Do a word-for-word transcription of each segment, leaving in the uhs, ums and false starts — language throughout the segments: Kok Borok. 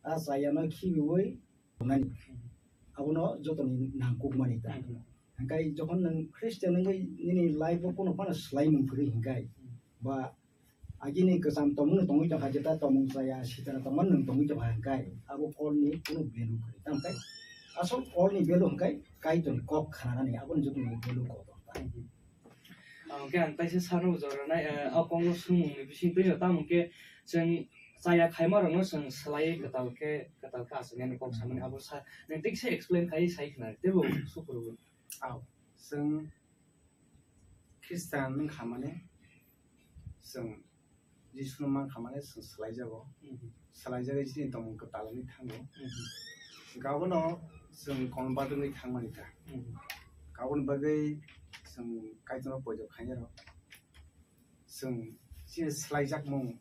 a chayano khibiwi tongnani. Abono jotoni nangkukmani ta. Hmm. Hingkai jokhon nwng Christian wngwi nini life o kono phano swlaimung kwrwi hingkai, Hmm. ba agini kwcham tongmung tongwi tongkha, jeta tongmung chaya sitara tongmani nwng tongwi tongkha hingkai, abo kolni kono value kwrwi. Tamkhe asol kolni value hingkai Kaitorni kok khnanani, aboni jotoni value kok tongkha. Hmm. Ang khe ang taisa sarno jornai, eh, o kokno swngmungni bising twi tamo khe chwng chaya khaima rokno chwng swlaiwi kwtal khe, kwtal khe achuknani kok samani abo sa, nwng tikse explain khai sai khna teibo suphuru. Aw, chwng Christian wng kha mani chwng Jisuno man kha mani chwng swlaijago. Mhm. Swlaijagwi chini tongmung kwtal wngwi thango. Mhm. Hwnkhe abono chwng convert wngwi thangmani ta. Mhm. Aboni bagwi chwng Kaitorno poito khainai rok. Chwng chini swlaijakmung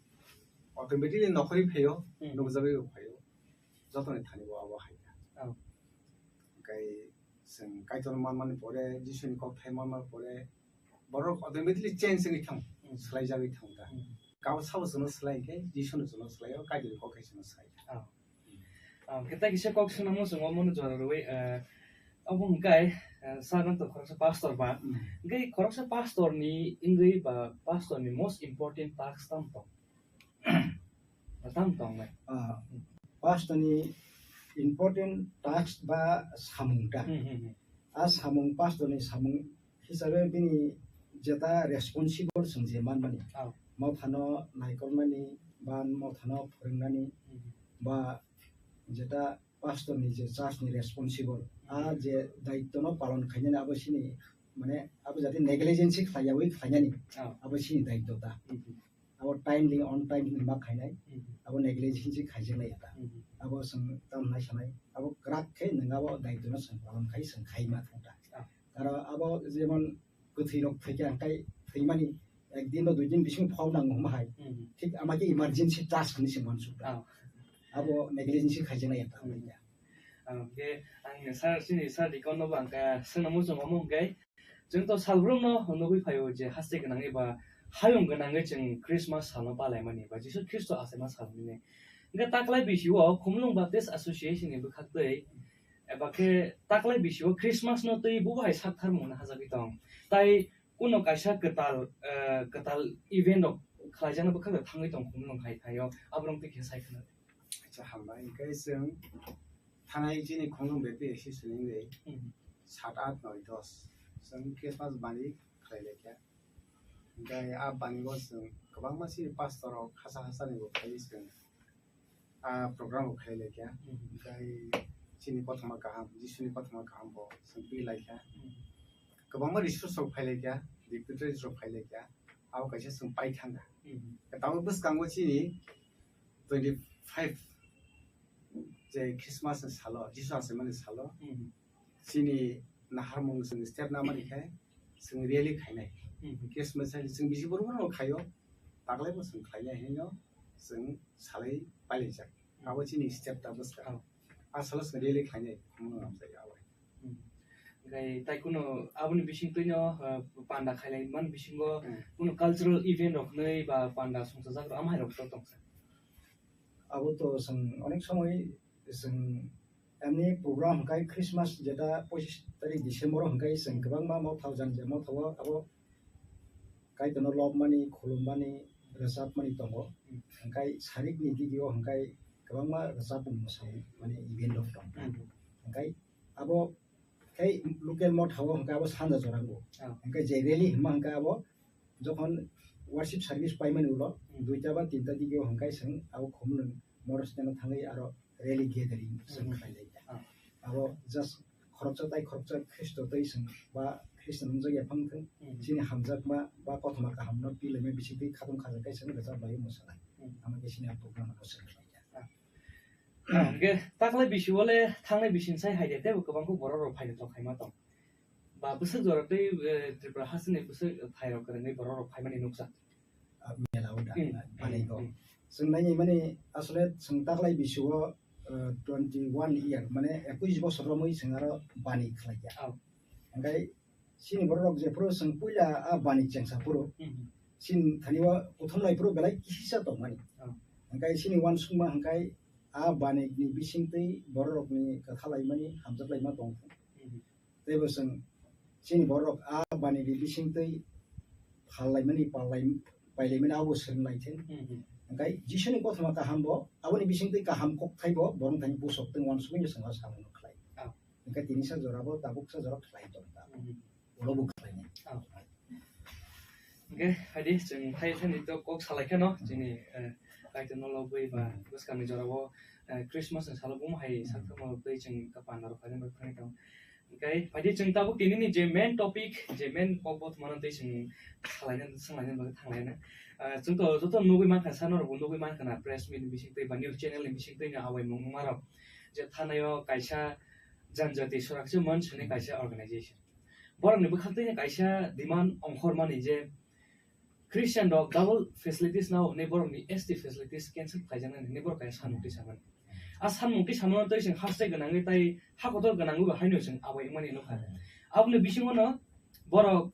automatically nokhorwi phaio, Hmm. nukjagwi bo phaio. Jotoni thani bo abo hai kha. Oh. Hwnkhe chwng Kaitorno manmani pore, Jisuni kokthai manmani pore, borok automatically change wngwi thang, Hmm. swlaijagwi thang ta. Hmm. Kabo sabo chwngno swlai khe, Jisuno chwngno swlaio, Kaitorni kokthai chwngno swlai. Oh. Ah, khe tai kisa kok swnamo chwng omono jora rwui, eh, obo hwnkhe, eh, sir nang to khoroksa pastor ba. Hmm. Hwnkhe khoroksa pastor ni wngwi ba pastor ni most important task tamo tong? Tamo tong nai? Ah, pastor ni important task ba samung ta. Hmm, hmm, hmm. A samung, pastor ni samung hisabe bini jeta responsible chwng je manmani. Oh. Mothano naikolmani, ba mothano phwrwngnani, Mhm. ba jeta pastor ni je church ni responsible, a Mhm. je daityo no palon khainani abo chini, mane abo jate negligence khlaiyawi khlainani, Oh. abo chini daityo ta. Mhm. Abo timely, on time hinwi ma khainai, Mhm. abo negligence khaijak lai ta. Mhm. Abo chwng tamo nai sanai, abo kwrak khe nwng abo daityo no chwng palon khai chwng khai ma thang ta. Ah. Aro abo jemon kwthwi rok thwikhe ang kai thwimani ek din ba dui din bising phol nango hwnba hai. Mhm. Thik ama khe emergency task hinwi se mansuk ta. Ah. Abo negligence khaijak lai ta. Mhm. Ah, hwnkhe ang sir, chini sir Deacon no bo ang kha swnamo chwng omo hwnkhe Chwng to salbrum no nugwi phaio je haste gwnang eba hayung gwnangwi chwng Christmas salno palaimani ba Jisu Khristo achaima sal hinwi. Hwnkhe taklai bisio Khumulwng Baptist Association ni bwkhaktwi eba khe taklai bisio Christmas no twi bubo hai saktharmung hwnwi hajagwi tong. Tai kuno kaisa kwtal, eh, kwtal event rok khlaijaknai bwkhakno thangwi tong Khumulwng hai thaio, aborok twi khe sai khna. Acha, hambai. Hwnkhe chwng thanai chini Khumulwng Baptist Association ni Hmm. sat, at, noi, dos. Chwng Christmas bani khlai lai kha. Hwnkhe a bani o chwng kwbangma chini pastor rok hasa hasa ni bo phaiwi chwng a program rok khai lai kha. Hmm. Hwnkhe chini kothoma kaham, Jisuni kothoma kaham bo chwng twi lai kha. Hmm. Kwbangma resource rok phai lai kha, dignitaries rok phai lai kha. Abo kaisa chwng pai thang kha. Hmm. Tabuk bwskango chini twenty five je Christmas ni salo, Jisu achaimani salo, Mhm. chini naharmung chwng step namani khe chwng rally khainai. Mhm. Christmas hai chwng bisi borok no khaio, taklai bo chwng khlainai hinwi no chwng salai pailaijak. Abo chini step ta bwskang. Oh. A salo chwng rally khlainai, khumung namjak abo. Hmm. Hwnkhe tai kuno aboni bisingtwino, uh, panda khailai man bisingo Hmm. kuno cultural event rok hwnwi ba panda songchajak rok amhai rok to tongsa. Abo to chwng onek somoi chwng emni program hwnkhe Christmas jeta pochis tarik December o hwnkhe chwng kwbangma motha jani je motha o abo Kaitorno lobmani, khulummani, rwchapmani tongo. Hmm. Hwnkhe sarikni digio hwnkhe kwbangma rwchapmung mwsamung mane event rok tong. Hmm. Hwnkhe abo Tei local motha o hwnkhe abo sanja jorango. Ah. Hwnkhe je rally hwnma hwnkhe abo jokhon worship service paimani ulo Hmm. duita ba tinta dige o hwnkhe chwng abo Khumulwng motor stand o thangwi aro rally gathering chwng Hmm. khlai lai. Ah. Abo just khoroksa tai khoroksa Khristo tei chwng ba Khristo nungjak ya phang thung. Hmm. Chini hamjakma ba kothoma kaham no pilai ma bisi twi khatung khajak kai chwng rwchap bai mwsa lai. Hmm. Amo khe chini a program no chwng khlai ya. Ah. Ah, hwnkhe taklai bisi o le thangnai bisi sai hai de tebo kwbang khe borok rok phai de tok khaima tong. Ba bwswk jora tei, eh, Tripura hasteni bwswk phai rok kwrwngwi borok rok phaimani nukjak. Ah, mela o da, Hmm, bani hmm, go. Hmm. Chwng nai mani asole chwng taklai bisi o, eh, twenty one year, mane ekush bosor romwi chwng aro bani khlai ya. Oh. Hwnkhe Chini borok rok jephuru chwng puila a bani chengsa phuru, Mhm. chini thani o kuthum lai phuru belai kisisa tongmani. Oh. Hwnkhe chini uansukma hwnkhe a banikni bisingtwi bororokni kwthalaimani hamjaklaima tongthung. Mhm. Teibo chwng chini bororok a banikni bisingtwi phallaimani, pallai-, pailaimani abo swrwnglaithung. Mhm. Hwnkhe Jisuni kothoma kahambo, aboni bisingtwi kaham kokthaibo borok thani busok tei uansukmani chwngno samungno khlai. Ah. Hwnkhe tinisa jorabo, tabuksa jora khlai tongkha. Mhm. Ulo bo khlainai. Ah. Hwnkhe, phaidi, chwng phai thani to kok salai kheno, chini, eh, Kaitor no lobwi ba bwskangni jorao, eh, Christmas ni salo buma hai saktharma rok tei chwng ta panda rok phaina bagwi thangwi tongo. Hwnkhe, phaidi, chwng tabuk tinini je main topic, je main kok bo thumano tei chwng salaina, swnglaina bagwi thanglaina. Eh, chwng to joto nugwi mankha, sa norok bo nugwi mankha na, press meet ni bising twi ba news channel ni bising twi no awaimung wngma rok. Je thanaio kaisa Janjati Suraksha Manch hinwi kaisa organization. Borokni bwkhaktwi kaisa demand ongkhormani je Christian rok double facilities nao hinwi borokni S T facilities cancel khaijaknani hinwi borok kaisa samung twi samani. A samung twi samano tei chwng haste gwnangwi tai ha kotor gwnangwi bo haino chwng abai wngmani nukha. Aboni bisingono borok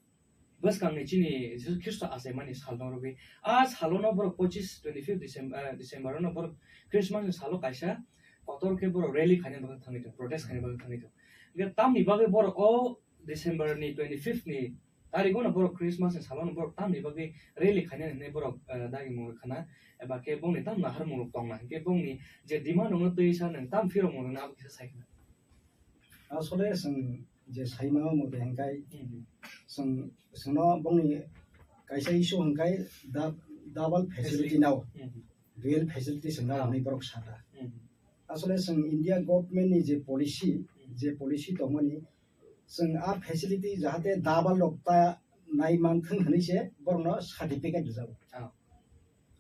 bwskangni chini Jisu Khristo achaimani sal tong rwgwi. A salono borok pochis, twenty fifth December, eh, December-o borok Christmas ni salo kaisa kotor khe borok rally khaina bagwi thangwi tong, protest khaina bagwi thangwi tong. Hwnkhe tamni bagwi borok o December ni twenty fifth ni tarigo no borok Christmas ni salo no borok tamni bagwi rally khaina hinwi borok, eh, dagi mung khana eba khe bongni tam naharmung rok tongna hinkhe bongni je demand rok no twi sa nwng tam phirok mung rok no abo kisa sai khna. Asole chwng je saima o mode hwnkhe Mhm. chwng, chwngno bongni kaisa issue hwnkhe da-, double facility Facility. nao, Mhm. dual facility chwng nao Ah. hwnwi borok saka. Mhm. Asole chwng India government ni je policy, Mhm. je policy tongmani, chwng a facility jahate double rok ta nai manthwng hwnwi se borokno certificate rwjago. Ah.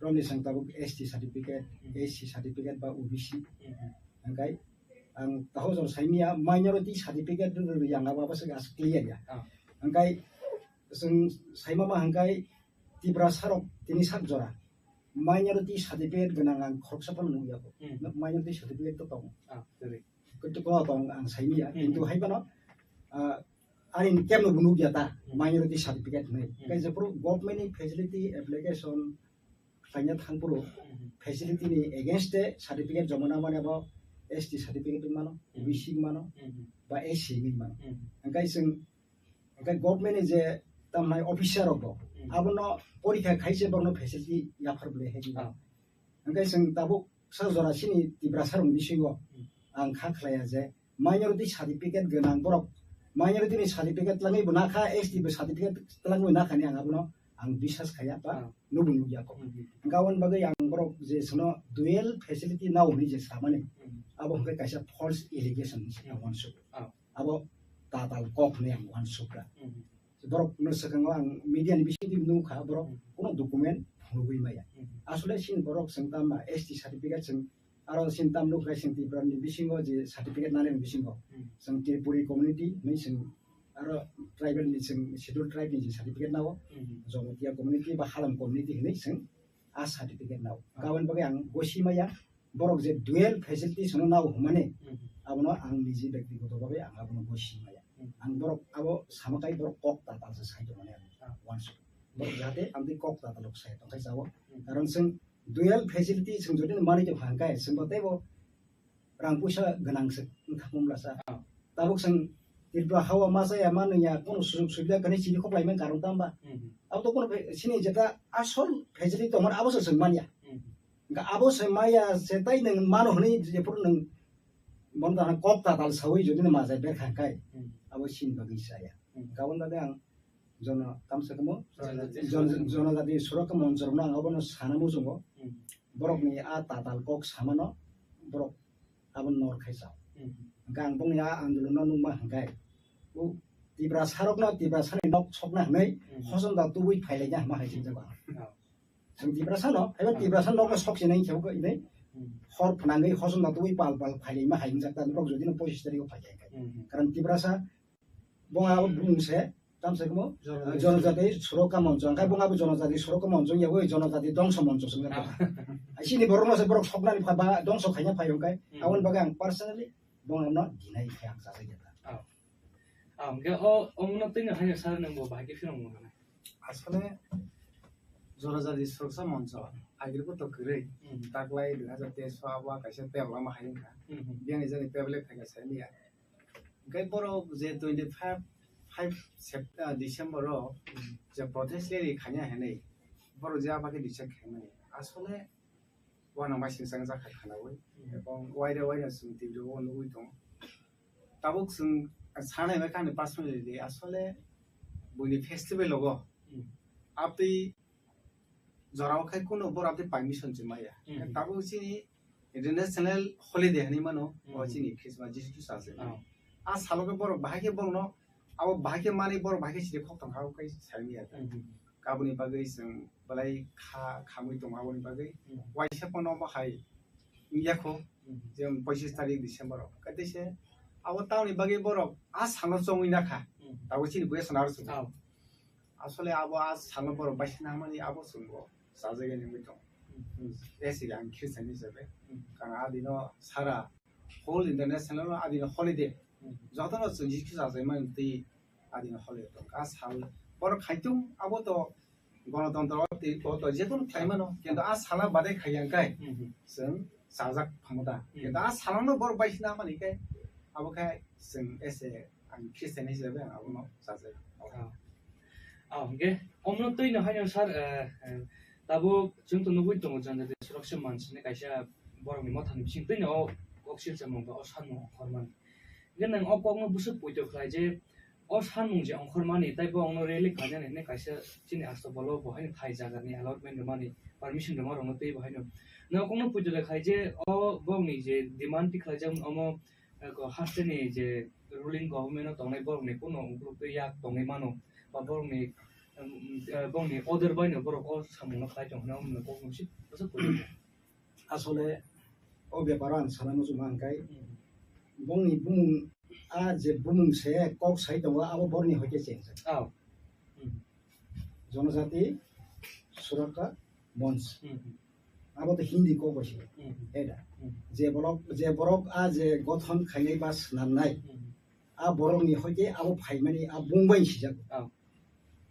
Romni chwng tabuk S T certificate, Hmm. S C certificate ba O B C. Hmm. Hwnkhe ang taho jor saimia minority certificate rwrwi ang abo se gas clear ya. Ah. Hwnkhe chwng saima ma hwnkhe Tiprasa rok tini sak jora minority certificate gwnang ang khoroksa phano nukya kho. Hmm. Minority certificate to tongo. Ah, sorry. Kwtwkma tong ang saimia, Hmm. kintu hai phano, ah, ani kemno bo nukya ta, Hmm. minority certificate hinwi. Hmm. Khe jephuru government ni facility application khlaina thangphuru Hmm. facility ni against de certificate joma nangmani abo S T certificate wng mano, Hmm. O B C wng mano, Hmm. ba S C wng mano. Hmm. Hwnkhe chwng, hwnkhe government ni je tamnai officer rok bo Hmm. abono porikha khaise borokno facility yaphar bwlai hai. Ah. Hwnkhe chwng tabuk sa jora chini Tiprasa rokni bisingo Hmm. ang kha khlaiya je minority certificate gwnang borok, minority ni certificate twlangwi bo nakha, S T bo certificate twlangwi nakhani ang abono ang biswas khaiya ba Ah. nubo nukya kho. Hmm. Hwnkhe aboni bagwi ang borok je sono dual facility nao hinwi je samani Hmm. abo hwnkhe kaisa false allegation hinwi se ang uansuk. Ah. Abo tatal kok hinwi ang uansukha. Hmm. Borok no swkango ang media ni bisingtwi nukha, borok Hmm. kuno document phunugwi maya. Hmm. Asole chini borok chwng tama S T certificate chwng aro chini tam nukha chwng Tripura ni bisingo je certificate nani bisingo Hmm. chwng Tripuri community hinwi chwng aro tribal ni chwng schedule tribe ni je certificate nao Hmm. Jamatia community ba Halam community hinwi chwng a certificate nao. Ah. Aboni bagwi ang gosi maya borok je dual facilities no nao hwnmani, Mhm. abono ang niji bektigoto bhabe ang abono gosi maya. Mhm. Ang borok abo sama kai borok kok tatal se sai tongmani ang Ah. uansuk. Borok jahate ang tei kok tatal rok sai tongkhai chao. Mhm. Karon chwng dual facility chwng jodi no manwi tongkha hwnkhe chwngbo teibo rang puisa gwnang se wngkha mumla sa. Ah. Tabuk chwng Tripura hao ma chaya ma nungya kono sujug subida kani chini kok laimani karon tamba. Mhm. Abo to kono fe-, chini jeta asol facility tongmani abo se chwng manya. Mhm. Hwnkhe abo se maya se tai nwng mano hwnwi jephuru nwng bono tana kok tatal sawi jodi no majai berkha hwnkhe Hmm. abo chini bagwi chaya. Hmm. Hwnkhe aboni bagwi ang jono tamsa kamo Jonojati jon-, Suraka. Jonojati Suraka Monchorokno ang abono sana muchungo. Hmm. Borokni a tatal kok samano borok abo nor khai chao. Hmm. Hwnkhe ang bongni a andolono nukma hwnkhe o Tiprasarokno Tiprasani nok sokna hwnwi Hmm. hosom da tubui phailaina hwnma hai sinjago ang. Oh. Chwng Tiprasa no, haiba Hmm. Tiprasa nokno sok sinai khe bo inai Hmm. hor phnangwi hosom da tubui pal pal phailaima hai wngjak ta, borok jodi no pochis tarikh o phai kha. Hmm. Karon Tiprasa bo abo bumung se, tam se kamo, Jonojati. Jonojati Suraka Moncho, angkai bo abo Jonojati Suraka Moncho ya, bo Jonojati Dongso Moncho se wngkha. Ah. Ai chini borok no se borok soknani pha ba dongso khaina phai wngkai, Hmm. aboni bagwi ang personally bo ano dinai khe ang chajak ya. Oh. Ah, hwnkhe o, o mano twi no haino sir nwng bo bahai khe phirong mano. Asole Jonojati Suroksha Moncho, agir bo to kwrwi. Hmm. Taklai dui hazar teis o abo kaisa tablet lama hai wngkha. Hmm. Biyani jani tablet phaikha saimanya. Hwnkhe borok je twenty five, five Sep-, ah, December o Hmm. je protest rally khaina hinwi borok je abo khe decide khaimani. Asole uanang bai singchang jakha khanaui. Hmm. Ebong waida waida chwng T V o nugui tongo. Tabuk chwng sanai bai kani pass minute di asole buini festival logo. Hmm. Abtwi jorao khai kuno borok abtwi permission se maya. Hmm. Tabuk chini international holiday hinwi mano, o Hmm. chini Christmas, Jisu Khristo achai. Oh. A salo khe borok bahai khe borokno, abo bahai khe manwi borok bahai khe siri khok tong kha, o khai sai maya. Hmm. Aboni bagwi chwng belai kha, khamwi tongo aboni bagwi. Hmm. Waisa pono bahai wngya kho, Hmm. je pochising tarik December o. Kaitwi se abo tamoni bagwi borok a salo chongwi nakha. Hmm. Tabuk chini bwsa naro chwng. Oh. Asole abo a salo borok baisina mani abo chwngbo chajagani wngwi tong. Hmm. Esi ang Christian hisabe. Hmm. Kang adino sara whole international no adino holiday. Hmm. Jotono chwng Jisu Khristo achai mani twi adino holiday tong. A sal borok khaitung abo to Gonotontro tei to, to je kono khlai mano, kintu a sala badai khai yang kai, Hmm. chwng chajak phamu da. Hmm. Kintu a salano borok baisina mani kai, abo khai chwng ese ang Christian hisabe ang abono chajak. Ah. Ah, hwnkhe omno twi no haino sir, eh, eh, tabuk chwng to nugui tongo jani de suraksa mansini kaisa borokni mothani bising twi no o kok silsa mung ba o sanmung ongkhormani. Hwnkhe nwng o kokno bwswk poito khlai je, o sanmung je ongkhormani, tei bo ongno rally khlainani hwnwi kaisa chini astobolo bo haino thai jagani allotment rwmani, permission rwma rokno tei bo haino. Nwng o kokno poito le khai je, o bokni je demand tikhlaijak omo, eh, ko hasteni je ruling government o tongnai borokni kuno ukuluk tei yak tongwi mano, ba borokni, um, eh, bokni order baino borok o samungno khlai tong hwnwi omo kokno bwswk poito khlai. Asole o beparo ang sana muchungma hwnkhe Hmm. bongni bumung, a je bumung se kok sai tongo abo borni hoite chengjak. Oh. Hmm. Jonojati Surakha Monch. Hmm. Abo to Hindi kok bai se. Hmm. Eda. Hmm. Je borok, je borok a je gothon khainai ba swnamnai. Hmm. A borokni hoite abo phaimani a bung bai sijak. Oh.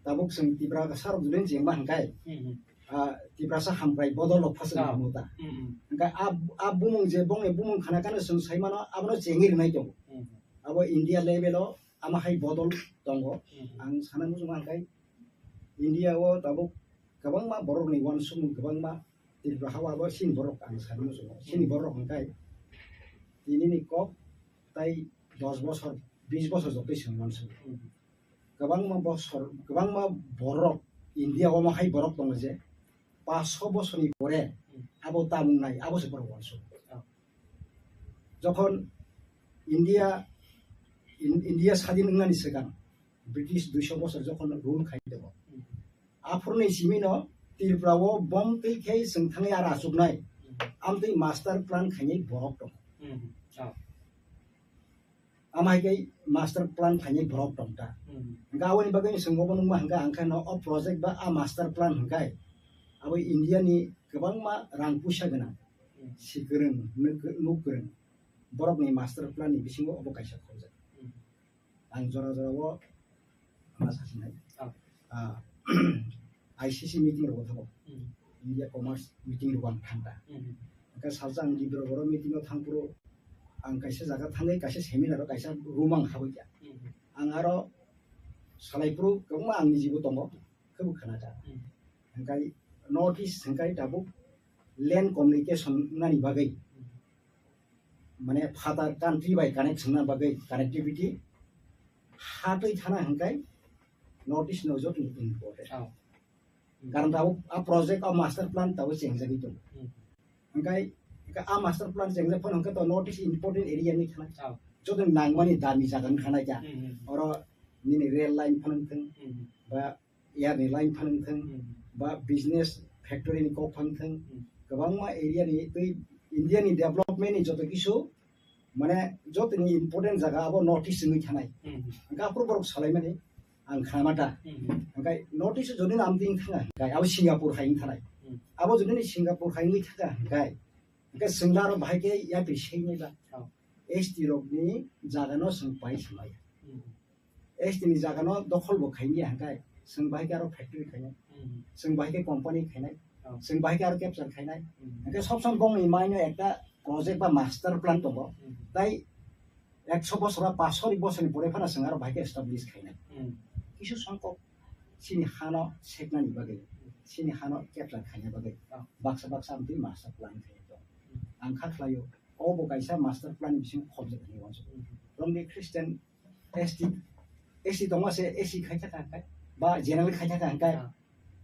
Tabuk chwng Tiprasa rok judin chengma hwnkhai, Hmm, hmm. ah, Tiprasa hamkrai bodol rok phasuk Ah. Mano ta. Hmm, hmm. Hwnkhe a, a bumung je bongni bumung khana kano chwng sai mano abono chengwi rwnai tongo. Hmm, hmm. Abo India level o ama hai bodol tongo. Hmm, hmm. Ang sana muchungo hwnkhai India o tabuk kwbangma borok ni uansukmung kwbangma Tripura ha o abo chini borok ang sana muchungo. Chini Hmm. Borok hwnkhai tini ni kok tai dos bosor, bis bosor jotoi chwng uansukgo. Hmm. Kwbangma bosor, kwbangma borok India o ma hai borok tongo je paanch sho bosorni pore Hmm. abo tamung nai, abo se borok uansuk. Oh. Jokhon India, In-, India sadin wngnani swkang British duisho bosor jokhon rule khai tongo. Hmm. Aphuruni simino Tripura o bom twi khe chwng thangwi ara achuknai. Hmm. Amtwi master plan khainai borok tongo. Hmm. Oh. Ama hai khe master plan khainai borok tong ta. Hmm. Hwnkhe aboni bagwi chwng obo nukma hwnkhe ang khe no o project ba a master plan hwnkhe abo India ni kwbangma rang puisa gwnang, Hmm. si kwrwng, nuk, nuk kwrwng borokni master plan ni bisingo obo kaisa khorjak. Hmm. Ang jora jora o ma sasinai. Ah. Ah, I C C meeting rogo thango. Hmm. India Commerce meeting rogo ang thangta. Hmm. Hwnkhe salsa ang Dibrugarh meeting o thangphuru ang kaisa jaga thangwi kaisa seminar o kaisa room ang habwi kha. Hmm. Ang aro salaiphuru kwbangma ang nijibo tongo, khebo khana kha. Hmm. Hwnkhe North East hwnkhe tabuk land communication nani bagwi. Hmm. Mane phatar country bai connect swngna bagwi connectivity ha twi thana hwnkhe North East no jotoni important. Oh. Karon tabuk a project o master plan tabuk chengjagwi tongo. Hmm. Hwnkhe, hwnkhe a master plan chengjak phano hwnkhe to North East important area wngwi thana. Oh. Jotoni nangmani dami jaga wngkha nai kha. Hmm, hmm. Oro nini rail line phano wngthwng, Hmm. ba air ni line phano wngthwng, Hmm. ba business factory ni kok phano wngthwng, Hmm. kwbangma area ni twi India ni development ni joto kisu mane jotoni important jaga abo North East wngwi thanai. Hmm. Hwnkhe aphuru borok salaimani ang khnama ta. Hmm. Hwnkhe North East jodi nam ting thanga hwnkhe abo Singapore hai wng thanai. Hmm. Abo jodi ni Singapore hai wngwi thanga hwnkhe, hwnkhe chwngla aro bahai khe yapri seinai ba. Oh. S T rok ni jaga no chwng pai samaya. Hmm. S T ni jaga no dokhol bo khaimaya hwnkhe chwng bahai khe aro factory khainai. Hmm. Chwng bahai khe company khainai. Chwng bahai khe aro capture khainai. Hmm. Hwnkhe sob somoi bongni mind o ekta project ba master plan tongo. Hmm. Tai ekso bosor ba paanch sori bosorni pore phano chwng aro bahai khe establish khainai. Hmm. Kisu songkok chini hano seknani bagwi, chini hano capture khaina bagwi, ah, baksa baksa amtwi master plan khainai tongo. Hmm. Ang kha khlaio, obo kaisa master plan ni bisingo khobjak hinwi uansukha. Hmm. Romni Christian S T, S T tongma se S C khai thaka hwnkhe, ba general khai thaka hwnkhe, ah,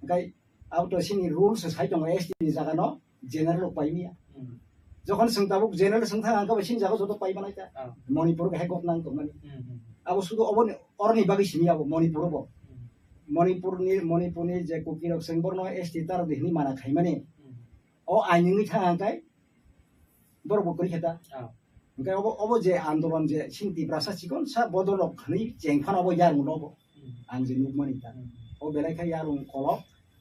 hwnkhe abo to chini rules sai tongo S T ni jaga no general rok pai manya. Hmm. Jokhon chwng tabuk general chwng thang ang khe chini jaga joto pai manai ta. Ah. Manipur hai gotnang tongmani. Hmm, hmm, hmm. Abo sudu oboni oroni bagwi simi abo Manipur bo. Hmm. Manipur ni, Manipur ni je Kuki rok chwng borno S T tar di hini mana khaimani. Hmm. O ain wngwi thang ang khe borok bo kwrwi khe ta. Ah. Hwnkhe obo, obo je andolon je chini Tiprasa chikon sa bodol rok hwnwi cheng phano obo yarung logo. Hmm. Ang je nukmani ta. Hmm. O belai khe yarung kolok.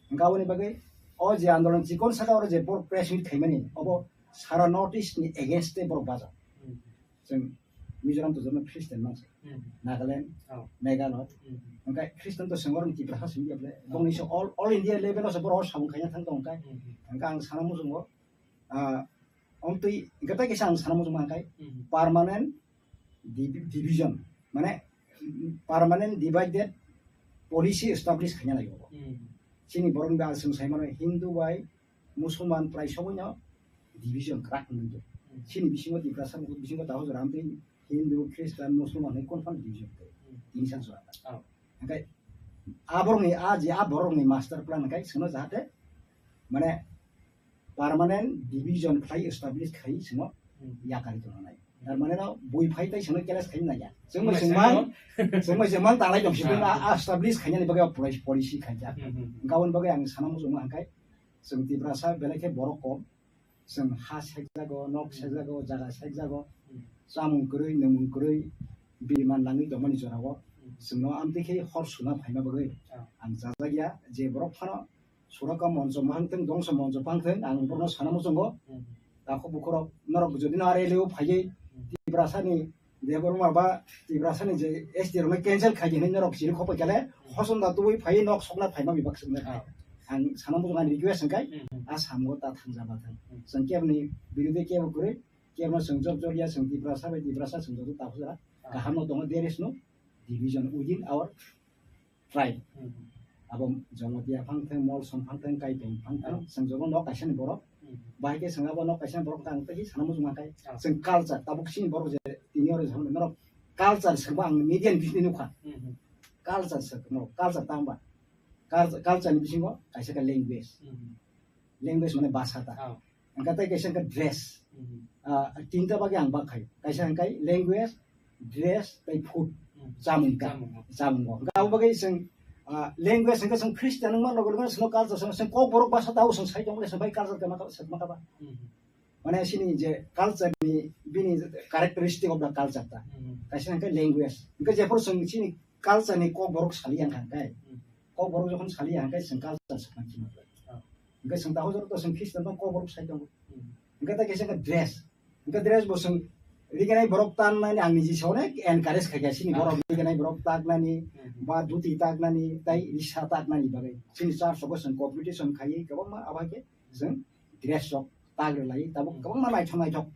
Hwnkhe aboni bagwi o je andolon chikon saka oro je borok press meet khaimani, obo sara North East ni against tei borok bajak. Hmm. Chwng Mizoram to jono Christian mangsa. Hmm. Nagaland, oh, Meghalaya. Hmm. Hwnkhe Christian to chwng oro Tiprasa simi ya ble. Oh. Bongni se all, all India level o se borok samung khaina thang tong khe. Hmm. Hwnkhe ang sana muchungo, ah, omtwi hwnkhe tei kaisa ang sana muchungo hwnkhe, hmm, permanent divi-, division, mane, permanent divided policy establish khaina nai obo. Hmm. Chini borok ni bai chwng sai mano Hindu bai Musulman prai somoi no division kwrak wngwi tong. Hmm. Chini bisingo Tiprasa bisingo taho jora amtwi Hindu, Christian, Musulman hai konfan division tong. Hmm. Tini san jora. Oh. Hwnkhe aborokni a je a borokni master plan hwnkhe chwngno jahate mane permanent division khlai establish khai chwngno, hmm, yakarwi tongna nai. Tar mane no bui phai tai chwngno clash khai nai ya. Chwngno chwngmang, chwngno chwngmang talai tong sibin, ah, a, a establish khainani bagwi policy khaijak. Hmm, hmm, hmm. Gabon bagwi ang sana muchungo hwnkhe chwng Tiprasa belai khe borok kom. Chwng ha sekjago, nok, hmm, sekjago, jaga sekjago. Hmm. Chamung kwrwi, nwngmung kwrwi, biri man langwi tongmani jorao. Hmm. Chwngno amtwi khe hor suna phaima bagwi, ah, ang chajakya je borok phano Suraka moncho ma hangthwng, dongso moncho phangthwng, ang borokno sana muchungo. Hmm. Takhuk bukhurok, norok jodi no R L A o phaiwi, hmm, Tiprasani Debbarma ba Tiprasani je S T rokno cancel khai di hinwi norok chiri khok pai kale, hmm, hosom da tubui phaiwi nok sokna phaima bebak swngnai. Ah. Ang sana muchungo ani request hwnkhe, hmm, hmm, a samungo ta thangjaba thang. Hmm. Chwng keboni birodhi kebo kwrwi, kebno chwng jok jok ya, chwng Tiprasa bai Tiprasa chwng joto takhuk jora. Ah. Kaham no tongo, there is no division within our tribe. Hmm. Abo Jamatia phangthwng, Molsom phangthwng, Kaipeng phangthwng, ah, chwng joto nok kaisani borok. Hmm. Bahai khe chwng abo nok kaisani borok tang tei sana muchung mankhai. Ah. Chwng culture, tabuk chini borok je tini oro jang norok culture swkang ang media ni bisingtwi nukha. Hmm. Culture swk norok, culture tangba. Culture, culture ni bisingo kaisa khe language. Hmm. Language mane bhasha ta. Ah. Hwnkhe tei kaisa hwnkhe dress. Hmm. Ah, tinta bagwi ang bak khai. Kaisa hwnkhe language, dress, tei food. Hmm. Chamung ta. Chamung. Chamung o. Hwnkhe abo bagwi chwng, ah, language hwnkhe chwng Christian wngma logo logo chwngno culture chwng, chwng Kokborok bhasha ta o chwng sai tongo, chwng bai culture khe maka, maka ba. Hmm. Mane chini je culture ni bini characteristic of the culture ta. Hmm. Kaisa hwnkhe language. Hwnkhe jephuru chwng chini culture ni Kokborok sali yang kha hwnkhe. Hmm. Kokborok jokhon sali yang khe chwng culture swkang chini. Ah. Hwnkhe chwng takhuk jora to chwng Christian tong Kokborok sai tongo. Hmm. Hwnkhe tei kaisa khe dress. Hwnkhe dress bo chwng riginai borok tannani ang niji se onek encourage khaikha chini, ah, borok riginai borok taknani, hmm, ba dhuti taknani, tei risa taknani bagwi. Chini church rogo chwng competition khaiwi kwbangma abo hai khe chwng dress rok tak rwlai, tabuk, hmm, kwbangma naithok naithok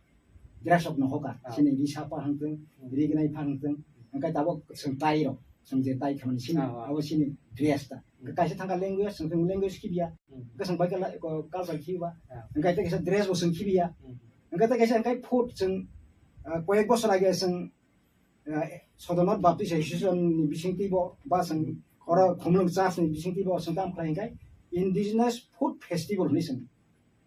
dress rok no hoka. Ah. Chini risa pha hangthwng, hmm, riginai pha hangthwng, hwnkhe tabuk chwng tai rok, chwng je tai khamani chini, ah, ah, abo chini dress ta. Hmm. Kaisa thangkha language, chwng, chwng language khibiya. Hmm. Hwnkhe chwng bai khe la-, ko-, culture khibiba. Ah. Hwnkhe tei kaisa dress bo chwng khibiya. Hmm. Hwnkhe tei kaisa hwnkhe food chwng, ah, koyek bosor age chwng, ah, Sodomot Baptist Association ni bisingtwi bo, ba chwng, hmm, oro Khumlwng Church ni bisingtwi bo chwng tamo khlai hwnkhe indigenous food festival hinwi chwng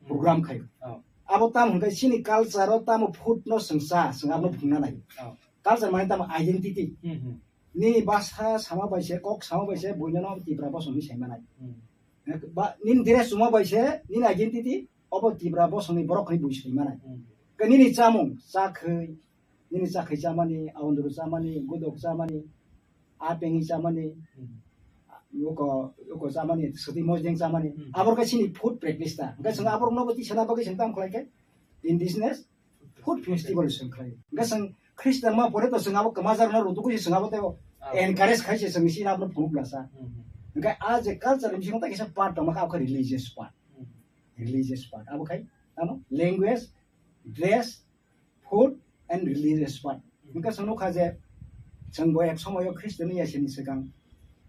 program khai. Oh. Abo tamo hwnkhe chini culture o tamo food no chwng cha, chwng abono phunukna nai. Oh. Culture mane tamo identity. Hmm, hmm. Nini bhasha sama bai se, kok sama bai se, buino no Tipra bosong ni sai manai. Hmm. Ba nini dress chuma bai se, nini identity, obo Tipra bosong ni borok ni bui sai manai. Hmm. Ke nini chamung, chakhwi, nini chakhwi chamani, aundru chamani, gudok chamani, apengwi chamani, hmm, uko, uko chamani, swtwi mojeng chamani. Hmm. Abor khe chini food practice ta. Hwnkhe chwng aborok nobo tisana bagwi chwng tamo khlai khe indigenous food festival chwng khlai. Hwnkhe chwng Christian ma pore to chwng abo kwmajar no rutukwi chwng abo tei, ah, encourage khai se chwng chini abono phunuk lasa. Hmm. Hwnkhe a je culture ni bisingo ta kisa part tongma kha, o khe religious part. Hmm. religious part. Abo khai tamo language, dress, food and religious part. Hwnkhe chwng nukha je chwng bo ek somoyo Christian wngya sini swkang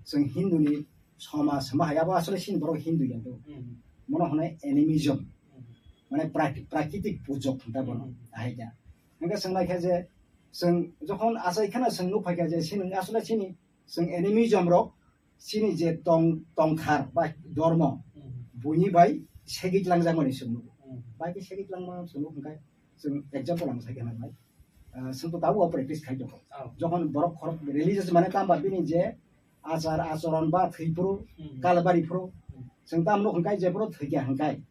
chwng Hindu ni somaj hwnba hai, abo asole sini borok Hindu ya do. Mono hwnwi animism, mane praki-, prakritik pujok hwnta bono, ahai khe. Hwnkhe chwng naikha je chwng jokhon achai kheno chwng nukphaikha je sini asole sini chwng animism rok chini je tong, tongthar ba dormo, buini bai segik langjakmani chwng nugo. Bai khe segik langma chwng nugo hwnkhe chwng example ang sai khe nangnai. Ah, chwng to tabuk practice khai tongo. Jokhon borok khorok religious mane tamba bini je achar achoron ba thwi phuru, kalbari phuru, chwng tamo nugo hwnkhe je phuru thwikya hwnkhe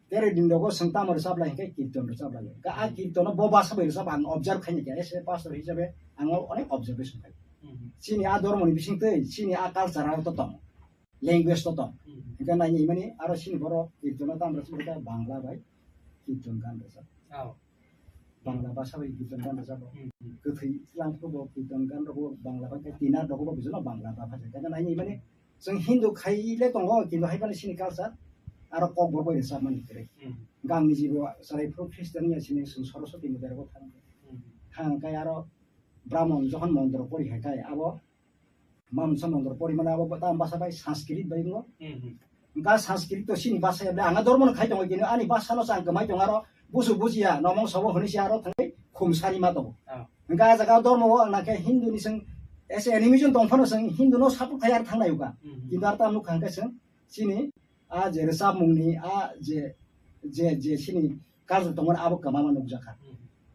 Tere din rogo chwng tamo rwchap lai hwnkhe kirton rwchap lai. Ka a kirtono bo basa bai rwchap ang observe khaini khe, as a pastor hisabe ang onek observation khai. Chini a dormoni bising twi chini a culture aro to tong, language to tong. Hwnkhe naini mani aro chini borok kirtono tamo rwchap khe Bangla bai kirton gan rwchap. Bangla basa bai kirton gan rwchabo. Kwthwi tlang phuru bo kirton gan rogo Bangla bai khe tinar rogo bo bijono Bangla ba phajakhe. Naini mani Chwng Hindu khai le tongo, kintu hai phano chini culture aro Kokborok bai rwchapmani kwrwi. Hwnkhe ang niji bo chwrai phuru Christian wngya sini chwng Saraswati Mudai rogo thang. Thang khe aro Brahmon jokhon montro pori hai khe abo Mamsa montro pori mane abo ta basa bai Sanskrit bai wngo. Hwnkhe Sanskrit to chini basa ya, ang dormo no khai tongo, kintu ani basa no chang kwmai tongo aro busu bujiya, nomong sobo hwnwi se aro thangwi khum sari ma tongo. Hwnkhe a jaga dormo o ang nakhe Hindu ni chwng as a animism tong phano chwng Hindu no support khai ar thangnai uka. Kintu ar tam nukha hwnkhe chwng chini a je rwchapmung ni a je, je, je chini culture tongmani abo kwbangma nukjakha.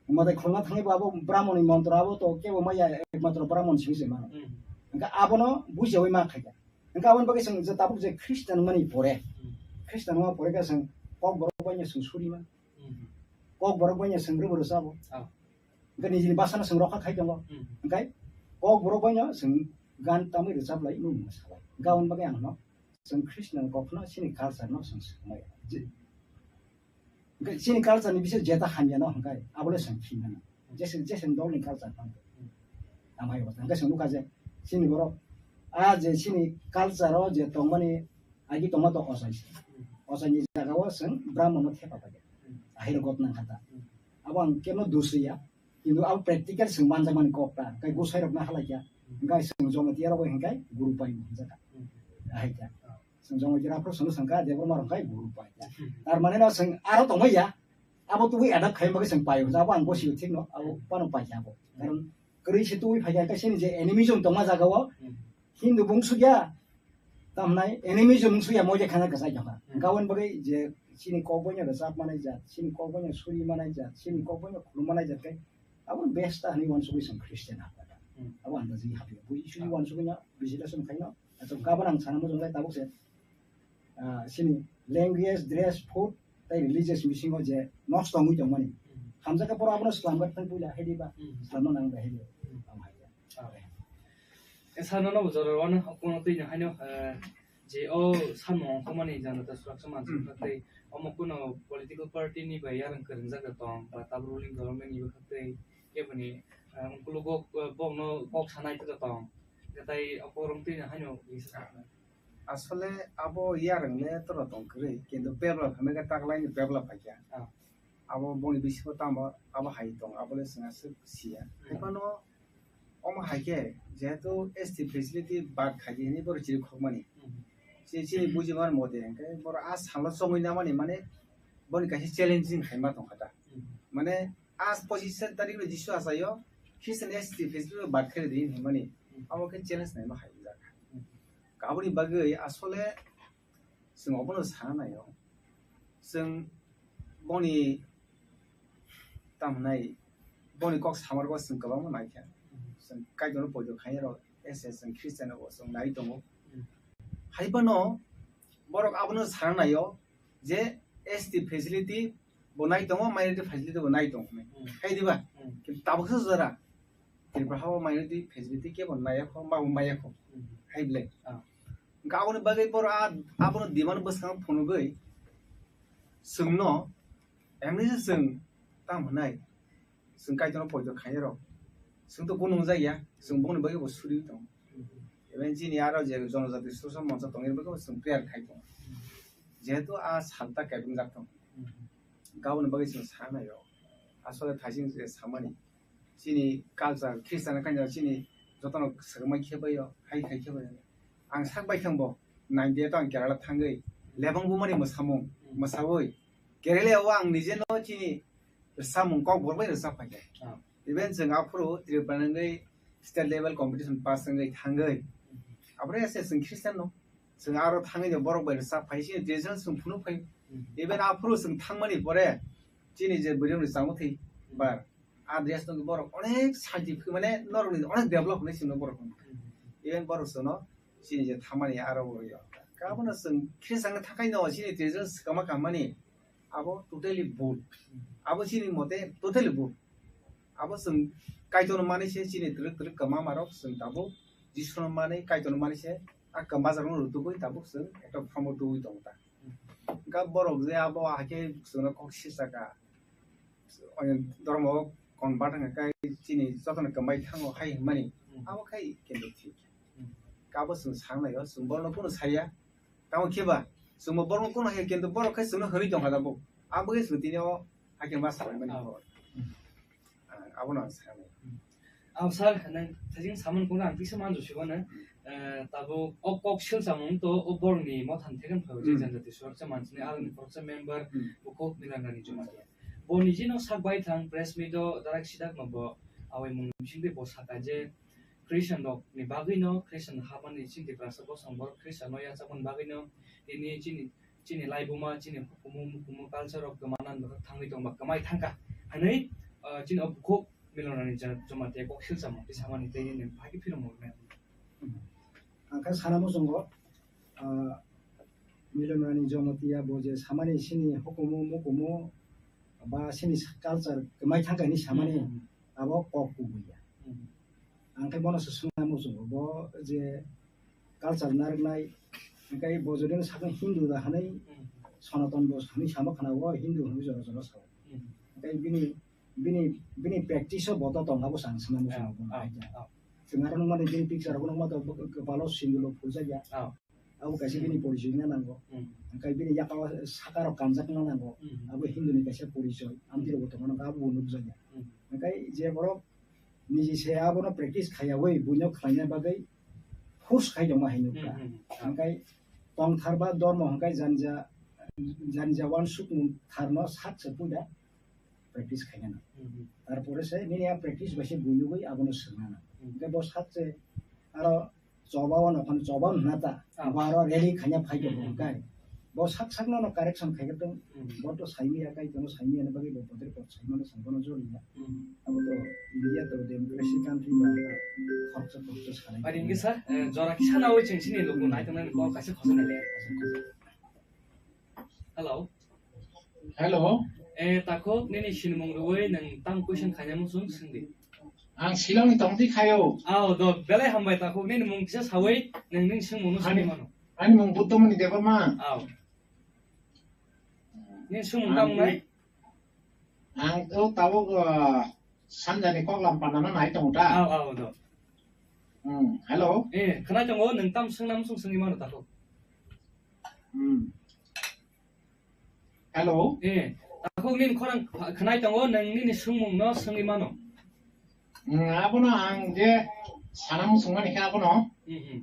Mate khulna thangwi bo abo Brahmon ni montro abo to kebo maya ekmatro Brahmon simi se mano. Hwnkhe abono bujiyawi ma khaikha. Hwnkhe aboni bagwi chwng je tabuk je Christian mani pore, Christian ma pore khe chwng Kokborok bai no chwng suri ma. Kokborok bai no chwng rwbo rwchabo. Hwnkhe nijini basa no chwng rokha khai tongo. Hwnkhe Kokborok bai no chwng gan tamwi rwchap lai, mung mung salai. Hwnkhe aboni bagwi ang no chwng Christian kok no chini culture no chwng swkmai. Je, hwnkhe chini culture ni bising jeta hamya no hwnkhe abole chwng khinna na. Jesen, jesen dol ni culture phano. Amai bo hwnkhe chwng nukha je chini borok a je chini culture o je tongmani agi tongma to ochai se. Ochai ni jaga o chwng Brahmon no thepa pai. Ahai rok gotna kha ta. Abo ang kebo dusriya. Kintu abo practical chwng manjakmani kok ta, hwnkhe gosai rokno halaikha, hwnkhe chwng Jamatia rok bai hwnkhe guru pai hwnjakha. Ahai kha. Chwng Jamatia rok phano chwngno swngkha, Debbarma rok hwnkhe guru pai. Tar mane no chwng aro tongmaya, abo tubui adapt khaima bagwi chwng pai hwnjak, abo ang gosio thikno, abo phano paikha abo. Karon kwrwi se tubui phaikha, hwnkhe chini je animism tongma jagao, Hindu bung sukya, tamnai animism sukya moide khana kwchai jokha. Hwnkhe aboni bagwi je chini kok boino rwchap manai jat, chini kok boino suri manai jat, chini kok boino khulum manai jat khe abo besta hwnwi uansugwi chwng Christian hapkha. Abo andaji hapya. Bui suri uansugwi no visitation khaino. Achuk gabon ang sana mujung lai tabuk se, ah, chini language, dress, food, tei religious bisingo je nosto wngwi tongmani. Hamjakhe poro abono swlamgwi thang puila hai diba? Swlamna nang da hai diba? Tamo hai ya. Esa nono bo jora wano kono twi no haino, eh, je o samung ongkhormani jana ta suraksa mansi khaktwi omo kuno political party ni bai yarang kwrwngjak da tong ba tabuk ruling government ni bai khaktwi keboni, eh, ungkulugo, eh, bokno kok sanai da tong. Tei okorong twi no haino. Asole abo yarang le toro tong kwrwi, kintu bebla phaimai khe taklaini bebla phaikha. Abo boni bisingo tamo abo hai tong, abo le chwng aswk siya. Haiphano omo hai khe jehetu S T facility bad khaidi hinwi borok chiri khokmani. Chini, chini bujimani mote hwnkhe borok a salo chongwi namani mane boni kaisa challenging khaima tongkha ta. Mane a pochis tarik le Jisu achaio Christian S T facility bad khaidi hinmani abo khe challenge naima hai wngjak. Aboni bagwi asole chwng obono sana naio. Chwng boni tamo hwnai boni kok samargo chwng kwbangma naikha. Chwng Kaitorno poito khainai rok S S chwng Christian rok chwng nai tongo. Haiphano borok abono sana naio je S T facility bo nai tongo, minority facility bo nai tongo hwnwi. Hai diba? Kintu tabuksa jora Tripura hao minority facility kebo naiya kho, ma bo maya kho. Hai ble. Hwnkhe aboni bagwi borok a, abono demand bwskang phunugwi chwngno, emni se chwng tamo hwnai, chwng Kaitorno poito khainai rok. Chwng to kunu wngjakya, chwng bongni bagwi bo suri tongo. Even chini aro je jonojati social moncha tongwi bagwi bo chwng prayer khai tongo. Jehetu a salta kaibrumjak tong. Gaboni bagwi chwng sa naio. Asole thaising je samani. Chini culture, Christian kanya chini jotono swkangma khebaio, hai khai khebaio. Ang sak bai thangbo, ninety eight ang Kerala thangwi, lebang bumani mwsamung, mwsawi. Kerala o ang nijeno chini samung kok borok bai rwchap phaikha. Ah. Even chwng aphuru Tripura nangwi state level competition pass wngwi thangwi. Abore ase chwng Christian no. Chwng aro thangwi no borok bai rwchap phai chini traditional chwng phunuk phai. Even aphuru chwng thangmani pore chini je bwrwi rok ni changma thwi bar. A dress no borok onek scientific mane norok ni onek develop hinwi chwng borok. Even borok chwng no chini je thangmani aro bo yo. Kabono chwng Christian thangkhaino chini traditional swkangma kammani. Abo totally bhul. Abo chini mote totally bhul. Abo chwng Kaitorno manwi se chini twrwk twrwk kwma marok chwng tabuk Jisuno manwi Kaitorno manwi se a kwma jarokno rwtugwi tabuk chwng ekta phramo tubui tongo ta. Hwnkhe borok je abo hakhe chwngno kok sisaka, dhormo convert wngkha khe chini jotono kwmai thango hai hwnmani abo khai kendo thik. Abo chwng sangnaio chwng borokno kunu saya. Tamo khe ba, chwngbo borokno kunu hai kintu borok khe chwngno hwnwi tongkha tabuk. Ang bagwi chwng tini o hakhe ma salai mani kok. Ang abono ang sanai. Ang sir, nang thajin samung kono ang kisa manjo sigo na. Eh, tabuk o kok sil samung to o borokni mothan theken phai je janjati soroksa mansini alni koroksa member bukhuk Milan Rani Jamatia. Bo nijino sak bai thang press meet o darak sidak no bo awai mung bisingtwi bo saka je Christian rok ni bagwi no, Christian hapmani chini Tiprasa bosong borok Christian no yachakmani bagwi no tini chini, chini laibuma, chini hukumu, mukumu, culture rok kwmana thangwi tongba kwmai thangkha hinwi, ah, chini o bukhuk Milan Rani Ja-, Jamatia kok silsa mung twi samani tei nini phagi philung mung nai. Ang khe sana muchungo, ah, Milan Rani Jamatia bo je samani chini hukumu, mukumu ba chini culture kwmai thangkha hinwi samani abo kok kubui ya. Ang khe bono se swngna muchungo, bo je culture narwknai, hwnkhe bo jodi no sakno Hindu da hwnwi, Sonaton bo hwnwi sama khna, o Hindu hwnwi jora jora sao. Hwnkhe bini, bini, bini practice o bo to tong, abo se ang swngna muchungo bono. Chwng aro nukmani bini picture rok nukma to, bo kwpalo sindulo phuljakya. Abo kaisa bini porichoi wngna nango. Hwnkhe bini yakao saka rok kanjak wngna nango. Abo Hindu ni kaisa porichoi, amtwi rokbo tongmano, abo bo nukjakya. Hwnkhe je borok niji se abono practice khaiyawi buino khlaina bagwi force khai tongma hai nukha. Hwnkhe tongthar ba dormo hwnkhe janja, janja wansuk mung tharno sak se puida practice khainano. Tarpore se nini a practice bai se buinugwi abono swngnano. Hwnkhe bo sak se aro choba o nokhon choba hwnna ta, bo aro rally khaina phai tongkha hwnkhe. Bo sak sakno no correction khai tong, bo to saimaya, kai tono saimaya ni bagwi bo bodre kok saimano sangbono joriya. Abo to India to democracy country ba khoroksa khoroksa salai. Ari hwnkhe sir, eh, jora kisa nawi chwng chini luku nai tongnani kok kaisa khosa nai le. Hello. Hello. Eh, takhuk nini sinimung rwui nwng tang question khaina muchung swngdi. Ang Shillong ni tongdi khayo. Ao, do, belai hambai takhuk nini mung kisa sawi nwng nini swngmung no swngwi mano. Ani mung Buddhamoni Debbarma. Ao. Nini swngmung tamo nai? Ang to tabuk, ah, sanjani koklam panana nai tongo ta. Ao, ao, do. Hmm, hello. Eh, khwnai tongo, nwng tam swngna muchung swngwi mano takhuk. Hmm. Hello. Eh, takhuk nini khorang kha-, khwnai tongo, nwng nini swngmung no swngwi mano. Hmm, abono ang je sana muchung mani khe abono. Hmm, hmm.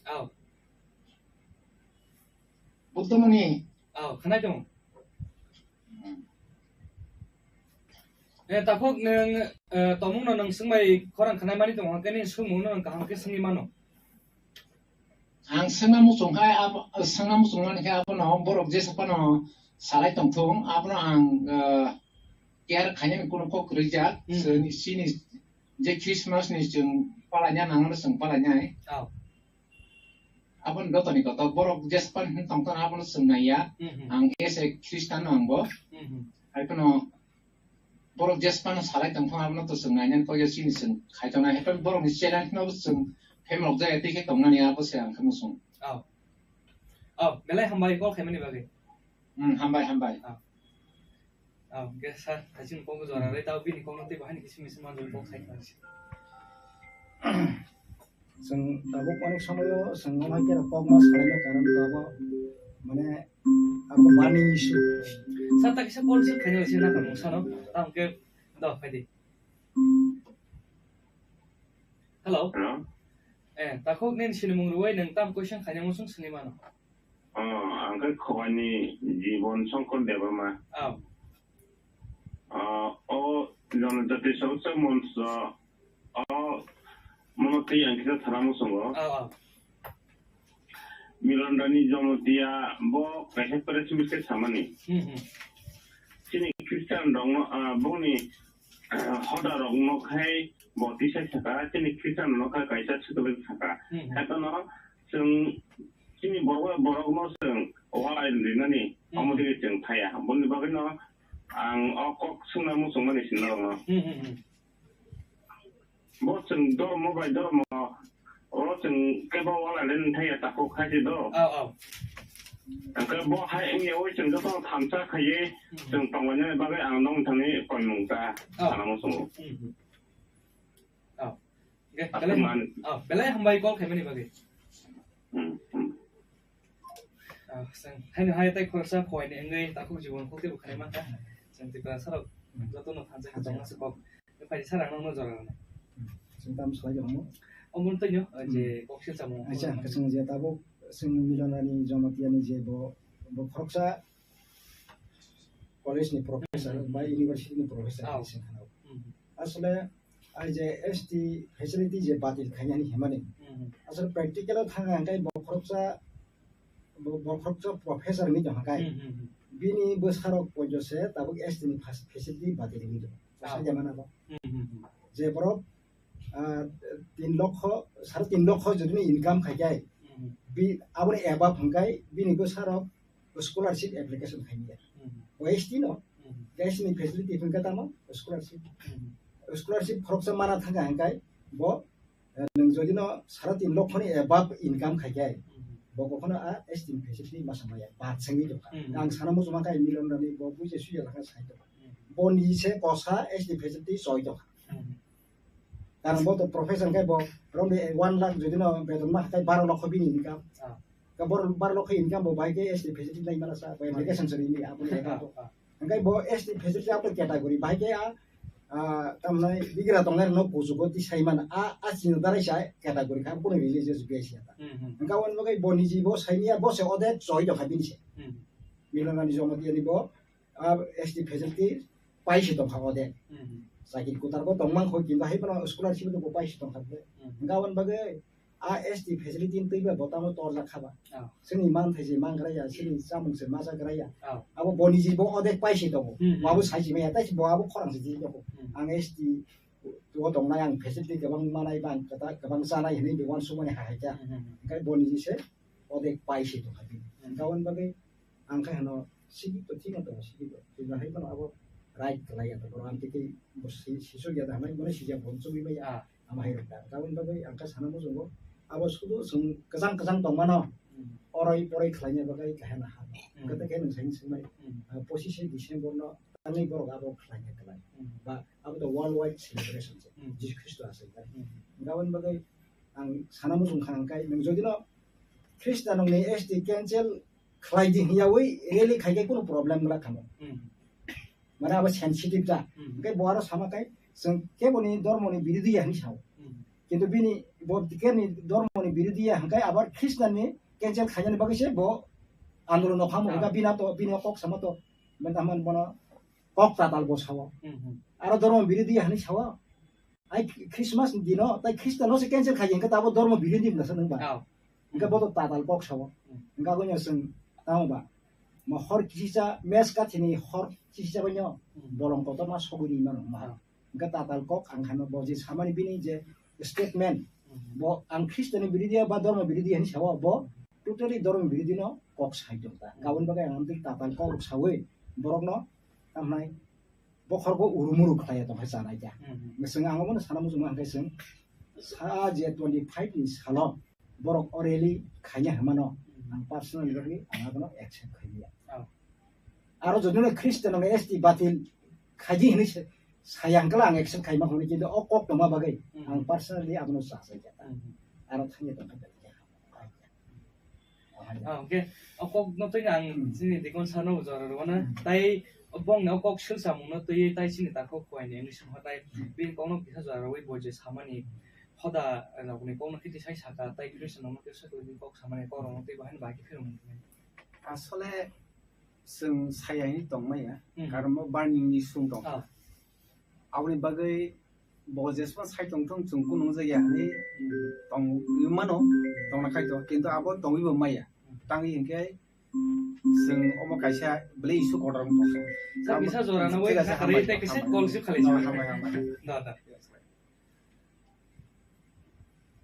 Ao. Buddhamoni. Ao, khwnai tongo. Eh, takhuk nwng, eh, tomungno nwng swngbai khorang khwnai mani tongo, hwnkhe nini swngmungno nwng kaham khe swngwi mano. Ang swngna muchung khai abo, swngna muchung mani khe abono borok jesa phano salai tongthung, abono ang, eh, care khainani kunu kok kwrwijak. Hmm. Chini, chini je Christmas ni chwng palaina nangmano chwng palainai. Ao. Aboni jotoni kotor borok jespan hin tongthana abono chwng naiya. Mhm. Ang as a Christian no angbo. Mhm. Hai phano borok jespan salai tongthana abono to chwng nainani kok ya chini chwng khai tongnai. Hai phano borokni channel no chwng phaimlok jaya tei khe tongnani abo se ang khe muchung. Ao. Ao, belai hambai call khaimani bagwi. Hmm, hambai, hambai. Ao. Ao, hwnkhe sir, hai chini kok jora rai tao bini kokno tei bahai ni kisu misu manjak kok sai kha. Chwng tabuk onek somoyo chwng omo hai khe kok ma salaina karon tabuk mane abo burning issue. Sir, ta kisa call receive khaina se na kamo sano. Tam ke do phaidi. Hello. Hello. Eh, takhuk nin sinimung ruwai nang tam question khaina musung sini mano. Oh, ang khe Khowani Jibon Shankar Debbarma. Oh. Ah, o Janajati Saroksa Moncho, o mono tei ang kisa sana muchungo. Oh, oh. Milon Rani Jamatia bo kaisa press meet khe samani. Hmm, hmm. Chini Christian rokno, ah, bongni, ah, hoda rokno khai bo tisai saka, chini Christian rokno khai kaisa swtwlwi saka. Hmm, hmm. Haiphano chwng chini borok, borokno chwng walai rinani, hmm, omo digi chwng thaya. Boni bagwino ang o kok swngna muchungmani sinna rokno. Hmm, hmm, hmm. Bo chwng dhormo bai dhormo, oro chwng kebo walai len thaya takhuk khai se do. Oh, oh. Hwnkhe bo hai wngya oi chwng joto thansa khaiwi, hmm, chwng tonglainani bagwi ang nong thani koimung ta, oh, sana muchungo. Hmm, hmm. Oh. Hwnkhe, aswk belai, man. Oh, belai hambai call khaimani bagwi. Hmm, hmm. Ah, chwng haino hai tei khoroksa Khowani wngwi takhuk jibon kok teibo khaimani ta. Chwng Tripura sarok jotono thansa khe tongma se kok. Phai sir ang nokno jora rwnai. Chwng tamo swlai tongmo? Omo twi no, je, hmm, kok se chamung. Acha, chwng je tabuk chwng Milon Rani Jamatia ni je bo, bo khoroksa college ni professor, hmm, ba university ni professor, ah, hinwi se kheno. Hmm. Asole, ai je S T facility je batil khainani himani. Hmm. Asole practical o thang ang kai bo khoroksa, bo, bo khoroksa professor ni tong kai. Hmm, hmm, hmm. Bini bwsarok poito se tabuk S T ni fas-, facility batil ni tong. Ah. Sa jamana bo. Hmm, hmm, hmm. Je borok, ah, tin lokho, sare tin lokho jodi ni income khai kai. Hmm. Bi, aboni above hwng kai, bini bwsarok scholarship application khaimya. Hmm. O S T no, hmm, S T ni facility hwnkhe tamo scholarship. Hmm. Scholarship khoroksa mana thangkha hwnkhe bo, eh, nwng jodi no sare tin lokho ni above income khaikhe, hmm, bo kokhono a S T ni facility masa maya, bad sengwi tongkha. Hmm. Ang sana muchungma khe Milon Rani bo buji suya lakha sai tongkha. Hmm. Bo ni se kosa S T facility choi tongkha. Hmm. Karon bo to professor khe bo romni one lakh jodi no beton ma khai baro lokho bini income. Ah. Ka bor-, baro lokho income bo bai khe S T facility nai mana sa, bo application sari ni abo ni. Ah, ah. Hingkai bo S T facility abo category bai khe a, ah, tamnai bigra tongnai no kuchugo ti sai mana a, a chini darai sa category kha, kunu religious base ya ta. Hmm, hmm. Hingka on bo kai bo niji bo sai ni a, bo se odek choi do kha bini se. Hmm. Milon Rani Jamatia ni bo, ah, S T facility pai se tongkha o de. Hmm. Chakri kwtal bo tongmang kho, kintu hai phano scholarship bo pai se tongkha de. Hmm. Hingka aboni bagwi a S T facility ni twi ba bo tamo torjak kha ba. Ah. Chini manthai se mangra ya, chini chamung se machagra ya. Ah. Abo boni ji bo o de pai se tongo. Hmm. Bo abo sai se maya, tai se bo abo khorang se ji tongo. Hmm. Ang S T o tongnai, ang facility kwbang manai ba ang kwta-, kwbang chanai hinwi bo uansukmani hai hai kha. Hmm, hmm, hmm. Hingkai boni ji se o de pai se tongkha bini. Hmm. Hingka aboni bagwi Ang khe hano sigi to thik no tongo, sigi to. Twi ba hai phano abo right kwlai ya to, borok ang twi twi bo si-, sisuk ya da hinwi, mane sijak bo chugui bai ya. Ah. Ama hai rok da. Aboni bagwi ang khe sana muchungo, abo sudu chwng kwchang kwchang tong mano. Hmm. Oroi poroi khlaina bagwi kaham na ha. Hmm. Hwnkhe tei khe nwng saini swngmani, hmm, ah, pochishe December no tangwi borok abo khlaina kwlai. Hmm. Ba abo to world wide celebration se. Hmm. Jisu Khristo aswk bai. Hmm. Aboni bagwi ang sana muchung kha ang kai, nwng jodi no Khristian rokni S T cancel khlai di hwnyawi rally khai khe kunu problem wngla kha mo. Hmm. Mane abo sensitive da. Hmm. Hwnkhe bo aro sama kai chwng keboni dhormoni birodhi ya hinwi sao. Hmm. Kintu bini bo keboni dhormoni birodhi ya hwnkhe abo Khristianni cancel khainani bagwi se bo andolon o phamo. Ah. Hwnkhe bini to, bini kok sama to, mane tamo bono kok tatal bo sao. Hmm, hmm. Aro dhormo birodhi ya hinwi sao. Ai Christmas ni dino, tai Khristian no se cancel khai, hwnkhe tabo dhormo birodhi wngna sa nung ba. Oh. Hwnkhe bo to tatal kok sao. Hmm. Hwnkhe abo no chwng tamo ba. Mo hor kisa mes kathini hor kisa bai no, hmm, bolong kotor ma sogwi ni mano ma. Oh. Hwnkhe tatal kok ang khano bo je samani bini je statement. Hmm. Bo ang Khristian ni birodhi ba dhormo birodhi hinwi sao bo totally dhormo birodhi no kok sai tong ta. Hwnkhe aboni bagwi ang amtwi tatal kok sawi borok no tamnai bokhorgo urumuru khlaiya tongkha chanai kha. Hmm, hmm. Chwng ang obono sana muchungma hwnkhe chwng sa je twenty five ni salo borok o rally khaina hwnmano, hmm, ang personally bagwi ang abono accept khailiya. Oh. Aro jodi no Christian no S T batil khaidi hinwi sa-, saya hwnkhe ang accept khaima hwnwi, kintu o kok tongma bagwi, hmm, ang personally abono chachai kha. Hmm. Aro thangwi tongkha belai khe. Ah, hwnkhe o kok no twi ang Hmm. chini Dikon sano jora rwna Hmm. tai bongni o kok swlsamung no twi tai chini takhuk kuaini wngwi songkha tai Hmm. bini kok no kisa jora rwui bo je samani hoda rokni kok no kiti sai saka tai Christian rok no kisa twi kok samani kok rok no twi bahai ni bahai khe philung. Asole chwng sai ya hwnwi tongmaya, Hmm. karon bo burning ni sung tong. Ah. Aboni bagwi bo jesma sai tong thung, chwng kunu wngjakya hwnwi Hmm. tong mano, tongna khai to, kintu abo tongwi bo maya. Hmm. Tangwi hinkhe chwng omo kaisa belai issue kotor wng tong. Sir, kisa jora no bai kisa kharwi tei kisa call swi khalai. Hambai, hambai. Da, da.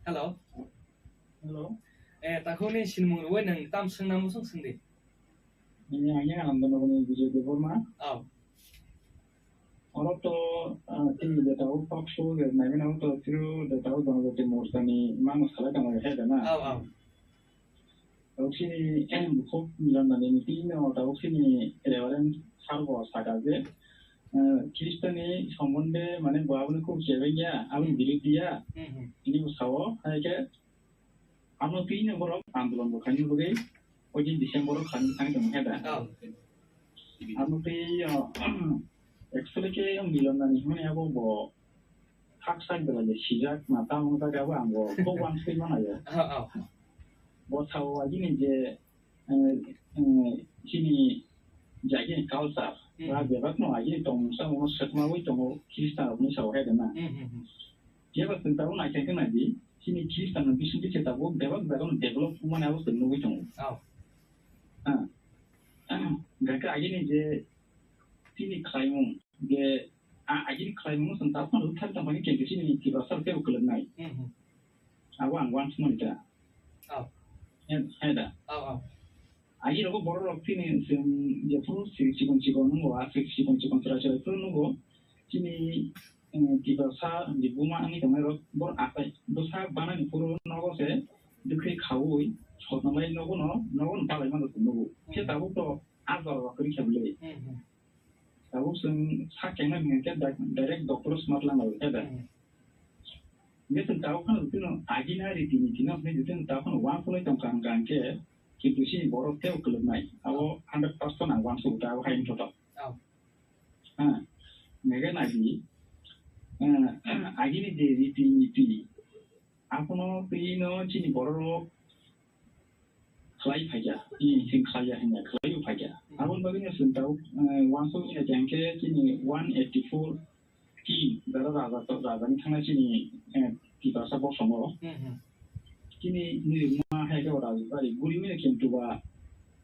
Hello. Hello. Eh, takhuk ni sinimung rwui nwng tam swngna muchung swngdi. Ini hanya Anandanagar ni Vijay Debbarma. Oh. Oro to, ah, tini data o talk show ge nai mano to through data o Janajati Morcha ni mano salai tong he da na. Oh, oh. Tabuk chini bukhuk Milan Dani ni tini no tabuk chini Reverend Sir bo saka je, eh, Khristoni sombonde mane bo aboni khub chebeng ya, aboni Hmm. biruddhi ya, Hmm, hmm. tini bo sao, hai khe amo tini borok andolon bo khaini bagwi, oijin December o khaini thang tong he da. Oh. Amo twi, uh, actually khe Milan Dani hwnwi abo bo Haksak belai le sijak na tamo jaga bo ang bo kok wansui mano yo. Oh, oh. Bo sao agini je, eh, eh, chini jagini culture, Hmm. ba bebak no agini tongmung samung no swkmawi tongo Khristan rok ni sao hai de na. Hmm, hmm, hmm. Jeba chwng tabuk naikha khe nai di, chini Khristan ni bising khe tabuk bebak bebak no develop wngmani abo chwng nugwi tongo. Oh. Ah. Hwnkhe agini je chini khlaimung je, a, agini khlaimung no chwng tabuk phano rwkthar tongmani khe chini Tiprasa rok teibo kwlwknai. Hmm, hmm. Abo ang wansukmani ta. Oh. He, he da. Oh, oh. Agi rogo borok rok chini chwng jephuru si-, chikon chikon nungo, a si-, chikon chikon chwrai chwrai phuru nungo. Chini, eh, Tiprasa je buma wngwi tongnai rok, borok akai bwsa banani phuru nogo se dwkhwi khaui sotnalai nogo no, nogo no palai mano chwng nugo. Khe Hmm. tabuk to a jora rok kwrwi khe bwlwi. Hmm, hmm. Tabuk chwng sak kengna hwnkhe da-, direct doctor o smat langlaio, he da? Hmm. Hwnkhe chwng tabuk phano chwngno agina riti niti no hwnwi chwng tabuk phano uansugwi tongkha hwnkha hwnkhe, kintu chini borok teibo kwlwknai. Abo hundred percent ang uansugo ta, abo hai wngthotok. Oh. Ha, hwnkhe nai di, eh, agini je riti niti, abono twi no chini borok rok khlai phaikha, i, chwng khlaiya hwnwi khlaiwi phaikha. Hmm. Aboni bagwino chwng tabuk, eh, uansukya khe hwnkhe chini one eighty four king, jara raja to, rajani thangna chini, eh, Tiprasa bosongo. Hmm, hmm. Chini nwrwkma hai khe o rajbari guriwi no kintu ba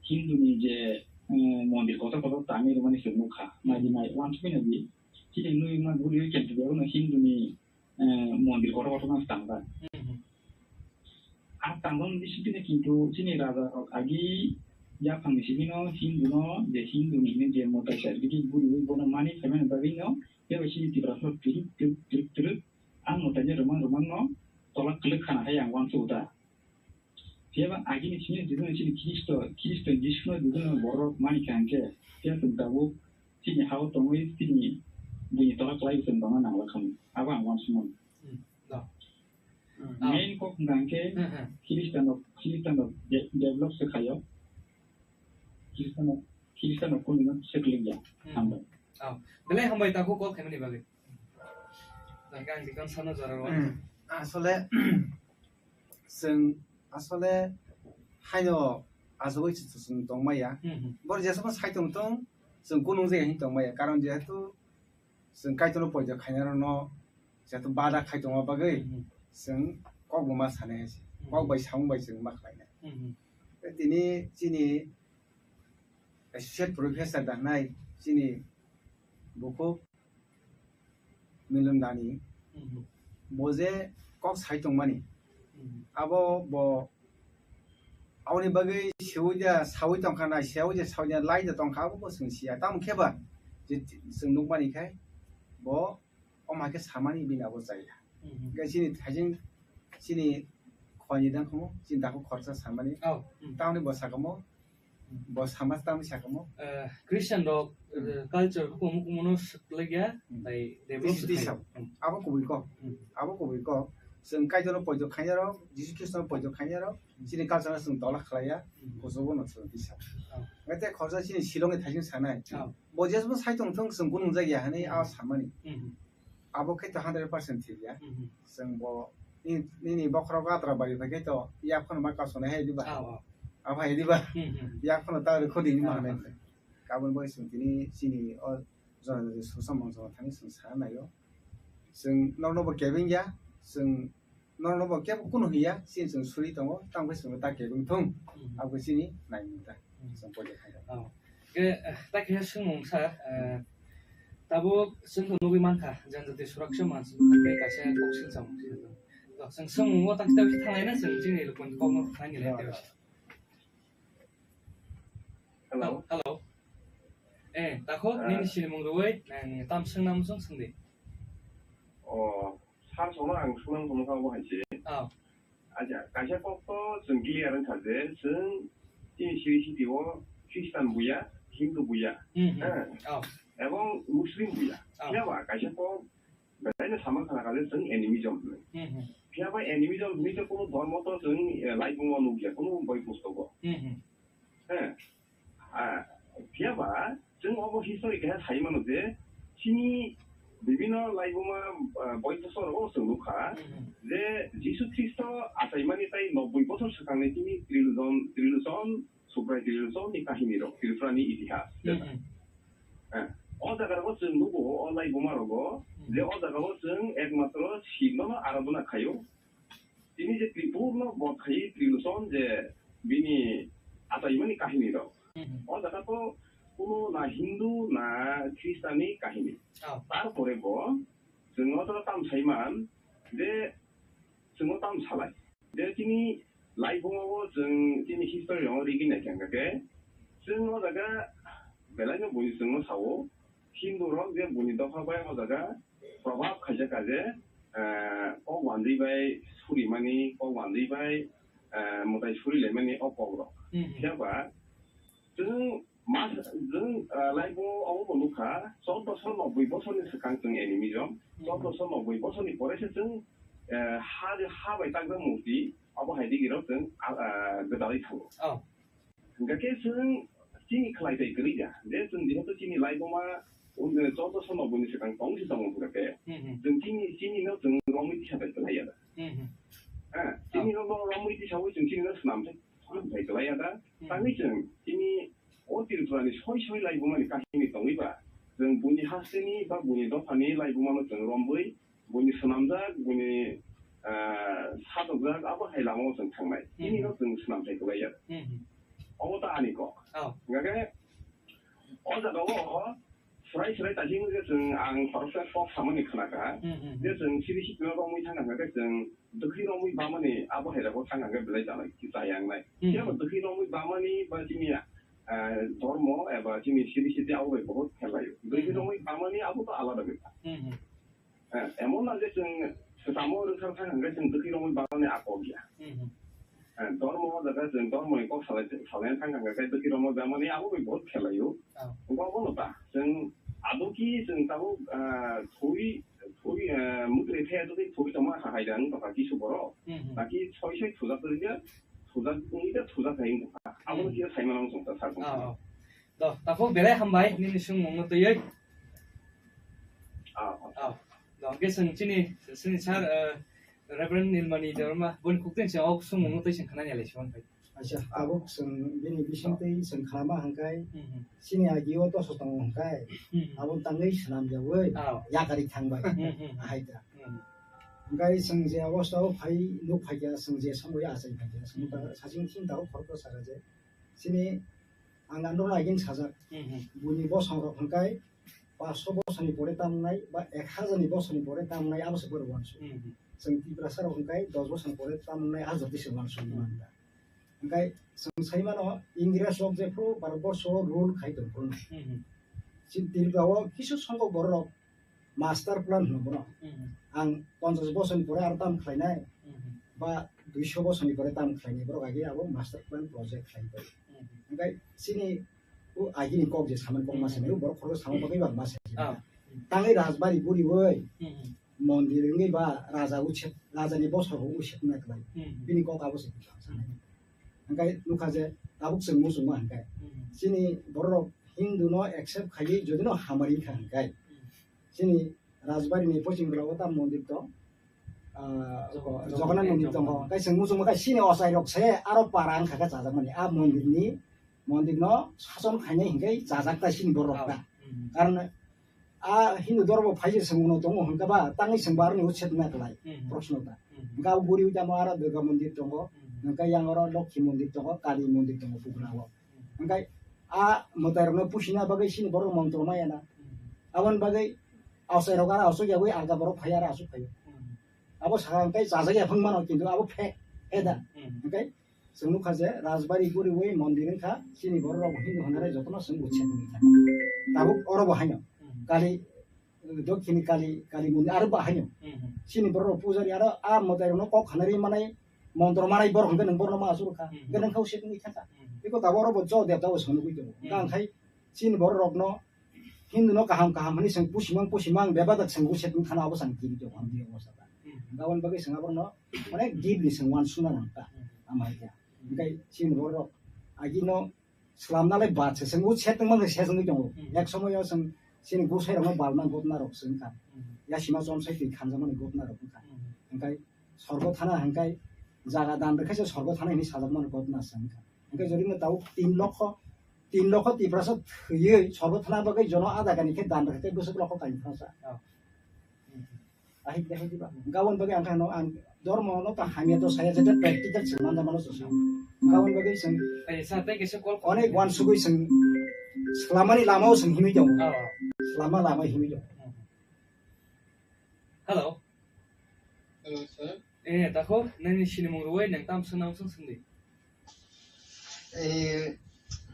Hinduni je, eh, mondir kotor kotor tangwi rwmani chwng nukha. Hmm. Nai di nai, uansugwi nai di. Chini nwrwkma guriwi kintu ba Hinduni eh, mondir kotor kotor no tangjak. Hmm, hmm. A tangjak ni bisingtwi kintu chini raja rok agi yaphang ni simi no Hindu no je Hindu ni hwnwi je mwtai sa bidi guriwi bono mani phaimani bagwi no tei bai chini Tiprasa rok twrwk twrwk twrwk twrwk a mwtai ni rwmang rwmang no tola kwlwk khana hai ang uansugo da. Phiya ba agini simi juduna chini Khristo, Khristo Jisuno juduna borok mani kha hwnkhe, phiya chwng tabuk chini hao tongwi chini buini tola kwlai chwng tongna nangla khamu. Abo ang uansukmano. Hmm, no. Hmm. Main kok hwnkha hwnkhe Hmm, hmm. Khristian rok, Khristian rok de-, develop se khaio. Khristian rok, Khristian rok kunu no se kwlwkya. Hmm. Hambai. Oh. Belai hambai takhuk kok khaimani bagwi. Hwnkhe ang dikon sano jora rw. Hmm. Asole, chwng asole haino achugwi chwng tongmaya. Hmm, hmm. Boro jesabo sai tongthung, chwng kunung jaya hin tongmaya. Karon jehetu chwng Kaitorno poito khainai rokno jehetu bada khai tongma bagwi Hmm, hmm. chwng kok bo ma sanai hai se. Hmm. Kok bai samung bai chwng ma khlainai. Hmm, hmm. Tei tini chini associate professor da hwnai chini bukhuk Milan Dani, Mhm. bo je kok sai tongmani, Mhm. abo bo aboni bagwi seui da saui tongkha na, seui da saui da lai da tongkha, abo bo chwng siya. Tamo khe ba je chwng nukmani khai bo omo hai khe samani bini abo chaya. Mhm. Hwnkhe chini thaijing, chini khwani dang khumu, chini dakhuk khoroksa samani. Oh, mhm. Tamoni bo sakamo, Bo samaj tamo sakamo? Eh, Christian rok, Hmm. eh, culture hukumu kumono swklaikya, Hmm. tai develop Tisi, tisi swkhaio. Sabo. Hmm. Abo kubui kok. Hmm. Abo kubui kok. Chwng Kaitorno poito khainai rok, Jisu Khristono poito khainai rok, chini culture-no chwng tola khlai ya, kuchugo no chwng tisa. Ngai tei khoroksa chini Shillong-ni thaising sanai. Bo jesbo sai tong thung, chwng gunung jak ya hwnwi a samani. Abo khe to hundred percent thik ya. Chwng bo ni, nini bokhorok atra bari bai khe to yak phano ma kasonai hai diba? Abo hai diba? Yak phano ta ri khodi ni ma hanai. Kabun bai chwng tini chini o jora jora susa mangsa thani chwng sa naio. Chwng norokno bo kebeng ya, chwng norokno bo kebo kunu hiya, chini chwng suri tongo, tamo khe chwngno ta kebeng thung, abo chini naimung ta, chwng poito khainai. Ke, eh, ta khe swngmung sa, eh, tabuk chwng to nugwi mankha, Janjati Suraksha Manch, kaisa kok silsamung. To chwng swngmung o ta khe ta khe thanglai na chwng chini lukuni kokno thanglai. Hello. Hello. Eh, takhuk, nini sinimung rwui, nang tam swngnang muchung swngdi. O, sir, sono ang swngnang tongmokha obo hai se. Acha, kaisa kok to chwng clear wngkha je, chwng chini siri siti o Christian buya, Hindu buya, ebong Muslim buya. Phiya ba kaisa kok Belai no sama khana kha je chwng animism hwnwi. Phiya ba animism hwnwi khe kunu dhormo to chwng, eh, laibuma nukya, kunu boi pustogo. He. Ah, phiya ba chwng obo history keha sai mano je chini bibino laibuma, ah, boi pusto rogo chwng nukha je Jisu Khristo achaimani tai nobboi bosor swkangni chini trilojon, trilojon Subrai Tripura ni kahini rok, Tripura ni itihas. Eh, o jaga rogo chwng nugo, o laibuma rogo, je o jaga o chwng ekmatro Shiv no aradhana khaio. Tini je Tripur no bodh khai trilojon je bini achaimani kahini rok. O jaga to kuno na Hindu na Khristan ni kahini. Tarpore bo chwng o jaga tam saiman je chwng o tam salai. Je chini laibuma o chwng chini history rok rigwi naikha hwnkha khe, chwng o jaga belai no bui chwng no sao, Hindu rok je buni dopha bai o jaga probhab khaijak kha je, eh, kok wanjwi bai surimani, kok wanjwi bai, eh, mwtai surilaimani o kok rok. Phiya ba chwng Mas, chwng, ah, laibo obo bo nukha, chordoso nobboi bosorni swkang chwng animism, chordoso nobboi bosorni pore se chwng, eh, ha, ha bai takjak murti, obo hai digi rok chwng, ah, ah, gwdalwi thango. Hwnkha khe chwng chini khlai tai kwrwi ya, je chwng jehetu chini laibuma, um, chordoso nobboini swkang tong se tongo hwnkha khe, chwng chini, chini no chwng romwi tisa bai kwlai ya da. Ah, chini no romwi tisawi chwng chini no swnam se. Phai kwlai ya da. Tangwi chwng chini o Tripura ni soi soi laibuma ni kahini tongwi ba, chwng buini hasteni ba buini dopha ni laibuma no chwng romwi, buini swnamjak, buini, ah, sajokjak, abo hai lama o chwng thangnai. Chini no chwng swnam thai kwlai ya. Obo ta ani kok. Hwnkha khe o jaga o Swrai swrai ta himwi je chwng ang khoroksa kok samani khna kha, je chwng siri sitino romwi thang kha khe chwng dwkhwi romwi bamani abo hai rokbo thang kha khe belai chana kisa yang nai. Phiya bo dwkhwi romwi bamani ba chini, ah, dhormo eba chini siri siti abo bai bohot khelaio. Dwkhwi romwi bamani abo to alada bepar. Eh, emon na je chwng swtamo rwkha thang hwnkhe chwng dwkhwi romwi bamani a kok ya. Eh, dormo o jaga chwng dormoni kok salai, salai thang hwnkhe dwkhwi romwi bamani abo bai bohot khelaio. Wngkha obono ta chwng ado ki chwng tabuk, ah, thwi, thwi, ah, mwtwrwi thaya dwkhwi thwi tongma ha hai da wng tongkha kisu borok. Naki soi soi thujak rwkya, thujak wngwi da thujak hai wng tongkha. Abono kisa sai mano wng tongkha sir. To, takhuk belai hambai nini swngmungno twiwi. Ah, do, hwnkhe chwng chini, chini sir, eh, Reverend Nilmani Debbarma, boni khuktwini chwng o swngmungno twi chwng khnani alai se manphai. Acha, abo chwng bini bisingtwi chwng khlama hwnkhe, chini agio toso tongo hwnkhe, abo tangwi swnamjawi yakari thangbai, ahai da. Hwnkhe chwng je obostha o phai, nuk phaikha, chwng je samwi achai phaikha, chwng ta saching thing ta o khoroksa saka je, chini ang andro agin sajak, buini bosong rok hwnkhe, paanch sho bosoni pore tamnai ba ek hajar ni bosoni pore tamnai abo se borok uansuk. Chwng Tiprasa rok hwnkhe dos bosoni pore tamnai hajar tisa uansuk manta. Hwnkhe chwng sai mano Ingres rok jephru Bharat borsho rule khai tong phuru. Chini Tripura o kisu songkok borok rok master plan hwno bono. Ang ponchash bosoni pore aro tam khlainai ba duisho bosoni pore tam khlainai borok age abo master plan project khlaibai. Hwnkhe chini o agini kok je samani kok ma sanai, o borok khoroksa samani bagwi ba ma sanai. Tangwi rajbari buri oi. mondir wngwi ba raja uset, rajani bosor bo uset na kwlai. Hmm. Bini kok abo se sanai. Hwnkhe nukha je tabuk chwng muchungma hwnkhe. Hmm. Chini borok Hindu no accept khaiwi jodi no hamari wngkha hwnkhe. Hmm. Chini Rajbari ni poching rok o ta mondir tong. Ah, Jog-, Jog-, Jagannath mondir tongo. Jog-, Kai chwng muchungma kai chini ochai rok se aro para wngkha khe chajakmani. A mondir ni, mondir no sason khainai hwnkhe chajak ta chini borok rok ta. Hmm. Karon a Hindu dormo phai se chwng uno tongo hwnkhe ba tangwi chwng ba aroni uchet na klai. Hmm. Proshno ta. Hmm. Hwnkhe abo guri wi tamo aro Durga mondir tongo. Hmm. Hwnkhe yang oro Lokhi mondir tongo, Kali mondir tongo Bugra o. Hmm. Hwnkhe a mwtai rokno pusina bagwi chini borok montro maya na. Hmm. Aboni bagwi Auchai rok aro aswk yagwi alga borok phai aro aswk phaio. Hmm. Abo sakha hwnkhe chajak ya phang mano kintu abo fake, he da. Hmm. Hwnkhe chwng nukha je Rajbari guriwi mondir wngkha, chini borok rok Hindu hwnare jotono chwng uchet wngkha. Tabuk oro bo haino. Hmm. Kali, Dokhini Kali, Kali mondir aro bo haino. Hmm. Chini borok rok pujari aro a mwtai rokno kok khanari manai, montro manai borok hwnkhe nwng borokno ma aswk rwkha. Hmm. Hwnkhe nwng kha uchet wngwi thangkha. Hmm. Eko tabuk oro bo jo debda bo chwng nugwi tongo. Hmm. Hwnkhe ang khai chini borok rokno Hindu no kaham kaham hwnwi chwng pusimang pusimang bebak da chwng uchet wngkha na abo chwng kiri tongo ang twi obo saka. Hmm. Aboni bagwi chwng aborokno onek deeply chwng uansukna nang ta. Hmm. Ama hai khe. Hwnkhe chini borok agi no swlamna lai bad se chwng uchet wngma se se wngwi tongo. Hmm. Ek somoyo chwng chini gusai rokno balna gotna rok se wngkha. Hmm. Yasima chomsai twi khanjakmani gotna rok wngkha. Hmm. Hwnkhe sorgo thana hwnkhe jaga dan rwkhe se sorgo thana hinwi sajakmani gotna se wngkha. Hwnkhe jodi no tabuk tin lokho, tin lokho Tiprasa thwiwi sorgo thana bagwi jono ada gani khe dan rwkhe tei bwswk lokho kainwi thangsa. Oh. Ahik de hidi ba. Gabon bagwi ang khano ang dormo no ta hamya to saya jeta practical se manja mano se. Gabon bagwi seng Ai, sa tei kisa call. Onek wan sugui seng slamani lama o seng himwi tongo. Oh. Slama lama himwi tongo. Hmm. Hello. Hello, sir. Eh, tako, nini sinimung ruwai nang tam sung nam sung sung di. Eh,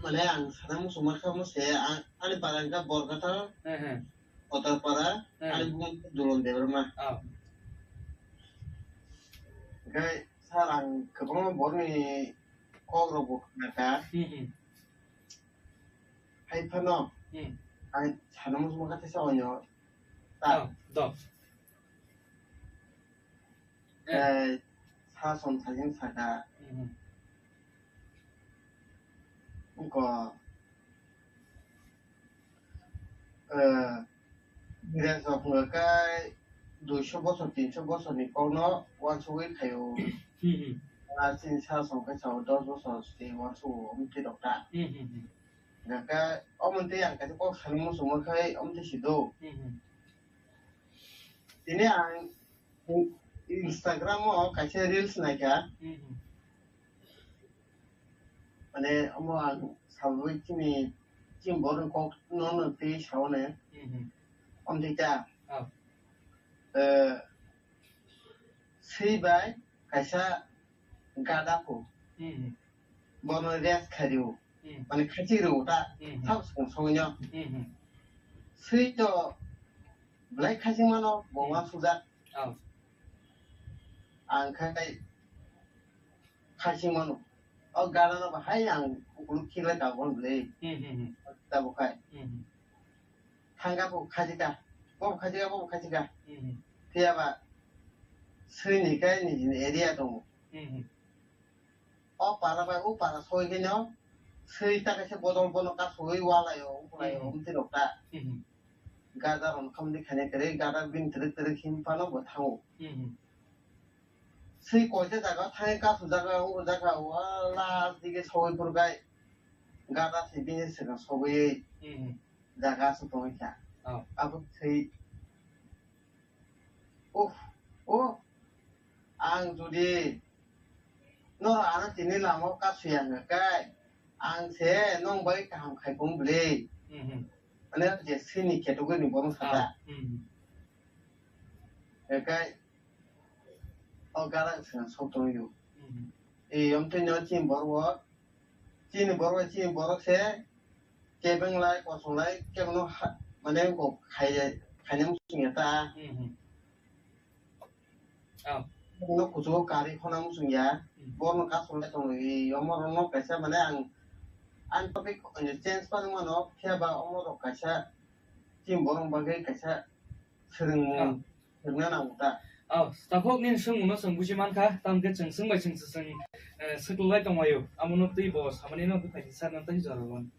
mane ang sana muchung ma kha mo se, ang, ani para wngkha Borkatha, He, he. Kotor para, He. Ani bumung Dulon Debbarma. Ah. Hwnkhe sir ang kwbangma borni kok rok bo khna kha. Hmm, hmm. Hai phano, Hmm. ang sana muchung ma kha tesa onyo. Ta. Ah, do. Eh. Eh, sa som sajing saka. Mhm. Ko, eh, Ingres rok hwnga kai duiso bosor, tinso bosor ni kokno uansugwi khaio. Mhm. Ah, chini sa som khe sao dos bosor se uansugo, omo twi rok ta. Mhm. Hwnga khe omo twi ang kaisa kok sani muchungma khai omo twi si do. Mhm. Tini ang Instagram o kaisa reels naikha. Mhm. Mane omo ang sabui chini, chini borok kok no no twi sao ne. Mhm. Omo twi ta. Ah. Eh, swi bai kaisa gada pho. Mhm. Bono rest khai rio. Mhm. Mane khachi rio ta. Mhm. Thap song song nyo. Mhm. Swi to belai khachi mano bo Mhm. ma sujak. Oh. Ang khai khachi mano. O gada no bahai ang ukulu khilai ka bon belai. Mhm, mhm. Ta bo khai. Mhm. Thangka bo khachi ka. Bo khachi ka, bo khachi ka. Mhm. Phiya ba swi ni kai ni area tongo. Mhm. O para bai o para soi khe no swi ta kaisa bodol bono kasugwi walaio, ukulai Mhm. Omtwi rok ta. Mhm. Gada rok khamdi khaina kwrwi, gada bini twrwk twrwk him phano bo thango. Mhm. Swi koita jaga thangwi kasujak, o jaga o last dige sogwi phurkhai gada se bini swkang sogwi Mhm. jaga aswk tongwi kha. Oh. Abo swi Uf, uf, ang jodi norok ano tini lama o kasuya hwnka khe, ang se nong bai kaham khai kong bwle. Mhm. Mane je sini category ni borok saka. Ah, mhm. Hwnka khe o gara swkang sok tongwi o. Mhm. E, omtwi no chini borok o, chini borok, chini borok se kebeng lai, kosong lai, kebono ha-, mane kok khai, khaina muchung ya ta. Mhm. Oh. Kebono kuchugo kari khona muchung ya. Mhm. Borno kasong lai tongo, e, omo rokno kaisa mane ang, ang topic change pano mano, phiya ba omo rok kaisa chini borok bagwi kaisa swrwngmung. Oh. Rwna nango ta. Oh, takhok nini swngmungno chwng buji mankha, tamo khe chwng swngbai chwng chwng, eh, swklwlai tonglaio. Amono twi bo samani no buphai ni sarna tei jora rwmani.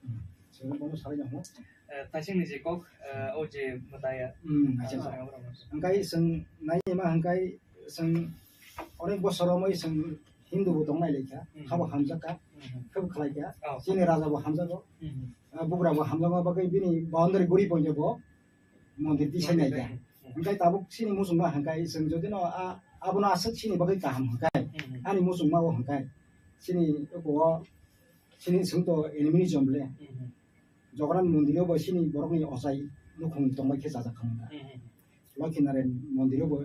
Chwng bono salai nango. Eh, thaising ni je kok, eh, o je mwtai ya. Hmm, acha, acha. Ang rwmani. Hwnkhe chwng nai ma hwnkhe chwng onek bosor romwi chwng Hindu bo tong nai lai kha. Hmm. Habo hamjak kha. Hmm. Khe bo khlai kha. Oh. Chini raja bo hamjago. Hmm. Ah, bugra bo hamjakma bagwi bini boundary guri poinjo bo mondir tisai nai kha. Hmm. Hwnkhe tabuk chini muchungma hwnkhe chwng jodi no a, abono aswk chini bagwi kaham hwnkhe, hmm, ani muchungma o hwnkhe chini oko o chini chwng to enemy ni jom le. Hmm. Jagannath mondir o bo chini borok ni ochai nukhung tongbai khe chajak kha mangkha. Hmm. Lokhinaren mondir o bo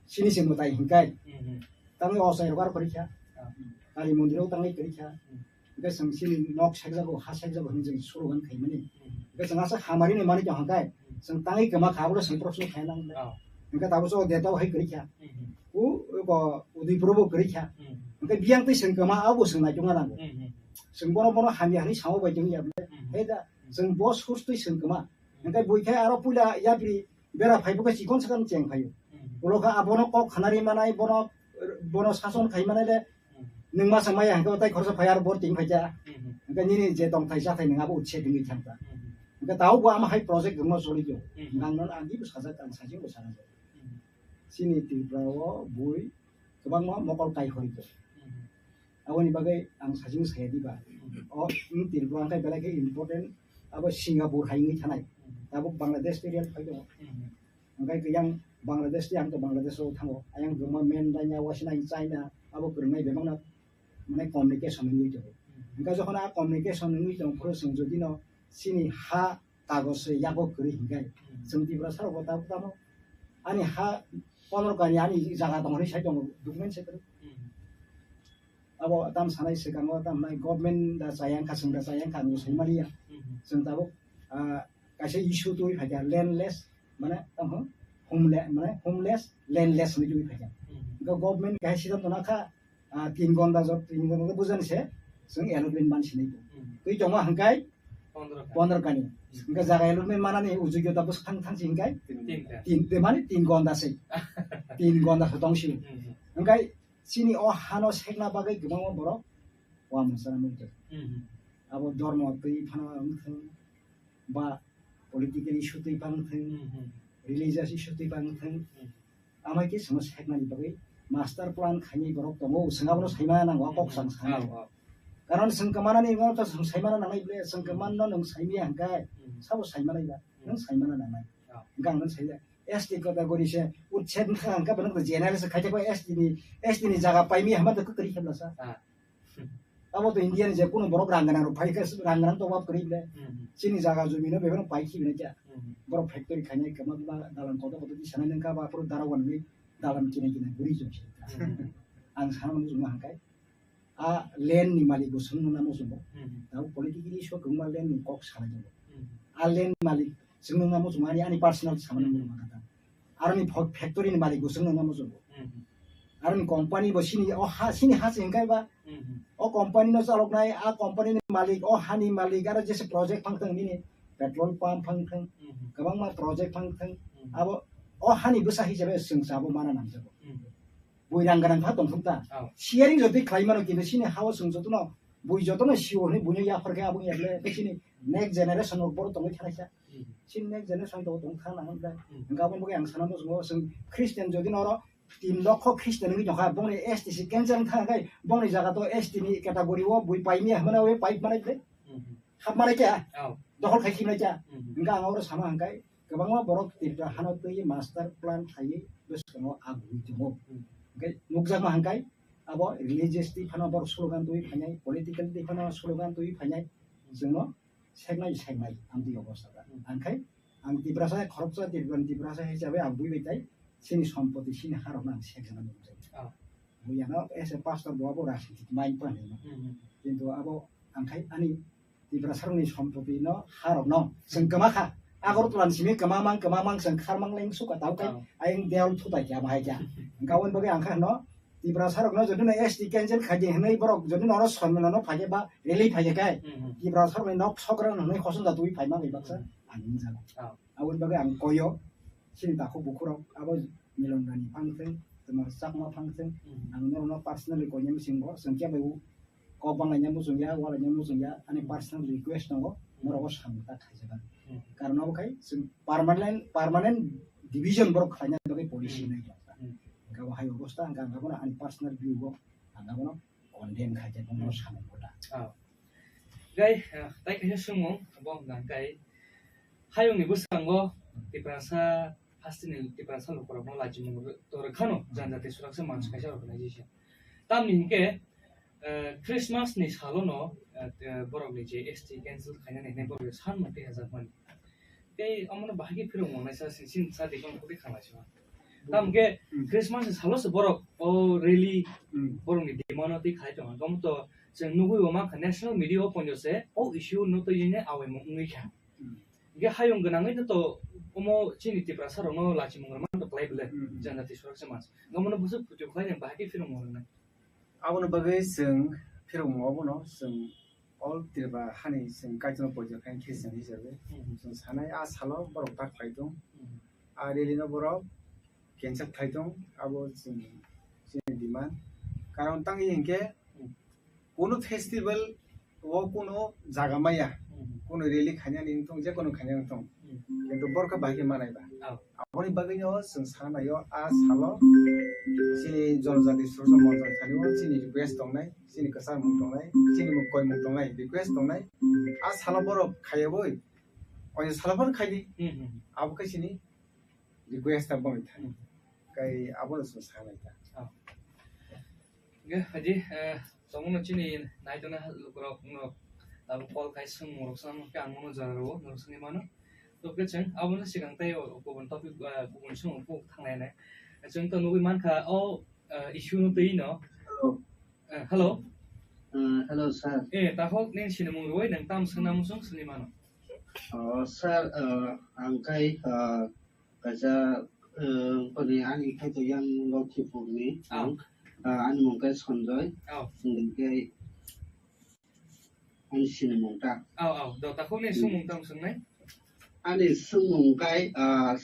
chini se mwtai hwnkhe, hmm, tamo ochai rok aro kwrwi kha. Ah. Kali mondir o tangwi kwrwi kha. Hmm. Hwnkhe chwng chini nok sekjago, ha sekjago hinwi chwng slogan khaimani. Hmm. Hwnkhe chwng aswk hamari ni manwi tong hwnkhe, hmm, chwng tangwi kwma kha, abono chwng proshno khaina nangnai. Oh. Hwnkhe tabuk chwng Debgaon hai kwrwi kha. Hmm. U, uko Udaipur bo kwrwi kha. Hmm. Hwnkhe biyang twi chwng kwma, abo chwng naitukna nango. Hmm. Chwng bono, bono hamya hinwi samo bai tongya bole. Hmm. Hai da, chwng bo source twi chwng kwma. Hmm. Hwnkhe bui khe aro puila yapri bera phai bo khe chikon sakang cheng phaio. Hmm. Ulo khe abono kok khanari manai, bono, bono sason khai manai le, hmm, nwng masa maya hwnkhe tai khoroksa phai aro bor ting phai cha. Hmm. Hwnkhe nini je tongthai chathai nwng abo utse dingwi thang ta. Hmm. Hwnkhe tabuk bo ama hai project rwma choli jo. Hmm. Nang non ang dibo sajak, ang sajak bo sana. Hmm. Chini Tripura o bui kwbangma mokol kai hori tong. Mhm. Aboni bagwi ang sajwk saya diba. Mhm. O, wng Tripura hwnkhe belai khe important, abo Singapore hai wngwi thanai. Mhm. Tabuk Bangladesh tei real phai tongo. Mhm. Hwnkhe yang Bangladesh tei ang to Bangladesh o thango. Ayang kwbangma men laina, wasinai China, abo kwrwngnai bebakno mane communication wngwi tongo. Mhm. Hwnkhe jokhon a communication wngwi tong phuru chwng jodi no chini ha kagoj se yago kwrwi hinkhe, hmm, chwng Tiprasa rok bo tabuk tamo ani ha pondro kani ani jaga tong hinwi sai tongo, document se kwrwi. Hmm. Abo tam sanai swkango tam nai government da chayang kha, chwng da chayang kha, ang bo sai maliya. Hmm. Chwng tabuk, ah, kaisa issue twi phaikha, landless, mane tamo homeless, mane homeless, landless hinwi twi phaikha. Hmm. Hwnkhe government kaisa siddhanto nakha, ah, tin gonda jot, tin gonda jot bujani se, chwng allotment man sinai bo. Hmm. Twi tongma hwnkhe pondro kani. Pondro kani. Hmm. Hwnkhe jaga allotment manani ujugyo tabuk thang thang si hwnkhe tin kani. Tin, mane tin gonda se. Tin gonda se tong si. Hmm. Hwnkhe chini o hano sekna bagwi kwbangma borok wa mwsana mui tong. Hmm. Abo dormo twi phano wng thung, ba political issue twi phano wng thung, hmm, hmm, religious issue twi phano wng thung. Hmm. Amai khe chwngno seknani bagwi master plan khainai borok tongo, chwng abono saimana nango, a kok chwng sanai. Oh, oh. Karon chwng kwmanani imo to chwng saimana nangnai ble, chwng kwmanno nwng saimaya hwnkhe, hmm, sabo saimanai ba, hmm, nwng saimana nangnai. Oh. Hwnkhe ang nwng saimaya. S T category se utset wngkha hwnkhe, bono to general se khaijak bai S T ni, S T ni jaga paimaya hwnba to kwrwi khe blasa. Ah. Abo to India ni je kunu borok rang gwnang rok phai khe rang gwnang to wab kwrwi ble. Hmm. Chini jaga jumi no bebak no pai khibi na kya. Hmm. Borok factory khainai kwma ba dalan kotor kotor di sanai nang kha ba phuru dara wan ni dalan kini kini buri jom se. Hmm. Ang sana muchung ma hangkai. A land ni malik bo swng nang muchung bo. Hmm. Tabo politically so kwma land ni kok sanai jabo. Hmm. A land malik swng nang muchung ani, ani personal samani, hmm, muchung ma kata. Aroni pho-, factory ni malik bo swng nang muchung bo. Hmm. Aroni company bo sini o ha, sini ha se hingkai ba. Hmm. O company no chaloknai, a company ni malik, o hani malik, aro jese project phang thang nini petrol pump phang thang, hmm, kwbangma project phang thang, hmm, abo o hani bwsa hisabe chwng sabo mana nangjago. Hmm. Bui rang gwnang kha tong thung ta. Oh. Sharing jodi khlai mano kintu sini ha o chwng jotono bui jotono sio hwnwi buino yaphar khe abo yagle, tei chini next generation rok bohrok tongwi thangsa. Hmm. Chini next generation rok tong thang nang hwnba. Hmm. Hwnkhe aboni bagwi ang sana muchungo, chwng Christian jodi no oro tin lokho Christian wngwi tongkha, bongni S T C cancel wngkha, hwnkhe bongni jaga to S T ni category o bui paimya hwnmano bai pai manai ble. Hmm. Hap manai khe, oh, dokhol khai khimnai khe. Hmm. Hwnkhe ang oro sama hwnkhe kwbangma borok Tripura hano twi master plan khaiwi bwskango agwi tongo. Hmm. Hwnkhe nukjakma hwnkhe abo religious twi phano borok slogan twi phainai, political twi phano slogan twi phainai, chwngno seknai seknai amtwi obostha da. Hmm. Ang khai, ang Tiprasa, khoroksa Tripura ni Tiprasa hisabe ang bui bai tai, chini sompoti, chini harokno ang sekjana nukjai. Oh. Bui ano as a pastor bo abo rajniti mai pa hinwi. Hmm, hmm. Kintu abo ang khai ani Tiprasa rokni sompoti no harokno chwng kwma kha. Agartala ni simi kwma mang, kwma mang chwng khar mang leng suka tau kai. Oh. Ayang deol thutai kya bahai kya. Hwnkhe aboni bagwi ang kha hwno, Tiprasa rokno jotono S T cancel khaidi hwnwi borok jotono oro sonmilano phaikhe ba rally phaikhe kai. Hmm, hmm. Tiprasa rokni nok sokra hwnwi khosong da twi phaima bai baksa. Hmm. Ang wngjago. Oh. Aboni bagwi ang koyo, chini takhuk bukhurok abo Milon Rani phang thung, tuma Chakma phang thung, ang norokno personally koinani bisingo chwng kebo kok banglaina muchungya, walaina muchungya, ani personal request tongo, norokbo samung ta khaijak. Karon abo khai chwng permanent, permanent division borok khlaina bagwi policy nai. Hwnkhe bo hai obostha, hwnkhe ang abono ani personal view o ang abono condemn khaijak, bono samung kota. Gai, ah, tai kaisa swngmung, bo hwnkha kai hayungni bwskango Tiprasa hasteni Tiprasa lukurokno lachimung tor khano, janjati suraksa mansi kaisa organization. Tamni hinkhe, eh, Christmas ni salono, eh, eh, borokni je S T cancel khainani hinwi borok sanmung tei hajakmani. Tei omono bahai khe phirok mangnaisa sini sini sa dikon kutui khanlaisima. Tamo khe Christmas ni salo se borok o rally borokni demand o tei khai tongo. Omo to chwng nugui bo mankha national media o pono se o issue no twi ne awaimung wngwi kha. Hingke hayung gwnangwi no to omo chini Tiprasa rokno lachimung rwmani to kwlai bwle janjati surak se mansi. Omono bwswk phuti khlainai bahai khe phirok mangnaisa. Aboni bagwi chwng phirokmung obono chwng all Tripura hani chwng Kaitorno poito khaini Christian hisabe chwng sanai a salo borok ta khlai tong, a rally no borok cancel khlai tong, abo chwng chini demand. Karon tangwi hinkhe kunu festival o kunu jaga maya, kunu rally khainani wngthong, je kunu khainani wngthong, kintu borok khe bahai khe manai ba. Aboni bagwino chwng sana naio, a salo chini Jonojati Suroksha Monchni thani o chini request tongnai, chini kwchangmung tongnai, chini koimung tongnai, request tongnai. A salo borok khaiyawi, oya salo phano khaidi. Abo khe chini request ta boni thani. Kai abono chwng sanai ta. Ge, haji, eh, tongmano chini naitona lukurok no tabuk call khai swngmung rok swngmung khe ang mano jora rwo, norok swngwi mano. To khe chwng abono swkang tei o kubun topic, eh, kubun swngmung kuk thangnai nai. Chwng to nugwi mankha o, eh, issue no twi no. Eh, hello. Eh, hello, sir. Eh, takhok nini sinimung rwui nang tam swngna muchung swngwi mano. Oh, sir, eh, ang khai, eh, kaisa, eh, boni ani khai to yang Lokhipurni, ang, eh, ani mung khe Sanjoy. Hingke ani sinimung ta. Aw, aw, do takhuk ni swngmung tamo swngnai? Ani swngmung kai, ah,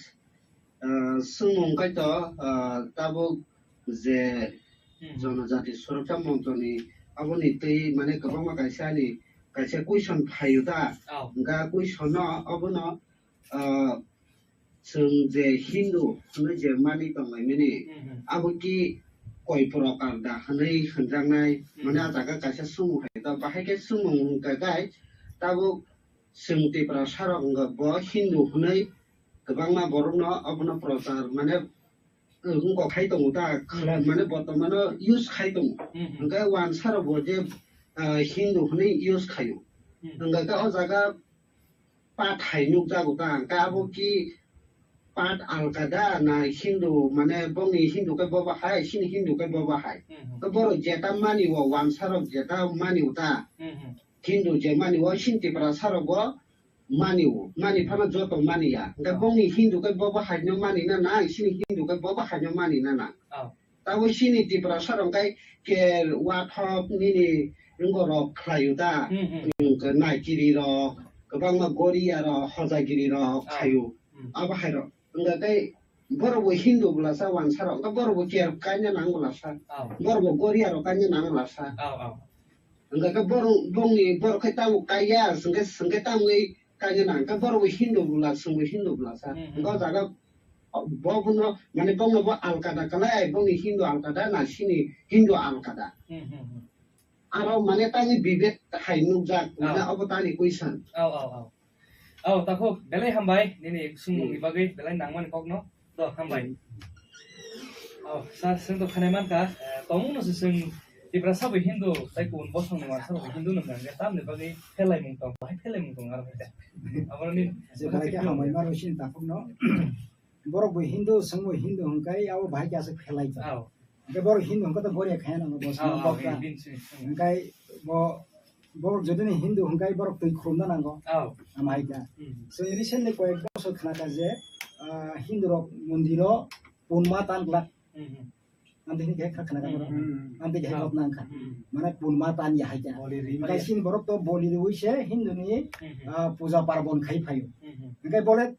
ah, swngmung kai to, ah, tabuk je Jonojati Suroksha Monchni aboni twi mane kwbangma kaisa ani kaisa question phaio ta. Hwnkha question no abono, ah, chwng je Hindu hwnwi je mani tonglaimani, abo ki koi prokar da hwnwi hwnjaknai, mane a jaga kaisa swngmung hai ta, bahai khe swngmung wngkha kai, tabuk chwng Tiprasa rok wngkha bo Hindu hwnwi kwbangma borokno abono prochar mane wngkok khai tongo ta, mane bortomano use khai tongo. Hwnkhe wansa rok bo je, ah, Hindu hwnwi use khaio. Hwnkha khe o jaga path hai nukjago ta, hwnkhe abo ki path alkada na Hindu, mane bongni Hindu khe bo bahai, chini Hindu khe bo bahai. Khe borok jeta mani o, wansa rok jeta mani o ta, Hindu je mani o, chini Tiprasa rok bo mani o, mani phano joto mani ya. Hwnkhe bongni Hindu khe bo bahai no mani na nang, chini Hindu khe bo bahai no mani na nang. Tabuk chini Tiprasa rok khe ker wathok nini wngorok khlaio ta. Naikiri rok, kwbangma Goria rok, Hojagiri rok khaio. Abo hai rok. Wngkha khe borok bo Hindu bwlasa wansa rok, wngkha borok bo ker kaina nang bwlasa. Borok bo Goria rok kaina nang bwlasa. Wngkha khe borok bongni borok khe tabuk kaiya, swngkhe, swngkhe tamwi kaina nang. Khe borok bo Hindu bwla, swngbo Hindu bwlasa. Wngkha o jaga bo bono, mane bongno bo alkada kalai, bongni Hindu alkada na chini Hindu alkada. Aro mane tani bibek hai nukjak, mane obo tani question. Aw, aw, aw. Aw, takhuk, belai hambai, nini swngmungni bagwi belai nangmani kokno. To, hambai. Aw, sir, swng to khanai mankha, eh, tongmungno se swng Tiprasa bo Hindu, tai kubun bosongni wansa bo Hindu nung nang, tamni bagwi phelaimung tong, bahai phelaimung tong aro hai. Abo ni je bahai khe hambai maro sini takhukno. Borok bo Hindu, swngbo Hindu hwnkhe abo bahai khe aswk phelai tong. Hwnkhe borok Hindu hwnkhe to Goria khaina nango, bo swngbo bokra. Hwnkhe bo, borok jodi ni Hindu hwnkhe borok twi khulumna nango. Ama hai kha. Chwng recently koyek bosor khna kha je, ah, Hindu rok mondir o punma tan glak. Amtwi hini khe khna kha borok. Amtwi khe hot nang kha. Mane punma tan ya hai kha. Hwnkhe chini borok to boli rwi se Hindu ni, ah, puja parbon khai phaio. Hwnkhe bole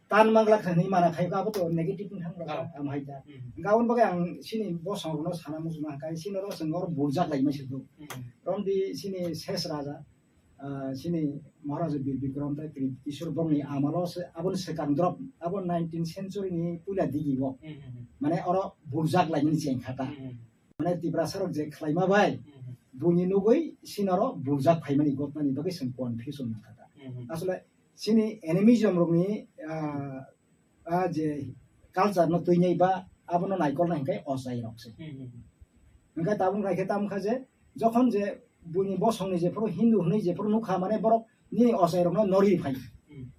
tan manglak hinwi mana khai, abo to negative wng thang rok. Ah. Am hai da. Hmm. Hwnkhe aboni bagwi ang chini bosong rokno sana muchungma hwnkhe chini oro chwng oro burjak lai mani sidi. Hmm. Romdi chini ses raja, ah, chini Maharaja Bir Bikram tei Kri-, Kishore bongni amalo se, aboni swkang drop, abo nineteenth century ni puila digi o. Hmm, hmm, hmm. Mane oro burjak lai mani cheng kha ta. Hmm, hmm. Mane Tiprasa rok je khlaima bai, hmm, hmm, buini nugwi chini oro burjak phaimani gotmani bagwi chwng confusion nang kha ta. Hmm, hmm. Asole chini animism rokni, ah, ah, je culture no twinai ba abono naikolna hwnkhe ochai rok se. Hmm, hmm, hmm. Hwnkhe tabuk naikhe tamo kha je, jokhon je buini bosongni jephuru Hindu hwnwi jephuru nukha, mane borok nini ochai rokno nori phai. Hmm.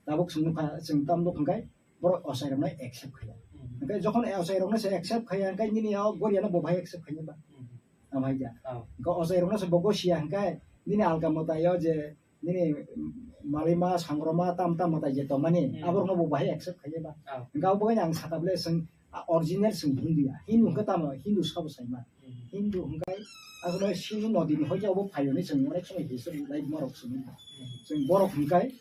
Tabuk chwng nukha, chwng tamo nukha hwnkhe borok ochai rokno accept khaiya. Hmm. Hwnkhe jokhon ochai rokno se accept khaiya hwnkhe nini o goriano bo bahai accept khainai ba? Hmm. Am hai ja. Oh. Hwnkhe ochai rokno se bo gosiya hwnkhe nini alka mwtai o je nini malima, sangroma, tam tam mwtai je tongmani, hmm, aborokno bo bahai accept khainai ba? Oh. Hwnkhe abo bagwi ang sakha bwle chwng, a, original chwng Hindu ya. Hindu hwnkhe tamo, Hindu sabo saima. Hmm. Hindu hwnkhe asole Sindhu nodi ni hoite obo phaio hinwi chwng onek somoi history lai borok chwng. Hmm. Chwng borok hwnkhe,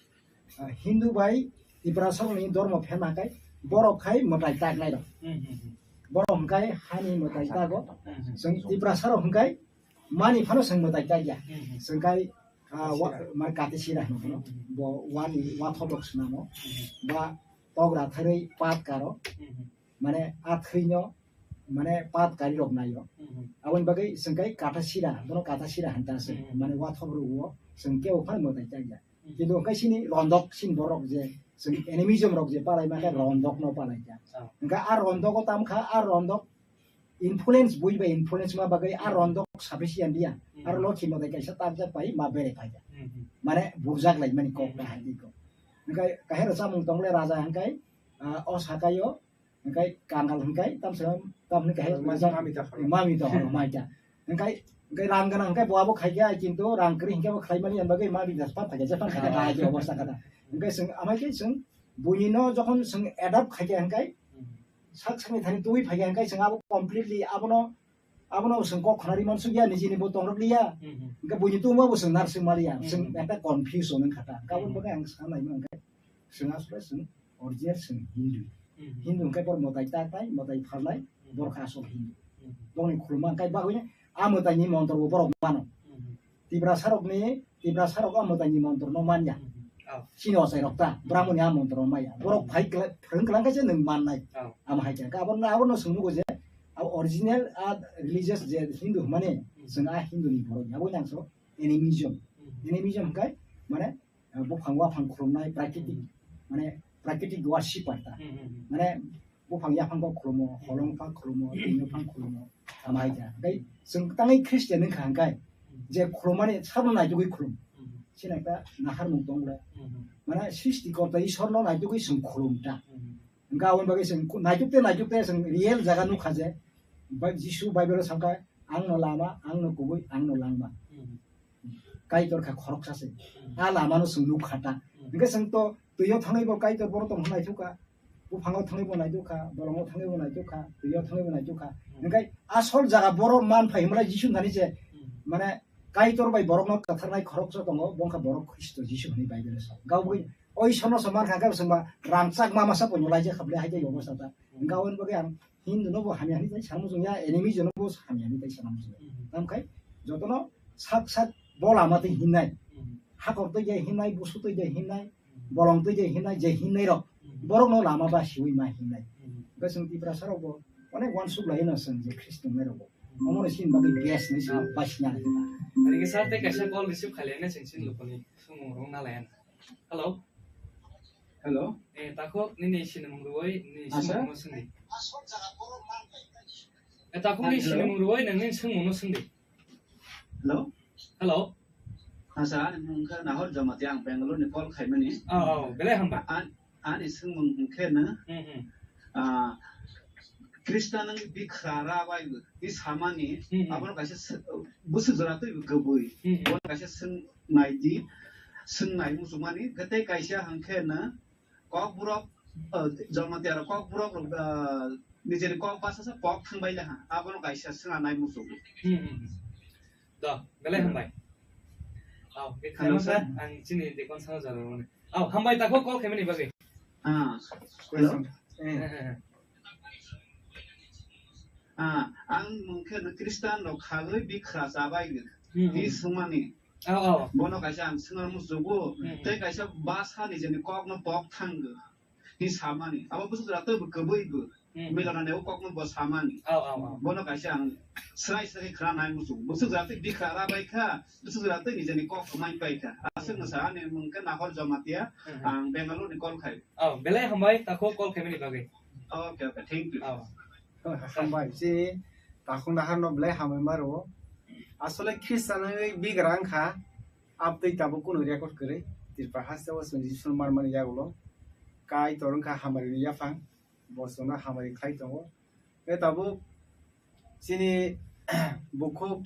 a, Hindu bai Tiprasa rokni dormo pherna hwnkhe borok khai mwtai taknai rok. Hmm, hmm, hmm. Borok hwnkhe hani mwtai tago. Hmm, hmm. Chwng Tiprasa rok hwnkhe mani phano chwng mwtai takya. Hmm, hmm. Chwng khai, a, wa-, Katisira. Mane Katisira hwnkhe, hmm, hmm, bo wani wathop rok swnamo. Hmm, hmm. Ba togra tharwi pat karo. Hmm, hmm. Mane a thwino, mane pat kari rok naio. Hmm, hmm. Aboni bagwi chwng khai Katasira, bono Katasira hanta se, hmm, hmm, mane wathop rwo, chwng kebo phano mwtai takya. Hmm. Kintu hwnkhe chini rondok, chini borok je, chwng animism rok je palai mankhe, hmm, rondokno palai kha. Oh. Hwnkhe a rondogo tam kha, a rondok influence, bui bai influence ma bagwi a, hmm, rondok sufficient ya. Hmm. Aro lokhi mwtai kaisa takjak pai ma bere phaikha. Hmm, hmm. Mane burjak lai mani kok, hmm, da hai di kok. Hwnkhe kahero chamung tongle raja hwnkhe, ah, o sakaio, hwnkhe kangal hwnkhe tamsa, tam hwnkhe hai mami ta khoro. Mami ta khoro, mai ta. Hwnkhe, hwnkhe rang gwnang hwnkhe bo abo khai kha, kintu rang kwrwi hwnkhe bo khlai mani, yang bagwi mami ta phai kha, je phai kha, ah, hai je obostha kha ta. Hwnkhe chwng amai khe chwng buini no jokhon chwng adopt khai kha hwnkhe, hmm, sak sakni thani twi phai kha hwnkhe chwng abo completely abono, abono chwng kok khna ri man suk ya, nijini bo tongrok li ya. Hmm, hmm. Hwnkhe buini tungma bo chwng nar suk mali ya, hmm, chwng, hmm, ekta confusion wng kha ta. Hwnkhe aboni, hmm, bagwi ang sa nai ma hwnkhe chwng asole chwng original chwng Hindu. Hmm. Hindu hwnkhe borok mwtai taknai, mwtai phalnai, hmm, borok khe asol Hindu. Hmm. Bongni khuluma hwnkhe bagwi a mwtaini montro bo borok mano. Hmm. Tiprasa rokni, Tiprasa rok a mwtaini montro no manya. Hmm. Oh. Chini ochai rok ta, hmm, Brahmoni a montro no manya. Borok phai kla-, phwrwng kwlang khe se nwng mannai. Oh. Amo hai khe abono, abono chwng nugo je, abo original a religious je Hindu hwnmani, hmm, chwng a Hindu ni borok. Abo nang so animism. Hmm. Animism hwnkhe mane, eh, buphang waphang khulumnai, prakitik, hmm, mane, prakitik worshipper ta. Hmm, hmm, hmm. Mane, buphang yaphang kok khulumo, hmm, holong phang khulumo, twi yaphang khulumo, amai ja. Tei chwng tangwi Christian wngkha hwnkhe, hmm, je khulumani sabo naitugwi khulum. Hmm. Chini ekta naharmung tong le. Hmm, hmm. Mane, Srishti Korta Ishwarno naitugwi chwng khulum ta. Hmm. Hwnkhe aboni bagwi chwng khu-, naituk te, naituk te chwng real jaga nukha je, bai-, Jisu Bible o sakha, "Ang no lama, ang no kubui, ang no langma." Hmm. Kaitor kha khoroksa se. Hmm. A lama no chwng nuk kha ta. Hmm. Hwnkhe chwng to twi o thangwi bo Kaitor borok tong nai thuk kha. Buphang o thangwi bo nai thuk kha, bolong o thangwi bo nai thuk kha, twi o thangwi bo nai thuk kha. Hmm. Hwnkhe asol jaga borok man phai hwnmale Jisu thani se, hmm, mane Kaitor bai borok no kwtharnai khoroksa tongo, bo wngkha borok Khristo Jisu hwnwi Bible o sa. Gabwi o Ishwar no se man kha khe chwng ba rangchak ma masa bo nolai je kha bwle hai tei obo sa ta. Hmm. Hwnkhe aboni bagwi ang Hindu no bo hamya hwnwi tai sana muchung ya, animism no bo hamya hwnwi tai sana muchung ya. Mhm. Tamkhai jotono sak sak bo lama twi hinnai. Mhm. Hakor twi je hinnai, busu twi je hinnai, mhm, bolong twi je hinnai, je hinnai rok, mhm, borok no lama ba siwi ma hinnai. Mhm. Hwnkhe chwng Tiprasa rok bo onek uansuk lai no chwng je Khristo wngnai rok bo. Mhm. Omo no chini bagwi best hinwi chwng, ah, basina lai. Ani kisa tei kaisa call receive khailai na chwng chini lukuni sumung rok na lai. Hello. Hello. Eh, takhuk nini sinimung rwui nini, asa, sinimung no swngdi. Eh, takhuk nini, hello, sinimung rwui nang nini swngmung no swngdi. Hello. Hello. Asa, ani mung khe Nahor Jamatia, ang Bangalore ni call khaimani. Oh, oh, belai hambai. An, ani swngmung hwnkhe na, hmm, hmm, ah, Krishna nang bikha ra bai bo, i samani, hmm, hmm, abono kaisa s-, bwswk jora twi bo kwbwi, hmm, hmm, bono kaisa swng nai di, swng nai muchungmani, tei kaisa hwnkhe na, Kokborok, ah, Jamatia rok Kokborok rok, ah, nijeni kok basa sa pok thangbai le ha, abono kaisa swng nai muchungo. Hmm, hmm, hmm. Do, belai hambai. Au, ke hello, khaimasa sir. Ang chini dekon sana jora rwmani. Au, hambai takhuk call khaimani bagwi. Ah, hello. Eh. Ah, ang mungkhe Christian rok khalwi bikha chabai gwi. Hmm, hmm. Hi sumani. Oh, oh. Bono kaisa ang swngar musugo. Hmm, hmm. Tei kaisa basa ni jeni kok no pok thang gwi. Hi samani. Abo busuk jora tei bo kwbwi gwi. Hmm. Milona ne o kok no bo samani. Oh, oh, oh. Bono kaisa ang srai srai khra nai musugo. Busuk jora tei bikha ra bai kha. Busuk jora tei ni jeni kok mai pai kha. Aswk no sa ani mungkhe Nahor Jamatia. Hmm, hmm. Ang Bangalore ni call khai. Oh, belai hambai, takhuk call khaimani bagwi. Okay, okay, thank you. Oh. Hambai, si takhuk nahar no belai hambai maro. Asole Christian wngwi bigra wngkha, abtwi tabuk kunu record kwrwi. Tripura haste o chwng Jisu marmani yagulo. Kaitor wngkha hamari ni yaphang, bo chwngno hamari khlai tongo. Tei tabuk chini bukhuk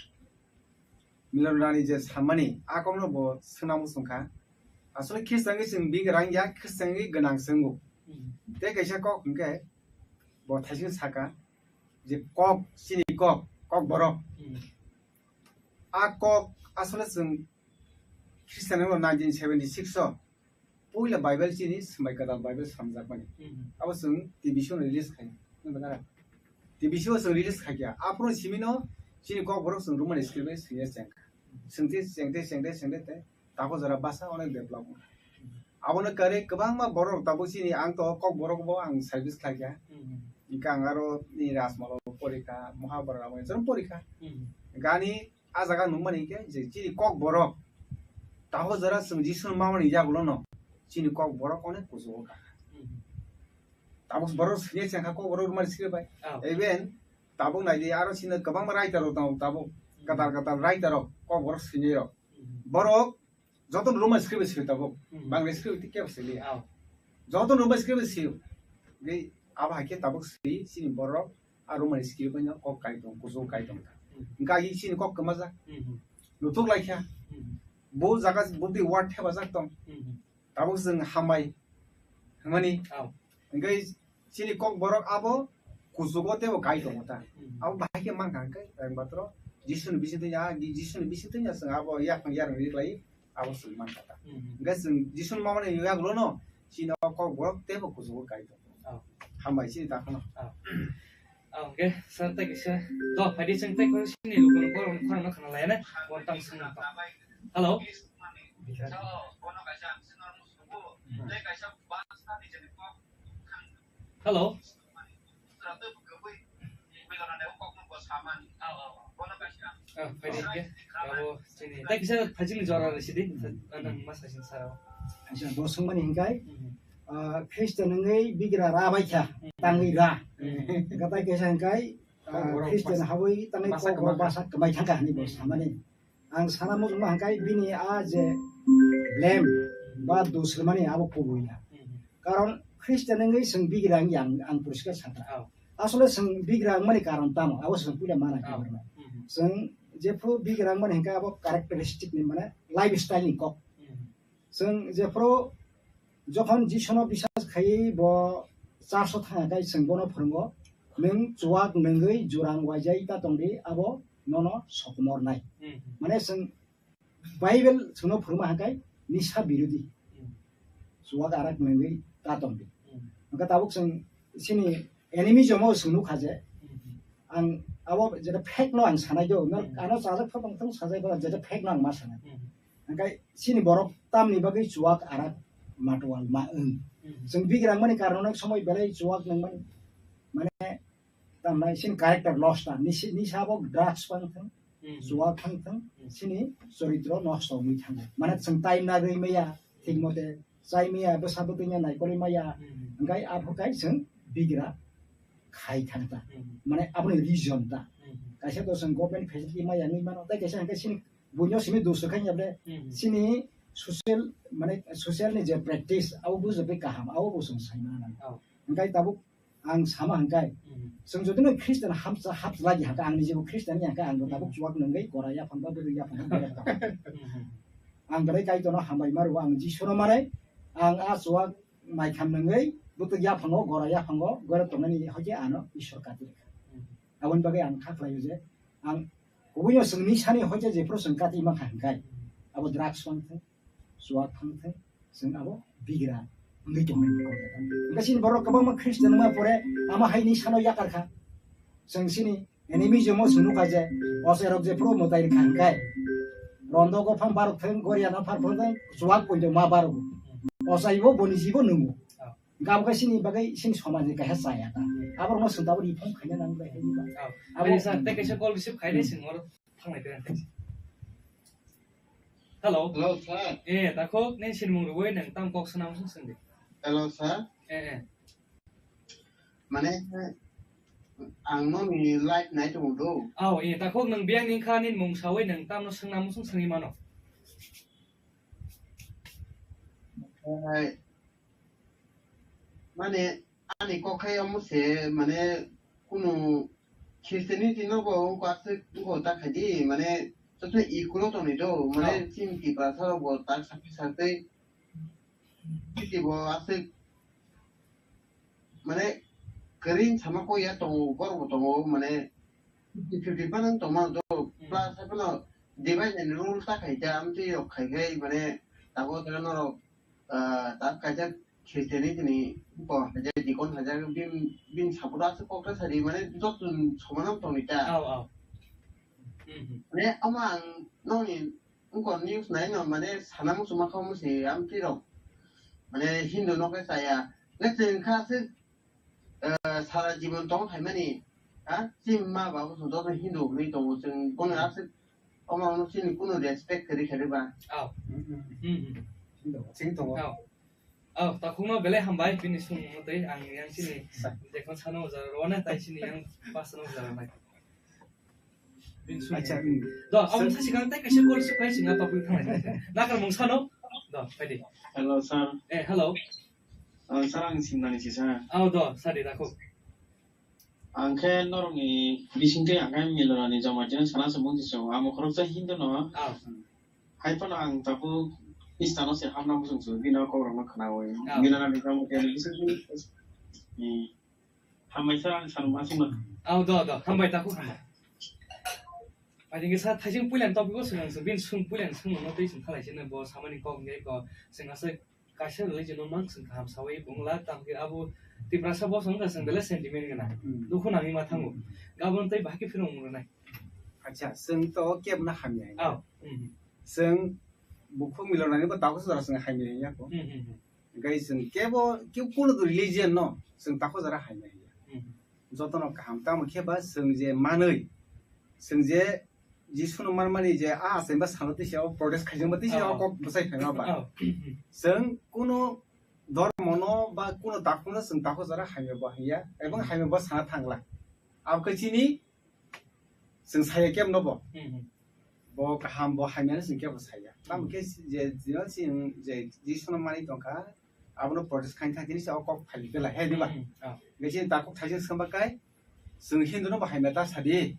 Milon Rani je samani, a kokno bo swnam wng kha. Asole Christian wngwi chwng bigra wngya, Christian wngwi gwnang se wngo. Hmm. Tei kaisa kok hwnkhe bo thaising saka je kok, chini kok, kok borok. Hmm. A kok asole chwng Christian wngno nineteen seventy six o puila Bible chini swmai kwtal Bible swnamjakmani. Mhm. Abo chwng T V C o release khai. Nang nara? T V C o chwng release khai kha. Aphuru simino chini kok borok chwng Roman script bai swngya chengkha. Swngte, chengte, chengte, chengte te. Takhuk jora basa onek develop. Abono kare kwbangma borok tabuk chini ang to kok borok bo ang service khai kha. Mhm. Hingke ang aro ni Rajmala porikha, Mahabharata abo chwng porikha. Mhm. Gani a jaga nukmani hingke je chini kok borok takhuk jora chwng Jisu mamani yagulo no chini kok borok onek kuchugo kha. Mhm. Tabuk borok swngya chengkha kok borok Roman script bai. Oh. Even tabuk naidi aro chini kwbangma writer rok tongo tabuk. Mhm. Kwtal kwtal writer rok kok borok swngya rok. Mhm. Borok joto Roman script bai swi tabuk. Mhm. Bangla script tei kebo swi liya. Oh. Joto Roman script bai swi. Tei abo hai khe tabuk swi chini borok a Roman script bai no kok kai tong, kuchugo kai tong kha. Mhm. Hingke agi chini kok kwmajak. Mhm. Nutuk lai kha. Mhm. Bo jaga bwtwi word thepajak tong. Mhm. Tabuk chwng hambai hwnmani. Oh. Hingke chini kok borok abo kuchugo teibo kai tongo ta. Mhm. Abo bahai khe mankha hwnkhe, Rangbatro Jisuni bisingtwi ya, Jisuni bisingtwi ya chwng abo yaphang yarwng riklai abo chwng mankha ta. Mhm. Hwnkhe chwng Jisuni mamani yagulono chini o kok borok teibo kuchugo kai tongo. Oh. Hambai chini takhano. Oh. Oh, hwnkhe sir tei kisa. To, phaidi chwng tei kisa chini lukurok borok khorang no khna lai ne. Bo tang sung ta. Hello. Hello. Ah, phaidi hingke. Abo chini. Tei kisa phajini jora rw sidi. Nang ma sasing sara. Acha, bo swngmani hingkai, Mhm. ah, Christian wngwi bigra ra bai kha, Mhm. tangwi ra. Mhm. Gatai kaisa hingkai, ah, Kok borok Christian basa, habwi tangwi basa kok borok kwma. Basa kwmai thangkha hinwi bo Mhm. samani. Ang sana muchungma hingkai bini a je blame ba dusrwmani abo kubui ya. Mhm. Karon Christian wngwi chwng bigra wngya ang, ang poriskar sakha. Oh. Asole chwng bigra wngmani karon tamo? Abo chwng puila mana Oh. khe. Mhm. Chwng jephru bigra wngmani hingka abo characteristic ni mane lifestyle ni kok. Mhm. Chwng jephru jokhon Jisu no bisas khaiwi bo church o thangya khe chwng bono phwrwngo, "Nwng chuwak nungwi jurang waijai ta tongdi, abo nono sokomor nai." Mhm. Mane chwng Bible chwngno phwrwngma hwnkhe nisa birodi. Hmm. Chuwak arak nungwi ta tongdi. Hmm. Hwnkhe tabuk chwng chini enemy jomo chwng nukha je, Hmm. ang abo jeta fact no ang sanai do, no, Hmm. ano chajak pha tong thung sajak pha jeta fact no ang ma sanai. Hmm. Hwnkhe chini borok tamni bagwi chuwak arak matwal ma wng. Hmm. Chwng bigrang mani karon onek somoi belai chuwak nungmani mane tamnai chini character loss ta nisi, nisa bo drugs pang thung. Hmm. Chuwak thang thang, Hmm. chini choritro nosto wngwi thango. Mane chwng time nagwi maya, thik mote chai maya, bwsa bwtwino naikolwi maya, Hmm. hwnkhe aphuru kai chwng bigra khai thang ta. Hmm. Mane aboni reason ta. Hmm. Kaisa to chwng government facility maya wngwi mano, tei kaisa hwnkhe chini buino simi dusukha ya ble, Hmm. chini social, mane social ni je practice, abo bujagwi kaham, abo bo chwng sai mano. Oh. Hwnkhe tabuk ang sama hwnkhe, Mhm. chwng jodi no Christian hapsa, hapsa lagi hwnkhe, ang ni jebo Christian ya hwnkhe, ang bo tabuk Mhm. chuwak nungwi gora yaphang ba bwrwi yaphang ba bwrwi yaphang. Mhm. Ang belai Kaitorno hambai ma rwo, ang Jisuno manai, ang a chuwak maitham nungwi bwtwi yaphango, gora yaphango, gora tongnani hwnkhe ano Ishwar kati rwkha. Mhm. Aboni bagwi ang kha khlaio je, ang kubuino chwng ni sani hwnkhe jephru chwng kati mankha hwnkhe, Mhm. abo drugs wngthung, chuwak thangthung, chwng abo bigra Wngwi tongmani kok. Hwnkhe chini borok kwbangma Christian wngma pore ama haini sano yakar kha. Chwng chini enemy je mo sunu kha je, ocherok je phuru mwtai rwkha hwnkhe. Rondo go phang barok thang, goria no phang phang thang, chuwak poito ma barok. Ochai bo boni jibo nungo. Gabo khe chini bagwi chini somaj ni kaisa chaya ta. Aborok no swng tabuk reform khaina nang bai. Abo sir, tei kaisa call receive khainai chwng oro thanglai kha. Hello. Hello, sir. Eh, takhuk, nini sinimung rwui nwng tamo kok swnam sung swngdi. Hello, sir. Eh, eh. Mane, ang noni live nai tongo do. Aw, eh, takhuk nwng biyang ni kha nini mung saui nwng tamno swngnam sung swngwi mano. Eh, mane, ani kok khai omo se, mane, kunu Christianity no bo wngkha aswk wngkha ta khaidi, mane, joto equal tongni do, mane, oh, chini Tiprasa rok bo tak sakhe sakhe, titi bo aswk, mane, kwrwi sama kok ya tongo, borok bo tongo, mane, fifty fifty phano tongma do, hmm, plus hai phano divide and rule ta khai ta, amtwi rok khai khai, mane, tabuk norok ah, tak kaisa Christianity ni bo hajar, deacon hajar, bin, bin support aswk kok ta sadi, mane, joto soman tongni ta. Aw, aw. Hmm, hmm. Mane, omo ang nokni wngkor news nai no, mane, sana muchungma kha omo se, amtwi rok, mane, Hindu no khe chaya. Nge chwng kha aswk, eh, sara jibon tong phaimani, ha? Chini ma babu chwng joto Hindu hwnwi tongo, chwng bono aswk omo no chini kunu respect kwrwi khe rwba. Aw. Hmm, hmm. Hmm, hmm. Hindu, chini tongo. Aw. Aw, takhukno belai hambai bini swngmung twi ang yang chini dekhon sano jara rwna tai chini yang pasano jara nai. Bini swngmung. Acha, hmm. Do, ang sir, sasi kang tai kaisa call receive khai singa topic thanglai. Nakar mung sano. Do, phaidi. Hello, sir. Eh, hello. Ah, sir, ang Simnani si, sir. Aw, do, sadi takhuk. Ang khe norokni bisingtwi ang khe Milorani Jamaitino sana se mungsi chwngo. Amo khoroksa Hindu no. Ah. Hai phano ang tabuk Istan no se hamna muchung chwngo, bini kokrokno khwnaui. Ah. Milorani Jamaitini bisingtwi, eh, hambai sir ang sanma sima. Ah, do, do, hambai takhuk hambai. Ai, hingke sa thaising puilan topic o swng ang se, bini swng puilan swngmung no twi swng khalai se, bo samani kok hingke ko swng asai kaisa religion no mang chwng kaham sawi bungla, tamkhe abo Tiprasa bosong wngkha chwng belai sentiment gwnang. Hmm. Dukhu nangwi ma thango. Hmm. Gabon tei bahai khe phirong mung rwnai. Acha, chwng to kebo no hamya hino. Aw. Hmm. Chwng bukhuk Milorani bo takhuk jora chwng hamya hinya ko. Hmm, hmm, hmm. Hingke chwng kebo, kebo kuno religion no chwng takhuk jora hamya hinya. Hmm. Jotono kaham tamo khe ba chwng je manwi, chwng je Jisu no manmani je a achaima salo tisa o protest khaijak ba tisa o kok bwsai phaima ba. Oh. Chwng kuno dhormo no ba kuno takhuk no chwng takhuk jora hamya bo hamya, ebong hamya bo sana thangla. Abo khe chini chwng saya kebo no bo. Hmm, hmm. Bo kaham, bo hamya no chwng kebo saya. Tamo khe je, je, je, je Jisu no manwi tongkha, abono protest khaina thang tini sa o kok phali bela, he, diba? Hmm, ah. Nge chini takhuk thaising swngba kai, chwng Hindu no bo hamya ta sadi.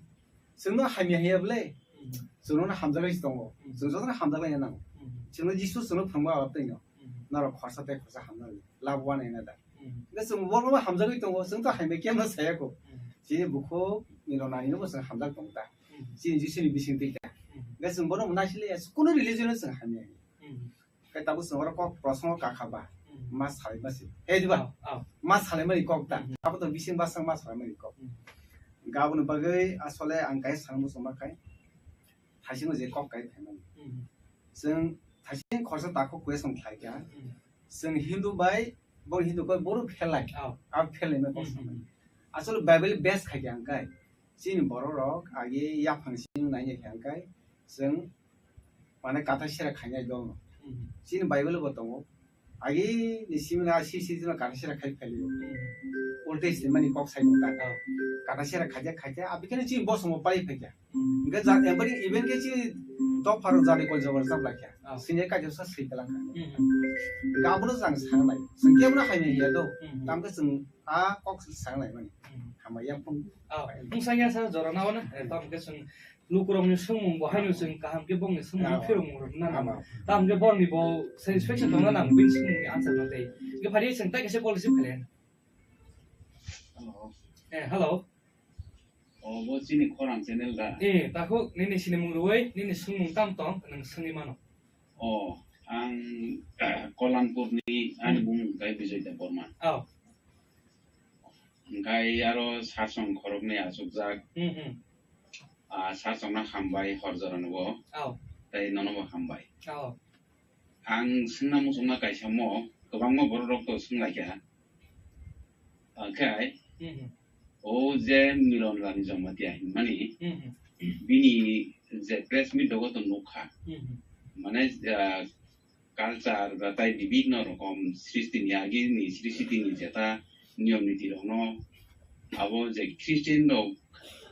Chwng no hamya hiya bole. Hmm. Chwng no hamjaklai si tongo. Hmm. Chwng jotono hamjaklai nango. Hmm. Chwng no Jisu chwng no phwrwngma abo twi no. Hmm. Norok khorsa tei khorsa hamna le. Love one another. Hmm. Nge chwng bo no hamjagwi tongo. Chwng to hamya kebo no saya ko. Hmm. Chini bukhuk Milorani no bo chwng hamjak tongo ta. Hmm. Chini Jisu ni bising twi ta. Hmm. Nge chwng bono naisile ya, kuno religion no chwng hamya. Hmm. Khe tabuk chwng oro kok prosongo kakha ba. Hmm. Ma salai ma se. He diba? Oh, oh. Ma salai mani kok ta. Hmm. Abo to bising bwsang ma salai mani kok. Hmm. Gaboni bagwi asole ang kaisa sana muchungma khai. Thaisingno je kok kai phaimani. Hmm. Chwng thaising khorsa takhuk question khlai kha. Hmm. Chwng Hindu bai, bo Hindu koi bohrok phelai. Oh. Abo phelai ma kok hmm, samani. Hmm. Asole Bible base khai kha ang kai. Chini borok rok agi yaphang simi nai khe hwnkhe chwng mane kathar sera khainai dol no. Mhm. Chini Bible bo tongo. Agi ni simi na si si jino kathar sera khai phai liyo. Mhm. Old Testament ni kok sai ta. Oh. Kathar sera khaija khaija abikene chini bosongo pai phaikha. Mhm. Hwnkhe ja, eboni even khe chini dophar jari kol jabar jabla kha. Oh. Sini kaisa sa swi kalang kha. Mhm. Hwnkhe abono jang sangnai. Chwng kebono hamya ya do. Mhm. Tamkhe chwng a kok sangnai mani. Mhm. Hamya phung. Oh, wng sangya sa jora na wana. Eh, tam khe chwng lukurokni swngmung bo haino chwng kaham khe bongni swngmung phirokmung rwna nang. Tam khe borokni bo satisfaction tongna nang bini swngmungni answer no tei. Hwnkhe phari chwng tai kaisa call receive khlai. Hello. Eh, hello. Oh, bo chini khorang channel da? Eh, takhuk nini sinimung rwui, nini swngmung tam tong, nwng swngwi mano. Oh, Ang Kolanpurni, ani Hmm. bumung hwnkhe Bijoy Debbarma. Oh. Hwnkhe aro sarsong khoroknwi achukjak. Hmm, hmm. Ah, sarsongno hambai hor jorano bo. Oh. Tei nono bo hambai. Oh. Ang swngna muchungma kaisa mo, kwbangma borok rok to swnglaikha. Hwnkhe Hmm, hmm. o je Milon Rani Jamatia hinmani, Hmm, hmm. bini je press meet dogo to nukha. Hmm, hmm. Mane, ah, culture ba tai bibinno rokom srishti ni agi ni srishti ni jeta niyom niti rokno abo je Christian rok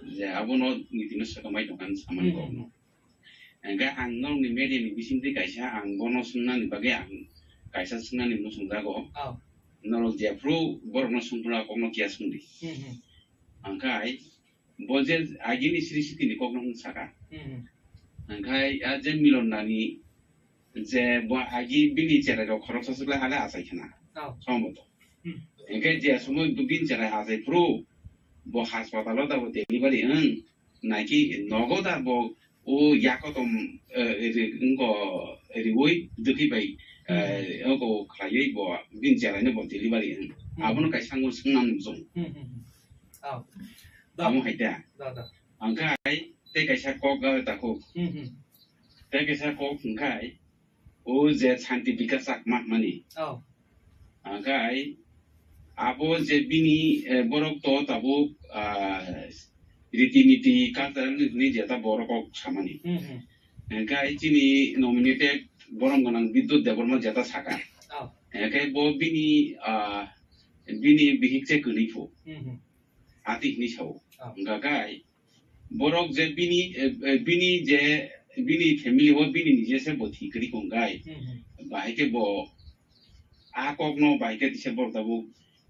je abono niti no swkamai tongkha hinwi samani Hmm, hmm. rokno. Hwnkhe ang norokni media ni bisingtwi kaisa ang bono swngnani bagwi ang kaisa swngnani muchungjago. Oh. Norok jephru borokno swngphru a kokno kiya swngdi. Hmm, hmm. Hwnkhe bo je agini srishti ni kokno hwn saka. Hmm, hmm. Hwnkhe a je Milon Rani je bo agi bini cherai rok khoroksa swkla ale achai khna. Oh. Somboto. Hmm. Hwnkhe je somoi bini cherai achai phru bo hospital o tabo delivery wng. Naikhe nogo da bo o yakotom, eh, ri-, wngko riwi dwkhi bai, Hmm. eh, wngko khlaiwi bo bini cheraino bo delivery wng. Hmm. Abono kaisa wngkhe swngnani muchung. Hmm, hmm, hmm. Oh. Da. Amo hai da. Da, da. Hwnkhe tei kaisa kok, eh, takhuk. Hmm, hmm. Tei kaisa kok hwnkhe o je Santi Bikas Chakma hinmani. Oh. Hwnkhe abo je bini, eh, borok to tabuk, ah, riti niti cultural ni jeta borok kok samani. Hmm, hmm. Hwnkhe chini nominated borom gwnang Bidyut Debbarma jeta saka. Oh. Hwnkhe bo bini, ah, bini bihik se kwrwi phu. Hmm, hmm. Ati hinwi sao. Oh. Hwnkhe borok je bini, eh, eh, bini je, bini family o bini nije se bo thwi kwrwi tongnai. Hmm, hmm. Bahai khe bo a kokno bahai khe December tabuk,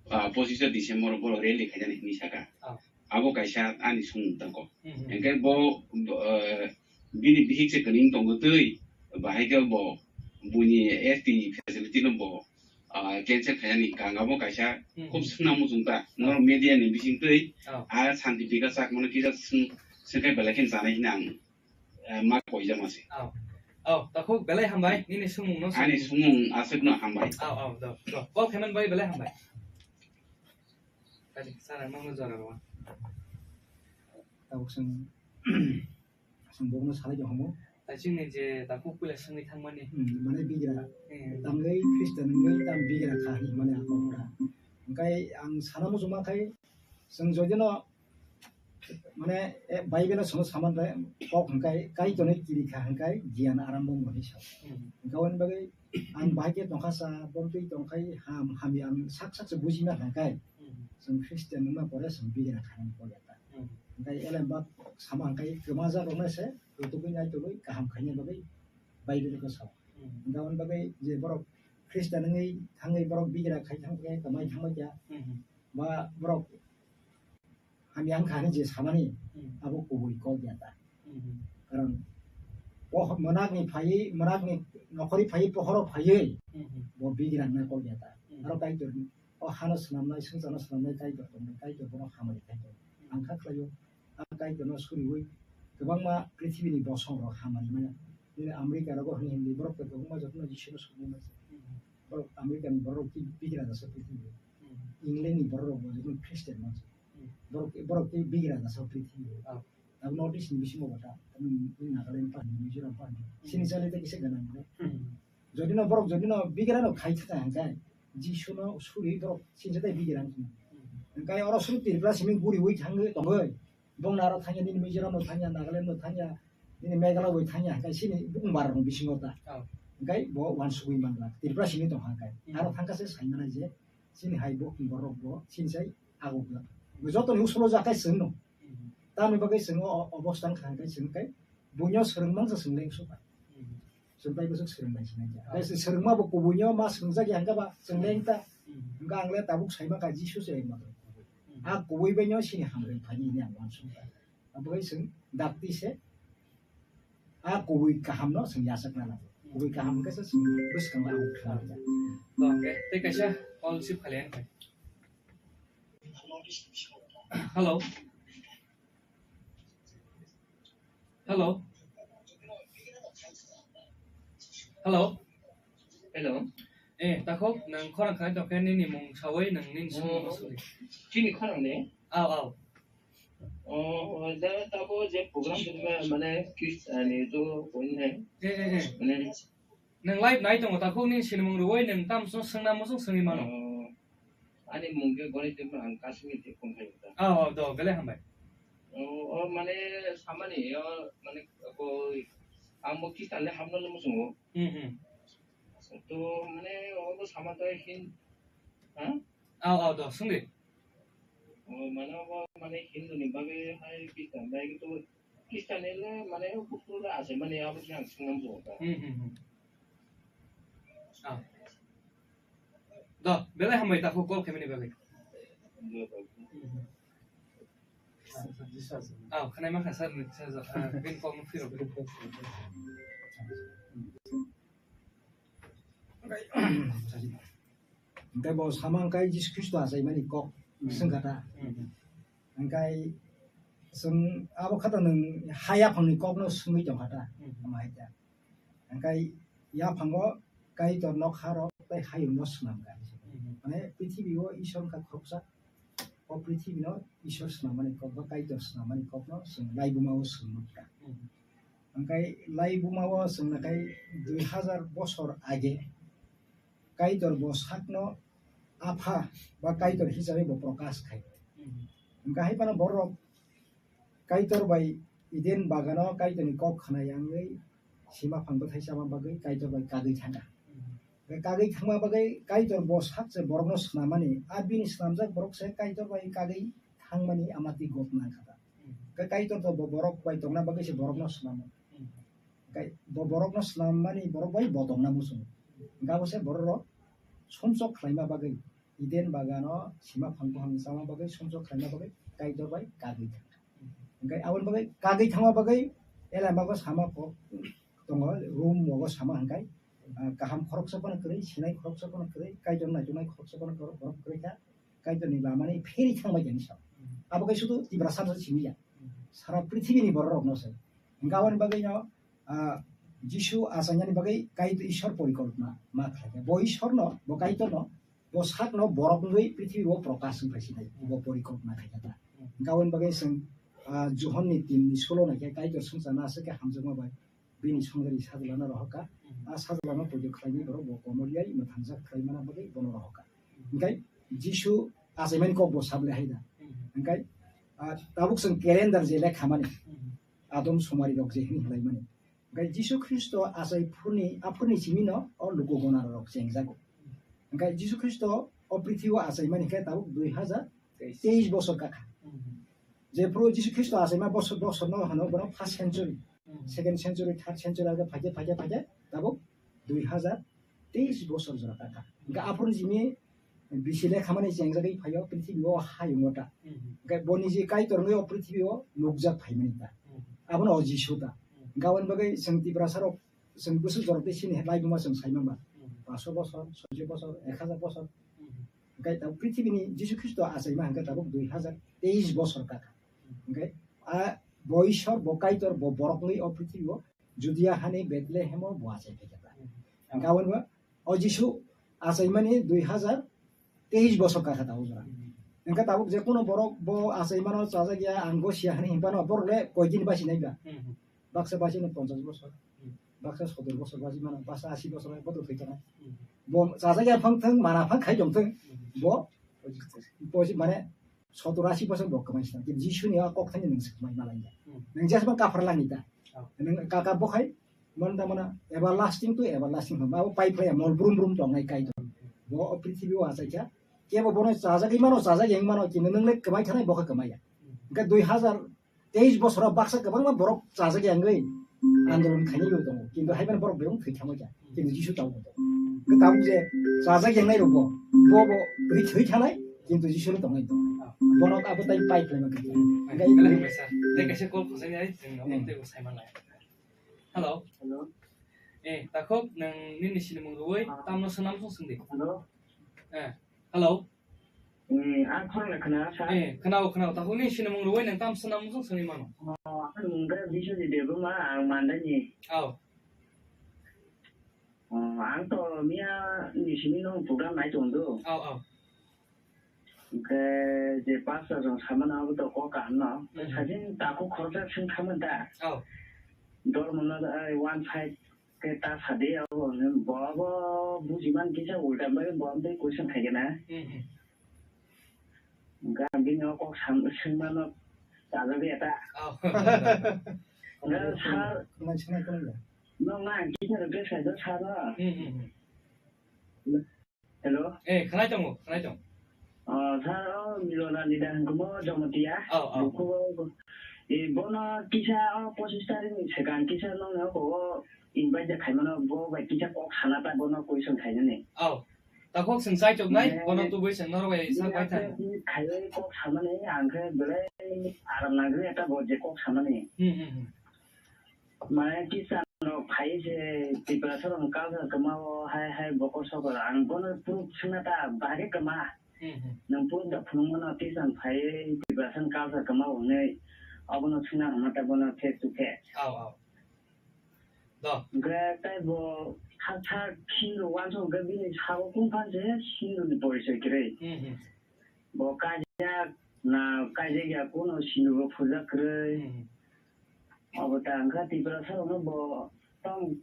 ah, pochis December borok rally khainani hinwi saka. Oh. Abo kaisa ani sumung tangkho. Hmm, hmm. Hwnkhe bo, bo, eh, bini bihik se kwrwi tongo twi, bahai khe bo buini S T facility no bo ah, cancel khainani kang abo kaisa Hmm. khub swngna muchung ta. Oh. Norok media ni bising twi Oh. a Santi Bikas Chakmano kisa swng-, swngkhe belai khe chanai hwnwi ang, eh, ma koijama se. Oh. Oh, takhuk belai hambai nini sumung no Ani sumung. Sumung aswk no hambai. Oh, oh, do, do. Call khaimani bai belai hambai. Tadi sana mangno jora rwa. Tabuk swng Chwng bono salai tong hamo. Tai chini je takhuk puila swngwi thangmani. Hmm, mane bigra. Hmm. Tamgwi Christian wngwi tam bigra kha hinmani ang kok kha. Hwnkhe ang sana muchungma khai chwng jodino mane, eh, Bible-o chwngno saman bai kok hwnkhe Kaitorni kiri kha hwnkhe giyan arambo wngmani sao. Hmm. Hwnkhe aboni bagwi ang bahai khe tongkha sa, bontwi tongkhai ham, hamya ang sak sak se bujima hwnkhe Hmm. chwng Christian wngma pore chwng bigra kha hinmani kok ya ta. Hmm. Hwnkhe elem ba sama hwnkhe kwmajak rokno se rwtugwi naitugwi kaham khaina bagwi Bible-o sao. Hmm. Hwnkhe aboni bagwi je borok Christian wngwi thangwi borok bigra khai thang khe kwmai thangma kya Hmm. ba borok hamya wngkha hinwi je samani Hmm. abo kubui kok ya ta. Hmm. Karon po-, mwnakni phaiwi, mwnakni nokhorwi phaiwi, pohoro phaiwi Hmm. bo bigra wngna kok ya ta. Hmm. Aro Kaitor O hano swnamnai, swngcharno swnamnai Kaitor tongnai, Kaitor bono hamari khai tongo. Ang kha khlaio, a Kaitorno suriui kwbangma prithibini bosongrok hamari manya. Nini America rogo hwnwi hwnwi borok tei kwbangma jotono Jisuno suri manya. Borok Americani borok ki bigra jasa prithibio. Englandni borok bo jotono Christian manya. Borok, borok ki bigra jasa prithibio. Abo North East ni bisingo bata, tamo Nagaland pahar ni, Mizoram pahar ni. Sini chale tei kisa gana mane. Jodi no borok jodi no bigra no khai thaka hwnkhe, Jisu no suri borok sinsa tei bigra wngkha. Hwnkhe oro suru Tripura simi guriui thangwi tongwi. Bong naro thangya nini Mizoram no thangya, Nagaland no thangya, nini Meghalaya bai thangya hwnkhe sini bukung bar rok bisingo ta. Hwnkhe bo wansugui manla. Tripura simi tongkha hwnkhe. Aro thangkha se sai mano je sini hai bukung borok bo sini sai aguk la. Joto ni usulo jakai sini no. Tamni bagwi chwng o obostha wngkha hwnkhe chwng khe buino swrwngmang se chwng leng suka. Chwng tei bwswk swrwng bai sinai kha. Tei se swrwngma bo kubuino ma swrwngjak ya hwnkhe ba chwng leng ta. Hwnkhe ang le tabuk saima kha Jisu se leng ma. A kubui bai no sini hamrwng phaini hwnwi ang uansuk kha. Aboni chwng dakti se a kubui kaham no chwng yachakna nango. Kubui kaham hwnkhe se chwng bwskango ang thwngna rwkha. To hwnkhe tei kaisa call receive khalai ang khe. Hello. Hello. Hello. Hello. Eh, takhuk, nwng khorang khnai tongkhe nini mung sawi nwng nini simi mung sudi. Chini khorang de? Aw, aw. Oh, da tabo je program de mane kis ani jo koi ne. Eh, eh, eh. Mane nwng live nai tongo takhuk nini sini mung rwui nwng tam song swngna mosong swngwi mano. Oh, ani mung ke gori tongma ang kasmi te phone khai ta. Aw, aw, do, belai hambai. Oh, oh, mane samani, oh, mane ko ang bo kis ani hamno musungo. Hmm, hmm. To mane obo sama to hin, ha? Aw, aw, do, swngdi. O mane obo mane Hindu ni bagwi hai Christian bai to Christian ni le mane bukru le ase mane abo khe ang swngna muchungo ta. Hmm, hmm, hmm. Aw. Do, belai hambai ta kho call khaimani bagwi. Hmm, hmm. Aw, khwnai ma kha sir, sir, ah, bin call no phiro. Hingke bo samang kai Jisu Khristo achaimani kok Hmm. swngkha ta. Hmm. Hingkai chwng abo khato nwng ha yaphangni kokno swngwi tongkha ta. Hmm. Ama hai ta. Hingkai yaphango Kaitor nokha rok tei hayungno swnamkha. Hmm. Mane prithibi o Isor wngkha khoroksa. O prithibi no Isor swnamani kok ba Kaitor swnamani kokno chwng laibuma o swngmani kha. Hmm. Hingkai laibuma o chwng nakhai dui hazar bosor age Kaitor bo sakno apha ba Kaitor hisabe bo prokash khai. Hmm. Hingka hai phano borok Kaitor bai Eden bagano Kaitorni kok khna yangwi sima phang bwthai chama bagwi Kaitor bai kagwi thangkha. Hmm. Hingke kagwi thangma bagwi Kaitor bo sak se borokno swnamani, a bini swnamjak borok se Kaitor bai kagwi thangmani amati gotna kha ta. Hmm. Hingke Kaitor to bo borok bai tongna bagwi se borokno swnamo. Hmm. Hingke bo borokno swnamani borok bai bo tongna muchungo. Hingke abo se borok rok sumsok khlaima bagwi Eden bagano sima phang buphang chama bagwi sumsok khlaima bagwi Kaitor bai kagwi thangkha. Hingke aboni bagwi kagwi thangma bagwi elama bo sama kok tongo, room bo sama hingkai, ah, kaham khoroksa phano kwrwi, sinai khoroksa phano kwrwi, Kaitor naituknai khoroksa phano kwrwi, borok kwrwi kha, Kaitorni lamani pheri thangbai kani sa. Abo kai sudu Tiprasa no simi ya. Sara prithibini borok rokno se. Hingke aboni bagwi no, ah, Jisu achainani bagwi Kaitor Ishwar porikolpna ma khlai kha. Bo Ishwar no, bo Kaitor no, bo sak no borok wngwi prithibi o prokash wng phai sinai. Bo porikolpna khai kha ta. Hingke aboni bagwi chwng, ah, Johon ni tin ni solo naikhe Kaitor swngcharno aswk khe hamjakma bai bini songjari sajlano rohorkha. Mhm. A sajlano poito khlainai borok bo komor yai mwthangjak khlai mana bagwi bono rohorkha. Mhm. Hingkai Jisu achaimani kok bo sable hai da. Mhm. Hingkai, ah, tabuk chwng calendar je lekhamani, Mhm. Adom somari rok je hini hwlaimani. Hingkai Jisu Khristo achai phuruni, aphuruni simino o luku gona rok chengjago. Hingkai Jisu Khristo o prithibi o achaimani khe tabuk dui hazar teis bosor kakha. Mhm. Jephru Jisu Khristo achaima bosor, bosor no hano bono first century, Hmm. second century, third century age phaikhe, phaikhe, phaikhe, tabuk dui hazar teis bosor jora kakha. Hingke aphuru jini bisi lekhamani chengjagwi phaio, prithibi o hayungo ta. Hmm. Hingke boni je Kaitor wngwi o prithibi o nukjak phaimani ta. Hmm. Abono o Jisu ta. Hmm. Hingke aboni bagwi chwng Tiprasa rok, chwng bwswk jorok tei chini laibuma chwng saimang ba. Hmm. Paso bosor, soiso bosor, ek hazar bosor. Hmm. Hingke tabuk prithibini Jisu Khristo achaima hingke tabuk dui hazar teis bosor kakha. Hingke a bo Ishwar, bo Kaitor, bo borok wngwi o prithibi o Judia hani Bethlehem o bo achai phaikha ta. Hingke aboni bo o Jisu achaimani dui hazar teis bosor kakha tabuk jora. Hingke tabuk je kono borok bo achaimano chajak ya, ang gosiya hani hinphano borok le koi din basi nai ba. Baksa basi no ponchas bosor, Hmm. baksa sotor bosor basi mano, baksa asi bosor bai bodo thwi tongo. Hmm. Bo chajak ya phang thang, mana phang khai tong thang, Hmm. bo, bo si mane sotor asi bosor bo kwmai sina. Jisu ni a kok thani nung swkmai malai ya. Hmm. Nung jasma kaphar langni ta. Oh. Nung kaka bo khai, man ta mana everlasting to everlasting hwn. Abo pai phlai ya, mol brum brum tong nai Kaitor. Bo o prithibi o achai kha. Kebo bono chajak mano, chajak yang mano, kintu nung le kwmai thanai bo khe kwmai ya. Hmm. Hingke dui hazar teis bosoro baksa kwbangma borok chajak ya wngwi andolon khainai bo tongo, kintu haiphano borok bebak thwi thangwi kha, kintu Jisu tabuk bo tongo. Hwnkhe tabuk je chajak ya wngnai rok bo, bo bo thwi thwi thanai, kintu Jisu no tongwi tongo. Bono abo tai pai khlaima khe. Belai hambai sir. Tei kaisa call khosai nai, chwng abo Hmm. tei bo sai manlai. Hello. Hello. Eh, takhuk, nwng nini sinimung rwui Ah. tamno swnam song swngdi. Hello. Eh, hello. Hmm, ang khorang khna sa. Eh, khwnao, khwnao. Takhuk nini sinimung rwui nwng tam swnam song swngwi mano. Oh, ang mung khe Biswajit Debbarma, ang Mandai ni. Oh. Ang to miya ni simi no program nai tong do. Oh, oh. Hwnkhe je pastor rok samano abo to kok kaham no. Hmm. Sajin takhuk khoroksa swng khamani da. Oh. Dol mono, ai, one side khe ta sadi abo hwnwi bo abo bujiman kisa ulta bai bo amtwi question khaigena. Hmm, hmm. Hwnkhe ang bini o kok sam-, swngmano chajagwi eta. Oh. Hwnkhe sir, Khwnai, khwnai, khwnai. Nokna ang kisa rwgwi saida sir no. Hmm, hmm, hmm. Hello? Eh, khwnai tongo, khwnai tongo. Oh, sir, oh, Milona ni da hwnkhe mo Jamatia. Oh, oh. Buku, eh, bono kisa, oh, pochis tarikh ni swkang kisa nokni oko, oh, invite da khaimano, bo bai kisa kok sana ta bono question khainani. Oh. Ta kok swng chai chok nai, eh, bono tubui swng norok bai sak bai thang. Khaiwi kok samani, ang khe belai aram nangwi eta bo je kok samani. Hmm, hmm, hmm. Mane Christian rok phai se Tiprasa rok culture kwma o hai hai bokol sokol ang bono proof swngna ta bahai khe kwma. Hmm, hmm. Nwng proof da phunukmano Christian phai Tiprasa culture kwma o hwnwi obono swngna hwnma ta bono face to face. Au, au. Do. Hwnkhe tei bo sak sak Hindu uansuk hwnkhe bini sabo kung phan se Hindu ni porichoi kwrwi. Hmm, hmm. Bo kaijak na kaijak ya kuno Hindu bo phurjak kwrwi. Hmm, hmm. Obo ta wngkha Tiprasa rokno bo tong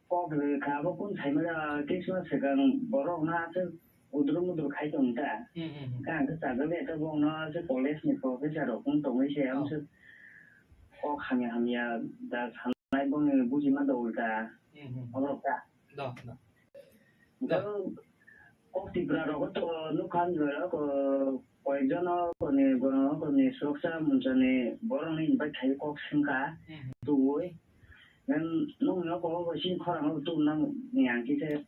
kok rwkha, abo kung saimanya Christmas swkang borok no aswk udur mudur khai tong ta. Hmm, hmm, hmm. Hwnkhe ang khe chajagwi khe bo no aswk college ni professor rok wng tongwi se, oh, aswk kok hamya hamya da sanai boni bujima da ulta. Hmm, hmm. Obo rok ta. Do, do. Hwnkhe kok Tipra rogo to nukha ang jora ko koyekjono koni borokno koni suroksha munchani borokni invite khai kok swngkha, mhm, tubui. Then nokni oko bo chini khorang o tubunani ang kisa.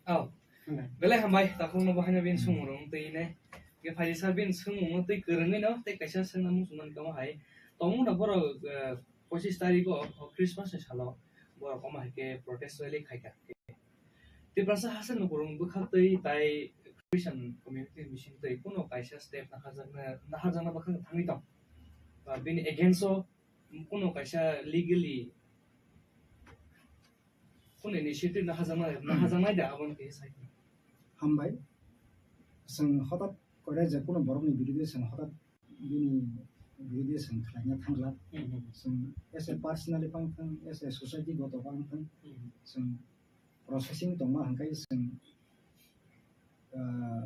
Oh. Hmm. Belai hambai, takhukno bo haino bini, hmm, swngmung rok twi ne. Ge phaidi sir bini swngmung no twi kwrwngwi no tei kaisa swngna muchungmani tongma hai. Tongmung no borok, eh, pochis tarikh o, o Christmas ni salo borok omo hai khe protest rally khaikha. Tiprasa haste nukhung bwkhaktwi tai Christian community ni bisingtwi kuno kaisa step naharjakna, naharjakna bwkhak thangwi tong. Ba bini against o kuno kaisa legally kuno initiative naharjakna, hmm, naharjaknai da, abono khe sai. Hambai. Chwng hotat kore je kuno borokni birude chwng hotat bini birude chwng khlaina thangla. Hmm, hmm. Chwng as a personally pang thang, as a society goto pang thang, hmm, chwng processing tongma hwnkhe chwng, ah,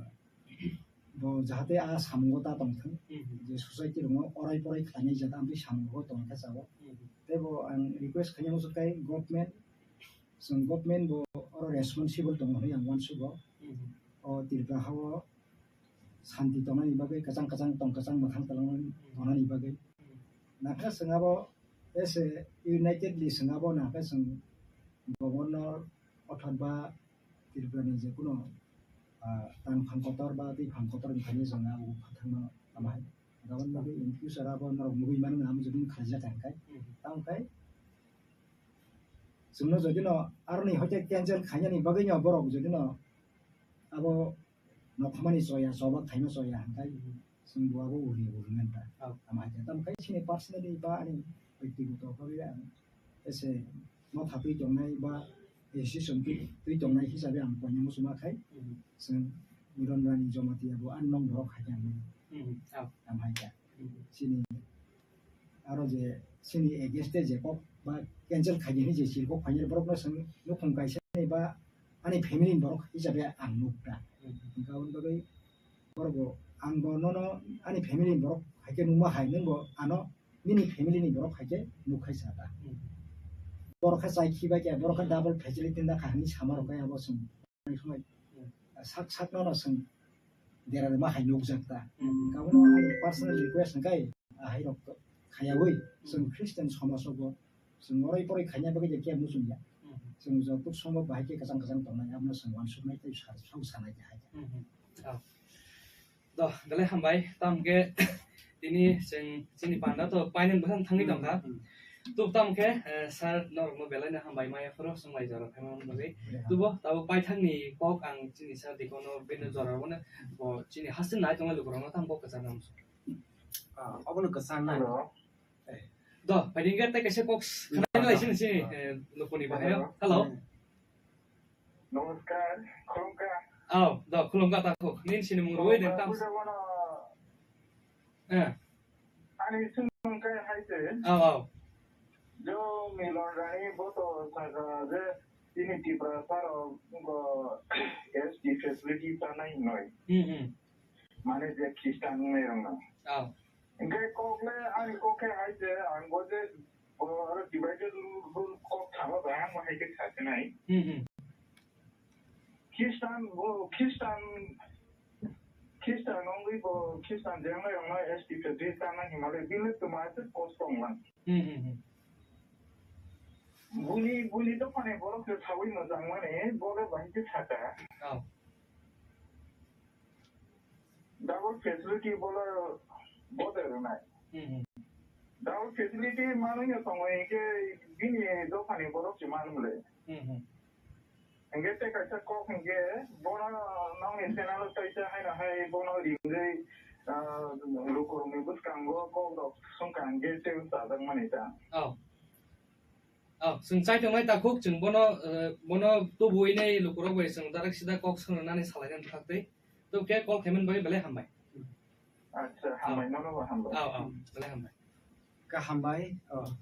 bo jahate a samungo ta tongthwng, hmm, hmm, je society rokno orai porai khlainai jat amtwi samungo tongkha chao. Hmm, hmm. Tei bo ang request khaina muchukkai government, chwng government bo oro responsible tongo hinwi ang uansugo. Hmm, hmm. O Tripura hao santi tongnani bagwi, kwchang kwchang tong kwchang mwthang twlangwi tongnani bagwi. Nakhe chwng abo as a unitedly chwng abo nakhe chwng governor othotba Tripurani je kuno, ah, tang phang kotor ba twi phang kotor wngkhaini chwng abo phathangno tamo hai. Aboni bagwi in future abo norok nugwi mano na amo jodi khlaijak kha hwnkhe. Tamo khe chwngno jodi no aroni hoite cancel khainani bagwi no borok jodi no abo nokhamani choya, choba khaima choya hwnkhe, mhm, chwng bo abo uri uri manta. Oh. Tamo hai khe, tamo khe chini personally ba ani byaktigoto bhabe ang ese motha twi tongnai ba association twi, twi tongnai hisabe ang koinai muchungma khai, mhm, chwng Miron Rani Jamatia bo ani nong borok hai khe ang mano. Mhm. Oh. Tamo hai khe. Mhm. Chini aro je chini against je kok ba cancel khaidi hinwi je chirkok phainai borokno chwng nukhung kaisa ni ba ani family ni borok hisabe ang nuk ta. Hmm. Hwnkhe aboni bagwi borok bo ang bo nono ani family ni borok hai khe nukma hai nwng bo ano nini family ni borok hai khe nuk khai sa ta. Hmm. Borok khe chai khi bai khe borok khe double facility da kha hinwi sama rok khe abo chwng. Sak sak no no chwng dera ma hai nukjak ta. Hmm. Kabono ani personal request hwnkhe ahai rok to khayawi chwng, hmm, Christian somaj o bo chwng orai porai khaina bagwi je khe muchung ya. Hmm. Chwng jotok sombo bahai khe kwchang kwchang tongnai abono chwng uansuknai tei sa-, sok sanai khe hai. Hmm. Oh. Do, belai hambai, tamo khe tini chwng chini panda to painani bwkhang thangwi tongkha. Hmm, hmm. Tub tamo khe, eh, sir norokno belai no hambai maya phuru chwng lai jora phaima bagwi. Yeah. Tubo tabuk paithakni kok ang chini sir dikono bini jora rwmano bo chini hasteni nai tongnai lukurokno tamo kok kwchar nang. Ah, obono kwchar nai. Hello. Do, phaidi hwnkhe tei kaisa kok khna lai sini sini, eh, lukuni bahai. Hello. Hello. Hmm. Namaskar, khulumkha. Aw, do khulumkha takhuk. Nini sinimung rwui de tam. Khulumkha, buja bono. Eh. Ani sumung kai hai se. Aw, aw. Jo Milon Rani bo to saka je tini Tiprasa rok go S T facility tanai noi. Hmm, hmm. Mane je Christian nai rong na. Aw. Engke kok le ani kok khe hai je ang bo je bo aro divided rule kok thama bai ang bo hai khe sa se nai. Hmm, hmm. Khristan, bo Khristan, Khristan wngwi bo Khristan je wngnai rokno S T facility tanai hinmale bini twma se kosto wnglang. Hmm, hmm, hmm. Buni, buni dophani borok se sawi mojang mani, bo le bahai khe saka. Oh. Double facility bo le bo de rwnai. Hmm, hmm. Double facility manwi no tongo, hinkhe bini dophani borok se manwle. Hmm, hmm. Hinkhe tei kaisa kok hinkhe bono nokni channel o tei cha haino hai bono ringwi, ah, lukurokni bwskango kok rok songkha hinkhe tei chajak mani ta. Oh. Oh, chwng chai tongnai takhuk, chwng bono, eh, bono tubuwi nai lukurok bai chwng direct sida kok swngnani salainani bwkhaktwi. Tubukhe kok khaimani bagwi belai hambai. Acha, hambai, nono bo hambai. Aw, aw, belai hambai. Kaham bai, oh.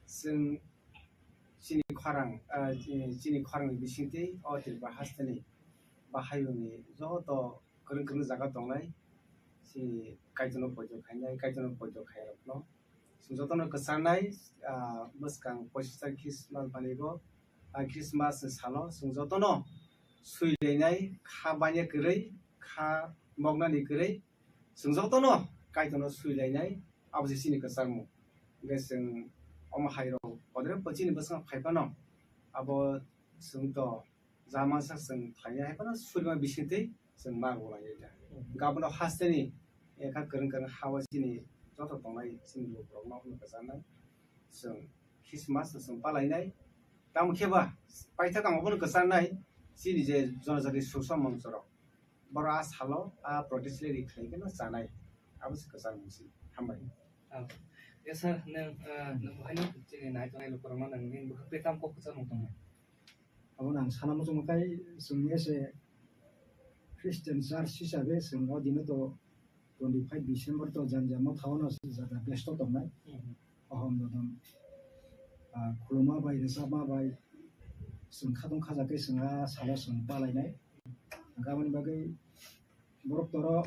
Chwng chini khorang, ah, chi-, chini khorangni bisingtwi o Tripura hasteni bahayungni joto kwrwng kwrwng jaga tongnai, chini Kaitorno poito khainai, Kaitorno poito khairokno chwng jotono kwcharnai, ah, bwskang pochis tarikh Christmas banigo, ah, Christmas ni salo chwng jotono swilainai, kha banya kwrwi, kha moknani kwrwi, chwng jotono Kaitorno swilainai, abo se chini kwcharmung. Hwnkhe chwng omo hairok bodre bo chini bwskango phai phano, abo chwng to ja mansa chwng khlainai hai phano surima bisingtwi chwng ma rwlainai da. Hmm. Hwnkhe abono hasteni ekha kwrwng kwrwng ha-o chini joto tongnai chini lukurokno abono kwcharnai. Chwng Christmas no chwng palainai. Tamo khe ba paithak ang obono kwcharnai chini je jonojati suksa mongchorok. Borok a salo a protest rally khlai khe no chanai. Abo se kwchar mungsi. Hambai. Ah, yes sir, nwng, ah, nwng bo haino chini nai tongnai lukurokno nwng nini bwkhak twi tamo kok kwcharmung tongnai? Abo nang sana muchung kai chwng ese Christian church hisabe chwng o dino to twenty five December to janja motha ono jada besto tongnai. Mhm. Ohom dodom, ah, khuluma bai, rwchapma bai, chwng khatong khaja khe chwng a salo chwng palainai. Aboni bagwi borok toro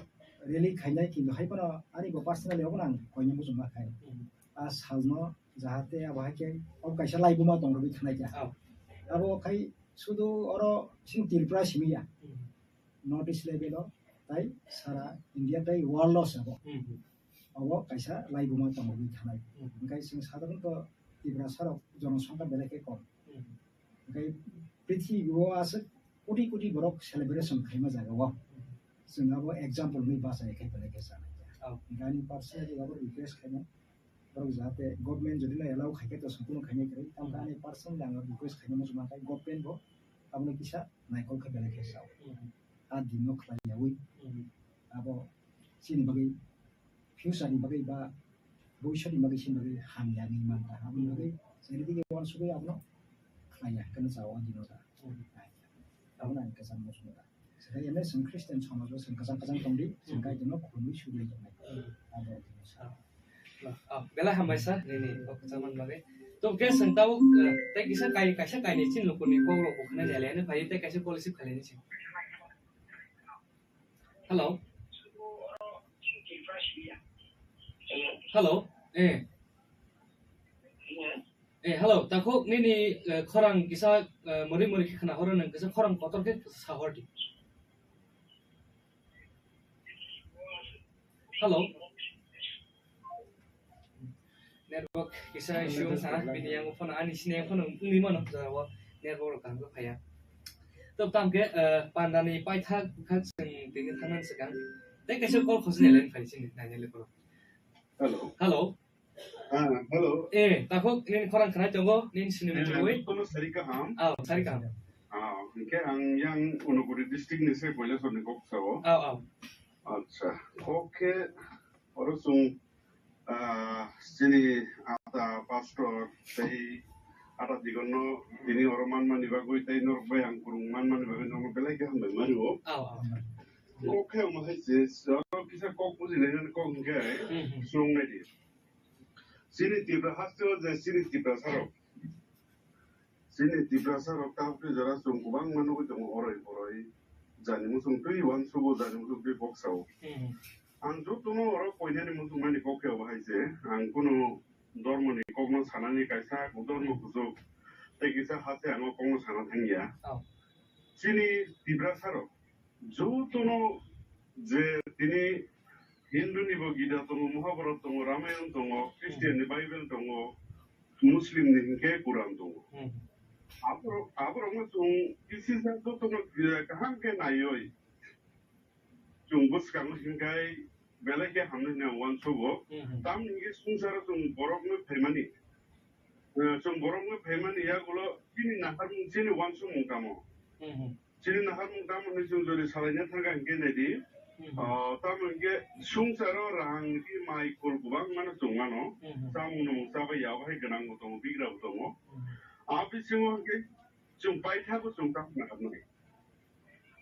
rally khainai, kintu hai phano ani bo personally obo nang koina muchung ma khai. Mhm. A salno jahate abo hai khe obo kaisa laibuma tong rwgwi thanai kha. Oh. Abo khai sudu oro chini Tripura simi ya. Mhm. North East level o, tai sara India tai world o se bo. Mhm. Obo kaisa laibuma tongwi thanai. Mhm. Hwnkhe chwng sadharanto Tiprasa rok jonosongkha belai khe kom. Mhm. Hwnkhe prithibi o aswk koti koti borok celebration khaima jaga o. Mhm. Chwng abo example wngwi bachai khe belai khe chanai kha. Oh. Hwnkhe ani personally abo request khainai. Borok jahate government jodi no allow khai khe to songkunu khainai kwrwi. Tamkhe ani personally ang request khainai muchung mankhai government bo abono kisa naikol khe belai khe sao. Mhm. A din no khlai yaui. Mhm. Abo chini bagwi future ni bagwi ba bhobishyot ni bagwi chini bagwi hamya wngwi mankha. Aboni bagwi chini dige uansugwi abono khlai ya, hwnkhe no chao o dino da. Mhm. Abono ang kwcham muchungo da. Swkhe ene chwng Christian somaj o chwng kwchang kwchang tongdi, chwng Mhm. Kaitorno khulumwi sugwi tongnai. Mhm. Abo dino sa. Ah, ah, belai hambai sir, nini kok kwchangmani bagwi. To khe chwng tabuk, eh, tei kisa kai-, kaisa kainwi chini lukurokni kokrok bo khwnani aliani phai tei kaisa call receive khailani se. Hello? Hello? Eh. Eh, hello, takhuk nini, eh, khorang kisa, eh, mori mori khe khna horo, nwng kisa khorang kotor khe sa hor di. Hello. Network kisa issue wngkha, bini yango phone ani sini phone wngwi mano, jora o network rok kaham khe phaiya. To tamo khe, eh, pandani paithak kha chwng tini thangna swkang. Tei kaisa call khosni line phai sini nainai le call. Hello. Hello. Ah, hello. Eh, takhuk nini khorang khna tongo, nini sini Eh, mungwi. Ang kono sari kaham. Ah, sari kaham. Ah, hwnkhe ang yang Unakoti district ni se Kailasor ni kok sao. Ah, ah. Acha, kok khe oro chwng, ah, chini ata pastor tei Ata digon no tini oro manmani bagwi tei norok bai ang kwrwng manmani bagwi norokno belai khe hambai mari o. Aw, aw. Kok khe omo hai se, oro kisa kok buji lainani kok hinkhe Hmm, hmm. Swrwng nai di. Chini Tripura haste o je chini Tiprasa rok. Chini Tiprasa rok ta hwnkhe jora chwng kwbangma nugwi tongo oroi poroi. Jani muchung twi uansugo, jani muchung twi kok sao. Hmm. Ang jotono oro koinani muchungmani kok khe obo hai se. Ang kunu dormoni kokno sanani kaisa dormo kuchuk tei kisa hase ang o kokno sana thangya. Oh. Chini Tiprasa rok jotono je tini Hindu ni bo Gita tongo, Mahabharat tongo, Ramayan tongo, Christian ni Bible tongo, Muslim ni hinkhe Quran tongo. Hmm. Aborok, aborokno chwng kisisa jotono, eh, kaham khe naiwi chwng bwskango hinkhai belai khe hamnai hwnwi ang uansugo. Hmm. Tamni hinkhe swngcharo chwng borokno phaimani, eh, chwng borokno phaimani yagulo chini naharmung, chini uansukmung tamo. Hmm. Chini naharmung tamo hwnwi chwng jodi salaina thangkha hinkhe naidi. Hmm. Ah, tamo hinkhe swngcharo rang ri mai kul kwbangmano chwng mano. Hmm. Chamung nwmung chabai ya, obo hai gwnangbo tongo, bigrabo tongo. Hmm. A bisingo hinkhe chwng paithago chwng tamo naharnai.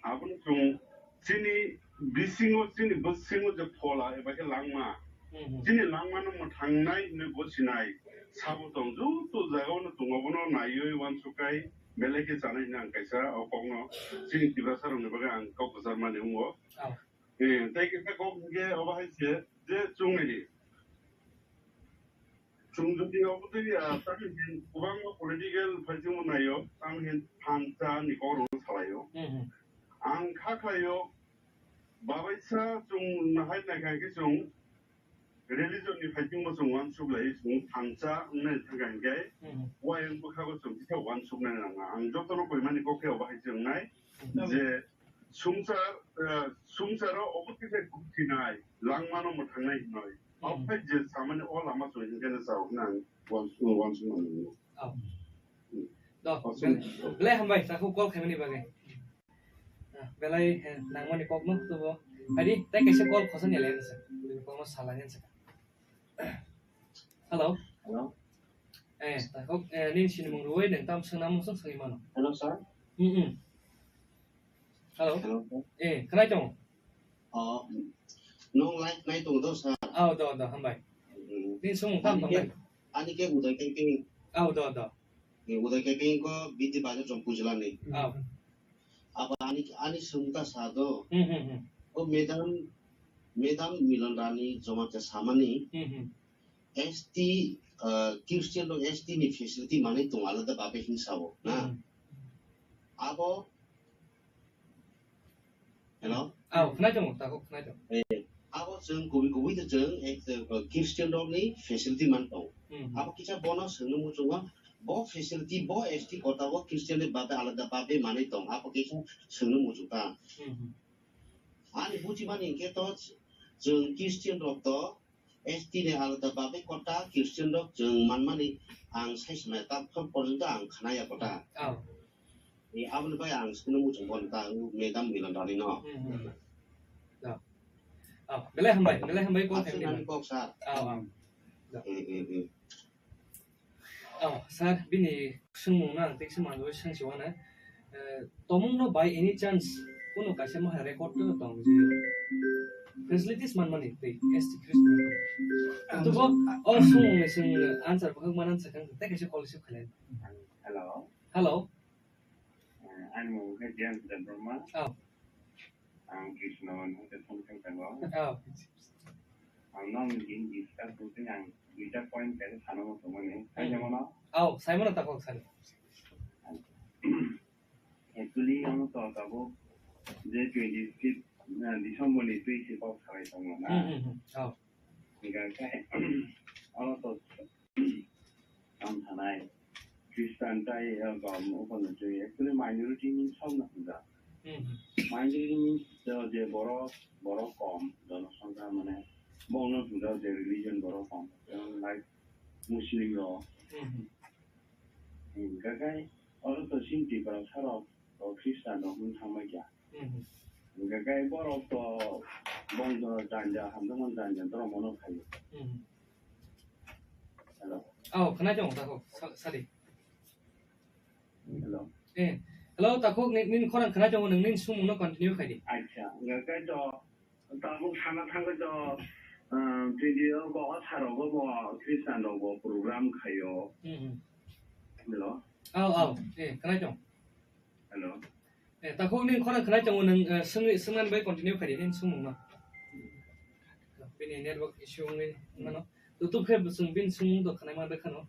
Abono chwng chini bisingo, chini bwskango je phola eba khe langma, Hmm. Chini langmano mwthangnai hwnwi bo sinai. Sabo tong, joto jagao-no tong, abono naiwi uansukai belai khe chanai hwnwi ang kaisa o kokno chini Tiprasa rokni bagwi ang kok kwcharmani wngo. Oh. Eh, tei kaisa kok hinkhe obo hai se je chwng naidi. Chwng jodi obo twi, ah, tamni hin kwbangma political phaisingbo naio, tamni hin thansa ni kokrokno salaio. Hmm, hmm. Ang kha khlaio, babaisa chwng nahai naikha khe chwng religion ni phaisingbo chwng uansuk lai, chwng thansa wngnai thangkha hinkhe, Hmm. Wayang bwkhago chwng kisa uansuknai nangma. Ang jotono koimani kok khe obo hai se wngnai, Hmm. Je swngchar, eh, swngcharo obo kisa kok sinai, langmano mwthangnai hinoi. Hmm. Ophai je samani o lama chwng hinkhe no chao hwnwi ang uansuk, uansukmani. Oh. Hmm. Do, Uansuk. Bel-, belai hambai, takhuk call khaimani bagwi. Ah, belai, eh, nangmani kokno tubo. Adi, tei kaisa call khosani le nasa. Kokno salani nasa. Hello. Hello. Eh, takhuk, eh, nini sinimung rwui nang tam swngnang mung swng swngwi mano. Hello, sir. Hmm, hmm. Hello. Hello, sir. Eh, khwnai tongo? Oh, nwng live nai tongo do, sir? Oh, do, do, hambai. Hmm. Nini swngmung tam Ani tong ke, nai? Ani ke Uday Keping. Oh, do, do. Eh, Uday Keping ko Bidi Bajar Jompu jila ni. Oh. Abo ani, ani swngmung ta sa do. Hmm, hmm, hmm. O madam, madam Milan Rani Jamatia samani Hmm, hmm. S T, ah, Christian rok S T ni facility manwi tongo alada babe hinsa o, na? Hmm. Abo, hello? Oh, khwnai tongo, takhuk khwnai tongo. Eh, abo chwng kubui kubui de chwng ek, eh, Christian rok ni facility man tongo. Hmm. Abo kisa bono swngwi muchungo, bo facility, bo S T kota o Christian ni babe alada babe manwi tong, abo kisa swngwi muchung ta. Hmm, hmm. Ani buji mani hinkhe to chwng Christian rok to S T ni alada babe kota Christian rok chwng manmani ang sai sanai ta phor porjonto ang khnaya kota. Oh. E aboni bai ang swngwi muchung bon ta madam Milan Rani no. Hmm, hmm. Oh. Oh, belai hambai, belai hambai kok Aswk hambai. Nani kok sir. Oh, oh. Eh, eh, eh. Oh, sir, bini swngmung no ang tei swmang bai swngsi wana. Eh, tomung no by any chance kuno kaisa maha record to tong je facilities man mani tei S T Christian. Tubo o swngmung ni swng answer bwkhak manan sakang tei kaisa call receive khalai. Hello. Hello. Eh, ani mung khe Jayant Debbarma. Oh. Ang Krishna Mohan hwnkhe phone khe tongo. Oh. Ang nokni discuss wngkhe ang duita point khe sana muchungmani. Hmm. Saimano? Oh, saimano takhuk sir. Actually, ang to tabuk je twenty fifth, uh, December ni twi se kok salai tongo na. Hmm, hmm, hmm. Oh. Hingkha khe, ano to Ang sanai, Christian tai, eh, gom, obono twi, actually minority means song no hwnjak. Hmm. Minority means, eh, je borok, borok kom, jonosongkha mane, bongno hwnjak je religion borok kom, jemon like Muslim rok. Hmm. Hmm, gagai, oro to Sinti Tiprasa rok, o Christian rok wng thangbai kha. Hmm. Hingkha khe borok to bongdo janja, hamjakmani janja, borok mono phaio. Hmm. Hello. Oh, khwnai tongo, takhuk, sa-, sadi. Hello. Eh, hello, takhuk, ni-, nini khorang khna tongo, nwng nini sumung no continue khai di. Acha, hwnkhe to, tabuk sana thangwi to, ah, video bo otha rogo bo Christian rok bo program khaio. Hmm, hmm. Hello. Aw, aw, eh, khna tong. Hello. Eh, takhuk nini khorang khna tongo, nwng, eh, swngwi, swngnani bai continue khai di, nini sumung no. Bini network issue wngwi mano. YouTube khe chwng bini sumung do khna man bai khano.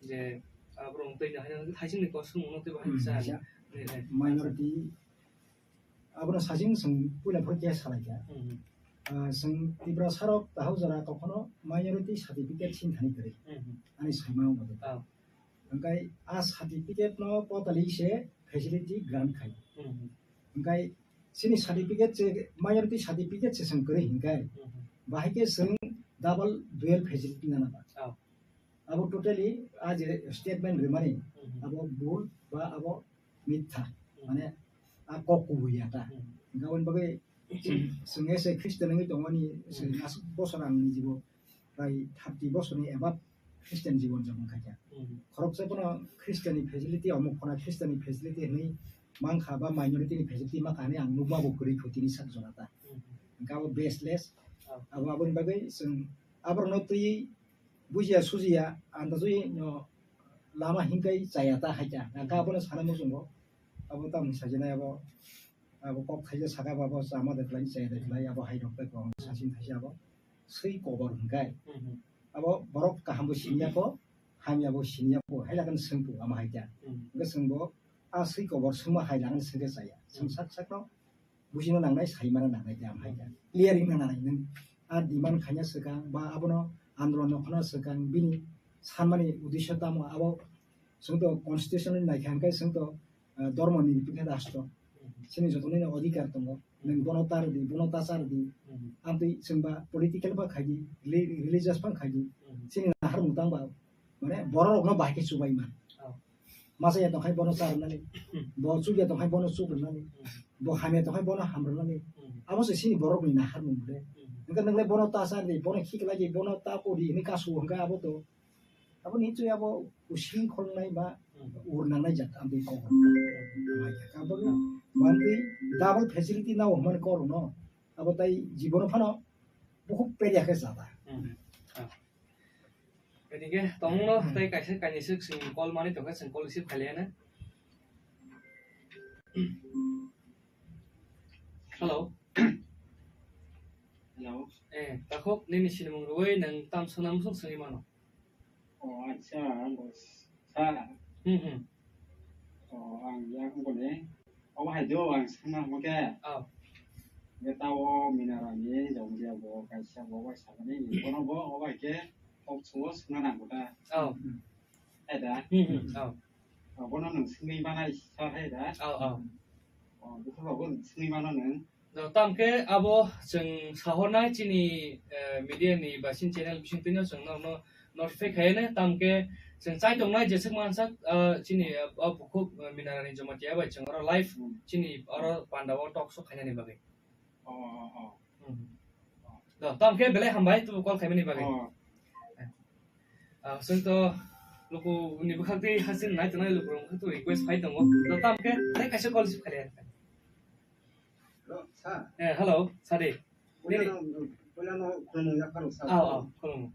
Je, ah, borok twi no hai, hai sini ko sumung no twi bahai Hmm, sa. Sa. Eh, eh. Minority, abono sajing chwng puila phoro khe salai kha. Hmm, hmm. Ah, chwng Tiprasa rok tahok jora kokhono minority certificate sin thani kwrwi. Hmm, hmm. Ani saimano motwe. Ah. Hwnkhe a certificate no totally se facility grant khai. Hmm, hmm. Hwnkhe chini certificate se, minority certificate se chwng kwrwi hwnkhe, Hmm, hmm. bahai khe chwng double dual facility nana ba. Ah. Abo totally a je statement rimani, Mhm. abo bul ba abo mitha, Mhm. mane a kok kubui ya ta. Mhm. Hingke aboni bagwi chwng, chwng ese Christian wngwi tongmani, chwng Mhm. aswk bosor ang ni jibo prai thirty bosorni above Christian jibon japon khaikha. Mhm. Khoroksa bono Christian ni facility, omo khona Christian ni facility hinwi mankha ba minority ni facility mankha hinwi ang nukma bo kwrwi kho tini sak jora ta. Mhm. Hingke abo baseless, Oh. abo aboni bagwi chwng aborokno twiwi bujiya sujiya, andajwi no lama hinkai chaya ta haikha. Hingke abono sana muchungo, abo tamni sajinai abo, abo kok thaisa saka ba abo chama de khlai, chaya de khlai, abo hai rok bai kwbang sachin thaisa abo swi kobor hingkai. Mhm. Abo borok kaham bo siniya ko, hamya bo siniya ko, hai lagan swngpo ama haikha. Mhm. Hingke chwngbo a swi kobor swngma hai lagan swngke chaya. Chwng Mhm. sak sakno bujina nangnai, saimana nangnai, tei ang hai kha clear wngna nangnai, nwng a demand khaina swkang ba abono andolon no khna swkang bini sanmani uddesho tamo, abo chwng to constitution ni naikha hwnkhe chwng to, ah, dhormo nirpikho rastro, chini joto nini odhikar tongo, nwng bono ta rwdi, bono ta cha rwdi, amtwi chwng ba political ba khaidi, reli-, religious ba khaidi, chini naharmung tang ba, mane borok rokno bahai khe chubaima. Oh. Masa ya tongkhai bono cha rwnani. Hmm. Bo chuk ya tongkhai bono chuk rwnani. Hmm. Bo ham ya tongkhai bono ham rwnani. Hmm. Abo se sini borok ni naharmung de. Hmm. Hingke nwngle bono ta cha di, bono khiklai di, bono ta pori hini kasu hingke abo to. Abo ni chui abo using khongnai ba Hmm. ur nangnai jat amtwi kok. Hmm. Abo ni Hmm. mantwi double facility nao hwnmani kok rwno. Abo tai jibono phano bukhuk perya khe jata. Hmm. Ah. Edige tongno tei kaisa kainwi swk swng call mani tongkha, swng call receive khailaiya na. Hello. Hello. Eh, takhuk nini sinimung rwui nwng tam swnam swng swngwi mano. Oh, acha, bo sa. Hmm, hmm. Oh, ang yak wngkha ni. Obo hai do ang sana hwnke. Oh. Ge tao minarani jongdia bo kaisa bo bai sakani bono bo obo hai khe kok suo suna nang kota. Oh. Hai da. Hmm, hmm. Oh. Oh, bono nang sungui mana sa hai da. Oh, oh. Oh, buku bo nang sungui mana nang. Do tamke abo chwng sahornai chini, eh, media ni ba chini channel bising twino chwng no, no, notify khaiyene tamke chwng chai tongnai jeswk mansak, ah, chini, ah, ah, bukhuk, ah, Minarani Jamatia bai chwng oro live Hmm. chini oro panda o talk show khainani bagwi. Oh, oh, oh. Hmm. Do, tamke belai hambai tubu call khaimani bagwi. Oh. Ah, chwng to luku ni bwkhak twi hasing nai tongnai luku rok to request phai tongo. Do tamke tei kaisa call receive khailaiya. Hello, sir. Eh, hello, sir. Puila no, puila no khulumung yapharo, sir. Aw, aw, khulumung.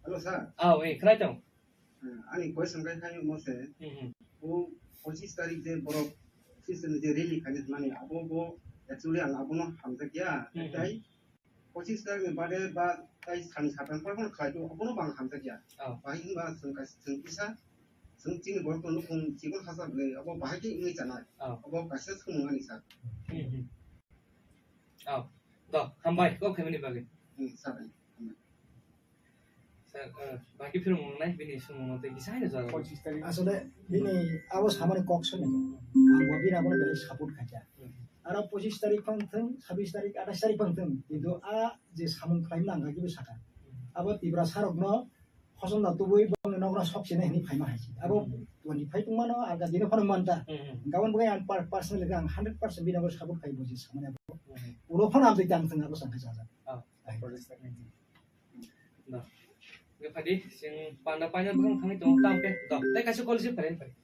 Hello, sir. Aw, eh, khwlai tong. Eh, ani question kai khai mo se. Hmm, hmm. O pochis tarik je borok system je rally khainai mani abo bo actually ang abono hamjakya. Hmm, hmm. Tai pochis tarik ni bade ba tai sani satang por bono khlai do, abono bang hamjakya. Oh. Bahai hinba chwng kaisa, chwng kisa, chwng chini borok no nukhung chibon hasa bwlai, abo bahai khe wngwi chanai. Oh. Abo kaisa samung ani sir. Hmm, hmm. Oh. Do, hambai, kok khaimani bagwi. Hmm, sir, hambai. Sir, eh, baki phirung nai, bini sumung no tei kisa haino jora. Asole, bini abo samani kok soni. Ang bo bini abono belai support khaikha. Hmm. Aro pochis tarik phang thung, sabis tarik, atais tarik phang thung. Kintu a je samung khlaimani ang khe bo sakha. Abo Tiprasa rokno hochomda tubui bongni nokno sok chinai hinwi phaima hai se. Abo Hmm. twenty five wngmano, ang dino phano manta. Hmm, hmm. Gabon bwkhe ang per-, personally ang hundred percent bini abo support khai bo je samani abo. Hmm. Ulo phano ang twi tang thung abo sangkha sajak. Oh. Ai. Do. Ge phadi, sing panda paina bwkhang thangwi tongo, tam khe. Do, tei kaisa call receive khailai phadi.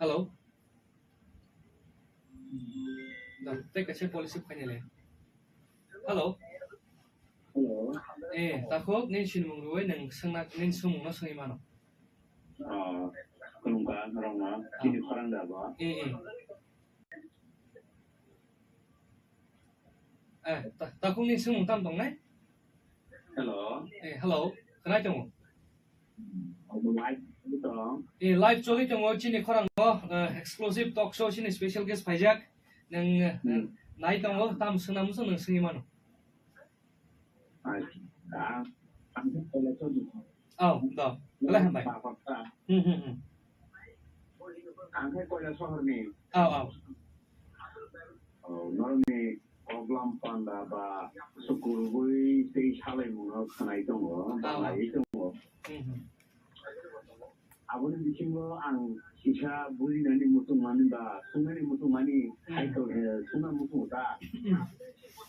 Hello. Da, tei kaisa policy khainai le. Hello. Hello. Eh, takhuk, nini sinimung rwui nwng swngna, nini swngmungno swngwi mano. Ah, khulumkha norokno, chini khorang da bo? Eh, eh. Eh, ta-, takhuk nini swngmung tamo tongnai? Hello. Eh, hello. Khwnai tongo? Obo live choli tong. Eh, live choli tongo, chini khorang o, eh, exclusive talk show, chini special guest phaijak. Nwng, eh, Hmm. nai tongo, tamo swngna muchung nwng swngwi mano. Acha, ang, ang khe Koilashahar ni. Oh, do. Belai hambai. Ba, ba, ba. Hmm, hmm, hmm. Ang khe Koilashahar ni. Oh, oh. Oh, norokni koklam panda ba sukurubui tei salaimungno khwnai tongo, Oh, oh. Balai tongo. Hmm, hmm. Aboni bisingo ang kisa bujinani muchungmani ba sungnani muchungmani Hmm. hai to, eh, sungna muchungo ta.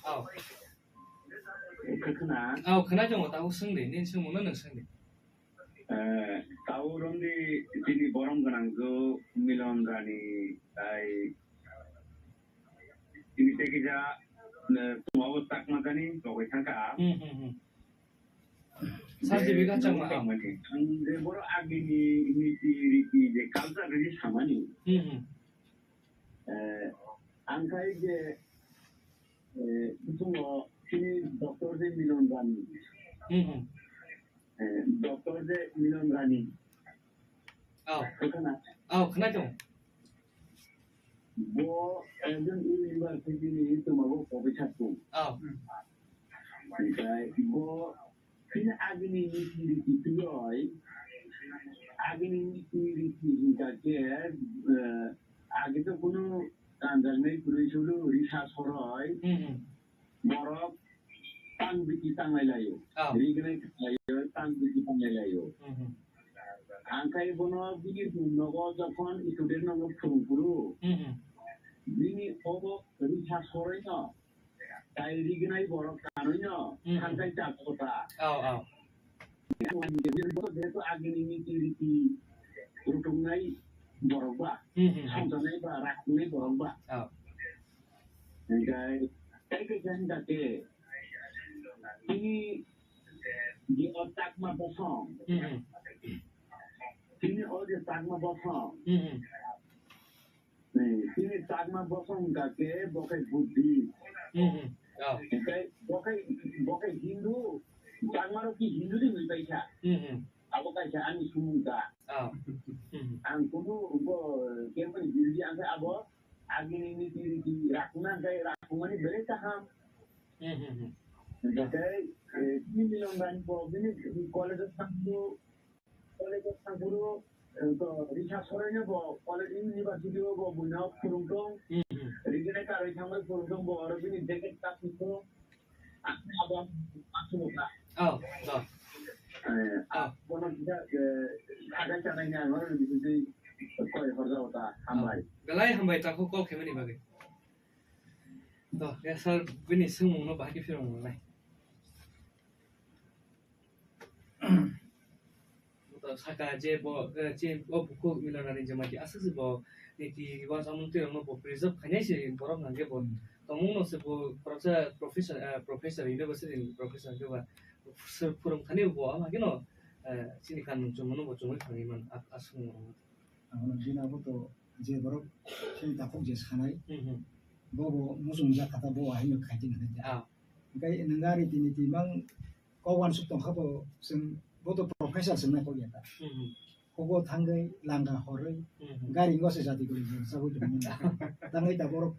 Oh. Khwna? Oh, khwnai tongo, tabuk swng di, nini swngmungno nwng swng di. Eh, tabuk romdi chini borom gwnang jo Milon Rani tai chini tei kisa, eh, tongo Chakma jani togwi thangkha. Hmm, hmm, hmm. Santi Bika Chakma, ah. Ang je boro agini niti riti je culture riti samani. Hmm, hmm. Eh, ang khai je, eh, bisingo chini doctor je Milon Rani. Hmm, hmm. Eh, doctor je Milon Rani. Oh. Khwna? Oh, khwna tongo. Bo ekjon university ni tongma bo professor tong. Oh. Onkhe bo chini agini niti riti twiwi, agini niti riti hinkha khe, eh, age to kunu kanjaknai kwrwi sulu risa soroi. Hmm, hmm. Borok tang biti tanglai laio. Oh. Rignai tanglai laio, tang biti tanglai laio. Hmm, hmm. Ang khai bono bini nogo jokhon student nogo phwrwng phuru, Hmm, hmm. bini obo risa soroi no, tai rignai borok kanoi no, Hmm, hmm. thangkai chak kota. Oh, oh. Jehetu agini niti riti rutungnai borok ba, Hmm, hmm, hmm. songjanai ba, rakhungnai borok ba. Oh. Hinkhe, tei khe hinkha khe, chini je o Chakma bosong, Hmm, hmm. chini o je Chakma bosong, Hmm, hmm. Eh, chini Chakma bosong hinkha khe bo khe Buddhist. Hmm, hmm. Oh. Hinkhe bo khe, bo khe Hindu, Chakma rok ki Hindu ni hwnwi paikha. Hmm, hmm. Abo kaisa ani sumung ta. Oh. Hmm, hmm. Ang kunu bo kemani biruji ang khe abo agini niti riti rakhungna khe rakhungmani belai kaham. Hmm, hmm, hmm. Hinkhe, eh, chini Milon Rani bo bini college o thangkhu, college o thangphuru, eh, to risa soroi no bo college university o bo buino phwrwng tong. Hmm, hmm. Rignai karwi thangbai phwrwng tong bo oro bini jacket ta thwkho. Ang abo ang sumo ta. Oh, oh. Eh, Oh. Bono kisa, eh, sagai chanai ni ang oro bini twi koi horjao ta. Hambai. Belai hambai takhuk call khaimani bagwi. To, ya sir, bini swngmung no bahai khe phirong nai. To saka je bo, eh, je bo bukhuk Milon Rani Jamatia aswk se bo niti riwaj amung twi rok no bo preserve khainai se borok hwnkhe bo Hmm. tongmung no se bo professor, professor, eh, professor, university ni professor hwnkhe ba phwrwng thani bo ama khe no, eh, chini kanmung chumung no bo chumui thangwi man a-, aswk no. Ang no bini abo to je borok chini takhuk je sanai, Hmm, hmm. Bo bo muchung jak kha ta bo ahai no khai di hinwi. Ah. Hinkhe nwng ari tini twi mang kok uansuk tong kha bo chwng bo to professor chwng nai kok ya ta. Hmm, hmm. Kok o thangwi langa horwi Hmm, hmm. Gari ngo se jati gori jagwi tong mani. Tangwi ta borok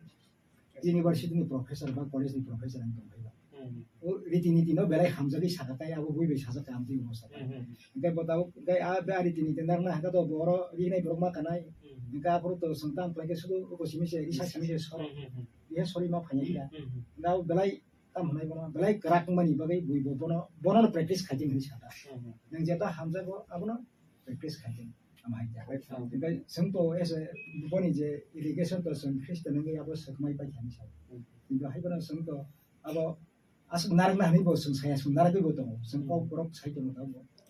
university ni professor ba college ni professor ang tong phai ba. Hmm. O riti niti no belai hamjagwi saka tai abo bui bai sajak ka amtwi mo saka. Hmm, hmm. Hinkhe bo tabuk hinkhe a be a riti niti nang na hinkhe to boro rinai borok ma kanai. Hmm. Hinkhe aphuru to chwng tang khlai khe sudu oko simi se risa simi se soro. Hmm, hmm, hmm. Iya sori ma phai ya. Hmm, hmm. Hinkhe abo belai tam hwnai bono belai kwrak wngmani bagwi bui bo bono, bono no practice khai di hinwi saka. Hmm, hmm. Nwng jeta hamjago abono practice khai di. Ama hai khe. Right. Hinkhe chwng to as a boni je education to chwng Christian wngwi abo swkmai pai kha hinwi sa. Hmm. Kintu hai bono chwng to abo aswk narwkna hinwi bo chwng saya, chwng narwgwi bo tongo. Chwng Hmm. kok borok sai tongo abo.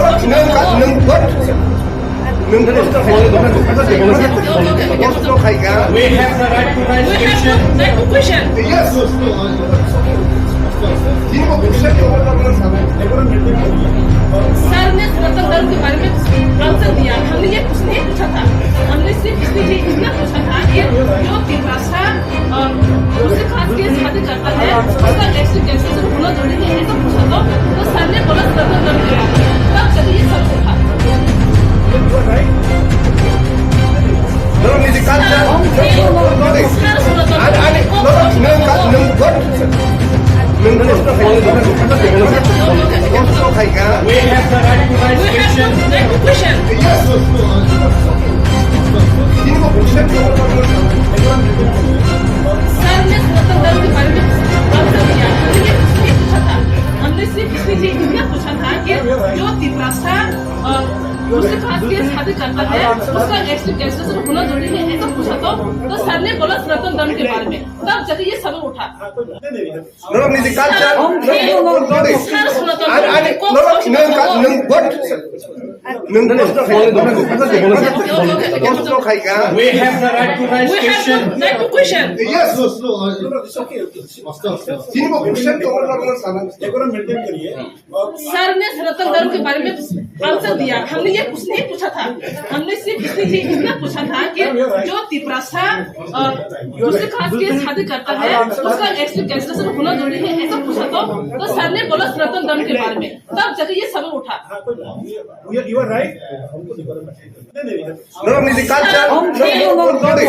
Nung, nung, nung, what? Nung, nung, kosto khaika. We have the right to raise question. Yes. Sir ने सनातन धर्म के बारे में आंसर दिया। हमने ये कुछ नहीं पूछा था। हमने सिर्फ इसलिए ये इतना पूछा था कि जो तिपरासा, अ, दूसरे खास के शादी करता है, उसका नेक्स्ट कैंसर से होना जरूरी है, ऐसा पूछा तो, तो सर ने बोला सनातन धर्म के बारे में। तब चलिए ये सब उठा। Nung nini culture, nung nini, ani, ani, nung, nung, nung, what? Nung, nung, nung, kosto khaika. We have the right to raise question. Yes. Sir ने सनातन धर्म के बारे में आंसर दिया। हमने ये कुछ नहीं पूछा था। हमने सिर्फ इसलिए ये पूछा था कि जो तिपरासा, अ, दूसरे खास के शादी करता है, उसका नेक्स्ट कैंसर से होना जरूरी है, ऐसा पूछा तो, तो सर ने बोला सनातन धर्म के बारे में। तब जाके ये सब उठा। Nung nini culture, nung, nung, nung, ani, ani, nung, nung, nung, what? Nung, nung, kosto khaika. We have the right to raise question. Yes. Sini bo question ko, sir ने सनातन धर्म के बारे में आंसर दिया। हमने ये कुछ नहीं पूछा था। हमने सिर्फ इसलिए इतना पूछा था कि जो तिपरासा, अ, दूसरे खास के शादी करता है, उसका नेक्स्ट कैंसर से होना जरूरी है, ऐसा पूछा तो, तो सर ने बोला सनातन धर्म के बारे में। तब जाके ये सब उठा। You are right. Nung nini culture, nung, nung, nung,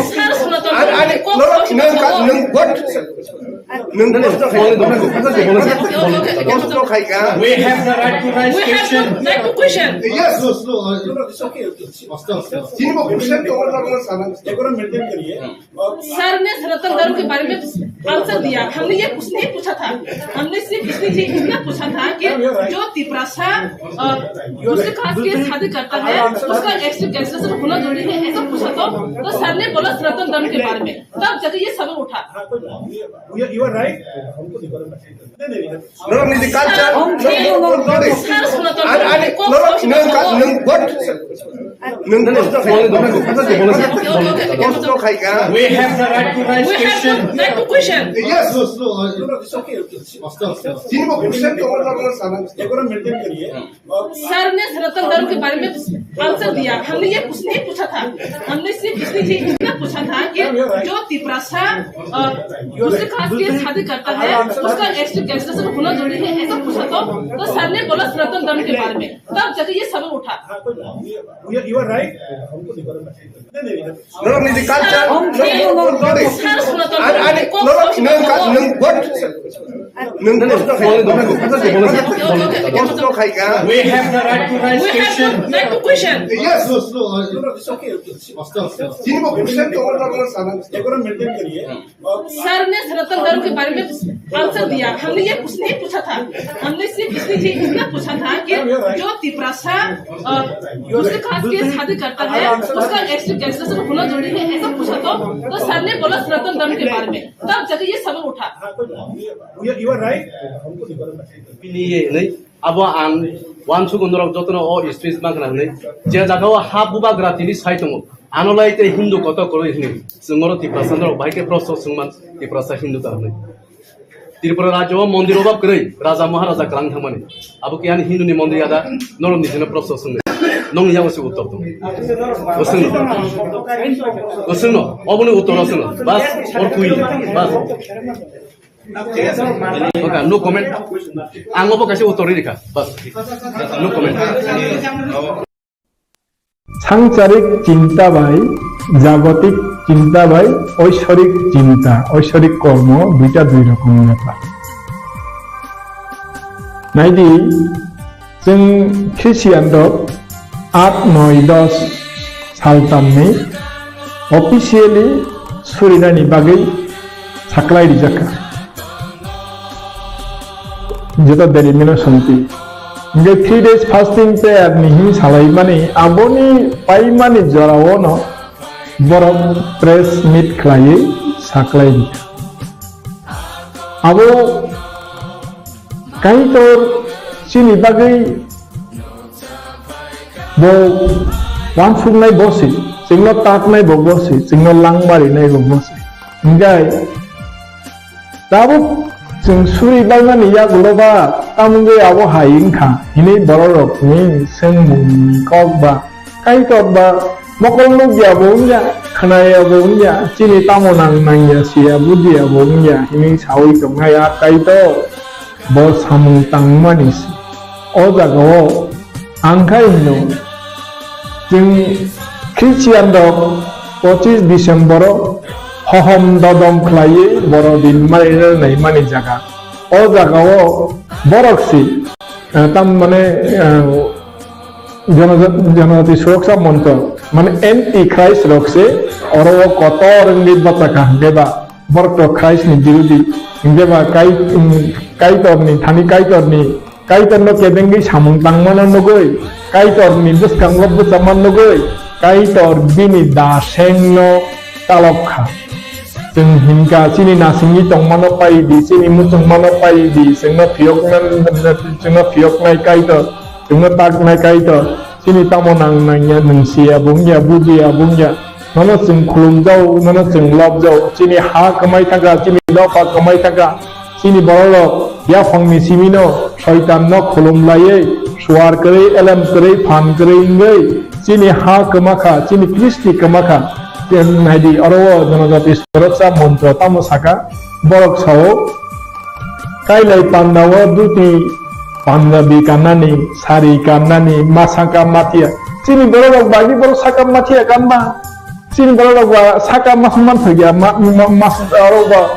ani, ani, nung, nung, nung, what? Nwng proshno khai kha. We have the right to raise question. Right to question. Yes. No, no, no, it's okay, okay. Chini bo question to order na sana. Decorum maintain kariye. Sir ने सनातन धर्म के बारे में आंसर दिया। हमने ये कुछ नहीं पूछा था, हमने सिर्फ इसलिए ये इतना पूछा था कि जो तिपरासा, अ, दूसरे कास्ट के शादी करता है, उसका एक्सट्रा कैंसिलेशन होना जरूरी है, ऐसा पूछा था। तो सर ने बोला सनातन धर्म के बारे में, तब जाके ये सवाल उठा। You are right. Norok nini culture, norok, norok, norok, ani, ani, norok, nwng ka-, nwng, what? Nwng, nwng, nwng, nwng khai kha. We have the right to raise question. Right to question. Yes. No, no, no, it's okay, okay. Chini bo question to order na sana. Decorum maintain kariye. Sir ने सनातन धर्म के बारे में आंसर दिया। हमने ये कुछ नहीं पूछा था, हमने सिर्फ इसलिए ये इतना पूछा था कि जो तिपरासा, अ, दूसरे कास्ट के शादी करता है, उसका एक्सट्रा कैंसिलेशन होना जरूरी है, ऐसा पूछा था। तो सर ने बोला सनातन धर्म के बारे में, तब जाके ये सवाल उठा। You are right. Norok nini culture, norok, norok, ani, ani, norok, nwng ka-, nwng, what? Nwng proshno khai, nwng proshno khai kha. We have the right to raise question. Right to question. Yes. No, no, no, it's okay, okay. Chini bo question to order na sana. Decorum maintain kariye. Sir ने सनातन धर्म के बारे में आंसर दिया। हमने ये कुछ नहीं पूछा था, हमने सिर्फ इसलिए ये इतना पूछा था कि जो तिपरासा, अ, दूसरे कास्ट के शादी करता है, उसका एक्सट्रा कैंसिलेशन होना जरूरी है, ऐसा पूछा था। तो सर ने बोला सनातन धर्म के बारे में, तब जाके ये सवाल उठा। You are, you are right. Bini ye nai, abo ang uansuk norok jotono o speech ma khna hwnwi, je jaga o ha bubagra tini sai tongo, ano lai tei Hindu kotor kwrwi hwnwi, chwng oro Tiprasa norok bahai khe proshno swngman, Tiprasa Hindu ta hwnwi. Tripura rajyo o mondir obab kwrwi, raja maharaja kwlang thangmani. Abo khe ani Hindu ni mondir ada, norok nijino proshno swngwi. Nokni yago se uttor tongo. Bo swngno. Bo swngno. Oboni uttor o swngno. Bas, or kui. Bas. Okay, no comment. Ang obo kaisa uttor rikha. Bas. No comment. Sangcharik chinta bai jagotik chinta bai oisorik chinta, oisorik kormo duita dui rokom bepar. Naidi, chwng Christian rok aat, noi, dos sal tamni officially surinani bagwi saklai rijak kha. Joto denomination ti. Hingke three days fasting prayer ni hing salaimani, aboni paimani jorao no borok press meet khlaiwi saklai rijak. Abo Kaitor chini bagwi bo uansuknai bo se, chwngno taknai bo bo se, chwngno langma rinai bo bo se. Hingkhai tabuk chwng suri baimani yagulo ba, tamo wngwi abo hai wngkha hinwi bororokni swngmungni kok ba Kaitor ba mokol nukya bo wngya, khnaya bo wngya, chini tamo nang nangya siya bujiya bo wngya hinwi sawi tongnai a Kaitor. Bo samung tangmani se. O jagao ang khai hino, chwng Christian rok pochis December o hohom dodom khlaiwi borodin mari naimani jaga. O jagao borok se, eh, tam mane, eh, Jono-, Jonojati Suroksa Moncho, mane anti Christ rok se oro o kotor wngwi bachakha hwnkhe ba borok to Christ ni birodi hwnkhe ba kai-, um, Kaitor ni thani Kaitor ni, Kaitor no kebengwi samung tangmano nugwi, Kaitor ni bwskango bwchama nugwi, Kaitor bini daseng no talok kha. Chwng hinkha chini nasingwi tongmano pai di, chini muchungmano pai di, chwngno phiyokna-, chwngno phiyoknai Kaitor, chwngno taknai Kaitor, chini tamo nang nangya, nwng siya bungya, bujiya bungya, nono chwng khulumjao, nono chwng lobjao, chini ha kwmai thangkha, chini dopha kwmai thangkha, chini bororok yaphangni simino soitanno khulum laiwi, suar kwrwi, elem kwrwi, phan kwrwi wngwi, chini ha kwmakha, chini kristi kwmakha. Naidi, oro o Jonojati Suroksa Moncho tamo saka, borok sao, kailai pandao duti Punjabi kannani, sari kannani, ma saka mathia. Chini bororok bagi borok saka mathia kanba. Chini bororok ba saka mas man thokya, ma, ma, mas, oro ba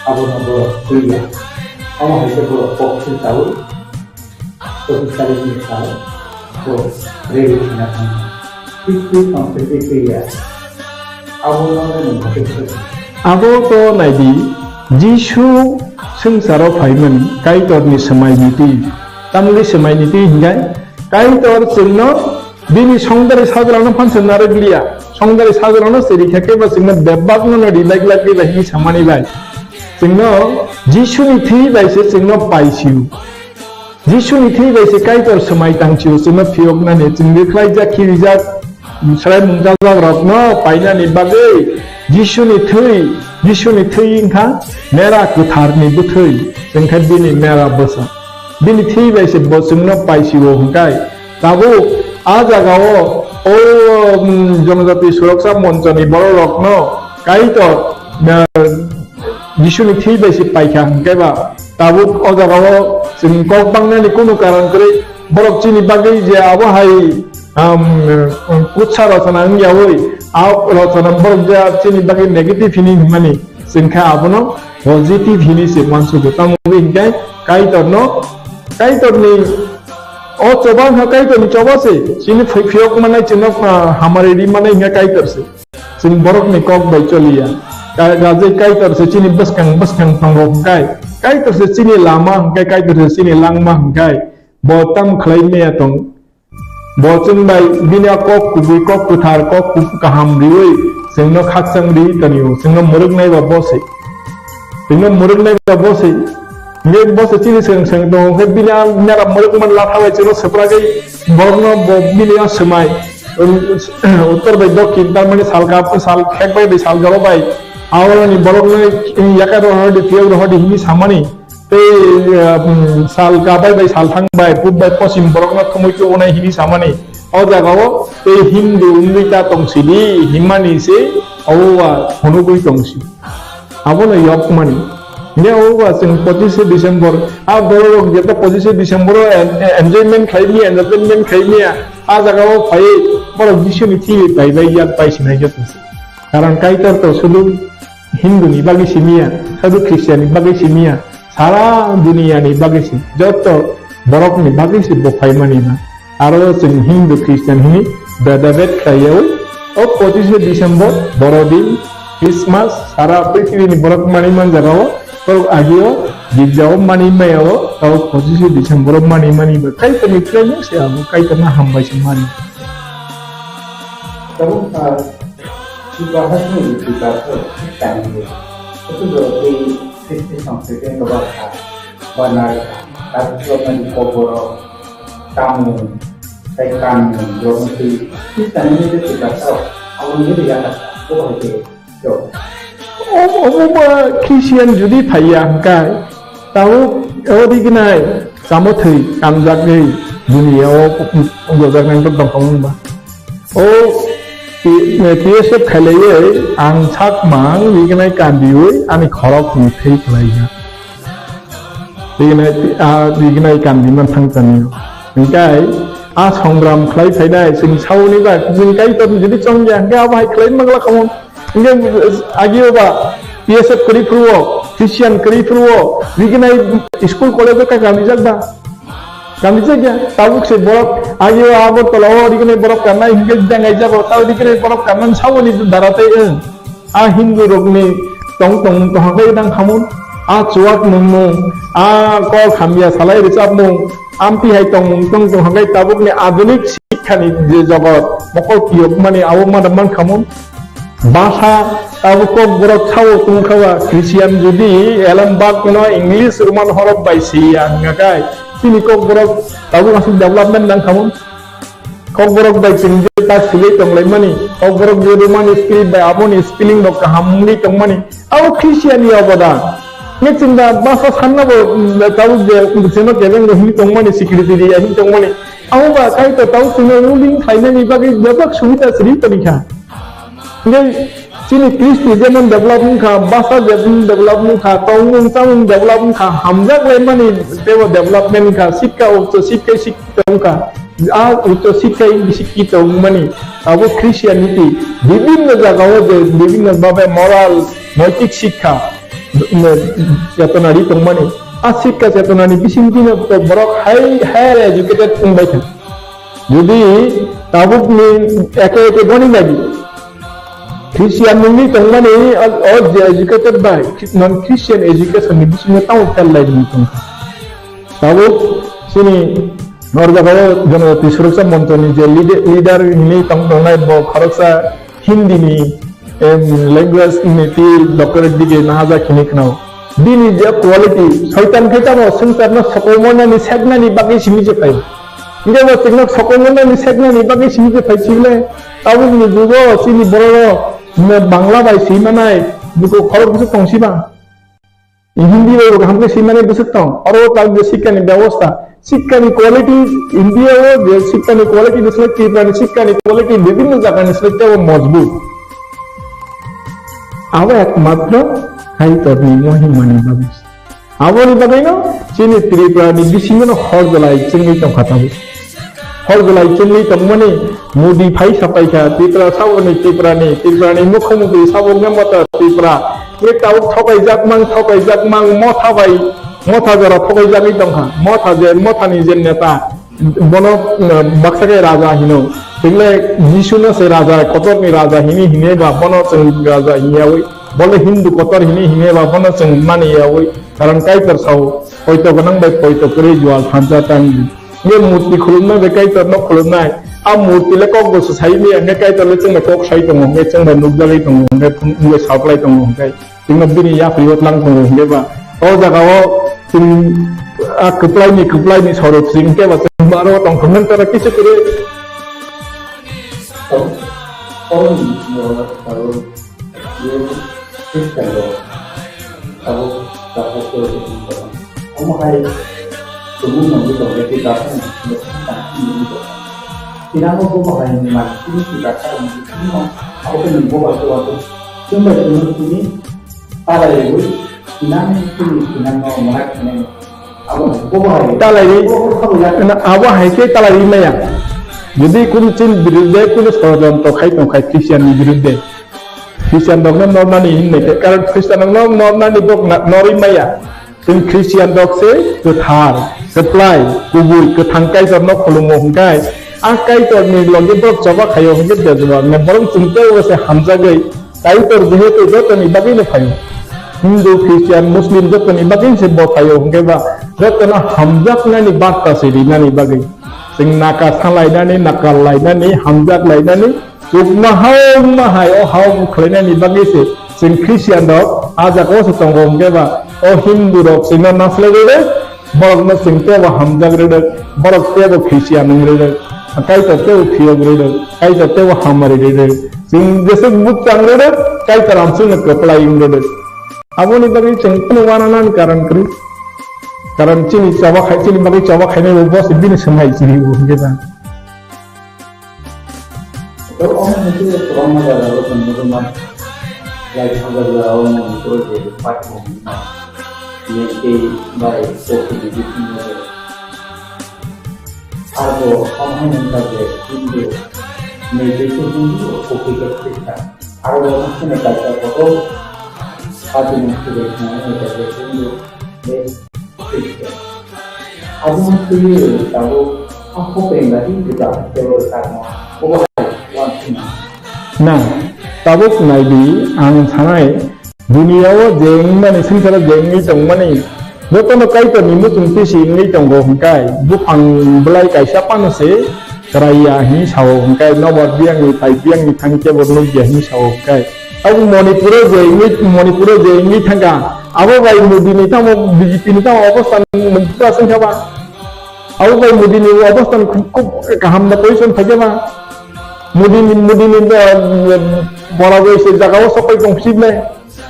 abono borok twiya. Omo hai khe borok kok swng chaui, chobbish tarikni sal borok rally khaina thangkha. Twi twi tong twi twi twiya. Abono nini motwi swk. Abo to naidi, Jisu swngcharo phaimani Kaitorni swmaini twi. Tamni swmaini twi hinkhe Kaitor chwngno bini songdari sajlano phansa narwk liya. Songdari sajlano se rikha khe ba chwngno bebakno no rinai glak khe ba hinwi samani bai. Chwngno Jisuni thwi bai se chwngno paisio. Jisuni thwi bai se Kaitor swmai tangchio, chwngno phiyoknani, chwng rwkhlaijak, khirijak, swrai mungchajak rokno painani bagwi Jisuni thwi, Jisuni thwi wngkha mera kwtharni bwthwi, chwngkha bini mera bwsa. Bini thwi bai se bo chwngno paisio hwnkhe. Tabuk a jagao o, um, Jonojati Suroksa Monchoni bororokno Kaitor, uh, Jisuni thwi bai se paikha hwnkhe ba. Tabuk o jagao chwng kok bangnani kunu karon kwrwi, borok chini bagwi je abo hai, um, um, kutsa rochona wngyawi, a rochona borok je chini bagwi negative hini hwnmani, chwng khe abono positive hini se mansugo. Tamo wngkhe Kaitorno, Kaitorni o choba wngkha Kaitorni choba se, chini phai-, phiyok manai chwngno, ah, hamari ri manai wngkha Kaitor se. Chwng borokni kok bai choliya. Ka-, gajai Kaitor se chini bwskang bwskang tongo hwnkhe, Kaitor se chini lama hwnkhe, Kaitor se chini langma hwnkhe, bo tam khlai maya tong. Bo chwng bai bini a kok kubui, kok kwthar, kok kuf-, kaham riwi chwngno khakchang ri tonio, chwngno mwrwknai ba bo se. Chwngno mwrwknai ba bo se. Hwnkhe bo se chini swng swng tongo, hwnkhe bini a nera mwrwkmani latha bai chwngno swprakgwi borokno bo bini a swmai, um, uttor bai dokhin, tar mani sal kap, sal khek bai bai sal jora bai, aoroni borokno yakai rohordi, phiyok rohordi hini samani, tei, um, sal kabai bai sal thang bai, pub bai posim borokno thumui chubanai hini samani, o jagao tei Hindu wngwi ta tongsidi hinmani se obo ba phunugwi tongsi. Abono yokmani. Hingke obo ba chwng pochishe December, a borok jeta pochishe December o en-, en-, enjoyment khlai maya, entertainment khlai maya, a jaga o phai borok Jisuni thwi bai bai yak pai sinai jotoni. Karon Kaitor to sudu Hindu ni bagwi simiya, sudu Christian ni bagwi simiya, sara duniya ni bagwi si, joto borok ni bagwi si bo phaimani na. Aro chwng Hindu Christian hini beda bed khlaiya o. O pochishe December, Borodin, Christmas, sara prithibi ni borok manwi manjak o. Borok agi o girja o manwi maya o, tabo pochishe December o manwi mani ba Kaitor ni plan se abo Kaitor no hambai se mani. Tabuk, ah, chubaha ni chubaha thik tang de. Itu do tei Kristi samsete no ba kha, ba nai kha. Tabuk chubaha ni koboro, tamung, tei kanmung, borok tei thik tang ni de chubaha, abo ni de ya kha, bo hai de. Obo ba Christian jodi phaiya hwnkhe, tabuk o rignai chamo thwi kanjakgwi duniya o gojaknai wngkha tongkha wngba. O P-, P S F khailaiwi ang sakmang rignai kandiwi ani khorok ni thwi khlaijak. Rignai, ah, rignai kandi man thang tani. Hingkai, ah, songram khlai phainai, sing sauni ba, sing Kaitor ni jodi chongya, hingke abo hai khlai mangla khamon. Hingke, agi o ba, P S F kwrwi phuru o, Christian kwrwi phuru o, rignai school college o ka kamijak ba. Kamijak ya, tabuk se borok, agi o Agartala o rignai borok kanai, hingke jangai jago, tau rignai borok kanai sauni dara tei, eh. A Hindu rokni tong tong tong hwnkhe nang khamung, a chuwak nungmung, a kok hamya salai rwchapmung, amtwi hai tongmung tong tong hwnkhe tabukni adunik sikhani je jogot, mokol kiyokmani abo mada man khamung. Basa tabuk kok borok sao tongkha ba, Christian jodi elem bak no English Roman horok bai siya hwngakhai, chini kok borok tabuk aswk development nang khamung. Kokborok bai chwng je ta swlwi tonglaimani, Kokborok je Romani script bai aboni spelling rok kaham wngwi tongmani, abo Christian ni obodan. Nge chwng da basa sanna bo, mm, tabuk je, mm, chwngno kebeng rok hwnwi tongmani, secretary ya hwnwi tongmani. Abo ba Kaitor tabuk chwngno ruling khlainani bagwi bebak subida se rwi toni kha. Hingke chini Kristi jemon develop wngkha, basa jemon develop wngkha, tongmung chamung develop wngkha, hamjak laimani teibo development wngkha, sikka uccho sikka sikka wngkha. A uccho sikka sikka wngmani abo Christianity bibhinno jagao je bibhinno bhabe moral, noitik sikka, chetona ri tongmani. A sikka chetonani bisingtwino borok high, higher educated wngbaikha. Jodi tabukni eke eke goni nadi, Christian nungni tongmani o, o je educated bai non Christian education ni bisingo tamo fail lai nung tongkha. Tabuk chini norjagao Jonojati Suroksa Monchoni je leader, leader hinwi tong tongnai bo khoroksa Hindi ni, em, language ni twi doctorate degree nahajak hinwi khwnao. Bini je quality, soitan khe tamo swngcharno sokomornani seknani bagwi simi je phaio. Hingke bo chwngno sokomornani seknani bagwi simi je phai chibole, tabukni jugo chini borok rok Bangla bai swi manai, buko khorok bwswk tong siba. Hindi bai bo kaham khe swimani bwswk tong. Oro o tal je sikha ni byabosta, sikha ni quality India o je sikha ni quality ni slai Tripura ni sikha ni quality bibhinno jaga ni slai tebo mojbut. Abo ekmatro Kaitor ni mohima ni bagwi. Aboni bagwino chini Tripura ni bisingo no hor jolai chengwi tongkha tabuk. Hor jolai chengwi tongmani Modi phai sapaikha Tripura saboni Tripura ni Tripura ni mukhyamantri sabo wngkha Mata Tripura. Ye tabuk thokaijak mang thokaijak mang motha bai motha jora thokaijagwi tongkha. Motha je motha ni je neta bono, uh, baksa khe raja hino. Tingle Jisu no se raja kotor ni raja hini hini ba bono chwng raja hiyawi. Bole Hindu kotor hini hini ba bono chwng mani yawi. Karon Kaitor sao poito gwnang bai poito kwrwi jual thansa tangdi. Nge murti khulumnai bai Kaitor no khulumnai. A murti le kok bo swsai maya, nge Kaitor le chwngno kok sai tongo, nge chwngno nukjagwi tongo, nge thung-, nge saklai tongo, nge chwngno bini yapri o tlang tongo, nge ba o jaga o chwng a kwplai ni, kwplai ni sorok chwng khe ba chwng aro tong thung nang tara kisu kwrwi. Oro ni bisingo aro Ye Christian rok abo jaga tei omo hai tumung nangwi tongkhe tei daphne nangwi tongkha. Tinango bobo hai ni mani chini tei daphne nangwi tongkha. Abo khe nwng bobo hai khe wansuk chwng bai chwngno chini palai rwui tinang chini tinangno mwnai khainai. Abo hai bobo hai. Talai ri. Bobo hai khe ya. Na, abo hai khe talai ri maya. Jodi kunu chini birudde kunu sorojontro khai tong khai Christian ni birudde. Christian rokno nornani hinwi khe, karon Christian rokno nornani bok na-, norwi maya. Chwng Christian rok se kwthar, kwplai, kubui, kwthang Kaitorno khulumo hwnkhe, a Kaitorni logi borok choba khaio hwnkhe bejwak na borok chwng teibo se hamjagwi Kaitor jehetu jotoni bagwino phaio. Hindu, Christian, Muslim jotoni bagwi se bo phaio hwnkhe ba jotono hamjaknani barta se rinani bagwi. Chwng naka salainani, nakal lainani, hamjak lainani, Chukma hauma hai o hao khlainani bagwi se chwng Christian rok a jaga o se tongo hwnkhe ba o Hindu rok chwngno naslai rwrwk, borokno chwng tebo hamjak rwrwk, borok tebo Christian wng rwrwk, Kaitor tebo phiyok rwrwk, Kaitor tebo hamari rwrwk, chwng jeswk bwchang rwrwk, Kaitor amswkno kwplai wng rwrwk. Aboni bagwi chwng kunu uananani karon kwrwi. Karon chini choba khai, chini bagwi choba khainai bo se bini swmai chini bo hwnkhe ba. Borok omo hai khe kwbangma jagao chwng nugwi mano. Like, hamjak jagao Manipur je Patmon hwnma, Meitei bai Kuki ni bising jagao. Arbo omo hai wngkha je Hindu, Meitei khe Hindu, Kuki khe Khristan. Arbo omo hai kaisa kotor party ni swrwng thwngmani kaisa Hindu, Aboni twi tabuk a hopeng lagi juda tebo karma obo hai uansukma. Na, tabuk nai di, ang sanai, duniya o je wngmani, swngcharo je wngwi tongmani, jotono Kaitorni muchung twi si wngwi tongo hwnkhe, buphang bwlai kaisa phano se kwraiya hinwi sao hwnkhe, nobar biyangni phai biyangni thani kebo nukya hinwi sao hwnkhe, abo Manipuro je wngwi, Manipuro je wngwi thangkha, abo bai Modi ni tamo B J P ni tamo obosthan mungsa wngkha ba? Abo bai Modi ni obosthan khub, khub kaham na position phaikha ba? Modi ni, Modi ni, eh, pora bai se jaga o sopai tong sibnai.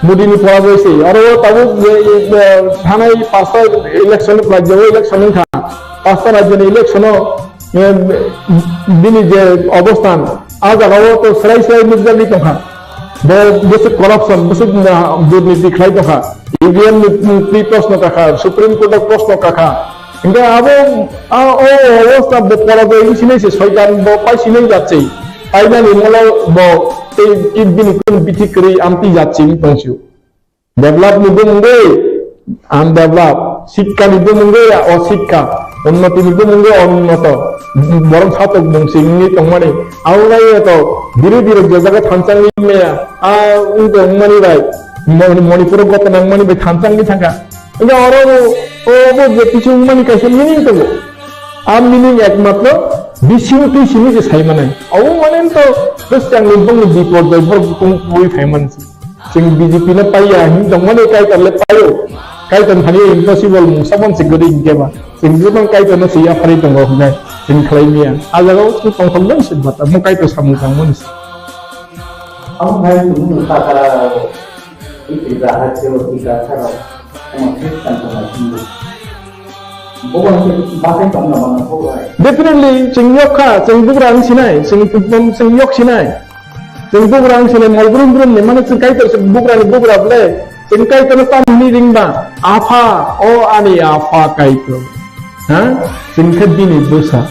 Modi ni pora bai se. Aro tabuk, eh, eh, thanai pasta election, rajya o election wngkha. Pasta rajya ni election o Em, bini je obosthan, a jagao to srai srai nukjagwi tongkha. Bo bwswk corruption, bwswk, ah, durniti khlai tongkha. E V M ni, mm, twi proshno kakha, Supreme Court o proshno kakha. Hingke abo, a, o obostha bo pora bo wngsinai se soitan bo paisinai jatse. Painani molo bo tei, tei bini kung bithi kwrwi amtwi jatse wng tongsu. Develop ni bumungwi undevelop, sikka ni bumungwi osikka, unnoti ni bumungwi onunnoto. Borok satok bumsi wngwi tongmani. Abo bai to biri biri je jaga thansa wngwi maya, a wngwi tongmani bai, Moni-, Manipur o gotna wngmani bai thansa wngwi thangkha. Wngkha oro bo, o bo je kisu wngmani kaisa meaning tongo. A meaning ekmatro bising twi simi je sai manai. Abo mane to bwskang ni bongni bipor bai borok tong pui phai mansi. Chwng B J P no paiya hin tongmani Kaitor le paio. Kaitor thani impossible mungsa bon se gari hinkhe ba. Chwng joto Kaitor no se yapharwi tongo hinai chwng khlai maya. A jaga o chwng tongthok bai se bata mo Kaitor samung tangmani se. Ang hai chwng takara iti jahaj se iti jahaj. Definitely, chwng yok kha, chwng bugra wng sinai, chwng, chwng yok sinai. Chwng bugra wng sinai, mol brum brum ni, mane chwng Kaitor se bugra ni bugra ble. Chwng Kaitor no tam hwnwi ring ba, Apha, o ani Apha Kaitor. Ha? Chwng khe bini bwsa.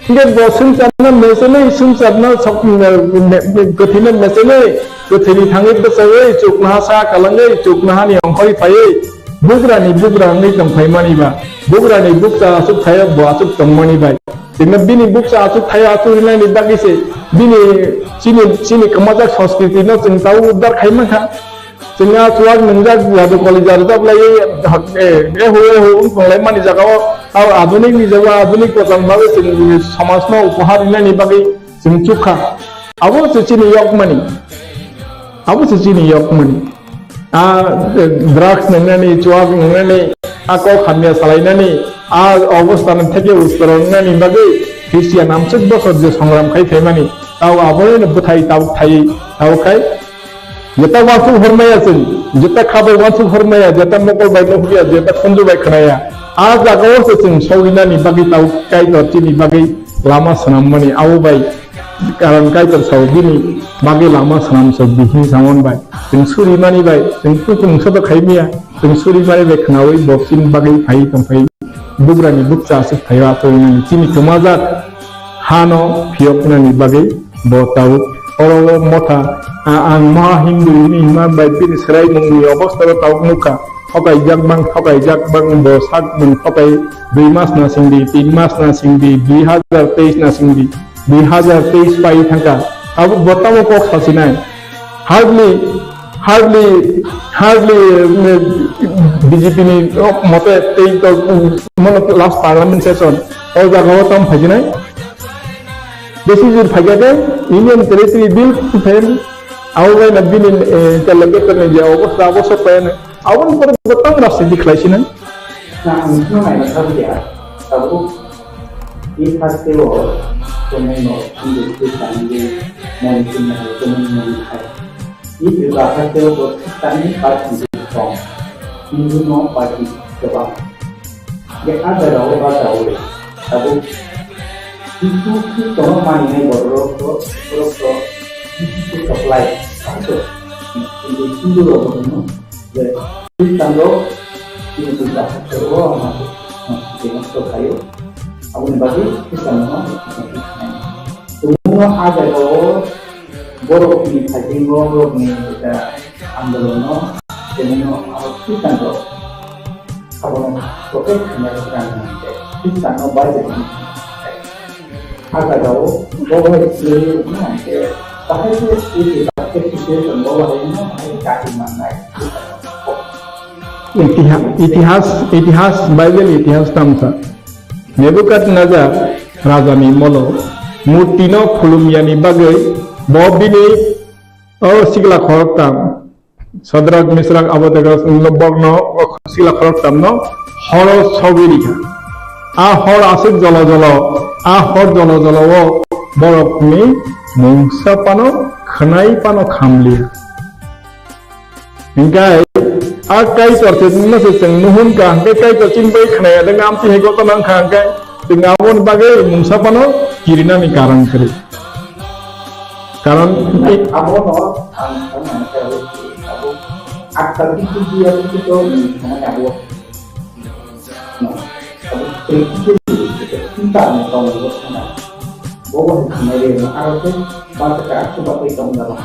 Hingke bo swngcharno mechenwi, swngcharno sok-, me-, me-, kwthwino mechenwi, kwthwini thangwi bwchawi, chuknoha sa kalangwi, chuknohani ongkhorwi phaiwi, bugrani bugra wngwi tongphaimani ba, bugrani bukcha achuk thaio bo achuk tongmani bai. Chwngno bini bukcha achuk thaio achuk rinani bagwi se bini chini, chini kwmajak sanskriti no chwng tabuk uddar khai mankha. Chwng a chuwak nwngjak jadu koli jadu tabuk lai, eh, eh, hu, eh, hu wng tong lai mani jaga o, abo adhunik ni jaga o adhunik kwchang bagwi chwng somaj no upahar rinani bagwi chwng chukha. Abo se chini yokmani. Abo se chini yokmani. A, eh, drugs nwngnani, chuwak nwngnani, a kok hamya salainani, a obostha no theke uskoro wngnani bagwi Christian amswk bosor je songram khai phaimani, tao abono bwthai tao thai, tao khai. Jeta wansuk hormaya chwng, jeta khabai wansuk hormaya, jeta mokol bai nuhurya, jeta khunju bai khnaya. A jaga o se chwng sogwinani bagwi tao Kaitor chini bagwi lama swnammani abo bai. Karon Kaitor sao bini bagwi lama swnam sok di hin samon bai. Chwng suri mani bai, chwng kuchung soto khai miya, chwng suri mani bai khnaui bo chini bagwi phai tong phai. Bugrani bukcha aswk phaio aswk nani chini kwmajak hano phiyoknani bagwi bo tabuk oro o motha, a-, ang moha Hindu hini hima bai bini swraimungni obostha ro tabuk nukha. Thokaijak bang, thokaijak bang, bo sak bung thokai dui mas na singdi, tin mas na singdi, dui hajar teis na singdi, dui hajar teis pai thangka. Abo bo tamo kok sasinai. Hardly, hardly, hardly, eh, B J P ni, oh, mote tei to, um, mono last parliament session. O jaga o tam phaijinai. Besi jur phaijak khe Union Territory Bill phai. Abo bai na bini, eh, interlocutor ni je obostha, abo sok pai na. Aboni pore bo tamo rajniti khlai sinai. Na ang no nai na thang ya. Tabuk i haste o tongo no Hindu Christian ni nai sinai tongo no khai. I Tripura haste o bo Christian ni party tong. Hindu no party kwbang. Je a jaga o ba jaga o tabuk Jisu Khristo no maninai borok rok, borok rok Jisu Khristo kwplai. Hindu rok no je Khristian rok, chini Buddha hakhe o, ama, ama, chini nosto khaio. Aboni bagwi Khristian no, tumungno a jaga o borokni phaisingbo, borokni, eh, andolono, chini no, abo Khristian rok. Abono protect khaina swkang hwnkhe Khristianno Bible ni. A jaga o bo bai se hwnkhe bahai se iti basket situation bo bahai no bahai kati mannai. Itiha-, itihas, itihas, Bible itihas tamsa. Nebukadnezar rajani molo murtino khulumyani bagwi bo bini o sikla khoroktam Sadrak, Misrak, Abednego, borokno o sikla khoroktamno horo sogwi rikha. A hor aswk jolo jolo, a hor jolo jolo o borokni mungsa phano khwnai phano khamliya. Hinkhe a Kaitor se no se chwng nuhun kha, hinkhe Kaitor chini bai khwnaya de amtwi hai gotona wngkha, hinkhe chwng aboni bagwi mungsa phano kirinani karon kwrwi. Karon abono ang saimanya khe abo akhar bisu biya bisu to ni samanya abo no abo practically kita ni tong ni sana bo bo ni samaya re no aro se ba ta ka aku ba ta tong da ba.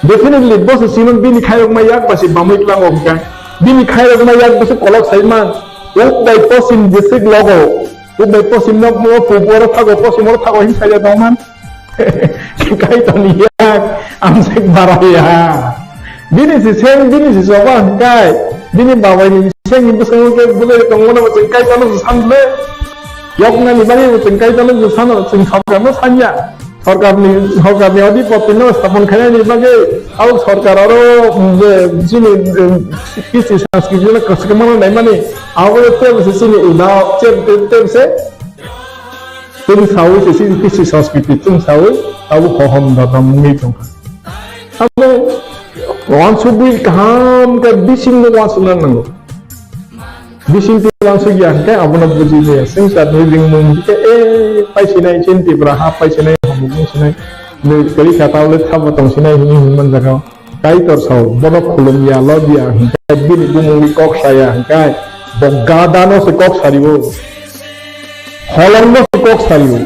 Definitely bo se simon bini khairok ma yak ba se bamwi tlang o hwnkha bini khairok ma yak ba se kolok sai man uk bai posin district logo uk bai posin nok mo pu boro thago posin boro thago hin sai ya tong man. Kaitorni yak amsek baraya. Bini si seng, bini si soba hwnkhe, bini babaini sengni bwskango khe bwlai tongmano bo chwng Kaitorno se san le. Yoknani bagwi bo chwng Kaitorno se sano, chwng sorkarno sanya. Sorkarni, sorkarni adhipotino sthapon khainani bagwi, abo sorkar oro, um, je, chini, um, kisi sanskritino kwchwkmano naimani, abo tei se chini uda, tei, tei, tei se, Chwng saui se chini kisi sanskriti chwng saui abo hohom dodom wngwi tongkha. Abo wansugwi kaham khe bisingno wansukna nango. Bising twi uansuk ya hwnkhe abono buji maya. Swngcharni ringmung hwnkhe, "E, paisinai, chini Tripura ha paisinai, hamung wngsinai, nwi kwrwi kha, taule thabo tongsinai," hwnwi hwnwi man jaga o. Kaitor sao, bono khulum ya, lob ya hwnkhe, bini bumungni kok saya hwnkhe, bo gadano se kok sario. Holongno se kok sario.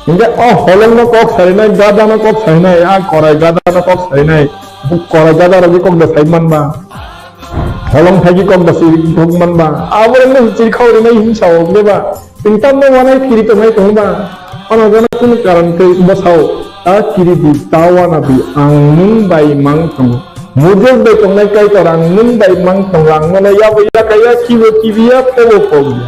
Hwnkhe o holongno kok sarinai, gadano kok sarinai, a korai gadano kok sarinai, bo korai gadarokni kok da sai manba. Holong phaikhe kok da siri kok manba. Aborokno siri khao rinai hinsa o hwnkhe ba. Chwng tamno uanai kiri tongnai tongba. Ano jana kunu karon tei bwsao. Ta kiri di, ta uana di, ang nwng bai mang tongo. Mujek bai tongnai Kaitor, ang nwng bai mang tongo, ang nono yabo yakaya, kibo kibiya, pobo pobiya.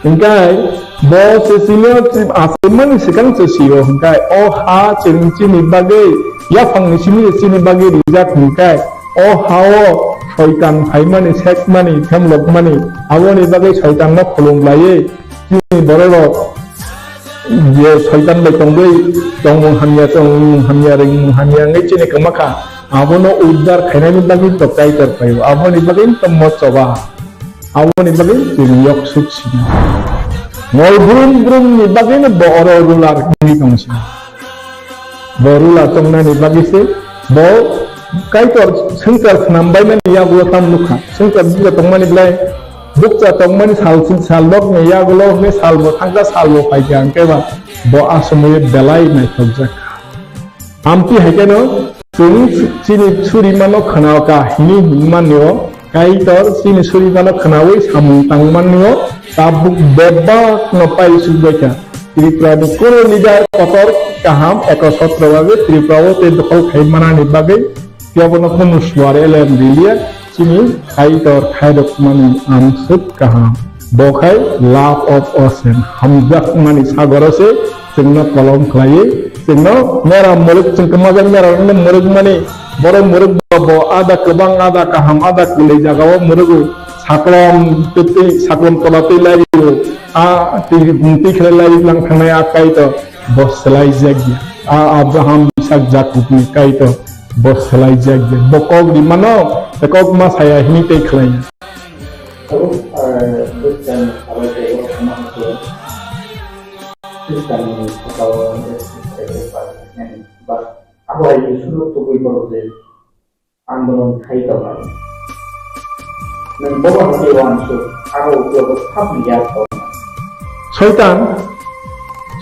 Hingkai bo se sino achimani swkang se sio, hingkai o ha chwng chini bagwi, yaphangni simi chini bagwi rijak, hingkai o ha-o soitan phaimani, sekmani, themlokmani, aboni bagwi soitanno khulum laiwi chini bororok je soitan bai tongwi tongmung hamya, tongmung hamya, ringmung hamya wngwi chini kwma kha, abono uddar khainani bagwi to Kaitor phaio, aboni bagwi to mo choba, aboni bagwi chini yok suk sini. Ngol brum brumni bagwino bo oro ruler wngwi tong sini. Bo ruler tongnani bagwi se bo Kaitor swngchar swnam baimani yagulo tam nukha. Swngchar bugra tongmani belai bukcha tongmani sal, sal nokni yagulo hwnwi salbo thangkha, salbo phaikha, hwnkhe ba bo a somoyo belai naithokjak. Amtwi hai kheno chwng chini surimano khwnao ka hwnwi hwnmani o Kaitor chini surimano khwnawi samung tangmani o tabuk bebakno pai sukbaikha. Tripurani kunu leader kotor kaham ekosotro bagwi Tripura o tei dokhol khai manani bagwi phiyabono kunu suar elem riliya chini Kaitor khairokmani amswk kaham. Bo khai love of ocean, hamjakmani sagoro se chwngno kolom khlaiwi, chwngno mera mwrwk, chwng kwmajak mera wngno mwrwkmani, borok mwrwk bo, bo ada kwbang, ada kaham, ada kwlwi jagao mwrwgo, saklom twi, saklom tola twi lairio, a twi, twi khlai lai lang thangnai a Kaitor, bo swlaijak ya. A Abraham, Isak, Jakubni Kaitor, bo swlaijak ya. Bo kok rimano, tei kok ma saya hini tei khlaiya. Tabuk, eh, bwskango sabai tei borok wngma khe Khristanni sakao ba abo hai Jisu tubui borok je andolon khai tongnai. Nwng bobo hai khe uansuk, abo uklok o sabni yak tongnai. Soitan,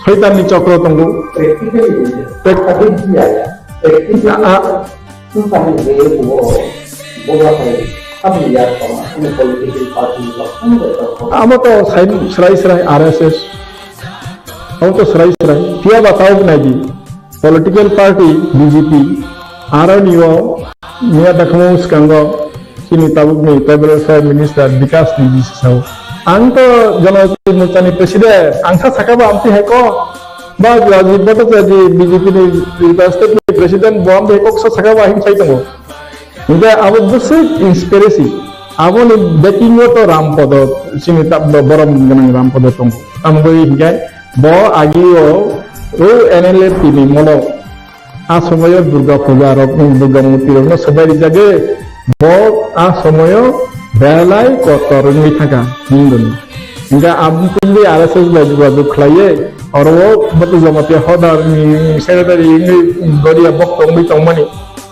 Soitanni chokro tongo. Practically, Prac- practically, ya, ya. Practically, A- a- Sumsani je bo, bo ba hai, sab ni ya kama, ini political party ba, sumsai ba. Amo to sai, srai srai R S S. Amo to srai srai. Phiya ba tao nai di. Political party B J P. Aro ni o, niya dakmo skango, sini tabuk ni federal minister Bikas ni bisi sao. Ang to Janajati Morcha ni president, ang sa saka ba amti hai ko. Ba Rajib Bhattacharya B J P ni Tripura state ni president bo amtwi kok sa saka ba hin sai tongo. Hingke abo bwswk inspirasi. Aboni backing o to Rampodo, chini ta-, bo-, borom gwnang Rampodo tongo. Tamgwi hingke bo agi o, o N L F T ni molo. A somoyo Durga puja rok, Durga murti rok no sobai rijagwi. Bo a somoyo belai kotor wngwi thangkha hinwi. Hingke aboni R S S bai jogajog khlaiwi, oro o Batu Jamatia Hodar ni secretary wngwi Goria bok tongwi tongmani.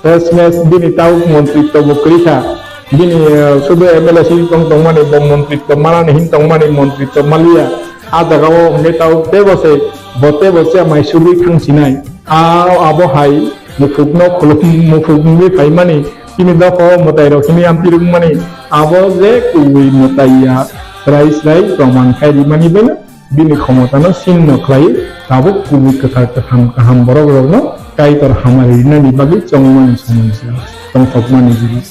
Tei smes bini tabuk montritw bo kwrwi kha. Bini, eh, sudu M L A si tong tongmani, bo montritw manani hin tongmani, montritw maliya. A jaga o hwnkhe tabuk tebo se, bo tebo se mai subui thang sinai. A, abo hai muphukno khulum, muphuk wngwi phaimani, chini dopha o mwtai rok hini amtwi rwngmani, abo je kubui mwtai ya, srai srai proman khai rimani bai no bini khomota no sing no khlai, tabuk kubui kwthar kwtham kaham borok rok no Kaitor hamari rinani bagwi chongmani somoi se tongthokmani jili.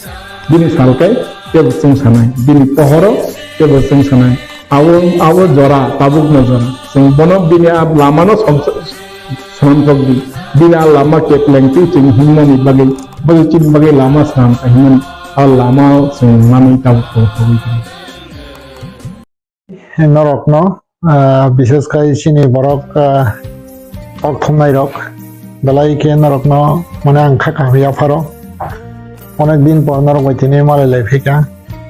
Bini salkai tebo chwng sanai, bini pohoro tebo chwng sanai. Abo, abo jora, tabukno jora. Chwng bono bini a lamano som-, swnamsok di. Bini a lama kepleng twi chwng himnani bagwi, bo chini bagwi lama swnam kha himnani. A lama chwng manwi tabuk tong thogwi tong. Norokno, ah, bishes khai chini borok, ah, kok thumnai rok. Belai khe norokno mane ang kha kaham yapharo. Onek din por norok bai tini malai lai phika.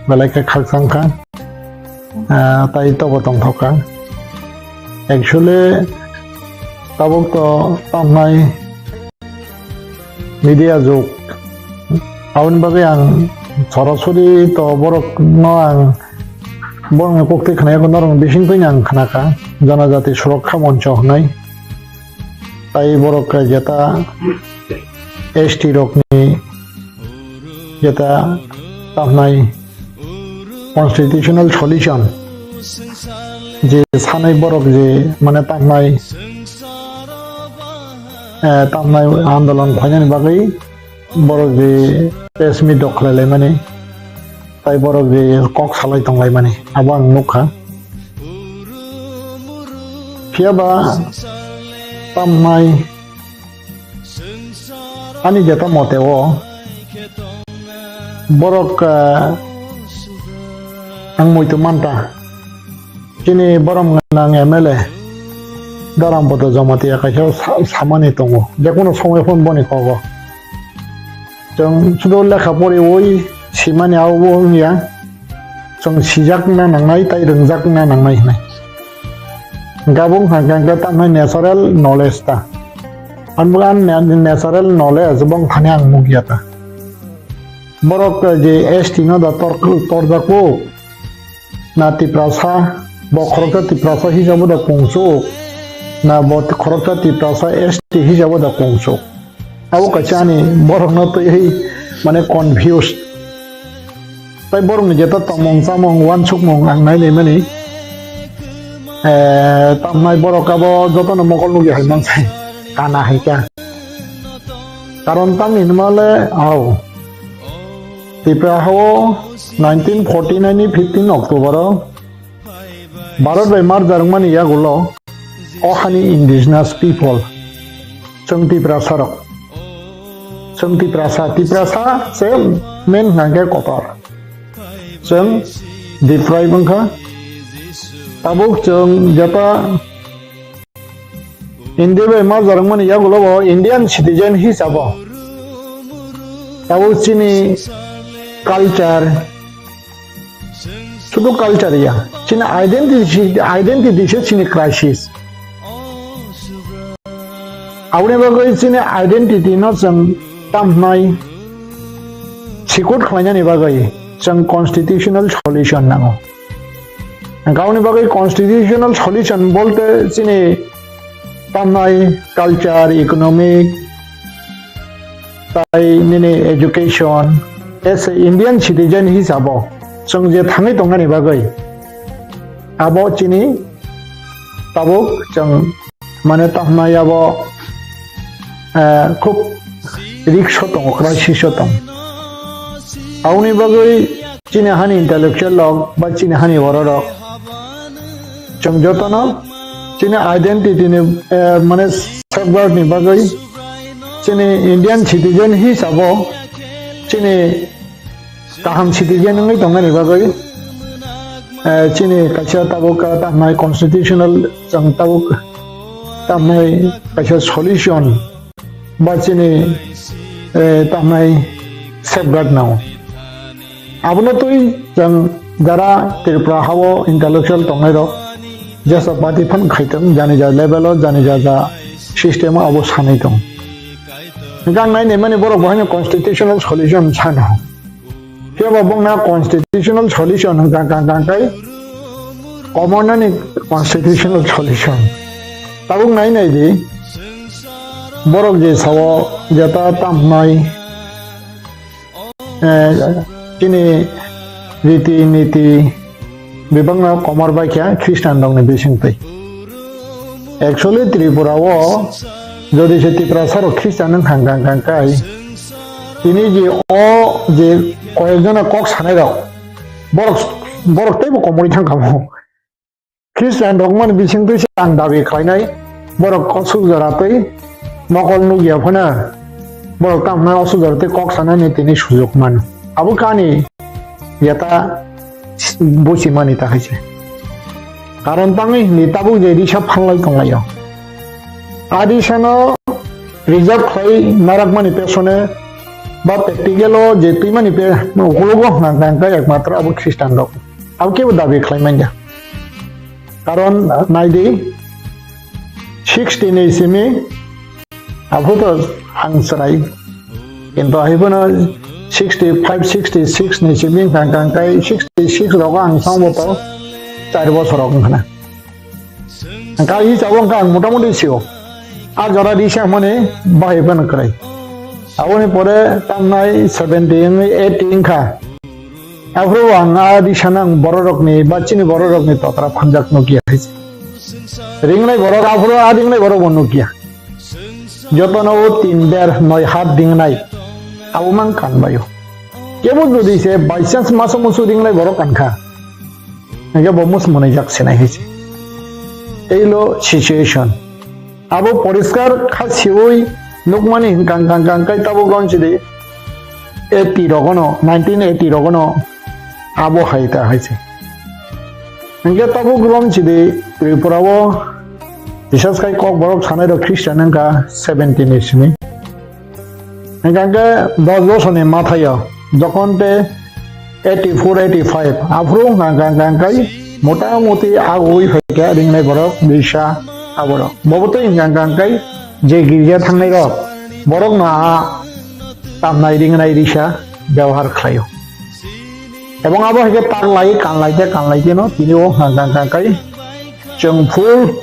belai khe khakchang kha, ah, tai tobo tongthok kha. Actually, tabuk to tamnai media jug. Aboni bagwi ang sorasori to borokno ang borokni koktwi khwnaya kho, norokni bisingtwi ang khna kha. Janajati Surokkha Moncho hwnwi. Tai borok jeta S T rokni jeta tamnai constitutional solution je sanai borok je mane tamnai, eh, tamnai andolon khlainani bagwi borok je press meet rok khlai laimani, tai borok je kok salai tong laimani, abo ang nukha. Phiya ba tamnai ani jeta mote o borok, ah, ang muitu manta. Chini borom gwnang M L A Daram Bodo Jamatia kaisa sa-, samani tongo. Jekono somoi phone boni kogo. Chwng sudo lekha poriwi simani abo wngya. Chwng sijakna nangnai tai rwngjakna nangnai hinwi. Gabung hangkhe tamnai natural knowledge ta. Ang bo ang na-, natural knowledge bong thani ang nukya ta. Borok je S T no da tor-, torjago. Na Tiprasa, bo khoroksa Tiprasa hisabo da kungsuk, na bo khoroksa Tiprasa S T hisabo da kungsuk. Abo kaisa ani borokno twiwi mane confused. Tai borokni jeta tongmung chamung uansukmung ang nai naimani, eh, tamnai borok abo jotono mokol nugwi hai mansai kana hai kha. Karon tamni hwnmale, au. Tipra hao nineteen forty nine ni fifteen October o Bharat bai marjar wngmani yagulo o hani indigenous people, chwng Tiprasa rok, chwng Tiprasa, Tiprasa se main hwnkhe kotor, chwng deprive wngkha, tabuk chwng jeta India bai ma jorwngmani yagulo bo Indian citizen hisabo tabuk chini culture, sudu culture ya, chini identity, identity se chini crisis. Aboni bagwi chini identity no chwng tamhnai sikut khlainani bagwi chwng constitutional solution nango. Gauni bagwi constitutional solution bolte chini tamnai culture, economic, tai nini education, as a Indian citizen hisabo chwng je thangwi tongmani bagwi abo chini tabuk chwng mane tamhnai abo, eh, khub risk o tongo, crisis o tongo. Aboni bagwi chini hani intellectual rok ba chini hani borok rok chwng jotono chini identity ni, eh, mane safeguard ni bagwi chini Indian citizen hisabo chini kaham citizen wngwi tongmani bagwi, eh, chini kaisa tabuk, ah, tamhnai constitutional chwng tabuk tamhnai kaisa solution ba chini, eh, tamhnai safeguard nango. Abono twi chwng jara Tripura hao intellectual tongnai rok jesa party phan khaitong, jani ja level o, jani ja ja system o abo sanai tong. Hwnkhe ang nai naimani borok bo haino constitutional solution sano. Phiya ba bongna constitutional solution hwnkha kang kang kai commoner ni constitutional solution. Tabuk nai nai di, borok je sao jeta tamhnai, eh, chini riti niti bebakno komor bai kha Christian rokni bisingtwi. Actually, Tripura o jodi se Tiprasa rok Christian wng kha kang kang kai, tini je o je koyekjona kok sanai rok, borok, borok teibo komorwi thang kha mo. Christian rok mani bisingtwi se ang dabi khlainai, borok kosuk jora twi mokol nukya phano, borok tamo hwnwi osuk jora twi kok sanani tini sujuk mano. Abo kani yata buchimani ta hai se. Karon tangwi hwnwi tabuk je risa phanlai tonglaio. A risano reserve khlai narakmani pesone ba practical o je twimani pe ukologo hwnka hwnka hwnkhe ekmatro abo Christian rok. Abo kebo dabi khlai manya. Karon naidi sixty ni simi abo to ang chwrai. Kintu hai phano sixty five, sixty six ni simi hwnka hwnka hwnkhe sixty six rogo ang songbo to char bosor rok wngkha na. Hwnka hi chabo hwnka ang motamuti sio. A jora risa hwnmani bahai phano kwrai. Aboni pore tamnai seventy wngwi eighty wngkha. Aphuru ang a risano ang bororokni ba chini bororokni totra phanjak nukya hai se. Ringnai borok aphuru a ringnai borok bo nukya. Jotono o tin ber noi hat ringnai. Abo mang kanbaio. Kebo jodi se by chance maso musu ringnai borok kankha. Hingke bo mus mwnwijak sinai hai se. Teilo situation. Abo poriskar kha siwi nukmani hingkang kang kang kai tabuk ron sidi eighty rogono, nineteen eighty rogono abo hai ta hai se. Hingke tabuk ron sidi Tripura o bisas kai Kokborok sanai rok Christian wngkha seventy ni simi. Hingkha hingke dos bosorni mathaio, jokhon te eighty four, eighty five, aphuru hingkha hingkha hingkha hingkai motamuti agoi phaikha ringnai borok bisa aborok. Bobo tei hingkha hingkha hingkai je girja thangnai rok, borok no a tamnai ringnai risa byabohar khlaio. Ebong abo hai khe tak lai, kan lai te, kan lai te no, tini o hang, hang, hang kai chwng full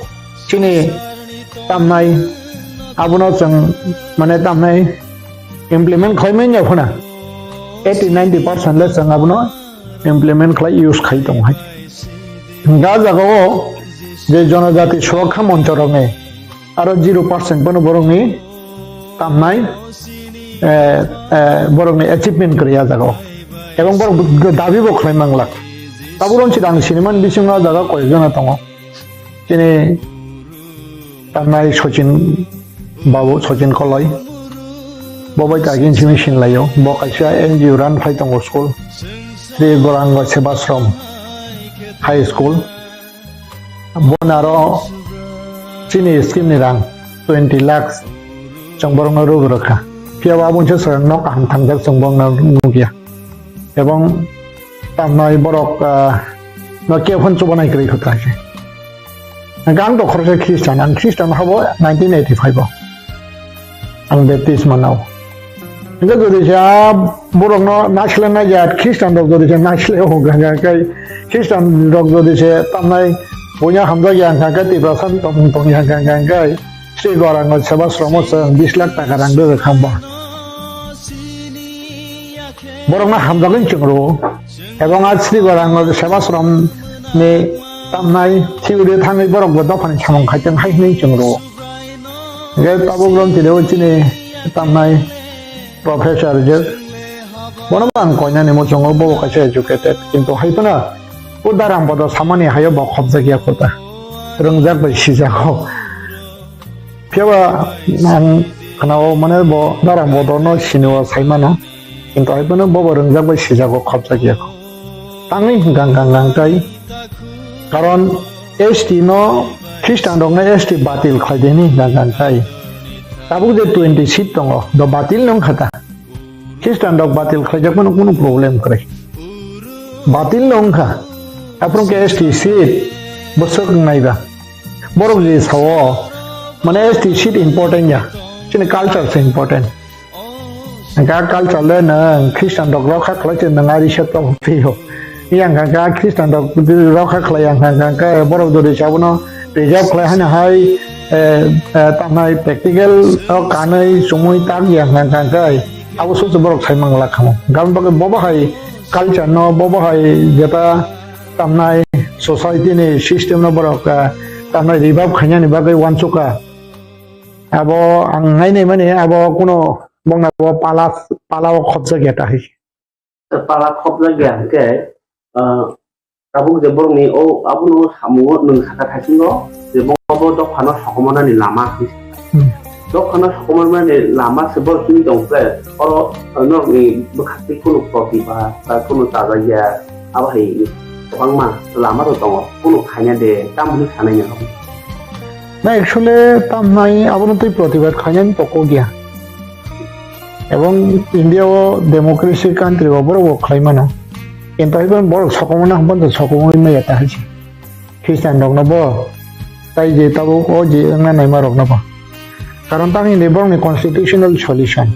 chini tamnai, abono chwng mane tamnai implement khlai manya phano eighty ninety percent le chwng abono implement khlai use khai tong hai. Ga jaga o je jonojati surakha moncho rok ni aro zero percent bono borokni tamnai, eh, eh, borokni achievement kwrwi a jaga o. Ebong borok dabi bo khlai manglak. Tabuk rong chida ang sinimani bisingo a jaga koyekjona tongo. Chini tamnai Sachin babu, Sachin Koloi. Bo bai kagin simi sinlaio. Bo kaisa N G O run khlai tongo school. Sri Gauranga Sevashram High School. Bo naro chini scheme ni rang twenty lakhs chwng borokno rw rwkha. Phiya bo abo wngkhe chwng nok kaham thangjak chwng borokno nukya. Ebong tamnai borok, ah, no khe phone chubanai kwrwi kho ta se. Hingkhe ang to khoroksa Christian, ang Christian habo nineteen eighty five o. Ang baptisma nao. Hingke jodi se a borokno naisle naijak, Christian rok jodi se naisle o hwnka hwnka khe Christian rok jodi se tamnai buino hamjak ya hwnka khe Tiprasa ni tongmung tong ya hwnka hwnka khe Sri Gauranga Sevashram o chwng bis lakh taka rang rwrwk hamba. Borokno hamjagwi chwng rwo. Ebong a Sri Gauranga Sevashram ni tamnai theory thangwi borok bo dophani samung khai tong hai hwnwi chwng rwo. Hingke tabuk rom chini o chini tamnai professor je. Bono bo ang koinani muchungo bo kaisa educated, kintu hai phano o daram bodo samani hayo bo khopjak ya kota. Rwngjak bai sijago. Phiya ba ang khwnao mane bo daram bodo no sini o sai mano. Kintu hai phano bo bo rwngjak bai sijago khopjak ya kho. Tangwi hwnkha hwnkha hwnkha tai. Karon S T no Christian rok no S T batil khlai de hwnwi hwnkha hwnkha tai. Tabuk je twenty seat tongo, do batil no wngkha ta. Christian rok batil khlaijak phano kunu problem kwrwi. Batil no wngkha. Aphuru khe S T seat bwswk wngnai ba. Borok je sao, mane S T seat important ya. Chini culture se important. Hingkha culture le nwng Christian rok rokha khlai se nwng ari se tong phio. Yang hingkha Christian rok rokha khlai yang hingkha borok jodi sabono reserve khlai hano hai, eh, eh, tamnai practical o kanwi chumui tak yang hingkha abo susu borok sai mangla khamo. Gam bagwi bobo hai culture no, bobo hai jeta tamnai society ni system no borok, eh, tamnai revive khainani bagwi uansukha. Abo ang nainai mani abo kuno bongna bo pala, pala o khopjak ya ta hai. Pala khopjak ya hwnkhe, ah, tabuk je borokni o abono samungo nwng sakha thaisingo je bo, bo dophano sokomornani lama hinwi. Hmm. Dophano sokomornani lama se borok chini tong khe oro norokni bwkhaktwi kunu protibad ba kunu chajak ya abo hai kwbangma lama rok tongo kunu khaina de tamni sanai nang. Na actually tamnai abono twi protibad khainani pokok ya. Ebong India o democracy country o borok bo khlai mano. Kintu haiphano borok sokomorna hwnba sokomorwi maya ta hai se. Christian rokno bo tai je tabuk o je wngna naima rokno bo. Karon tang hini borokni constitutional solution.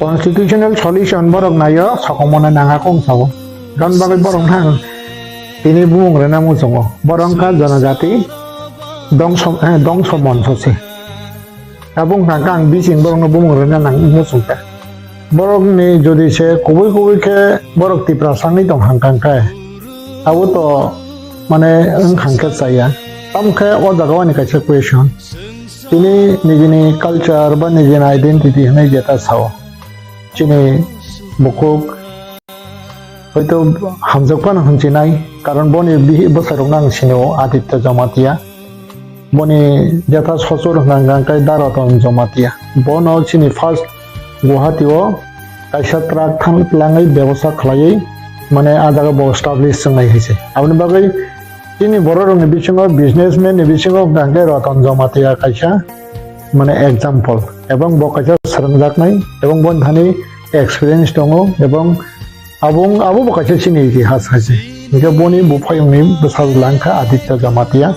Constitutional solution borok naio sokomorna nanga kong sao. Gan bagwi borok nang tini bumung rwna muchungo. Borok wngkha janajati dongso, eh, dongso monso se. Abo wngkha khe ang bising borokno bumung rwna nang muchung kha. Borokni jodi se kubui kubui khe borok Tiprasa wngwi tong hang kang khe, abo to mane wng kha khe chaya. Tamo khe o jaga o ani kaisa question. Tini nijini culture ba nijini identity hwnwi jeta sao. Chini bukhuk hoito hamjak phano hwnchi nai, karon boni bihi bwsai rokno ang sini o Aditya Jamatia. Boni jeta sochor hwnka hwnka khe Daraton Jamatia. Bono chini first Guwahati o kaisa truck than tlangwi bebosa khlaiwi, mane, ah jaga bo establish wngnai hai se. Aboni bagwi chini borok rokni bisingo, businessman ni bisingo hwnka hwnka khe Ratan Jamatia kaisa, mane, example. Ebong bo kaisa swrwngjaknai, ebong boni thani experience tongo, ebong Abo wng-, abo bo kaisa chini itihas hai se. Hingke boni buphayungni bwsajwla wngkha Aditya Jamatia.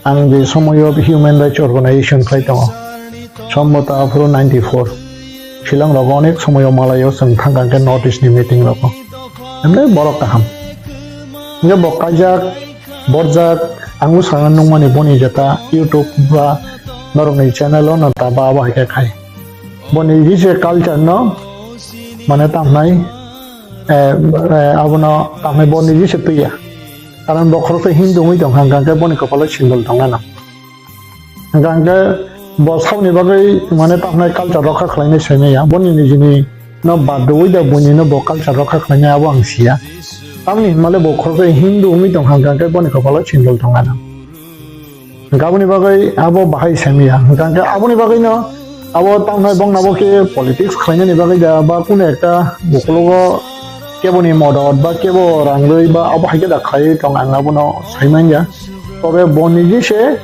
Ang je somoyo Human Rights Organization khlai tongo. Sombota aphuru ninety-four. Shillong rogo onek somoyo malayo chwng thangkha hingke North East ni meeting rogo. Emne borok kaham. Hingke bo kaijak, borjak, ang bwskango nukmani boni jeta YouTube ba norokni channel o no ta ba abo hai khe khai. Boni jise culture no mane tamnai eh, eh, abono tamni bo niji se twiya. Karon bo khoroksa Hindu wngwi tongkha, hwnkha khe boni kopalo sindol tongna nang. Hwnkha khe bo saboni bagwi mane tamnai culture rokha khlainai saimaya. Boni nijini no bad rwui da buini no bo culture rokha khlainai abo ang siya. Tamni hinmale bo khoroksa Hindu wngwi tongkha, hwnkha khe boni kopalo sindol tongna nang. Hwnkhe aboni bagwi abo bahai saimaya. Hwnkhe aboni bagwino abo tamnai bongno abo khe politics khlainani bagwi da ba kunu ekta ukologo keboni modot ba kebo rang rwi ba abo hai khe da khlaiwi tong ang abono saimanya. Tobe bo niji se,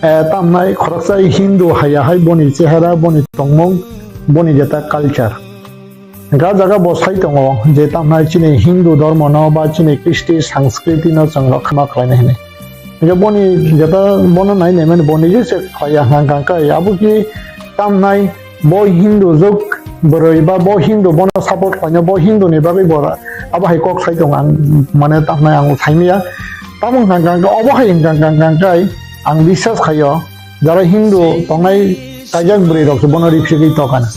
eh, tamnai khoroksa Hindu haiya hai boni chehara, boni tongmung, boni jeta culture. Hingke ah jaga bo sai tongo je tamnai chini Hindu dhormo no ba chini Kristi sanskriti no chwng rokha ma khlainai hinwi. Hingke boni jeta bono nai nai mani bo niji se khlaiya hwnkha hwnkha khe abo ki tamnai bo Hindu juk bwrwi ba bo Hindu bono support khlainai bo Hindu ni bagwi bo abo hai kok sai tongo ang mane tamnai ang saimaya. Tamo hwnkha hwnkha khe obo hai hwnkha hwnkha khe ang biswas khaio. Jara Hindu tongnai kaijak bwrwi rok se bono ripsigwi tokana.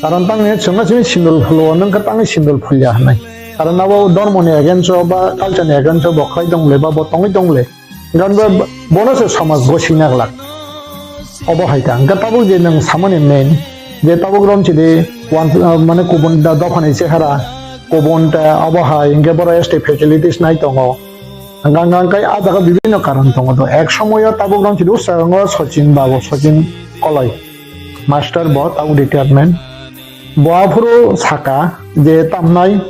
Karon tangni chwngno chini sindul phuluo, nwng khe tangni sindul phulya hwnwi. Karon abo dhormoni against o ba culture ni against o bo khlai tong le ba bo tongwi tong le. Gan bo bono se samaj gosina glak. Obo hai ta. Hwnkhe tabuk je nwng samani main, je tabuk rom chidi wan, mane kubun da dophani chehara, kubun ta obo hai, hwnkhe boro S T facilities nai tongo. Hwnkha hwnkha khe ah jaga bibinno karon tongo do. Ek somoyo tabuk rang chidi usagango Sachin Babu, Sachin Koloi, master bo tabuk retirement. Bo aphuru saka je tamnai,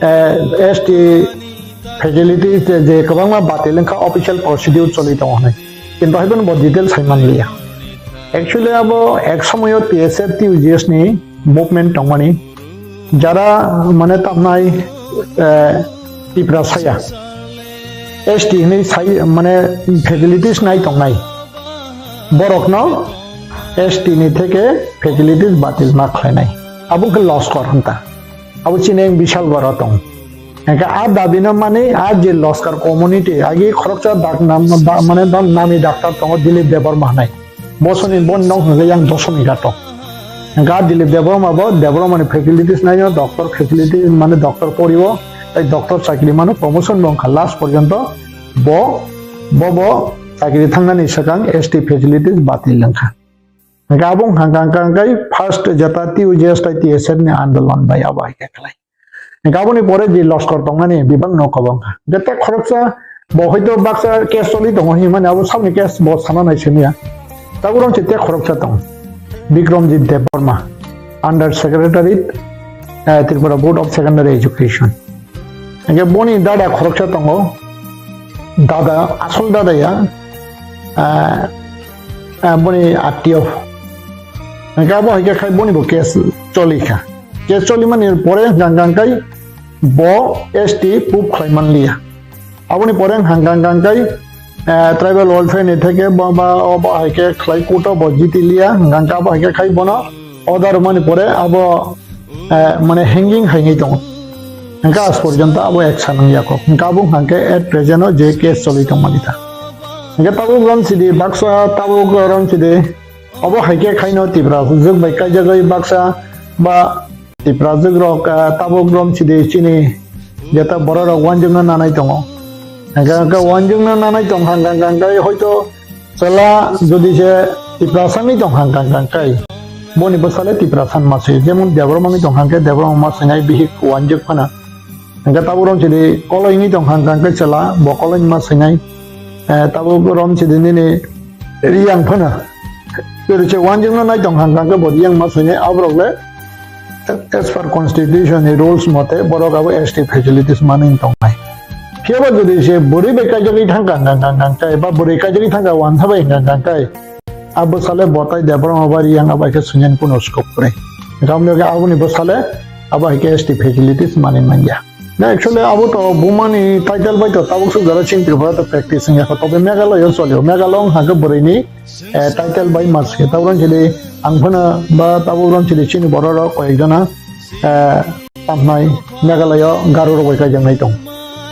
eh, S T facility je, je kwbangma batil wngkha official procedure choli tongo hinwi. Kintu haiphano bo detail sai manliya. Actually abo ek somoyo T S F T U J S ni movement tongmani, jara mane tamnai, eh, Tiprasaya S T hinwi sai mane facilities nai tongnai, borokno S T ni theke facilities batil ma khlainai. Abo khe loskor hwnta. Abo chini bishal boro tong. Hingke a dabi no mani a je loskar community agi khoroksa dak nam, da-, mane dam nami doctor tongo Dilip Debbarma hinwi. Bosoni bo nok hwnke yang Doshoni ghato. Hingke a Dilip Debbarma bo Debbarma ni facilities naino, doctor facilities mane doctor poriwo, tai doctor chakri mano promotion bo wngkha last porjonto bo, bo, bo chakri thangnani swkang S T facilities batil wngkha. Hingke abo wngkha hingka hingka hingke first jeta T U J S tai T S F ni andolon bai abo hai khe khlai. Hingke aboni pore je loskor tongnani bebak no kobong kha. Hingke tei khoroksa bo hoito baksa case choli tongo hinmani abo saboni case bo sana nai simiya. Tabuk rong se tei khoroksa tong. Bikramjit Debbarma, Under Secretary, eh, Tripura Board of Secondary Education. Hingke boni dada khoroksa tongo, dada, asol dada ya, ah, ah, boni attiyo. Hingke abo hai khe khai boni bo case choli kha. Case choli mani pore hwnkha hwnkha khe bo S T proof khlai man liya. Aboni pore hwnkha hwnkha khe, eh, tribal welfare ni theke bo ba, o ba hai khe khlai court o bo jiti liya, hwnkha hwnkha bo hai khe khai bono order mani pore abo, eh, mane hanging hai ngai tongo. Hwnkha as porjonto abo action wng ya kho. Hwnkha abo hwnkha khe at present o je case choli tong mani ta. Hwnkha tabuk rom sidi baksa tabuk rom sidi Obo hai khe khaino Tipra jwk bai kaijagwi baksa ba Tipra jwk rok, ah, tabuk rom sidi chini jeta borok rok uanjwkno nanai tongo. Hwnkhe, hwnkhe uanjwkno nanai tong hwnkha, hwnkha, hwnkhe hoito chwla jodi se Tiprasa wngwi tong hwnkha, hwnkhe boni bwsale Tiprasa wngma se, jemon Debbarma wngwi tong hwnkhe Debbarma wngma se nai bihik uanjwk phano. Hwnkhe tabuk rom sidi koloi wngwi tong hwnkha, hwnkhe chwla bo koloi wngma se nai, eh, tabuk rom sidi nini Riyang phano. Pero se uanjwkno nai tong hwnkha khe bo Riyang ma swngnai aborok le as per constitution ni rules mote borok abo S T facilities manwi tongnai. Phiya ba jodi se bwrwi bai kaijagwi thangkha hwnkha hwnkha hwnkha khe ba bwrwi kaijagwi thangkha uansa bai hwnkha hwnkha khe a bwsale bo tai Debbarma ba Riyang abo hai khe swngnani kuno scope kwrwi. Hwnkha aboni bagwi aboni bwsale abo hai khe S T facilities manwi manya. Na actually abo to bumani title bai to tabuk suk jora chini Tripura to practice wngya kho, tobe Meghalaya o cholio. Meghalaya wngkha khe bwrwini, eh, title bai mas khe. Tabuk rang chili ang phano ba tabuk rang chili chini borok rok koi ek jona, eh, tamnai Meghalaya o Garo rok bai kaijaknai tong.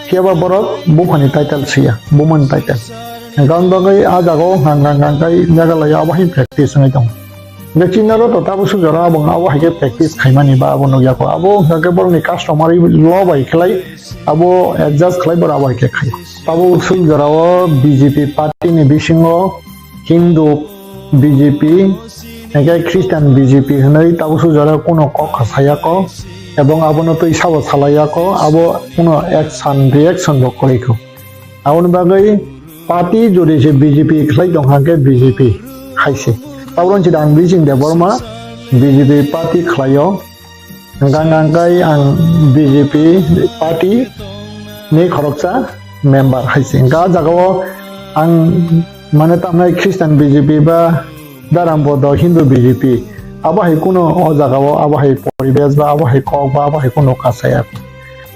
Phiya ba borok buphani title siya, bumani title. Hwnkha bagwi a jaga o hwnkha hwnkha hwnkha khe Meghalaya abo hai practice wngwi tong. Hwnkhe chini aro to tabuk suk jora abo, abo hai khe practice khaimani ba abo nukya kho. Abo hwnkha khe borokni customary law bai khlai abo adjust khlai borok abo hai khe khai. Tabuk suk jora o B J P party ni bisingo Hindu B J P, hwnkhe Christian B J P hwnwi tabuk suk jora o kuno kok khasaya kho, ebong abono twi sabo salaiya kho, abo kuno action reaction bo kwrwi kho. Aboni bagwi party jodi se B J P khlai tong hwnkhe B J P hai se. Tabuk rang chili ang Bijing Debbarma B J P party khlaio. Hwnkha hwnkha khe ang B J P party ni khoroksa member hai se. Hwnkha o jaga o ang mane tamnai Christian B J P ba Dharampodo Hindu B J P abo hai kuno o jaga o abo hai poribesh ba abo hai kok ba abo hai kuno kasaya.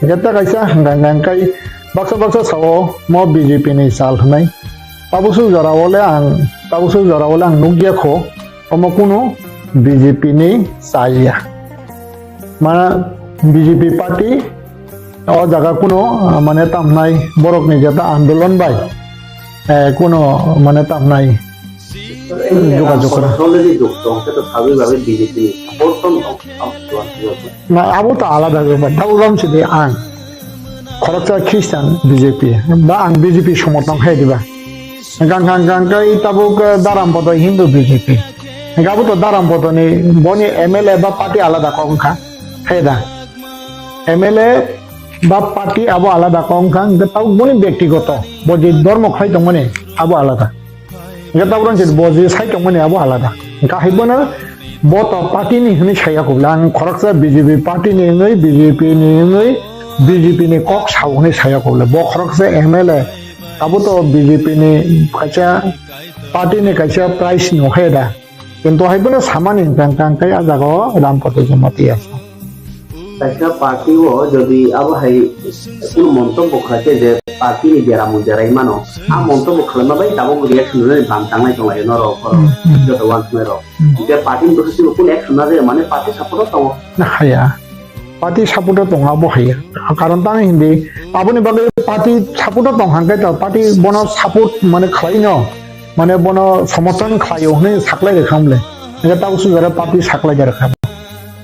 Hwnkhe ta kaisa hwnkha hwnkha khe baksa baksa sao mo B J P ni sal hwnwi. Tabuk suk jora o le ang, tabuk suk jora o le ang nukya kho, omo kuno B J P ni sal ya. Mana B J P party o jaga kuno, ah, mane tamnai borok ni jeta andolon bai, eh, kuno mane tamnai jogajog kora. Already jukto, hwnkhe to sabai babai B J P ni support tong tong. Na, abo to alada bepar. Tabuk rom sidi ang khoroksa Christian B J P, ba ang B J P somorthon khe diba. Hwnkha hwnkha khe tabuk, eh, Dharampodo Hindu B J P. Hwnkha abo to Dharampodo ni boni M L A ba party alada kok wngkha. Khe da. M L A ba party abo alada kok wngkha, hwnkhe tabuk boni bektigoto, bo je dhormo khlai tongmani abo alada. Hwnkhe tabuk rang se bo je sai tongmani abo alada. Hwnkhe hai bono bo to party ni hwnwi saya kubla, ang khoroksa B J P party ni wngwi, B J P ni wngwi, B J P ni kok sao hwnwi saya kubla. Bo khoroksa M L A, abo to B J P ni kaisa party ni kaisa prize no khe da. Kintu hai bono samani hwnkha hwnkha khe a jaga o Ram Pato Jamatia sa. Kaisa party o jodi abo hai kunu montobbo khlai khe je party ni bera mung berai mano, a montobbo khlaima bai tabuk reaction rwnani bam tangnai tong laio norok, hmm, hmm, joto uansuknai rok. Hmm. Je party ni bwkha simi kunu action na rwya mane party support o tongo. Na haya. Party support o tongo abo haya. Karon tang hindi aboni bagwi party support o tong hwnkhe to party bono support mane khlai no. Mane bono somorthon khlaio hwnwi saklai rwkha mle. Hwnkhe tabuk sujare party saklai rwkha.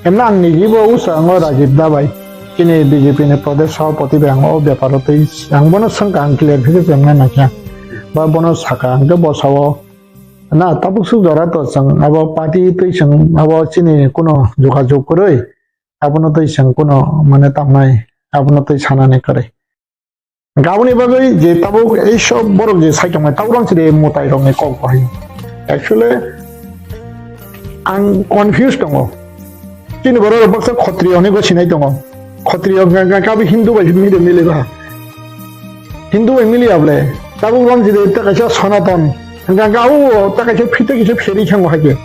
Emno ang nijibo usa ango Rajib da bai. Chini B J P ni Pradesh Sabhapati bai ang o beparo twi ang bono swngkha, ang clear khe se chengna naikha. Ba bono sakha hwnkhe bo sao, na tabuk sujora to chwng abo party twi chwng abo chini kuno jogajog kwrwi. Abono twi chwng kuno mane tamnai, abono twi sanani kwrwi. Gaboni bagwi je tabuk ei sob borok je sai tongmani, tabuk rang chide mwtai rokni kok bahai. Actually, ang confused tongo. Chini borok rok baksa Khotriyo hinwi bo sinai tongo. Khotriyo hwnkha, hwnkha, hwnkha, abo Hindu bai mili, mili ba. Hindu bai mili able. Tabuk rang chide ta kaisa Sanatan. Hwnkha, hwnkha, abo ta kaisa phite kaisa pheri thango hai khe.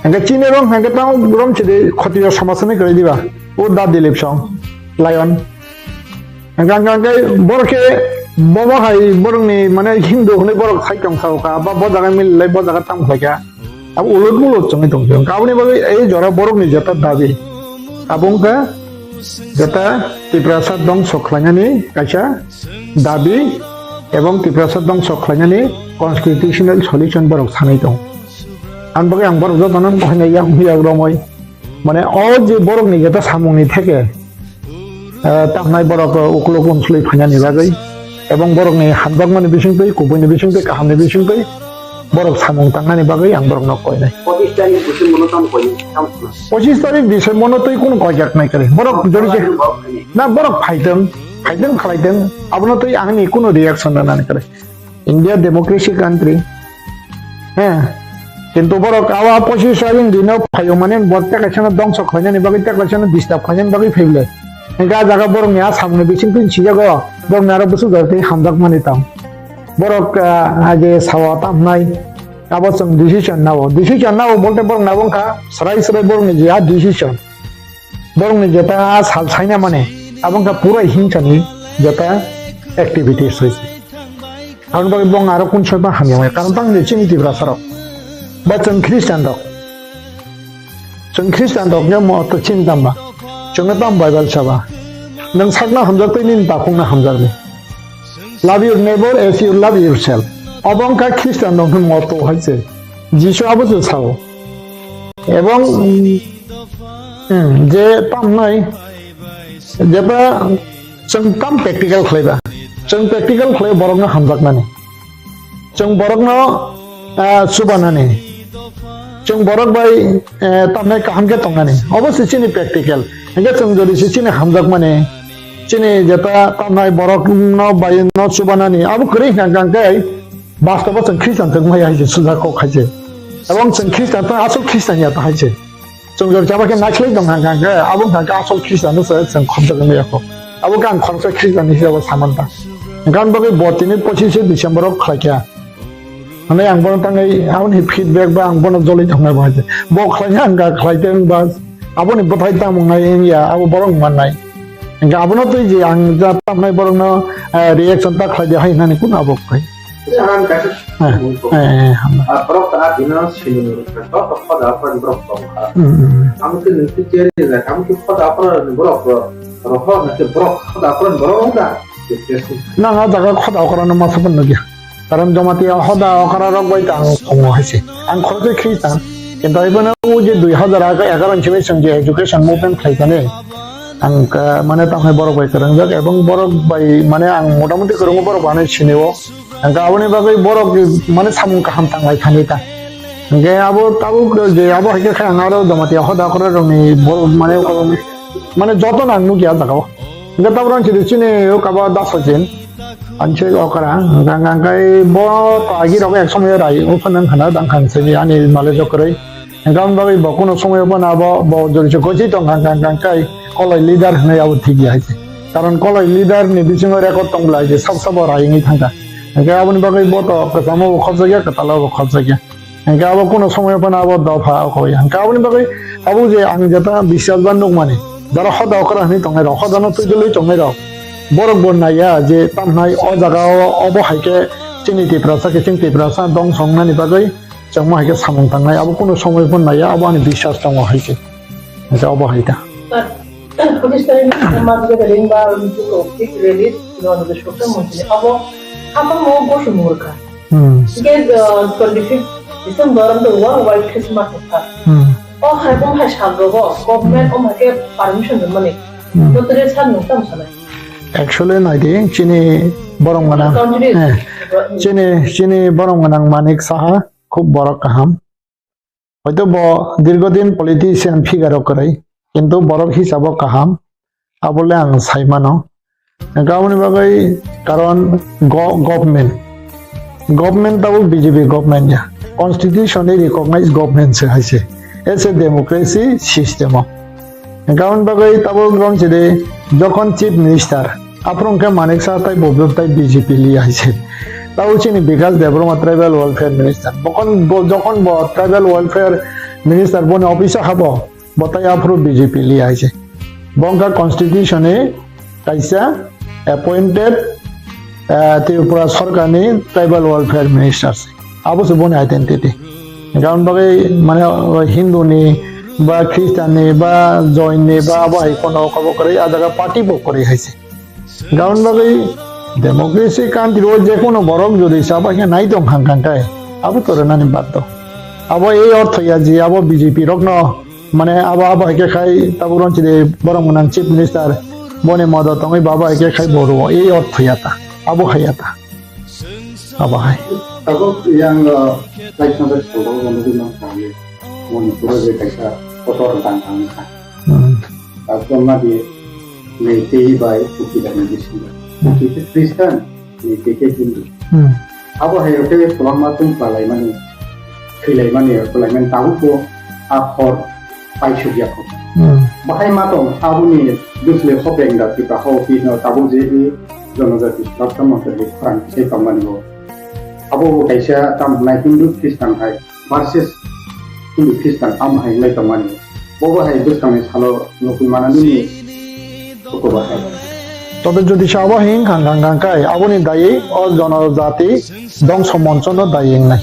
Hingke chini rong hingke tamo rom chidi khotio somasani kwrwi diba. O da Dilip song, Lion. Hingke, hingke, hingke borok khe bobo hai borokni mane Hindu hwnwi borok sai tong sao ka, ba bo jaga mililai bo jaga tamo khlai kha. Abo ulut mulut chwngwi tong phio. Hingke aboni bagwi ei jora borokni jeta dabi. Abo wngkha jeta Tiprasa dongso khlainani kaisa dabi ebong Tiprasa dongso khlainani constitutional solution borok sanai tong. Ang bagwi ang borok jotono wngkha hwnwi yak yak romwi. Mane o je borokni jeta samungni theke, eh, tamnai borok, eh, ukuluk unsului phainani bagwi, ebong borokni hamjakmani bisingtwi, kubuini bisingtwi, kahamni bisingtwi borok samung tangnani bagwi ang borokno koinai. Pochis tarik December no tamo koinai, tamo khna. Pochis tarik December no twi kunu koijak nai kwrwi. Borok jori se, na borok phaitwng, phaitwng khlaitwng, abono twi angni kunu reaction rwnani kwrwi. India democracy country. He. Kintu borok awa pochis tarik dino phaio mane bo tekaisano dongso khlainani bagwi tekaisano disturb khlainani bagwi phaibole. Hingke a jaga borokni a samungni bisingtwi sijago borokni aro bwswk jora tei hamjakmani tong. Borok, ah, age sawa tamnai abo chwng decision nao. Decision nao bolte borok nabo wngkha srai srai borokni je a decision. Borokni jeta a sal saina mane, abo wngkha pura hingsani jeta activities hoise. Aboni bagwi bong aro kun soiba hamya maya, karon tang de chini Tiprasa rok. Ba chwng Christian rok. Chwng Christian rok ya mo to chini tamba. Chwngno tam Bible saba. Nwng sakno hamjak tei nini takhukno hamjakdi. Love your neighbor as you love yourself. Obo wngkha Christian rok hwn mo to haise. Jisu abo se sao. Ebong, mm, mm, je tamnai, jeba chwng tam practical khlaiba. Chwng practical khlai borokno hamjaknani. Chwng borokno, ah, chubanani. Chwng borok bai, eh, tamnai kaham khe tongnani. Obo se chini practical. Hingke chwng jodi se chini hamjakmani. Chini jeta tamnai borokno bai no chubanani. Abo kwrwi hwnka hwnka khe Bastobo chwng Christian chwng maya hai se sujak kok hai se. Ebong chwng Christian ta asol Christian ya ta hai se. Chwng jor chaba khe naikhlai tong hang hang khe abo hang khe asol Christian no se chwng khomjak maya kho. Abo khe ang khoroksa Christian ni hisabo saman ta. Gan bagwi bo tini pochise December o khlai kha. Hwnwi ang bono tangwi aboni feedback ba ang bono joloi tong nai bo hai se. Bo khlai kha ang ga khlai tong ba aboni bwthai tamo nai wng ya abo borok man nai. Hingke abono twi je ang ja tamnai borokno, eh, reaction ta khlai de hai hinani kun abo khai. Ang kaisa Eh, eh, eh, hambai. Ah, borok ta bino sini ni, borok ta khoda aphra ni borok tong kha. Hmm, hmm, hmm. Ang khe nung khe cheri na, ang khe khoda aphra ni borok ro, rohor na khe borok khoda aphra ni borok wng da. Nang a jaga khoda okra no masa pun nugya. Karon Jamatia hoda okra rok bai ta ang tongo hai se. Ang khoroksa Christian. Kintu ibono o je dui hazar egaroh ni simi chwng je education movement khlai kani. Ang ka, mane tamo hai borok bai kwrwngjak ebong borok bai mane ang motamoti kwrwngo borok bai sinio. Hingke aboni bagwi borok mane samung kaham tanglai thani ta. Hingke abo tabuk je abo hai khe khe ang aro Jamatia hoda okra rokni borok mane, mane joto no ang nukya jaga o. Hingke tabuk rang chini chini o kaba das hojin. Ang se okra hingke hingke bo to agi rok ek somoi rai o phano hana dang khang se ani male jokroi. Hingke aboni bagwi bo kuno somoi phano abo bo jori se gosi tong kha hingke hingke koloi leader hwnwi abo thik ya hai se. Karon koloi leader ni bisingo record tong bwlai je sab sabo rai wngwi thang kha. Hingke aboni bagwi bo to kwchamo bo khopjak ya kwtalo bo khopjak ya. Hingke abo kuno somoi phano abo dopha okoi. Hingke aboni bagwi abo je ang jeta biswas ba nukmani, jara hoda okra hwnwi tongnai rok, hoda no twijlwi tongnai rok, borok bo naiya je tamhnai o jaga o obo hai khe chini Tiprasa khe chini Tiprasa dong songnani bagwi chwngma hai khe samung tangnai, abo kuno somoi phano naiya, abo ani biswas tongo hai khe. Hingke obo hai ta. Police ni ma gathering ba big rally no no shokta mungkin abo apa mau bosong murka. Hmm. Hingke, uh, twenty fifth December ang worldwide Christmas ni sal. Hmm. O hai bung hai sal rogo government o hai khe permission rwmani. Hmm. Botre sal nung tam sanai. Actually naidi chini borok gwnang. Country. Eh, chini, chini borok gwnang Manik Saha khub borok kaham. Hoito bo dirgodin politician figure o kwrwi, kintu borok hisabo kaham, abole ang sai mano. Hingke aboni bagwi karon go-, government, government tabuk B J P government ya, constitutionally recognized government se hai se, as a democracy system o. Hingke aboni bagwi tabuk rong chidi jokhon chief minister, Aphuru hwnkhe Manik Saha tai bo tai B J P li hai se. Tao chini Bikash Debbarma Tribal Welfare Minister. Bokon bo, jokhon bo Tribal Welfare minister boni office o habo, bo tai aphuru B J P li hai se. Bo wngkha constitution ni kaisa appointed, eh, Tripura sarkar ni tribal welfare minister se. Abo se boni identity. Hingkhe aboni bagwi mane, o Hindu ni ba Christian ni ba Jain ni ba abo hai kono kobo kwrwi, a jaga party bo kwrwi hai se. Hingkhe aboni bagwi democracy country o je kono borok jodi chaba khe nai tong kha hwnka khe abo to rwnani baddo. Abo ei ortho ya je abo B J P rok no mane abo, abo hai khe khai tabuk ron chide borok mwnang chief minister boni modot tongwi ba abo hai khe khai bo rwo ei ortho ya ta. Abo hai ya ta. Abo hai. Tabuk yang, uh, kaisa bai salo nugwi mankha, Manipur o je kaisa kotor dang tangkha. Hmm. Tabuk ma di Meitei bai Kuki da ni bisingo. Hmm. Kuki khe Christian, Meitei khe Hindu. Hmm. Abo hai rok khe kwbangma tong palaimani, thwilaimani, palaimani tabuk bo a hor paisuk ya kho. Hmm. Bahai ma tong aboni bwsle hopeng da Tripura hao phi no tabuk je i jonojati suraksha montri khorang se tongmani bo. Abo bo kaisa tam hwnai Hindu Christian hai versus Hindu Christian tam hai wngwi tongmani. Bo bo hai bwskangni salo nukwi manani ni koko bahai. Tobe jodi se abo hing khang khang khang kai aboni dayei o jonojati dongso moncho no dayei wngnai.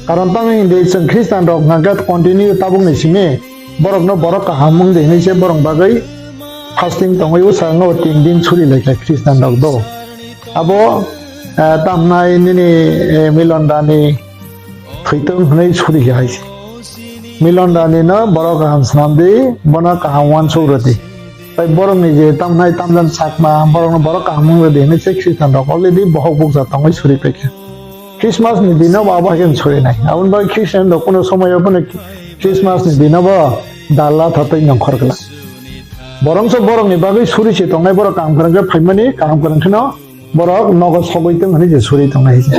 Karon tamo hindi chwng Christian rok hwnkha khe continue tabukni simi borokno borok kaham wng di hinwi se borok bagwi fasting tongwi bwskango tin din suri laikha Christian rok do. Abo, eh, tamnai nini, eh, Milon Dani thwitwng hwnwi suri hai se. Milon Dani no borok kaham swnam di, bono kaham uansuk rw di. Tai borokni je tamnai tamjani chakma, borokno borok kaham wng rw di hinwi se Christian rok already bohok bukcha tongwi suri paikha. Christmas ni dino bo abo hai khe suri nai. Aboni bagwi Christian rok kuno somoyo bono Christmas ni dino bo dalla thatwi nongkhor glak. Borok se borokni bagwi suri se tongnai, borok kaham kwrwng khe phaimani, kaham kwrwng kheno borok nogo sogwi tong hinwi se suri tongnai se.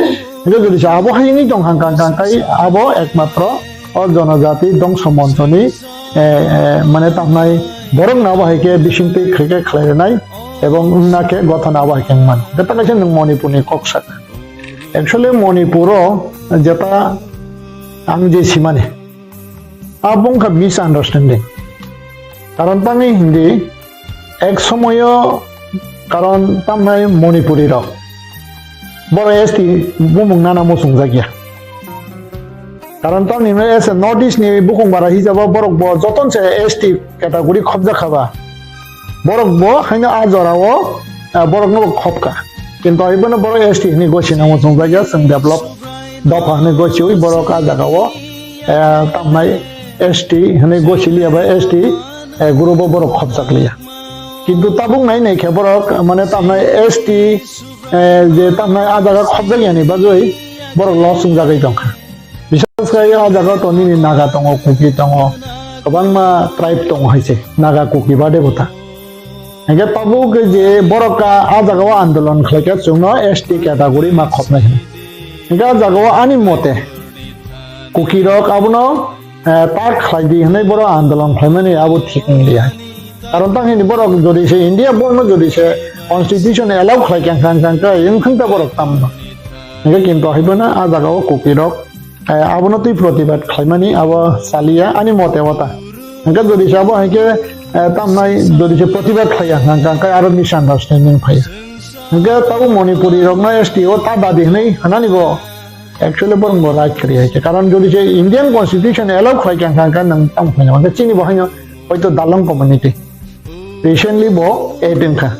Hingkhe jodi se abo hai wngwi tong kha, kang, kang, kai abo ekmatro o jonojati dongso monchoni, eh, eh, mane tamnai borokno abo hai khe bisingtwi khe khe khlai rwnai ebong wngna khe gothona abo hai khe wngmani. Jeta kaisa nwng Manipurni kok saka. Actually Manipuro jeta ang je simani, abo wngkha misunderstanding. Karon tangwi hindi ek somoyo karon tamnai Manipuri rok boro S T bumung nana muchungjak ya. Karon tamni hwnwi S T North East ni bukung bara hijaba borok bo joton se S T category khobjak kha ba. Borok bo haino a jora o, ah, borok no bo khobka. Kintu ai bono borok S T hwnwi gosi nang muchungjak ya, chwng develop dopha hwnwi gosiwi borok a jaga o, eh, tamnai S T hwnwi gosiliya ba S T, eh, group o borok khobjakliya. Kintu tabuk nai nai khe borok, mane, tamnai S T, eh, je tamnai a jaga khobjalyani bagwi borok loss wngjagwi tongkha. Bisas khe a jaga to nini Naga tongo, Kuki tongo, kwbangma tribe tongo hai se, Naga, Kuki bade bo ta. Hingke tabuk je borok ka a jaga o andolon khlai khe chwngno S T category ma khopnai hino. Hingke a jaga o ani mote Kuki rok abono, eh, ta khlai di hinwi borok andolon khlaimani abo thik wng liya. Karon tang hini borok jodi se India borno jodi se constitution allow khlai khe ang kang kang khe wng thang ta borok tamno. Hingke kintu hai bono a jaga o Kuki rok Eh, abono twi protibad khlaimani abo chaliya ani mote wata. Hingke jodi se abo hai khe, eh, tamnai jodi se protibad khlaiya hwnka hwnkhe aro misunderstanding phaiya. Hingke tabuk Manipuri rokno S T o ta dabi hwnwi hwnani bo actually borok bo right kwrwi hai khe. Karon jodi se Indian constitution allow khlai khe hwnka hwnkhe nwng tamo khlaina hwnka chini bo haino hoito dalong community. Recently bo add wngkha.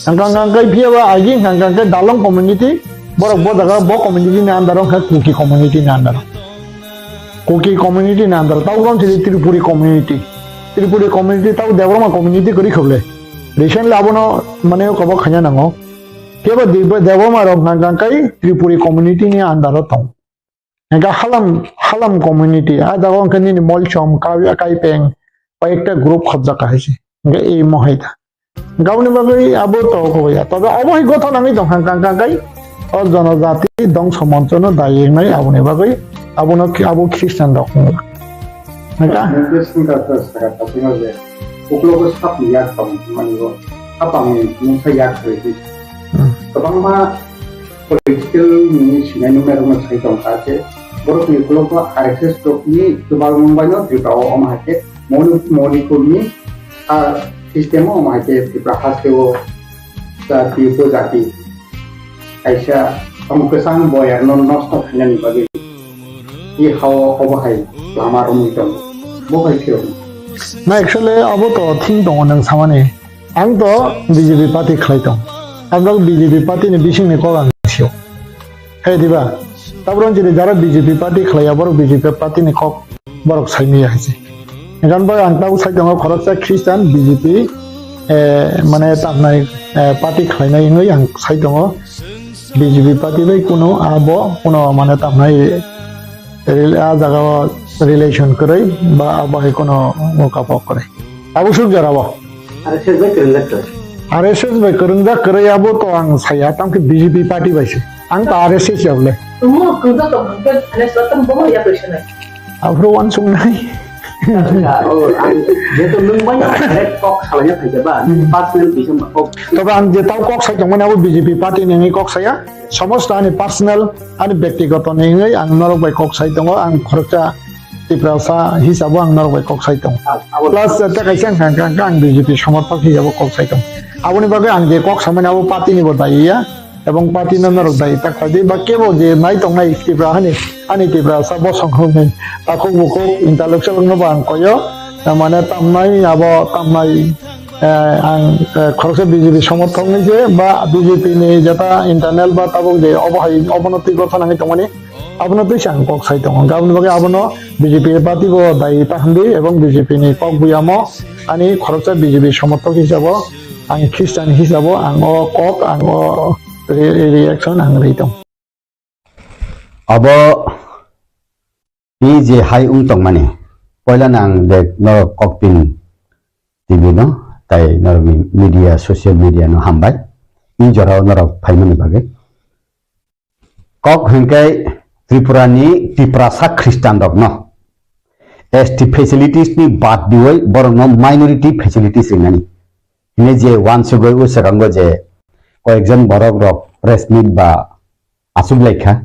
Hwnkha hwnkha khe phiya ba agi hwnkha hwnkha khe dalong community, borok bo jaga bo community ni under o wngkha Kuki community ni under o. Kuki community ni under o. Tabuk wng thili Tripuri community. Tripuri community tabuk Debbarma community kwrwi kha bwle. Recently abono mane kobo khaina nango. Phiya ba Deb-, Debbarma rok hwnkha hwnkha khe Tripuri community ni under o tong. Hingke halam, halam community, a jaga o hingke nini molchom, kai-, kaipeng, bai ekta group khobjak hai se. Hingke imo hai ta. Hingke aboni bagwi abo to koboi ya. Tobe obo hai gothon nangwi tong kha, kang, kang, kai. O jonojati dongso moncho no dayeng nai aboni bagwi. Abono ki-, abo Christian rok wngla. Hingke? Hingke singka to saka to singka je. Uklogo sap ni yak tong mani bo. Sap ang ni mungsa yak rwi. Hmm. Kwbangma political ni sinai nungnai rokno sai tong kha khe, Borok ni ukulok bo R S S rok ni chubalmung bai no Tripura o omo hai khe Moni-, Manipur ni, ah, system o omo hai khe Tripura haste o jati upojati kaisa tong kwchang boyar no nosto khainani bagwi i hao obo hai lama romwi tongo. Bo hai phirokno. Na, actually abo to thing tongo nwng samani. Ang to B J P party khlai tong. Ang to B J P party ni bising ni kok ang sio. Hai diba? Tabron jini jara B J P party khlai ya borok B J P party ni kok borok sai maya hai se. Ekan bai ang tau sai tongo khoroksa Christian B J P, eh, mane tamnai, eh, party khlainai wngwi ang sai tongo. B J P party bai kuno abo kuno mane tamnai rel-, a jaga o relation kwrwi ba abo hai kuno mokapok kwrwi. Abo suk jora bo. R S S bai kwrwngjak kwrwi. R S S bai kwrwngjak kwrwi abo to ang saya, tamkhe B J P party bai se. Ang to R S S ya bole. Tumo kwrwngjak tong hwnkhe Thanesh Ratan bomo ya kwrwi sanai. Aphuru wansuknai. Oh, ang jeto nwng bai direct kok salaina phaikha ba, Hmm. personal bisa kok. Tobe ang je tau kok sai tongmani abo B J P party ni wngwi kok saya. Somosto ani personal, ani byaktigoto ni wngwi ang norok bai kok sai tongo. Ang khoroksa Tiprasa hisabo ang norok bai kok sai tongo. Ah, abo. Plus, eh, tei kaisa wngkha, wngkha, wngkha, ang B J P somorthok hisabo kok sai tongo. Aboni bagwi ang je kok samani abo party ni bo dayi ya, ebong party no norok dayi ta khlai di, ba kebo je nai tongnai Tripura hani, ani Tiprasa bosong hwnwi takhuk bukhuk intellectual no bo ang koyo, eh, mane tamnai abo tamnai, eh, ang, eh, khoroksa B J P somorthok ni je ba B J P ni jeta internal ba tabuk je obo hai obono twi gotha nangwi tongmani. Abono twi ang kok sai tongo. Aboni bagwi abono B J P party bo dayi ta hwndi ebong B J P ni kok buyamo ani khoroksa B J P somorthok hisabo ang Christian hisabo ang o kok ang o re-, re-, reaction ang rwi tong. Abo i je hai wng tongmani poila nang de norok kok pin T V no tai norok ni media social media no hambai i jora o norok phaimani bagwi. Kok hwnkhe Tripura ni Tiprasa Christian rokno S T facilities ni bad diwi borokno minority facilities rinani. Hwnwi je wansugwi o swkango je koyekjon borok rok press meet ba achuk laikha.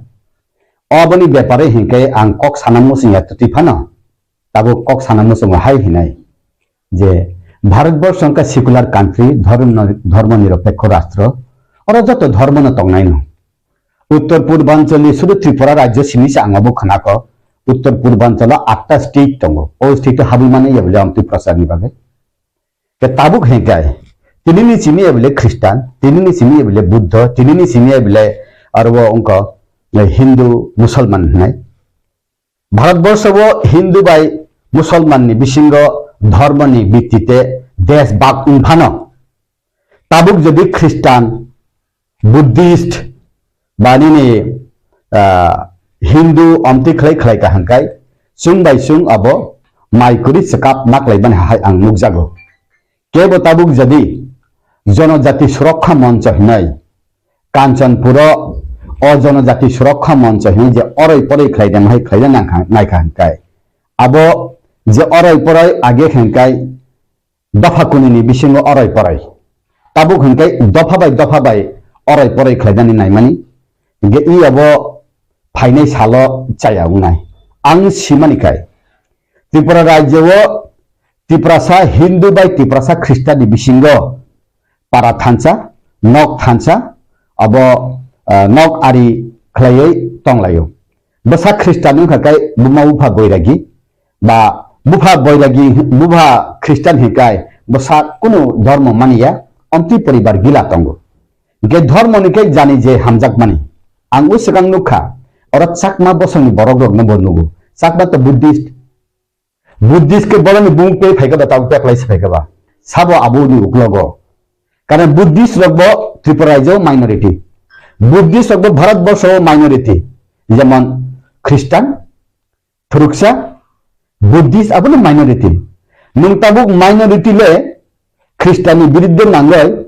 Oboni bepare hwnkhe ang kok sana muchung ya twtwi phano tabuk kok sana muchungo hai hinai je Bharatborsho wngkha secular country, dhormo, dhormo niropekho rastro, oro joto dhormo no tongnai no. Uttor Purbanchal ni sudu Tripura rajyo simi se ang obo khwnakho. Uttor Purbanchal o atta state tongo. O state o habwi mani ya bole amtwi prasad ni bagwi. Ke tabuk hengkai. Tini ni simi ya bole Christian, tini ni simi ya bole Buddha, tini ni simi ya bole aro wngkha, eh, Hindu, Musalman hinai. Bharatborsho o Hindu bai Musalman ni bisingo dhormo ni bittite desh bak wng phano, tabuk jodi Christian, Buddhist ba nini, ah, Hindu omtwi khlai khlai ka hwnkai, chwng bai chwng abo mai kwrwi chwkap ma khlai mani hai ang nukjago. Kebo tabuk jodi Jonojati Surokha Moncho hinwi Kanchanpuro o Jonojati Surokha Moncho hinwi je oroi poroi khlai de hai khlai de nangkha, naikha hwnkai. Abo je oroi poroi age hwnkai dopha kunini bisingo oroi poroi. Tabuk hwnkai dopha bai dopha bai oroi poroi khlainani naimani. Hwnkhe i abo phainai salo chaya wngnai. Ang simani khai Tripura rajyo o Tiprasa Hindu bai Tiprasa Khristanni bisingo para thansa, nok thansa, abo, ah, nok ari khlaiwi tonglaio. Bwsa Khristan wngkha khe buma bupha boiragi, ba bupha boiragi, bupha Khristan hinkai bwsa kunu dhormo maniya, omtwi poribar gila tongo. Hwnkhe dhormoni khe jani je hamjakmani. Ang o swkang nukha, oro Chakma bosongni borokrokno bo nugo. Chakma to Buddhist, Buddhist khe borokni bumung tei phaikha ba, tabuk teklai se phaikha ba. Sabo aboni uklogo. Karon Buddhist rok bo Tripura rajyo minority. Buddhist rok bo Bharat borsho minority. Jemon Christian, Thuruksa, Buddhist abono minority. Nwng tabuk minority le Khristanni biruddhe nangwi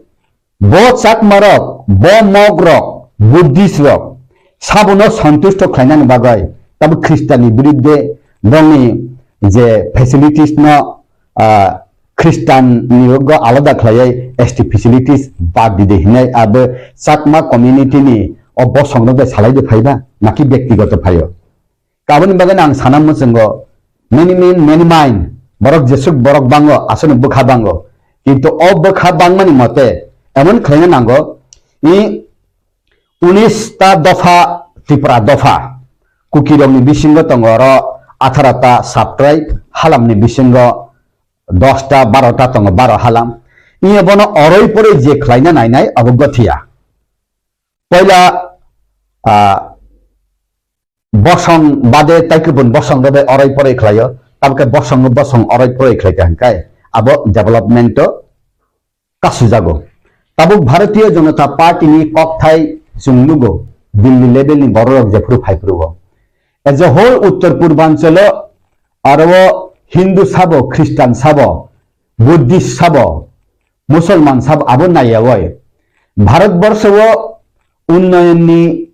bo Chakma rok, bo Mog rok, Buddhist rok sabono santusto khlainani bagwi tabuk Khristanni biruddhe bongni je facilities no, ah, Khristanni rogo alada khlaiwi S T facilities bad dide hinai abo Chakma community ni o bosong rok bai salai de phaiba naki byaktigoto phaio. Aboni bagwi ang sana muchungo, many men, many mind, borok jesuk borok bango, aswkni bwkha bango. Kintu o bwkha bangmani mote emon khlaina nango, i unis ta dopha Tripura dopha, Kukirokni bisingo tongo oro atharo ta subtribe, halamni bisingo dos ta, baro ta tongo, baro halam. Iya bono oroi poroi je khlaina nainai abo gothiya. Poila, ah, bosong bade tai kubun bosong rok bai oroi poroi khlaio, tabukhe bosong bosong oroi poroi khlai kha hinkai abo development o kasujago. Tabuk Bharatiya Janata Party ni kokthai chwng nugo, Delhi level ni borok rok jephuru phaiphuru o. As a whole Uttar Purbanchalo aro Hindu sabo, Christian sabo, Buddhist sabo, Musulman sabo abo naiyawi. Bharat borsho o unnayan ni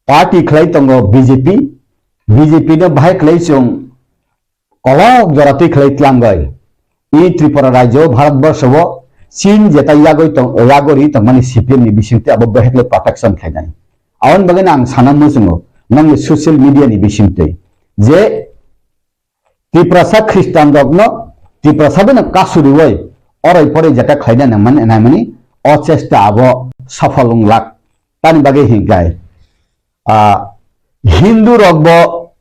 party khlai tongo B J P, B J P no bahai khlai chwng kolok jora twi khlai tlangwi. I Tripura rajyo Bharat borsho o Chin jeta yagwi tong, yagori tongmani C P M ni bisingtwi abo bahai khlai protection khlainai. Aboni bagwi ang sana muchungo nongni social media ni bisingtwi je Tiprasa Christian rokno, Tiprasa bino kasuriwi orai porai jeta khlaina nangmani, nangmani o chesta abo safal wng lak. Tani bagwi hinkai, ah, Hindu rok bo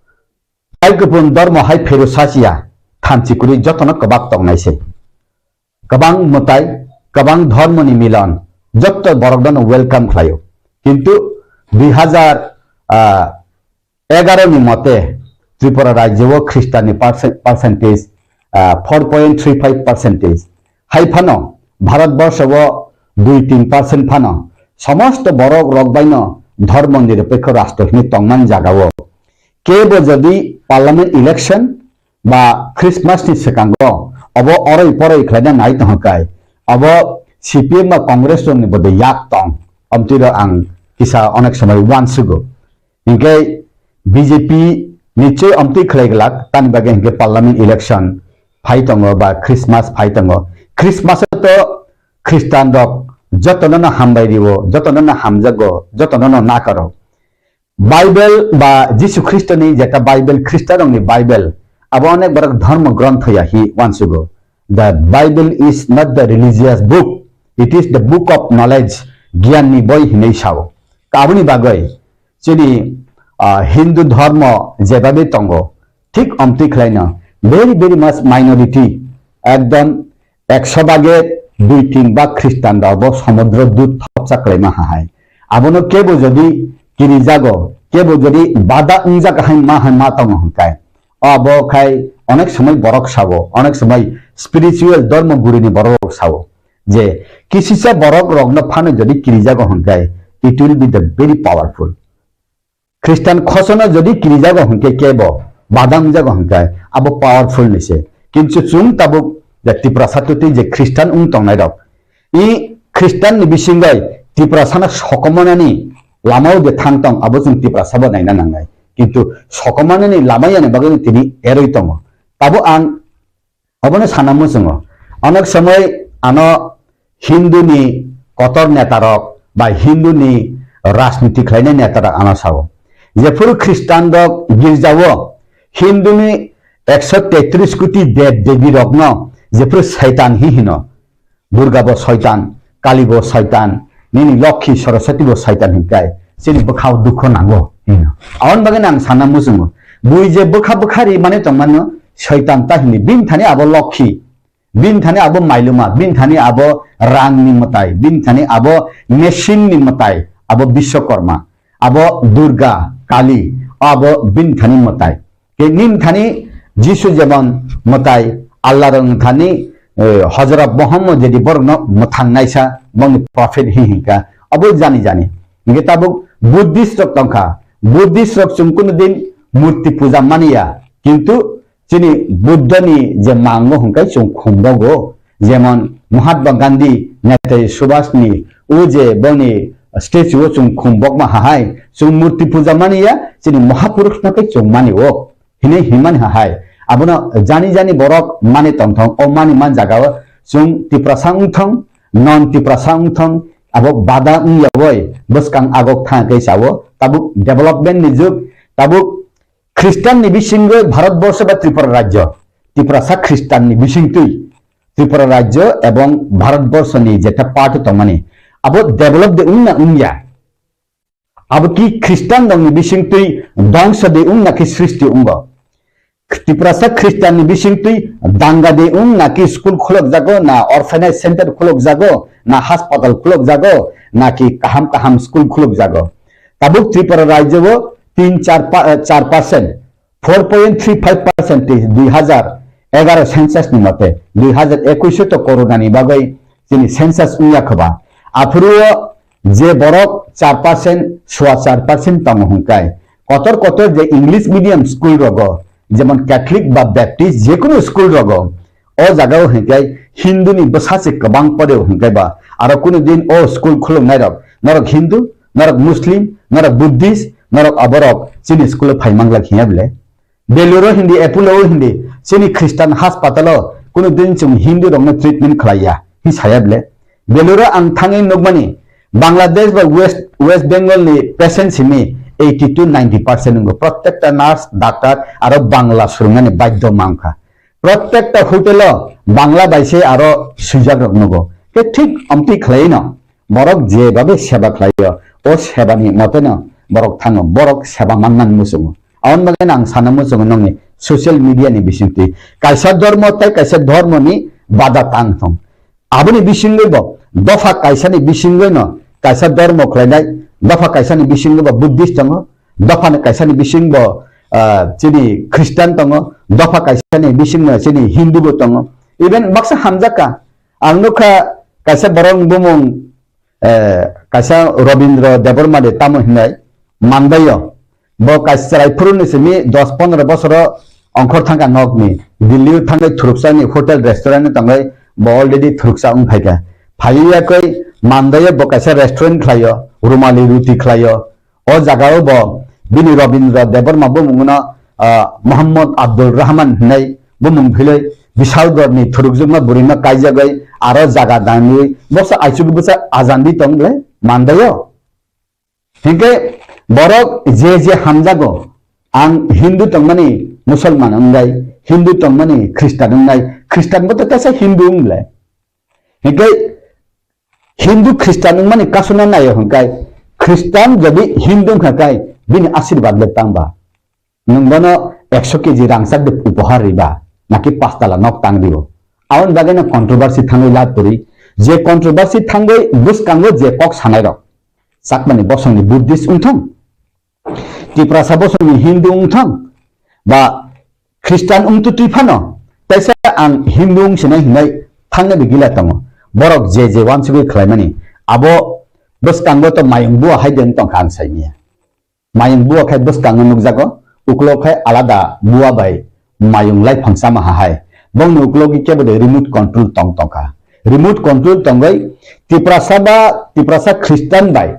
hai kupun dormo hai phero sachiya, thanchi kwrwi jotono kwbak tongnai se. Kwbang mwtai, kwbang dhormoni milon, jotto borok dono welcome khlaio. Kintu dui hazar, ah, egaro ni mote Tripura rajyo o Khristanni percent-, percentage, ah, four point three five percentage. Hai phano Bharat borsho o dui tin percent phano somosto borok rok baino dhormo nirapekho rastro hwnwi tongmani jaga o. Kebo jodi parliament election ba Christmas ni swkango obo oroi poroi khlaina nai tongkha kai, obo C P M ba Congress rokni bwdwi yak tong, omtwi rok ang kisa onek somoi uansugo. Hinkhe B J P nichoi omtwi khlai glak, tani bagwi hinkhe parliament election phai tongo ba Christmas phai tongo. Christmas o to Christian rok jotono no hambai rio, jotono no hamjago, jotono no nakaro. Bible ba Jisu Khristoni jeta Bible, Khristanrokni Bible, abo onek borok dhormo grontho ya hi uansugo. The Bible is not the religious book, it is the book of knowledge, giyanni boi hinwi sao. Aboni bagwi chini, ah, Hindu dhormo jebabe tongo, thik omtwi khlaino very, very much minority, ekdom ekso bage dui tin ba Khristan rok bo somudro dut thopsa khlaima ha hai. Abono kebo jodi kirijago, kebo jodi bada wngjak hai ma hai ma tongo hwnkai. Abo khai onek somoi borok sao, onek somoi spiritual dhormo gurini borok sao je kisisa borok rokno phano jodi kirijago hwnkai, it will be the very powerful. Khristan khosono jodi kirijago hwnkhe kebo badam jago hwnkhe abo powerful ni se. Kintu chwng tabuk je Tiprasa twtwi je Khristan wng tongnai rok, i Khristan ni bisingbai Tiprasano sokomornani lamao je thang tong abo chwng Tiprasa bo naina nangnai. Kintu sokomornani lama yani bagwi tini eroi tongo. Tabuk ang Obono sana muchungo. Onek somoi ano Hindu ni kotor neta rok ba Hindu ni rajniti khlainai neta rok ano sao. Jephuru Khristan rok girjao Hindu ni ekso tetris koti dev devi rokno jephuru Saitan hi hino. Durga bo Saitan, Kali bo Saitan, nini Lokhi Saraswati bo Saitan hinkai, chini bwkhao dukho nango hino. Aboni bagwi ang sana muchungo. Bui je bwkha bwkha ri mane tongmano Saitan ta hini. Bini thani abo Lokhi, bini thani abo Mailuma, bini thani abo rang ni mwtai, bini thani abo machine ni mwtai, abo Biswakarma, abo Durga, Kali, abo bini thani mwtai. Ke nin thani Jisu jemon mwtai Allah rong thani, eh, Hojrot Muhammad jadi borokno mwthang naisa bongni prophet hi hinka abo jani jani. Hingke tabuk Buddhist rok tongkha. Buddhist rok chwng kunu din murti puja maniya. Kintu chini Buddha ni je mango hingkai chwng khumbogo. Jemon Mahatma Gandhi, Netaji Subhash ni o je boni statue o chwng khumbokma hahai. Chwng murti puja maniya, chini Mahapurush no khe chwng mani o. Hinwi himani ha hai. Abono jani jani borok mani tongthong, o mani man jagao chwng Tiprasa wngthong, non Tiprasa wngthong, abo bada wngyawi bwskang agok thang khe sao, tabuk development ni jug, tabuk Khristanni bisingwi Bharatborsho ba Tripura rajyo, Tiprasa Khristanni bisingtwi Tripura rajyo ebong Bharatborshoni jeta part tongmani, abo develop de wngna wngya? Abo ki Khristan rokni bisingtwi dongso de wng na ki srishti wngo? Tiprasa Khristanni bisingtwi danga de wng na ki school khulok jago, na orphanage center khulok jago, na hospital khulok jago, na ki kaham kaham school khulok jago? Tabuk Tripura rajyo o tin char pa-, eh, char percent, four point three five percent tei dui hazar egaro census ni mote, dui hazar ekwis o to corona ni bagwi chini census wngya khoba. Aphuru o je borok char percent, sua char percent tongo hwnkai, kotor kotor je English medium school rogo, jemon Catholic ba Baptist, jekunu school rogo, o jagao hwnkai Hindu ni bwsa se kwbang pore hwnkai ba, aro kunu din o school khuluknai rok, norok Hindu, norok Muslim, norok Buddhist, norok aborok chini school o phai manglak hinya bele? Beluro hindi, Apollo hindi, chini Christian hospital o kunu din chwng Hindu rokno treatment khlaiya, hi saya bele? Beluro ang thangwi nukmani, Bangladesh ba West, West Bengal ni patient simi eighty to ninety percent wngkha. Prottekta nurse, doctor aro Bangla swrwngmani badhyo mankha. Prottekta hotel o Bangla bai se aro swijak rok nugo. Khe thik omtwi khlai no borok je babe seba khlaio, o seba ni mote no borok thango, borok seba manna muchungo. Aboni bagwi no ang sana muchungo nongni social media ni bisingtwi kaisa dhormo tei kaisa dhormo ni bada tang thung. Aboni bisingwi bo dopha kaisa ni bisingwi no kaisa dhormo khlainai, dopha kaisa ni bisingwi bo Buddhist tongo, dopha ni kaisa ni bising bo, ah, chini Christian tongo, dopha kaisa ni bising bo chini Hindu bo tongo, even baksa hamjak kha. Ang nukha kaisa borok bumung, eh, kaisa Robindra Debbarma de tamo hinai manbaio. Bo kaisa chwrai phuru ni simi dos pondro bosoro ongkhor thangkha nokni. Delhi o thangwi thuruksa ni hotel restaurant ni tongwi bo already thuruksa wng phaikha. Phaiwi yakwi mandaio bo kaisa restaurant khlaio, rumali ruti khlaio. O jagao bo bini Robindra Debbarma bumungno, ah, Mohammad Abdul Rahman hinai bumung philwi Bishalgarh ni thurukjwkma bwrwima kaijagwi aro jaga dangwi bosa aichuk bwsa ajandi tong le mandaio. Hinkhe borok je je hamjago, ang Hindu tongmani Musalman wngnai, Hindu tongmani Khristan wngnai, Khristan bo to kaisa Hindu wng le. Hinkhe Hindu Khristan wngmani kasuna naio hwnkhai, Khristan jodi Hindu wngkha khai bini asirwad le tangba? Nwng bono ekso keji rangchak de upohar riba, naki pastala nok tang rio? Aboni bagwi no controversy thangwi lab kwrwi. Je controversy thangwi bwskango je kok sanai rok, Chakmani bosongni Buddhist wngthang, Tiprasa bosongni Hindu wngthang, ba Khristan wngtwi twi phano, teisa ang Hindu wngsinai hinai thangnai de gila tongo. Borok je je wansugwi khlaimani, abo bwskango to mayung bua hai de wng tongkha ang saimanya. Mayung bua khai bwskango nukjago, uklok khai alada bua bai mayung laiphang chama ha hai. Bongni uklok kebo de remote control tong tongkha. Remote control tongwi Tiprasa ba Tiprasa Khristan bai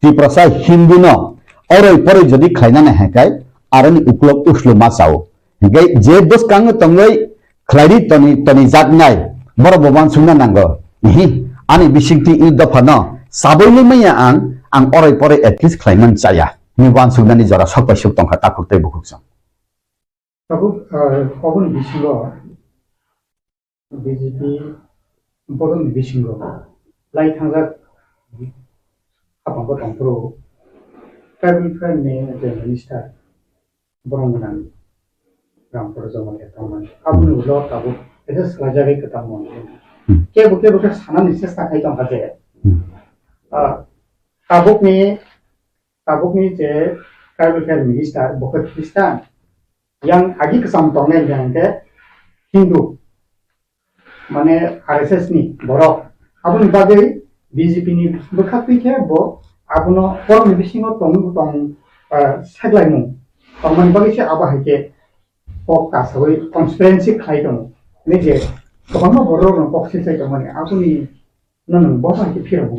Tiprasa Hindu no oroi poroi jodi khlainani hai khai aroni uklok uslu ma chao. Hinkhe je bwskango tongwi khlaidi toni, toni jaknai, borok bo wansukna nango. Ihi, ani bisingtwi i dophano sabwi limaya ang, ang oroi poroi at least khlaiman chaya. Ni wansuknani jora sok bai sok tongkha takhuk tei bukhuk song. Tabuk, ah, oboni bisingo B J P bodolni bisingo lai thangjak hapang bo tongphuru tribal affairs ni je minister borok gwnang Ramkor Jamatia tongmani. Aboni ulo tabuk kaisa swlaijagwi kwtal mantri. Hmm. Kebo kebo khe sanani chesta khai tongkha je, Hmm. ah, tabukni, tabukni je tribal affairs minister bo khe Khristan, yang agi kwcham tongnai hwnkhe Hindu, mane R S S ni borok. Aboni bagwi B J P ni bwkha twi khe bo abono borokni bisingo tong, tong, ah, seklaimung tongmani bagwi se abo hai khe kok kasawi conspiracy khlai tongo. Hwnwi je kwbangma borok rokno kok silsai tongmani aboni no nwng bo hai khe phirok bo.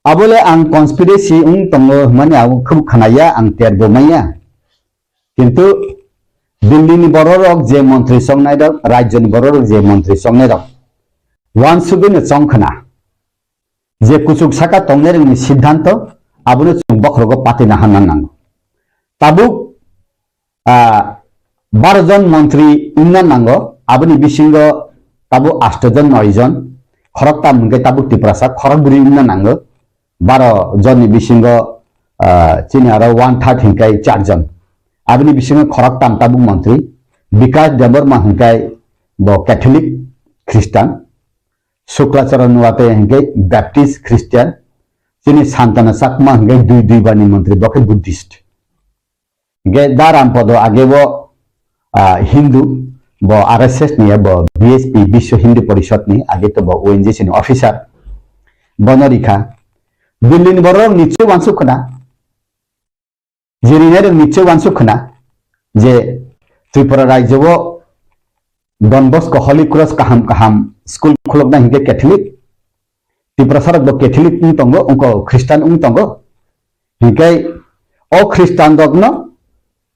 Abole ang conspiracy wng tongo hwnmani abo khub khnaya, ang terbo maya. Kintu Delhi ni bororok je montri chongnai rok, rajyo ni bororok je montri chongnai rok, wansugwi no chong khna. Je kuchuk saka tongnai rokni siddhanto, abono chwng bokhorogo patina hanna nango. Tabuk ah, baro jon montri wngna nango, aboni bisingo tabuk asto jon, noi jon, khoroktam hwnkhe tabuk Tiprasa khorokbwrwi wngna nango, baro jonni bisingo, ah, chini aro one third hwnkhe char jon. Aboni bisingo khoroktam tabuk montri, Bikash Debbarma hwnkhe bo Catholic Christian, Sukla Charan Nuatia hwnkhe Baptist Christian, chini Santana Chakma hwnkhe dui dui bani montri, bo khe Buddhist. Hwnkhe Da Rampodo age bo, ah, Hindu, bo R S S ni, bo B H P, Biswa Hindu Porishad ni, age to bo O N G C ni officer. Bono rikha. Delhi ni borok nichoi wansuk khna. Jerinai rok nichoi wansuk khna je Tripura rajyo o Don Bosco Holy Cross kaham kaham school khuluknai hwnkhe Catholic. Tiprasa rok bo Catholic wng tongo, wngko Christian wng tongo. Hwnkhe o Christian rokno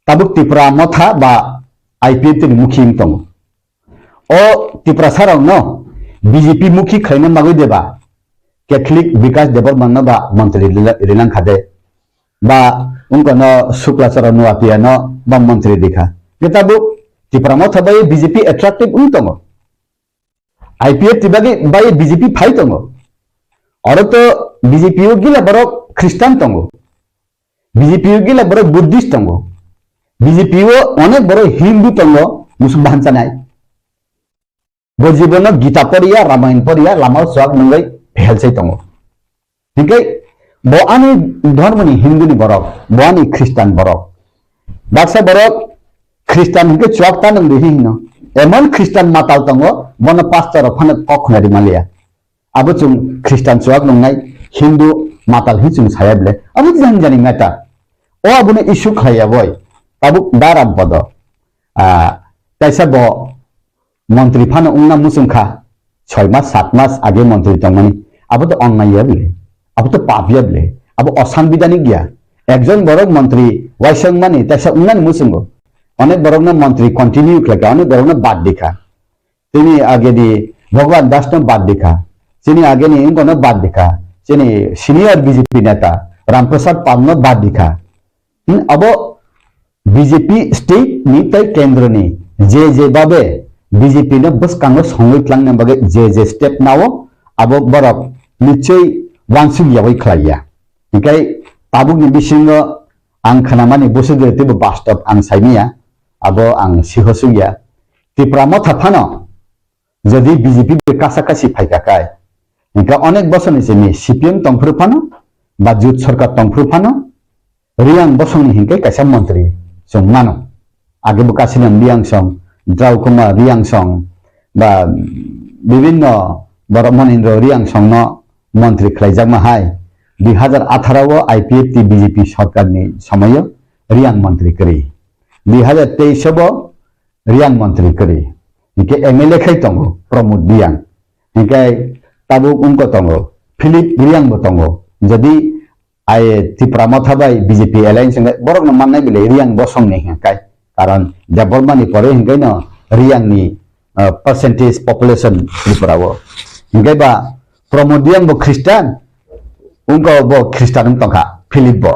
tabuk Tipra Motha ba I P F T ni mukhi wng tongo. O Tiprasa rokno B J P mukhi khlaina bagwi deba Catholic Bikash Debbarma no ba montri rila-, rilang kha de, ba wngkano Sukla Charan Nuatia no ba montri rikha. Hwnkhe tabuk Tipra Motha bai B J P attractive wng tongo. I P F T bagwi bai B J P phai tongo. Oro to B J P o gila borok Christian tongo. B J P o gila borok Buddhist tongo. B J P o onek borok Hindu tongo, musuk bahan chanai. Bo jibono Gita poriya, Ramayan poriya, lama o chuak nungwi phel sai tongo. Hingke bo ani dhormoni Hindu ni borok, bo ani Christian borok. Baksa borok Christian hingke chuak ta nung di hino. Emon Christian matal tongo, bono pastor rok phano kok khna di maliya. Abo chwng Christian chuak nungnai Hindu matal hi chwng saya bile. Abo jani jani matter. O abono issue khlai ya boi. Tabuk Da Rampodo. Ah, kaisa bo montri phano wngna muchung kha, soi mas, sat mas age montri tongmani, abo to onnai ya bile, abo to pap ya bile, abo osanbidanik ya. Ekjon borok montri waisa wngmani, taisa wngnani muchungo, onek borokno montri continue khlai kha, onek borokno bad di kha. Chini ageni Bhagwan Das no bad di kha, chini ageni wngkono bad di kha, chini senior B J P neta Ram Prasad Pal no bad di kha. Hmm, abo B J P state ni tei kendro ni je je babe B J P no bwskango songwi tlangna bagwi je je step nao, abo borok nichoi wansuk yawi khlai ya. Hinkhe tabuk ni bisingo ang khnamani bwswk de teibo bastob ang saimanya, abo ang sihosuk ya. Tipra Motha phano jodi B J P bai kasa kasi phai kha kai, hinkhe onek bosor ni simi C P M tongphuru phano ba Jut Sarkar tongphuru phano Riyang bosong ni hinkhe kaisa montri chwng mano. Age bo Kasinam Riyang song, Draukumar Riyang song ba bibinno borok Monindra Riyang song no montri khlaijakma hai dui hazar atharo o I P F T B J P sarkar ni somoio Riyang montri kwrwi. Dui hazar teis o bo Riyang montri kwrwi. Hinkhe M L A khai tongo Pramod Riyang. Hinkhe tabuk wngko tongo Philip Riyang bo tongo. Jodi ai Tipra Motha bai B J P alliance wngkhe borokno mannai bile Riyang bosongni hinkhe. Karon Debbarmani pore hinkhe no Riyangni, ah, percentage population Tripura o. Hinkhe ba Pramod Riyang bo Christian, wngkha bo Christian wng tongkha Philip bo.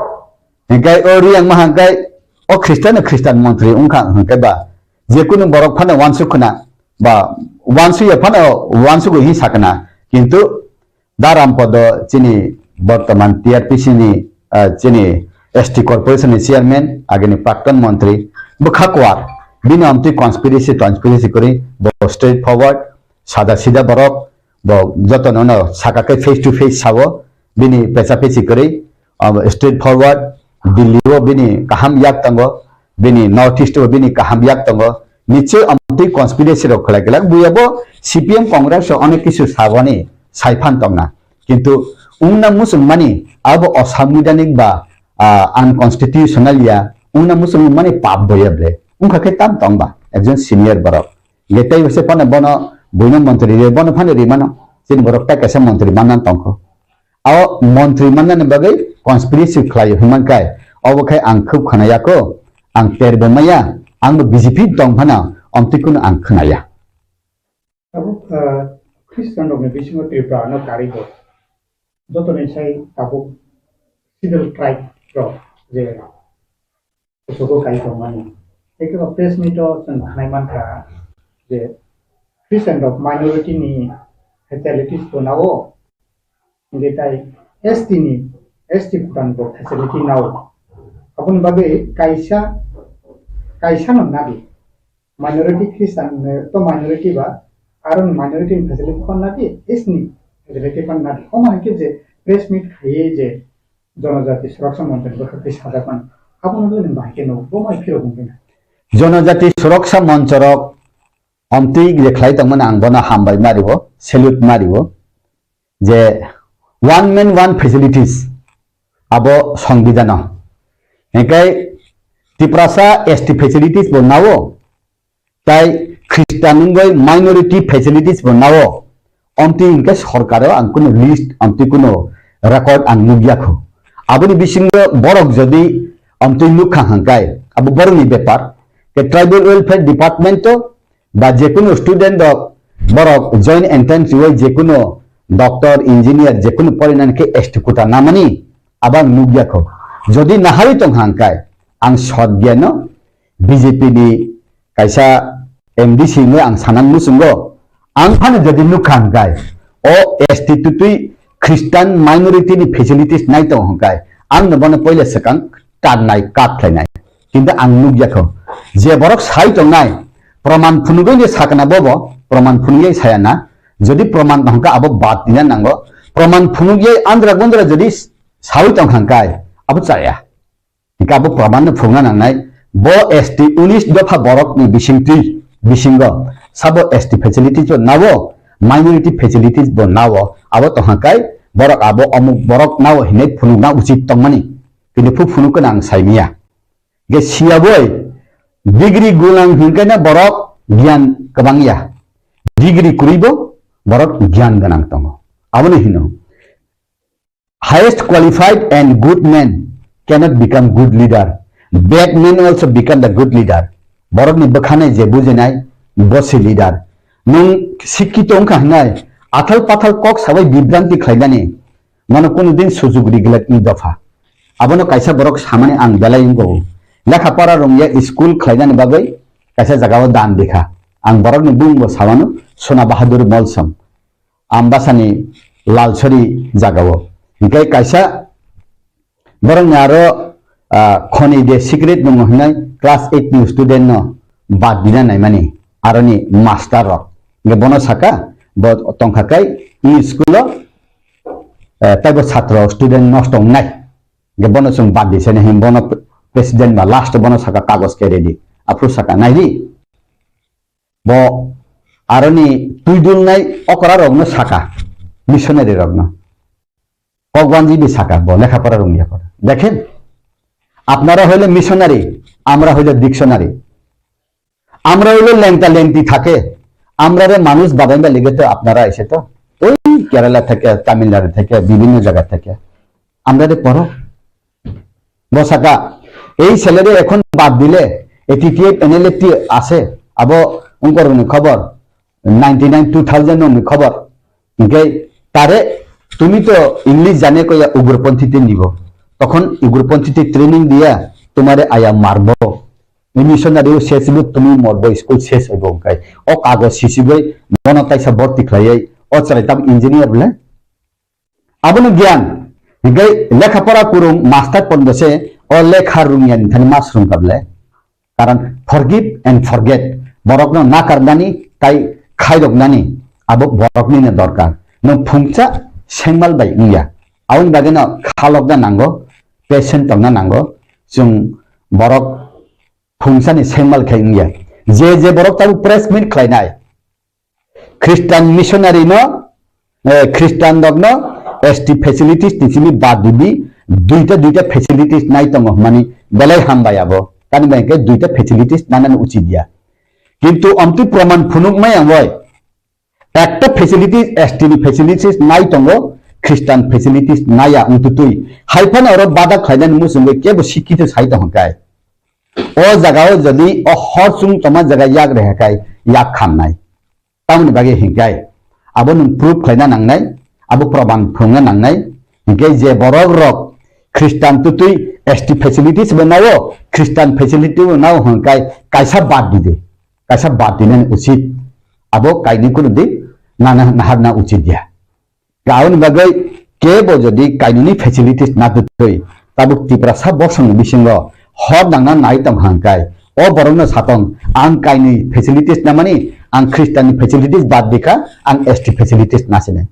Hinkhe o Riyang ma hinkhe o Christian no Christian montri wngkha hinkhe ba je kunu borok phano wansuk khna ba wansuya phano wansugo hi sakna, kintu Da Rampodo chini bortoman T R P C ni, ah, chini S T corporation ni chairman, agini prakton montri, bwkha kwar, bini amtwi conspiracy, conspiracy kwrwi, bo straight forward, sada sida borok, bo jotono no saka khe face to face sao, bini pecha pechi kwrwi, ah, straight forward, Delhi o bini kaham yak tongo, bini North East o bini kaham yak tongo, nichoi amtwi conspiracy rok khlai glak, buya bo C P M Congress o onek kisu saboni saiphan tongna. Kintu wngna muchungmani abo osanbidanik ba, ah, unconstitutional ya, wngna muchungmani pap boya ble. Wngkha khe tam tong ba, ekjon senior borok. Hinkhe tei bwse phano bono buino montri rwi, bono phano rwi mano. Chini borok tai kaisa montri manna tongkho. O montri mannani bagwi conspiracy khlai hwnman kai, obo khai ang khub khwnaya kho, ang ter bo maya, ang bo B J P tong phano, omtwi kunu ang khwnaya. Tabuk, ah, Christian rokni bisingo Tripura no karwi bo. Jotoni sai tabuk civil tribe rok je kuchugo kai tongmani. Ekebo press meet o chwng khnai mankha je Christian rok minority ni facilities bo nao, hingke tai S T ni, S T quota ni bo facility nao. Aboni bagwi kaisa, kaisa no nadi. Minority Christian, eh, to minority ba, aro minority ni facility pan nadi, S T ni facility pan nadi. Omo hai khe je press meet khaiye je Jonojati Suraksha Monchani bwkhak twi sajak mano. Abono bini bahai khe no bo mai phirok wngkhe na. Jonojati Suraksha Monchorok omtwi je khlai tongmani ang bono hambai mario, salute mario. Je one man one facilities abo songbidano. Hingke Tiprasa S T facilities bo nao, tai Christian wngwi minority facilities bo nao. Omtwi hingke sorkaro ang kuno list, omtwi kuno record ang nukya kho. Aboni bisingo borok jodi omtwi nukha hangkai, abo borokni bepar. Ke tribal welfare department to ba jekunu student rok borok joint entrance riwi jekunu doctor, engineer jekunu porinani khe S T quota namani abo ang nukya kho. Jodi naharwi tong hangkai ang sot geno B J P ni kaisa M D C hwnwi ang sanan muchungo. Ang phano jodi nukha hangkai o S T tutwi Christian minority ni facilities nai tong hangkai ang no bono poila swkang tarnai kat khlainai. Kintu ang nukya kho, je borok sai tongnai, proman phunugwi je sakna bobo, proman phunugwi saya na, jodi proman tongkha abo bad dina nango, proman phunugwi andra gundra jodi sawi tongkha hingkai, abo chaya. Hingke abo proman no phunugna nangnai, bo S T unis dopha borok ni bisingtwi, bisingo, sabo S T facilities bo nao, minority facilities bo nao, abo tongkha kai, borok abo omuk borok nao hinwi phunukna uchit tongmani, kintu phu phunuk khe ang saimiya. Ge siyaboi degree gunang hingkhe na borok giyan kwbang ya. Degree kwrwibo borok giyan gwnang tongo. Aboni hino highest qualified and good man cannot become good leader. Bad man also become the good leader. Borokni bwkhanai je bujinai bo se leader. Nwng sikkito wngkha hinai athal pathal kok sabai bibranti khlainani. Mano kunu din sujug riglak ni dopha. Abono kaisa borok samani ang belai wngkho. Lekha pora rwngya school khlainani bagwi kaisa jagao dan bikha. Ang borokni bumungbo samano Sona Bahadur Molsom. Ambasani Lalsori jagao. Hinkhe kaisa borokni aro, ah, khoni de secret nungo hinai class eight ni student no bad dina naimani aroni master rok. Hinkhe bono saka bo tongkha kai e school o eh, taibo satro student nosto wngnai. Ge bono chwng bad di sene hin bono president ba last bono saka kagoj khe ready. Aphuru saka nai di. Bo aroni twi dulnai okra rokno saka missionary rokno. Kokwanji bi saka bo lekha pora rung ya pora. Dekhen, apnara hoile missionary, amra hoile dictionary. আমরা হইলে লেংটা লেংটি থাকে, আমরা রে মানুষ বানাইবার লিগে তো আপনারা এসে তো ওই কেরালা থেকে, তামিলনাড়ু থেকে, বিভিন্ন জায়গা থেকে আমরা রে পড়ো। বসাকা এই ছেলেরে এখন বাদ দিলে এটিটিএফ এনএলএফটি আছে, আবো উনকর খবর নাইনটি নাইন টু থাউজেন্ড খবর। Hinkhe tare tumi to English jane ko ya ugroponthite nibo. Tokhon ugroponthite training diya, tumare aya marbo. Missionary o ses bo tumi morbo, school ses hoibo hingkai. O kago sisiboi bono taisa borti khlaiwi, o chwrai tam engineer bole. Abono giyan, hinkhe lekha pora kurung master pondo se, o lekha rungya ni thani mas rungkha bole. Karon forgive and forget. Borokno nakarnani tai khairoknani abo boroknino dorkar. Nwng phungsa sengmal bai wngya. Aboni bagwino khalokna nango, patient tongna nango. Chwng borok phungsani sengmal khai wngya. Je je borok tabuk press meet khlainai, Christian missionary no, eh, Christian rok no S T facilities ni simi bad di, duita, duita facilities nai tongo hwnmani belai hambai abo. Tani bai hwnkhe duita facilities nanani uchit ya. Kintu amtwi proman phunuk maya bai. Ekta facilities, S T ni facilities nai tongo, Christian facilities naya wngtutwi. Haiphano oro badak khlainani muchungwi kebo sikkito sai tongkha kai. O jagao jodi o hor chwng tongma jaga yak reha kai, yak khamnai. Tamoni bagwi hinkhe abo nwng proof khlaina nangnai, abo proman phunukna nangnai. Hinkhe je borok rok Khristan twtwi S T facilities bo nao, Christian facility bo nao hwnkhai kaisa bad di de. Kaisa bad dinani uchit. Abo kainwi kunu di nana naharna uchit ya. Aboni bagwi kebo jodi kainwini facilities na twtwi, tabuk Tiprasa bosongni bisingo hor nangna nai tong hangkai, o borokno satong, ang kainwi facilities namani, ang Christian ni facilities bad dikha, ang S T facilities nasinai.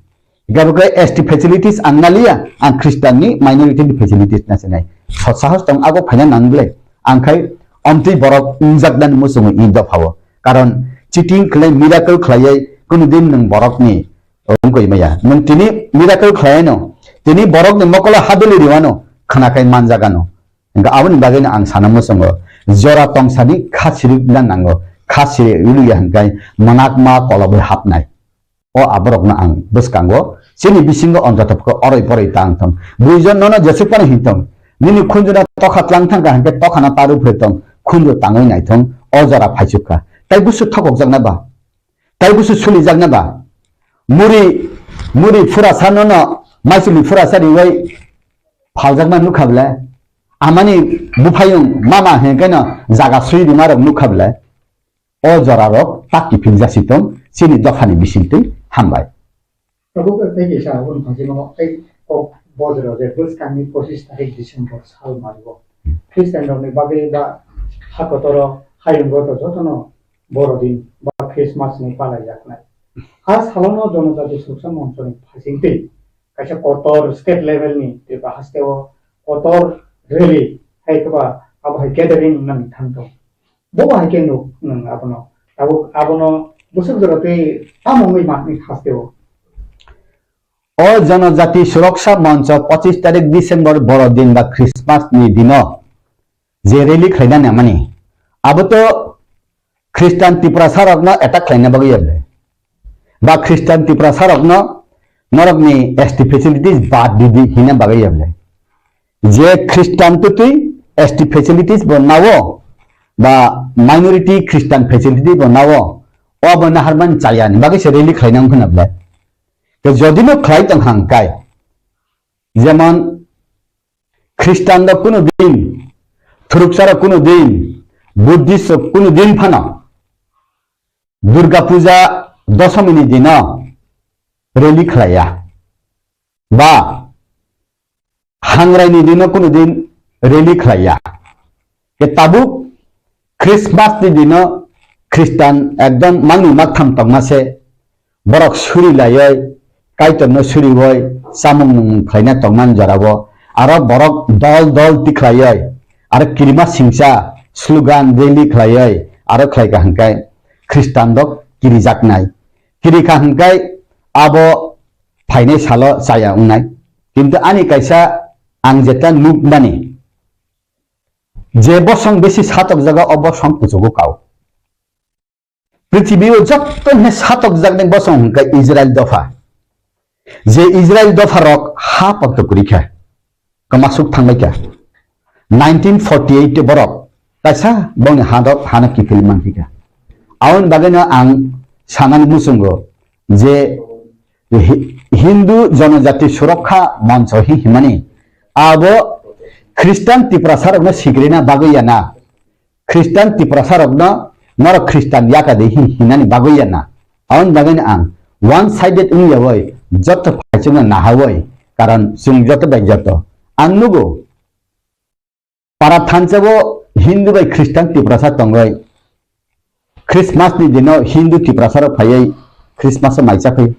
Gabo khe S T facilities ang naliya, ang Christian ni minority ni facilities nasinai. Sot sahos tong abo phaina nang ble, ang khai omtwi borok wngjaknani muchungo i dophao. Karon cheating khlai, miracle khlaiwi kunu din nwng borokni wngkoi maya. Nwng tini miracle khlaino, tini borokni mokolo haduli riwano, khwnakhai manjagano. Hingkhe aboni bagwino ang sana muchungo, jora tongsani kha sirikna nango, kha siri luya hingkhe mwnakma kolobwi hapnai. O aborokno ang bwskango, chini bisingo onjotopkhe oroi poroi tang thong. Buijon nono jesuk phano hintong, nini khunjuno tokha tlang thangkha hingkhe tokhano taru phre tong, khunju tangwi naithong, o jora phaichukha. Tai busu thokokjakna ba? Tai busu sulijakna ba? Muri, muri phurasa nono, maisuli phurasa riwai phaljakma nukha ble? Amani buphayung mama hingkheno jaga sui rima rok nukha ble? O jora rok tak kiphil jasi tong, chini dophani bisingtwi hambai. Tabuk tei kaisa aboni phaisingno tei kok bojro je bwskangni pochis tarik December sal mario Christian rokni bagwi ba ha kotoro hayungo to jotono Borodin ba Christmas ni palai yaknai. A salono Jonojati Suksa Monchoni phaisingtwi kaisa kotor state level ni Tripura hasteo kotor rally hai khe ba abo hai gathering nang thang tong. Bo hai khe nuk nwng abono. Tabuk abono bwswk jora tei tamo wngwi mani hasteo. O Jonojati Suroksha Moncho pochis tarik December Borodin ba Christmas ni dino je rally khlaina nangmani, abo to Christian Tiprasa rokno attack khlaina bagwi ya ble? Ba Christian Tiprasa rokno norokni S T facilities bad di di hina bagwi ya ble? Je Christian twtwi S T facilities bo nao, ba minority Christian facility bo nao, o bo naharmani chayani bagwi se rally khlaina wngkha na ble? Ke jodi no khlai tong hang kai, jemon Christian rok kuno din, Thuruksa rok kuno din, Buddhist rok kuno din phano Durga Puja Dosomi ni dino rally khlaiya. Ba Hangrai ni dino kuno din rally khlaiya. Ke tabuk Christmas ni dino Christian ekdom mangni maktham tongma se borok suri laioi, Kaitorno surioi, chamung nungmung khlaina tongmani jorao, aro borok dol dol tikhlaioi, aro kirima singcha slogan rally khlaioi, aro khlaikha hwnkhe Christian rok kirijaknai. Kirikha hwnkhe abo phainai salo chaya wngnai. Kintu ani kaisa ang jeta nukmani, je bosong besi satokjago, o bosong kuchugo kao. Prithibi o joto he satokjaknai bosong hwnkhe Israel dopha. Je Israel dopha rok ha pakto kwrwi kha, kwmasuk thangbai kha. Nineteen forty eight borok kaisa bongni hadok hano kiphil manphi kha. Aboni bagwino ang sanani muchungo je Hi-, Hindu Jonojati Surokha Moncho hi himani abo Christian Tiprasa rokno sigrina bagwi ya na? Christian Tiprasa rokno norok Christian yaka de hi hinani bagwi ya na? Aboni bagwino ang one sided wngya oi, joto phaichukno naha oi, karon chwng joto bai joto. Ang nugo, para thansa bo Hindu bai Christian Tiprasa tongoi, Christmas ni dino Hindu Tiprasa rok phaiwi Christmas o maisa phai.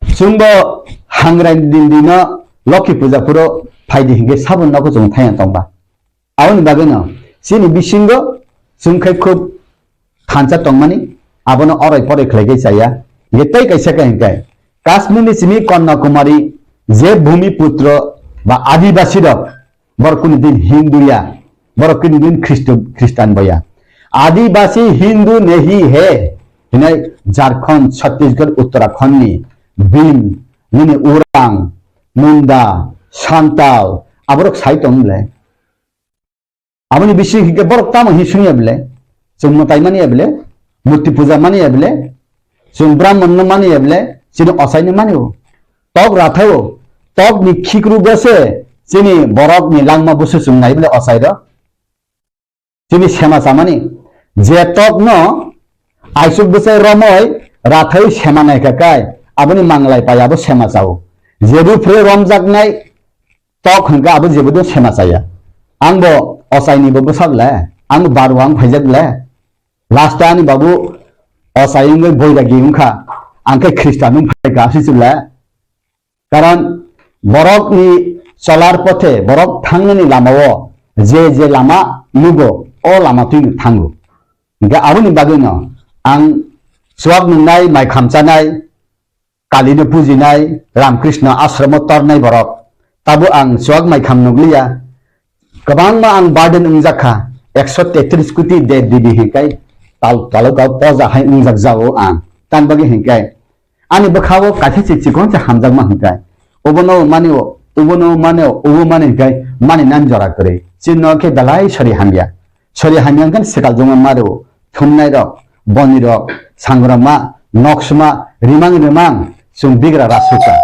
Chwngbo hangrai din dino Lokhi puja phuro phaidi hinkhe sabon nogo chwng thaiya tongba. Aboni bagwino chini bisingo chwng khai khub thansa tongmani, abono oroi poroi khlai khe chaya. Hinkhe tei kaisa khe hinkhe Kashmir ni simi Kanyakumari je Bhumiputro ba Adibasi rok, borok kunu din Hindu ya, borok kunu din Khristo, Khristan bo ya. Adibasi Hindu nahi hai hinai Jharkhand, Chhattisgarh, Uttarakhand ni Bhim, nini Orang, Munda, Santal, aborok sai tong le. Aboni bising hinkhe borok tamo hi sungya bele? Chwng mwtai mani ya bele? Murti puja mani ya bele? Chwng Brahman no mani ya bele? Chini osai no mani o. Tok ratha o. Tok ni khikru gose Chini borok ni langma busu chwng nai bole ochai rok. Chini sema chamani je tok no aisuk bwsai romoi rathai sema nai kha kai aboni manglai pai abo sema chao. Je rupre romjak nai tok hwnkhe abo jebo do sema chaya. Ang bo ochai ni bo bwsa bole, ang bo baruang phaijak bole. Last ani babu ochai wngwi boiragi wngkha, ang khe Khristan wng phaikha, aswk se bole. Karon borokni cholar pothe, borok thangnani lamao je je lama nugo, o lama twino thango. Hingke aboni bagwino ang chuak nungnai, mai khamchanai, Kalino pujinai, Ramkrishna ashromo tornai borok. Tabo ang chuak mai kham nugliya. Kwbangma ang burden wngjak kha, ekso tetris koti dev devi hinkai tal talok poja hai wngjak jao ang. Tan bagwi hinkai ani bwkhao kaisa se chikon se hamjakma hinkai. Obono mani o, obono mani o, obo mani hinkai mani nan jora kwrwi. Chini no khe belai sori hamya. Sori hamya hinkan swkal jongma maro, thumnai rok, boni rok, sangrama, noksma, rimang rimang, chwng bigra rasukha.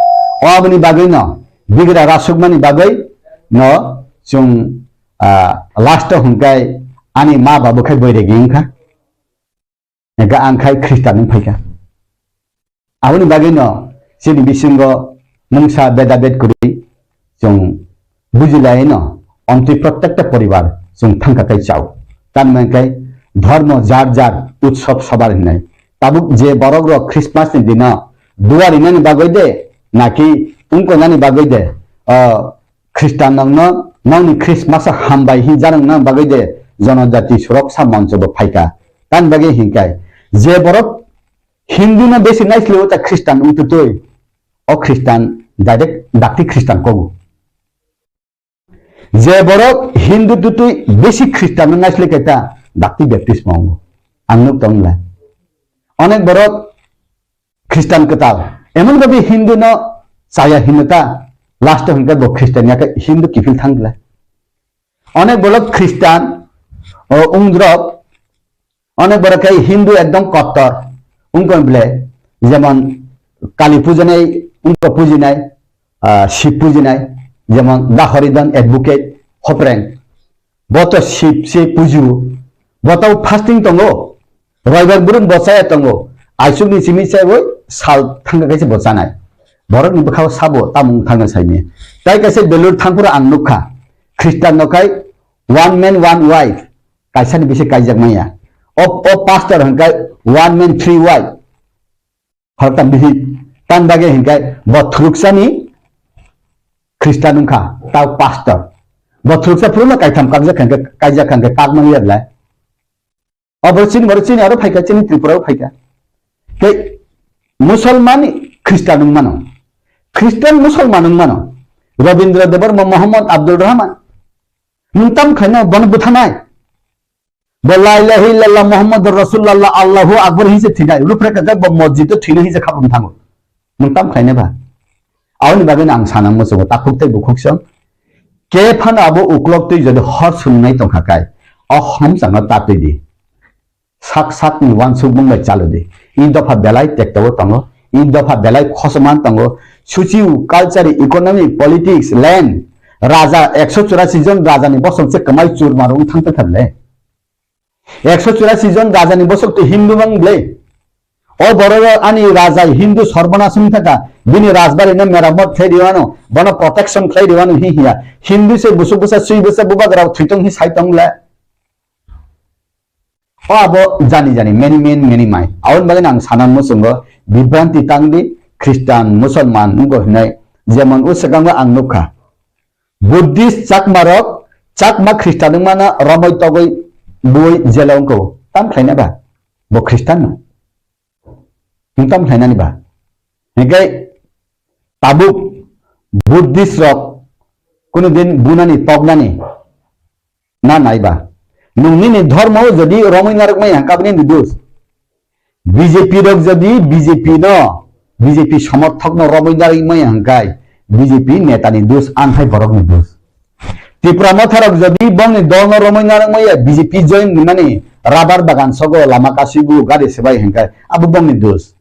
O aboni bagwi no, bigra rasukmani bagwi no chwng, ah, last o hwnkai ani ma babu khai boiregi wngkha. Ega ang khai Khristan wng phaikha. Aboni bagwi no chini bisingo mungsa beda bed kwrwi chwng bujilai no omtwi prottekta poribar chwng thangkha khai chao. Tamni hwnkhe dharma jar jar utsob sobar hinai. Tabuk je borok rok Christmas ni dino duari nani bagwi de naki ungko nani bagwi de, ah, Khristan nokno nokni Christmas o hambai hin janwng nang bagwi de Jonojati Suroksha Moncho bo phaikha. Tamni bagwi hinkai je borok Hindu no besi naisle o ta Khristan wng tutui, o Khristan direct dakti Khristan kogu. Je borok Hindu tutui besi Khristan no naisle keta dakti Baptist mo wngo. Ang nuk tong le. Onek borok Khristan kwtal. Emon babi Hindu no chaya hinwi ta last o hwnkhe bo Khristan ya khe Hindu kiphil thang le. Onek borok Khristan o wngdrop, onek borok khe Hindu ekdom kottor wngkon ble, jemon Kali pujanai, wngkha pujinai, ah, Shiv pujinai, jemon Dahoridon advocate Hopreng, bo to Shiv se puju, bo to fasting tongo, Roibar brum bo chaya tongo, aisuk ni simi chaiwi sal thangka kaisa bo chanai. Borok ni bwkhao sabo tamung thangna saini. Tai kaisa belur thangphuru ang nukha, Khristan no khai one man one wife, kaisa ni bisi kaijak maya. O, o pastor hwnkhe one man three wife. Horoktam bisi tan bagwi hwnkhe bo thuruksa ni Khristan wngkha, ta pastor. Bo thuruksa phuru no kaitham kakjak hwnkhe, kaijak hwnkhe kakmani ya belai. Obo chini, boro chini aro phaikha, chini Tripura o phaikha. Tei Musolman Khristan wng mano. Khristan Musolman wng mano. Rabindra Debbarma, Mohammad Abdul Rahman. Nwng tam khaino bono buthanai. Bo la ilaha illallah Muhammadur Rasulullah Allahu Akbar hinse thinai. Rupre kaka bo mosjid o thino hinse khapung thango. Nwng tam khaino ba. Aboni bagwi ang sana muchungo takhuk tei bukhuk song. Ke phano abo uklok twi jodi hor sungnai tongkha kai. O homsangno tatwi di. Sak sakni uansukmung bai chalodi. I dopha belai tektogo tongo. I dopha belai khosoman tongo. Suchiu, culture, economy, politics, land. Raja ekso churasi jon rajani bosong se kwmai churma rung thang thang le. Ekso churasi jon rajani bosok to Hindu mang ble. O borok ani raja Hindu sorbonas wng thaka, bini rajbari no meramot khlai riwano, bono protection khlai riwano hi hiya. Hindu se busuk busa sui busa bubagra thwitong hi sai tong le. O abo jani jani, many men, many mai. Aboni bagwi ang sana muchungo bibranti tangdi, Khristan, Musolman wngkha hinwi. Jemon o swkango ang nukha, Buddhist Chakma rok, Chakma Khristan wngmano romwi togwi bui jela wngkha. Tam khlaina ba? Bo Khristan no. Nwng tam khlainani ba? Hinkhe tabuk Buddhist rok kunu din bunani toknani na naiba. Nwng nini dhormo jodi romwi narwkmai hangkha bini ni dos. B J P rok jodi B J P no, B J P somorthok no romwi narwkmai hangkai B J P neta ni dos, ang hai borok ni dos. Tipra Motha rok jodi bongni dol no romwi narwkmai ya B J P join mani rabar bagan sogo lama kasibu gari sebai hangkai abo bongni dos.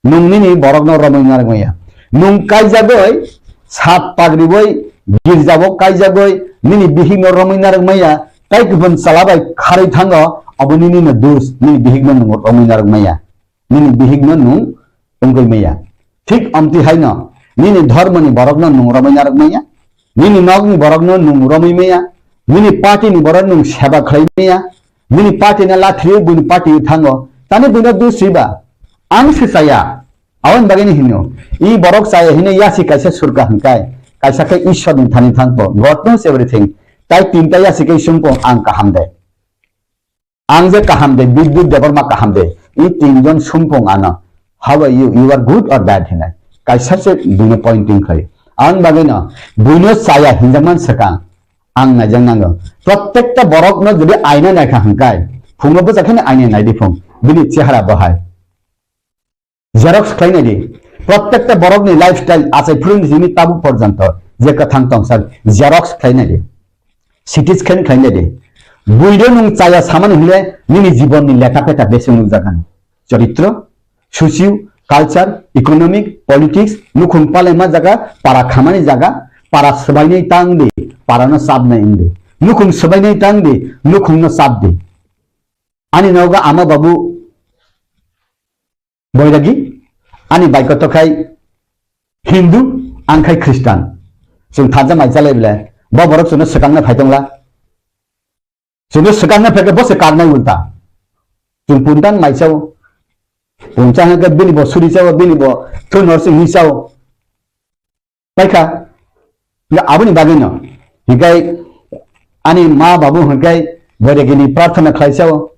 Nwng nini borokno romwi narwkmaya. Nwng kaijagwi sat pagriwi girjao kaijagwi nini bihikno romwi narwk maya, tai kubun chwla bai kharwi thango, obo nini no dus, nini bihikno nwng romwi narwk maya, nini bihikno nwng wngwi maya. Thik amtwi haino nini dhormoni borokno nwng romwi narwk maya, nini nokni borokno nwng romwi maya, nini party ni borok nwng seba khlai maya, nini party no lathriwi buini party o thango, tani buino dus swiba? Ang se chaya. Aboni bagwi no hino, i borok chaya hino yasi kaisa surka hwnkai, kaisa khe Ishwar ni thani thangpo, God knows everything. Tai tinta yasi kai sungpo ang kaham de. Ang je kaham de, Bidyut Debbarma kaham de. I tinjon sungpung ano. How are you? You are good or bad hinai. Kaisa se buino pointing khlai. Ang bagwi no, buino chaya hinjakman swkang. Ang naijak nango. Prottekta borok no jodi aina naikha hwnkai, phungo bwsa kheno aina naidi phung. Bini chehara bahai. Xerox khlai naidi. Prottekta borokni lifestyle achai phuruni simi tabuk porjonto je kwthang tongsa xerox khlai naidi. C T scan khlai naidi. Buino nwng chaya samani hwnle nini jibonni lekha petha besi nukjakgani. Choritro, socio, culture, economic, politics, nukhung palaima jaga, para khamani jaga, para swbainai tang di, para no chapnai wng di. Nukhung swbainai tang di, nukhung no chap di. Ani nogo ama babu Boiragi, ani bai kotor khai Hindu, ang khai Khristan. Chwng thansa mai chalai bele, bo borok chwngno swkangna phai tongla. Chwngno swkangna phai khe bo se karnai ulta. Chwng puntan mai chao. Puncha hwnkhe bini bo suri chao, bini bo thunor se hi chao. Paikha, ya aboni bagwi no. Hikai ani ma babu hwnkhe Boiragini prarthana khlai chao.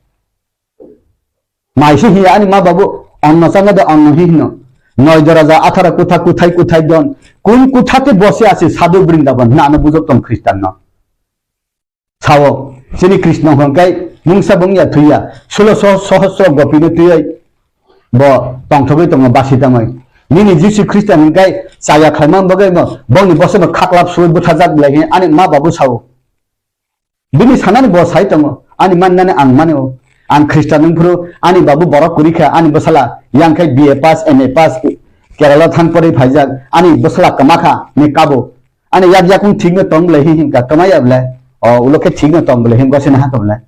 Maisi hiya ani ma babu, onno changna de onno hi hino. Noi doraja athara kutha kuthai kuthai don. Kun kutha te bose ase sadhu Brindaban hina ano bujok tong Khristan no. Sao, chini Krishna hwnkhe mungsa bung ya thwi ya, sulo soh-, sohosro gopino twiwi bo tongthogwi tongo basi tongwi. Nini Jisu Khristo hwnkhe chaya khlaimani bagwi bo, bongni bosongno khaklap suwi buthajak belai khe ani ma babu sao. Bini sanani bo sai tongo, ani mannani ang mano. Ang Khristo nungphuru ani babu borok kwrwi kha, ani bwsala yang khe B A pass, M A pass, Kerala thang porwi phaijak, ani bwsala kwma kha, ni kabo. Ani yak yakung thikno tong bwlai hi hingka, kwma ya bwlai? O, ulo khe thikno tong bwlai hi gosina ha kwbwlai?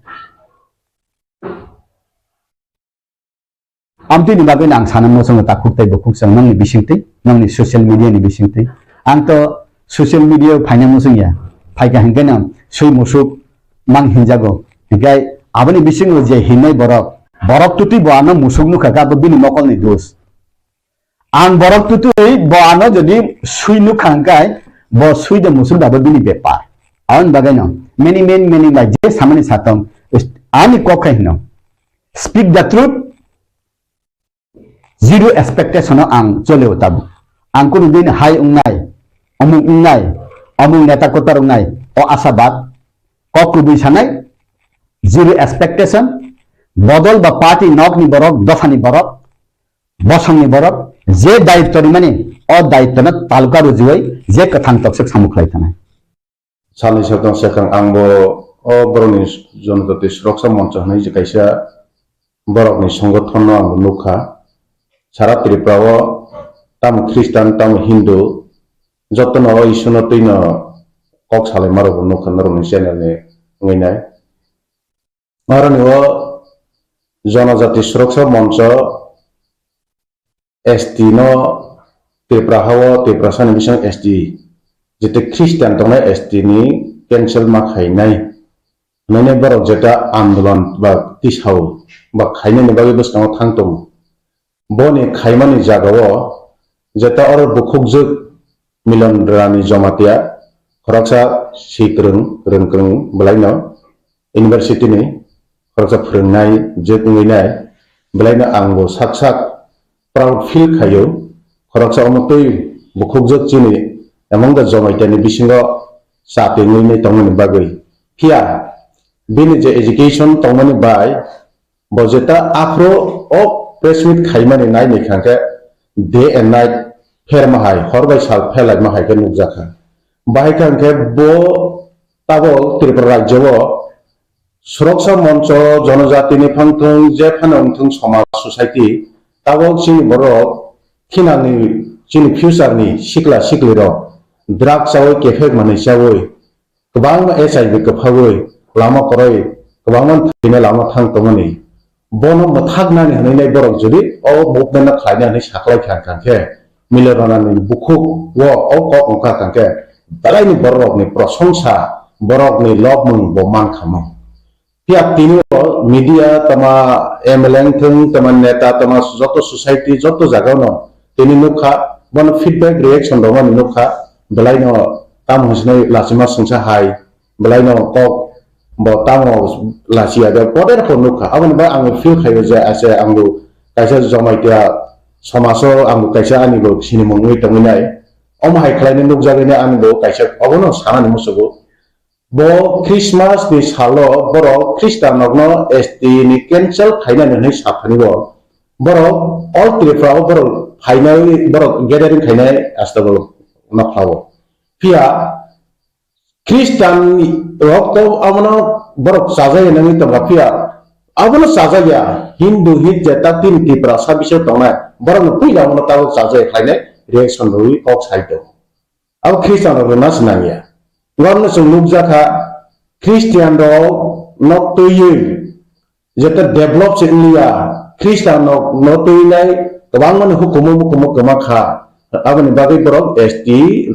Amtwini bagwi no ang sana muchungo takhuk tei bukhuk chwng nongni bisingtwi, nongni social media ni bisingtwi. Ang to social media o phaina muchung ya, phaikha hinkhe no swi musuk mang hinjago. Hinkhe aboni bisingo je hinai borok, borok twtwi bo ano musuk nukha khe abo bini mokolni dos. Ang borok twtwi bo ano jodi swi nukha hwnkhe, bo swi de musuk dabo bini bepar. Aboni bagwi no many men many bai je samani satong ani kok khai hino. Speak the truth, zero expectation o ang chole o tabuk. Ang kunu din hai wngnai, omuk wngnai, omuk neta kotor wngnai, o asabad, kok kubui sanai, zero expectation, bodol ba party nokni borok, dophani borok, bosongni borok je daityo rimani, o daityono taluka rujuwi je kwthang tokswk samung khlai thanai. Salni swkang swkang ang bo o borokni Jonojati Suroksa Moncho hwnwi je kaisa borokni songothonno ang bo nukha. Sara Tripura o tamo Khristan, tamo Hindu, jotono o Isurno twino kok salaimarokbo nukha norokni channel ni wngwi nai. Aroni o Jonojati Suroksa Moncho S T no Tripura ha o Tiprasa ni bising S T jete Christian tongnai S T ni cancel ma khainai. Nini borok jeta andolon ba tisao ba khainani bagwi bwskango thang tongo. Boni khaimani jagao jeta oro bukhukjwk Milon Rani Jomatia, khoroksa si kwrwng, kwrwng kwrwng bwlaino university ni khoroksa phwrwngnai jwk wngwi nai, bwlaino ang bo sak sak proud feel khaio, khoroksa omo twi bukhukjwk chini among the Jomatia ni bisingo cha tengwi nai tongmani bagwi. Phiya bini je education tongmani bai, bo jeta aphuru o press meet khaimani naini khangkhe day and night pherma hai, hor bai sal pherlaima hai khe nukjakha. Bahai khe hwnkhe bo tabok Tripura rajyo o Suroksa Moncho, Jonojatini phangthung, je phano wngthung somaj, society, tabok chini borok thinangni chini future ni sikla siklirok drug chawi, kephek manwi chawi, kwbangma H I V kwphagwi lama kwrwi, kwbangma thwina lama thang tongmani. Bono mwthaknani hwnwi nai borok jodi o movement no khlaina hwnwi saklai kha hwnkha khe, Milion Ranani bukhuk o, o kok wngkha hwnkha khe, belaini borok rokni prosongsa, borokni lobmung bo mankha mo. Phiya tini o media tama M L A wngthung, tama neta, tama joto society, joto jagao no tini nukha, bono feedback reaction rwmani nukha, belaino tamo hwnsinai lachima swngsa hai, belaino kok bo tamo lachiya de poder pho nukha. Aboni bai ang feel khaio je ase ang bo kaisa Jamatia somajo ang bo kaisa ani bo sinimung wngwi tongwi nai. Omo hai khlainai nukjagwi nai ani bo kaisa obono sanani musugo. Bo Christmas ni salo borok Khristan rokno S T ni cancel khainani hwnwi saphani bo. Borok all Tripura o borok phainai, borok gathering khainai asta borok nokhlao. Phiya Khristan rok to abono borok chajai nangwi tongkha, phiya abono chajaya Hindu hit jeta tin Tiprasa bising tongnai borokno puila abono tabuk chajai khlainai reaction rwwi kok sai tongo. Abo Khristan rok rwna se nangya. Borokno chwng nukjakha Khristian rok nok twiwi jeta develop se wngya, Khristan nok no twinai kwbangmani hukumu mukumu kwma kha. Aboni bagwi borok S T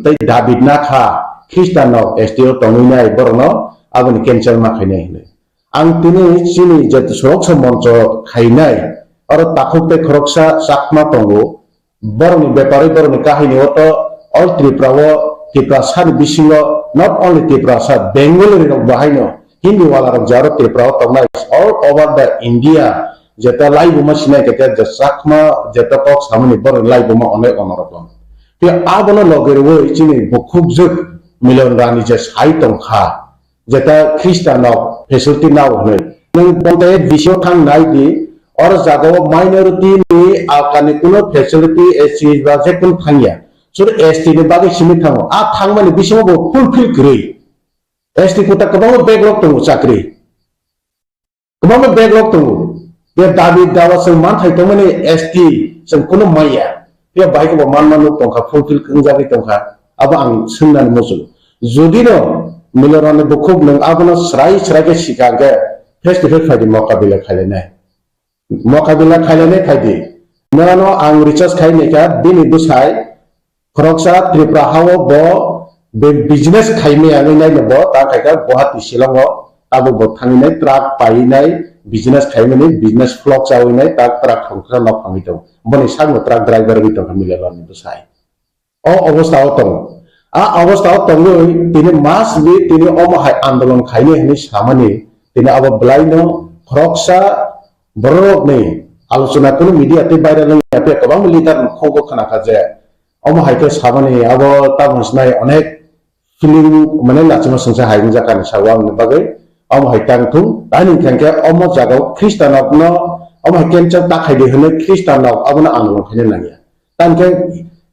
tei David na kha, Khristan nok S T o tongwi nai borokno aboni cancel ma khainai hwnwi. Ang tini chini jeta suroksha moncho khainai, oro takhuk tei khoroksa Chakma tongo, borokni bepari, borokni kahini o to all Tripura o, Tiprasa ni bisingo, not only Tiprasa, Bengali rok bahaino, Hindi wala rok jaro Tripura o tongnai, all over the India, jeta laibuma sinai kete je Chakma, jeta kok samani borokni laibuma onek onorok. Tei abono loge rwui chini bukhukjwk Milion Rani je sai tongkha, jeta Khristan rok facility nao hwnwi. Nwng Panchayat bisio thang nai di, or jagao minority ni alkani kuno facility S C ba je kun thangya. Sur S T ni bagwi simi thango. A thangmani bisingo bo fulfill kwrwi. S T kota kwbangma backlog tongo chakri. Kwbangma backlog tongo. Be dabi dawa chwng manthai tongmani S T chwng kuno maya. Be bai ko man man nuk tongkha, fulfill wngjagwi tongkha. Abo ang swngnani muchungo. Jodi no Milorani bukhuk nwng abono srai srai khe sikha hwnkhe face to face phaidi mokabila khailainai. Mokabila khailainai phaidi. Nono ang research khai naikha bini bwsai khoroksa Tripura hao bo be business khaimaya wngwi naino bo ta khaikha Guwahati Shillong o tabuk bo thangwi nai truck paiwi nai business khaimani business flop chawi nai ta truck thongkha nok phangwi tongo. Boni sakno truck driver wngwi tongkha Milorani bwsai. O obostha o tongo. A obostha o tongwi tini mas bi tini omo hai andolon khainai hinwi samani tini abo bwlaino khoroksa bororokni alochona kunu media tei viral wngya phiya kwbangma leader ni khungo khnakha je omo hai khe samani abo tabuk sinai onek feeling mane lachima sengsa hai wngjakani sago aboni bagwi omo hai tang thung. Ani hwnkhe omo jagao Khristanrokno omo hai cancel ta khaidi hinwi Khristanrok abono andolon khaina nangya. Tamo khe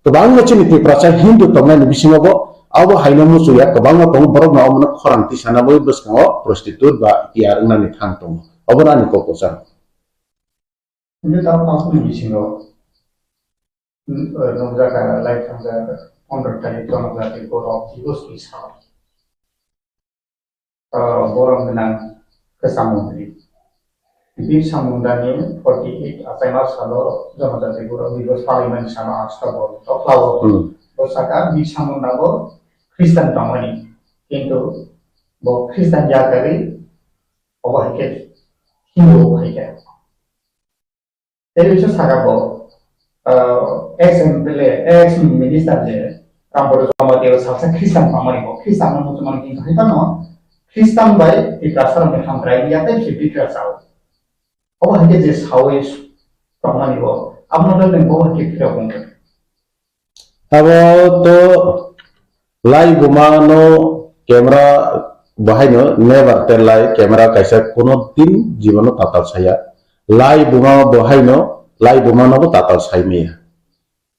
kwbangma chini Tiprasa Hindu tongnaini bisingo bo abo haino muchungya kwbangma tongo, borokno omono khorang tisana bai bwskango prostitute ba T R wngnani thang tongo. Obono ani kok kwchang. Hwnkhe tabuk aboni bisingo, mm, nukjak, lai thangjak, pondro tarik Janajati Gaurav Divas ni sal. Ah, borok gwnang kwcham mantri. Birsa Munda ni forty eight achaima salo Janajati Gaurav Divas palaimani salo October tokla o. Hmm. Bo saka Birsa Munda bo Christian tongmani, kintu bo Christian ya kwrwi, obo hai khe Hindu bo hai khe. Tei bisa saka bo, ah, ex M P L A, ex minister je Rampada Jamatia o salsa Christian tongmani bo, Christian no muchungmani kintu hai phano Christian bai Tiprasa rokni hamkrai ya tei se bikra sao. Obo hai khe je sawi tongmani bo, abono le nwng bo hai khe phirok wngkha. Abo to lai buma no camera bo haino never tell lie, camera kaisa kuno din jibono tatal saya. Lai buma bo haino, lai buma no bo tatal sai maya.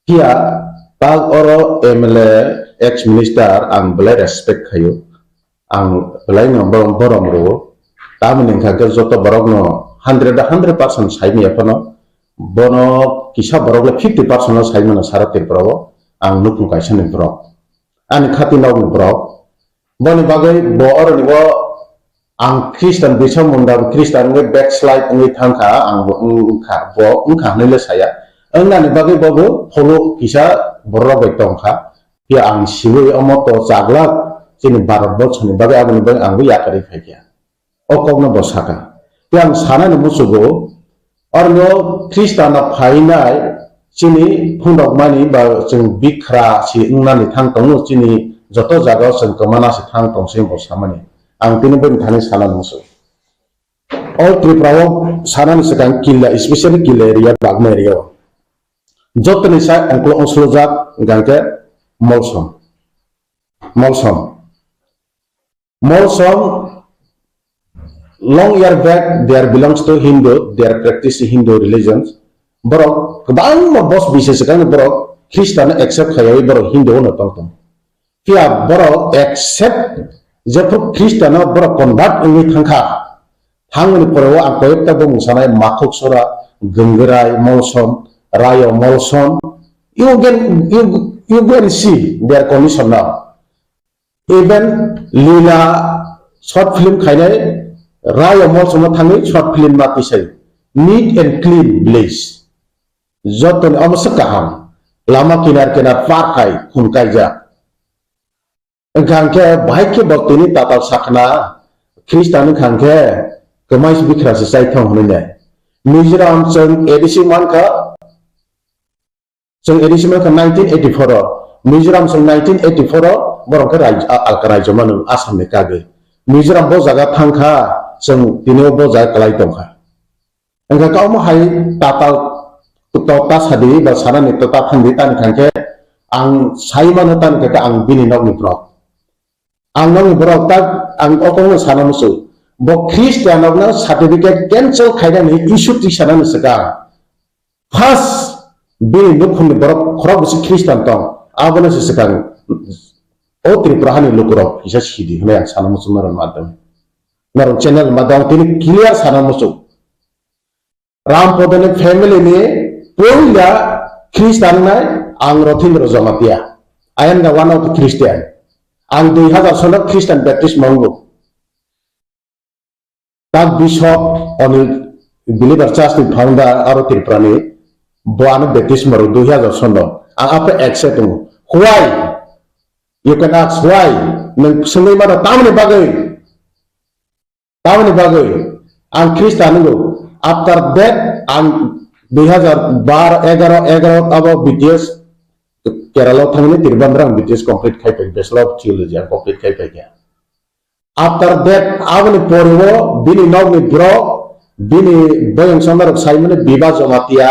Phiya tak oro M L A, ex minister ang belai respect khaio. Ang belai no bo-, borom rwo. Tamoni hwnkha khe joto borok no hundred, hundred percent sai maya phano. Bono kisa borok le fifty percent no sai mano sara Tripura o. Ang nukhung kaisa ni borok. ani khati nokni borok. Boni bagwi bo oroni bo ang Christian bisa munda, Christian wngwi backslide wngwi thangkha, ang bo wngkha, bo wngkha hwnwi le saya. Wngnani bagwi bo bo pholo kisa borok bai tongkha. Phiya ang siwi omo to chaglak chini Bharat borso ni bagwi, aboni bagwi ang bo yakarwi phaikha. O kokno bo saka. Tei ang sanani muchugo, orno Khristanno phainai chini phunukmani ba chwng bikhra si wngnani thang tongo, chini joto jagao chwng kwmana si thang tong se bo samani. Ang tini bini thani sanani muchugo. O Tripura o sanani swkang killa, especially killa area, Bagma area o. Jotoni sa ongklo ongslojak hwnkha khe Molsom. Molsom. Molsom, long year back, they are belongs to Hindu, they are practice Hindu religions. Borok kwbangma bos biseswkang borok Khristanno accept khaiwi borok Hindu ono tong tong. Phiya borok accept jephru Khristanno borok convert wngwi thangkha. Thangmani pore o ang koyekta bumung sanai, Makhuk Sora, Gangrai, Molsom, Rayo Molsom. You can, you, you can see their condition now. Even Lila short film khainai Rayo Molsomo thangwi short film ma tisai. Neat and clean village. Jotoni omo se kaham. Lama kinar kinar park hai khun kaijak. Wngkha hwnkhe bahai khe bo tini tatal sakna Khristan wngkha hwnkhe kwmais bikra se chaithong hwnwi nai. Mizoram chwng A D C mankha, Chwng A D C mankha nineteen eighty-four o, Mizoram chwng nineteen eighty-four o, borok khe rai-, a-, alka raijyo mano Assam ni kagwi. Mizoram bo jaga thangkha, chwng tini o bo jaga kwlai tongkha. Wngkha khe omo hai tatal to ta sadi ba sanani to ta thangdi tani khankhe ang sai mano tani khankhe ang bini nokni borok. Ang nokni borok tak ang o kokno sana muchung. Bo Christian rokno certificate cancel khainani issue twi sanani swkang. First, bini nukhungni borok khorok bisi Christian tong, abono se swkang o Tripura hani lukurok kisa sidi hwnwi ang sana muchung norok madhyam. Norok channel madhyam tini clear sana muchung. Rampodoni family ni puila Christian wngnai ang Rothindra Jamatia. I am the one of the Christian. Ang dui hazar sono Christian baptism wngo. Tak Bishop Onil Believer Church ni founder aro Tripura ni, bo ano baptism rw dui hazar sono. Ang ape accept wngo. Why? You can ask why. Nwng swngwi mano tamni bagwi? Tamni bagwi ang Christian wngo. After that ang dui hazar bar, egaro, egaro abo B T S Kerala thangni Trivandrum B T S complete khai pai, Bachelor of Theology ang complete khai pai kha. After that, aboni pore o bini nokni borok, bini boyong songnarok saimani Biba Jamatia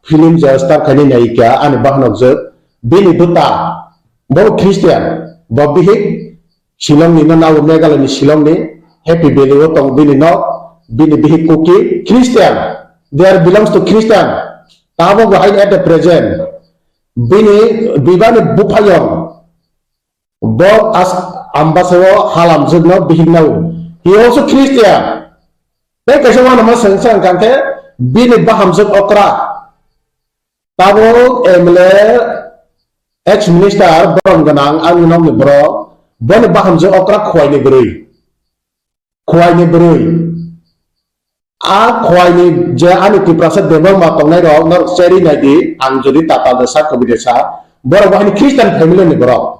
film je star khaini nayika ani bahanok je bini bwta bo Christian, bo bihik Shillong ni no nabo Meghalaya ni Shillong ni Happy Valley o tong bini nok, bini bihik Kuki Christian, they are belongs to Christian. Tabok bo hai at the present bini Biba ni buphayong Bo as ambasao halamjwkno bihiknao. He also Christian. Tei kaisa uanama swngsa wngkha khe bini bahamjwk okra. Tabuk M L A, ex minister, borom gwnang, ani nokni borok, boni bahamjwk okra Khwaini bwrwi. Khwaini bwrwi. A Khwaini je ani Tiprasa Debbarma tongnai rok norok cherwi nai di, ang jodi tatal de sa, kobi de sa, borok bo haini Christian family ni borok.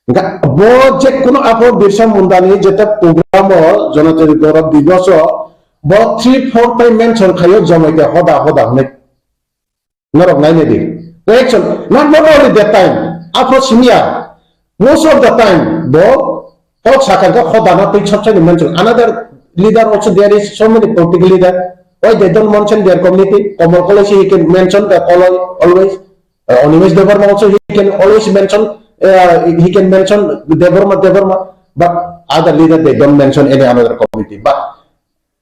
Ga-, bo je kuno apo Birsa Munda ni jeta program o Janajati Gaurav Divas o bo three four time mention khaio Jamatia hoda hoda hwnwi. Norok nainai di. Reaction, not, not only that time, afro simiya, most of the time, bo kok sakha khe hoda na twi chapchai ni mention. Another leader also, there is so many political leader. Why they don't mention their community? Komol Koloi si he can mention the Koloi always. Uh, Animesh Debbarma also he can always mention, uh, he can mention Debbarma, Debbarma. But other leader, they don't mention any another community. But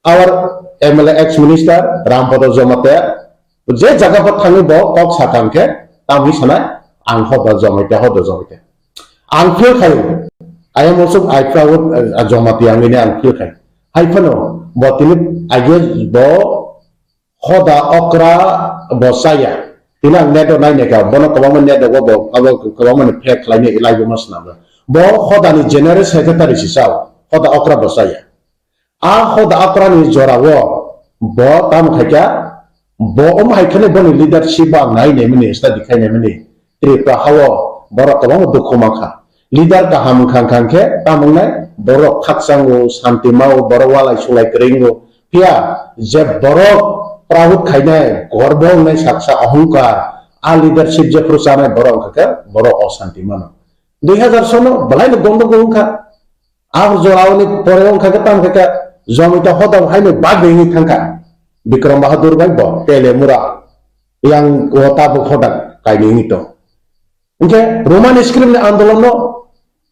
our M L A ex minister Rampada Jamatia, je jaga pho thangwi bo kok sakha khe, tamni sanai, ang hoda Jamatia, hoda Jamatia. Ang feel khai, I am also, I proud, uh, Jamatia wngwi ang feel khai. Hai phano, bo tini, I guess, bo hoda okra bo chaya. Tini ang net o nai naikha, bono kwbangma net o bo, abo kwbangma ni fake khlainai live o ma swnamjak. Bo hodani general secretary si chao, hoda okra bo chaya. A hoda okra ni jora o bo tamo khaikha, bo omo hai kheno boni leadership bo ang nai naimani, study khai naimani. Tripura hao borok kwbangma dukhu mankha. Leader kaham wngkha wngkha khe tamo wngnai, borok khakchango, santi mao, borok walai sulai kwrwi wngo. Phiya je borok proud khainai, gorbo wngnai saksa ohongkar, a leadership jephru chanai borok wngkha khe borok osanti mano. Dui hazar sono belaino gondogol wngkha. Abo jorao ni pore wngkha khe tamo khe Jomita hoda haino bagwi wngwi thangkha. Bikram Bahadur bai bo Tele Mura yang o tabuk hoda kainwi wngwi tong. Hwnkhe Roman script ni andolon no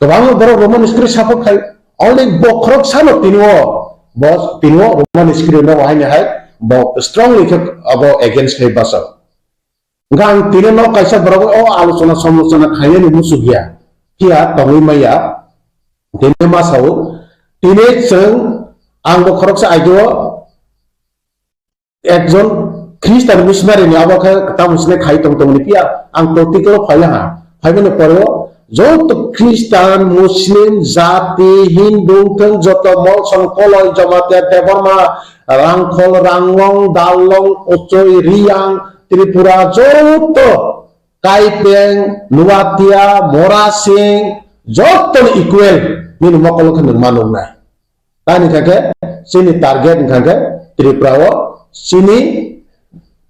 kwbangma borok Roman script support khai, only bo khoroksa no tini o, bo tini o Roman script no haino hai bo strongly khe abo against khai bachao. Hwnkhe ang tini no kaisa borok o alochona somlochona khainani muchuk ya, phiya tongwi maya, tini ma sao, tini chwng ang bo khoroksa idea o ekjon Christian missionary ni abo khe tamo sini khai tong tongni phiya ang practical o phaiya ha. Phaimani pore o joto Christian, Muslim, jati, Hindu thung joto Molsom, Koloi, Jamatia, Debbarma, Rangkhol, Ranglong, Darlong, Ochoi, Riyang, Tripura joto Kaipeng, Nuatia, Morasing joto ni equal nini mokol khe nwng ma nuknai. Tani kha khe chini target wngkha khe Tripura o chini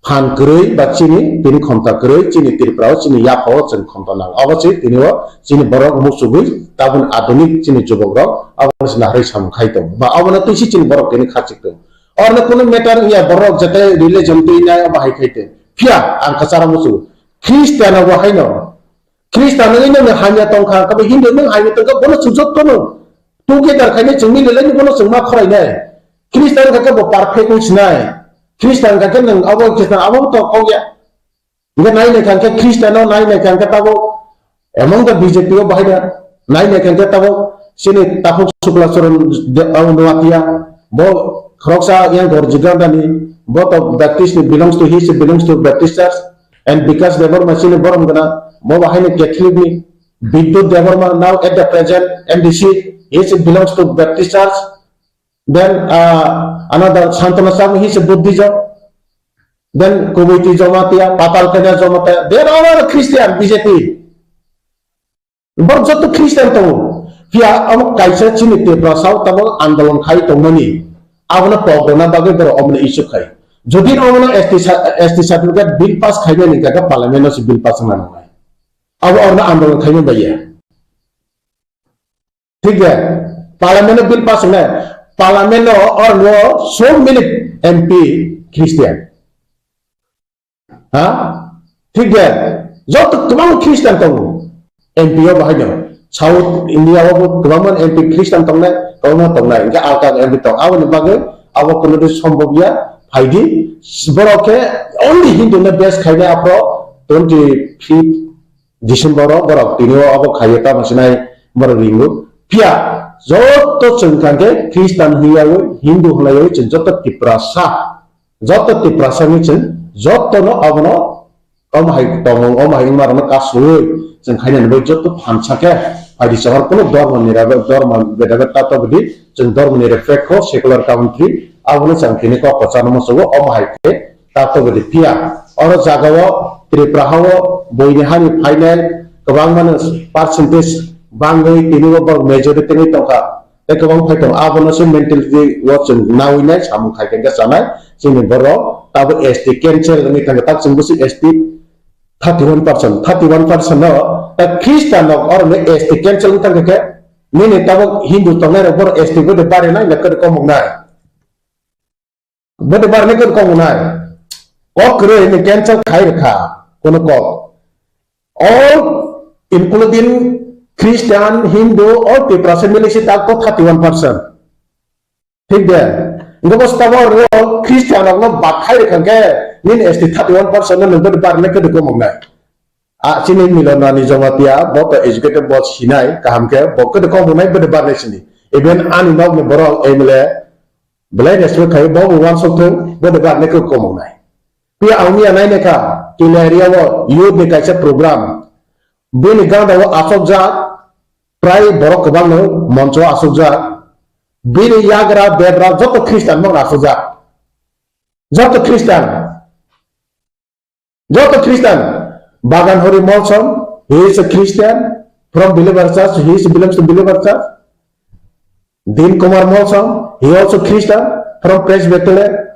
phan kwrwi ba chini tini khomta kwrwi chini Tripura o chini yapha o chwng khomta nang. Abo se tini o chini borok muchugwi tabun adunik chini jubok rok abo se naharwi samung khai tongo. Ba abo no twi se chini borok tini khachik tongo. Orno kunu matter wngya borok jete religion twi nai abo hai khai tong. Phiya ang kwcharo muchugo. Christian abo haino Christian wngwi nokni hamya tongkha, kabo Hindu nwng hamya tongkha, bono chwng jotono together khainai chwng mililai bono chwng ma khorainai. Christian kha khe bo perfect wng sinai. Christian kha khe nwng abo Christian abo to kok ya. Hwnkhe nai nai kha khe Christian no nai nai kha khe tabo among the B J P o bahai da nai nai kha khe tabo sini Takhuk Sukla Charan de-, abo Nuatia bo khoroksa yang Gorji Gandani bo to Baptist ni belongs to, he is belongs to Baptist church. And Bikash Debbarma chini borom gana, bo bahai ni Catholic ni. Bidyut Debbarma now at the present M D C, he is belongs to Baptist Church. Then uh, another Santana Sabu, he is a Buddhism. Then Kuwaiti Jamatia, Patal Kanya Jamatia, they are all Christian, B J P. Borok joto Christian tongo. Phiya amo kaisa chini Tiprasa o tabok andolon khai tongmani. Abono pok rwna bagwi borok omono issue khai. Jodi omono S T sa-, S T certificate bill pass khainani hwnkha khe parliament o se bill pass wngna nangnai. Abo orno andolon khaimani bai ya. Thik de? Parliament o bill pass wngnai. Parliament o orno so many M P Christian. Ha? Thik de? Joto kwbang Christian tongo. M P o bahai no. South India o bo kwbangma M P Christian tongnai, kwbangma tongnai. Hwnkhe alka M P tong. Aboni bagwi abo kono di sombobya phaidi. Borok khe only Hindu no base khainai aphro twenty fifth December o borok tini o abo khaiyo tamo sinai borok ringo. Phiya joto chwng kha khe Christian hwnyawi, Hindu hwnyawi chwng joto Tiprasa. Joto Tiprasa ni chwng joto no abono omo hai tongmung, omo hai wngma rokno kasui chwng khainani bai joto thansa khe phaidi chahor kuno dhormo ni rebe, dhormo beda beda tato bidi chwng dhormo ni respect kho secular country abono chwng tini kok kwchangma sugo omo hai khe tato bidi phiya oro jaga o Tripura ha o buini hani phainai kwbangma no percentage bangwi tini o borok majority wngwi tongkha. Tei kwbang phai tongo, abono se mentality o chwng naui nai samung khai khe chanai chini borok tabo S T cancel wngwi thangkha, tak chwng bwswk S T thirty one percent, thirty one percent no, tak Christian rok oro no S T cancel wng thangkha khe nini tabo Hindu tongnai rok borok S T bo de bare nai na kwrwi komok nai. Bwdwbar ni kwrwi kok wngnai. Kok kwrwi ni cancel khai rwkha kono kok. All including Christian, Hindu, all Tiprasa mili si tak ko thirty one percent. Thik de? Engko bo stabo ro Christian rok no bak khai rwkha khe nini S T thirty one percent no nung bwdwbar ni kwrwi kok wngnai. A chini Milonani Jamatia bo to educated bo sinai kaham khe bo kwrwi kok wngnai bwdwbar ni sini. Even ani nok ni borok M L A Belai respect khai, bo bo uansuk thung, bo de bar ne kok komok nai. Pia ang miya nai ne kha, Kila area o youth ni kaisa program. Bini ganda o asokjak, prai borok kwbangno moncho o asokjak. Bini yagra bebra joto Christian mano asokjak. Joto Christian. Joto Christian. Bagan Hori Molsom, he is a Christian from Believer Church, he is, belongs to Believer Church. Din Kumar Molsom, he also Christian from Presbyterian.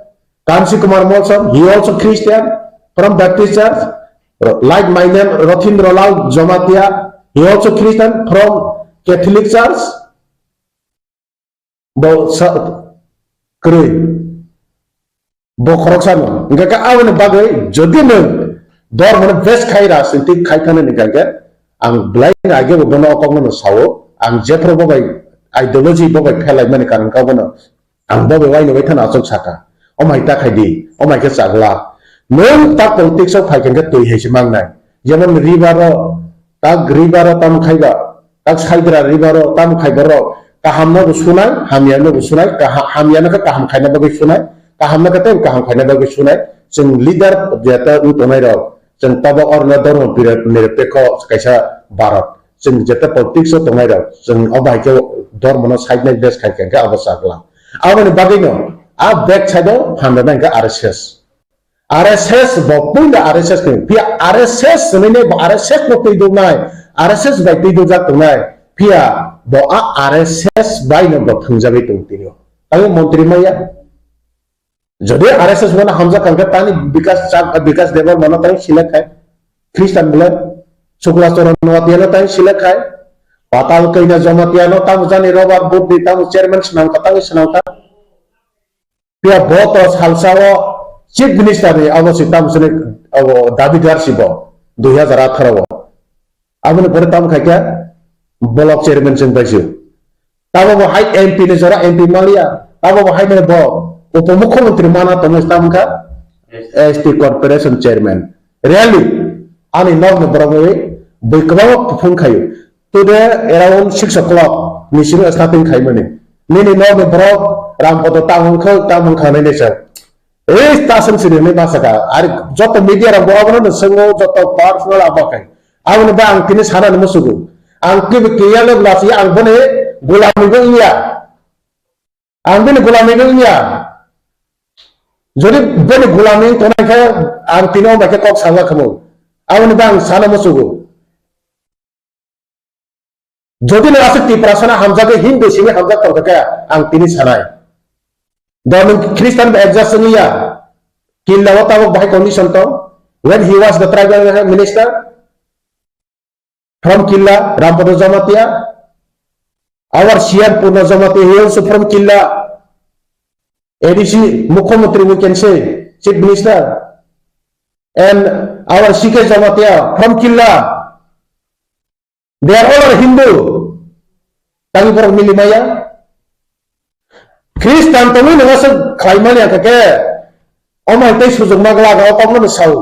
Kansi Kumar Molsom, he also Christian from Baptist Church. Like my name, Rothindra Lal Jamatia, he also Christian from Catholic Church. Bo sa-, kwrwi. Bo khoroksano. Hingkha khe aboni bagwi jodi nwng dor hwnwi best khai rajniti khai thani hingkha khe ang belai no age bo bono o kokno no sao. Ang jephru bo bai ideology bo bai phelai mani karon khe bono ang bo bai waino bai thani achuk saka. O mai ta khai di, o mai khe chagla. Nwng ta politics o phai khe twi hai se mangnai. Jemon river o, ta river o tam khai ba, tak saidra ribaro tamo khai borok kaham no bo sunai, hamya no bo sunai, kaha-, hamya no khe kaham khaina bagwi sunai, kaham no khe tei kaham khaina bagwi sunai. Chwng leader jeta wng tongnai rok, chwng tobo orno dhormo nirapekho kaisa Bharat. Chwng jeta politics o tongnai rok, chwng o bai khe dhormo no side nai bes khai khe abo chakla. Aboni bagwi no a back side o phan rwna hwnkhe R S S. R S S bo puila R S S ni, phiya R S S hwnwi ne bo R S S no twi duknai, R S S bai twi dukjak tongnai, phiya bo a R S S bai no bo thwngjagwi tong tini. Tamo montri maya. Jodi R S S mano hamjak kangkhe tani Bikas Chak-, Bikas Debbarma no tani select khai, Christian bole, Shukla Charan Noatia no tani select khai, Patal Kaina Jamatia no tamo jani Robert Budi tamo chairman swnam kha, tamo swnam kha. Phiya bo to salsa o Chief Minister ni abo se tamo sini abo dabidar si bo dui hazar atharo o. Aboni pore tamo khai khe block chairman chwng pai si. Tamo bo hai M P ni jora M P maliya. Tamo bo hai mani bo upomukhyamantri mana tongwi tamo kha S T corporation chairman. Really, ani nok ni borok bai bui kwbangma kuphung khayo. Today around six o'clock ni simi starting khaimani. Nini nok ni borok Rampada tamo wngkha, tamo wngkha nini se. Ei tasung sini ni basa ka. Ari joto media rok bo abono no swngo, joto personal abo kai. Aboni ba ang tini sana ni musugo. Ang kibi kiya le lasi ang boni gulami bo iya. Ang bini gulami bo iya. Jodi bini gulami tongnai khe ang tini o bai khe kok sala khamu. Aboni ba ang sana musugo. Jodi no aswk Tiprasano hamjagwi Hindu simi hamjak tongkha khe ang tini sanai. Da nwng Christian ba adjust wngya. Killa o tabuk bahai condition tong. When he was the tribal minister from Killa, Rampada Jamatia, our C R Purna Jamatia, he also from Killa. A D C, Mukhyamantri, we can say, Chief Minister, and our C K Jamatia from Killa, they are all are Hindu. Tangwi borok mili maya. Christian tongwi nwngo se khlaimani hwnkha khe, omo hai tei sujukma glak o kokno no sao,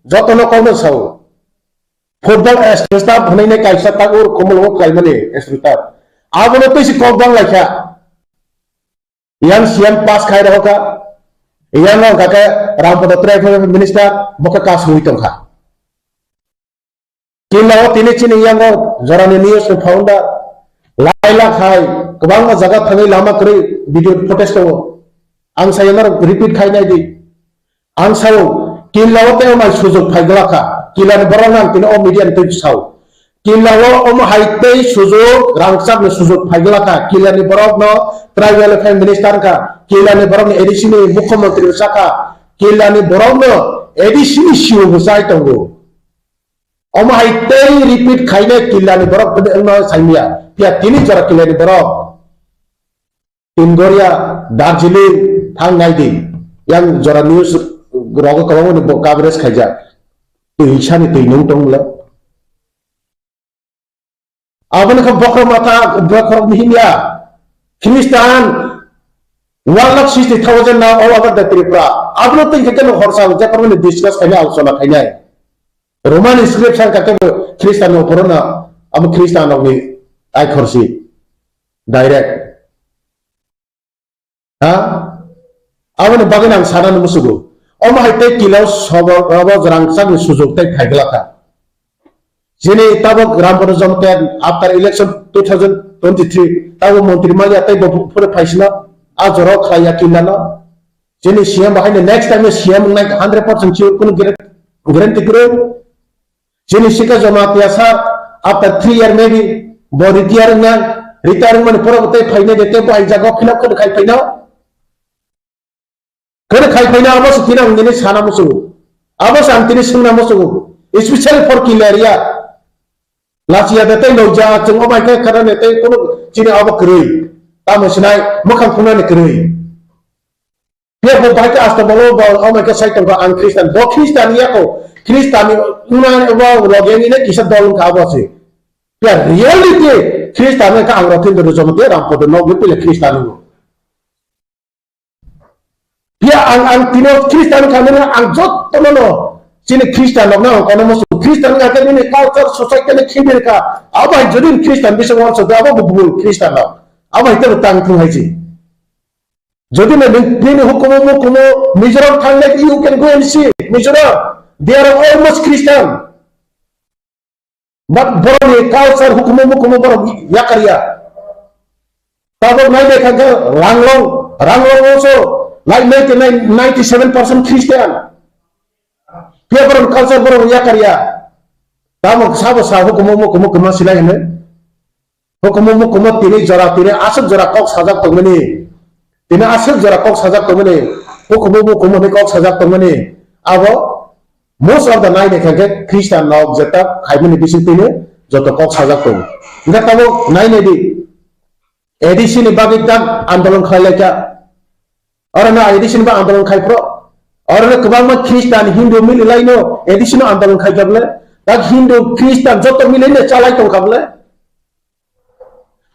jotono kokno sao. Football stadium hwnwi nai kaisa tak ur Komolwng khlaimani stadium. Abono tei se kok bang laikha. Yang siyan pass khai rohor kha. Yang no hwnkha khe Rampada Tripura Minister bo khe kasui tongkha. Killa o tini chini yang o jorani news ni founder lailak hai kwbangma jaga thangwi lama kwrwi video footage tongo. Ang saya norok repeat khai nai di. Ang sao, Killa o tei omai sujok phai glak kha. Killa ni borok no ang tini o media ni twi sao. Killa o omo hai tei sujok, rangchak ni sujok phai glak kha. Killa ni borok no tribal affairs minister kha. Killa ni borok ni A D C ni mukhyamantri bwsa kha. Killa ni borok no A D C ni C O bwsai tongo. Omo hai tei repeat khainai Killa ni borok tini wngno saimya. Phiya tini jora Killa ni borok Tingoria, Darjeeling thang nai di. Yang jora news rogo kwbangma ni bo coverage khaijak. Twi sani twi nung tong le. Aboni kha bokhorok mata, bokhorok ni himya. Christian one lakh sixty thousand now all over the Tripura. Abono twi khe no horsa je parmani discuss khainai, alochona khainai. Roman scripture kha kebo Christian no porono, abo Christian rok ni ai khorsi. Direct. Ha? Aboni bagwi ang sana no musugo. Omo hai tei kilo sobo, obo rangchakni sujok tei phaigwlakha. Chini tabok Rampada Jamatia after election two thousand twenty-three tabok montri manya tei bo phore phaisino a jora khlaiya killano. Chini C M bo haino next time C M wngnai hundred percent sure, kunu guarantee kwrwi. Chini Sikha Jamatia sir, after three year maybe, bo retire wngnai, retire wngmani pore bo tei phainai de, tei bo hai jaga o fill up khe khai phaino. Khe khai phaino, abo se tini ang nini sana muchungo. Abo se ang tini swngna muchungo. Especially for Killa area. Lachiya de tei loja, chwng obai khe khana ne tei kono chini abo kwrwi. Tamo sinai, mwkhang phunani kwrwi. Phiya bo bahai khe asta bolo bo omo khe sai tongkha ang Christian. Bo Christian ya ko. Christian ni unani bo loge ni ne kisa dol wngkha abo se. Phiya reality Christian wngkha ang Rothendra Jamatia Rampada no wngwi pile Christian wngo. Phiya ang, ang tino Christian wngkha nini ang jotono no chini Christian rok no ang kono musu Christian wngkha khe nini culture society ni khibir kha. Abo hai jodi Christian bising wansa abo bo bul Christian rok. Abo hai tebo tang thung hai ji. Jodi no nini hukumu mukumu Mizoram thanglai, you can go and see Mizoram. They are almost Christian. But borok ni culture hukumu mukumu borok yakarya. Tabok nai de kha Ranglong, Ranglong also like ninety-nine, ninety-seven percent Christian. Khe borok culture borok yakarya. Tamo sabo sa hukumu mukumu kema silai hene. Hukumu mukumu tini jora tini aswk jora kok sajak tongmani. Tini aswk jora kok sajak tongmani. Hukumu mukumu ni kok sajak tongmani. Abo most of the nine ekha khe Christian rok jeta khaimani bising tini joto kok sajak tongo. Hingkhe tamo nai nai di. A D C ni bagwi tak andolon khlai lai kha. Oro no A D C ni ba andolon khai phro. Oro no kwbangma Christian, Hindu mili lai no A D C no andolon khai kha bole. Tak Hindu, Christian joto mili no chalai tong kha bole.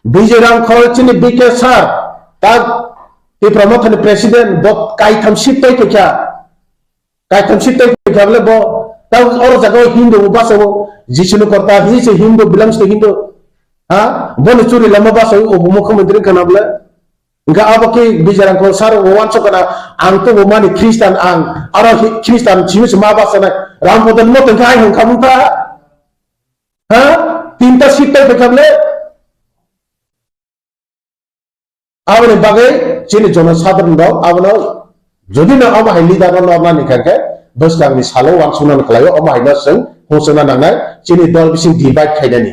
Bijay Rangkhol chini B K sir, tak Tipra Motha ni president, bo kaitham seat tei phaikha. Kaitham seat tei phaikha bole bo, tak oro jaga o Hindu bo basa o, Jisu ni korta, he is a Hindu, belongs to Hindu. Ha? Bo ni churi lama basa o, bo mukhyamantri wngkha na bole. Hingkha abo khe Bijay Rangkhol sir bo wansuk kana, ang to bo mani Christian ang, aro hi-, Christian simi se ma basa nai, Rampada ni moto hingkha ai hongkha mungkha. Ha? Tinta seat tei phaikha bole. Aboni bagwi chini jono sadharon rok abono jodi no omo hai leader no norna ni kha khe bwskang ni salo wansukna ni kwlaio omo hai no chwng hungsukna nangnai chini dol bising divide khainani,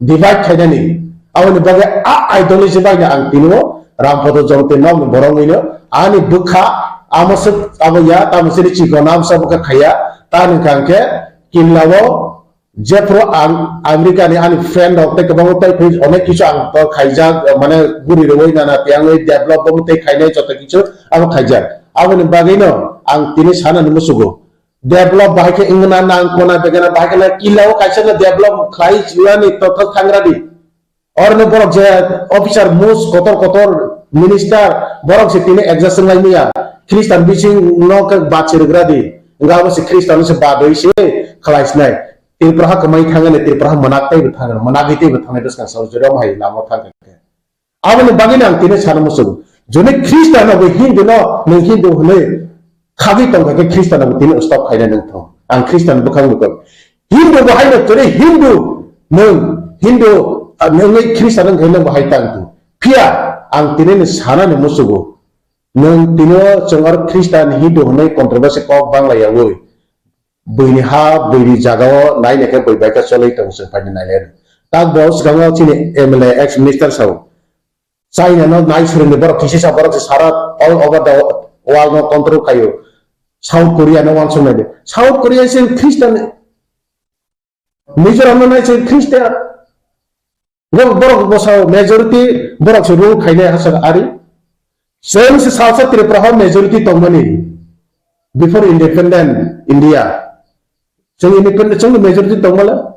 divide khainani. Aboni bagwi a ideology bai no ang tini o Rampada Jamatia nok ni borok wi no ani bwkha amo swk abo ya tamo chini chikon amsa bwkha khaiya ta ni kha khe kinlao Jephru ang America ni ani friend rok tei kwbangma tei phai onek kisu ang to khaijak, mane guri rwui nana tiyangwi develop bo tei khainai joto kisu abo khaijak. Aboni bagwi no ang tini sana ni musugo. Develop bahai khe wngna nang kona begana bahai khe na kila o kaisa no develop khlai jiya ni to thok thangra di. Oroni borok je officer mus kotor kotor minister borok se tini adjust wng lai maya. Christian bising no khe bad se rwgra di. Wngkha abo se Christian se bad rwi se khlai sinai. Tripura ha kwmai thangani Tripura ha mwnaktai bo thangani mwnakgwi tei bo thangnai bwskang sao jora hai lama thang khe. Aboni bagwi no ang tini sana muchungo. Joni Christian no bo Hindu no nwng Hindu hwnwi khagwi tongkha khe Christian no bo tini stop khaina nwng thung. Ang Christian bwkhak nukha. Hindu bo haino tini Hindu nwng Hindu, ah, nwngwi Christian wngkhe nwng bo hai tang thung. Phiya ang tini ni sana ni muchungo. Nwng tini o chwng aro Christian Hindu hwnwi controversy kok bangla yawi. Buini ha, buini jaga o nai nai khe bui bai khe cholwi tongo chwng phaini nai nai. Tak bo swkango chini M L A ex minister sao. China no nai surungni borok kisi sa borok se sara all over the world no control khaio. South Korea no wansuk nai di. South Korea se Christian, Mizoram no nai se Christian. Borok, borok bwsao majority borok se rule khainai hachal ari. Chwng se salsa Tripura ha majority tongmani before independent India. Chwng independent, chwng majority tongmala.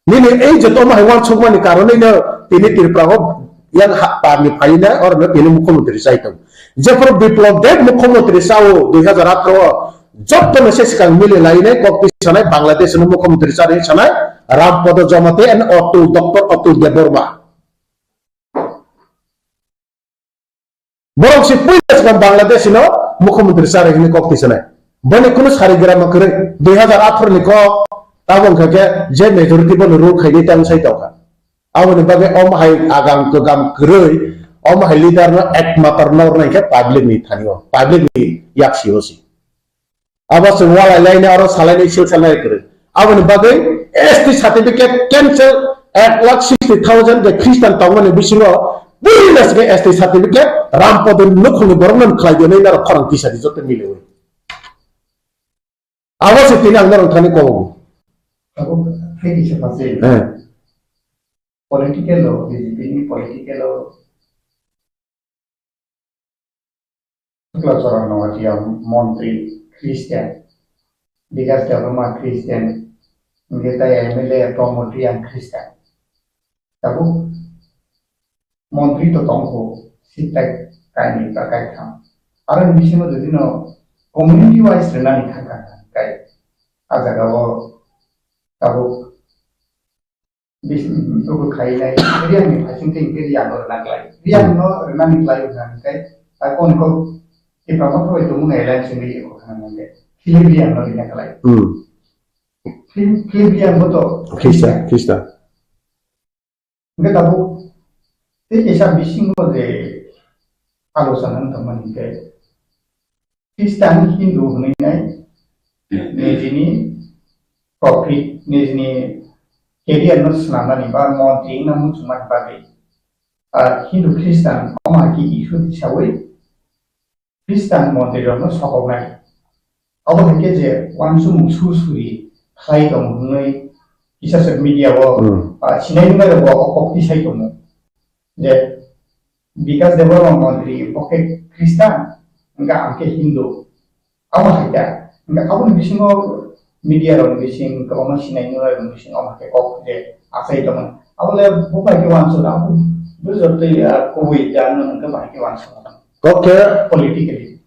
Nini ei joto ma hai wansukmani karonwi no tini Tripura ho yang ha parni phaina oro no tini mukhyamantri chai tong. Jephru Biplab Deb mukhyamantri chao dui hazar atharo o, joto no se swkang mili lainai kok twi sanai Bangladesh no mukhyamantri chari sanai Rampada Jamatia and Atul, Doctor Atul Debbarma. Borok se puila swkang Bangladesh no mukhyamantri chari hwnwi kok twi sanai. Boni kunu sari gram kwrwi, dui hazar atharo ni kok, tabo wngkha khe je majority bono rule khainai tamo sai tongkha. Aboni bagwi omo hai agam kwgam kwrwi, omo hai leader no ekmatro nornai khe public ni thani o, public ni yaksi o si. Abo se walai lainai aro salainai sil salnai kwrwi. Aboni bagwi S T certificate cancel, ek lakh sixty thousand je Christian tongmani bisingo bui nas khe S T certificate Rampadon nukhungni borokno khlai di nai naro khorang tisa di joto milewi. Abo se tini ang norok thani kobo. Abo khe kisa pase. Eh. Political o, B J P ni political o Chakla Charan Noatia montri Christian, Bikash Debbarma Christian, hingke tai M L A Pramod Reang Christian. Tabuk montri to tongkho, sitai kainwi ba kaitham. Aro ni bisingo jodi no community wise rwnani thangkha kai. A jaga o tabuk Bis-, buku khainai, Riang ni phasing twi hingke Riang no rwna klai. Riang no rwnani klai wngkha hingke, ta kon ko Tipra Motha bai tongmung alliance ni eko khana hingke, Philip Riang no rwna klai. Hmm. Philip, Philip Riang bo to Christian, Christian. Hingke tabuk tei kaisa bisingo je alochona wng tongmani hingke, Christian, Hindu hwnwi nai nijini profit, nijini career no swnamnani ba montri wngna muchungmani bagwi, ah, Hindu Christian omo hai khe issue tisawi Christian montri rokno sokoknai. Abo hai khe je uansukmung sur suri khlai tongo hwnwi kisa se media o, hmm, ah, sinai nungbai rok bo o kok tisai tongo. Je Bikash Debbarma montri bo khe Christian, hingke ang khe Hindu. Abo hai khe, hingke aboni bisingo media rok bising kwbangma sinai nunai rok bising omo khe kok je achai tongmani. Abo le bo bai khe uansuk abo bo jotoi, ah, kubui jano hingke bai khe uansuk. Kok khe politically.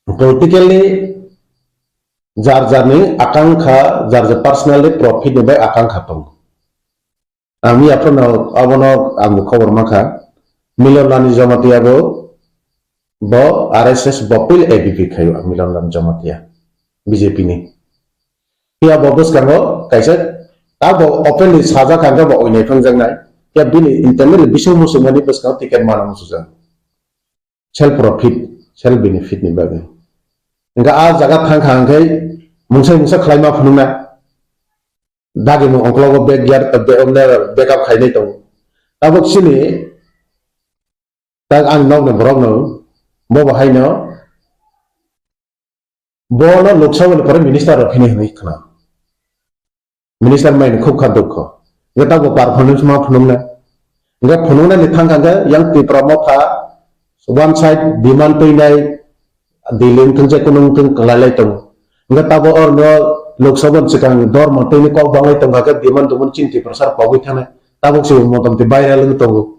Politically jar jarni akangkha, jar jar personally profit ni bai akangkha tongo. Ang miya phano abono ang bo khobor mankha. Milan Rani Jamatia bo, bo R S S bo pil A B P khaio Milan Rani Jamatia B J P ni. Phiya bo bwskango kaisa ta bo openly sajak kha bo oinai phangjaknai. Phiya bini internally bising musungmani bwskango ticket mana musujak. Self profit, self benefit ni bagwi. Hingke a jaga thangkha hingke mungsa mungsa khlaima phunukna. Dagi mung ongkologo backyard, be-, omne backup khainai tongo. Tabuk chini tak ang nokni borokno bo bo haino bono Lok Sabha ni pore minister rok phini hinwi khna. Minister mai khub kha dukho. Hingke tabuk performance ma phunukna. Hingke phunuknani thangkha hingke yang Tipra Motha one side demand twinai Delhi wngthung je kunu wngthung kwlailai tongo. Hingke tabuk orno Lok Sabha ni swkang dormo twini kok banglai tongkha khe demand dumani chini Tiprasa rok pogwi thanai. Tabuk se motamti viral wngwi tongo.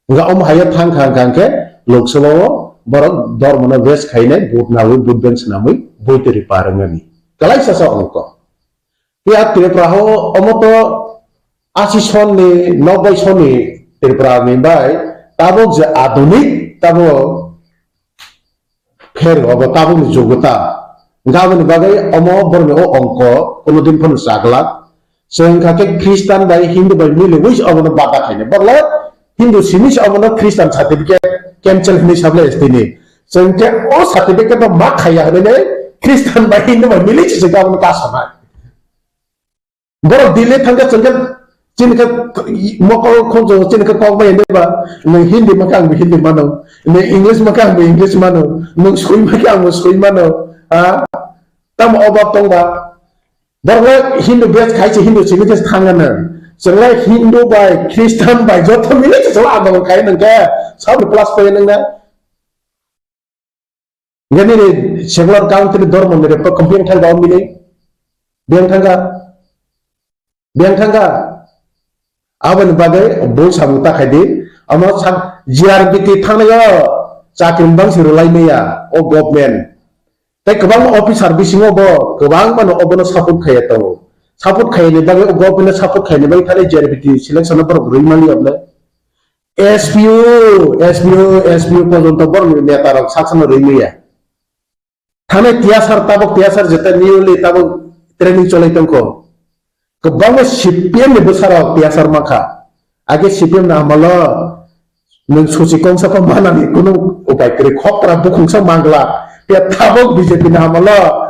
Hingke omo hai thang thang thang khe Lok Sabha o borok dormo no waste khainai vote nawi vote bank swnamwi boi twi ri par wngnani. Kwlaisa sa ongko. Phiya Tripura o omo to asi sonni, nobbai sonni Tripura ni bai tabuk je adunik tabuk pher obo tabuk ni jugota. Hingke aboni bagwi omo borok ni o ongko kunu din phano chaglak. Chwng wngkha khe Christian bai Hindu bai miliwi se obono bada khainai. Borok le Hindu simi se obono Christian certificate cancel hinwi sablai S T ni. Chwng khe o certificate no ma khaiya hinwi Christian bai Hindu bai mili se chwng khe obono kasanai. Borok Delhi thangkhe chwng khe chini khe mokol khonjo chini khe kok bai hinwi ba nwng Hindi ma khe ang bo Hindi mano. Nwng English ma khe ang bo English mano. Nwng sui ma khe ang bo sui mano. Ha? Tamo obab tong ba? Borok le Hindu base khai se Hindu simi khe thang ano. Chwng le Hindu bai Christian bai joto mili se chwla andolon khai nang khe sabni plus point nang na. Gani ni secular country dormo ni report khe biyang thang ba mili. Biyang thang ka. Biyang thang ka. Aboni bagwi bui samung ta khai di. Amo sa G R B T thang nai o chakri bang si rwlai maya o government. Tei kwbangma officer bisingo bo kwbangmano obono support khaiya tongo. Support khaiyani bagwi o government no support khaiyani bagwi thani G R B T selection no borok rwi mani ya bwle. S P O, S P O, S P O porjonto borokni neta rok sak sakno rwi maya. Thanai tiyasar tabok tiyasar jeta newly tabok training cholai tongkho. Kwbangma C P M ni bwsarok tiyasar mankha. Age C P M ni amalo nwng suchi kongsa kok manani kunu upai kwrwi khokra bukhungsa mangla. Phiya tabok B J P ni amalo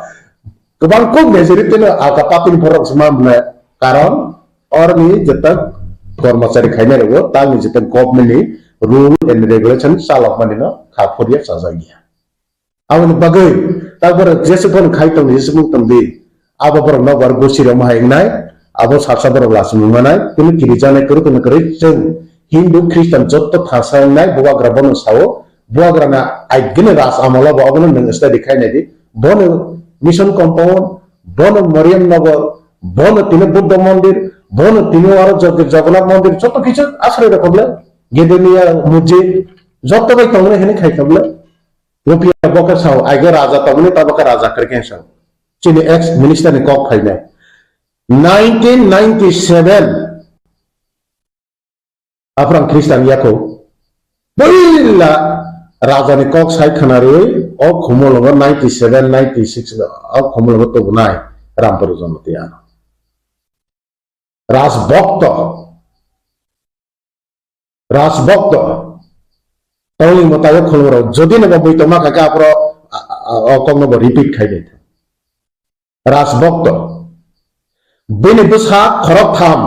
kwbang kok majority no alka party ni borok se mamle. Karon orni jeta kormachari khainai rwo tangni jeta government ni rule and regulation chalok mani no kha phurya chajak ya. Aboni bagwi tak borok jese phone khai tong, jese phone tong di. Abo borok no bar gosi rok hai wngnai, abo saksa borok lasu nung manai, kunu kiri janai kuru kunu kiri chwng Hindu Christian jotto thangsa wngnai, bubagra bono sao, bubagra na aigini ras amalo bo abono nung study khai nai di. Bono mission compound, bono Mariam Nagar, bono tini Buddha Mandir, bono tini aro Jog-, Jagannath Mandir, jotto kichu asrai rok le, Gedemiya Mujid, jotto bai tongnai hini khai kable. Rupiya boke sao, aige raja tongmani, ta boke raja kre khe sao. Chini ex minister ni kok phainai. Nineteen ninety-seven, Aprang Christian yako. Puila raja ni kok sai khana rwi, o khumulongo ninety-seven, ninety-six, o khumulongo tubunai Rampuru Jamatia. Rajbhokto. Rajbhokto. Tongni mwtaio khulumrok. Jodi no bo muitu ma kha khe aphro, a, a, a, o kokno bo repeat khai di. Rajbhokto. Bini bwsa khoroktham.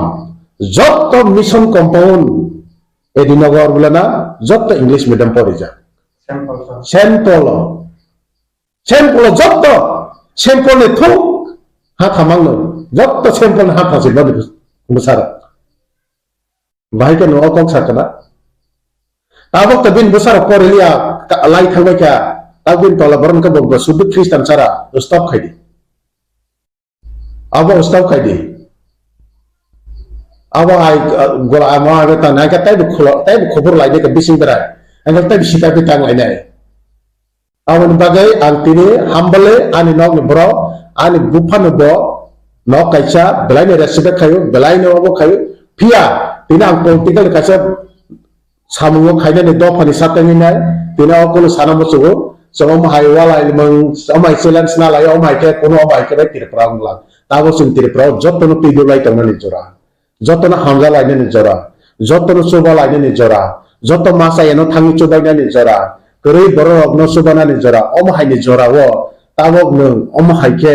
Jotto mission compound. Edinagar bulana jotto English medium porijak. Saint Paul. Saint Paul. Saint Paul jotto, Saint Paul ni thung ha thamang no, jotto Saint Paul ni ha thasi no bwsarok. Bahai khe no o kok sakana. Tabok to bin bwsarok poriliya, ka-, lai thangbai kha, tabok bin tola borok khe bo sudu Christian sara, stop khai di. Abo stop khai di. Abo hai, uh, gola amo abo ta nai ka taibo kholo, taibo khobor lai de ka bising berai. Ang taibo sita bi tang lai nai. Aboni bagwi ang tini humble ani nokni borok, ani buphano bo nok kaisa belai ni respect khayo, belai ni obo khayo. Phiya tini ang political kaisa samungo khainani dophani satangwi nai, tini o kunu sana muchungo, chwng omo hai walai mung, omo hai challenge na lai, omo hai khe kunu omo hai khe bai Tripura wng lang. Tabo chwng Tripura o jotono twi dulai tongnani jora, jotono hamja lainani jora, jotono chuba lainani jora, joto masa eno thangwi chubainani jora, kwrwi borok rokno chubanani jora, omo hai ni jora o tabok nwng omo hai khe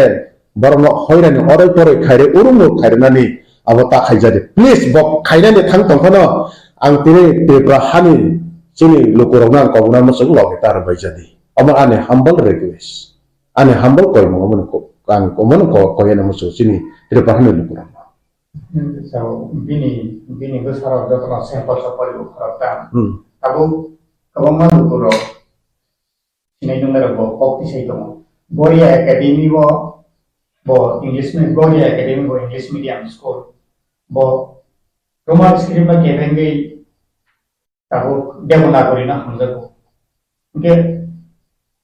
borokno hoirani oroi poroi khairwi urungo khairwnani abo ta khaijadi. Please, bo khainani thang tongphano ang tini Tripura hani chini lukurokno ang kobokna muchung loge ta rwbaijadi. Omo ani humble request. Ani humble koimung omono ko-, ang omono ko-, koyana muchung chini Tripura hani lukurokno. Hmm, so, bini, bini bwsarok jotono sample sa poribo khoroktham. Hmm. Tabuk kwbangma lukurok sinai nungnai rok bo kok tisai tongo. Boria Academy bo, bo English mi-, Boria Academy bo English medium school. Bo Roman script ba kebengwi tabuk Devanagari no hamjago. Hingke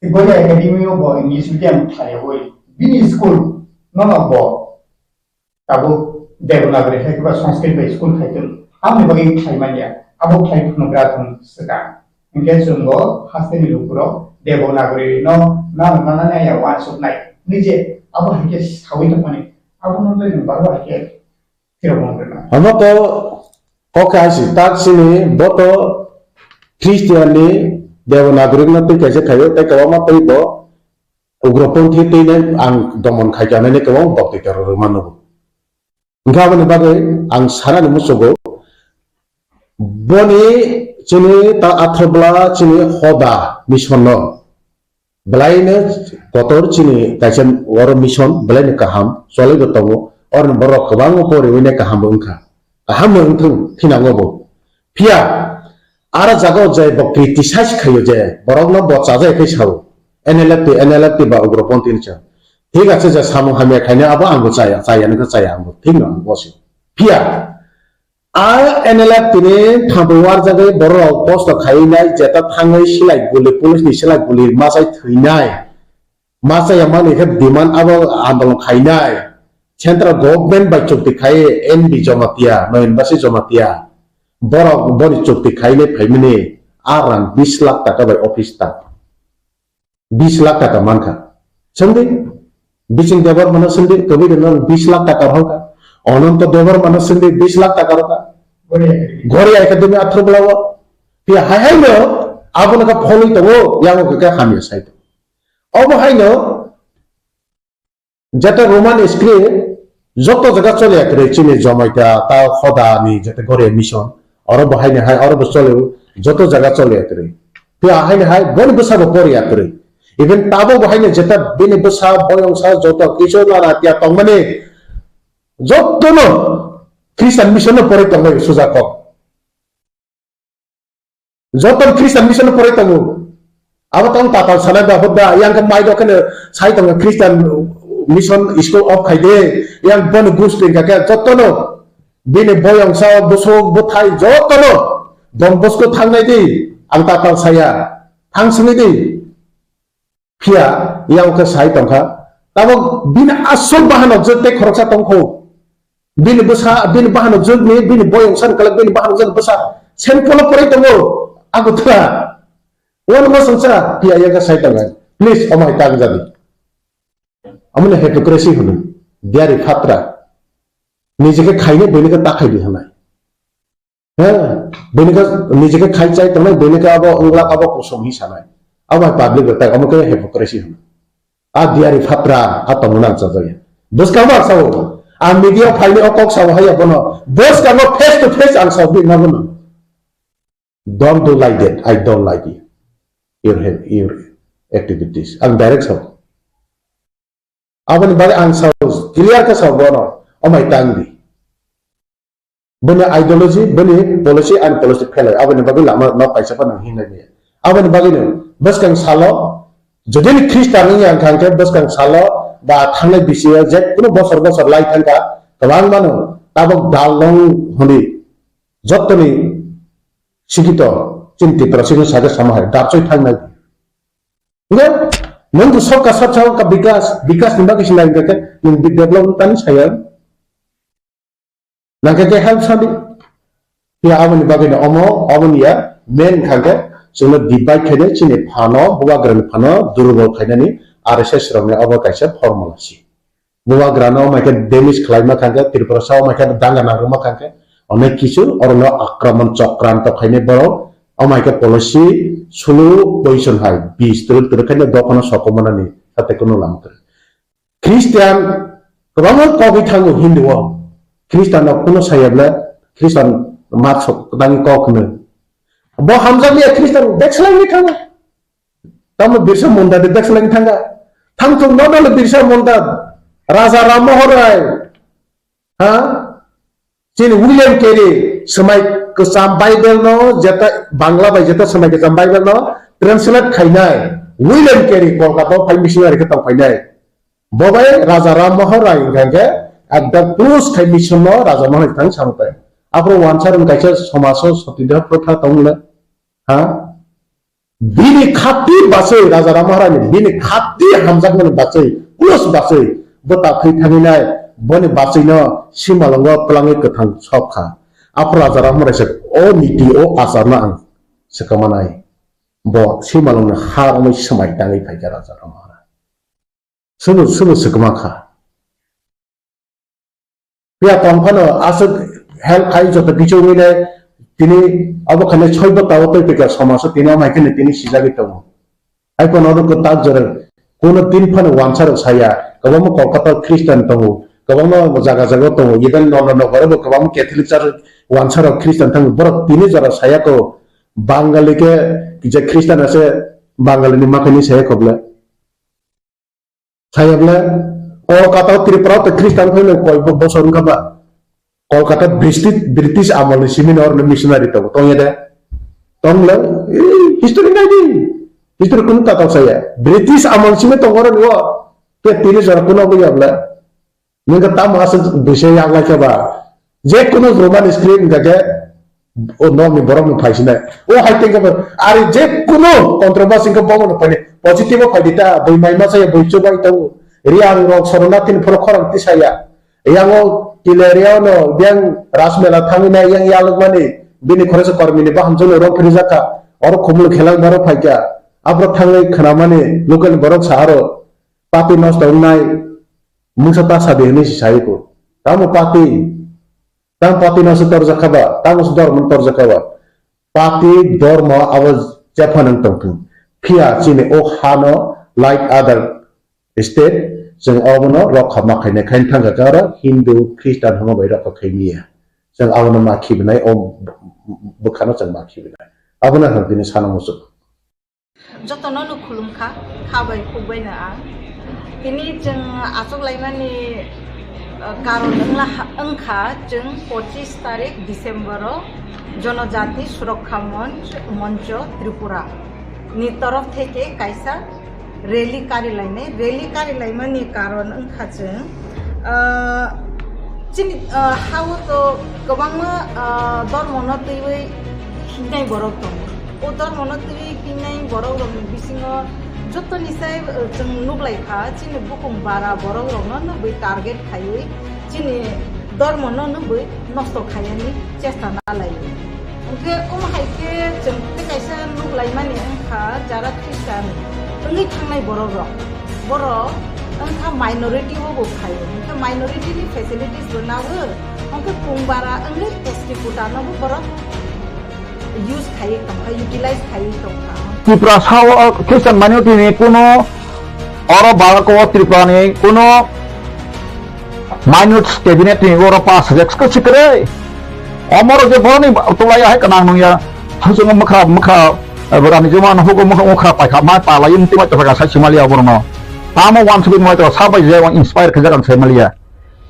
Boria Academy o bo English medium khlaiwi bini school no no bo tabuk Devanagari hai khe ba Sanskrit bai school khai tong. Aboni bagwi khlai manya. Abo khlai phano gra thung swkang. Hingke chwng bo hasteni lukurok Devanagari no nang nang ya wansuknai. Nije abo hai khe sawi tongmani. Abono tei nwng barbo hai khe phirok wng rwna. Omo to kok hai si tak sini bo to Christian ni Devanagari no twi kaisa khaio tei kwbangma tei bo ugroponthi twi nai ang domon khai kanai kwbang bokti terok rwma nugo. Hingke aboni bagwi ang sanani muchugo, boni chini ta athobla chini hoda mission no belai no kotor chini kaisa oro mission belai no kaham cholai bo tongo, oro borok kwbangma poriwi nai kaham bo wngkha, kaham no wngthung thinango bo. Phiya, aro jaga o je bo criticize khaio je, borok no bo chajai khe sao, N L F T, N L F T ba ugroponthi hinwi sa. Thik ase je samung hamya khainai abo ang bo chaya, chaya nokhe chaya ang bo, thik no ang bo se. Phiya, a N L F T ni thambo warjagwi borok rok kosto khainai, jeta thangwi silai guli, police ni silai guli masai thwinai. Masa ya mani khe demand abo andolon khainai. Central government bai chukti khai N B Jamatia, Noyan Basi Jamatia. Borok boni chukti khainai phaimani a rang bis lakh taka bai office ta. Bis lakh taka mankha. Sindi, Biching Debbarma no sindi, kwbwi rwno bis lakh taka rohorkha. Ononto Debbarma no sindi, bis lakh taka rohorkha. Ghori Academy athro bwlao. Phiya hai hai no, abono kha pholwi tongo, yango khe kha hamya sai tongo. Obo hai no, jeta Roman script, joto jaga chole ya kwrwi, chini Jomaita, ta Khoda ni jeta Ghori Mission, oro bo hai ni hai, oro bo chole, joto jaga chole ya kwrwi. Phiya hai ni hai, boni bwsa bo pori ya kwrwi. Even tabo bo hai ni jeta bini bwsa, boyongsa, joto kisu nana tiya tongmani, joto no Christian mission no pori tongmani suja kok. Joto Christian mission no pori tongo. Abo tong tatal sanai ba hubda, yang ke mai do kene sai tongo Christian mission school off khai de, yang bon gus pin ka ke joto no. Bini boyong sa busuk buthai joto no. Don Bosco thang nai di, ang tatal saya. Thang sini di. Phiya, yang ke sai tongkha. Tabo bini asol bahanok je te khoroksa tongkho. Bini bwsa, bini bahanok jwkni, bini boyong san kala, bini bahanok jwk bwsa. Sen polo pore tongo, Agartala. Wano ma songsa, P I A ka sai tongo. Please, omo hai tang jadi. Amoni hypocrisy hunu. Diari phatra. Nijeke khaine, boinike takhai di hanai. He, boinike, nijeke khai chai tongnai, boinike abo wnglak, abo kusom hi sanai. Abo hai public rok tai, omo khe hypocrisy hunu. A diari phatra, a tongmani ang chajaya. Bwskango ang sao. Ang media phaini o kok sao haiya bono. Bwskango face to face ang sao bini bono. Don't do like that. I don't like you. Your, your activities. Ang direct sao. Aboni bagwi ang sao, clear khe sao bono. Omai tang di. Bini ideology, bini policy, ani policy fail. Aboni bagwi lama nok kaisa phano hinlai maya. Aboni bagwi no, bwskang salo, jodi ni Christian wngya wngkha hwnkhe bwskang salo, ba thangnai bisi o je kunu bosor bosor lai thangkha, kwbangma no tabok dal long hwnwi jottoni sikito chini Tripura sino sake sama hai, darchoi thangnai. Nga, nung ko sabka sab sao ka bikas, bikas ni bagwi sinai hwnkhe, nung development tani saya. Nangkhe khe help sadi. Phiya aboni bagwi no omo, aboni ya main kha khe chwngno divide khaide chini phano, bubagrani phano durbol khainani R S S rokni obo kaisa formula si. Bubagrano omo khe damage khlaima kha khe, Tripura sao omo khe danga nangma kha khe, onek kisu orono akraman chokranto khainai borok, omo khe policy sulu poison hai, bis twrwk twrwk khainai dophano sokomanani sate kunu lama kwrwi. Christian kwbangma kogwi thango Hindu o. Christian no kuno saya bla Christian mat sok kwbangwi kok hwnwi. Bo hamjakya Christian backslide ni thango. Tamo Birsa Munda de backslide ni thanga. Thangthok no dole Birsa Munda. Raja Ram Mohon Rai. Ha? Chini William Carey swmai kwcham Bible no jeta Bangla bai jeta swmai kwcham Bible no translate khainai William Carey Kolkata o phai missionary khe tong phainai. Bo bai Raja Ram Mohon Rai hwnkha khe ekdom close khai mission no Raja Mohon Rai thang samung tai. Aphuru wansa rwng kaisa somaj o soti deha protha tong le. Ha? Bini khati bachwi Raja Ram Maharani, bini khati hamjakmani bachwi, plus bachwi, bo ta thwi thangwi nai, boni bachwino simalongo twlangwi kwthang sok kha. Aphuru Raja Ram Maharani se, o niti, o acharno ang swkang manai. Bo simalongni ha romwi swmai tangwi phaikha Raja Ram Maharani. Sobo, sobo swkang kha. Phiya tong phano aswk help khai joto kichu wngwi nai tini abo khainai soi bwta o tei twi kha somajo tini amai kheno tini sijagwi tongo. Hai phano oro kwtal jora kuno tin phano wansa rok saya, kwbangma Kolkata o Christian tongo, kwbangma jaga jaga o tongo, even Nondanagar o bo kwbangma Catholic church wansa rok Christian tongo, borok tini jora saya ko Bangali ke je Christian ase Bangali ni makhani saya ko bwle. Saya bwle, Kolkata o Tripura o tei Christian phai nang koi bo-, bosor wngkha ba? Kolkata British, British amol ni simi no oroni missionary tongo, tongya de? Tong le, eh, history nai di. History kunu tatal saya. British amol simi tongo oroni o. Ke tini jora kunu obo ya bwle. Nungkha tamo aswk bwsai yaklai khe ba? Je kunu Roman script wngkha khe, o nokni borokno phaisinai. O hai tengkhe bo, ari je kunu controversy wngkha bomono phainai. Positive o phaidi ta, bui mai masa ya, bui chubai tongo. Riyang rok Soronathin phoro khorang tisaya. Yango Kilaria no biyang Rajmela thangwi nai yang yalwkmani. Bini khoroksa kormini bahamjwkno rok phirijakha. Oro khumul khelang borok phaikha. Aphro thangwi khnamani local borok saharo. Party nosto wngnai mungsa ta sadi hwnwi si sai ko. Tamo party, tamo party nosto torjak kha ba, tamo se dormo torjak kha ba. Party dormo abo jephano wng tong thung. Phiya chini o hano like other state, chwng obono rokha ma khainai, khaina thangkha khe oro Hindu, Christian hwnma bai rokha khai miya. Chwng abono ma khibinai, o bwkhano chwng ma khibinai. Abono ang tini sana muchung. Jotono no khulumkha, kha bai khuk bai no ang. Tini chwng achuk laimani, uh, karon wngla ha-, wngkha chwng pochis tarik December o Jonojati Surakkha Monch, Moncho Tripura ni torof theke kaisa rally kari lainai. Rally kari laimani karon wngkha chwng, ah, chini, ah, ha-o to kwbangma, ah, dormono twiwi hingnai borok tongo. O dormono twiwi hingnai borok rokni bisingo jotoni sai, ah, chwng nuklai kha, chini bukung bara borok rokno nugwi target khaiwi chini dormono nugwi nosto khaiyani chesta nalai. Hwnkhe omo hai khe chwng tei kaisa nuk laimani wngkha jara Christian wngwi thangnai borok rok. Borok wngkha minority o bo phaio. Hwnkhe minority ni facilities bo nago. Hwnkhe pung bara wngwi S T quota no bo borok use khaiwi tongkha, utilize khaiwi tongkha. Tiprasa o Christian minority ni kuno oro Bharat o Tripura ni kuno minute cabinet ni oro pass sajak khe sikre. Omoro je boroni tulai hai kanang nungya. Hachungo mukha, mukha, eh, borani juma no hugo mukha, mukha paikha, mai pala yung tima chapa sai simaliya borno. Tamo wan sugi mai to sabai je wan inspire khe jagan sai maliya.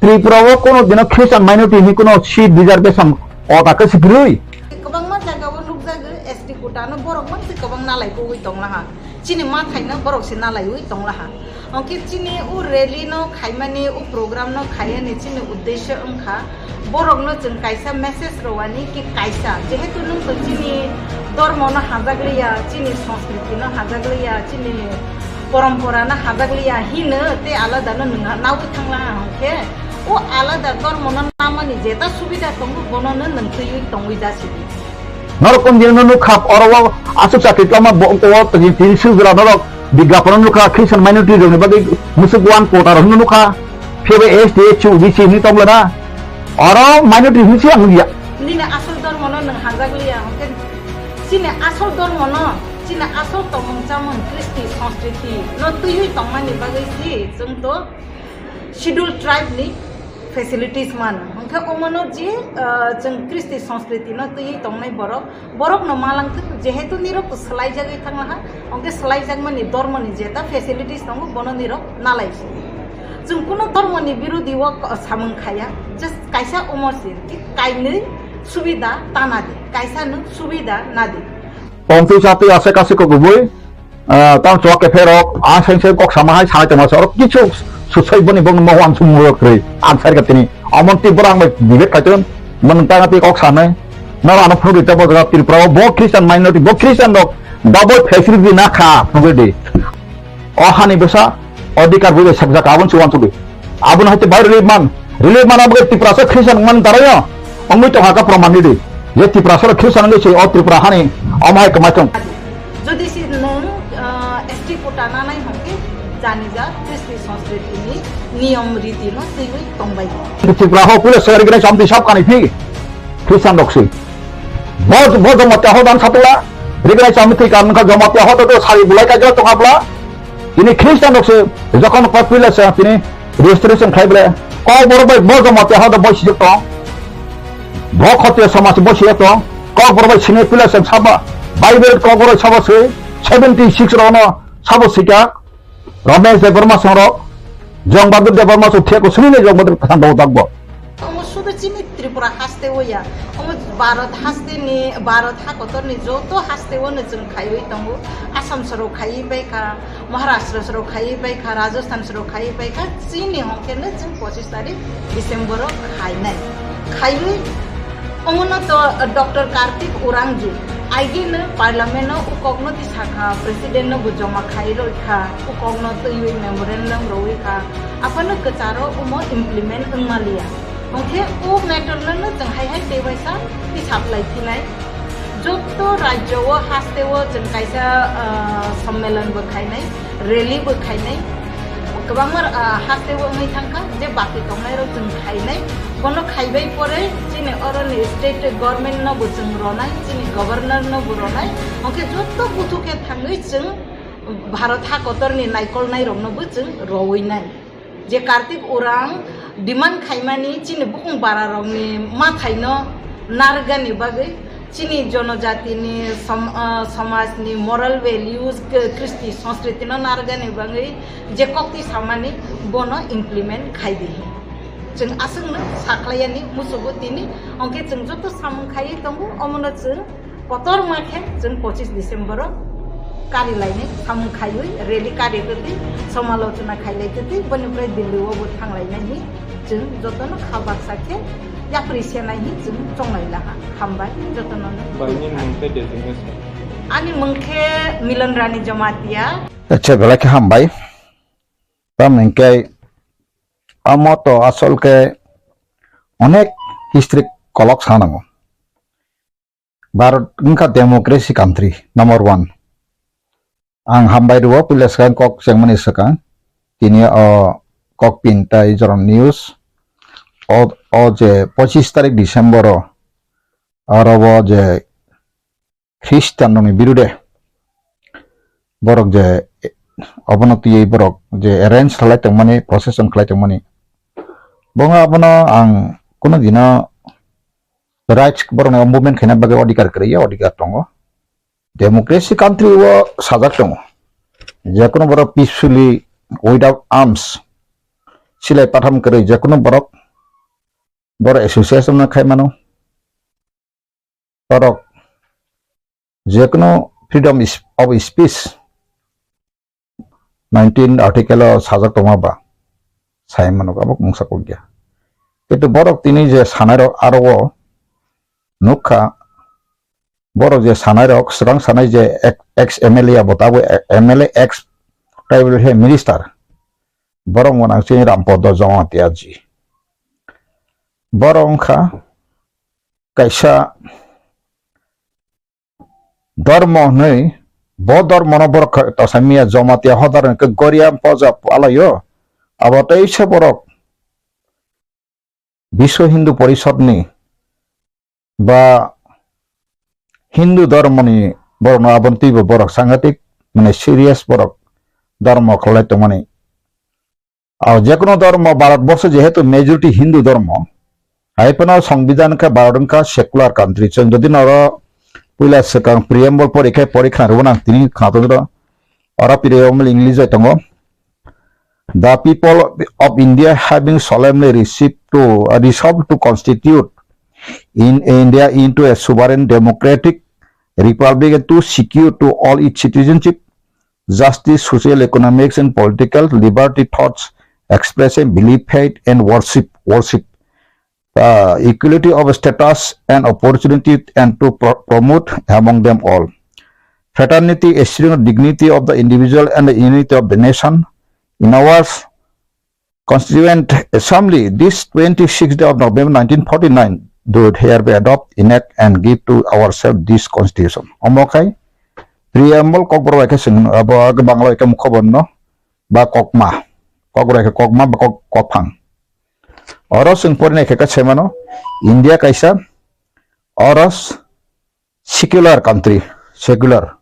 Tripura o kono dino Christian minority ni kono seat reservation o ta khe sikri. Kwbangma jaga o nukjago S T quota no borok mansi kwbang nalai kugui tonglaha. Chini ma thaino borok se nalaiwi tonglaha. Hwnkhe chini o rally no khaimani, o program no khaiyani chini uddesho wngkha borokno chwng kaisa message rwani ki kaisa, jehetu nwng to chini dormo no hajakliya, chini sanskriti no hajakliya, chini porompora no hajakliya hino tei alada no nwng nawi thanglaha hwnkhe o alada dormo no namani jeta subida tongo bono no nwng twiwi tongwi jasidi. Norok kom dino no nukha, oro o aswk chakri tlama bo, o tini sujra norok bigyapon nukha, Christian minority rokni bagwi musuk one quota rok no nukha, phebe S T, S C, O B C hinwi tongla na, oro minority hinwi se ang nukya. Nini asol dormo no nwng hajak liya, hwnkhe chini asol dormo no, chini asol tongmung chamung, kristi, sanskriti no twiwi tongmani bagwi si chwng to Schedule tribe ni facilities mano. Hwnkhe omono je, ah, chwng kristi sanskriti no twiwi tongnai borok, borok no malangthwk, jehetu nirok to swlaijagwi thanglaha, hwnkhe swlaijakmani dormo ni jeta facilities tongo, bono nirok nalai si. Chwng kuno dormo ni birodi o samung khaya, just kaisa umor si, ki kainwi subida tana di, kaisa no subida nadi. Tongtwi chatwi ase kasi kok bui. Ah, tamo chwla kepherok, ah, seng seng kok sama hai sanai tongma se, oro kichu susai boni bong mo wan sumung rok kwrwi. Ang sai ka tini, omon twi borok ang bai debate khai ton, mon tang twi kok sanai. Noro ano phunugwi tabo jaga Tripura o bo Christian minority, bo Christian rok double facility na kha phunugwi di. O hani bwsa odhikar bui bai sakjak abon se wan sugwi. Aboni hai te bai relief man. Relief man abo Tiprasa Christian wngmani darai no. Wngwi tongha kha proman nidi. Je Tiprasa rok Christian wngwi se o Tripura hani omo hai kwmai thung. Jodi se nwng, ah, S T quota nanai hwnkhe jani ja Kristi Sanskriti ni niyom riti no twiwi tongbai. Tripura ho puila sari gwnai chamti sab kanai phi Christian rok se. Bo, bo Jamatia ho dan satula. Rignai chamti kan kha Jamatia ho to sari bulai ka jo tongha bla. Tini Christian rok se jokhon popular se tini registration khai bole kok borok bai bo Jamatia hodo bo sijak tong. Bo khotiya samaj bo sijak tong. Kok borok bai sini popular se sabo Bible kok borok sabo se seventy six rok no sabo sika Ramesh Debbarma song rok Jong Bahadur Debbarma song thek ko sini ne Jong Bahadur khan rok dak bo. Omo sudu chini Tripura haste o ya. Omo Bharat haste ni, Bharat ha kotor ni joto haste o no chwng khaiwi tongo. Assam soro khaiwi bai kha, Maharashtra soro khaiwi bai kha, Rajasthan soro khaiwi bai kha. Chini hwnkhe no chwng pochis tarik December o khainai. Khaiwi omo no to Doctor Kartik Urangju aigi no parliament o u kok no tisa kha, president no bo joma khai roi kha, u kok no twiwi memorandum roi kha. Aphano kwcharo omo implement wngmaliya. Hwnkhe o matter no no chwng hai hai tei waisa hisab lai phinai. Jotto rajyo o haste o chwng kaisa, ah, sommelon bo khainai, rally bo khainai. O Kwbangma, ah, haste wngwi thangkha je baki tongnairok chwng khainai. Bono khaibai pore chini oroni state government no bo chwng ronai, chini governor no bo ronai. Hwnkhe joto buthu khe thangwi chwng Bharat ha kotorni naikolnairokno bo chwng rowi nai. Je Kartik Orang demand khaimani chini bukung bararokni mathaino narwkgani bagwi, chini jonojatini som-, ah, somajni moral values, k-, kristi sanskriti no narwkgani bagwi je koktwi samani bono implement khai di. Chwng aswkno sakhlaiyani musugo tini, hwnkhe chwng joto samung khaiwi tongo, omono chwng kotorma khe chwng pochis December o kari lainai samung khaiwi rally kari kwtwi somalochona khailai kwtwi boni pore Delhi o bo thanglainai hi chwng jotono kha baksa khe yapri senai hi chwng chonglai laha. Hambai jotono. Bai, nini mung tei designation? Ani mung khe Milan Rani Jamatia. Acha, belai khe hambai. Tamni hwnkhe amo to asol khe onek history kolok sanango. Bharat wngkha democracy country number one. Ang hambai rwo puila swkang kok chengmani swkang. Tini o kok pin tai joron news. O, o je pochis tarik December o aro o je Christian rokni birude borok je obono twiwi borok je arrange khlai tongmani, procession khlai tongmani, bongo abono ang kunu dino rights borokni movement khaina bagwi odhikar kwrwi ya, odhikar tongo. Democracy country o sajak tongo, jekunu borok peacefully without arms silai patham kwrwi jekunu borok, borok association no khai mano. Borok jekunu freedom is-, of speech nineteen article o sajak tongma ba sai mano, abo mungsa kok ya. Kintu borok tini je sanai rok aro o nukha, borok je sanai rok, swkang sanai je ek-, ex M L A abo tabuk M L A, ex tribal he minister, borok mwnang chini Rampada Jamatia ji. Borok wngkha kaisa dormo hwnwi, bo dormono borok kha-, tosa miya Jamatia hodar hwnkhe Goria poja alaio. Abo teisa borok Biswa Hindu Porishodni ba Hindu dormoni borokno aboni twibo borok sangatik, mane, serious borok dormo khlai tongmani. Ah, jekunu dormo, Bharat borsho jehetu majority Hindu dormo, hai phano Songbidan khe Bharat wngkha secular country. Chwng jodi noro puila swkang preamble pori khe pori khna rwmani ang tini khna tongwi rw-, oro preamble English bai tongo. The people of India having solemnly received to, uh, resolved to constitute in India into a sovereign democratic republic and to secure to all its citizenship, justice, social, economics, and political liberty, thoughts, expression, belief, faith, and worship, worship, uh, equality of status and opportunity, and to pro-, promote among them all fraternity, esteem, dignity of the individual, and the unity of the nation. In our Constituent Assembly, this twenty-sixth day of November nineteen forty-nine, do hereby adopt, enact, and give to ourselves this constitution. Omo khai preamble kokborok bai khe chwng abo Bangla bai khe mukhoborno ba kokma, kokborok bai khe kokma ba kok-, kokphang. Oro chwng porinai khe khe sai mano, India kaisa oro secular country, secular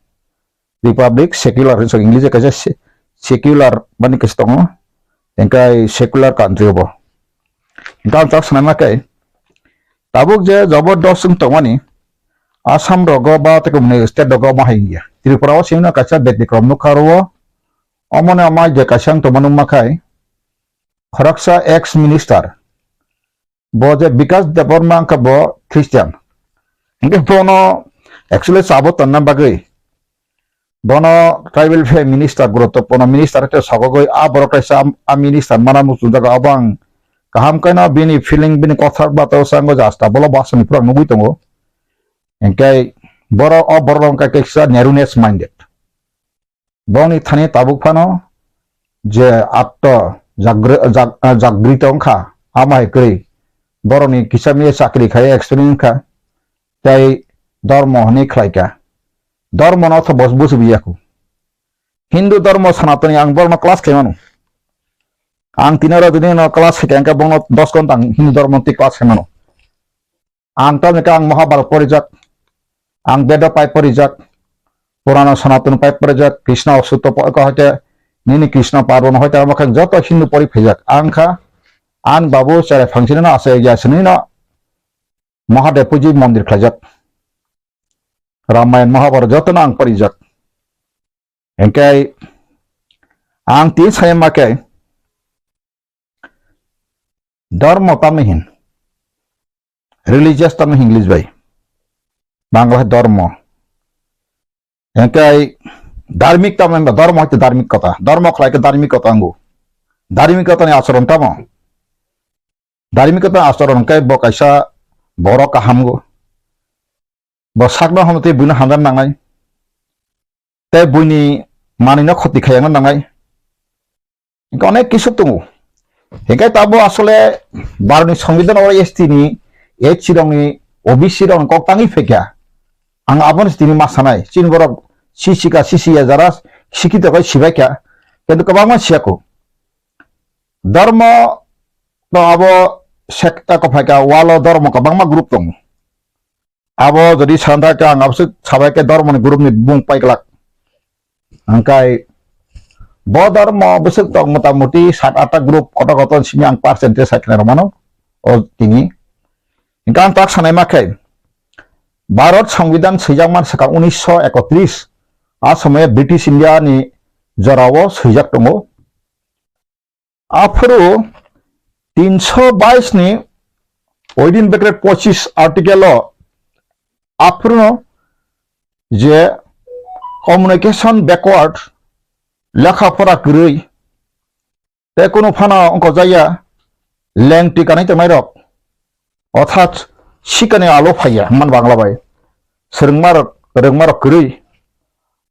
republic, secular hinwi English kaisa se-, secular mani kaisa tongo, hingkai secular country obo. Hingke ang tak sanai ma khe, tabuk je jobordos wng tongmani, Assam rogo ba tei kumni state rogo ma hai wngya. Tripura o simi no kaisa betikrom nukha oro o, omoni amai je kaisa wng tongma nukma khai, khoroksa ex minister, bo je Bikas Debbarma wngkha bo Christian. Hingke bono actually chabo tonna bagwi bono tribal affairs minister, guruttopurno minister khe sogogwi a borok kaisa a minister mana muchungjak abo ang kaham khe no bini feeling, bini kothar bata o sango jasta bolo basani pura nugwi tongo. Hingke borok o borok wngkha kaisa narrowness minded. Boni thani tabuk phano je atto jagri-, jag-, jagrito wngkha, ama hai kwrwi borokni kisa miya chakri khai experience wngkha, tei dormo hwnwi khlaikha. Dormo no tho bos busubi yaku. Hindu dormo Sanatani ang borokno class khaimano. Ang tini oro jodi no class hwnkhe, hwnkhe bono dos ghonta ang Hindu dhormo twi class khaimano. Ang tamni khe ang Mahabharata porijak, ang Bedo pai porijak, Purana Sanatana pai porijak, Krishna Sutro pai ko hoite, nini Krishna Parbon hoite amo khe joto Hindu pori phaijak. Ang kha, ang babu cherai phangsini no asai ya sini no Mahadev puji mondir khlaijak. Ramayan Mahabharata joto no ang porijak. Hingke ang tini sai ma khe dhormo tamni hin, religious tamni hin English bai, Bangla hai dhormo. Hingke dharmik tamni hin, dhormo hai khe dharmik kota, dhormo khlai khe dharmik kota ango. Dharmik kota ni acharon tamo? Dharmik kota ni acharon hingke bo kaisa borok kaham go. Bo sakno hamtwi buino hamjak nangnai. Tei buini manwino khoti khaiyakna nangnai. Hingke onek kisu tongo. Hingke tabo asole Bharotni Songbidan oro S T ni, S C rokni, O B C rokni kok tangwi phaikha. Ang abono tini ma sanai. Chini borok sichika, sichiya jara sikhito khe sibaikha. Kintu kwbangma siyakho. Dhormo to abo sekta kok phaikha, walo dhormo kwbangma group tongo. Abo jodi santa khe ang abo se sabai khe dhormoni group ni bung paiglak. Hingkai bo dhormo bwswk tong mota moti sat atta group koto koto simi ang percentage sai khna rwmano o tini. Hingkhe ang tak sanai ma khe Bharat Songbidan swijak man swkang unisho ekotris a somoyo British India ni jorao swijak tongo. Aphuru tinsho bais ni within bracket pochis article o aphuru je communication backward, lekha pora kwrwi, tei kunu phano wngkojaya lengtwi kanwi tongnairok, orthat sikani alo phaiya hwnmani Bangla bai swrwngmarok, rwngmarok kwrwi.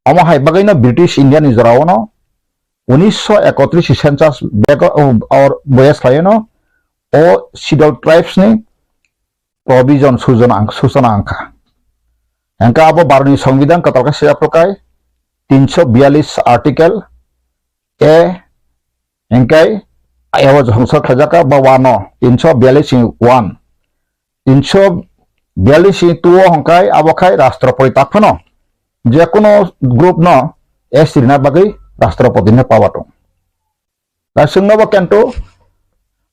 Omo hai bagwino British India ni jorao no unisho ekotris ni census bego, or boya slayeno o Scheduled Tribes ni provision sujana ang, sujana angkha. Hingkhe abo Bharotni Songbidan kwtal khe swijak phuru kai tinsho biyalish article A, hingkhe abo jongsa khlaijak kha ba one o, tinsho biyalish ni one. Tinsho biyalish ni two o hingkhe abo khai Rashtrapati tak phano, je kono group no S T rina bagwi Rashtrapati ni power tong. Da chwngno bo kintu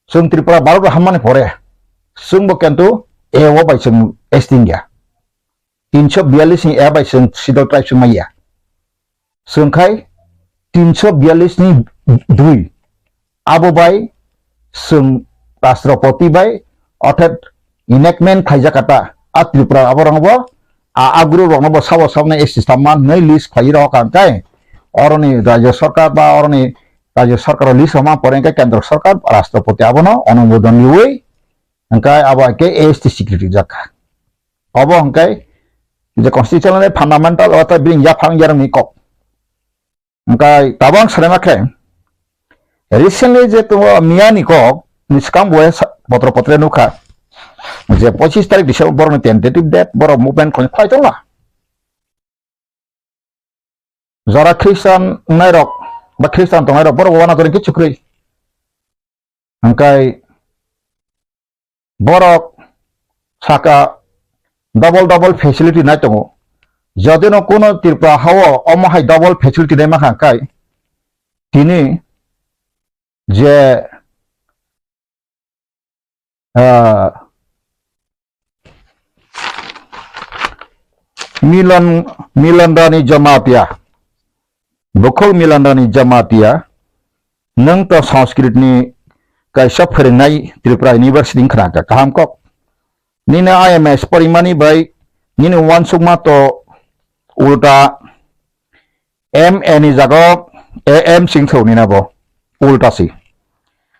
chwng Tripura Bharat o hammani pore chwngbo kintu A o bai chwng S T wngya. Tinsho biyalish ni A bai chwng Scheduled Tribes wngmaya. Chwng khai tinsho biyalish ni dui. Abo bai chwng Rashtrapati bai orthat enactment khlaijak kha ta. A Tripura aborokno bo a, a group rokno bo sabo saboni S T samma hwnwi list khlai rw kha hwnkhe oroni Rajya Sarkar ba oroni Rajya Sarkar o list rwma pore hwnkhe Kendra Sarkar Rashtrapati abono onumodon riui hwnkhe abo hai khe A S T swikriti rijak kha. Obo hwnkhe je constitutional fundamental o tei bini yaphang yarwngni kok. Hwnkhe tabuk ang sanai ma khe, recently je tongo miya ni kok ni swkang bo sa-, potro potre nukha je pochis tarik December borok ni tentative date borok movement khlai khlai tongla. Jora Christian wngnai rok ba Christian tongnai rok borok bo uanatori khe chukrwi. Hwnkhe borok saka double double facility nai tongo. Jodi no kuno Tripura hao omo hai double facility nai mankha hwnkhe tini je, ah, Milan, Milan Rani Jamatia, bukhuk Milan Rani Jamatia, nwng to Sanskrit ni kaisa phwrwngnai Tripura University wngkha kaham kok. Nini I M S porimani bai nini uansukma to ulta M A ni jaga o A M singthou nina bo ulta si.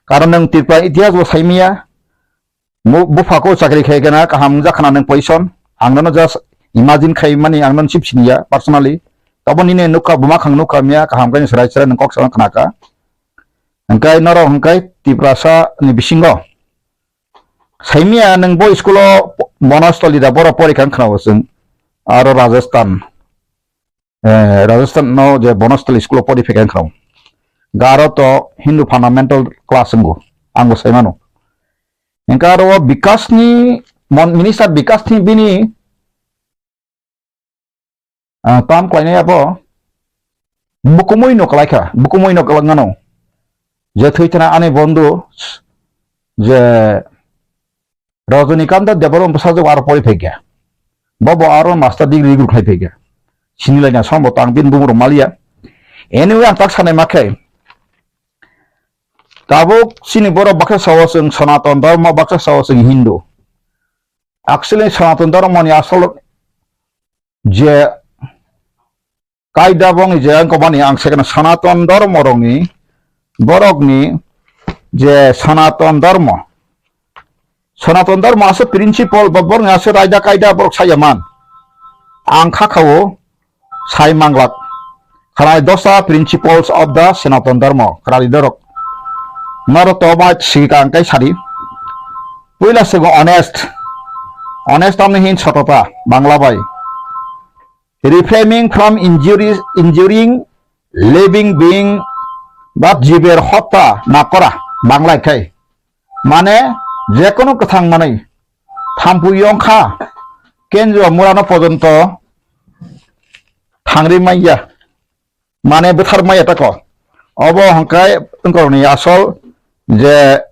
Karon nwng Tripura itihas bo saimaya, mu-, bupha ko chakri khai kana kaham wngjakha na nwng position. Ang nono just imagine khai mani ang nono sip siniya personally. Tabo nini nukha buma khang nukha miya kaham khai chwrai chwrai nwng kok sana khnaka. Hwnkhe norok hwnkhe Tiprasa ni bisingo saimaya nwng bo school o Bonostoli da borok porikha wngkha na bo chwng aro Rajasthan. Eh, Rajasthan no je Bonostali school o pori phaikha wngkha. Garo to Hindu fundamental class wngo, ang bo sai mano. Hingke aro o Bikasni mon-, minister Bikasni bini, ah, tam khlainai abo bukumui no kwlai kha, bukumui no kwlwng ano. Je thwi thana ani bondhu je Rajnikanta Debbarma bwsajwk aro pori phaikha. Bo bo aro master degree rwkhlai phaikha. Sinilaina sombo tang bini bumung rok maliya. Anyway, ang tak sanai ma khe. Tabuk chini borok baksa sao chwng Sanatan Dharma, baksa sao chwng Hindu. Actually, Sanatan Dharma ni asol je kaida bongni je wngkha bani ang second Sanatan Dharma rokni, borokni je Sanatan Dharma. Sanatan Dharma aswk principle ba borokni aswk raida kaida borok saya man. Ang kha khao sai manglak. Khanai dosa principles of the Sanatan Dharma. Kharali dorok. Noro to bai sika ang kai sadi. Puila sego honest. Honest tamni hin sotota, Bangla bai. Refraining from injuries, injuring living being, but jiber hotta na kora, Bangla khai. Mane, je kono kwthang manwi, thampui yong kha, kenjua murano pojonto thangri manya, mane bwthar manya tako. Obo hwnkhai wngkorokni asol je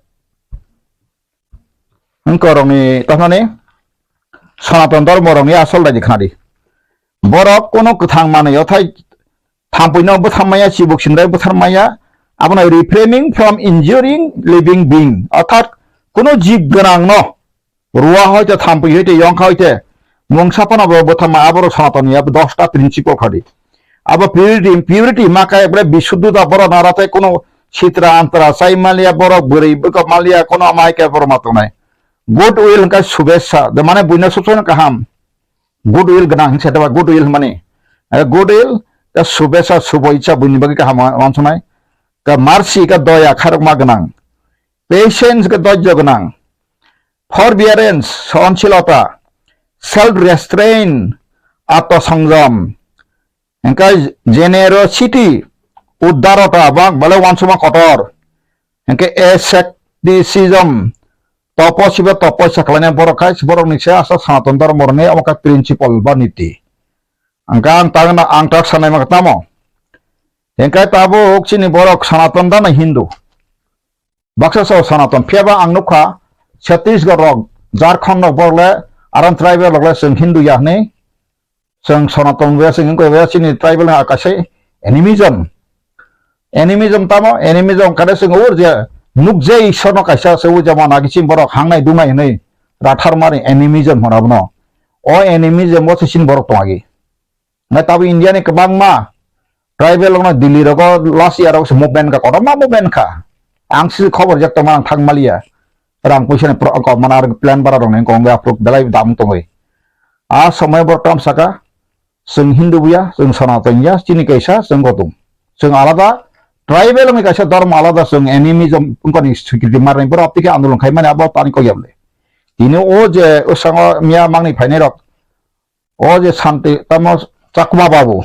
wngkorokni, tamani Sanatan Dharma rokni asol raidi khnadi. Borok kono kwthang manwi othai thampuino bwtham maya, chibuk sindai bwthar maya, abono refraining from injuring living being, orthat kono jib gwnangno rua hoite, thampui hoite, yongkha hoite, mungsa phano bo bwtham maya, aborok Sanatan ya dosta principle khadi. Abo purity, purity ma kaya bore bisuddhota borok nara tei kono sitra antra chai maliya, borok bwrwi bwkha maliya, kono amai kaya borok ma tongnai. Good will hwnkhe subesa, de mane buino subsai kaham. Good will gwnang hinse de ba good will hwnmani. Eh, good will, ta subesa, subo icha buini bagwi kaham wa-, wansonai. Ta mercy, ka doya, kharokma gwnang. Patience, ka dojjo gwnang. Forbearance, sohonsilota. Self restraint, atosongjom. Hingke generosity, udarota, bang bale wansuma kotor. Hingke asceticism, topo sibo topo sakhlaina borok khai, borok ni se asa Sanatan Dharma ni omo khe principle ba niti. Hingke ang tang na, ang tak sanai ma tamo. Hingke tabuk chini borok Sanatan Dharma Hindu. Baksa sao Sanatan, phiya ba ang nukha, Chhattisgarh rok, Jharkhand rok, borok le, aron tribal rok le, chwng Hindu ya hwnwi, chwng Sanatan ya, chwng wngkha ya, chini tribal ha kaisa animism. Animism tamo, animism kare chwng ur je, nukjai Ishwar no kaisa se u jemon agi chini borok hangnai dungnai hwnwi, rathar mari animism hwna bono. O animism o se chini borok tongagi. Nai tabuk India ni kwbangma tribal rokno Delhi rogo last year rok se movement kha, kotorma movement kha. Ang si khobor jak tongma ang thang maliya. Rang puisa ni pro-, ko mana plan bara rok ni kong ya pro belai dam tongwi. A somoi bor tam saka, chwng Hindu buya, chwng Sanatan ya, chini kaisa, chwng kotung. Chwng alada, tribal ni kaisa dharma alada, chwng animism wngkha ni swikiti marni borok tike andolon khai mani abo tani kok yable. Tini o je o sango miya mangni phainai rok, O je Santi, tamo Chakma Babu.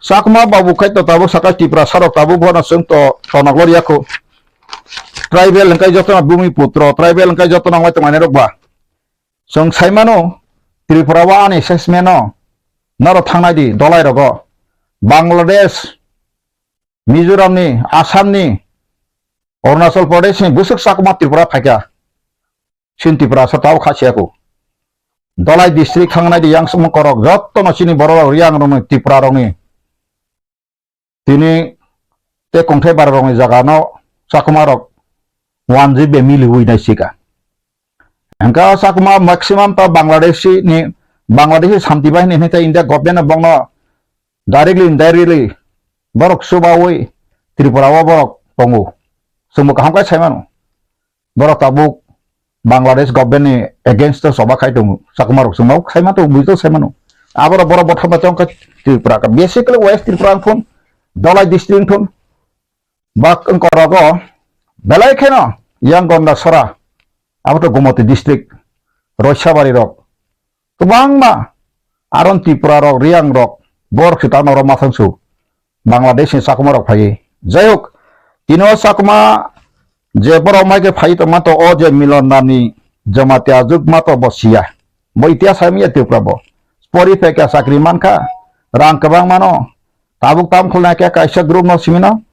Chakma Babu khai to tabuk saka Tiprasa rok tabuk bono chwng to tonok lor yakho. Tribal hwnkhe jotono bumi putro, tribal hwnkhe jotono wngwi tongmani rok ba. Chwng sai mano, Tripura o ani assessment o, norok thangnai di, dolai rogo. Bangladesh, Mizoram ni, Assam ni, Arunachal Pradesh ni bwswk Chakma Tripura phaikha. Chini Tiprasa tao kha siya kho. Dolai district thangnai di yang sumung korok jotto no chini borok rok yang rok ni Tripura rok ni. Tini te kongthai bara rok ni jaga no Chakma rok one G B mili hui nai sika. Hingka Chakma maximum ta Bangladeshi ni, Bangladeshi Shanti Bahini hinwi ta India government no bongno directly, indirectly borok chubaui Tripura o borok tongo. Chwngbo kaham khe sai mano. Borok tabuk Bangladesh government ni against o choba khai tongo, Chakma rok chwngno sai ma tongo, buji tongo sai mano. Aborok borok botham bai tongkha Tripura ka, basically West Tripura wngthun, Dhalai district wngthun, bak wngkorogo belai kheno yang Gonda Sora, abo to Gomoti district, Roisabari rok, kwbangma aron Tripura rok, Riyang rok, borok se ta norok mathang su Bangladesh ni Chakma rok phaiwi. Jai hok, Tino sakma je borok mai khe phai tongma to o je Milan Rani Jamatia jwk ma to bo siya. Bo itihas hai miya Tripura bo. Pori phai kha chakri mankha, rang kwbang mano. Tabuk tam khulna khe kaisa group no simino.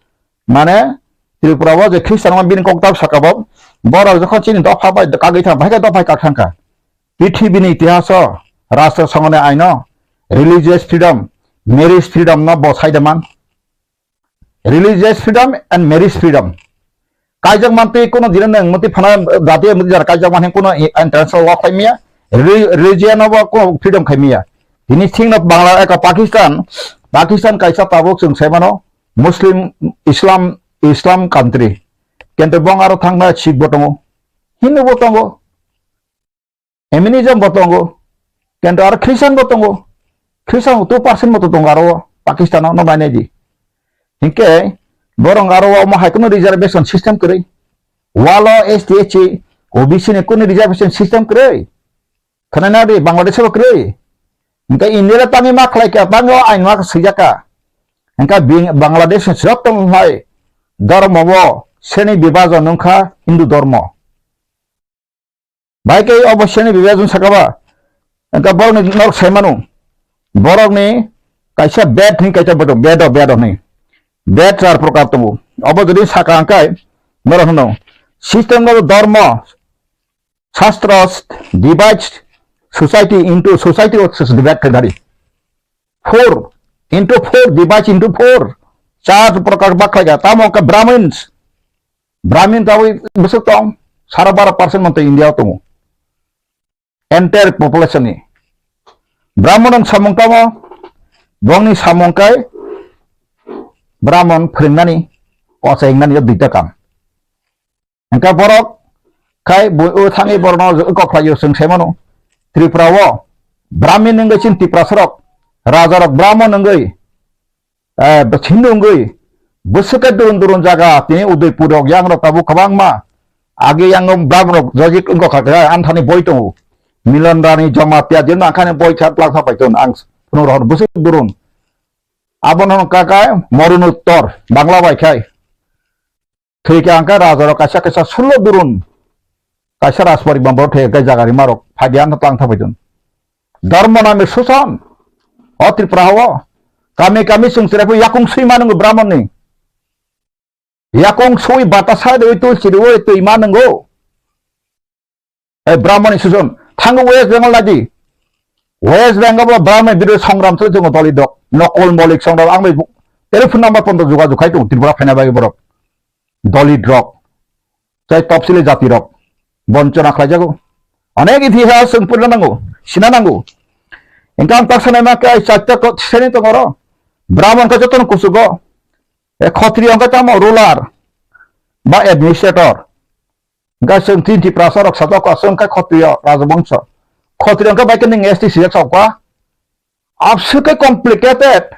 Mane Tripura o je Christian ma bini kok tab saka bo. Borok jokhon chini dopha bai kagwi thang, bai khe dopha kak thangkha. Pithibini itihaso, Rashtra Songho ni aino, religious freedom, marriage freedom no bo saida man. Religious freedom and marriage freedom. Kaijak mantwi kuno dina nang mati phana jati mati jar kaijak mani kuno i-, international law khai miya, re-, religion no bo kuno freedom khai miya. Tini thing no Bangla eka Pakistan, Pakistan kaisa tabuk chwng sai mano Muslim, Islam, Islam country. Kento bong aro thangna Sikh bo tongo, Hindu bo tongo. Animism bo tongo, kento aro Christian bo tongo. Christian two percent bo tongo aro Pakistan o, no nainai di. Hinkhe borok aro omo hai kuno reservation system kwrwi. Walo S T, S C, O B C ni kuno reservation system kwrwi. Khwnana di Bangladesh bo kwrwi. Hinkhe India le tangwi ma khlai kha, tangwi o ain ma swijak kha. Hinkhe bing-, Bangladesh ni sirok tong hai dhormo bo seni bibajon wngkha Hindu dhormo. Bai khe obo seni bibhajan saka ba, wngkha borokni norok sai mano. Borokni kaisa bed hwnwi kaisa bodo, bedo, bedo hwnwi. Bed char prokar tongo. Obo jodi saka hwnkhe norok hwno, system no dhormo, shastros divides society into, society o divide khaidari. Four into four, divides into four. Char prokar bak khlaiya. Tamo wngkha Brahmins. Brahmin tabwi bwswk tong, sara baro percent manto India o tongo. Entire population ni. Brahman ni samung tamo, bongni samung kai Brahman phwrwngnani, ochaingnani o duita kam. Hingkha borok khai bo o thangwi borokno kok khlai o chwng sai mano. Tripura o Brahmin wngwi chini Tiprasa rok, raja rok Brahman wngwi, eh, Hindu wngwi bwswk khe durun durun jaga tini Udaipur rok yang rok tabuk kwbangma age yang Brahman rok jajik wngkha kha anthani boi tongo. Milan Rani Jamatia je nangkhani boi kha plak tha paitun ang phunuk rohor bwswk durun. Abono hwnkha khe Morun Uttor Bangla bai khai. Thwi khe ang khe raja rok kaisa kaisa sullo durun, kaisa rajporibar borok thwi khe jaga rima rok phai di ano tlang tha paitun. Dharma name susan, o Tripura o kami kami chwng chwrai phai yakung swi ma nwngo Brahman ni. Yakung swi bata sa de oi twi chiri oi twi ma nwngo. Eh, Brahmani sujon, thango West Bengal naidi. West Bengal bo Brahmani bidro songram twi tongo Dalit rok. Nokol Malik songram ang bai telephone number pondo jogajog khai tongo Tripura phaina bagwi borok. Dalit rok. Tai topsili jati rok. Bonchona khlaijago. Onek itihas chwng purina nango, sina nango. Engkang tak sanai ma kai chatta ko seni tongoro. Brahman ka jotono kusugo. E khotriyo ka tamo ruler. Ba administrator. Hingkha chwng tin Tiprasa rok sajak kha, chwng khe Khotriyo Rajabongso. Khotriyo hingkha bai khe nwng S T sijak sa kha. Abswk khe complicated.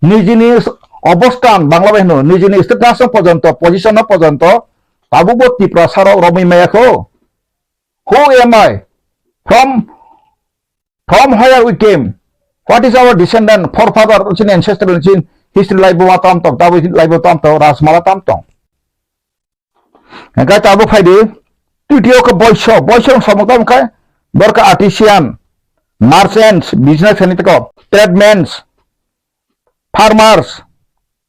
Nijini obosthan, Bangla bai hwno, nijini status pojonto, position pojonto, tabukbo Tiprasa rok romwi maya kho. Who am I? From, from where we came? What is our descendant, forefather, chini ancestral, chini history laibo ma tam tong, tabuk laibo tam tong, Rajmala tam tong. Hingkhe tabuk phai di, titiyo khe boiso, boiso rok samung tamo khe, borok khe artisan, merchants, business khainai tei kok, tradesmen, farmers,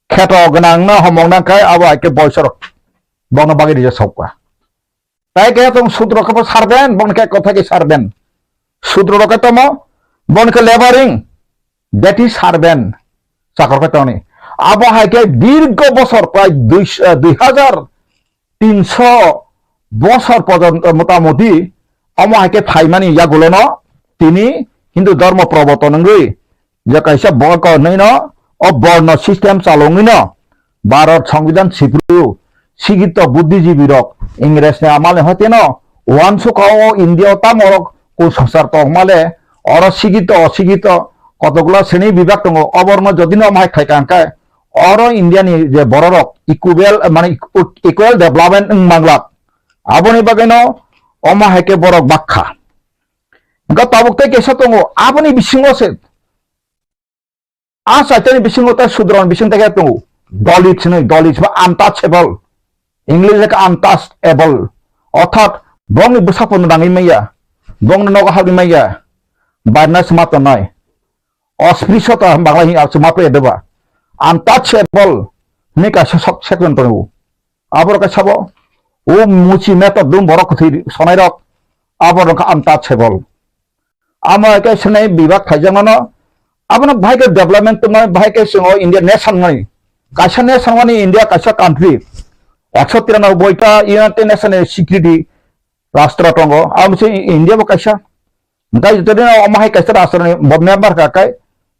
kheto gwnang no homok nang khai abo hai khe boiso rok bokno bagwi rijak sok kha. Tai khe tong sudro khe bo servant, bokno khe kothai khe servant. Sudro rok khe tamo, bokno khe laboring, that is servant, chakor khe tongni. Abo hai khe dirgo bosor prai dui, eh, dui hajar tinso bosor porjonto motamoti omo hai khe phaimani yagulono tini Hindu dhormo proboton wngwi je kaisa borko hwnwi no o borno system chalongwi no Bharat Songbidan sipru sikito buddhijibi rok Ingres ni amal ni hoite no uansukha o India o tamo rok kusonsar tongma le oro sikito osikito kotokla sreni bibak tongo oborno jodi no omo hai khlai kha hwnkhe oro India ni je bororok equal, mane, equal development wng manglak. Aboni bagwi no omo hai khe borok bakha. Hwnkhe tabuk tei kesa tongo, aboni bisingo se, a chaitani bisingo tei sudroni bising tei khe tongo. Dalit hinwi, Dalit ba untouchable. English khe untouchable. Orthat bongni bwsa pono nangwi manya, bongni nogo habwi manya, barna sma tongnai. Osprishota Bangla hini sma pore deba. Untouchable hini kaisa sok second tongo. Aborok khe sabo, o muchi meto dum borok kwthwi sonai rok, aborok khe untouchable. Amo khe swnai bibak khaijak mano, abono bahai khe development tongmani, bahai khe chwng o India nation mani. Kaisa nation mani India kaisa country. Ekso tiranoboi ta United Nation ni security rastro tongo, abo se India bo kaisa. Hingke joto dino omo hai kaisa rastro ni bo member kha khe,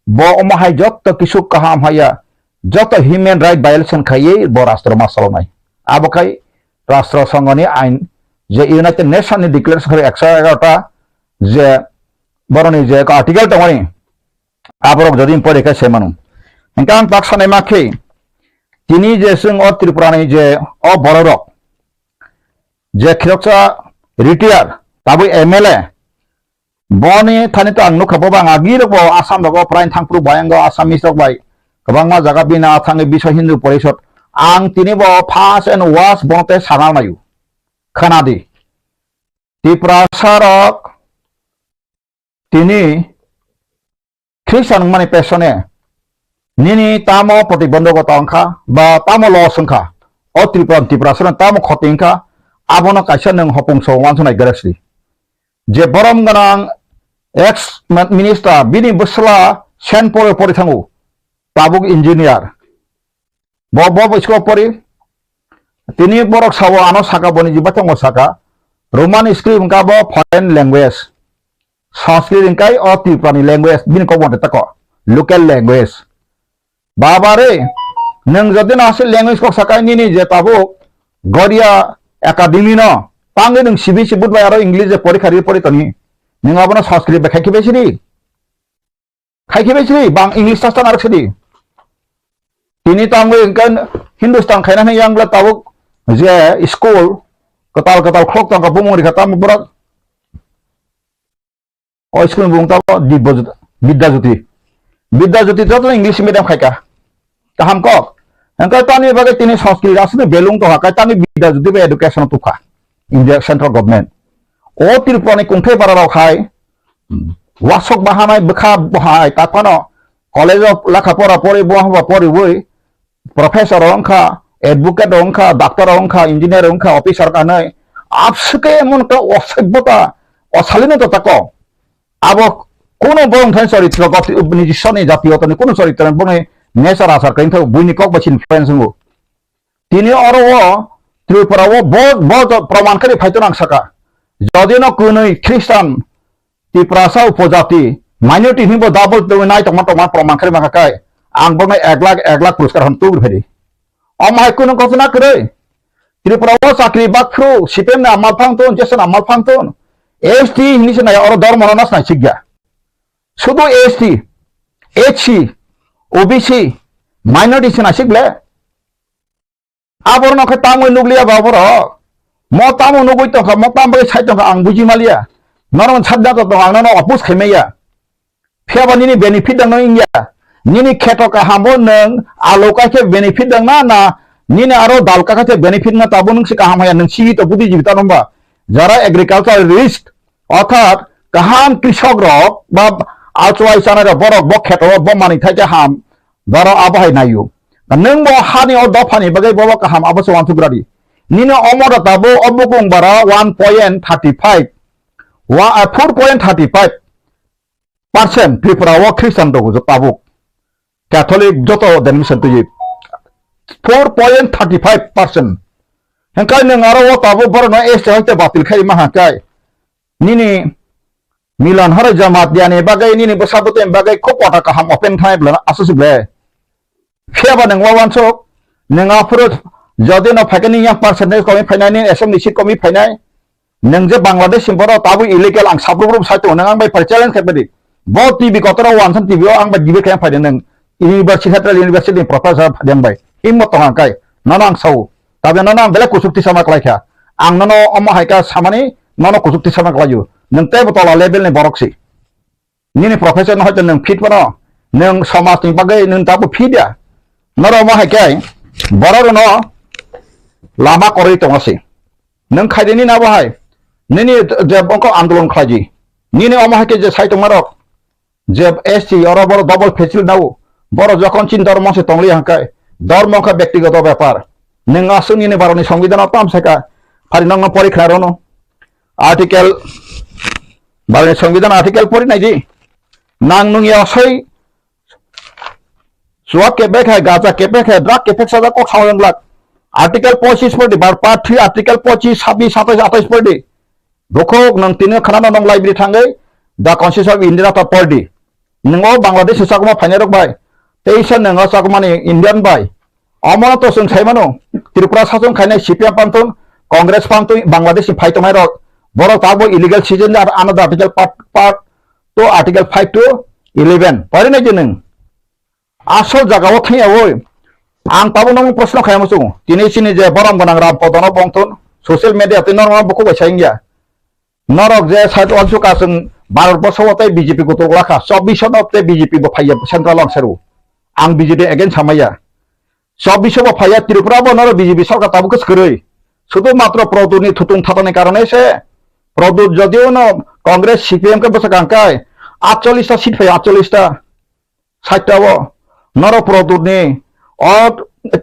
bo omo hai joto kisu kaham haya, joto human right violation khaiwi bo rastro ma cholonai. Abo khai rastro songho ni ain je United Nation ni declaration khe ekso egaroh ta je boroni je article tongmani, aborok jodi pore khe se mano. Hingke ang tak sanai ma khe, tini je chwng o Tripura ni je o bororok, je khiroksa retire, tabuk M L A, boni thani to ang nukha, bo bang agi rok bo Assam rogo prai thangphuru bayang go Assamese rok bai kwbangma jaga bini a thangwi Biswa Hindu Porishod. Ang tini bo first and worst bono tei sana naio. Khana di. Tiprasa rok tini Khristian wngmani pesone nini tamo protibondhokota wngkha ba tamo loss wngkha, o Tripura, Tiprasano tamo khoti wngkha, abono kaisa nwng hopung so uansuknai gare sidi. Je borom gwnang ex minister bini bwsla Saint Paul o pori thango, tabuk engineer. Bo, bo, bo school pori. Tini borok sao ano saka boni jiba tongo saka. Roman script wngkha bo foreign language. Sanskrit wngkha o Tripura ni language, bini kok bo tako local language. Baba re, nwng jodi no aswk language kok saka nini je tabuk Goria Academy no, tangwi nwng C B S E board bai aro English je porikha ri pori toni. Nwng abono Sanskrit bai khai khibai sidi. Khai khibai sidi, bang English sastan arok sidi. Tini tangwi hwnkhe Hindustan khaina hwnwi yang bwla tabuk je school kwtal kwtal khulok tongkha bumung rikha tamo borok. O school ni bumung tamo Dibya Jyoti, Bidya Jyoti. Bidya Jyoti joto English medium khaika. Kaham kok. Hwnkhe tamni bagwi tini Sanskrit aswkni belung tongkha, kai tamni Bidya Jyoti bai education tubkha India central government. O Tripura ni kungthai bara rok hai wasok bahanai bwkha bahai tak phano college o lekha pora pori bo haba poriwi professor wngkha, advocate wngkha, doctor wngkha, engineer wngkha, officer kanai abswke emon ka osoibota osalino to tako. Abo kuno borok thani choritro goti nijiswani jatiyotani kuno choritro boni nature asar kain thago buini kok bai influence wngo. Tini oro o Tripura o bo, bo proman khe phai to nang saka. Jodi no kwnwi Khristan, Tiprasa, upojati, minority hinwi bo double tongwi nai tongma tongma proman khe mangkha kai. Ang bokno ek lakh, ek lakh puruskar hwn tubri phedi. Omo hai kunu ghotona kwrwi. Tripura o chakri bakphru, C P M ni amal phang ton, J S ni amal phang ton. S T hinwi se nai oro dormo no nas nai sikya. Sudu S T, H C, O B C, minority se nai sik le. Aborno khe tamo nukliya ba borok? Mo tamo nugwi tongkha, mo tamo bagwi sai tongkha ang buji maliya. Norok sadda to tong ang nono oppose khai maya. Phiya ba nini benefit dang no wngya. Nini kheto kaham bo nwng alo kai khe benefit dang na, na nini aro dal ka khe benefit na tabo nwng se kaham haya nwng sigi to budi jibi ta nung ba. Jara agriculture risk orthat kaham krisok rok ba achwai chanai rok borok bo kheto bo manwi thai khe ham. Boro abo hai naio. Nwng bo hani o dophani bagwi bobo kaham abo se uansuk radi. Nini omo da tabo o bukung bara one point thirty five. Wa, ah, four point thirty five percent Tripura o Christian dogo jo tabuk. Catholic joto denomination twi four point thirty five percent. Hengkai nwng aro o tabuk borok no S T hoite batil khai ma ha kai. Nini Milan horo jamaat yani bagwi nini bwsa bwtwi bagwi kok kota kaham open thai bwlano aswk se ble. Phiya ba nwng wawansuk, nwng aphuru jodi no phaikhe nini yang percentage komi phainai, nini assembly seat komi phainai. Nwng je Bangladesh ni borok tabuk illegal ang sabruk ruk sai tongo, nwng ang bai phai challenge khai padi. Bo T V kotor o wansan T V o ang bai debate khai phaidi nwng university, central university ni professor phaidi ang bai. Himmo tong ang kai, nono ang sao. Tabe nono ang belai kuchuk tisa ma klai kha. Ang nono omo hai kha samani nono kuchuk tisa ma klai o. Nwng teibo tola level ni borok si. Nini professor no hoito nwng fit mano, nwng somaj ni bagwi nwng tabuk fit ya. Norok omo hai khe borok rok no lama koroi tongo se. Nwng khaidi nini abo hai, nini je bongkok andolon khlaidi, nini omo hai khe je sai tongmarok, je S T oro boro double facil nao, boro jokhon chin dormo se tongli hangkai, dormo wngkha bektigoto bepar. Nwng aswk nini baroni songbidano tam saika, phari nokno pori khna rono. Article, baroni songbidano article pori naidi. Nang nung ya sai, suwak kepek hai, gaja kepek hai, drug kepek sajak kok sao yang glak. Article pochis pori di, bar part three, article pochis, sabis, satais, atais pori di. Bokhok nwng tini khwnano nwng library thangwi The Constitution of India ta pordi. Nwng o Bangladesh ni chakma phainai rok bai. Teisa nwng o chakma ni Indian bai. Omo no to chwng sai mano. Tripura sachung khainai C P M pantun, Congress pantun, Bangladesh ni phai tongnai rok. Borok tabo illegal citizen ar ano the article part, part two, article five to eleven. Pari nai je nwng. Asol jaga o thang ya oi. Ang tabuk nang proshno khaima chungo. Tini chini je borom gwnang Ram Podono bongthon social media tei norok bukhuk bai sayang ya. Norok je side o chuka chwng Bharat borso o tei B J P kutuk lakha. Chobbish no tei B J P bo phaiya central ang seru. Ang B J P against hamaya. Chobbish bo phaiya Tripura bo norok B J P sarkar tabuk kwrwi. Sudu matro Produt ni thutung thatani karone se. Produt jodio no Congress C P M ke bwsakang kai. Atchollish ta seat phaiya atchollish ta. Saitao norok Produt ni o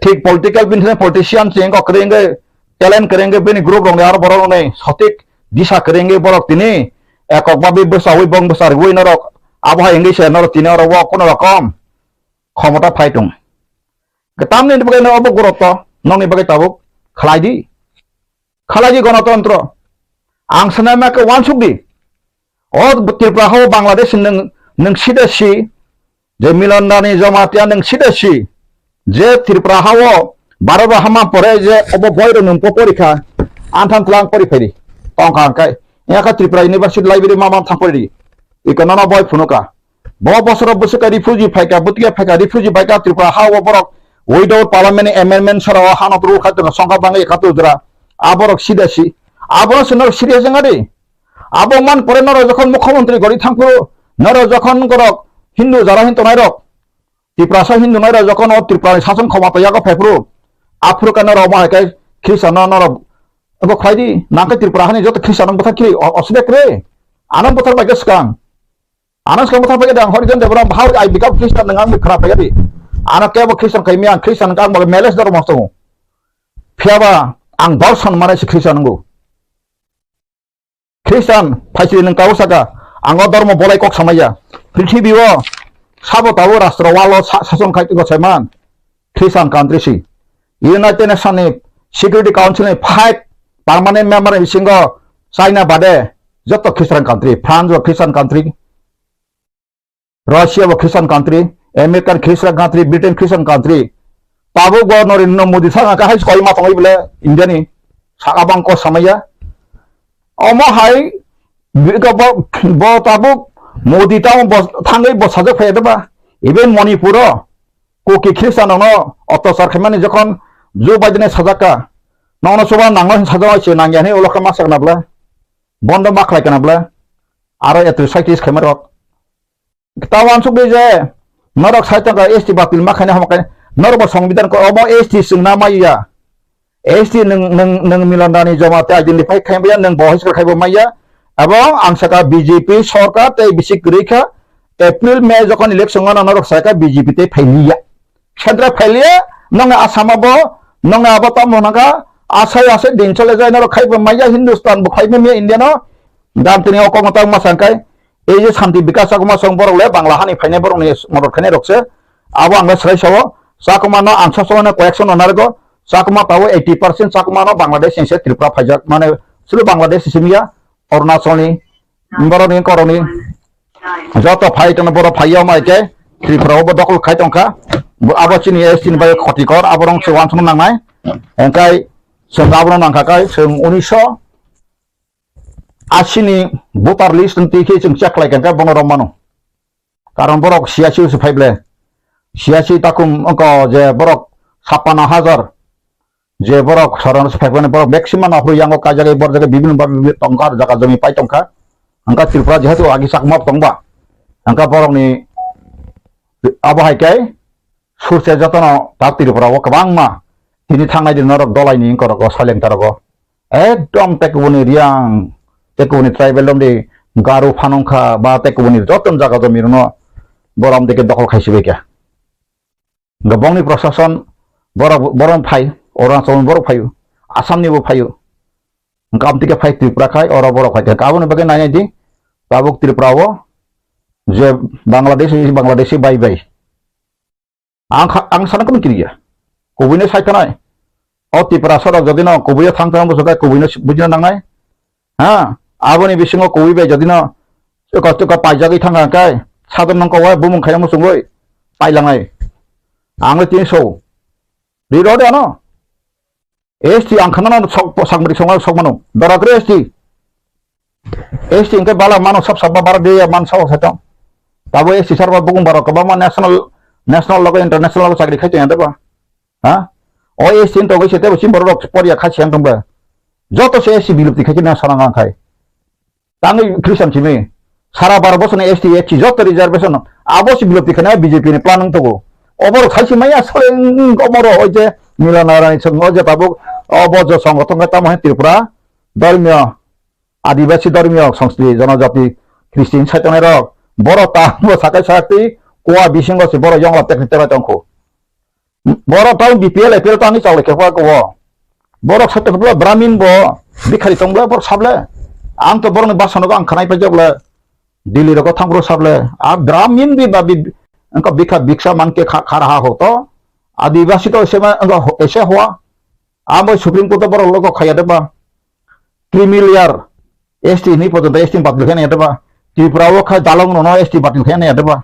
thik political business politician chengko kwrwngwi talent kwrwngwi bini group rokni aro borok rokni sotik disa kwrwngwi borok tini ekok babi bwsawi bong bwsa rwui norok abo hai wngwi se norok tini oro o kono rokom khomota phai tong. Tamni bagwi no obo gurutto nokni bagwi tabuk khlai di. Khalai di gonotontro. Ang sanai ma khe uansuk di. O Tripura hao Bangladesh nwng, nwng sida si, je Milon Dani Jamatia nwng sida si, je Tripura hao Bharat hama pore je obo boy rok nwng po porikha, antham tlang pori phaidi. Tongkha angkai. Yaka Tripura University Library ma ma thang pori di. Iko nono boy phunuka. Bo bosoro bwswk khe refugee phaikha, bwtwi khe phaikha, refugee phaikha, Tripura ha o borok without parliament amendment sara o hano rule khai tongo, songkha bangwi ekhatur jora. A borok sida si. Abono se norok serious wngya di. Abo man pore norok jokhon mukhyamantri gori thangphuru, norok jokhon norok Hindu jara hin tongnai rok, Tiprasa Hindu nai rok jokhon o Tripura ni sason khomota yago phaiphuru, aphuru khe norok omo hai khe Khristian no norok abo khlai di. Nang khe Tripura hani joto Khristian no bwthar khili o-, osubek re. Ano bwthar bai khe swkang. Ano swkang bwthar paikha de ang hori jon de borok bhai ai bikap Khristan nwng ang khwna paikha di. Ano kebo Khristan khai mi ang Khristan wngkha ang bo meles dormo tongo. Phiyaba ang dorson manai se Khristan wngo. Khristan phaisiri nwng tabuk saka ang o dormo bolai kok samaya. Prithibi o sabo tabuk rastro walo sa-, sason khai tongkha saiman. Khristan country si. United Nation ni Security Council ni five permanent member ni bisingo China bade joto Khristan country, France bo Khristan country, Russia bo Khristan country, American Khristan country, Britain Khristan country. Tabuk bo Narendra Modi saka kahai koi ma tongwi bole India ni saka bang ko samaya. Omo hai bo, bo tabuk Modi tamo bo thangwi bo sajak phai ba. Even Manipur o Kuki Khristian rokno otachar khaimani jokhon Joe Biden ni sajakka, nokno chuba nangno hin sajak se nangya hin ulo khe ma sakna bla, bondo ma khlai kana bla, aro atrocities khaima rok. Ta uansuk di je norok sai tongkha S T batil ma khaina hama khaina, norok bo songbidan ko obo S T chwngna maya. S T nwng, nwng, nwng Milon Dani Jamatia identify khai maya, nwng bo hiskar khai bo maya. Abo ang saka B J P sorkar tei bisi kwrwi kha. April, May jokhon election gana norok sai kha B J P tei phai liya. Central phai liya, nongni Assam abo, nongni abo tamo nangkha, asai asai din chole jai norok khai bo maya Hindustan bo khai bo maya India no. Dam tini o kok tang ma sang kai. Ei je Santi Bikas Chakma song borok le Bangla hani phainai borok ni modot khainai rok se. Abo ang le swrai sao. Chakma no ang sa sao no koyek so no nargo. Chakma tabo eighty percent Chakma no Bangladesh ni se Tripura phaijak. Mane sulu Bangladesh ni simi ya, Arunachal ni, borok ni korok ni. Joto phai tong borok phai ya mai ke Tripura bo dokol khai tong kha. Bo abo chini S T ni bai khoti kor abo rong se wan sung nang nai. Engkai sung abo nang kha kai sung unisho. Asini voter list twi khe chwng check khlai kha, bono rw mano. Karon borok siyasi se phai ble. Siyasi takhum wngkha je borok sappanno hajar je borok saron se phai phano borok maximum no hoi yango kaijagwi borjagwi bibhinno bhabe bibhinno tongkha, jaga jomi pai tongkha. Wngkha Tripura jehetu agi Chakma tongba. Wngkha borokni abo hai khe Surse jotono ta Tripura o kwbangma Tini thangnai di norok dolai ni wngkha rok o, soileng ta rok o. Ekdom tekubuni Riang, tekubuni tribal romdi Garu phanungkha ba tekubuni joto jaga jomi rwno borom dike dokhol khaisi bai kha. Hwnkhe bongni prosason borok, borok phai, Arunachal ni borok phaio, Assam ni bo phaio. Hwnkhe amtwi khe phai Tripura khai, oro borok phai kha. Aboni bagwi nainai di, tabuk Tripura o je Bangladesh, Bangladeshi bai bai. Ang kha, ang sana kunu kiriya. Kubui no sai thanai. O Tripura sorok jodi no kubui o thang thang bwswk khe kubui no bujina nangnai. Ha, aboni bisingo kubui bai jodi no chwka chwka paijagwi thang kha khe sadon nang kok bumung khaina muchungwi pailangnai. Ang le tin so. Ri rode ano. S T ang khana no sok, sakmari songa sok mano. Dora kre S T. S T hwnkhe bala mano sab sabba bara de man sao saito. Tabo S T sarba bukung barok kwbangma national, national logo international logo chakri khai tongya deba. Ha? O S T ni togwi se tebo chini borok rok poria khai siyang tongba. Joto se S T bilupti khai na sarang ang khai. Tangwi Christian simi. Sara bar bosoni S T, S C joto reservation. Abo si bilupti khai na B J P ni plan wng togo. Oborok khai si maya sole omoro oi je Mila Narani song oi je tabuk obo jo songothon khai tamo hai Tripura. Dormiyo. Adibasi dormiyo songsti, jonojati, Christian saitonai rok, borok ta bo sakai sakti, kua bisingo se borok yongla tekni tebai tongkho. Borok tang B P L, A P L tangni chaulai khe kua kwo. Borok saito khe Brahmin bo, bikhari tong bo, borok sable. Ang to borokni basanogo ang khanai paijak le, Delhi rogo thang borok sable. A Brahmin bi ba bi, angka bikha biksa man ke kha, khara ha ho to. Adibasi to ese ma, angka ho, ese hoa. Amo Supreme Court o borok logo khaya de ba. Creamy layer, S T ni pojonto S T batil khe nai de ba. Tripura o kha dalong no S T batil khe nai de ba.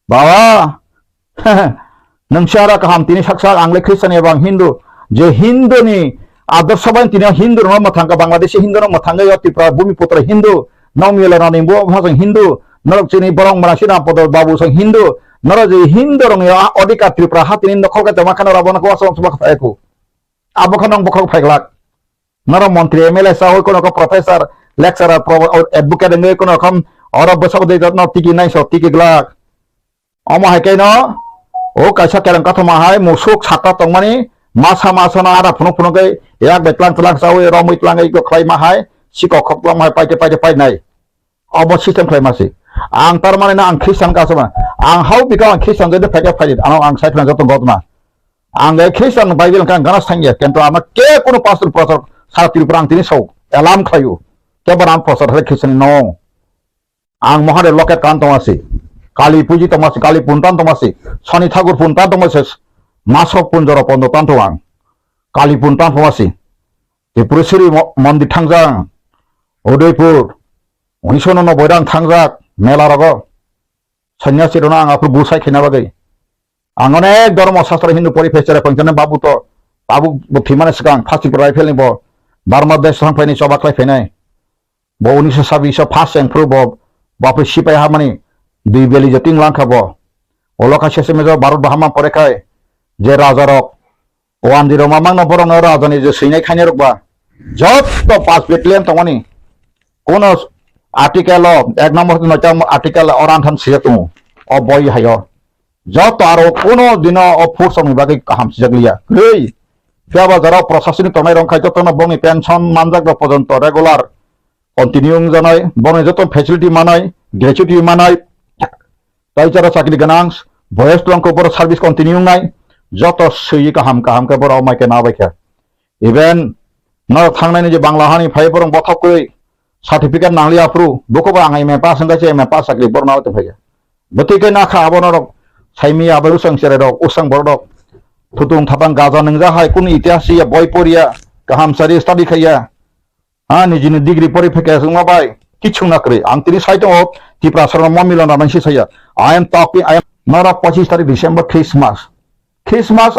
Baba, nung si ara kaham tini sak sak ang le Christian eba ang Hindu. Je Hindu ni ador sabai tini Hindu no mathang ka Bangladeshi Hindu no mathang yo Tripura Bhumi Putra Hindu. Nong mila no ni bo bhasang Hindu. Norok chini borong mana si na podo babu sang Hindu. Norok je Hindu rong yo odika Tripura ha tini nokhol ka tama khana rabo na ko asong suma kha eku. Abo kha nong bokhorok phaiglak. Norok montri M L A sawi kono kho professor, lecturer, pro-, advocate wngwi kono kham oro bwsok dei no tiki nai so tiki glak. Omo hai khe no o kaisa kereng kathoma hai musuk sakta tongmani masa masa no ara phunuk phunuk khe yak bai tlang tlang sawi romwi tlangwi khlai ma hai sikok khok tlang ma hai paite paite painai. Obo system khlai ma se. Ang tar mani no ang Christian ka asama. Ang hau bika ang Christian jodi phaikha phai di. Ano ang sai khna joto gotma. Ang le Christian Bible ka gana sangya. Kento ama ke kono pastor pastor sara Tripura ang tini sau. Alarm khlaio. Kebo ram pastor hale Christian no. Ang mohare loket kan tongma se. Kali puji tongma se. Kali puntan tongma se. Sani thakur puntan tongma se. Masok punjoro pondo tanto ang. Kali puntan tongma se. Tripureshwari mo-, mondir thangjak, Udaipur, unisho noboi rang thangjak mela rogo. Sanyasi rokno ang aphuru busai khaina bagwi. Ang onek dhormo sastra Hindu pori phai chera phankhe babu to, babu bo thwimani swkang phasik rifle ni bo Burma desh thang phaini choba khlai phainai. Bo unisho sabbish o first cheng phuru bo bapri sipai hamani dui beli je ting langkha bo. Olo kha sese mejo Bharat bahama pore khai je raja rok Wandi rok mamang no borok no raja ni je swinai khainai rok ba. Joto pas battalion tongmani. Kono article o ek number no tam article o ran tham sijak tongo. O boi hayo. Joto aro kono dino o force ni bagwi kaham sijak liya. Kwrwi. Phiya ba jara proshasoni tongnai rok khai joto no bongni pension manjak rok pojonto regular continue wngjanai, borokni joto facility manai, gratuity manai, tai jara chakri gwnang, boyos tongkho borok service continue wngnai, joto swi kaham kaham khe borok mai khe nabai kha. Even norok thangnai ni je Bangla hani phai borok bothok kwrwi certificate nangli aphuru, buko bo ang M A pass wngkha se M A pass chakri borok nabai tongphai kha. Bwtwi khe nakha abo norok saimi abo usang cherai rok, usang borok rok thutung thapang gaja nwngjak hai, kunu itihas ya, boi poriya, kaham sari study khaiya. Ha, nijini degree pori phai khe wngma bai, kichung na kwrwi. Ang tini sai tongo, Tiprasa rok mo milon rw nang si saya. I am talking, I am, norok pochis tarik December Christmas. Christmas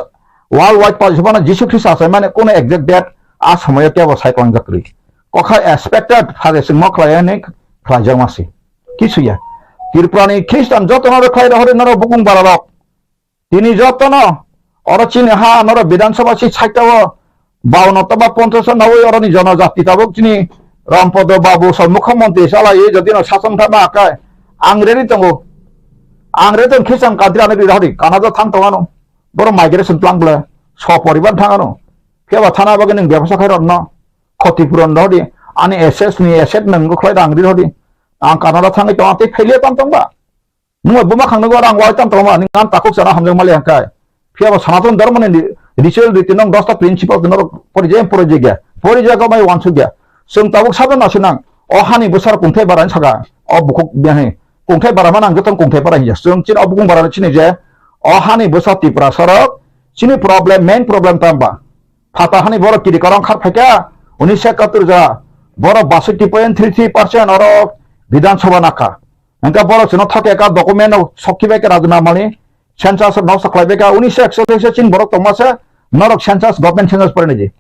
worldwide pa jibana Jisu Christ asai mane kono exact date a somoyo tebo sai tong jak kwrwi. Kokha expected phage sing mo khlai ani khlai jak ma si. Kisu ya. Tripura ni Christian joto no khlai rw hori norok bukung bara rok. Tini jotono oro chini ha norok Bidhan Sabha si side o baono toba ponchash nawi oroni jonojati tabuk chini Rampodo Babu so mukhyamantri salai jodi no sason thama akai ang ready tongo. Ang ready tong Christian country ani rihori Canada thang tongano. Boro migration plan bole So poribar thang ano. Phiya ba thana bagwi nwng bebasa khai rwno. Khoti puron rw di. Ani assets ni asset nwng khlai rang ri rw di. Ang Canada thangwi tong, tei phailiya tong tong ba. Nwng buma khang nugwi rang wai tong tong ba. Nwng ang takhuk sana hamjak mali hangkai. Phiya ba Sanatan Dharma ni ritual riti nwng dosta principle norok pori je pori je gya. Pori je ko mai wansuk gya. Chwng tabuk sabra nasinang. O hani bwsar kungthai bara saka. O bukhuk biyahe. Kungthai bara manang jotong kungthai bara hiya. Chwng chini o bukung bara chini je. O hani bwsa Tiprasa rok. Chini problem, main problem tamba. Phata hani borok kiri korong khar phaikha, unisho ekattor ja, borok basoi point three three percent oro Bidhan Sabha nakha. Hingkhe borok chwngno thokya kha document no sokhi bai kha Rajna Mani, census no sa khlai bai kha, unisho ekchollish se chini borok tongma se, norok census, government census pore niji.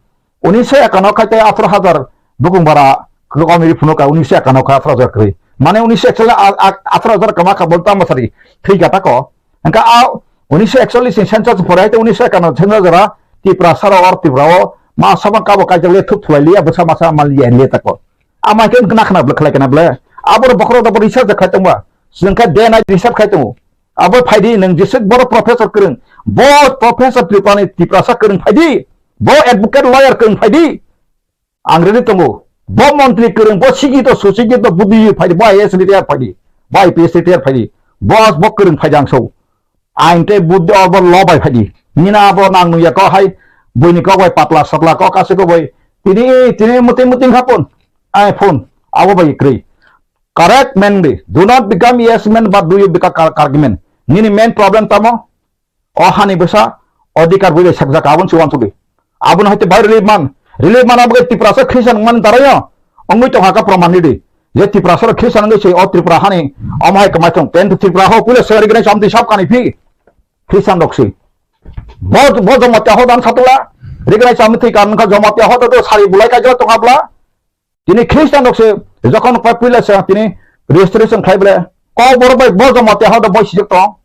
Unisho ekano khai tei atharo hajar bukung bara kwrwi phunukha, unisho ekano khai atharo hajar kwrwi. Mane unisho ekchollish a, a, atharo hajar kwma kha bol tamo sari thwi kha tako. Hingkhe a unisho ekchollish ni census pore hai tei unisho ekano census jora Tiprasa rok or Tripura o ma sabang kabo kaijak le thuk thulai liya bwsa masa mal liya liya tako. Ama khe khna khna ble khlai kana ble. Aboro bokhorok da bo research khlai tongba. Chwng khe day night research khai tongo. Abo phaidi nwng jesuk boro professor kwrwng. Bo professor Tripura ni Tiprasa kwrwng phaidi. Bo advocate lawyer kwrwng phaidi. Ang ready tongo. Bo montri kwrwng, bo sikito, susikito, buddhi phaidi, bo I A S retire phaidi, bo I P S retire phaidi, bo, bo kwrwng phaidi ang so. Ain tei buddhi obo lo bai phaidi. Nina abo nang nungya ko hai, buini kok bai patla satla kok kasi ko bai. Tini, tini muting muting hapon. Ai phone, abo bai kwrwi. Correct man di. Do not become yes man, but do you become kar-, kargi man. Nini main problem tamo? O hani bwsa odhikar bui bai sakjak, aboni se uansukdi. Abono haite bai relief man. Relief man abo khe Tiprasa Christian wngmani daraio wngwi tongkha khe proman ridi. Je Tiprasa rok Christian wngwi se o Tripura hani omo hai kwmai thung. Ten Tripura ho puila se recognize amtwi sab kani phi Christian rok se. Bo, bo Jamatia ho dan satula recognize amtwi kan kha Jamatia ho to sari bulai kaijak tongkha bla. Tini Christian rok se jokhon pai puila se tini registration khlai bole kok borok bai bo Jamatia ho to boi sijak tong.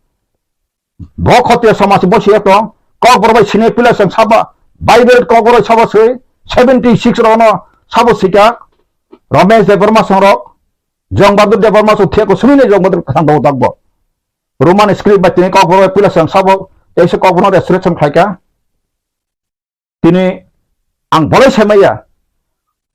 Bo Khotiya samaj bo siya tong, Kokborok bai sini pila seng sabo, Bible Kokborok sabo swi, seventy six rok no sabo sika, Ramesh Debbarma song rok, Jong Bahadur Debbarma song thiya ko sumi ne Jong Bahadur khasang bo dakbo. Roman script bai tini Kokborok bai pila seng sabo, teisa Kokborok no resurrection khlaika. Tini ang bolai sai maya.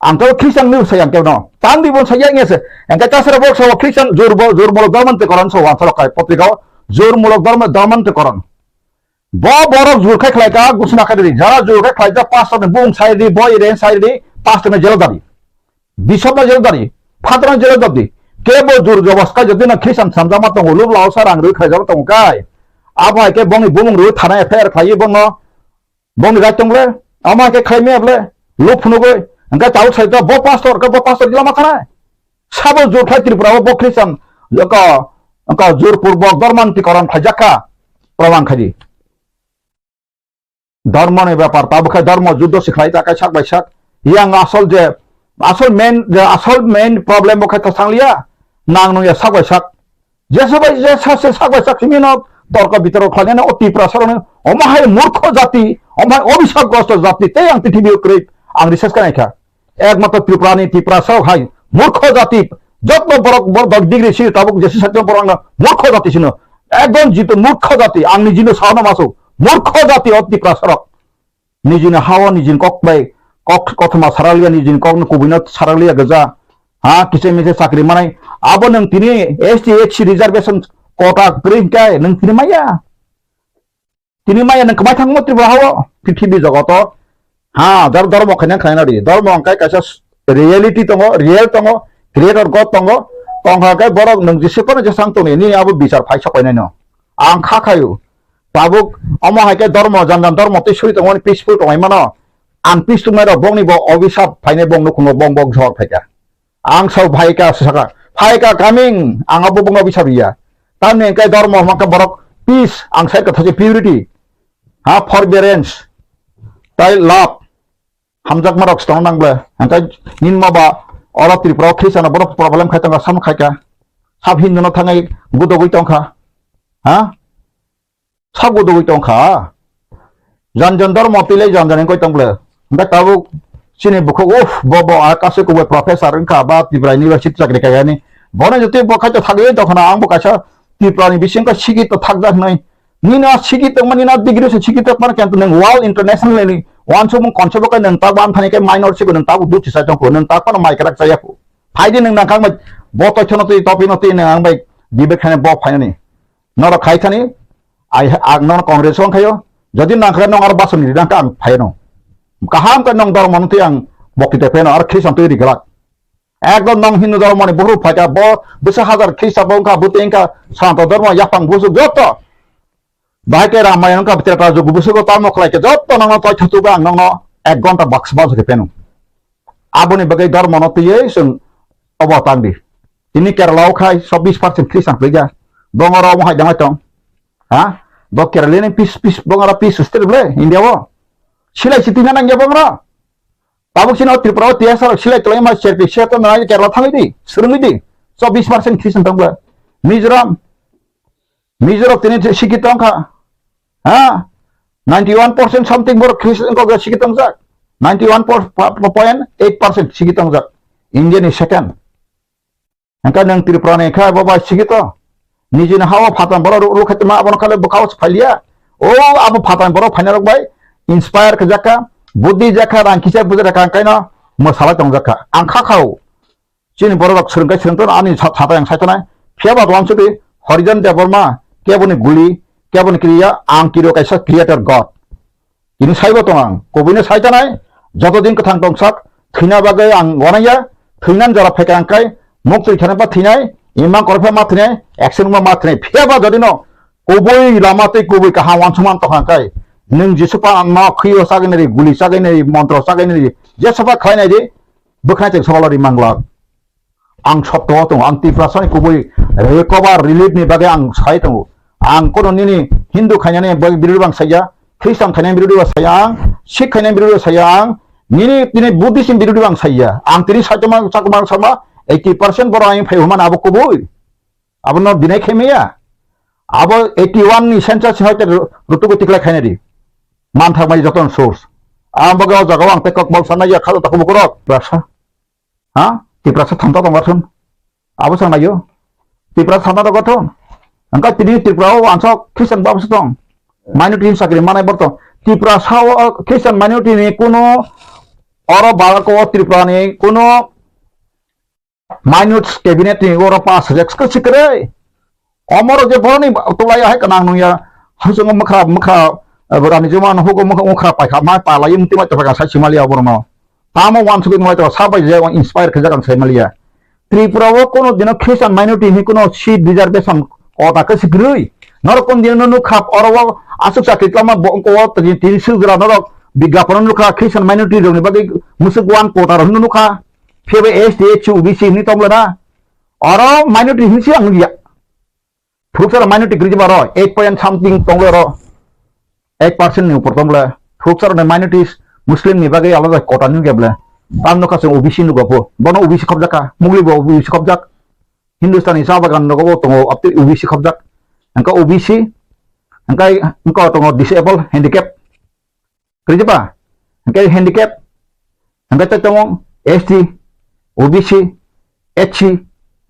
Ang to Christian ni sai ang keno. Tang di bon sai yang se. Ang ka tasara bok so Christian jur bo, jur molo dorman te koran so wan salo kai potrika o. Jur molo dorman, dorman te koran. Bo borok jur khai khlai ka gusna khai di. Jara jur khai khlai ja pastor ni bung sai di, boy ren sai di, pastor ni jelo dadi. Bishop ni jelo dadi. Phatar ni jelo dadi. Ke bo jur jobos kai jodi na Christian samjama tongo, lub lao sa rang rui khai jama tongo kai. Abo hai ke bongni bumung rui thana F I R khlai bongno. Bongni right tong le, ama ke khai me ble, luk phunugwi, hingke tabuk sai to bo pastor, ke bo pastor gila ma khana. Sabo jur khai Tripura o bo Christian, ko, ko jur purbo dorman ti koron khai jakha, proman khai di. Dormo ni bepar, tabuk khai dormo juddo si khai ta kai sak bai sak. Yang asol je, asol main, je asol main problem bo khai ta sang liya, nang nung ya sak bai sak. Jesa bai jesa se sak bai sak simi no torko bitorko khlainani o Tiprasa rokni omo hai murkho jati, omo hai obisap grosto jati tei ang prithibi o kwrwi ang research khlai kha. Ekmatro Tripura ni Tiprasa rok hai murkho jati, jotno borok borok dok degree sini tabuk jesa sakno borok no murkho jati sino. Ekdom jito murkho jati, ang nijino saono masu murkho jati o Tiprasa rok. Nijini hao nijini kok bai kok kothoma sarakliya, nijini kokno kubuino sarakliya gija. Ha, kisa misa chakri manai. Abo nwng tini S T S C reservation quota kwrwi hwnkhe nwng tini maya. Tini maya nwng kwmai thangmo Tripura hao, prithibi jogoto. Ha, dor-, dormo khaina khaina di. Dormo hwnkhe kaisa s-, reality tongo, real tongo, creator God tongo. Tongkha khe borok nwng jese kono jesang tongni, nini abo bichar phai sok painaino. Ang kha khaio. Tabuk omo hai khe dormo, jan jan dormo tei suri tongmani peaceful tongmani mano. Ang peace tongmani rok bongni bo obisap phainai bong nukhungo bong bong jor phaikha. Ang sao phaikha saka, phaikha coming, ang abo bongno obisap ya. Tamni hwnkhe dormo hwnkhe borok peace, ang sai kotha se purity. Ha, forbearance, tai love. Hamjakma rok se tong nang ble. Hwnkhe nini ma ba oro Tripura o Christian rok bono problem khai tongkha, sam khai kha. Sab Hindu no thangai gudogwi tongkha. Ha? Sab gudogwi tongkha. Jan jan dormo twi lai jan jan wngwi tong ble. Hwnkhe tabuk chini bukhuk, uff, bo, bo, a kasu kubui professor wngkha ba Tripura University chakri khaiyani. Bono jotoi bo khai to thagwi tongkha na, ang bo kaisa Tripura ni bising khe sikito thakjak hinwi Nino siki tongma, nino degree se siki tongma, kintu nwng world international ni wansukmung concept o khe nwng tak ban thani khe minor siko nwng tak duchi sai tongkho, nwng tak phano mai kwrak chaya kho. Phaidi nwng nang kangbai bo toithano twi topino twi nwng ang bai debate khaina bo phainani. Norok khai thani, ai, ang nono Congress o wngkhaio. Jodi nangkha nong aro basoni ri nangkha ang phaino. Kaham khe nong dormo no twi ang bokti te pheno aro Christian twi ri glak. Ekdom nong Hindu dormo ni buhru phaikha bo bwsa hajar Christian bo wngkha bwtwi wngkha Sanatan dormo yaphang busu joto. Bahai khe Ramayana wngkha Treta Jugo busugo tamo khlai khe joto nongno toi thutugo ang nongno ek ghonta baksa baksa khe pheno. Aboni bagwi dormo no twiwi chwng obo tang di. Tini Kerala o khai so bis percent Christian kwrwi kha. Bongoro omo hai dama tong. Ha? Bo Kerala ni pis, pis, bongoro pis state le India o. Silai si tina nangya bongoro. Tabuk sino Tripura o T S R silai tolai ma serpi se to na Kerala thangwi di, swrwngwi di. So bis percent Christian tong bla. Mizoram, Mizoram tini sikhi tong kha. Ha? Ninety one percent something borok Christian ko sikhi tong jak. Ninety one point eight percent sikhi tong jak. India ni second. Hingke nwng Tripura ni khe bo bai sikhi to. Nijini ha o phatang borok ruk ruk khe tongma abono khale bwkha o se phailiya. O abo phatang borok phaina rok bai inspire khe jakha, buddhi jakha, rang kisa buja jakha, hingke no mwsalai tong jakha. Ang kha kha o. Chini borok rok swrwng khe swrwng tono ani sa-, satai ang sai tonai. Phiya ba wansukdi Horijan Debbarma keboni guli, keboni kriya, ang kiriyo kaisa creator God. Tini saibo tong ang, kubuino sai tanai, joto din kwthang tongsak, thwina bagwi ang wanaya, thwinani jora phaikha ang kai, muk twi thani ba thwinai, imang korphe ma thwinai, action ma ma thwinai, phiya ba jodi no kubui lama tei kubui kaham wansukma tong ang kai, nwng Jisu pa ma khwi o sagwi nai, guli sagwi nai, montro sagwi nai, jesa ba khlai nai di, bwkhnai tei sabalo ri manglak. Ang sotto o tongo, ang Tiprasani kubui recover relief ni bagwi ang sai tongo. Ang kono nini Hindu khainani bagwi birodhi bang saiya, Christian khainani birodhi bang saiya ang, Sikh khainani birodhi bang saiya ang, nini tini Buddhist ni birodhi bang saiya. Ang tini saitoma chakma sama eighty percent borok ang phai humana abo kubui. Abono dinai khaimaya. Abo eighty one ni census ni hoite rutugo tiklai khainari. Manthak mai joton source. Ang bagwi o jaga o ang tei kokbol sanai ya khalo takhuk bukurok. Brasa. Ha? Tiprasa thamta tong gathun. Abo sang nayo. Tiprasa thamta tong gathun. Angka tini Tripura o ansok Christian bab se tong. Minority ni sakri manai borto. Tiprasa o Christian minority ni kuno oro balako o Tripura ni kuno minutes cabinet ni oro pass hajak sikre. Omoro je boroni tulai hai kanang nungya. Hasungo mukha, mukha, eh, borani juma no hugo mukha, mukha paikha mai palai mti mai topaka sai simali aborono. Tamo wansugwi nunglaitong, sabai je ang inspire khe jak ang saimaliya. Tripura o kono dino Christian minority ni kono seat reservation kota khe sikrwi. Norok kono dino nukha oro o aswk chakri tlama bo ko tini sujra norok bigyapon nukha Christian minority rokni bagwi musuk one kota rok nukha. Phiya S T, S C, O B C hinwi tongla na. Oro minority hinwi se ang nukya. Phuruksa rok minority kwrwi jeba ro, eight point something tongla ro, eight percent ni upor tongla. Phuruksa rok ni minorities Muslim ni bagwi alada kota nukya bla. Tam nukha se O B C nukgo bo. Bono O B C khobjak kha, Mugli bo O B C khobjak. Hindustani cha bagan nogo bo tongo, abtwi O B C khobjak. Angka O B C, angka, angka tongo disable, handicap. Kwrwi ba? Hingke handicap, hingke tei tongo S T, O B C, S C,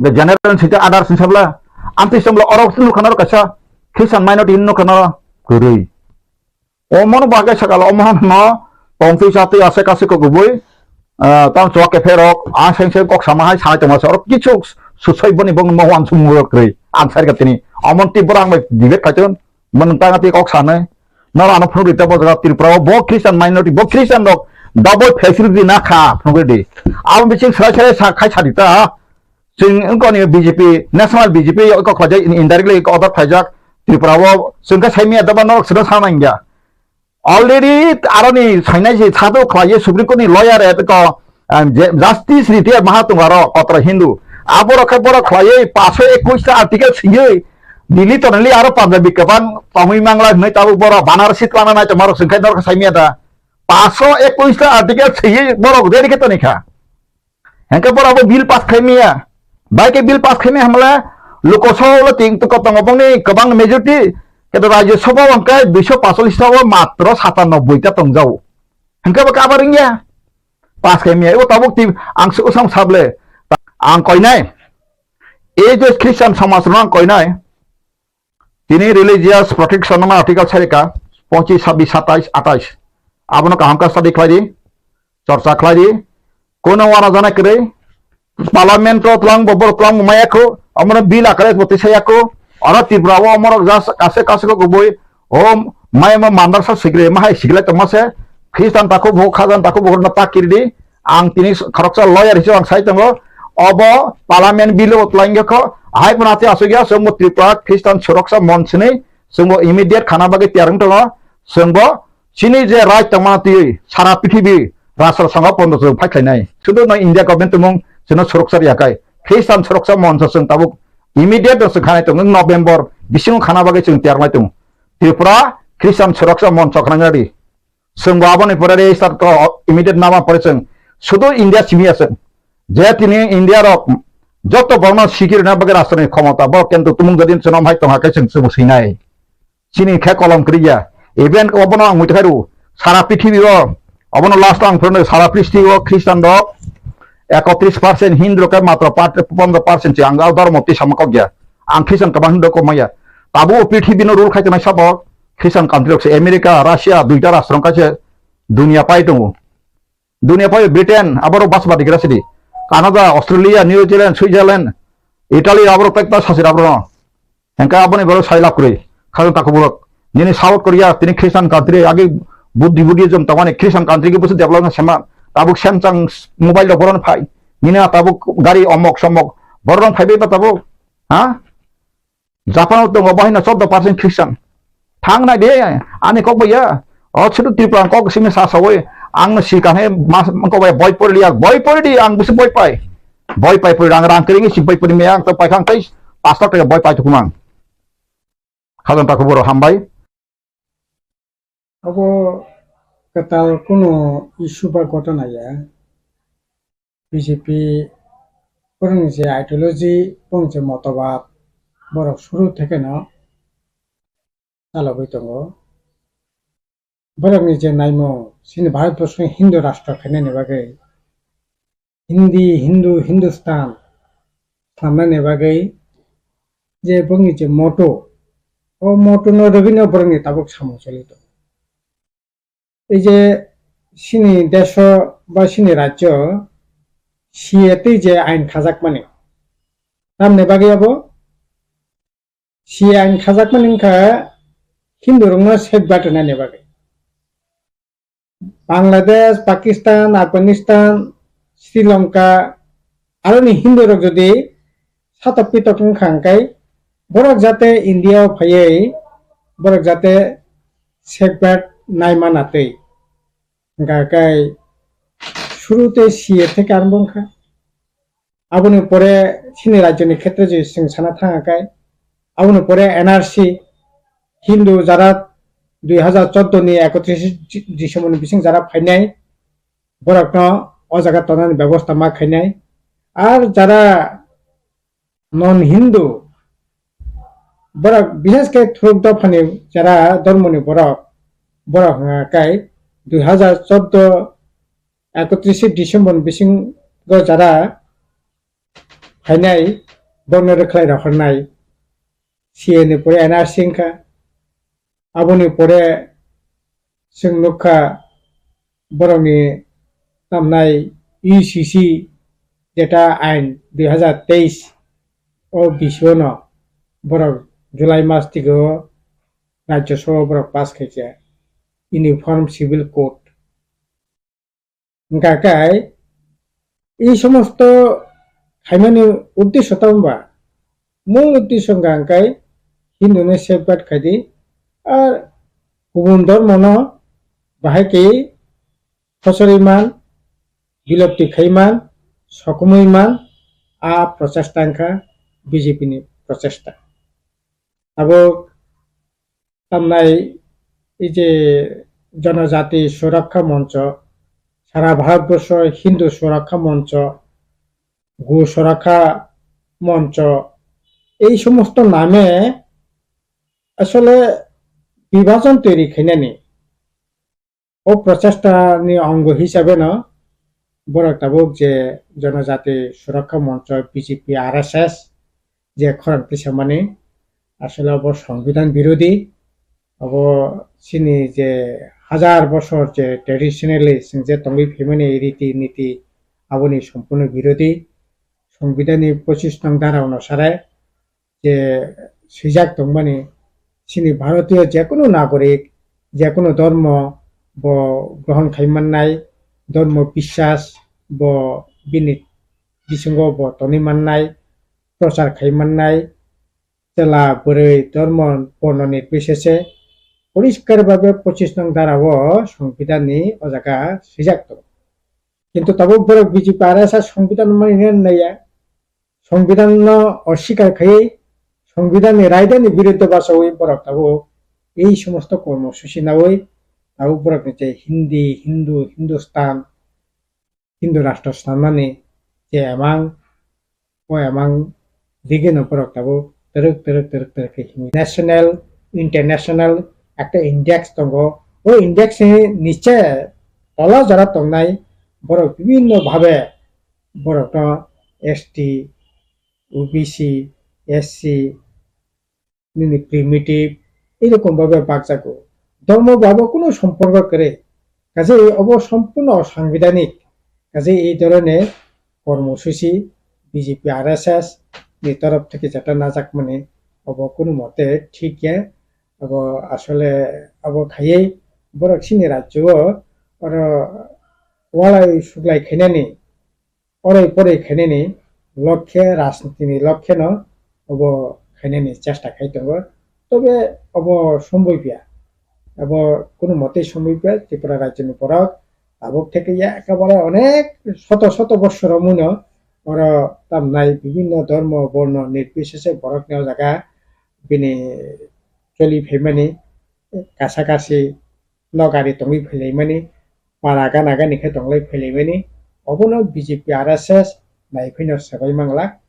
hingke general site others ni sabla. Amtwi sabla oro nukha naro kaisa Christian minority nukha naro kwrwi. Omono bo hake sakalo omono tongtwi chatwi aswk aswk kok kubui, ah, tamo chwla kepherok, ah, seng seng kok sama hai sai tongma se oro kichu susoi boni bong mo wansuk muro kwrwi. Ang sai ka tini. Omon tibora ang bai debate khaitun. Mwnwng tang tei kok sanai. Noro ano phunukdi tei bo jaga Tripura o bo Christian minority, bo Christian rok double facility na kha phunukdi. Abo bising srai srai sa khai sadi ta. Chwng wngkha ni B J P, national B J P kok khlai jak, indirectly order khlai jak Tripura o chwng khe sai manya daba norok sida sa nang ya. Already aroni sainai se sado khlai ye Supreme Court ni lawyer e ko, um, je-, Justice Retired Mahatung aro kotra Hindu. Aborok khe borok khlaiwi paanso ekush ta article siywi Delhi tongnai aro Punjabi kwbang tongwi mangla hwnwi tabuk borok Banarasi twlangna nai tongmarok chwng khe norok sai manya da. Paanso ekush ta article siywi borok ready khe toni kha. Hengke borok abo bill pass khai maya. Bai khe bill pass khai maya hamle Lok Sabha o ting tok tongo bongni kwbang majority. Khe Rajya Sabha o hingke duiso paancholish ta o matro satanoboi ta tongjao. Hengke bo kabar wngya. Pass khai maya. O tabuk ti ang se usam sable. Ang koinai. Ei je Christian somaj rok ang koinai. Tini religious protection no article sarika, pochish, sabbish, satais, atais. Abono kaham khe study khlai di, chorcha khlai di. Kono wana jana kwrwi, parliament o twlang bo, borok twlang bo maya kho, omono bill akare bo tisaya kho. Oro Tripura o omorok jas kase kase kho kubui, o maya ma mandar sa sikle, ma hai sikle tongma se, Christian takhuk bo, Khazan takhuk bo, na ta kirdi. Ang tini khoroksa lawyer hisabe ang sai tongo. Obo parliament bill o twlang kho, hai phano ati asuk ya, so mo Tripura Christian Suroksha Monch ni, chwngbo immediate khana bagwi tiyar wng tongo. Chwngbo chini je right tongmani twiwi sara prithibi rashtra songho pondo chwng phai khlainai. Sudu no India government tongmung chwngno suroksha riya khai. Christian Suroksha Monch chwng tabuk immediate no chwng khanai tongo, November bisingo khana bagwi chwng tiyar wngnai tongo. Tripura Christian Suroksha Monch khna di. Chwngbo aboni pore register to immediate nama pore chwng sudu India simi aswk. Je tini India rok joto borokno sikirina bagwi rashtrani khomota, borok kento tumung jodi chwng hai tongha khe chwng chwngbo swinai. Chini khe kolom kwrwi ya. Even obono ang muitu khairu, sara prithibi o, obono last o ang phwrwngno sara prithibi o Christian rok ekotris percent, Hindu rok khe matro pat-, pondro percent se ang o dhormo twi sama kok ya. Ang Christian kwbang Hindu kok maya. Tabuk o prithibi no rule khai tongnai sabo Christian country rok se, America, Russia, duita rashtra wng kha se dunia pai tongo. Dunia pai Britain, aboro bas badi gra sidi. Canada, Australia, New Zealand, Switzerland, Italy, aboro pekta sasir aboro. Hengka aboni boro sai lab kwrwi. Khajang takhuk borok. Nini South Korea, tini Christian country, agi Buddhi, Buddhism tongmani Christian country ke busu development sema. Tabuk Samsung mobile rok boron phai. Nini tabuk gari omok somok. Boron phai bai ba tabuk. Ha? Japan o tongo, bahai no chordo percent Christian. Thang nai de, ani kok bai ya. O chutu Tripura kok simi sa sawi. Ang no si kan he mas kok bai boi pori ya, boi pori di, ang busu boi pai. Boi pai pori, rang rang kering si boi pori me ang to pai khang tai pas lakh taka boi pai tukumang. Khajang takhuk borok hambai. Abo kwtal kunu issue ba ghotona ya. B J P borokni je ideology, borokni je motobad, borok suru thekeno chalogwi tongo. Borokni je naimung, chini Bharatborsoni Hindu rashtra khainani bagwi, Hindi, Hindu, Hindustan swnamnani bagwi je borokni je motto, o motto no rwgwino borokni tabuk samung choli tongo. Ei je chini deso ba chini rajyo C A tei je ain khajakmani, tamni bagwi abo C A ain khajakmani wngkha Hindu rokno safeguard rwnani bagwi. Bangladesh, Pakistan, Afghanistan, Sri Lanka, aroni Hindu rok jodi satok pitok wngkha hwnkhe borok jate India o phaiwi borok jate safeguard nai mana twi. Hwnkha khe suru tei C A theke arombo wngkha. Aboni pore chini rajyoni khetre je chwng sana thang khe, aboni pore N R C, Hindu jara dui hazar chordo ni ekotris December ni bising jara phainai, borokno o jaga tonani bebosta ma khainai. Ar jara non Hindu, borok bishesh khe thuruk dophani jara dhormoni borok, borok hwnka khe dui hazar chordo ekotris December ni bisingo jara phainai, borokno rwkhlai rohornai. C A ni pore N R C wngkha. Aboni pore chwng nukha borokni tamnai U C C jeta ain dui hazar teis o bisingo borok July mas tigo Rajya Sabha borok pass khaikha Uniform Civil Code. Hwnkha khe, ei somosto khaimani uddesho tamo ba? Mul uddesho hwnkha khe Hindu no safeguard khai di, ar kubun dhormo no bahai khe khochorwi man, bilopti khai man, sokomwi man, a prochesta wngkha B J P ni prochesta. Tabuk tamnai ei je Jonojati Surakkha Moncho, sara Bharatborsho Hindu Surakkha Moncho, Go Surakkha Moncho, ei somosto name asole bibhajon toiri khainani. O prochesta ni ongo hisabe no borok tabuk je Jonojati Surakkha Moncho, B J P, R S S je khorang tisamani, Asole obo Songbidan birodhi, obo chini je hajar bosor je traditionally chwng je tongwi phaimani riti niti, aboni sompurno birodhi. Songbidanni pochis nong dara onusare je swijak tongmani, chini Bharatiyo jekunu nagorik, jekunu dhormo bo grohon khai mannai, dhormo biswas bo bini bisingo bo tonwi mannai, prochar khai mannai, chwla bwrwi dhormo borno nirbichese poriskar babe pochis nong dara o Songbidanni o jaga swijak tongo. Kintu tabuk borok B J P R S S Songbidan mani naiya, Songbidan no oswikar khaiwi, Songbidan ni raida ni biruddhe bachawi borok tabuk ei somosto kormosuchi nawi tabuk borok ni je Hindi, Hindu, Hindustan, Hindu rashtra sanmani je emang, o emang digino borok tabuk twrwk twrwk twrwk twrwk khe himwi national, international ekta index tongo. O index ni niche tola jora tongnai borok bibinno bhabe borokno S T, O B C, S C, nini primitive, erokom bhabe bakjago. Dhormo babo kunu somporko kwrwi. Kaje obo sompurno osangbidanik. Kaje ei dhoroner kormosuchi B J P R S S ni torof theke jeta najakmani obo kunu mote thik ya. Obo asole obo khaiwi borok chini rajyo o oro walai suglai khainani oroi poroi khainani lokhe, rajnitini lokheno obo khainani chesta khai tongo. Tobe obo somboi pia, obo kunu motei somboi pia. Tripura rajyoni borok tabuk theke ya ekebare onek soto soto bossor romwino oro tamnai bibinno dhormo borno nirbisese borokni o jaga bini choli phaimani kasa kasi nokari tongwi phailaimani, para gana gani khe tonglai phailaimani, obono B J P R S S naiphino swbai manglak.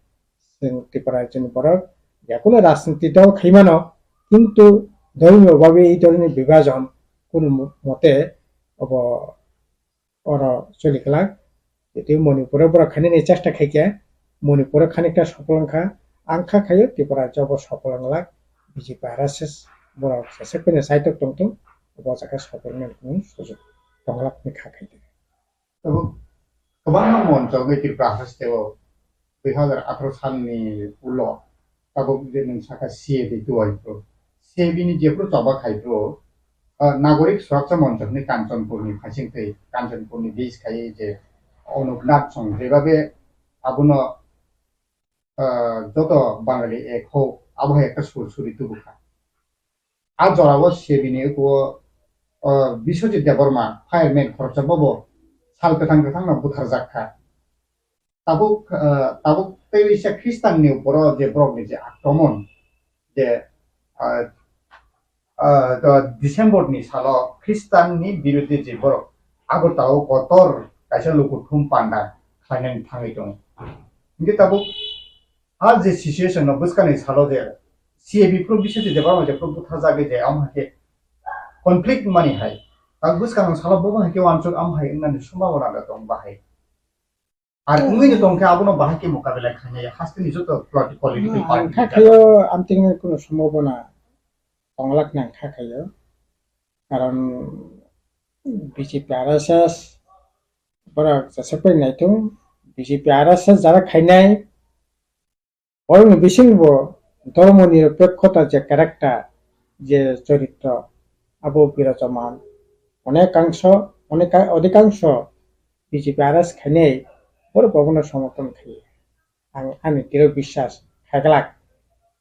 Chwng Tripura rajyoni borok yakhuno rajniti dol khaimano, kintu dholmio babe ei dholni bibajon kunu mote obo oro choli glak. Tei Manipuro borok khainani chesta khaikha, Manipuro khanikta sopol wngkha, ang kha khaio Tripura jobo sopol wnglak, B J P R S S borok jesek phano saitok tongthung, obo jaga sopol wngmani sujuk tonglak hwnwi kha khaikha. Tabuk kwbangma monchogwi Tripura hasteo dui hazar atharo salni ulo tabuk je nwng saka C A B tuai phuru, C A B ni jephuru choba khai phuru, ah, Nagorik Surakcha Moncho hwnwi Kanchanpurni phaising twi, Kanchanpurni base khai je Anup Nath song jebabe abono, ah, joto Bangali ek ho, abo hai ekta sur suri tubukha. A jorao C A B ni ukuo, ah, Biswajit Debbarma, fireman khoroksa bobo sal kwthang kwthangno butharjak kha. Tabuk, ah, tabuk tei waisa Khristanni uporo je borokni je akromon, je, ah, ah, do December ni salo Khristanni biruddhe je borok Agartala o kotor kaisa lukuthum panda khlainani thangwi tongo. Hinkhe tabuk a je situation no bwskangni salo je C A B phuru Biswajit Debbarma je phuru butharjagwi je amo hai khe conflict mani hai. Tabuk bwskangni salo bobo hai khe uansuk amo hai wngnani sombhabona da tong bahai. Ar wngwi no tongkhe abono bahai khe mokabela khainai hasteni joto politi-, political Hmm, party ang kha ni khayo amtwini kunu sombhabona tonglak nang kha khayo. Karon B J P R S S borok jesek pai naithung, B J P R S S jara khainai, Borokni bisingo bo dhormo nirpekhota je character, je choritro, abo birajaman. Onekangso, oneka-, odhikangsho B J P R S khainai borok bobono somorthon khaio. Ang ani tiro biswas khaglak.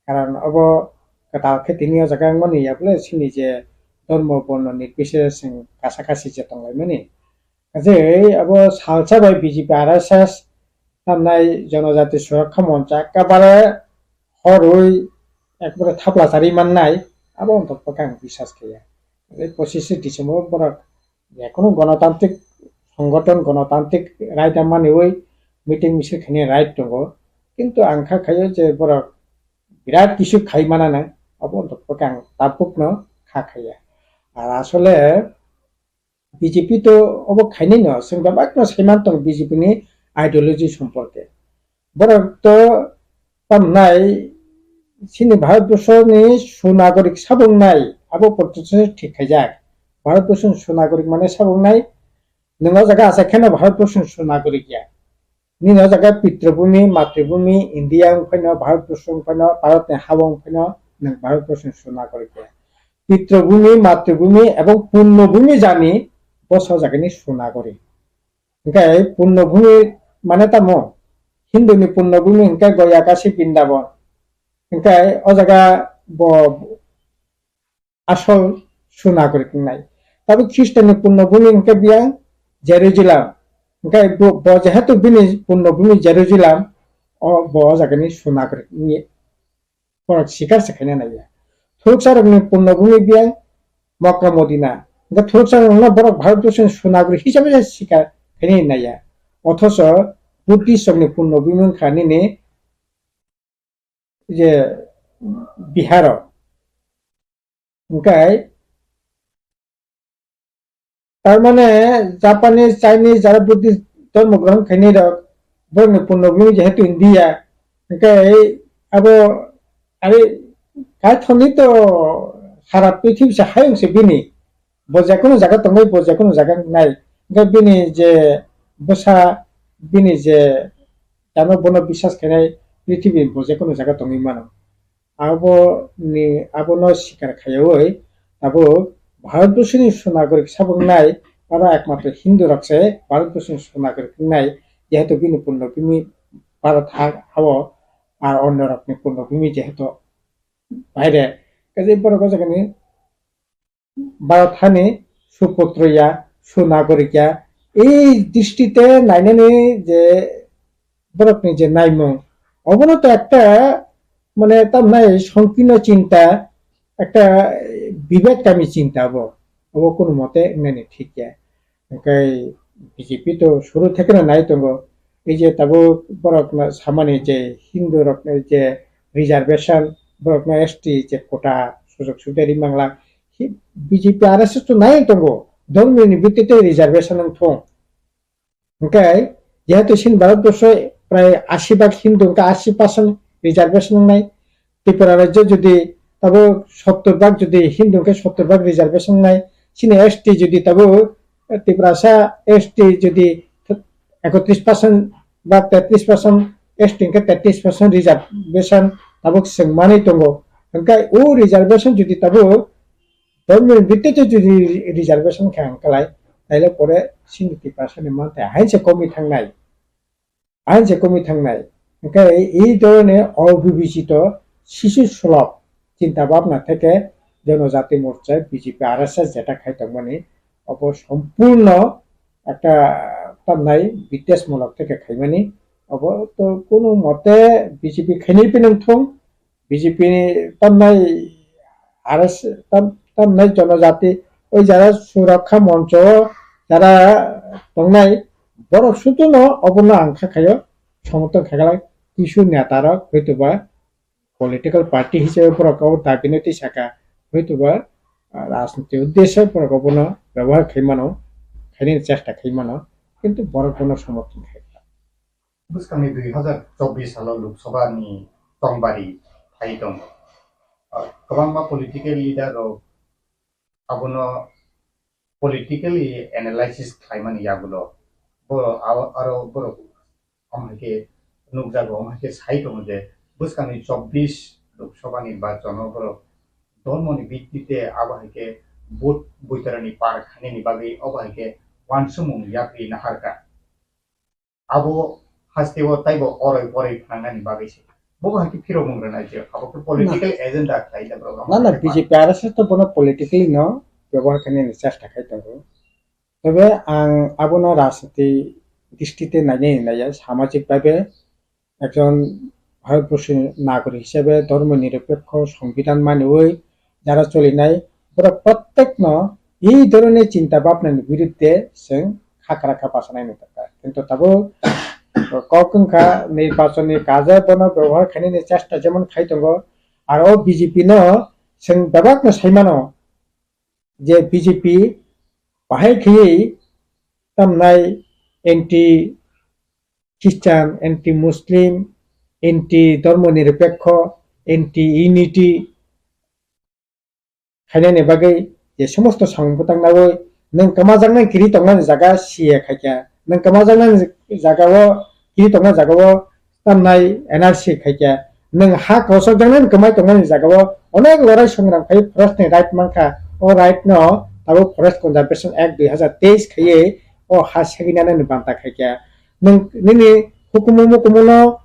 Karon obo kwtal khe tini o jaga wngmani ya bole chini je dhormo borno nirbichese chwng kasa kasi je tonglaimani. Kaje abo salsa bai B J P R S S tamnai Jonojati Surokha Moncha ekabare horwi ekbare thapla chari mannai, abo ontok pokhe ang biswas khe ya. Tei pochishe December borok jekono gonotantrik songothon, gonotantrik raida maniwi meeting misil khaini right tongo. Kintu ang kha khaio je borok birat kisu khai manana, abo ontok pokhe ang tabukno kha khaiya. Ar asole B J P to obo khainai no, chwng bebak no saiman tongo B J P ni ideology somporke. Borok to tamnai chini Bharatborsoni sunagorik sabo wngnai, abo portosoni thik khaijak. Bharatborsoni sunagorik mane sabo wngnai, nwng o jaga achai kheno Bharatborsoni sunagorik ya. Nini o jaga pitrabhumi, matribhumi, India wng phaino, Bharatborsho wng phaino, Bharatni ha wng phaino, nwng Bharatborsoni sunagorik ya. Pitrabhumi, matribhumi ebong punnobhumi jani bosa jagani sunagorik. Hingke punnobhumi mane tamo? Hinduni punnobhumi hingke Goya, Kashi, Brindaban. Hingke o jaga bo asol sunagorik wngnai. Tabuk Khristanni punnobhumi hingke biyang Jerusalem. Hingke bo, bo jehetu bini punnobhumi Jerusalem, o bo o jagani sunagorik wngya. Borok sikar se khaina naiya. Thuruksa rokni punnobhumi biyang Mokka Modina. Hingke thuruksa rokno borok Bharatborsoni sunagorik hisabe se sikar khaina naiya. Othoso Buddhist rokni punnobhumi wngkha nini je Biharo. Hingke Tar mane Japanese, Chinese jara Buddhist dhormo grohon khainai rok, borokni punnobhumi jehetu India, hingke abo ari kaithoni to sara prithibi se hayung se bini, bo jekono jaga tongbai, bo jekono jaga nai, hingke bini je bwsa, bini je jano bono biswas khainai prithibi bo jekono jaga tongwi mano. Abo ni, abono sikar khaiwi tabuk Bharatborsoni sunagorik sabo wngnai, oro ekmatro Hindu rok se Bharatborsoni sunagorik wngnai, jehetu bini punnobhumi Bharat ha, hao, ar onno rokni punnobhumi jehetu baire. Kaje borok o jagani Bharat hani suputro ya, sunagorik ya, ei dristite nainani je borokni je naimung, obono to ekta, mane, tamnai songkirno chinta, ekta bibed kami chinta obo, obo kono mote wngnani thik ya. Hingke B J P to suru thekeno nai tongo. Ei je tabuk borokno samani je Hindu rokno je reservation, borokno S T je quota sujok subida ri mangla. Hi-, B J P R S S to nai tongo. Dhormoni bhittite reservation wng thung. Hingke jehetu chini Bharatborsho prai ashi bhag Hindu, hingke ashi percent reservation wngnai. Tripura rajyo jodi tabuk sottor bhag jodi Hindu hingke sottor bhag reservation nai, chini S T jodi tabuk, eh, Tiprasa S T jodi ekotris percent ba tetris percent, S T hingke tetris percent reservation tabuk swng manwi tongo. Hingke o reservation jodi tabuk Government bhittite jodi reservation khe ang kalai, taile pore chini Tiprasani manthai hainse komwi thangnai. Hainse komwi thangnai. Hingkhe ei dhoroner obibechito sisu sulok chinta bhabna theke Jonojati Morcha, B J P, R S S jeta khai tongmani, obo sompurno ekta tamnai bidesmulok theke khaimani. Obo to kunu mote B J P khainai phano thung, B J P ni tamnai R S, tam, tamnai Jonojati, oi jara Surakha Moncho o jara tongnai, borok sutuno obono ang kha khaio, somorthon khaikha lai, kisu neta rok hoitoba political party hisabe borok obo dabi no twi saka, hoitoba, ah, rajniti uddesho borok obono byabohar khai mano, khainani chesta khai mano, kintu borok bono somorthon khaikha. Bwskangni dui hazar chobbish salo Lok Sabha ni tongbarwi phai tongo. Ah, kwbangma political leader rok abono politically analysis khlaimani yagulo bo aro, aro borok omo hai khe nukjago, omo hai khe sai tongo je bwskangni chobbish Lok Sabha ni nirbachono borok dhormoni bittite abo hai khe vote boitarani par khainani bagwi obo hai khe uansukmung yapri naharkha. Abo hasteo taibo oroi poroi phnangnani bagwi se. Bo hai khe phirokmung rwnai je, abo khe political agenda khlai da borok. Na, na, B J P R S S to bono politically no byabohar khainani chesta khai tongo. Tobe ang abono rajniti dristite nainai naiya, samajik bhabe ekjon Bharatborsoni nagorik hisabe dhormo nirapekho songbidan maniwi jara cholinai, borok prottekno ei dhoroner chinta bhabnani birudde chwng khakra kha bachanai nukha. Kintu tabuk kok wngkha nirbachonni kaje bono byabohar khainani chesta jemon khai tongo, aro B J P no chwng bebakno saimano je B J P bahai khaiwi tamnai anti Christian, anti Muslim, anti dhormo nirapekho, anti unity khainani bagwi je somosto samung bwtang nawi nwng kwmajaknai kiri tongnani jaga C A khaikha, nwng kwmajaknani jagao kiri tongnani jagao tamnai N R C khaikha, nwng ha kwchakjaknani kwmai tongnani jagao onek lorai songram khai forest ni right mankha, o right no tabuk Forest Conservation Act dui hazar teis khaiwi o ha seginani banta khaikha, nwng nini hukumu mukumu no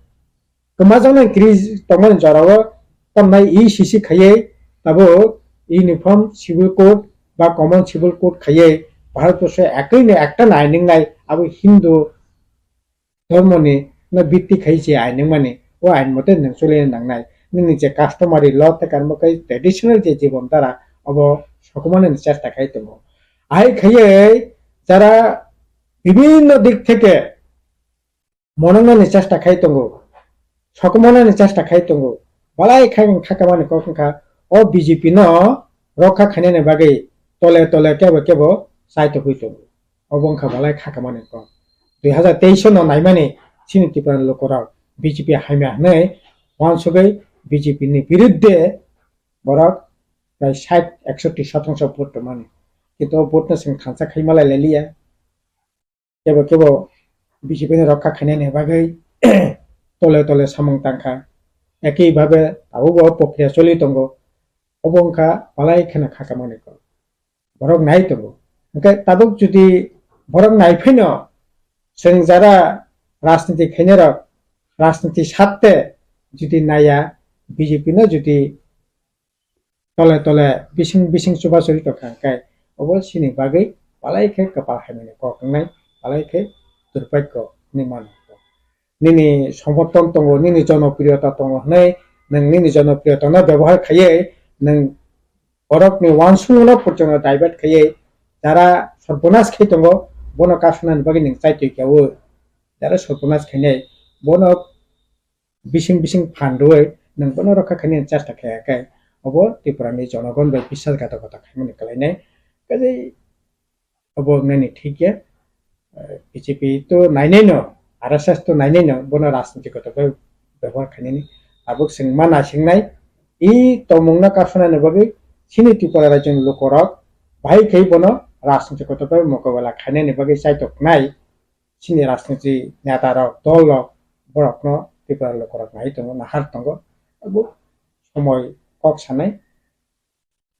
kwmajaknai kiri tongmani jorao tamnai E C C khaiwi tabuk Uniform Civil Code ba Common Civil Code khaiwi Bharat Borsho ekwi ni ekta ni ain wngnai abo Hindu dhormoni no bitti khai je ain wngmani o ain mote nwng choli nangnai nini je customary law tei karmo kai traditional je jibon dhara obo sokomani chesta khai tongo. Ai khaiwi jara bibhinno dik theke monongnani chesta khai tongo, sokomornani chesta khai tongo, balai khai wng kha kamani kok wngkha o B J P no rokha khainani bagwi tole tole kebo kebo chai togwi tongo. Obo wngkha balai kha kamani kok. Dui hazar teis no naimani chini Tripura ni lukurok B J P hamya hwnwi uansugwi B J P ni birudde borok prai sait eksotti sotongso vote tongmani. Kintu o vote no chwng thansa khai malai liya. Kebo kebo B J P ni rokha khainani bagwi tole tole samung tangkha. Ekhi bhabe tabukbo pokriya choli tongo. Obo wngkha balai kheno kha kamani kok. Borok nai tongo. Hwnkhe tabuk jodi borok nai phano chwng jara rajniti khainai rok rajniti satte jodi naiya B J P no jodi tole tole bising bising chubachu ri tongkha hwnkhe obo chini bagwi balai khe kwpal hamyani kok wngnai, balai khe durpakko hinwi mano. Nini somorthon tongo, nini jonopriyota tongo hwnwi nwng nini jonopriyotano bebohar khaiwi nwng borokni uansukmungno porjonno divert khaiwi jara sorbonas khai tongo, bono kasunani bagwi nwng chaitwi kha-o. Jara sorbonas khainai bono bising bising phan rwui nwng bono rokha khainani chesta khaikha khe obo Tripura ni jonogon bai biswasghatokota khaimani kwlainai. Kaje obo wngnani thik ya. B J P to nainai no, R S S to nainai no, bono rajniti kotor bai bebohar khainani. Tabuk chwng ma naisingnai, i tongmungno kasunani bagwi chini Tripura rajyoni lukurok bahai khai bono rajniti kotor bai mokobela khainani bagwi chaitoknai. Chini rajniti neta rok, dol rok, borokno Tripura lukurok nai tongo, nahar tongo. Abo somoi kok sanai.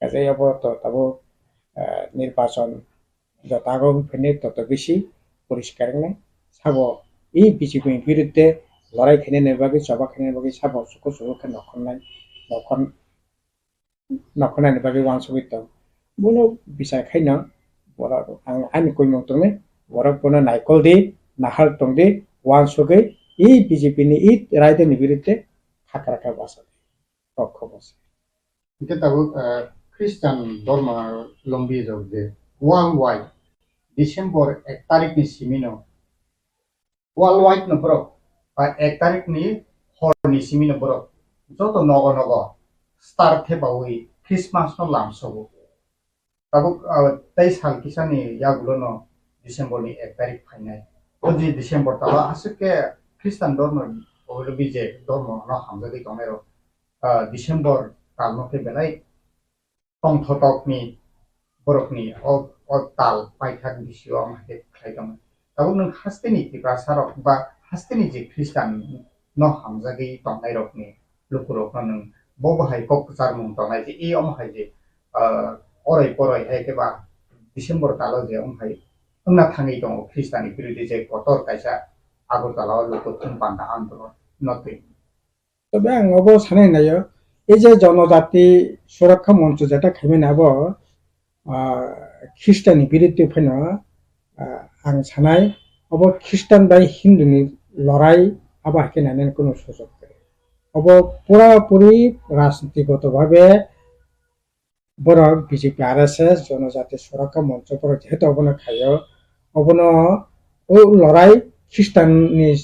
Kaisa abo to tabuk, eh, nirbachon joto ago wngphani toto bisi poriskar wngnai. Sabo i B J P ni birudde lorai khainani bagwi, choba khainani bagwi sabo suku suku khe nokhornai, nokhor-, nokhornani bagwi uansugwi tong. Bono bichar khaino borok ang ani koimung tongni borok bono naikol di, nahar tongdi, uansugwi i B J P ni i raidani birudde khakra kha basa di. Kok khobor se. Hingke tabuk, eh, Christian dorma lombi rok je worldwide December ek tarik ni simi no worldwide no borok, ba ek tarik ni hor ni simi no borok joto nogo nogo star thepaui Christmas no lamsogo. Tabuk, ah, tei sal kisa ni yagulo no December ni ek tarik phainai. O je December talo aswk khe Christian dormo, oilo B J dormo no hamjagwi tongnai rok, ah, December tal no khe belai tongthotokni borokni o, o tal paithak bisio wng hai khe khlai tongo. Tabuk nwng hasteni Tiprasa rok ba hasteni je Christian no hamjagwi tongnai rokni lukurokno nwng bo bo hai kok kwcharmung tongnai je, e omo hai je, ah, oroi poroi hai khe ba December talo je omo hai wngna thangwi tongo Christian ni birodhi je kotor kaisa Agartala o luku thum panda andolon no twi. Tobe ang obo sanai naio, ei je Jonojati Surakha Moncho jeta khaimani abo, ah, Khristanni biruddhe phano, ah, ang sanai, obo Khristan bai Hinduni lorai abo hai khe nainani kunu sujok kwrwi. Obo pura puri rajnitigoto bhabe borok B J P, R S S, Jonojati Surakha Moncho borok jehetu obono khaio, obono o lorai Khristanni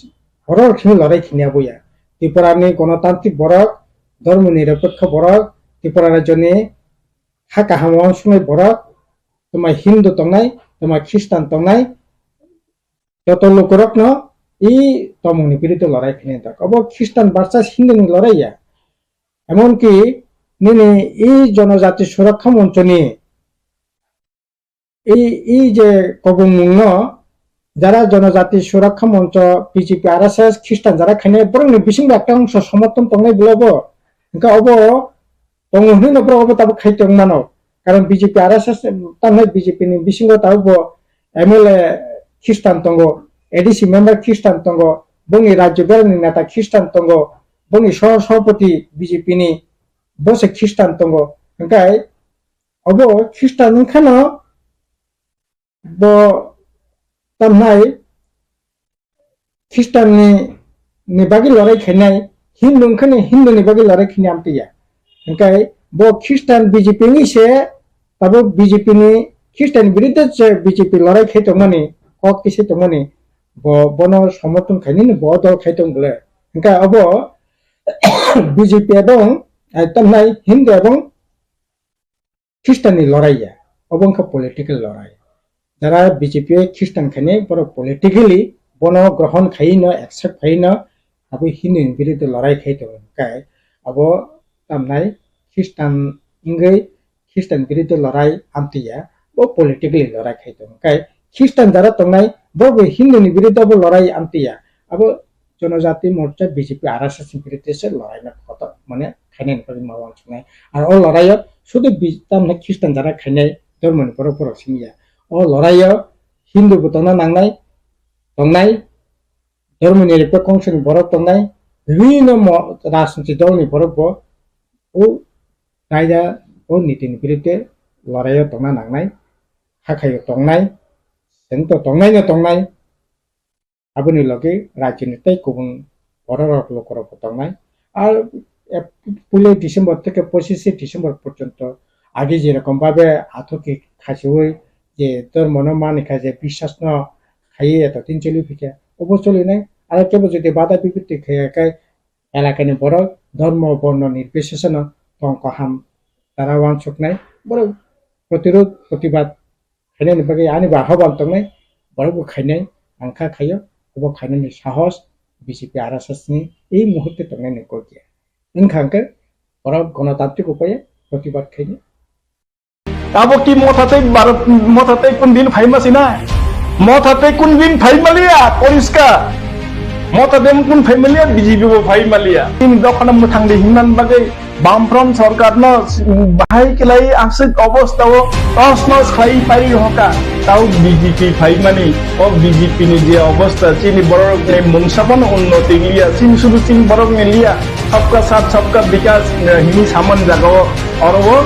borok kheno lorai khini aboya. Tripura ni gonotantrik borok, dhormo nirapekho borok, Tripura rajyoni ha kaham uansuknai borok, twma Hindu tongnai, twma Khristan tongnai, joto lukurokno i tomungni biruddhe lorai khini dak. Obo Khristan versus Hinduni lorai ya. Emonki nini i Jonojati Surakha Monchoni i, i je kobongmungno jara Jonojati Surakha Moncho, B J P, R S S, Khristan jara khainai borokni bisingo ekta ongso somorthon tongnai bwlai bo. Hwnkhe obo tongo hwnwi no borok obo tabuk khai tong mano. Karon B J P, R S S tamni B J P ni bisingo tabuk bo M L A Khristan tongo, A D C member Khristan tongo, bongni rajyo berani neta Khristan tongo, bongni soh-, sohopoti B J P ni bo se Khristan tongo. Hwnkhe obo Khristan wngkhano bo tamnai Khristanni, ni bagwi lorai khainai, Hindu wngkhani Hinduni bagwi lorai khainai amtwi ya. Hwnkhe bo Khristan B J P ni se, tabuk B J P ni Khristan biruddhe je B J P lorai khai tongmani, kok kisa tongmani, bo, bono somorthon khainani bo dol khai tong bwle. Hwnkhe obo B J P ebong, eh, tamnai Hindu ebong Khristanni lorai ya, obo wngkha political lorai. Jara B J P o Khristan khainai borok politically bono grohon khaiwi no, accept khaiwi no, abo Hindu ni biruddhe lorai khai tongo. Hwnkhe abo tamnai Khristan wngwi Khristan biruddhe lorai amtwi ya, bo politically lorai khai tongo. Hwnkhe Khristan jara tongnai bo bo Hindu ni biruddhe bo lorai amtwi ya. Abo Jonojati Morcha B J P R S S ni biruddhe se lorai no kotor mane khainai ni bagwi ma uansuknai. Ar o loraio sudu bi-, tamni Khristan jara khainai dhormoni borok borok simi ya. O loraio Hindu bo tongna nangnai, tongnai, dhormoni rikpa kongsoni borok tongnai, bibhinno mo-, rajniti dolni borok bo o kaida o nitini biruddhe loraio tongna nangnai, hakhaio tongnai, chwng to tongnaino tongnai. Aboni logi rajyoni tei kubun bororok lukurokbo tongnai. Ar, eh, puiloi December theke pochishe December porjonto age jerokom babe athuki khasiui je dhormono manikha, je biswasno khaiwi eto din choli phikha, obo cholinai. Aro kebo jodi bada bipatti khaiya khe elakani borok dhormo borno nirbisheseno tong kaham tara uansuknai. Borok protirod protibad khainani bagwi ani bo ahoban tongnai, borokbo khainai, ang kha khaio, obo khainani sahos B J P R S S ni ei muhurte tongnaini kok ya. Wngkha hwnkhe borok gonotantrik upaye protibad khainai. Abo ki Motha tei Bharat, Motha tei kun din phaima sina? Motha tei kun din phaima liya, poriskar. Motha dem kun phaima liya, B J P bo phaima liya. Tin dokhana mwthang di hinman bagwi Bamfront sorkarno bahai khlai aswk obostao tos nos khlai pai hoka. Tao B J P phaimani, o B J P ni je obosta, chini borokni mungsa phano unnoti liya, chini sudu chini borokni liya, sabka saath sabka bikas, eh, hini saman jagao, oro o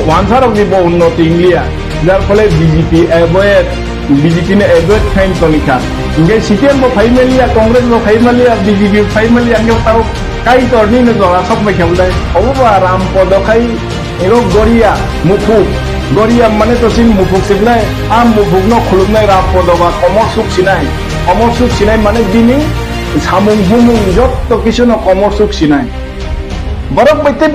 wansarokni bo unnoti liya. Jar phole B J P avoid, B J P ni avoid khain tonikha. Hingke C P M bo phaimaliya, Congress bo phaimaliya, B J P bo phaimaliya, hingke tao Kaitorni no jora sok bai khe bwlai. Obo ba Ram Podo khai iro Goria Muphuk. Goria mane to chini Muphuk se bwlai. A Muphuk no khulumnai Ram Podo ba komor suk sinai. Komor suk sinai mane bini samung humung jotto kisu no komor suk sinai. Borok bai tei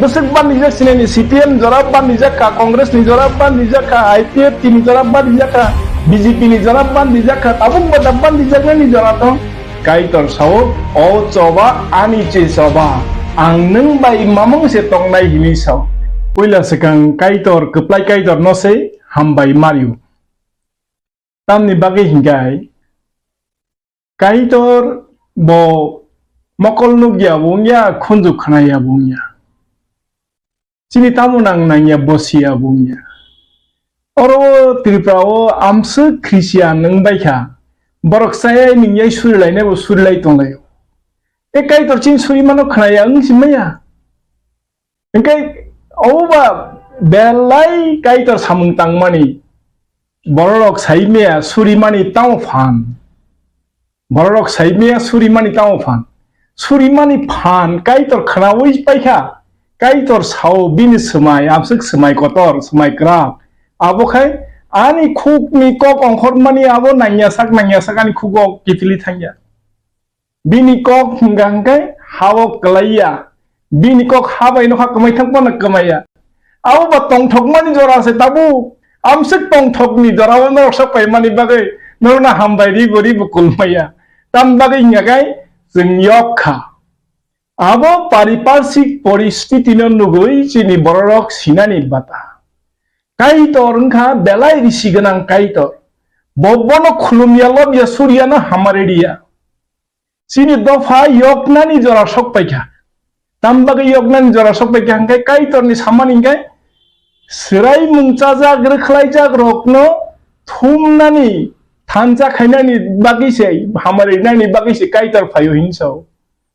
bwswk bandijak sinai ni C P M jora bandijak kha, Congress ni jora bandijak kha, I P F T ni jora bandijak kha, B J P ni jora bandijak kha, tabuk ba da bandijak nani jora tong. Kaitor sao, "O choba ani che choba, ang nwng bai mamung se tongnai," hinwi sao. Puila swkang Kaitor, kwplai Kaitor no se hambai mario. Tamni bagwi hinkhai Kaitor bo mokol nukya bo wngya, khunju khnaya bo wngya. Chini tamo nang nangya bosi ya bungya. Oro Tripura o amswk Christian wng bai kha. Borok chayai ningyai suri lainai bo suri lai tong lai o. E Kaitor chini suri mano khna ya wng si maya. Hingke obo ba belai Kaitor samung tangmani. Bororok sai maya suri mani tamo phan. Bororok sai maya suri mani tamo phan. Suri mani phan Kaitor khnaui paikha. Kaitor sao bini swmai, amswk swmai kotor, swmai kwrak. Abo khai ani khukni kok ongkhor mani abo nangya sak, nangya sak ani khugo kiphilwi thangya. Bini kok hwnka hwnkhe ha-o kwlaiya. Bini kok ha bai nokha kwmai thang phano kwmaiya. Abo ba tongthokmani jora se tabuk. Amswk tongthokni jora o norok sok paimani bagwi norokno hambai ri bo ri bo kulmaya. Tam bagwi hwnka khe chwng yok kha. Abo pariparshik poristiti no nugwi chini bororok sinani bata. Kaitor wngkha belai risi gwnang Kaitor. Bo bono khulumya lobya surya no hamari riya. Chini dopha yoknani jora sok paikha. Tam bagwi yoknani jora sok paikha hwnkhe Kaitorni samani hwnkhe swraimung chajak rwkhlaijak rokno thumnani thansa khainani bagwi se hamari rinani bagwi se Kaitor phaio hinwi sao.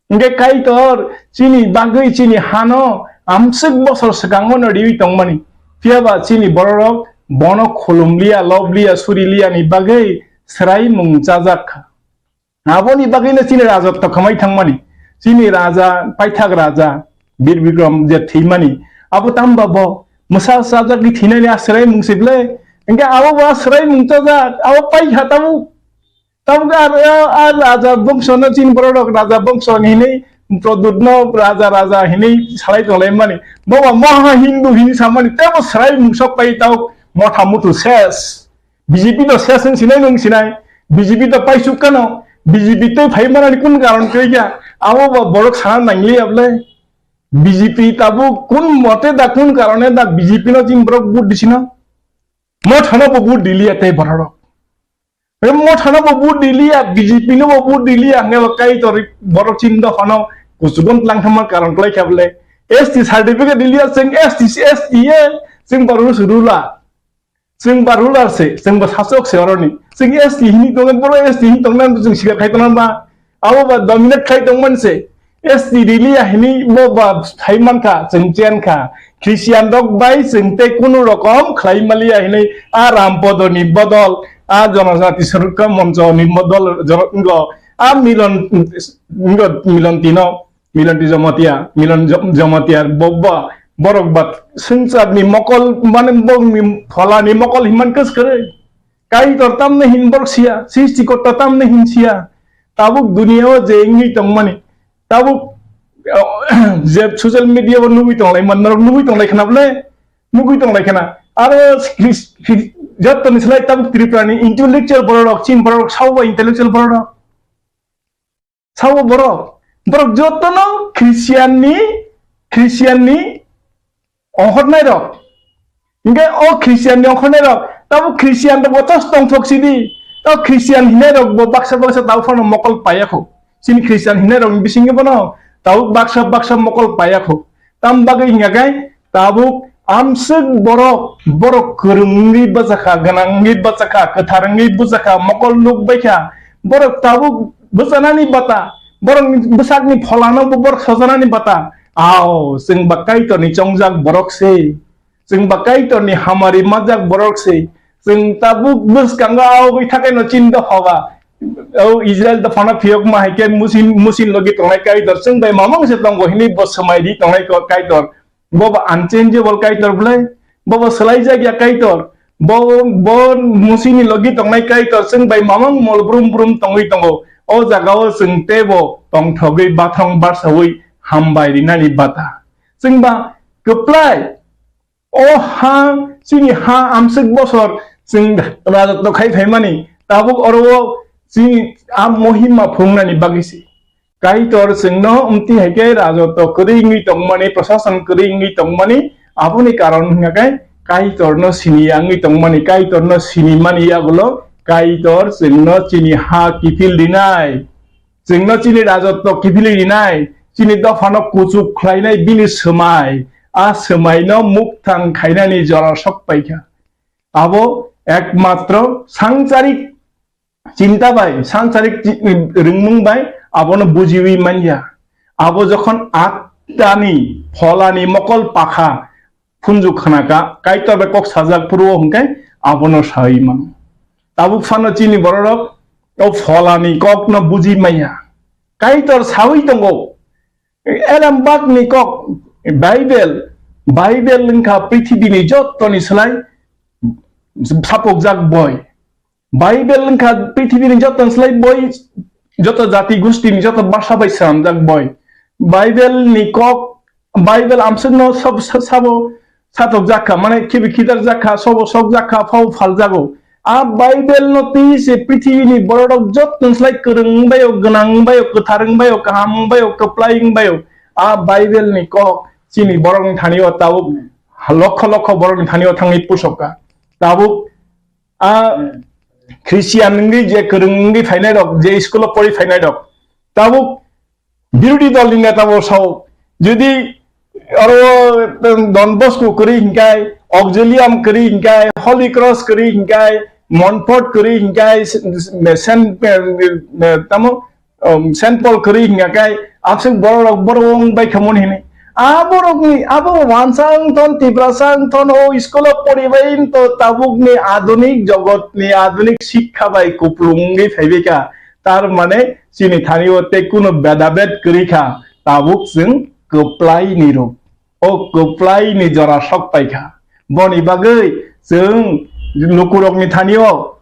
Hingke Kaitor chini bagwi chini hano amswk bosor swkango no riwi tongmani. Phiyaba chini bororok bono khulumliya, lobliya, suriliyani bagwi swraimung chajak kha. Aboni bagwino chini raja tokhomai thangmani. Chini raja, paithak raja, Bir Bikram je thwimani. Abo tamba bo mwsa chajakni thwinani a swraimung se ble. Hingke abo bo a swraimung chajak, abo paikha tabuk. Tabuk a, a, a raja bongso no chini bororok raja bongso hinwi Pradyut no raja raja hinwi salai tonglaimani. Boba moha Hindu hinwi samani tebo swraimung sok pai tabuk motha mutu ses. B J P no ses wng sinai nwng sinai. B J P to paisuk kano. B J P tei phai manani kun karon tei kya. Abo ba borok sana nangli able. B J P tabuk kun mote da kun karone da B J P no chini borok vote disino. Mothano bo vote diliya tei bororok. Mothano bo vote diliya, B J P no bo vote diliya, hingke bo Kaitor borok chini dophano kuchugon tlang thangma karon kwlai kha bole. S T certificate diliya, chwng S T, S T ye, chwng ba rules rula. Chwng ba ruler se, chwng ba sasok se oroni. Chwng S T hini tongo, boro S T hini tongna chwng sikar khai tongna ba. Abo ba dominate khai tongman se. S T rili ya hini bo ba sai man kha, chwng chen kha. Christian rok bai chwng tei kunu rokom khlai maliya hini a Rampodo ni bodol, a Jonojati Sorokka Moncho ni bodol, jono-, ngo, a Milon, ngo Milon Tino. Milon Twi Jamatia, Milon Jo-, Jamatia, bo, bo, borok ba swngcharni mokol, mane bongni pholani mokol hinman kwskwrwi. Kaitor tamni hin borok siya, Srishtikorta tamni hin siya. Tabuk duniya o je wngwi tongmani, tabuk, je social media o nugwi tonglai man, norok nugwi tonglai khna bole, nugwi tonglai khna. Aro Chris-, Chris-, jottoni slai tabuk Tripura ni intellectual borok, chini borok, sabo ba intellectual borok. Sabo borok, borok jotono Christian ni, Christian ni ongkhornai rok. Hingke o Christian ni ongkhornai rok, tabo Christian rok bo tos tongthok sidi. Tabo Christian hinai rok bo baksa baksa tabo phano mokol payakho. Chini Christian hinai rok ni bisingo bono tabo baksa baksa mokol payakho. Tam bagwi hingya khe tabuk amswk borok, borok kwrwng wngwi bwchakha, gwnang wngwi bwchakha, kwthar wngwi bwchakha, mokol nuk baikha. Borok tabuk bwchanani bata, borokni bwsakni pholano bo borok sojanani bata. Ao, chwng ba Kaitorni chongjak borok se. Chwng ba Kaitorni hamari majak borok se. Chwng tabuk bwskango aogwi thakheno chini dopha ba. O Israel dophano phiyokma hai khe musin, musin logi tongnai Kaitor. Chwng bai mamang se tongo hinwi bo swmai di tongnai ko-, Kaitor. Bo ba unchangeable Kaitor bwlai. Bo ba swlaijak ya Kaitor. Bo, bo musini logi tongnai Kaitor. Chwng bai mamang mol brum brum tongwi tongo. O jagao chwng tebo tongthogwi bathang barsawi hambai rinani bata. Chwng ba kwplai. O ha, chini ha amswk bosor chwng rajotw khai phaimani, tabuk oro o chini a mohima phungnani bagwi se. Kaitor chwngno amtwi hai khe rajotw kwrwi wngwi tongmani, prosason kwrwi wngwi tongmani, aboni karon hwnkha khe Kaitorno siniya wngwi tongmani, Kaitorno sinimani yagulo Kaitor chwngno chini ha kiphil rinai. Chwngno chini rajotw kiphilwi rinai, chini dophano kuchuk khlainai bini swmai, a swmaino mukthang khainani jora sok paikha. Abo ekmatro sangcharik chinta bai, sangcharik chi-, rwngmung bai abono bujiwi manya. Abo jokhon attani, pholani mokol pakha, phunjwk khna kha, Kaitor bai kok sajak phuru o hwnkhe abono saui mano. Tabuk phano chini bororok o pholani kokno buji maya. Kaitor saui tongo. Elembakni kok, Bible, Bible wngkha prithibini jottoni slai sapokjak boi. Bible wngkha prithibini joto slai boi, joto jati gustini joto basa bai swnamjak boi. Bible ni kok, Bible amswkno sab-, sa-, sabo satok jakha, mane khibi khidar jakha, sobo sok jakha, phao phal jago. A Bible no twi se prithibini bororok joto slai kwrwng wngbaio, gwnang wngbaio, kwthar wngbaio, kaham wngbaio, kwplai wngbaio. A Bible ni kok chini borok ni thani o tabuk lokho lokho borok ni thani o thangwi pusok kha. Tabuk a Christian wngwi je kwrwng wngwi phainai rok, je school o pori phainai rok, tabuk birodhi dol ni neta bo sao, jodi aro Don Bosco kwrwi hinkai, Auxilium kwrwi hinkai, Holy Cross kwrwi hinkai, Montfort kwrwi hinkai, Saint, tamo, um, Saint Paul kwrwi hinkai, aswk borok rok borok wng bai khamon hini. Aborokni, abo wansa wng ton, Tiprasa wng ton, o school o poribai to tabukni adunik jogotni adunik sikha bai kuplung wngwi phaibai kha. Tar mane chini thani o tei kuno bedabed kwrwi kha, tabuk chwng kwplai ni rw. O kwplai ni jora sok pai kha. Boni bagwi chwng lukurokni thani o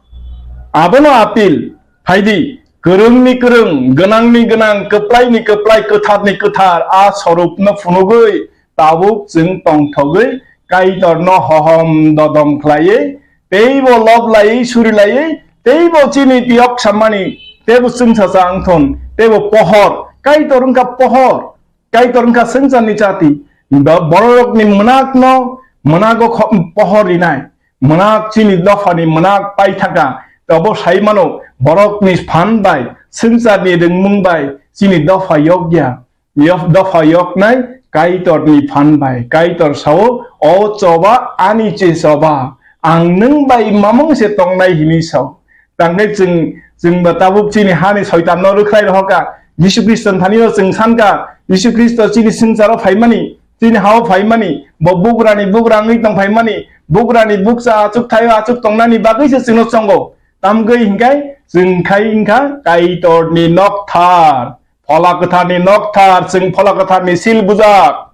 abono apil phaidi, kwrwngni kwrwng, gwnangni gwnang, kwplaini kwplai, kwtharni kwthar a sorupno phunugwi tabuk chwng tongthogwi Kaitorno hohom dodom khlaiwi, teibo lob laiwi, suri laiwi, teibo chini tiyok sammani, teibo chwngsacha wngthun, teibo pohor, Kaitor wngkha pohor. Kaitor wngkha swngcharni chati. Bo-, bororokni mwnakno, mwnago kho-, pohor rinai. Mwnak chini dophani mwnak paithaka. Obo sai mano, borokni phan bai, swngcharni rwngmung bai, chini dopha yokya. Yok-, dopha yoknai Kaitorni phan bai. Kaitor sao, "O choba, ani che choba. Ang nwng bai mamung se tongnai," hini sao. Tangkhe chwng, chwng ba tabuk chini hani soitan no rwkhlai rohorkha. Jisu Khristo ni thani o chwng sankha, Jisu Khristo chini swngcharo phaimani, chini hao phaimani, bo bugrani bugra wngwi tong phaimani, bugrani bukcha achuk thaio achuk tongnani bagwi se chwngno chongo. Tamgwi hinkhai chwng khai wngkha Kaitorni nokthar, Phola Kwtharni nokthar, chwng Phola Kwtharni sil bujak.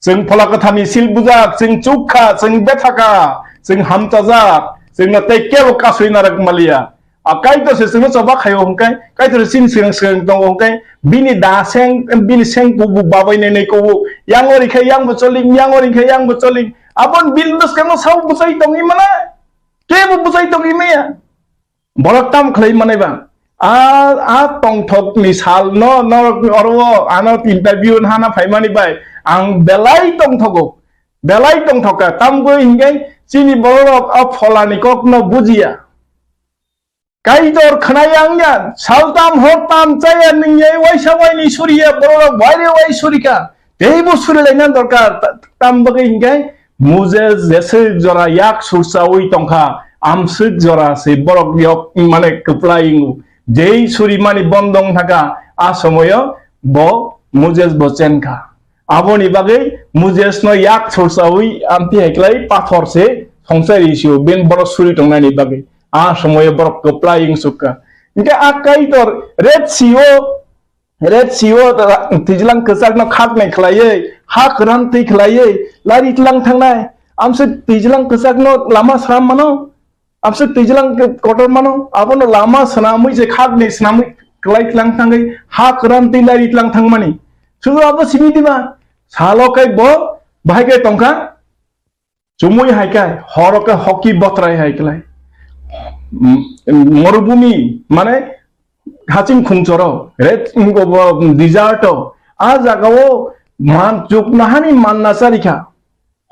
Chwng Phola Kwtharni sil bujak, chwng chukha, chwng bethakha, chwng hamchajak, chwngno tei kebo kasui narwk maliya. A Kaitor se chwngno choba khaio hwnkhe, Kaitor se chini swkang swkang tongo hwnkhe, bini da seng, bini seng kubuk babai nai nai kubuk, yang ori khe yang bo choling, yang ori khe yang bo choling, aboni bini bwskango sao bwchai tongwi mano, kebo bwchai tongwi maya. Borok tamo khlai manai ba? A, a tongthokni sal no, norok oro ano interview hana phaimani bai ang belai tongthogo, belai tongthokha. Tamgwi hingai chini bororok a pholani kokno bujiya. Kaitor khwnai ang ya, saltam hortam chaya nwngyai waisa waini suriya bororok baire wai surika. Teibo surilaina dorkar, ta-, tam bagwi hinkhai Moses jeswk jora yak sursaui tongkha, amswk jora se borok yok mane kwplai wngo. Jei surimani bondong thaka, a somoyo bo Moses bo chenkha. Aboni bagwi Moses no yak sursaui amtwi hai klai pathor se songchai risio ben borok suri tongnani bagwi. A somoyo borok kwplai wngsukha. Hinkhe a Kaitor Red Sea o Red Sea o ra-, twijlang kwchakno khaknai khlaiwi, ha kwran twi khlaiwi, lari tlang thangnai. Amswk twijlang kwchakno lama sram mano, amswk twijlang kotor mano, abono lama swnamwi je khaknai swnamwi kwlai tlang thangwi, ha kwran twi lari tlang thangmani. Sudu abo simi diba? Salo kai bo bahai kai tongkha. Chumui hai khe, horo khe hoki botrai hai klai. M-, morubumi, mane haching khungchoro, red, mm, bo, bo, desert o, a jaga o man chuknahani manna charikha.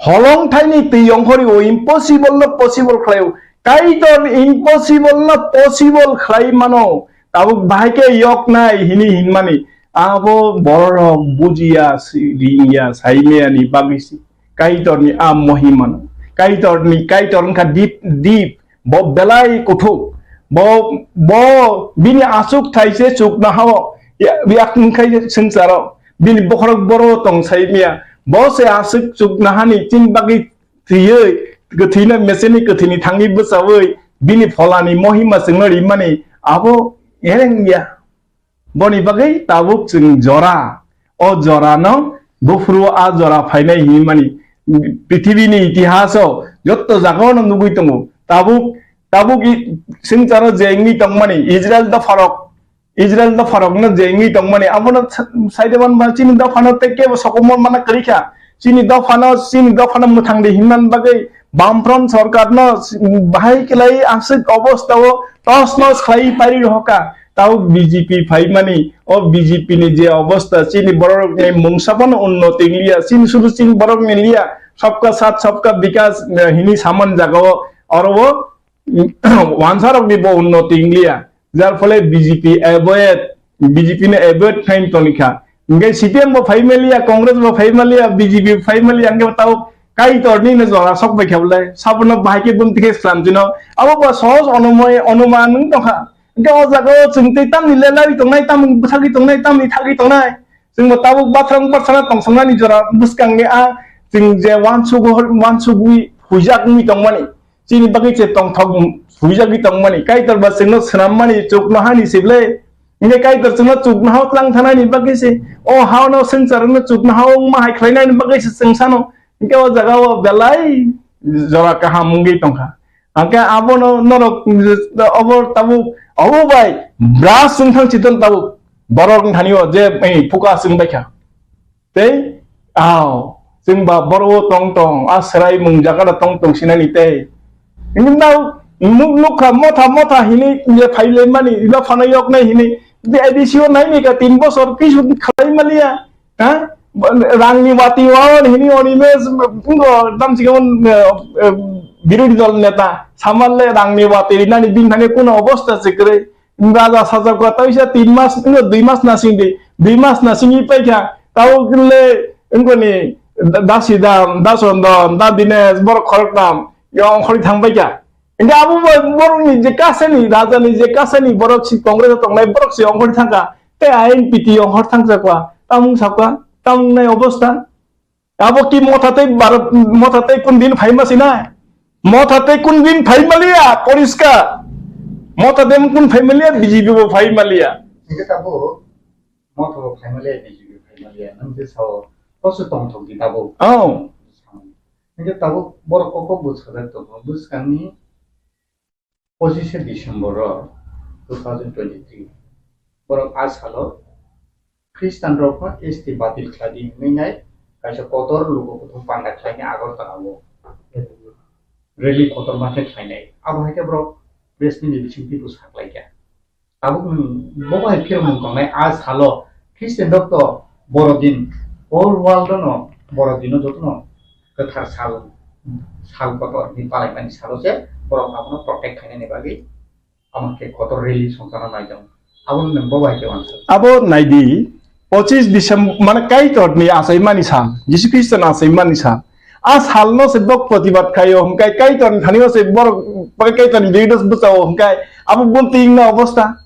Holong thaini twi yongkhori o impossible no possible khlai o. Kaitor impossible no possible khlai mano. Tabuk bahai khe yok nai hini hinmani. Abo bororok bujiya, si-, ringya, saimaya ni bagwi si. Kaitorni a mohimano. Kaitorni, Kaitor wngkha deep, deep. Bo belai kuthuk. Bo, bo bini aswk thai se chuknahao. Ya, yak wngkhai swngcharo. Bini bokhorok boro tong saimaya. Bo se aswk chuknahani chini bagwi thwiwi, kwthwino meseni kwthwini thangwi bwchawi, bini pholani mohima chwngno rimani abo ereng ya. Boni bagwi tabuk chwng jora, o jorano buphuru a jora phainai hinmani prithibini itihaso jotto jagao no nugwi tongo. Tabuk, tabuk i-, swngcharo je wngwi tongmani Israel dopharok, Israel dopharokno je wngwi tongmani abono sa-, saide manba chini dophano tei kebo sokomor mana kwrwi kha. Chini dophano, chini dophano mwthangdi hinmani bagwi Bamfront sorkarno bahai kwlai aswk obostao tos nos khlai pari rohorkha. Tau B J P phaimani, o B J P ni je obostha, chini borok ni mungsa phano unnoti wngya, chini sudu chini borok ni liya, sabka saath sabka bikas, eh, hini saman jaga o, oro o, wansarokni bo unnoti wngya, jar phole B J P avoid, B J P no avoid khlai tongkha. Hingke C P M bo phaimaliya, Congress bo phaimaliya, B J P bo phaimaliya, hingke tao Kaitorni no jora sok bai khe bolai, sabono bahai khe bumti khe slam jino. Abo bo sohos onomoi, onuman wng tongkha. Hingke o jaga o chwng tei tamni lelai tongnai, tamni bwsagwi tongnai, tamni thagwi tongnai. Chwngbo tabuk bathrang bathana tongsangnani jora bwskangni a chwng je wansugwi, wansugwi huijak wngwi tongmani. Chini bagwi se tongthok huijagwi tongmani. Kaitor ba chwngno swnammani chuknohani se ble. Hingke Kaitor chwngno chuknohao tlang thanani bagwi se. O hao no swngcharno chuknohao wngma hai khlainani bagwi se chwng sano. Hingke o jaga o belai jora kaham wngwi tongkha. Hingke abono norok obo tabuk obo bai bras wng thang chiton tabuk borok wng thani o je, eh, phuka chwng baikha. Tei, ao, chwng ba boro o tong tong, a swrai mung jaga da tong tong sinani tei. Hini nao, nuk-, nukha motha motha hini, ye phai le mani, iba phano yok nai hini, di A D C o nai ni ka tin bosor kisu khlai maliya, ha? Rang ni bati waon hini oni mes, pungo, dam sikon, eh, eh, birodhi dol neta, samal le rang ni bati rinani bin thani kuno obostha se kwrwi. Raja sajak kha, taisa tin mas, wngkha dui mas nasing di, dui mas nasing i paikha, tao le wngkha ni da-, dasi dam, dason dam, da Dinesh, borok khorok tam, yo ongkhorwi thang paikha. Hingke abo bo-, borok ni je kasani, raja ni je kasani borok si Congress o tongnai borok si ongkhorwi thangkha, tei I N P T ongkhor thangjakha, tamung sakha, tamung nai obostha. Abo ki motha tei bar-, motha tei kun din phaima sina? Motha tei kun din phaima liya, poriskar. Motha tei kun phaima liya, B J P bo phaima liya. Hingke tabuk motha bo phaima liya, B J P phaima liya. Nang je sao, koso tongthok di tabuk. Oh. Hingke tabuk borok kok kok bo sajak tongo. Bwskangni pochishe December o two thousand twenty-three, borok a salo Christian rok no S T batil khlai di hwnwi nai kaisa kotor lugo kuthum panda khlai ni Agartala o rally kotorma khe khlai nai. Abo hai khe borok press meet ni bisingtwi bwsa khlai kha. Tabuk nwng bo bai phirmung tongnai a salo Christian rok to Borodin, whole world no Borodin no joto no kwthar sal, sal kotor ni palaimani salo se borok abono protect khainani bagwi amo khe kotor rally songchana naijak. Abo nwng bo bai khe uansuk. Abo naidi, pochis December, mane Kaitor ni achaimani sal, Jisu Khristo ni achaimani sal. A sal no se bok protibad khaio hwnkhe Kaitor ni thani o se borok, Kaitor ni birudo bwchao hwnkhe abo bumtwi wngna obostha.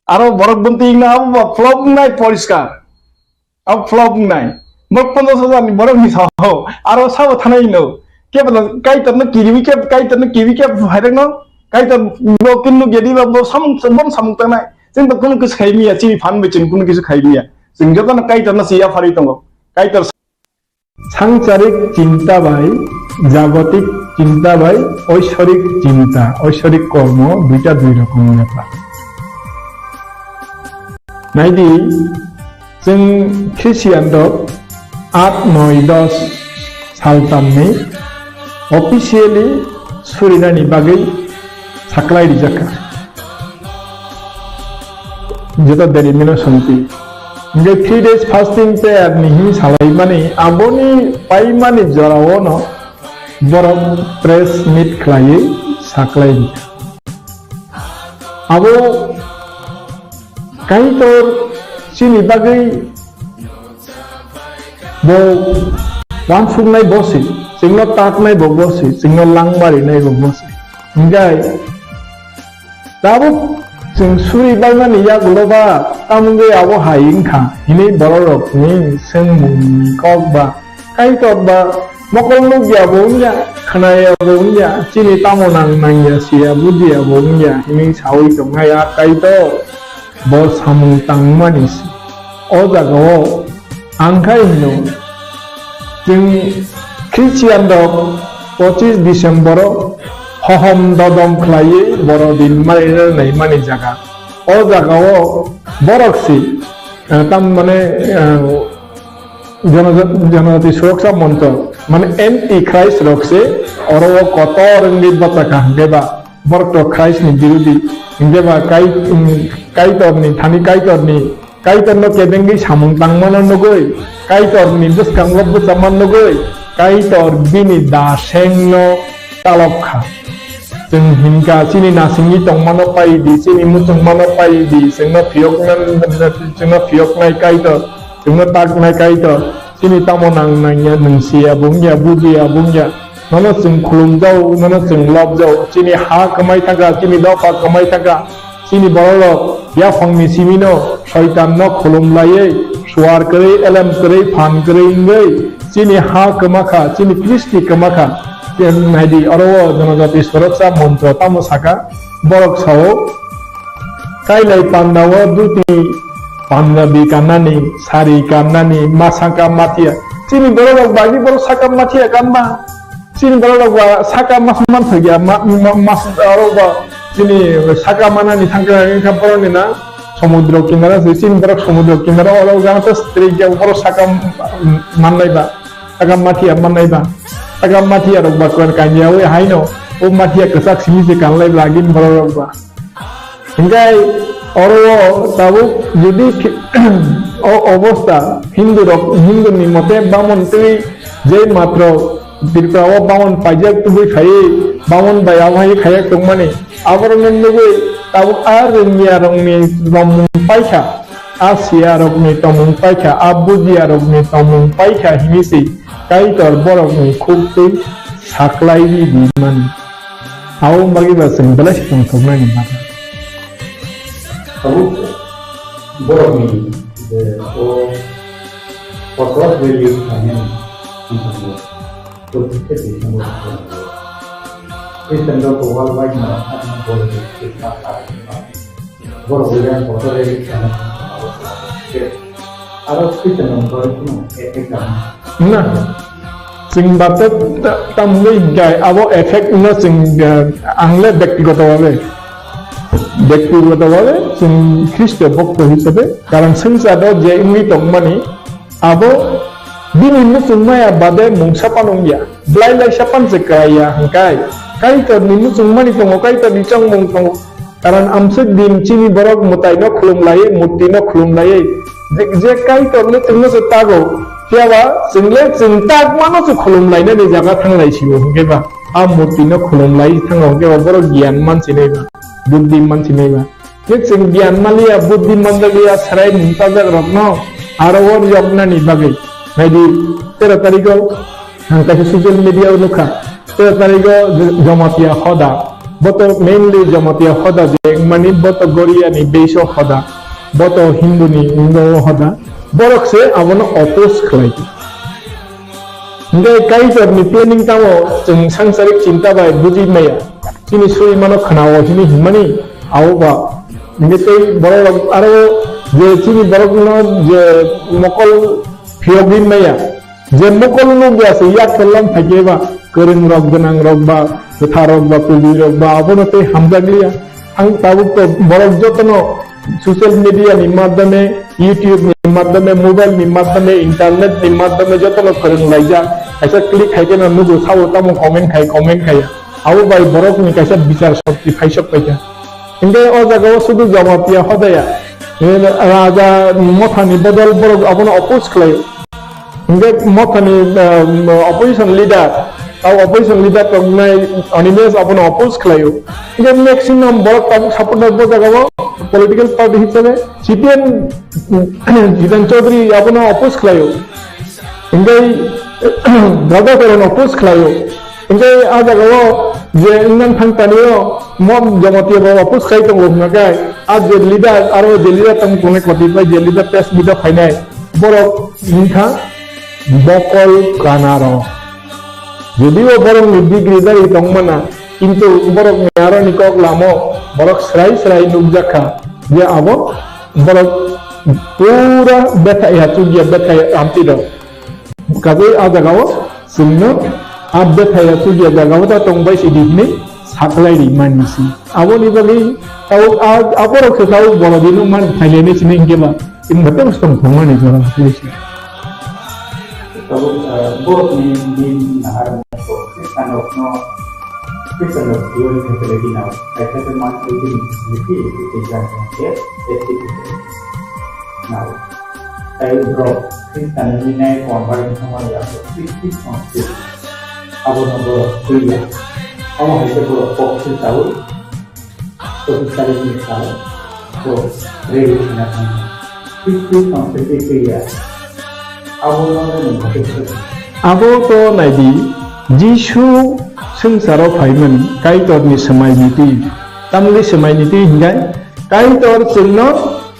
Aro borok bumtwi wngna abo bo flop wngnai poriskar. Abo flop wngnai. Borok ponchas hajar ni borok ni sao. Aro sabo thanai no. Kebo Kaitor no kiriwi khe, Kaitor no kiriwi khe hairok no. Kaitor bo kin nuk yadi ba bo samung, bo samung tangnai. Chwng to kunu kisu khai miya, chini phan bai chwng kunu kisu khai miya. Chwng joto no Kaitor no si ya phari tongo. Kaitor Sangcharik chinta bai jagotik chinta bai oisorik chinta, oisorik kormo duita dui rokom bepar. Naidi, chwng Christian rok aat, noi, dos saltamni officially surinani bagwi saklai rijak kha. Joto denomination ti. Hingke three days fasting prayer ni hini salaimani aboni paimani jorao no borok press meet khlaiwi saklai rijak. Abo Kaitor chini bagwi Bo wansuknai bo se, chwngno taknai bo bo se, chwngno langma rinai bo bo se. Hingkhai tabuk chwng suri baimani yagulo ba, tamungwi abo hai wngkha hinwi bororokni swngmungni kok ba, Kaitor ba mokol nukya bo wngya, khnaya bo wngya, chini tamo nang nangya siya bujiya bo wngya hinwi sawi tongnai a Kaitor. Bo samung tangmani se. O jagao ang khai hino, chwng Christian rok pochis December o hohom dodom khlaiwi Borodin marinai naimani jaga. O jagao borok se, eh, tam mane, eh, Jono-, Jonojati Suroksha Moncho, mane anti Christ rok se oro o kotor wngwi bachakha, hwnkhe ba borok to Christ ni birodhi, hwnkhe ba kai, um, Kaitorni thani Kaitorni, Kaitorno kebengwi samung tangmano nugwi, Kaitorni bwskango bwchamano nugwi, Kaitor bini dasengno chalok kha. Chwng hinkha, chini nasingwi tongmano pai di, chini muchungmano pai di, chwngno phiyokna-, chwngno phiyoknai Kaitor, chwngno taknai Kaitor, chini tamo nang nangya, nwng siya bungya, bujiya bungya, nono chwng khulumjao, nono chwng lobjao, chini ha kwmai thangkha, chini dopha kwmai thangkha, chini bororok yaphangni simino, soitanno khulumlaiwi, suar kwrwi, elem kwrwi, phan kwrwi wngwi, chini ha kwmakha, chini kristi kwmakha. Tei naidi, oro o Jonojati Soroksa montro tamo saka, borok sao, kailai pandao duti Punjabi kannani, sari kannani, masaka mathiya. Chini borok rok bagwi borok saka mathiya kanba. Chini borok rok ba saka mas man thagya, ma, ma, mas rok ba chini saka manani thangkha wngkha borok ni na somudro kinara se chini borok somudro kinara oro jang to strik ya borok saka mannai ba. Saka mathiya mannai ba. Saka mathiya rok ba kwan kanya wi haino. O mathiya kwchak simi se kanlai lagin borok rok ba. Hinkhe oro o tabuk jodi phi-, o obosta Hindu rok, Hindu ni mote bamon twi je matro Tripura o bamon paijak tubui phaiwi bamon bai abo hai khaiyak tongmani. Aborokno nugwi tabuk a rwngya rokni romung paikha, a siya rokni tomung paikha, a bujiya rokni tomung paikha hinwi se Kaitor borokni khuk twi saklaiwi rimani. Abo wngwi ba chwng belai se tongthoknai ni bagwi. Tabuk borokni je o purpose value khlainani wngkha, o khe twi wngkha. Christian rok bo worldwide no borok ni Christmas Borok buiyan kotor rally khlaina aro Christian rok bagwi kheno effect tangma. Na. Chwng ba tei ta-, tamungwi hinkhe abo effect no chwng, eh, ang le bektigoto bhabe, bektigoto bhabe chwng Khristo bhokto hisabe karon swngcharo je wngwi tongmani abo bini muchung maya bade mungsa phano wngya, blai laisa phano se kwlaiya hwnkhe Kaitorni muchungmani tongo, Kaitorni chongmung tongo. Karon amswk din chini borok mwtaino khulum laiwi, murtino khulum laiwi, je, je Kaitorle chwngno se tago, phiyaba chwngle chwng tagmano se khulum lainani jaga thang lai sio, hwnkhe ba a murtino khulum lai thango, hwnkhe ba borok giyan mansinai ba, buddhi mansinai ba. Je chwng giyan manliya, buddhi manjakliya, swrai mungtajak rokno aro o yoknani bagwi. Naidi, tero tarikgo Ang kaisa social media o nukha, tei tarigo Jamatia hoda. Boto mainly Jamatia hoda je, mani boto Goria ni beiso hoda. Boto Hindu ni wngwi hoda. Borok se abono oppose khlai. Hingke Kaitor ni planning tamo chwng sansarik chinta bai buji maya. Chini suri mano khna o hini himani abo ba. Hingke tei borok rok aro je chini borok no je mokol phiyogwi maya. Je mokol nukya se yak kwlam phaikhe ba, kwrwng rok, gwnang rok ba, kwthar rok ba, kubui rok ba, abono tei hamjakliya. Ang tabuk to borok jotono social media ni madhyome, YouTube ni madhyome, mobile ni madhyome, internet ni madhyome jotono kwrwng laijak. Kaisa click khaikhe no nugo, sabo tamo comment khai, comment khai. Abo bai borok ni kaisa bichar shakti phaisok paikha. Hingke o jaga o sudu Jamatia hodaya, eh, raja mothani bodol borok abono oppose khlai. Hingke mothani, um, opposition leader, abo opposition leader tongnai Animesh abono oppose khlaio. Hingke maximum borok tabuk supporter bo jaga o political party hisabe C P M, um, Jitan Chaudhary abono oppose khlaio. Hingke Radha Karan oppose khlaio. Hingke a jaga o je wngna thang tanio mo Jamatia bo oppose khai tongo hwnka khe a je leader aro je leader tong tongnai koti bai je leader press meet o phainai. Borok wngkha bokol kanaro. Jodio borokni degree dagwi tongmana, kintu borokni aroni kok lamo borok srai srai nukjakha je abo borok pura bethai hachukya, bethai ampirok. Kagwi a jagao chwngno a bethai hachukya jagao da tongbai sidi hwnwi saklai rimani se. Aboni bagwi tabuk a, a borok se tabuk borok bini man phainani sini hwnkhe ba. Chwng bo tei bwswk tongthokmani jora hwnwi se. Tabuk, ah, borokni din nahar mokol Khristanrokno, Khristanrok dual facility nao, kaisa khe monthly bini facility, tei kaisa khe S T facility nao. Tai borok Khristanni nai convert wngmani abo Christian concept. Abono borok twiya. Abo hai khe borok kok se chaui, chobbish tarikh ni sal borok rally khna thangkha. Christian concept twiya. Abono rwng khe Abo to naidi, Jisu swngcharo phaimani Kaitorni swmaini twi. Tamni swmaini twi hinkhai Kaitor chwngno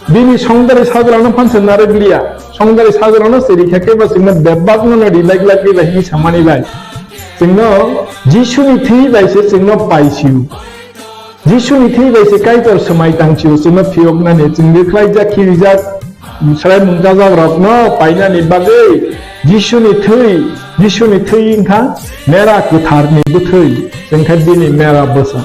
bini songdari sajlano phansa narwk liya. Songdari sajlano siri kha khe ba chwngno bebakno no rilai glak khe ba hinwi samani bai. Chwngno Jisuni thwi bai se chwngno paisio. Jisuni thwi bai se Kaitor swmai tang sio, chwngno phiyoknani, chwng rwkhlaijak khirijak, swraimung chajakrokno painani bagwi Jisuni thwi, Jisuni thwi wngkha mera kwtharni bwthwi, chwngkha bini mera bwsa.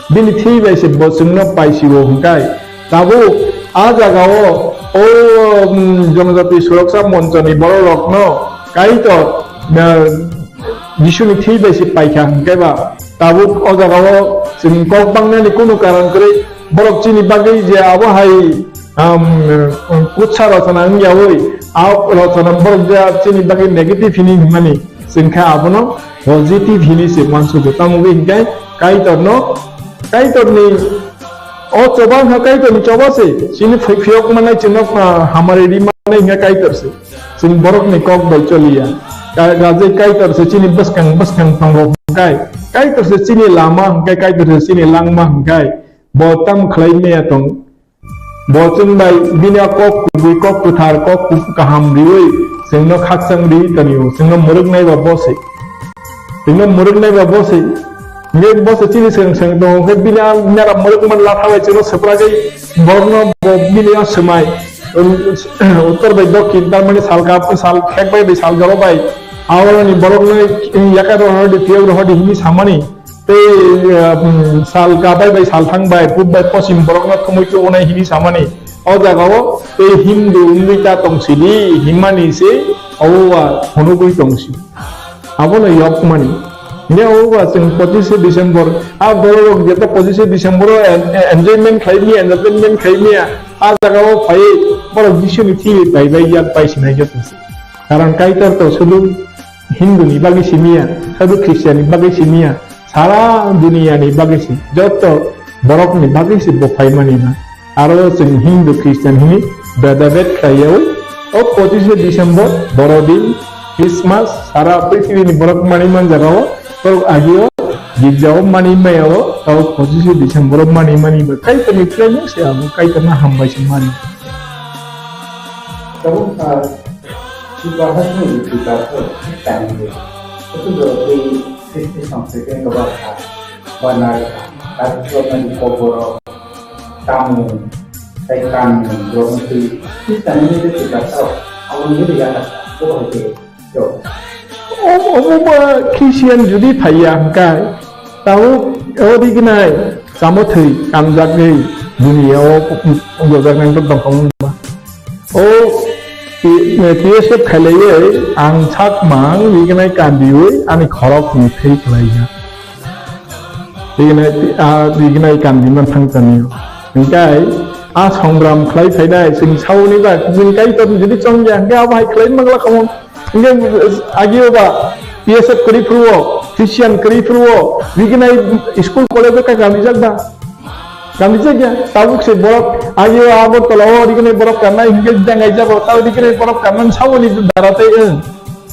Bini thwi bai se bo chwngno paisio hwnkhe, tabuk a jagao o, um, Jonojati Suroksha Monchoni bororokno Kaitor, uh, Jisuni thwi bai se paikha hwnkhe ba, tabuk o jagao chwng kok bangnani kunu karon kwrwi, borok chini bagwi je abo hai, um, kutsa rochona wngyawi, a rochona borok je chini bagwi negative hini hwnmani, chwng khe abono positive hini se mansugo. Tamo wngwi hwnkhe Kaitorno, Kaitorni o choba wngkha Kaitorni choba se, chini phai phiyok manai chwngno, ah, hamari ri manai hwnkhe Kaitor se. Chwng borokni kok bai choliya. Ka-, gajai Kaitor se chini bwskang, bwskang tongo hwnkhe, Kaitor se chini lama hwnkhe, Kaitor se chini langma hwnkhe, bo tam khlai maya tong. Bo chwng bai bini a kok kubui, kok kwthar, kok kuf-, kaham riwi chwngno khakchang riwi tonio, chwngno mwrwknai ba bo se. Chwngno mwrwknai ba bo se. Hwnkhe bo se chini swng swng tongo, hwnkhe bini a nera mwrwkmani latha bai chwngno swpragwi borokno bo bini a swmai, um, uttor bai dokhin, tar mane sal kap-, sal khek bai bai sal joro bai, aoroni borokno yakai rohordi, phiyok rohordi hini samani, tei, um, sal kabai bai sal thang bai, pub bai posim borokno thumui chubunai hini samani, o jagao tei Hindu wngwi ta tongsidi, himmani se obo ba phunugwi tongsi. Abono yokmani. Hingke obo ba chwng pochishe December, a borok jeta pochishe December o en-, en-, enjoyment khlai maya, entertainment khlai maya, a jaga o phai borok Jisuni thwi bai bai yak pai sinai khe tongsi. Karon Kaitor to sudu Hindu ni bagwi simiya, sudu Christian ni bagwi simiya, sara duniya ni bagwi si, joto borok ni bagwi si bo phai mani na. Aro chwng Hindu Christian hini beda bed khlaiyaui o pochishe December, Borodin, Christmas, sara prithibi ni borok manwi manjak o, borok agi o girja o manwi maya o, tabo pochishe December o manwi mani ba Kaitor ni khlaimung se abo Kaitor no hambai se mani. Tabuk kha Chubaha ni Chubaha tang de. Kutu do tei Christian Sangskriti ni kaba kha. Bana kha. Tabuk kha ni koboro. Tamu, tei kanmung, borokni twi, twi tanani tei kwchak sao, aboni bagwi yakha sa, bo hai khe, yo. O, obo ba Christian jodi phaiya hwnkhe, tabuk o rignai, chamo thwi, kanjakgwi, duniya o gojaknai tongkha wngba. O P-, P S F khailaiwi ang sak mang rignai kandiwi ani khorok ni thwi khlaijak. Rignai, ah, rignai kandi man thang tani. Hingkai, ah, songram khlai phainai, chwng sauni ba, chwng Kaitor jodi chongya, hingkai abo hai khlai mangla khamung. Hingkai, agi oba, P S F kwrwi phuru o, Christian kwrwi phuru o, rignai school college o kai kamijak ba. Kamijak ya, tabuk se borok, agi o Agartala o rignai borok kamnai, hingkai jangai jago, tau rignai borok kamnai sauni dara tei, eh.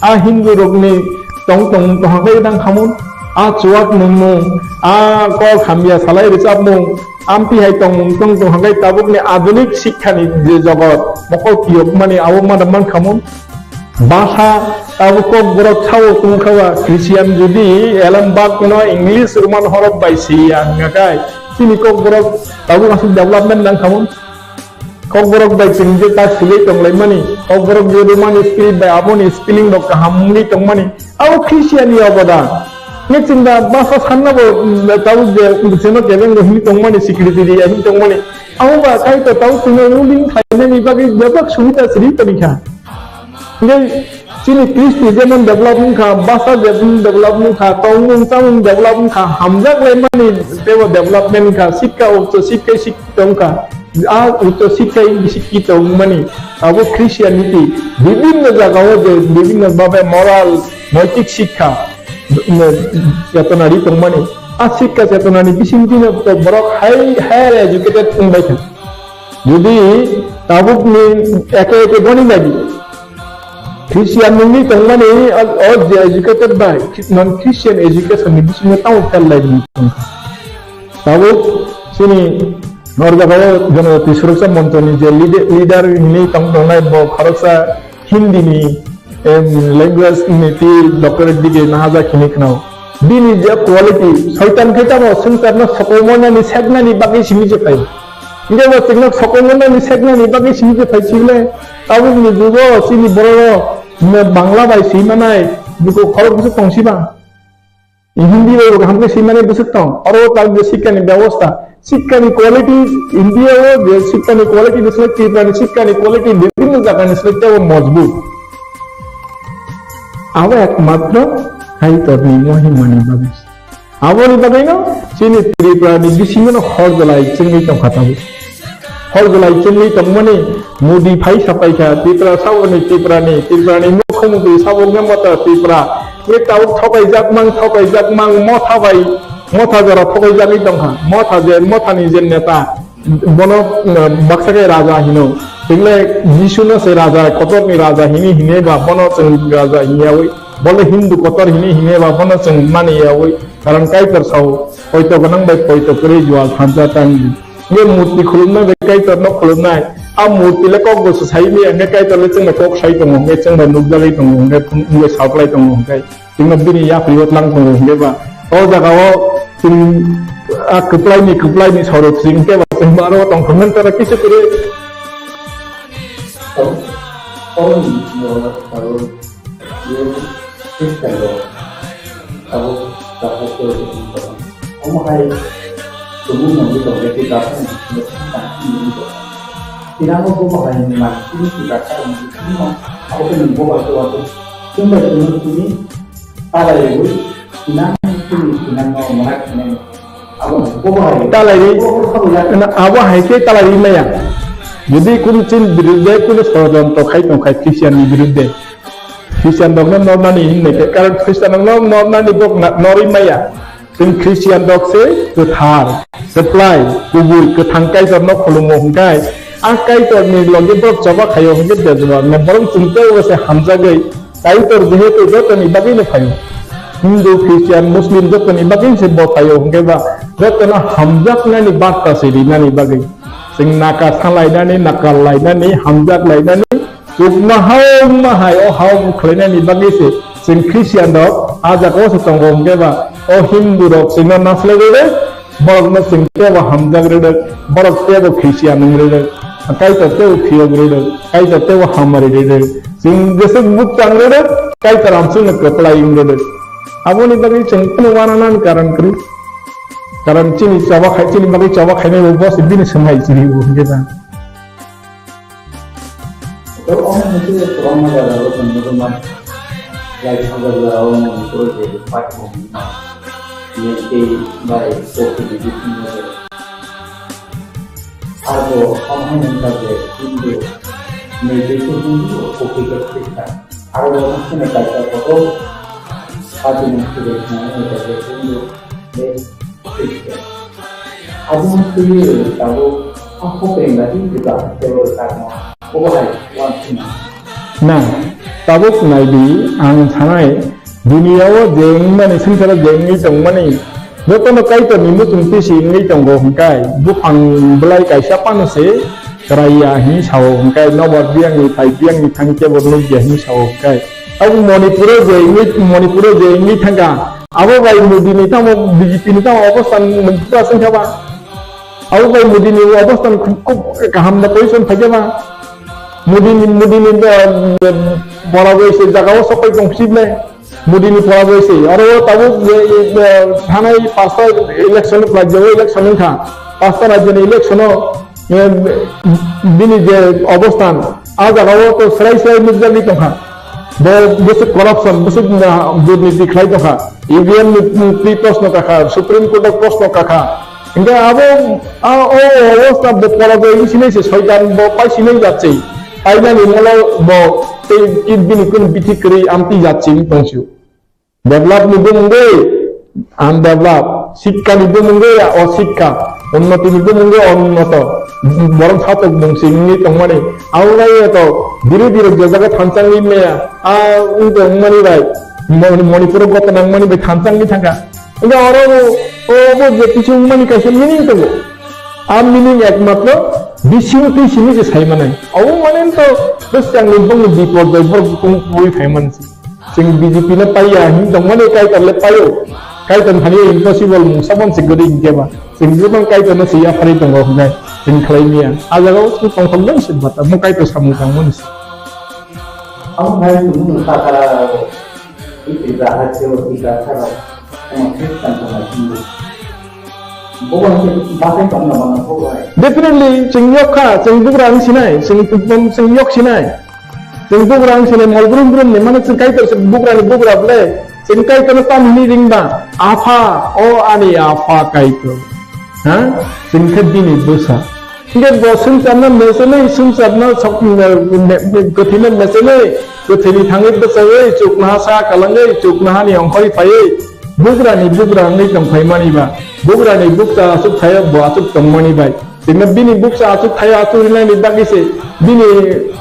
A Hindu rokni tong tong tong hwnkhe dang khamung, a chuak nungmung, a kok hamya salai rwchapmung, amtwi hai tongmung tong tong hwnkhe tabukni adunik sikhani je jogot mokol phiyokmani abo mada man khamung. Basa tabuk kok borok sao tongkha ba Christian jodi elem bakno English Roman horok bai siya hwnkhe chini kok borok tabuk aswk development nang khamung. Kokborok bai chwng je ta swlwi tonglaimani, Kokborok je Romani script bai aboni spelling rok kaham wngwi tongmani, abo Christian ni obodan. Nge chwng da basa sanna bo, mm, tabuk je, mm, chwngno kebeng bo himwi tongmani, secretary ya himwi tongmani. Abo ba Kaitor tabuk chwngno ruling khlainani bagwi bebak subida siri toni kha. Nge Chini Kristi jemon develop wngkha, basa jemon develop wngkha, tongmung chamung develop wngkha, hamjak laimani teibo development wngkha, sikka ucho sikka sikki tongkha, a ucho sikka sikki tongmani abo Christianity bibhinno jagao je bibhinno bhabe moral, noitik sikka, mm, chetona ri tongmani, a sikka chetonani bisingtwino borok high, higher educated wngbaikha. Jodi tabukni eke eke goni nadi, Christian nungwi tongmani o, o je educated bai, non Christian education ni bisingo tamo fail lai ni tongkha. Tabuk chini nor jagao Janajati Suroksa Monchoni je leader, leader hinwi tong tongnai bo khoroksa Hindi ni, em, language ni twi doctorate degree nahajak hinwi khwnao. Bini je quality, soitan khe tamo swngcharno sokomornani seknani bagwi simi je phai. Hingke bo chwngno sokomornani seknani bagwi simi je phai chibole, tabukni jugo chini borok Bangla bai swi manai, buko khorok bwswk tong siba. Hindi bai bo kaham khe swi manai bwswk tong. Oro tak je sikkani byabosta, sikkani quality, India o je sikkani quality ni slai Tripura ni sikkani quality bibhinno jaga ni slai tebo mojbut. Abo ekmatro Kaitorni mohimani bagwi. Aboni bagwino chini Tripura ni bisingo no hor jolai chengwi tongkha tabuk. Hor jolai chengwi tongmani Modi phai sapaikha Tripura saboni Tripura ni, Tripura ni mukhyamantri sabo wngya mata Tripura. Ye tabuk thokaijak mang, thokaijak mang, motha bai, motha jora thokaijagwi tongkha. Motha je, motha ni je neta, bono, uh, baksa khe raja hino. Tingle Jisu no se raja, kotor ni raja hini hine ba bono chwng raja hiyawi. Bole Hindu kotor hini hine ba bono chwng mani yawi. Karon Kaitor sao, poito gwnang bai poito kwrwi jual thansa tang di. Ye murti khulumnai bai Kaitor no khulumnai. A murti le kok bo se sai mi, hingke Kaitor le chwngno kok sai tongo, hingke chwngno nukjagwi tongo, hingke, hingke saplai tongo, hingke chwngno bini yapri o tlang tongo, hingke ba o jaga o chwng a kwplai ni, kwplai ni sorok chwng hingke ba chwng aro tong thangmani tara kisa kwrwi. Paul ni bisingo aro Ye Khristian rok abo jaga tei omo hai tumung nangwi tongkhe tei Gaza ni bisingo thansa nangwi tongkha. Tinano bobo hai ni manwi tini tei Gaza ni bisingo abo khe nwng bobo hai khe uansuk chwng bai chwngno tini talai rwui tinang tini tinangno mwnak khainai. Talai ri, na abo hai khe talai ri maya. Jodi kunu chini birudde kunu sorojontro khai tong khai Christian ni birudde, Christian rok no nornani hinne khe, karon Christian rok no nornani bok na, norwi maya. Chwng Christian rok se kwthar, kwplai, kubui, kwthang Kaitor no khulumo hwnkhe, a Kaitor ni logi borok choba khaio hwnkhe bejwar no borok chwng tei se hamjagwi Kaitor jehetu jotoni bagwino phaio. Hindu, Christian, Muslim jotoni bagwi se bo phaio, hwnkhe ba jotono hamjaknani barta se rinani bagwi. Chwng naka salainani, naka lainani, hamjak lainani, chukma hao wngma hai o hao khlainani bagwi se chwng Christian rok a jagao se tongo, hwnkhe ba o Hindu rok chwngno naslai rwrwi, borokno chwng teibo hamjak rwrwk, borok teibo Christian wng rwrwk, Kaitor teibo phiyok rwrwk, Kaitor teibo hamari rwrwk. Chwng jeswk bukchang rwrwk, Kaitor amsukno kwplai wng rwrwk. Aboni bagwi chwng kunu uananani karon kwrwi. Karon chini choba khai, chini bagwi choba khainai bo se bini swmai chiribo hwnkhe ba. To omo hai khe kwbangma jaga o chwng nugwi mano. Lai thangjakya o Manipur o je fight rok wngma, Meitei bai Kuki division rok. Arbo omo hai wngkha je Hindu, Meitei khe Hindu, Kuki khe Khristan. Aro bo wngkha kaisa kotor party ni swrwngmung wngkha je Hindu, Abo twiwi tabuk a hokreng dagi juda tebo rwchapma. Obo hai uansukma. Na, tabuk nai di, ang sanai, duniya o je wngmani, swngcharo je wngwi tongmani, jotono Kaitorni muchung twi se wngwi tongo hwnkhe, buphang bwlai kaisa phano se kwrwi ya hwnwi sao hwnkhe, nobar biyangni phai biyangni thani kebo nukya hwnwi sao hwnkhe. Abo Manipuro je wngwi, Manipuro je wngwi thangkha, abo bai Modi ni tamo B J P ni tamo obosthan nukha se wngkha ba? Abo bai Modi ni obosthan khub, khub kaham da position phaikha ba? Modi ni, Modi ni, eh, pora bai se jaga o sokai tong sibnai. Modi ni pora bai se. Aro tabuk, eh, eh, thanai pasta election, rajya o election wngkha. Pasta rajya ni election o, eh, bini je obosthan, a jaga o to srai srai nukjagwi tongkha. Bo bwswk corruption, bwswk na durniti khlai tongkha. E V M ni twi proshno kakha, Supreme Court o proshno kakha. Hingke abo, a, o, o, o, sa bo pora bo isi nai se soitan bo pai sinai jat se. Painani molo bo tei bini kun bithi kwrwi amtwi jat se wng tong sio. Develop ni bumungwi undevelop, sikka ni bumungwi osikka, unnoti ni bumungwi onunnoto, borok satok bung singwi tongmani, abo bai to dhire dhire je jaga thansa wngwi maya, a wng tongmani bai, Moni-, Manipur o goto nangmani bai thansa wngwi thangkha. Hingke oro bo, o bo je kisu wngmani kaisa meaning tongo. A meaning ekmatro bising twi simi se sai manai. Abo mane to bwswk ni bongni bipor doi borok bung pui phai mansi. Chwng B J P no paiya hin tongmani Kaitor le paio. Kaitor thani impossible mungsa bon se gori hinkhe ba. Chwng jebang Kaitor no se yapharwi tongo hwnkhai chwng khlai miya. A jaga o chwng tongthok dong se bata mo Kaitor samung tangmani se. Abo hai chwng mung sakara ro, i Tripura hai se o Tripura sara o, omo Christian tong hai chwng. Bo hai se bakai tong na mano bo hai. Definitely, chwng yok kha, chwng bugra wng sinai, chwng, chwng yok sinai. Chwng bugra wng sinai, mol brum brum ni, mane chwng Kaitor se bugra ni bugra ble. Chwng Kaitor no tam hwnwi ring ba, Apha, o ani Apha Kaitor. Ha? Chwng khe bini bwsa. Hingke bo swngcharno mechenwi, swngcharno sok-, me-, me-, kwthwino mechenwi, kwthwini thangwi bwchawi, chuknoha sa kwlwngwi, chuknohani ongkhorwi phaiwi, bugrani bugra wngwi tongphaimani ba, bugrani bukcha aswk thaio bo aswk tongmani bai. Chwngno bini bukcha aswk thaio aswk rinani bagwi se bini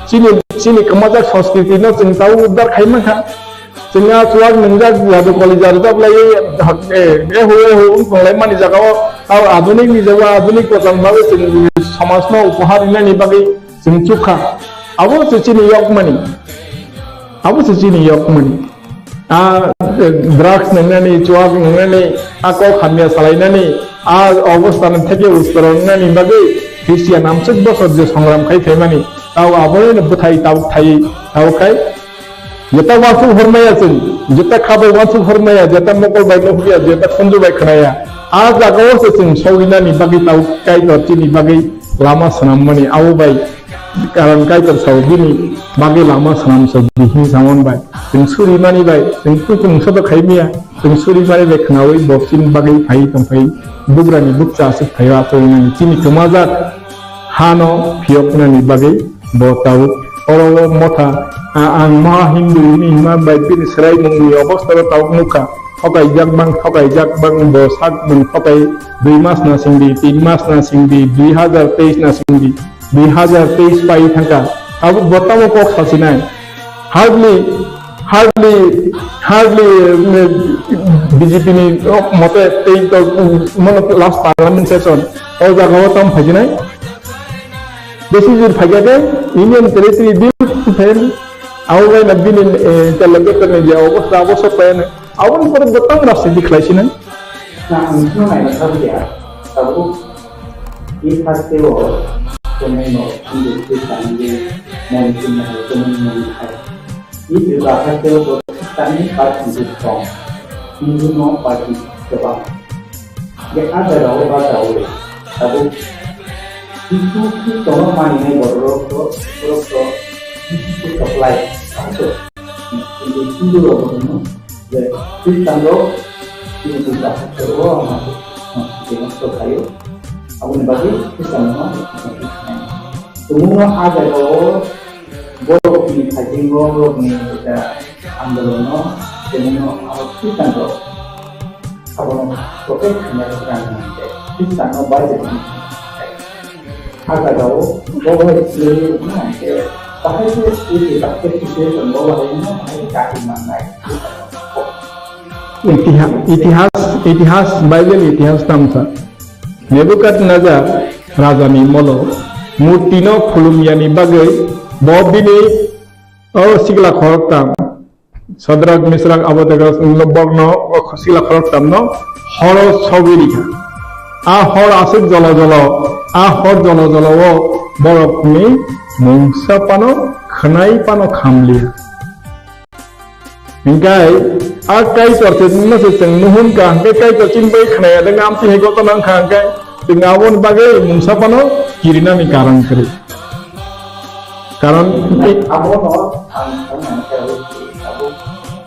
chini, chini kwmajak sanskritino chwng tabuk uddar khai mankha. Chwng a chuak nwngjak jadu koli jadu tabuk lai, eh, ehu ehu wng tonglai mani jagao, tao adunik ni jagao adunik kochang bagwi chwng somajno upohar rinani bagwi chwng chukha. Abo se chini yokmani. Abo se chini yokmani. A, eh, drugs nwngnani, chuak nwngnani, a kok hamya salainani, a obostha no theke uskoro wngnani bagwi Christian amswk bosor je songram khai phaimani, tao abono bwthai tao thai, tao khai, jeta wansuk hormaya chwng, jeta kha bai wansuk hormaya, jeta mokol bai nuhurya, jeta khunju bai khnaya, a jagao se chwng sogwinani bagwi tao Kaitor chini bagwi lama swnammani, abo bai Karon Kaitor sao bini bagwi lama swnam se bihing samon bai. Chwng suri mani bai, chwng kuchung sodo khai miya, chwng suri mani bai khnaui bo chini bagwi phai tong phai bugrani bukcha aswk phaio aswk nani chini kwmajak hano phiyok nani bagwi bo tabuk oro o motha a-, ang moha Hindu hini hima bai bini swrai mungni obostha o tabuk nukha. Thokaijak bang, thokaijak bang bo sak bung thokai dui mas na singdi, tin mas na singdi, dui hajar teis na singdi. Dui hajar teis pai thangkha, tabuk bo tamo kok sasinai. Hardly, hardly, hardly, mm, B J P ni, oh, mote tei to, mm, mono last parliament session, o jaga o tam phaijinai. Besi jor phaikha khe Union Territory Bill phai, abo bai na bini, eh, interlocutor ni je obostha, abo sok pai na. Aboni pore bo tamo rajniti khlai sinai. Na ang sino nai na sabiya, tabuk. I haste o tongnai no Hindu Christian ni moni chini hai tongnai moni hai. I Tripura haste o bo Christian ni party tong, Hindu no party kwbang. Je a jaga o ba jaga o tabuk Jisu Khristo no maninai borok rok to, borok to Jisu Khristo kwplai. Tabuk Hindu, Hindu rok bo hino. Je Khristian rok chini Buddha haste o ang haste nosto khaio. Aboni bagwi Khristian no tumungno a jaga o borok ni thaisingo borok ni andolon no tumungno abo Khristian rok abono protect khaina rok rang nang khe Khristian no Bible ni Agagao, bobo sili nangke, bahai se iti bakte situation bobo hai no bahai kati mangai. Itiha-, itihas, itihas, Bible itihas tamsa. Nebukadnezar rajani molo murtino khulumyani bagwi bo bini o sikla khoroktam. Sadrak, Misrak, Abednego borokno o sikla khoroktamno horo sogwi rikha. A hor aswk jolo jolo, a hor jolo jolo o borokni mungsa phano khwnai phano khamliya. Hinkhe a Kaitor se no se chwng nuhun kha, hinkhe Kaitor chini bai khwnaya de ngam tini goto nang kha, hinkhe chwng aboni bagwi mungsa phano kirinani karon kwrwi. Karon abono ang, ang, ang,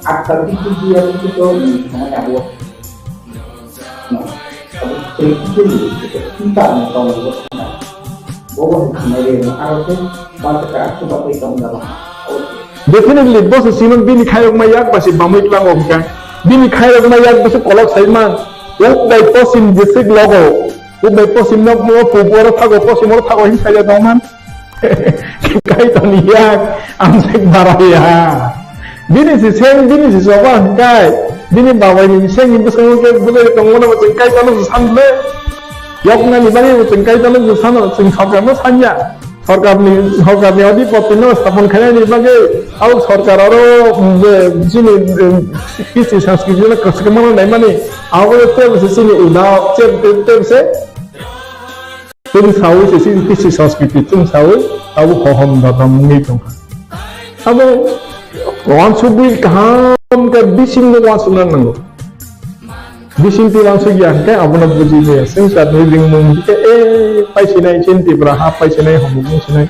Atta dikti dia itu tuh namanya buat. Nah, tapi itu tuh kita nonton buat. Bahwa sebenarnya harusnya baca aku baca itu enggak lah. Definitely, boss siman bini khairok ma yak basi bamui tlang om ka. Bini khairok ma yak basi kolok saiman. Uk bai posim jesik logo. Uk bai posim no mo puporo thago, posim oro thago hin saja dongman. Kaitorni yak amsek baraya. Bini si seng, bini si soba hingkai. Bini babai ni seng ni bwskango khe bwlai tongmano bo chwng Kaitorno se sanle. Yoknani bagwi bo chwng Kaitorno se sano, chwng sorkarno sanya. Sorkarni, sorkarni adhipotino stapon khainani bagwi, abo sorkar oro, um, je chini, um, kisi sanskritino kwchwkmano naimani, abo tebo se chini uda, tebo, tebo, tebo se. Chwng saui se chini kisi sanskriti chwng saui abo hohom dodom wngwi tongkha. Abo wansugwi kaham khe bisingno wansukna nango. Bisingtwi wansukya hwnkhe abono buji maya. Swngcharni ringmung hwnkhe, e, paisinai chini Tripura ha paisinai homung wngsinai.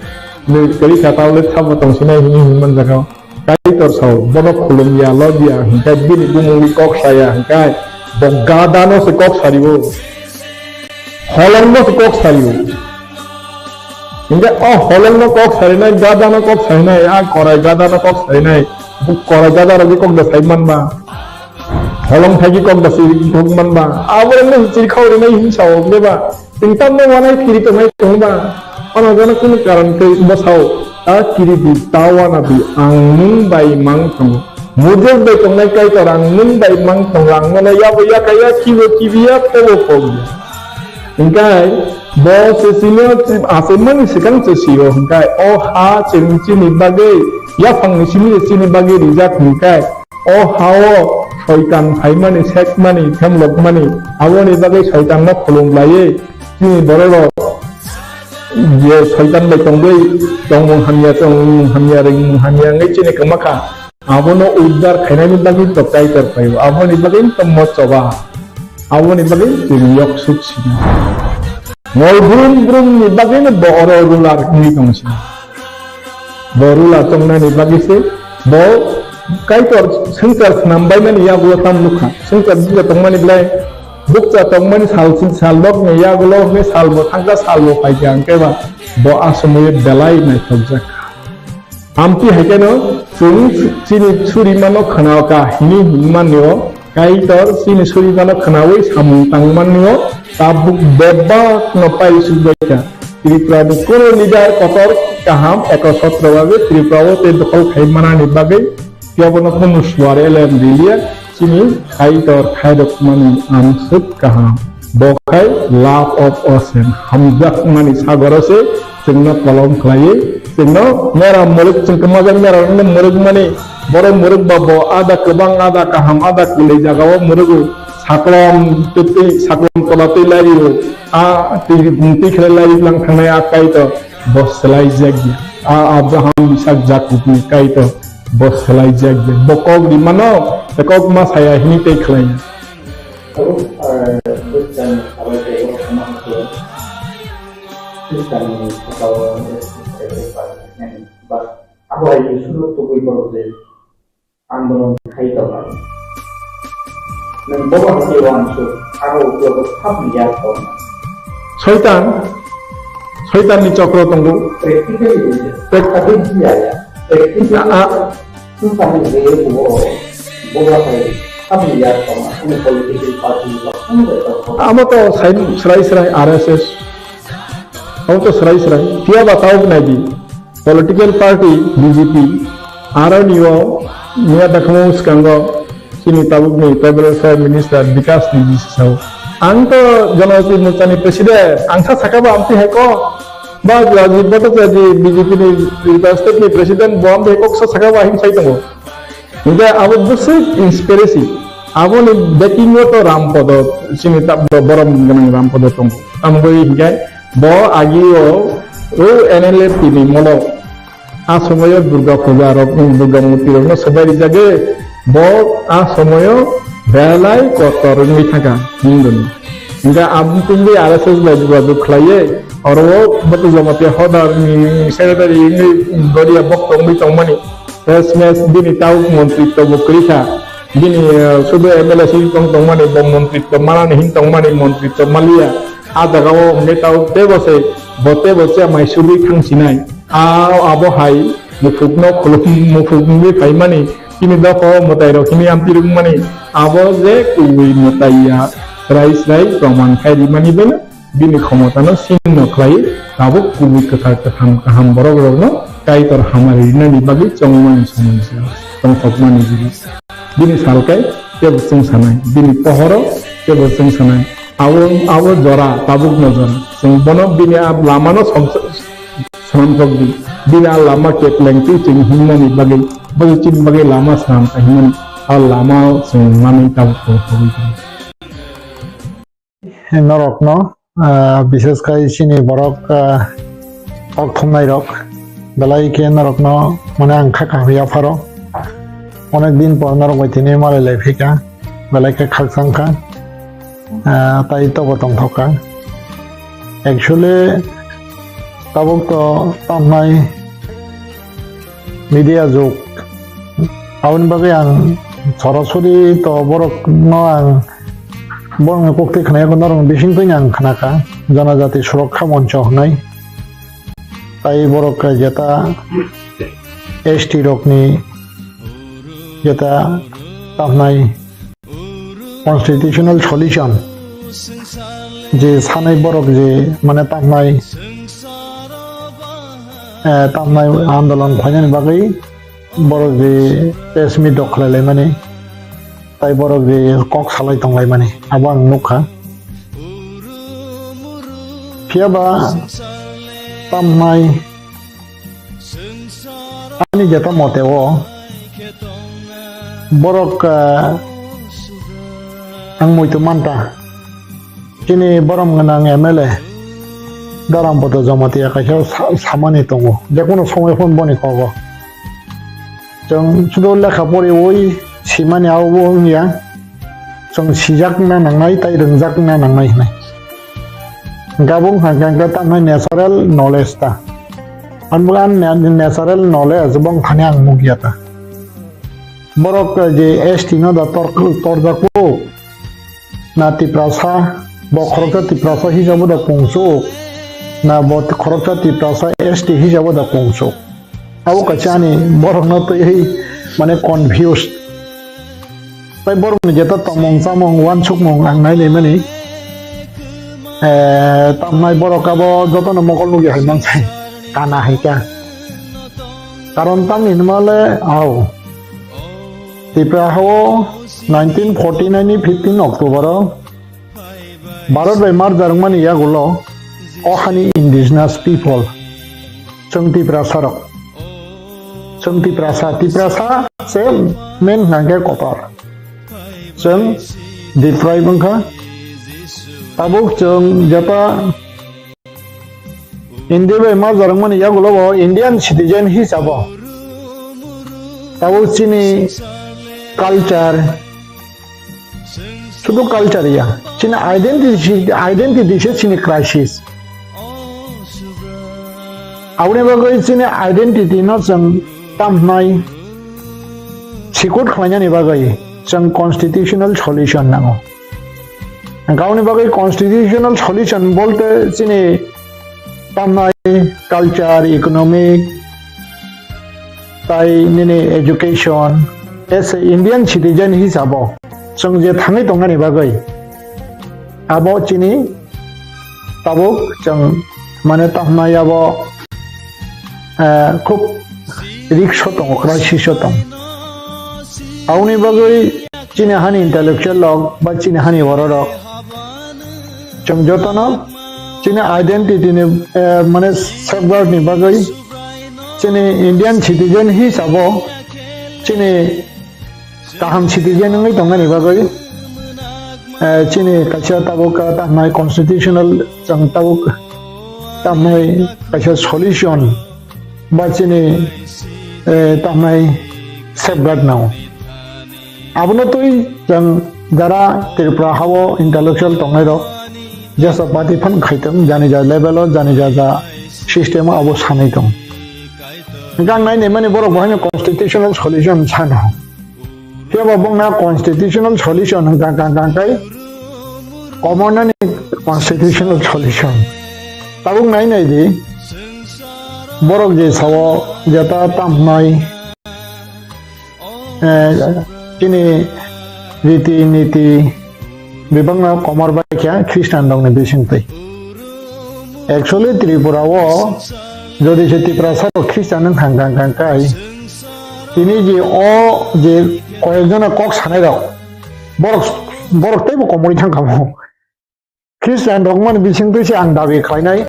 Nwi kwrwi kha tablet sabo tongsinai hwnwi hwnwi manjak. Kaitor sao, bono khulumya, lobya, hwnkhe bini bumungni kok saya, hwnkhe bo gadano se kok sario. Holongno se kok sario. Hwnkhe o holongno kok sarinai, gadano kok sarinai, a korai gadano kok sarinai, korai gadarokni kok da sai manba. Holong thaiki kok da si kok manba. Aborokno chiri khao rinai hwnwi sao, hwnkhe ba. Chwng tamno uanai phiri tongnai tongba, ano jana kunu karon tei bwsao, ta kiri di, ta uana di, ang nwng bai mang tongo. Mujok bai tongnai Kaitor, ang nwng bai mang tongo, ang nono yabo yakaya, kibo kibiya, kobo kobya. Hingkai bo se chini achaimani swkang se sio, hingkai o ha chwng chini bagwi, yaphangni simi se chini bagwi rijak, hingkai o ha-o Soitan phaimani, sekmani, themlokmani, aboni bagwi Soitanno khulum laiwi chini bororok je Soitan bai tongwi tongmung hamya, tongmung hamya, ringmung hamya wngwi chini kwma kha, abono uddar khainani bagwi to Kaitor phaio, aboni bagwi to mochoba, aboni bagwi chini yoksuk sina. Mol brum brumni bagwino bo oro ruler wngwi tong sina. Bo ruler tongnani bagwi se bo Kaitor swngchar swnam baimani yagulo tam nukha. Swngchar bukcha tongmani belai, bukcha tongmani sal, sal nokni yagulo hwnwi salbo thangkha, salbo phaikha, hwnkhe ba bo a somoyo belai naithokjak kha. Amtwi hai kheno chwng chini surimano khwnao ka hwnwi hwnmani o Kaitor chini surimano khwnawi samung tangmani o tabuk bebak no pai sukbai kha. Tripura ni kunu leader kotor kaham ekosotro bagwi Tripura o tei dokhol khai manani bagwi phiya bono kunu suar elem riliya. Chini Kaitor khairokmani amswk kaham. Bo khai love of ocean, hamjakmani sagoro se chwngno kolom khlaiwi, chwngno mera mwrwk, chwng kwmajak mera rokno mwrwkmani, borok mwrwk ba bo ada kwbang, ada kaham, ada kwlwi jagao mwrwgo, saklom twi, saklom tola twi lario, a twi, twi khlai lai lang thangnai a Kaitor, bo swlaijak ya. A Abraham, Isak, Jakubni Kaitor, bo swlaijak ya. Bo kok rimano, tei kok ma saya hini tei khlaiya. Tabuk, eh, bwskangni sabai tei borok wngma khe Khristanni sakao ba abo hai suru tubui borok je andolon khai tongnai. Nwng bobo hai khe uansuk, abo uklok sabni yak tongnai. Soitan, Soitanni chokro tongo. Practically, Prak- practically, ya, ya. Practically, a, a, Sukani je bo, bo bahai, aboni yak tongma, kunu political party ni baksa ni bai tongma. Amo to sai, srai srai R S S. Amo to srai srai. Phiya ba tao nai di. Political party B J P. Aro ni o, niya dakmo skango, sini tabuk ni Tribal Welfare Minister Bikas ni bisi sao. Ang to Janajati Morcha ni president, ang sa saka ba amti hai ko. Ba Rajib Bhattacharya B J P ni Tripura state ni president bo amtwi kok sa saka ba him sai tongo. Hingke abo bwswk inspirasi. Aboni backing o to Rampodo, chini ta bo-, borom gwnang Rampodo tongo. Tamo bai hingke bo agi o, o N L F T ni molo. A somoyo Durga puja rok, Durga murti rok no sobai rijagwi bo a somoyo belai kotor wngwi thangkha himduni. Hingke aboni tungwi R S S bai jogajog khlaiwi oro o Batu Jamatia Hodar ni secretary wngwi Doria bokto wngwi tongmani. Test match bini tabuk montritto bo kwrwi kha. Bini, eh, sudu M L A si tong tongmani bo montritto manani hin tongmani montritto maliya. A jaga o hwnkhe tabuk tebo se bo tebo se mai sugwi thang sinai. A abo hai muphukno khulum muphuk wngwi phaimani. Chini dopha o mwtai rok hini amtwi rwngmani. Abo je kubui mwtai ya srai srai proman khai rimani beno. Bini khomotano sinno khlaiwi tabuk kubui kwthar kwtham kaham borok rokno Kaitor hamari rinani bagwi chongmani somoi se tongthokmani jili. Bini salkai tebo chwng sanai, bini pohoro tebo chwng sanai. Abo, abo jora, tabukno jora. Chwng bono bini a lamano som-, swnamthok di. Bini a lama keplengtwi chwng himnani bagwi, bagwi chini bagwi lama swnam kha himnani. A lama chwng manwi tabuk tongthogwi tong. Norokno, ah, bishes khai chini borok, ah, kok thumnai rok belai khe norokno mane ang kha kahwi yapharo. Onek din por norok bai tini malai lai phika, belai khe khakchang kha, ah, tai tobo tongthok kha. Actually, tabuk to tamnai media jug. Aboni bagwi ang sorasori to borokno ang borokni koktwi khna yago norokni bisingtwi ang khna kha, Janajati Surokha Moncho hwnwi. Tai borok jeta S T rokni jeta tamnai constitutional solution je sanai borok je mane tamnai, eh, tamnai andolon khlainani bagwi borok je press meet rok khlai laimani, tai borok je kok salai tong laimani, abo ang nukha. Phiya ba tamnai ani jeta mote o borok, ah, ang muitu manta. Chini borom gwnang M L A Dharampada Jamatia kaisa sa-, samani tongo, jekunu somoi phone boni kogo. Chwng sudu lekha poriwi simani abo wngya, chwng sijakna nangnai tai rwngjakna nangnai hwnwi. Gabung hwnkhe tamnai natural knowledge ta. Ang bo ang na-, natural knowledge bong thani ang nukya ta. Borok je S T no da tor-, torjakgo. Na Tiprasa, bo khoroksa Tiprasa hisabo da kungsuk, na bo khoroksa Tiprasa S T hisabo da kungsuk. Abo kaisa ani borokno twiwi mane confused. Tai borokni jeta tongmung chamung uansukmung ang nai naimani. Eh, tamnai borok abo jotono mokol nugwi hai mansai kana hai kha. Karon tamni hinmale au. Tripura hao nineteen forty nine ni fifteen October o Bharat bai merger wngmani yagulo o hani indigenous people, chwng Tiprasa rok, chwng Tiprasa, Tiprasa se main hwnkhe kotor, chwng deprive wngkha. Tabuk chwng jeta India bai merger wngmani yagulo bo Indian citizen hisabo tabuk chini culture, sudu culture ya, chini identity, identity se chini crisis. Aboni bagwi chini identity no chwng tamhnai sikut khlainani bagwi chwng constitutional solution nango. Gaoni bagwi constitutional solution bolte chini tamnai culture, economic, tai nini education, as a Indian citizen hisabo chwng je thangwi tongmani bagwi abo chini tabuk chwng mane tamnai abo, eh, khub risk o tongo, crisis o tongo. Aboni bagwi chini hani intellectual rok ba chini hani borok rok chwng jotono chini identity ni, eh, mane safeguard ni bagwi chini Indian citizen hisabo chini kaham citizen wngwi tongmani bagwi, eh, chini kaisa tabuk, eh, tamhnai constitutional chwng tabuk tamhnai kaisa solution ba chini, eh, tamhnai safeguard nango. Abono twi chwng jara Tripura hao intellectual tongnai rok jesa party phan khaitong, jani ja level o, jani ja ja system o abo sanai tong. Hwnkhe ang nainai mani borok bo haino constitutional solution sano. Phiya bo bongna constitutional solution hwnkha kang kang kai commoner ni constitutional solution. Tabuk nai nai di, borok je sao jeta tamnai, eh, chini riti niti bebakno komor bai khe Christian rokni bisingtwi. Actually Tripura o jodi se Tiprasa rok Christian wng kha kang kang kai, tini je o je koyekjona kok sanai rok, borok, borok teibo komorwi thang kha mo. Christian rok mani bisingtwi se ang dabi khlainai,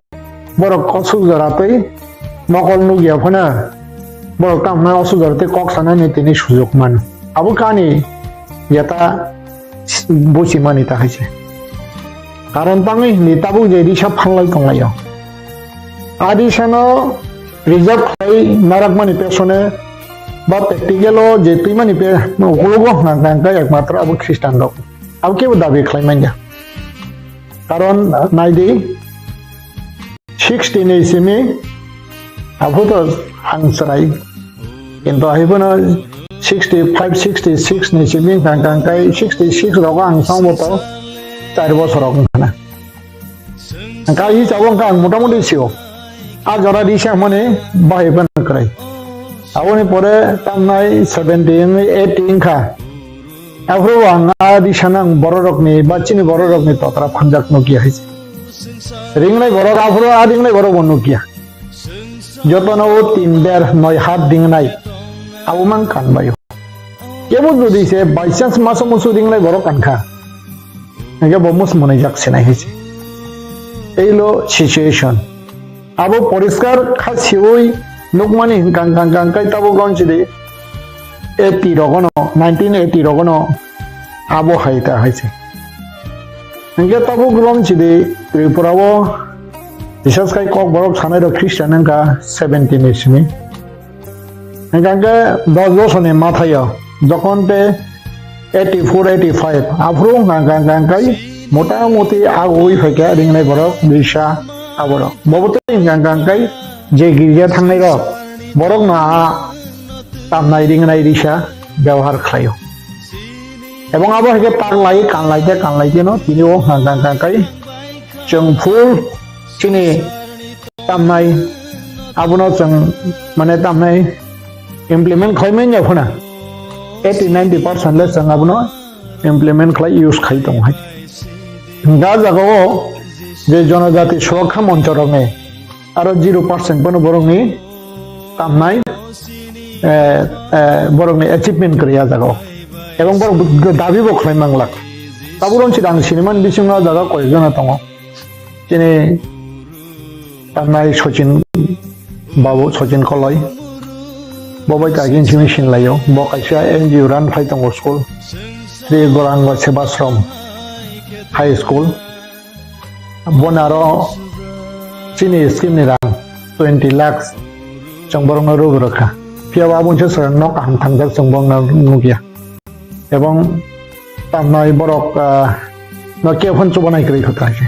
borok osuk jora tei mokol nukya phano borok tamo hwnwi osuk jora tei kok sanani tini sujuk mano. Abo kani jeta buchimani ta hai se. Karon tangwi hwnwi tabuk je risa phanglai tonglaio. A risano reserve khlai narakmani pesone ba practical o je twimani pe ukologo hwnka hwnka ekmatro abo Christian rok. Abo kebo dabi khlai manya. Karon nai di, sixty ni simi, abo to ang chwrai. Kintu hai phano sixty five, sixty six ni simi hwnkha hwnkha kai sixty six rogo ang songbo to char bosor rok wngkha na. Hwnkha hi chabo hwnkha ang motamuti sio. A jora risa hwnmani bahai phano kwrai. Aboni pore tamnai seventy wngwi eighty wngkha. Aphuru ang a risano ang bororokni ba chini bororokni totra phanjak nukya hai se. Ringnai borok aphuru a ringnai borok bo nukya. Jotono o tin der noi hat ringnai. Abo mang kanbaio. Kebo jodi se by chance maso musu ringnai borok kankha. Hingke bo mus monai jak sinai hai se. Eilo situation. Abo poriskar kha siwi nukmani hwnkha hwnkha hwnkha kai tabuk ron sidi eighty rogono, nineteen eighty rogono abo hai ta hai se. Hingke tabuk ron sidi Tripura o bisas kai kok borok sanai rok Christian wngkha seventy ni simi. Hingke dos bosorni mathaio jokhon te eighty four, eighty five aphuru hwnkha hwnkha hwnkha kai motamuti agoi phaikha ringnai borok risa aborok. Bobo tei hwnkha hwnkha hwnkha kai je girja thangnai rok borokno a tamnai ringnai risa bebohar khlaio. Ebong abo hai khe tak lai, kan lai khe, kan lai khe no tini o hwnkha hwnkha hwnkha kai chwng full chini tamnai abono chwng mane tamnai implement khlai manya phano eighty ninety percent le chwng abono implement khlai use khai tong hai. Hwnkha jagao je jonojati surakha moncho rokni aro zero percent bono borokni tamnai, eh, eh, borokni achievement kwrwi ah jagao. Ebong borok dabi bo khlai manglak. Tabuk ron sida ang sinimani bisingo ah jaga koyekjona tongo. Chini tamnai Sachin babu, Sachin Koloi. Bo bai kagin simi sinlaio. Bo kaisa N G O run khlai tongo school. Sri Gauranga Sevashram High School. Bono aro chini scheme ni rang twenty lakhs chwng borokno rw rwkha. Phiya bo aboni se chwng nok kaham thangjak chwng borokno nukya. Ebong tamnai borok, ah, no khe phano chubanai kwrwi kho ta se.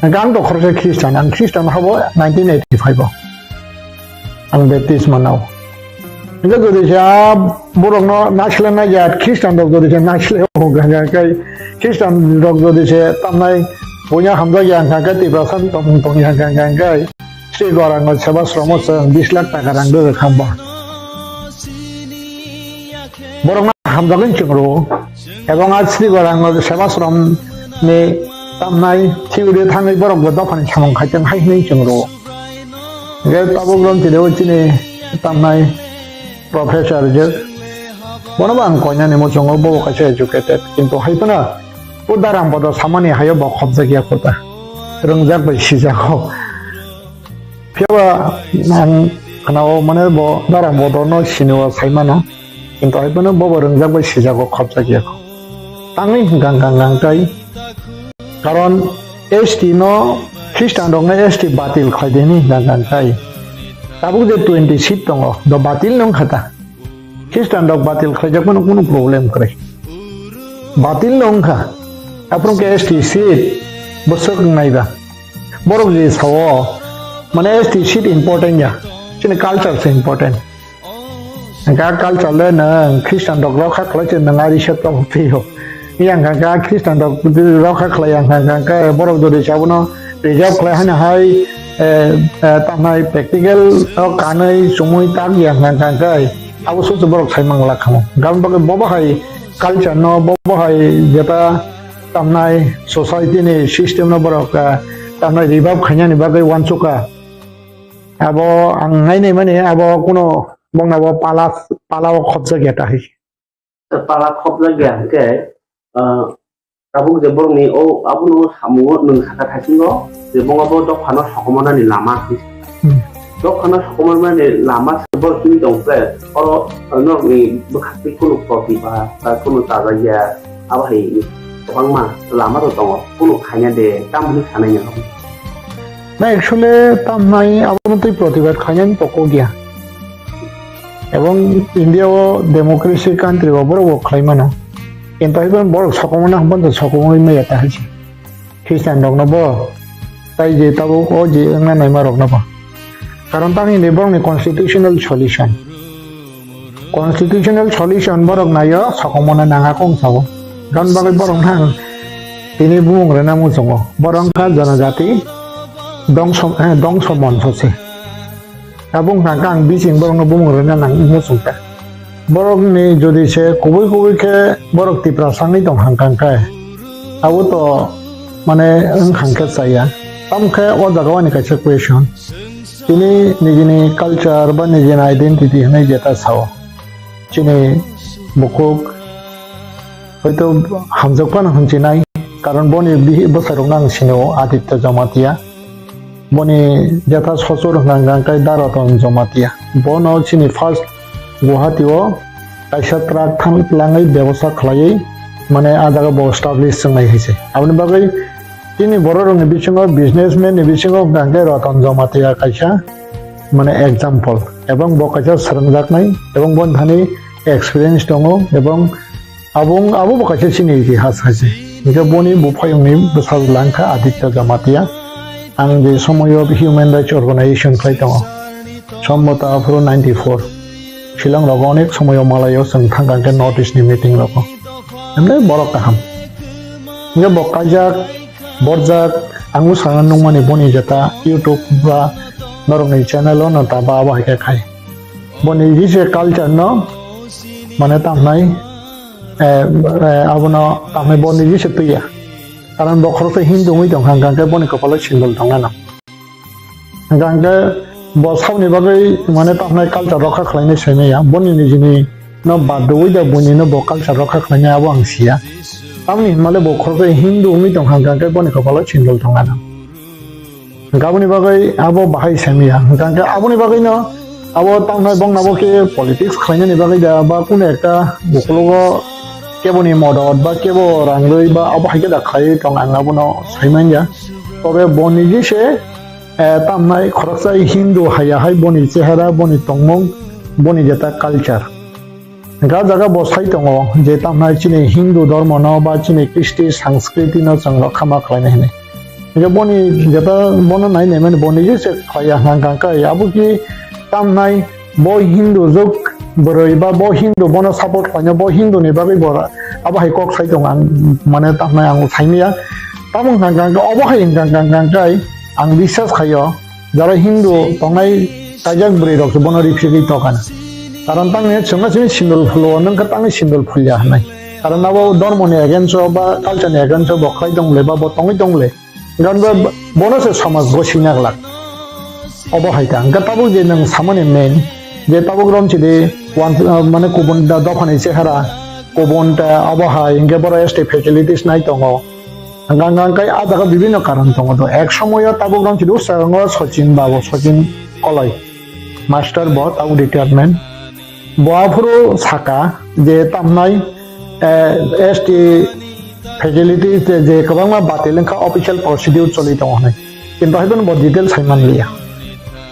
Ang to khoroksa Christian, ang Christian habo nineteen eighty five o. Ang baptism manao. Hingke jodi se a borokno naisle nai ya, Christian rok jodi se naisle o hwnkha hwnkha khe, Christian rok jodi se tamnai buina hamjak ya hwnkha khe, Tiprasa ni tongmung tong ya hwnkha hwnkha khe, Sri Gauranga Sevashram o chwng bis lakh taka rang rwrwk hamba. Borokno hamjagwi chwng rwo. Ebong a Sri Gauranga Sevashram ni tamnai theory thangwi borok bo dophani samung khai tong hai hwnwi chwng rwo. Hingke tabuk rom chini o chini tamnai professor je. Bono bo ang koinani muchungo bo kaisa educated. Kintu hai phano o darang bodo samani hayo bo khopjak ya kota. Rwngjak bai sijago. Phiya ba ang khwnao mane bo darang bodo no sini o sai mano. Kintu hai phano bo bo rwngjak bai sijago khopjak ya kho. Tangwi hwnkha hwnkha hwnkha kai. Karon S T no, Christian rokno S T batil khlai di hwnwi hwnkha hwnkha kai. Tabuk je twenty seat tongo, do batil no wngkha ta. Christian rok batil khlaijak phano kunu problem kwrwi. Batil no wngkha. Aphuru khe S T seat bwswk wngnai ba. Borok je sao, mane S T seat important ya. Chini culture se important. Hwnkha culture le nwng Christian rok rokha khlai se nwng ari se tongo phio. Yang hwnkha Christian rok rokha khlai yang hwnkha borok jodi se abono preserve khlai haino hai, eh, eh, tamnai practical o kanwi chumui tak yang hwnkha abo susu borok sai mangla khamo. Gabon bagwi bobo hai culture no, bobo hai jeta tamnai society ni system no borok, eh, tamnai revive khainani bagwi uansukha. Abo ang nainai mani abo kuno bongna bo pala, pala o khopjak ya ta hai. Pala khopjak ya hwnkhe, ah, tabuk je borokni o abono samungo nwng sakha thaisingo je bongo bo dophano sokomornani lama hinwi. Hmm. Dophano sokomornani lama se borok chini tong khe oro norokni bwkhaktwi kunu protibad ba kunu chajakya abo hai kwbangma lama rok tongo, kunu khaina de tamo hinwi sanai nang. Na actually tamnai abono twi protibad khainani toko gya. Ebong India o democracy country o borok bo khlai mano. Kintu hai borok sokomorna hwnba sokomorwi maya ta hai se. Christian rokno bo, tai je tabuk o je wngna naima rokno bo. Karon tamni hwnwi borokni constitutional solution. Constitutional solution borok naio sokomorna nanga kong sao. Gan bagwi borok nang tini bumung rwna muchungo. Borok wngkha janajati dongso, eh, dongso monso se. Abo wngkha khe ang bising borokno bumung rwna nang wngmo chwngkha. Borokni jodi se kubui kubui khe borok Tiprasa wngwi tong hangkang khe, abo to mane wngkha khe chaya. Tamo khe o jaga o ani kaisa question. Tini nijini culture ba nijini identity hwnwi jeta sao. Chini bukhuk hoito hamjak phano hwnchi nai, karon boni bihi bwsai rokno ang sini o Aditya Jamatia. Boni jeta sochor hwnkha hwnkha khe Daraton Jamatia. Bono chini first Guwahati o kaisa truck than twlangwi bebosa khlaiwi, mane, ah jaga bo establish wngnai hai se. Aboni bagwi chini borok rokni bisingo, businessman ni bisingo hwnkha hwnkha khe Ratan Jamatia kaisa, mane, example. Ebong bo kaisa swrwngjaknai, ebong boni thani experience tongo, ebong Abo, abo bo kaisa chini itihas hai se. Hingke boni buphayungni bwsajwla wngkha Aditya Jamatia. Ang je somoyo human rights organization khlai tongo. Sombota aphuru ninety four. Shillong rogo onek somoyo malayo chwng thangkha hingke North East ni meeting rogo. Emne borok kaham. Hingke bo kaijak, borjak, ang bwskango nukmani boni jeta YouTube ba norokni channel o no ta ba abo hai khe khai. Boni je se culture no mane tamnai eh, eh, abono tamni bo niji se twiya. Karon bo khoroksa Hindu wngwi tongkha, hwnkha hwnkhe boni kopalo sindol tongna nang. Hwnkha hwnkhe bo saboni bagwi mane tamnai culture rokha khlainai saimanya. Boni nijini no bad rwui da buini no bo culture rokha khlainai abo ang siya. Tamni hwnmale bo khoroksa Hindu wngwi tongkha, hwnkha hwnkhe boni kopalo sindol tongna nang. Hwnkhe aboni bagwi abo bahai saimanya. Hwnkha hwnkhe aboni bagwino abo tamnai bongna bo khe politics khlainani bagwi da ba kunu ekta ukologo keboni modot ba kebo rang rwi ba abo hai khe da khlaiwi tong ang abono saimanya. Tobe bo niji se, eh, tamnai khoroksa Hindu haya hai boni chehara, boni tongmung, boni jeta culture. Hwnkhe ah jaga bo sai tongo je tamnai chini Hindu dhormo no ba chini Kristi sanskriti no chwng rokha ma khlainai hinwi. Hwnkhe boni jeta bono nai naimani bo niji se khlaiya hwnkha hwnkhe abo ki tamnai bo Hindu juk bwrwi ba bo Hindu bono support khlainai bo Hindu ni bagwi bo abo hai kok sai tongo ang mane tamnai ang saimanya. Tamo hwnkha hwnkhe obo hai hwnkha hwnkhe ang biswas khaio. Jara Hindu tongnai kaijak bwrwi rok se bono ripsigwi tokana. Karon tangni chwngno chini sindol phulo, nwng khe tangni sindol phulya hwnwi. Karon abo dhormoni against o ba culture ni against o bo khlai tong le ba bo tongwi tong le. Karon bo, bono se samaj gosina glak. Obo hai ta. Hwnkhe tabuk je nwng samani main, je tabuk rom chidi wan, uh, mane kubun da dophani chehara, kubun ta obo hai, hwnkhe boro S T facilities nai tongo. Hwnkha hwnkha khe ah jaga bibinno karon tongo do. Ek somoyo tabuk rang chidu sagango Sachin babu, Sachin Koloi, master bo tabuk retirement. Bo aphuru saka je tamnai, eh, S T facility je, je kwbangma batil wngkha official procedure choli tongo hinwi. Kintu haiphano bo detail sai manliya.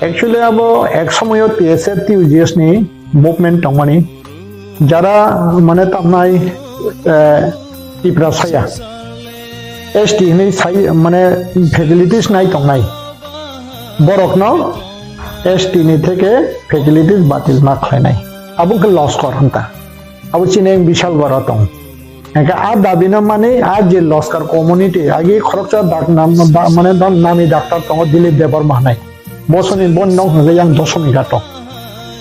Actually abo ek somoyo T S F T U G S ni movement tongmani. Jara mane tamnai, eh, Tiprasaya S T hinwi sai mane facilities nai tongnai borokno S T ni theke facilities batil ma khlainai. Abo khe loskor hwnta. Abo chini bishal boro tong. Hingke a dabi no mani a je loskar community agi khoroksa dak nam, ba, mane dam nami doctor tongo Dilip Debbarma hwnai. Bosoni bon nok hwnke yang dosomi gato.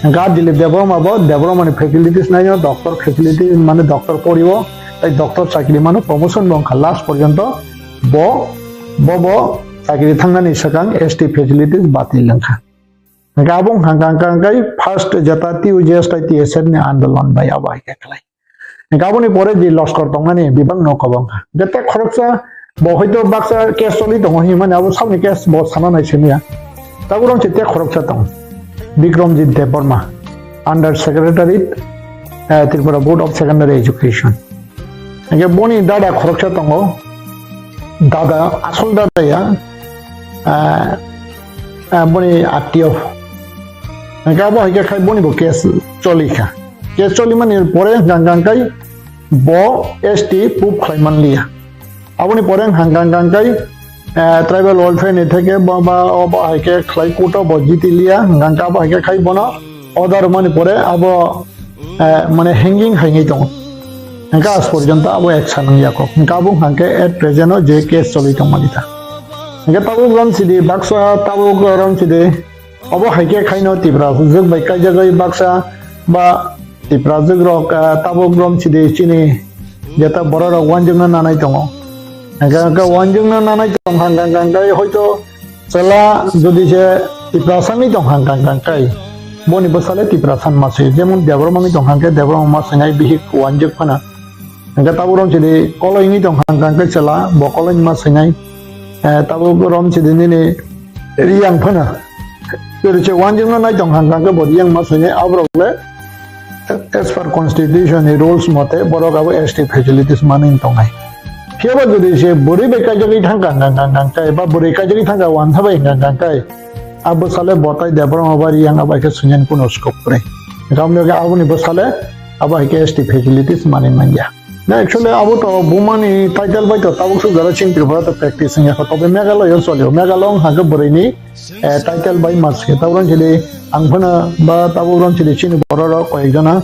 Hingke a Dilip Debbarma bo Debbarma ni facilities naino doctor facility mane doctor poriwo tai doctor chakri mano promotion bo wngkha last porjonto bo bo bo chakri thangnani swkang S T facilities batil wngkha. Hingke abo wngkha hingka hingka hingkai first jeta T U J S tai T S F ni andolon bai abo hai khe khlai. Hingke aboni pore je loskor tongnani bibang no kobong kha. Hingke tek khoroksa bo hoito baksa case choli tongo hinmani abo saboni case bo sana nai simiya. Tabuk rong se tek khoroksa tong. Bikramjit Debbarma, Under Secretary, eh, Tripura Board of Secondary Education. Hingke boni dada khoroksa tongo, dada, asol dada ya, ah, ah, boni attiyo. Hingke abo hai khe khai boni bo case choli kha. Case choli mani pore hingka hingka hingkai bo S T proof khlai man liya. Aboni pore hingka hingka hingkai, eh, tribal welfare ni theke bo ba, o bo hai khe khlai court o bo jiti liya, hingka hingka abo hai khe khai bono order mani pore abo eh, mane hanging hai wngwi tongo. Hingke as porjonto abo action wngya kok. Hingke abo hingke at present o je case choli tongmani ta. Hingke tabuk rom sidi baksa tabuk rom sidi obo hai khe khaino Tipra jwk bai kaijagwi baksa ba Tipra jwk rok, eh, tabuk rom sidi chini jeta borok rok wanjwkna nanai tongo. Hingke hingke wanjwkna nanai tong hang hang hang hingke hoito Chwla jodi se Tiprasa wngwi tong hang kang kang kai, boni bwsale Tiprasa wngma se, jemon Debbarma wngwi tong hang khe Debbarma wngma swinai bihik wanjwk phano. Hingkhe tabuk rom sidi Koloi wngwi tong hang kang khe chwla bo Koloi wngma swinai, eh, tabuk rom sidi nini Riyang phano. Jodi se wanjwkno nai tong hang kang khe bo Riyang wngma swinai aborok le As per constitution ni rules mote borok abo S T facilities manwi tongnai. Phiya ba jodi se bwrwi bai kaijagwi thang kang kang kang kang kai ba bwrwi kaijagwi thang kang wansa bai kang kang kai, a bwsale bo tai Debbarma ba Riyang abo hai khe swinani kuno scope kwrwi. Gamni hwnkhe aboni bwsale abo hai khe S T facilities manwi manya. Na actually abo to bumani title bai to tabuk suk jora chini Tripura to practice wngya kho, tobe Meghalaya o cholio. Meghalaya wngkha khe bwrwini eh, title bai mas khe tabuk rang chili ang phano ba tabuk rang chili chini borok rok koi ek jona,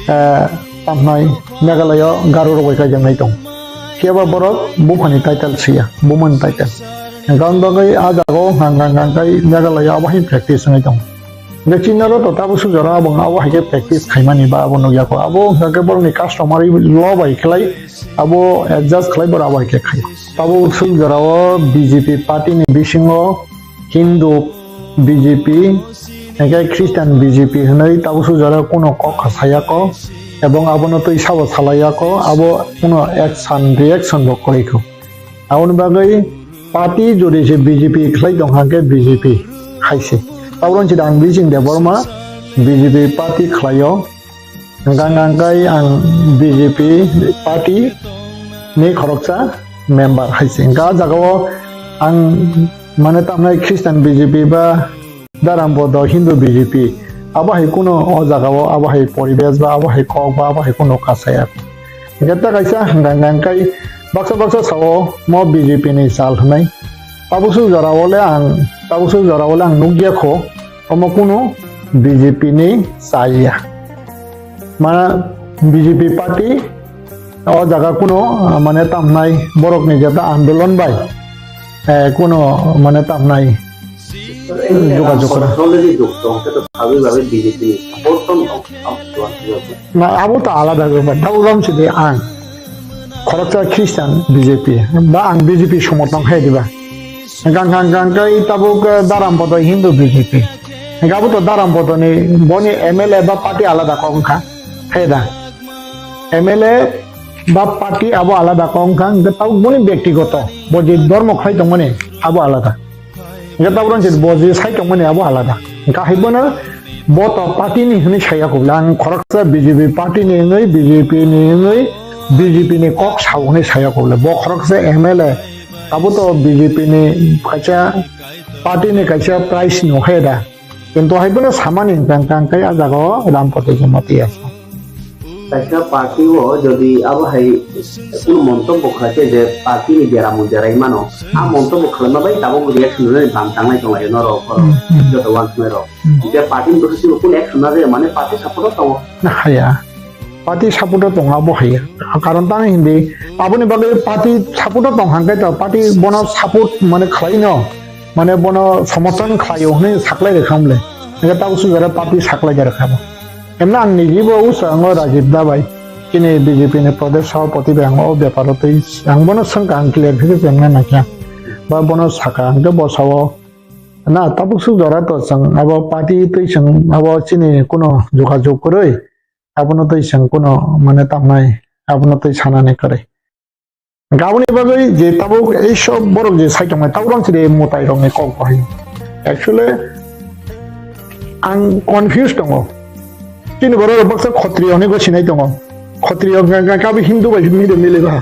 eh, tamnai Meghalaya o Garo rok bai kaijaknai tong. Phiya ba borok buphani title siya, bumani title. Hingkha bagwi a jaga o hang hang hang kai Meghalaya abo hai practice wngwi tong. Hingkhe chini aro to tabuk suk jora abo abo hai khe practice khaimani ba abo nukya kho. Abo hingkha khe borokni customary law bai khlai abo adjust khlai borok abo hai khe khai. Tabuk suk jora o B J P party ni bisingo Hindu B J P, hingkhe Christian B J P hwnwi tabuk suk jora kuno kok kha saya kho, ebong abono twi sabo salaiya kho, abo kuno action, reaction bo kwrwi kho. Aboni bagwi party jodi se B J P khlai tong hang khe B J P hai se. Tabuk rang chida ang Bijing Debbarma B J P party khlaio. Hingkha hingkha khe ang B J P party ni khoroksa member hai se. Hingkha ah jaga o ang mane tamnai Christian B J P ba Dharampodo Hindu B J P abo hai kuno o jaga o abo hai poribesh ba abo hai kok ba abo hai kuno kasaya. Hingkha ta kaisa hingkha hingkha khe baksa baksa sao mo B J P ni sal hwnwi. Tabuk suk jora o le ang, tabuk suk jora o le ang nukya kho. Omo kunu B J P ni chaya. Mana B J P party o jaga kuno, ah, mane tamnai borok ni jeta andolon bai, eh, kuno mane tamnai jogajog kora. Already duk tong khe to sabai babai B J P ni support tong tong. Na abo to alada bepar. Tabuk rom sidi ang khoroksa Christian B J P ba ang B J P somorthon khe diba. Hingkha hingkha hingkha hingkha tabuk, eh, Dharampodo Hindu B J P. Hingkha abo to Dharampodo ni boni M L A ba party alada kok wngkha. Khe da. M L A ba party abo alada kok wngkha. Hingkha tabuk boni bektigoto. Bo je dhormo khlai tongmani abo alada. Hingkha tabuk rang bo je sai tongmani abo alada. Hingkha hai bono bo to party ni hwnwi saya kubla. Ang khoroksa B J P party ni hwnwi, B J P ni hwnwi, B J P ni kok sao hwnwi saya kubla. Bo khoroksa M L A. Abo to B J P ni kaisa party ni kaisa prize no hai da. Kintu hai bono samani hingkha hingkha khe ah jaga o Dharampodo Jamatia. Kaisa party o jodi abo hai kunu montobbo khlai khe je party ni bera mui berai mano, a montobbo khlaima bai tabuk reaction rwnani bam tangnai tong lai norok borok Hmm, hmm. Joto uansuknai rok. Hmm. Je party ni bwskango kunu action na jaya mane party support o tongo. Na haya. Party support o tongo abo haya. Karon tang hindi aboni bagwi party support o tong hangkai to party bono support mane khlai no. Mane bono somorthon khlaio hwnwi saklai rwkha mle. Hingke tabuk sujare party saklai rwkha bo. Emno ang nijibo usa ango Rajib da bai. Chini B J P ni Pradesh Sabhapati bai ang o beparo twi ang bono swngkha ang clear khe chengna naikha. Ba bono sakha hingke bo sao na tabuk sujara to chwng abo party twi chwng abo chini kuno jogajog kwrwi abono twi chwng kuno mane tamnai abono twi sanani kwrwi. Aboni bagwi je tabuk ei sob borok je sai tongmani tabuk rang chide mwtai rokni kok bahai. Actually, ang confused tongo. Chini borok rok baksa khotriyo hinwi sinai tongo. Khotriyo hwnkha hwnkha khe abo Hindu bai mili mili ba.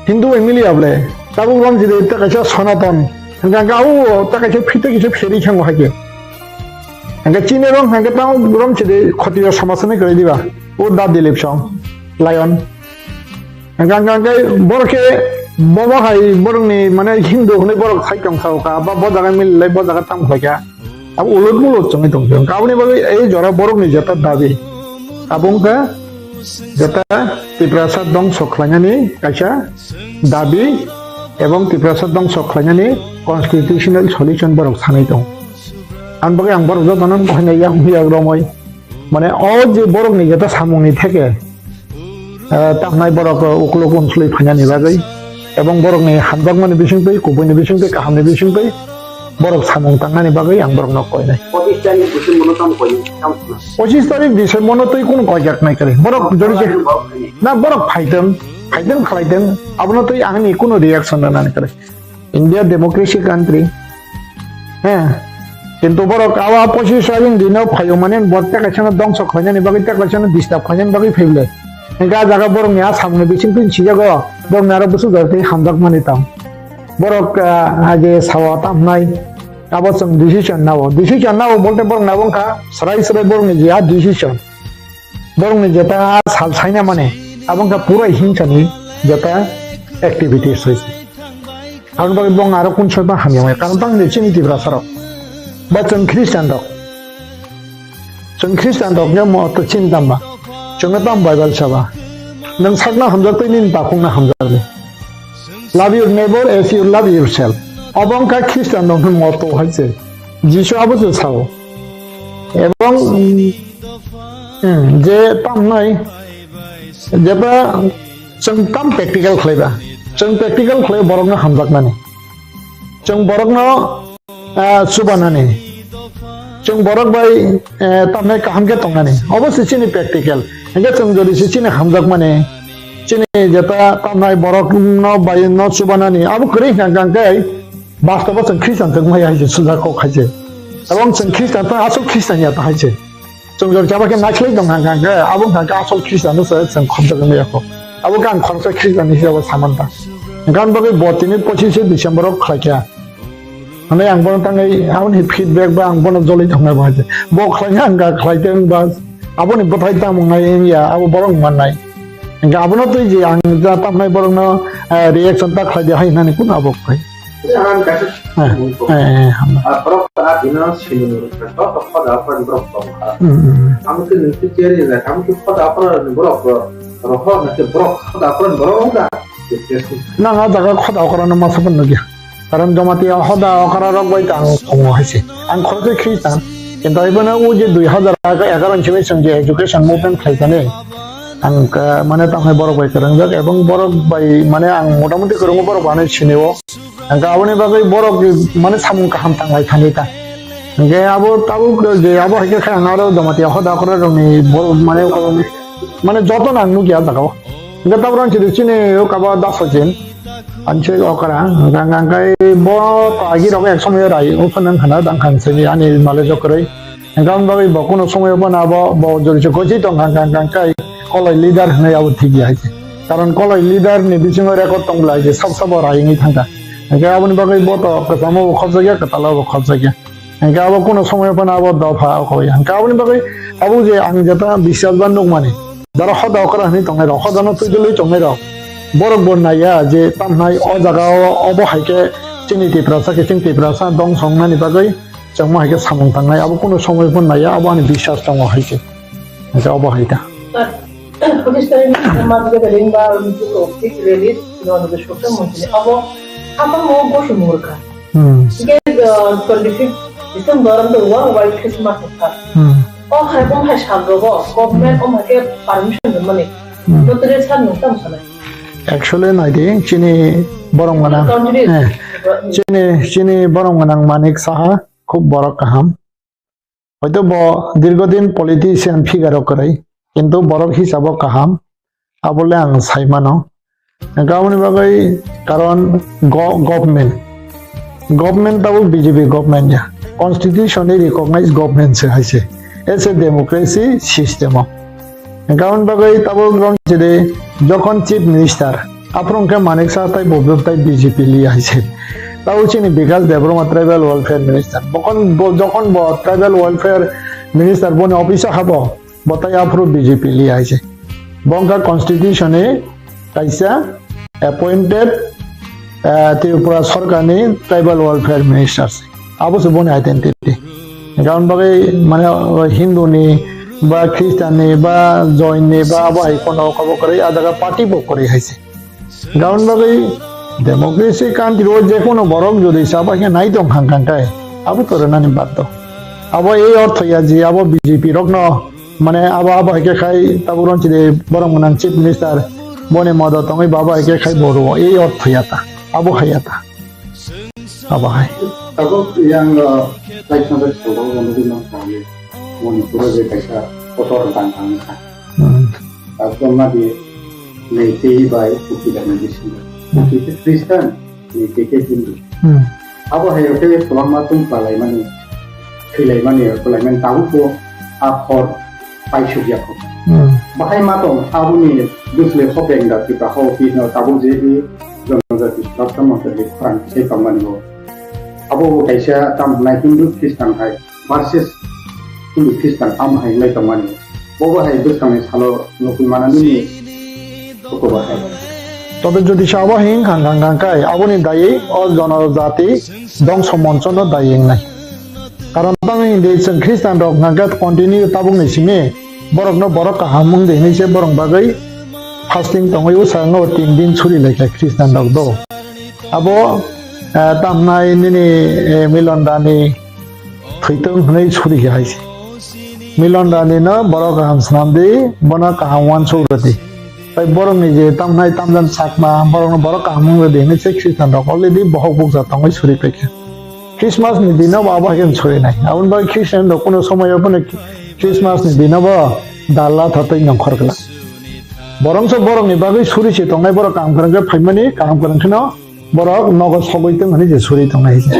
Hindu bai mili able. Tabuk rang chide ta kaisa Sanatan. Hwnkha hwnkha abo ta kaisa phitwi kaisa pheri khango hai khe. Hwnkha chini rok hwnkha khe tabuk rang chide khotriyo samajani kwrwi diba. O da Dilip song. Lion. Hingke, hingke, hingke, borok khe, bobo hai, borokni, mane, Hindu hwnwi borok sai tong sao kha, ba bo jaga mililai, bo jaga tamo khlai kha. Abo ulut mulut chwngwi tong phio. Aboni bagwi ei jora borokni jeta dabi. Abo wngkha jeta Tiprasa dongso khlainani kaisa dabi, ebong Tiprasa dongso khlainani constitutional solution borok sanai tong. Aboni bagwi ang borok jotono koinai yak, yak romoi. Mane o je borokni jeta samungni theke, eh, tamnai borok, eh, uklok unsului phainani bagwi, ebong borokni hamjakmani bisingtwi, kubuini bisingtwi, kahamni bisingtwi borok samung tangnani bagwi ang borokno koinai. Pochisani December no tamo koinai, tamo khna. Pochisani December no twi kunu koijaknai kwrwi. Borok jodi je, Borok phainai. Na borok phaitwng, phaitwng khlaitwng, abono twi angni kunu reaction rwnani kwrwi. India democracy country. He. Kintu borok awa pochis tarik dino phaio mane bo tekaisano dongso khlainani bagwi tekaisano disturb khlainani bagwi phaible. Hingke a jaga borokni a samungni bisingtwi sijago borokni aro bwswk jagati hamjakmani tamo. Borok, ah, age sawa tamnai abo chwng decision nao. Decision nao bolte borokni abo wngkha srai srai borokni je a decision. Borokni jeta sal saina mane, abo wngkha pura hingsani jeta activities hoise. Aboni bagwi bong aro kun soiba hamya maya, karon tang de chini Tiprasa rok. Ba chwng Christian rok. Chwng Christian rok ya mo to chin tamba. Chwng tam Bible saba. Nang sakna hamjak tei nini takhung na hamjak le. Love your neighbor as you love yourself. Obo wngkha Christian rok ni motto hai se. Jisu abo se sao. Ebong, hmm, je tamnai, jeba chwng tam practical khlaiba, chwng practical khlai borokno hamjakmani, chwng borokno, ah, chubanani, chwng borok bai, eh, tamnai kaham khe tongnani, obo se chini practical. Hingke chwng jodi se chini hamjakmani, chini jeta tamnai borokno bai no chubanani, abo kwrwi hwnkha hwnkha khe, Bastobo chwng Christian chwng maya hai se sujak kok hai se. Abo chwng Christian ta asol Christian ya ta hai se. Chwng jor chaba khe naikhlai tong hang hang khe abo hang khe asol Christian no se chwng khoroksa maya kho. Abo khe ang khoroksa Christian ni hisabo saman ta. Gan bagwi bo tini pochis December o khlai kha. Hwnwi ang bono tangwi aboni feedback ba ang bono joloi tongna bo hai se. Bo khlai kha ang ga khlai tong ba aboni bwthai tamo ngai wngya abo borok mannai. Hingke abono twi je ang ja tamnai borokno, eh, reaction ta khlai di hai hinani kun abo khai. Ang kaisa Eh, eh, eh, hambai. Ah, borok ta bino sini joto khoda aphran borok tong kha. Hmm, hmm, hmm. Ang khe nung khe cheri na, ang khe khoda aphran borok ro-, rohor na khe borok khoda aphran borok wng kha. Nang a jaga khoda okra no masa pun nugya. Karon Jamatia hoda okra rok bai ta ang tongo hai se. Ang khoroksa Christian. Kintu ibono o je dui hazar egaroh ni simi chwng je education movement khlai kani. Ang, ah, mane tamo hai borok bai kwrwngjak ebong borok bai mane ang motamuti kwrwngo borok bai sini o. Hingke aboni bagwi borok mane samung kaham tanglai thani ta. Hingke abo tabuk je abo hai khe ang aro Jamatia hoda okra rokni borok mane, mane joto no ang nukya jaga o. Hingke tabuk rang chini chini o kaba daso chin. Anche okra hingke hingke bo agi rok ek somoi rai o phano khana dang khan sini ani male jokroi. Hingke aboni bagwi bo kuno somoi phano abo bo jori se gochi tong kha hingke hingke koloi leader hinui abo thik ya hai se. Karon koloi leader ni bisingo record tong bwla hai se sab sabo rai wngwi thang kha. Hingke aboni bagwi bo to kwchamo bo khopjak ya kwtalo bo khopjak ya. Hingke abo kuno somoi phano abo dopha o koi. Hingke aboni bagwi abo je ang jeta biswas ba nukmani. Jara hoda okra hwnwi tongnai rok, hoda no twi dwlwi tongnai rok. Borok bo naiya je tamhnai o jaga o, obo hai khe chini Tiprasa khe chini Tiprasa dongso wngnani bagwi chwngma hai khe samung tangnai. Abo kunu somoi phano naiya, abo ani biswas tongo hai khe. Hwnkhe obo hai ta. Pakistan ni Muslim League ba Muslim League rally no no social media abo apa mo go sumurka. Hmm. Ke twenty fifth December ang to worldwide Christmas ka. Hmm. O hai bom hai sal rogo government om hai ke permission de mani. Hmm. No tere sal no tam sana. Actually nai di chini borong gana. Country. Eh, chini, chini borong gana Manik Saha khub borok kaham. Hoito bo dirgodin politician figure o kwrwi, kintu borok hisabo kaham, abole ang sai mano. Hwnkhe aboni bagwi karon go-, government, government tabuk B J P government ya, constitution ni recognized government se hai se, as a democracy system o. Hwnkhe aboni bagwi tabuk rong chide jokhon chief minister, aphuru hwnkhe Manik Saha tai bo tai B J P li hai se. Tabuk chini Bikash Debbarma tribal welfare minister. Bokhon bo, jokhon bo tribal welfare minister boni office o habo, bo tai aphuru B J P li hai se. Bo wngkha constitution ni kaisa appointed, eh, Tripura sarkar ni tribal welfare minister se. Abo se boni identity. Karon bagwi mane, o Hindu ni ba Christian ni ba Jain ni ba abo hai kono kabo kwrwi, a jaga party bo kwrwi hai se. Karon bagwi democracy country o je kono borok jodi sa ba khe nai tong khang khang kai, abo to rwnani bad do. Abo ei ortho ya je abo B J P rok no mane abo, abo hai khe khai tabuk ron chide borok gwnang chief minister boni modo tongwi ba abo hai khe khai bo rwo, ei ortho ya ta, abo hai ya ta. Abo hai. Tabuk yang, uh, kaisa bai sobo nugwi mankha, Manipur o je kaisa kotor tang tang kha. Hmm. Tabuk ma di Meitei bai Kuki da ni bisingo. Hmm. Kuki khe Christian, Meitei khe Hindu. Hmm. Abo hai khe kwbangma tong palai mani, thwilai mani, kwlai mani tabuk bo a hor paisuk ya kho. Hmm. Bahai ma tong aboni bwsle hopeng da Tripura ho khe no tabuk je i Jonojati Suraksha Montri khorang se tongmani bo. Abo bo kaisa tam hwnai Hindu Christian hai versus Hindu Christian tam hai lai tongmani. Bo bo hai bwskangni salo nukui manani ni koko bahai. Tobe jodi se abo hing khang khang khang kai aboni dayei o jonojati dongso moncho no dayei wngnai. Karon tamo hindi chwng Christian rok hwnkha khe continue tabukni simi borokno borok kaham wng di hinwi se borok bagwi fasting tongwi ushango tin din suri laikha Christian rok do. Abo, eh, tamnai nini, eh, Milon Dani thwitwng hwnwi suri khe hai se. Milon Dani no borok kaham swnam di, bono kaham uansuk rw di. Tai borokni je tamnai tamjani chakma, borokno borok kaham wng rw di hinwi se Christian rok already bohok bukcha tongwi suri paikha. Christmas ni dino bo abo hai khe surinai. Aboni bagwi Christian rok kuno somoyo bono Christmas ni dino bo dalla thatwi nongkhor glak. Borok se borokni bagwi suri se tongnai, borok kaham kwrwng khe phaimani, kaham kwrwng kheno borok nogo sogwi tong hwnwi se suri tongnai se.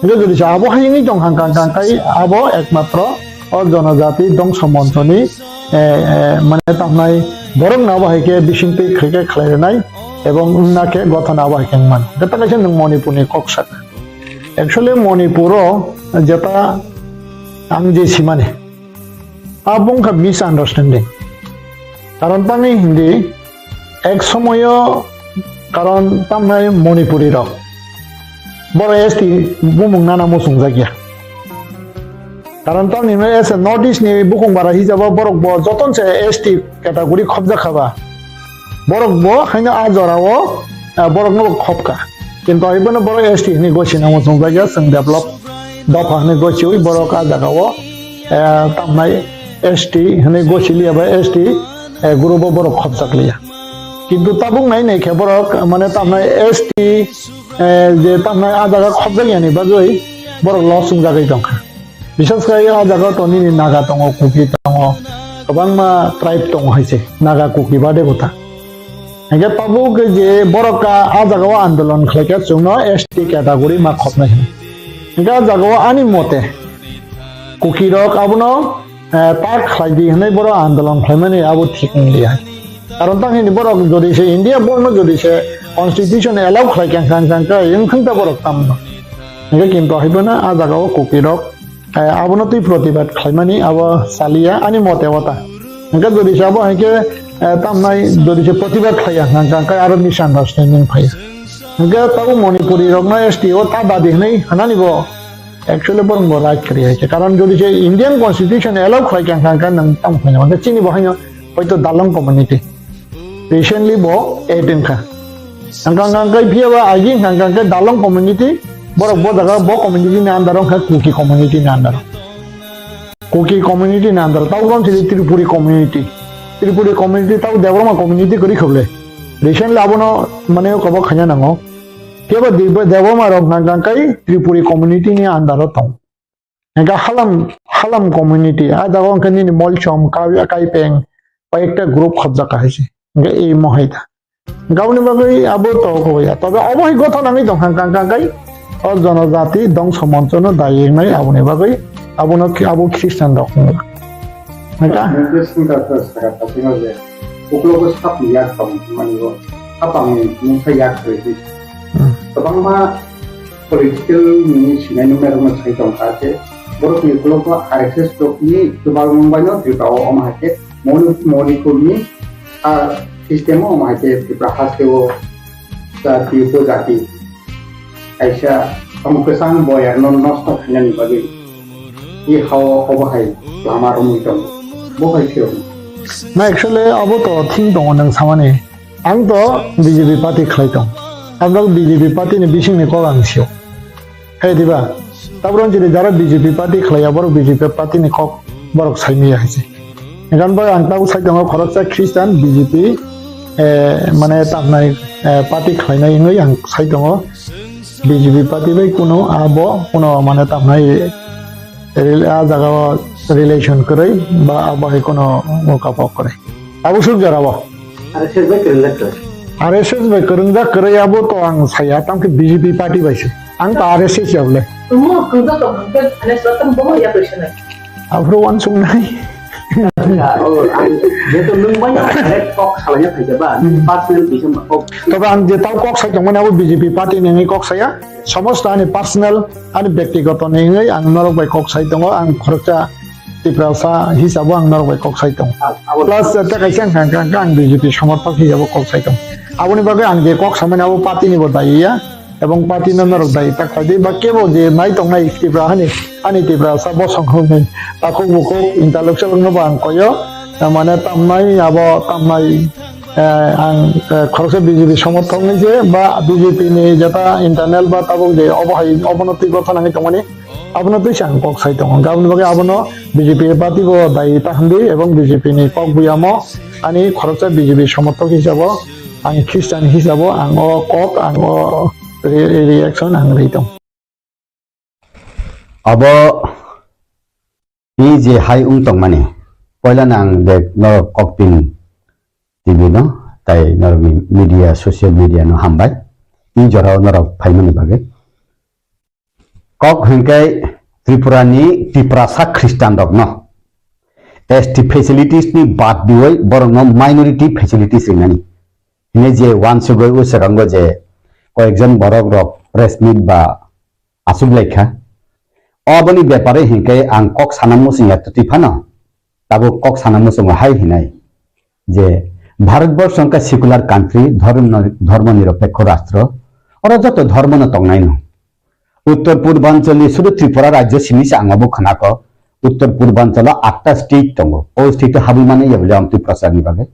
Hingke jodi se abo hai wngwi tong kha, kang kang kai abo ekmatro o jonojati dongso monchoni, eh, eh, mane tamnai borok no abo hai khe bisingtwi khaikhe khlai rwnai ebong wngna khe gothona abo hai khe wngmani. Jeta kaisa nwng Manipurni kok saka. Actually, Manipuro jeta ang je simani, abo wngkha misunderstanding. Karon tangwi hindi, ek somoyo karon tamnai Manipuri rok, boro S T bumung nana muchungjakya. Karon tamni hwnwi as a North East ni bukung bara hisabo borok bo joton se S T category khobjak kha ba. Borok bo haino a jora o, ah, borok no bo khobka. Kintu ai bono borok S T hwnwi gosi nang muchungjak ya, chwng develop dopha hwnwi gosiwi borok a jaga o, eh, tamnai S T hwnwi gosi liya ba S T, eh, group o borok khobjak liya. Kintu tabuk nai nai khe borok mane tamnai S T, eh, je tamnai a jaga khobjak yani bagwi borok loss wngjagwi tongkha. Bisas khai o jaga to nini Naga tongo, Kuki tongo, kwbangma tribe tongo hai se, Naga, Kuki bade bwta. Hingke tabuk je borok ka a jaga o andolon khlai khe chwngno S T category ma khopnai hino. Hingke a jaga o ani mote Kuki rok abono, eh, tak khlai di hinwi borok andolon khlaimani abo thik wng liya. Karon tang hini borok jodi se India borno jodi se constitution allow khlai kang kang kang khe wng thung ta borok tamno. Hingke kintu hai phano a jaga o Kuki rok Eh, abono twi protibad khlaimani abo chaliya ani mote ota. Hingke jodi se abo hingke, eh, tamnai jodi se protibad khlaiya, hingke, hingke aro misunderstanding phaiya. Hingke tabo Manipuri rokno S T o ta dabi hinui hanani bo actually borok bo right kwrwi hai khe. Karon jodi se Indian constitution allow khlai khe hingke, hingke nwng tamo khaina hingke chini bo haino hoito dalong community. Recently bo add wngkha. Hingke, hingke, hingke phiya ba agi hingke, hingke dalong community, borok bo jaga bo community ni under o hingke Kuki community ni under o. Kuki community ni under o. Tabo wng sidi Tripuri community. Tripuri community tabo Debbarma community kwrwi kha bwle. Recently abono mane kobo khaina nango. Phiya ba Deb-, Debbarma rok hingke, hingke Tripuri community ni under o tong. Hingke halam, halam community, a jaga hingke nini Molsom, Ka-, Kaipeng, bai ekta group khobjak hai se. Hingke imo hai ta. Hingke aboni bagwi abo to koboi ya. Tobe obo hai gotho nangwi tong kha, kha, kha, khai. O jonojati dongso moncho no dai wngnai aboni bagwi. Abono, abo Christian rok wngkha. Hingke? Hingke singkha khe saka thasingma je. Uklogo sapni yak tong mani bo. Sapangni mungsa yak khe. Hmm. Kwbangma political ni sinai nungnai rokno sai tong kha khe, borok ni ukulok o R S S rok ni chubalmung bai no Tripura o omo hai khe Moni-, Manipur ni, ah, system o omo hai khe Tripura haste o jati upojati kaisa tong kwchang boyar no nosto khainani bagwi i hao obo hai lama romwi tongo. Bo hai khe romwi. Na actually abo to thing tongo nwng samani. Ang to B J P party khlai tong. Ang to B J P party ni bising ni kok ang sio. Hai diba? Tabro jodi jara B J P party khlai ya, borok B J P party ni kok borok sai maya hai se. Ekan bai ang tabuk sai tongo khoroksa Christian B J P, eh, mane tamnai, eh, party khlainai wngwi ang sai tongo. B J P party bai kuno abo kuno mane tamnai rel-, a jaga o relation kwrwi ba abo hai kuno mokapok kwrwi. Abo suk jora bo. R S S bai kwrwngjak kwrwi. R S S bai kwrwngjak kwrwi abo to ang saya, tamkhe B J P party bai se. Ang to R S S ya bole. Omo kwrwngjak to hwnkhe Ganesh Ratan bomo ya kwrwi sanai. Aphuru wansuk nai. Oh, ang jeto nwng bai direct kok salaina phaikha ba, hmm, personal bisa kok. Tobe ang je tau kok sai tongmani abo B J P party ni wngwi kok saya. Somosto ani personal, ani byaktigoto ni wngwi ang norok bai kok sai tongo, ang khoroksa Tiprasa hisabo ang norok bai kok sai tongo. Abo plus, eh, tei kaisa wngkha, wngkha, wngkha ang B J P somorthok hisabo kok sai tongo. Aboni bagwi ang je kok samani abo party ni bo dai ya, ebong party no norok dai ta khlai di, ba kebo je nai tongnai Tipra hani, ani Tiprasa bosong hwnwi takhuk bukhuk intellectual no bo ang koyo, eh, mane tamnai abo tamnai, eh, ang, eh, khoroksa B J P somorthok ni je ba B J P ni jeta internal ba tabuk je obo hai obono twi gotha nangwi tongmani. Abono twi se ang kok sai tongo. Hwnkhe aboni bagwi abono B J P party bo dai ta hwnwi ebong B J P ni kok buyamo ani khoroksa B J P somorthok hisabo ang Christian hisabo ang o kok ang o re-, re-, reaction ang rwi tong. Abo i je hai wng tongmani poila no ang de norok koktin T V no tai norok ni media social media no hambai i jorao norok phaimani bagwi. Kok hwnkhe Tripura ni Tiprasa Khristan rokno S T facilities ni bad diwi borokno minority facilities rinani hinwi je wansugwi o swkango je koyekjon borok rok press meet ba achuk laikha. Oboni bepare hwnkhe ang kok sana muchung ya twtwi phano tabuk kok sana muchungo hai hinai je Bharatborsho wngkha secular country, dhormo, dhormo niropekho rastro, oro joto dhormo no tongnai no. Uttor Purbanchal ni sudu Tripura rajyo simi se ang obo khwnakho. Uttor Purbanchal o atta state tongo. O state o habwi mani ya bole amtwi prachar ni bagwi.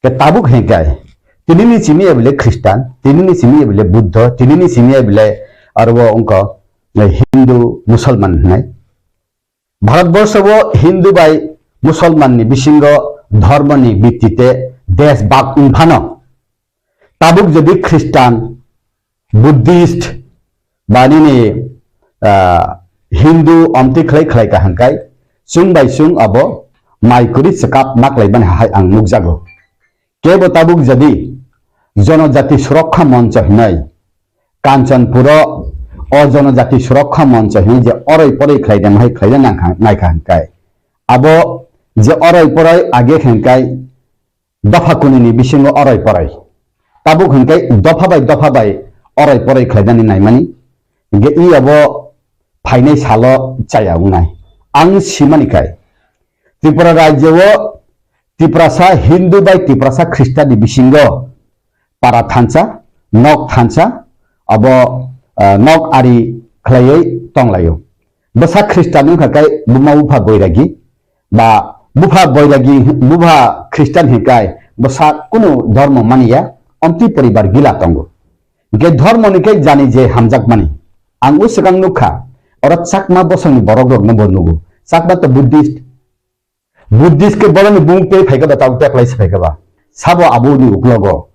Ke tabuk hengkai. Tini ni simi ya bole Christian, tini ni simi ya bole Buddha, tini ni simi ya bole arbo wngkha Hindu, Musalman hinai. Bharatborsho o Hindu bai Musalman ni bisingo dhormo ni bittite desh bhag wng phano, tabuk jodi Christian, Buddhist ba nini, ah, Hindu omtwi khlai khlai kaham kai, chwng bai chwng abo mai kwrwi chwkap maklai mani hai ang nukjago. Kebo tabuk jodi Jonojati Surokha Moncho hinai Kanchanpuro o Jonojati Surokha Moncho hinwi je oroi poroi khlai de hai khlai de nangkha, naikha hinkai. Abo je oroi poroi age hinkai dopha kunini bisingo oroi poroi. Tabuk hinkai dopha bai dopha bai oroi poroi khlainani naimani. Hinke i abo phainai salo chaya wngnai. Ang simani kai. Tripura rajyo o Tiprasa Hindu bai Tiprasa Khristanni bisingo para thansa, nok thansa, abo, ah, nok ari khlaiwi tonglaio. Bwsa Khristan wngkha khe buma bupha Boiragi, ba bupha Boiragi, bupha Khristan hinkai bwsa kunu dhormo maniya, omtwi poribar gila tongo. Hingke dhormo ni khe jani je hamjakmani. Ang o swkang nukha, oro Chakma bosongni borok rokno bo nugo. Chakma to Buddhist. Buddhist khe borokni bumung tei phaikha ba tabuk teplai se phaikha ba. Sabo aboni uklogo.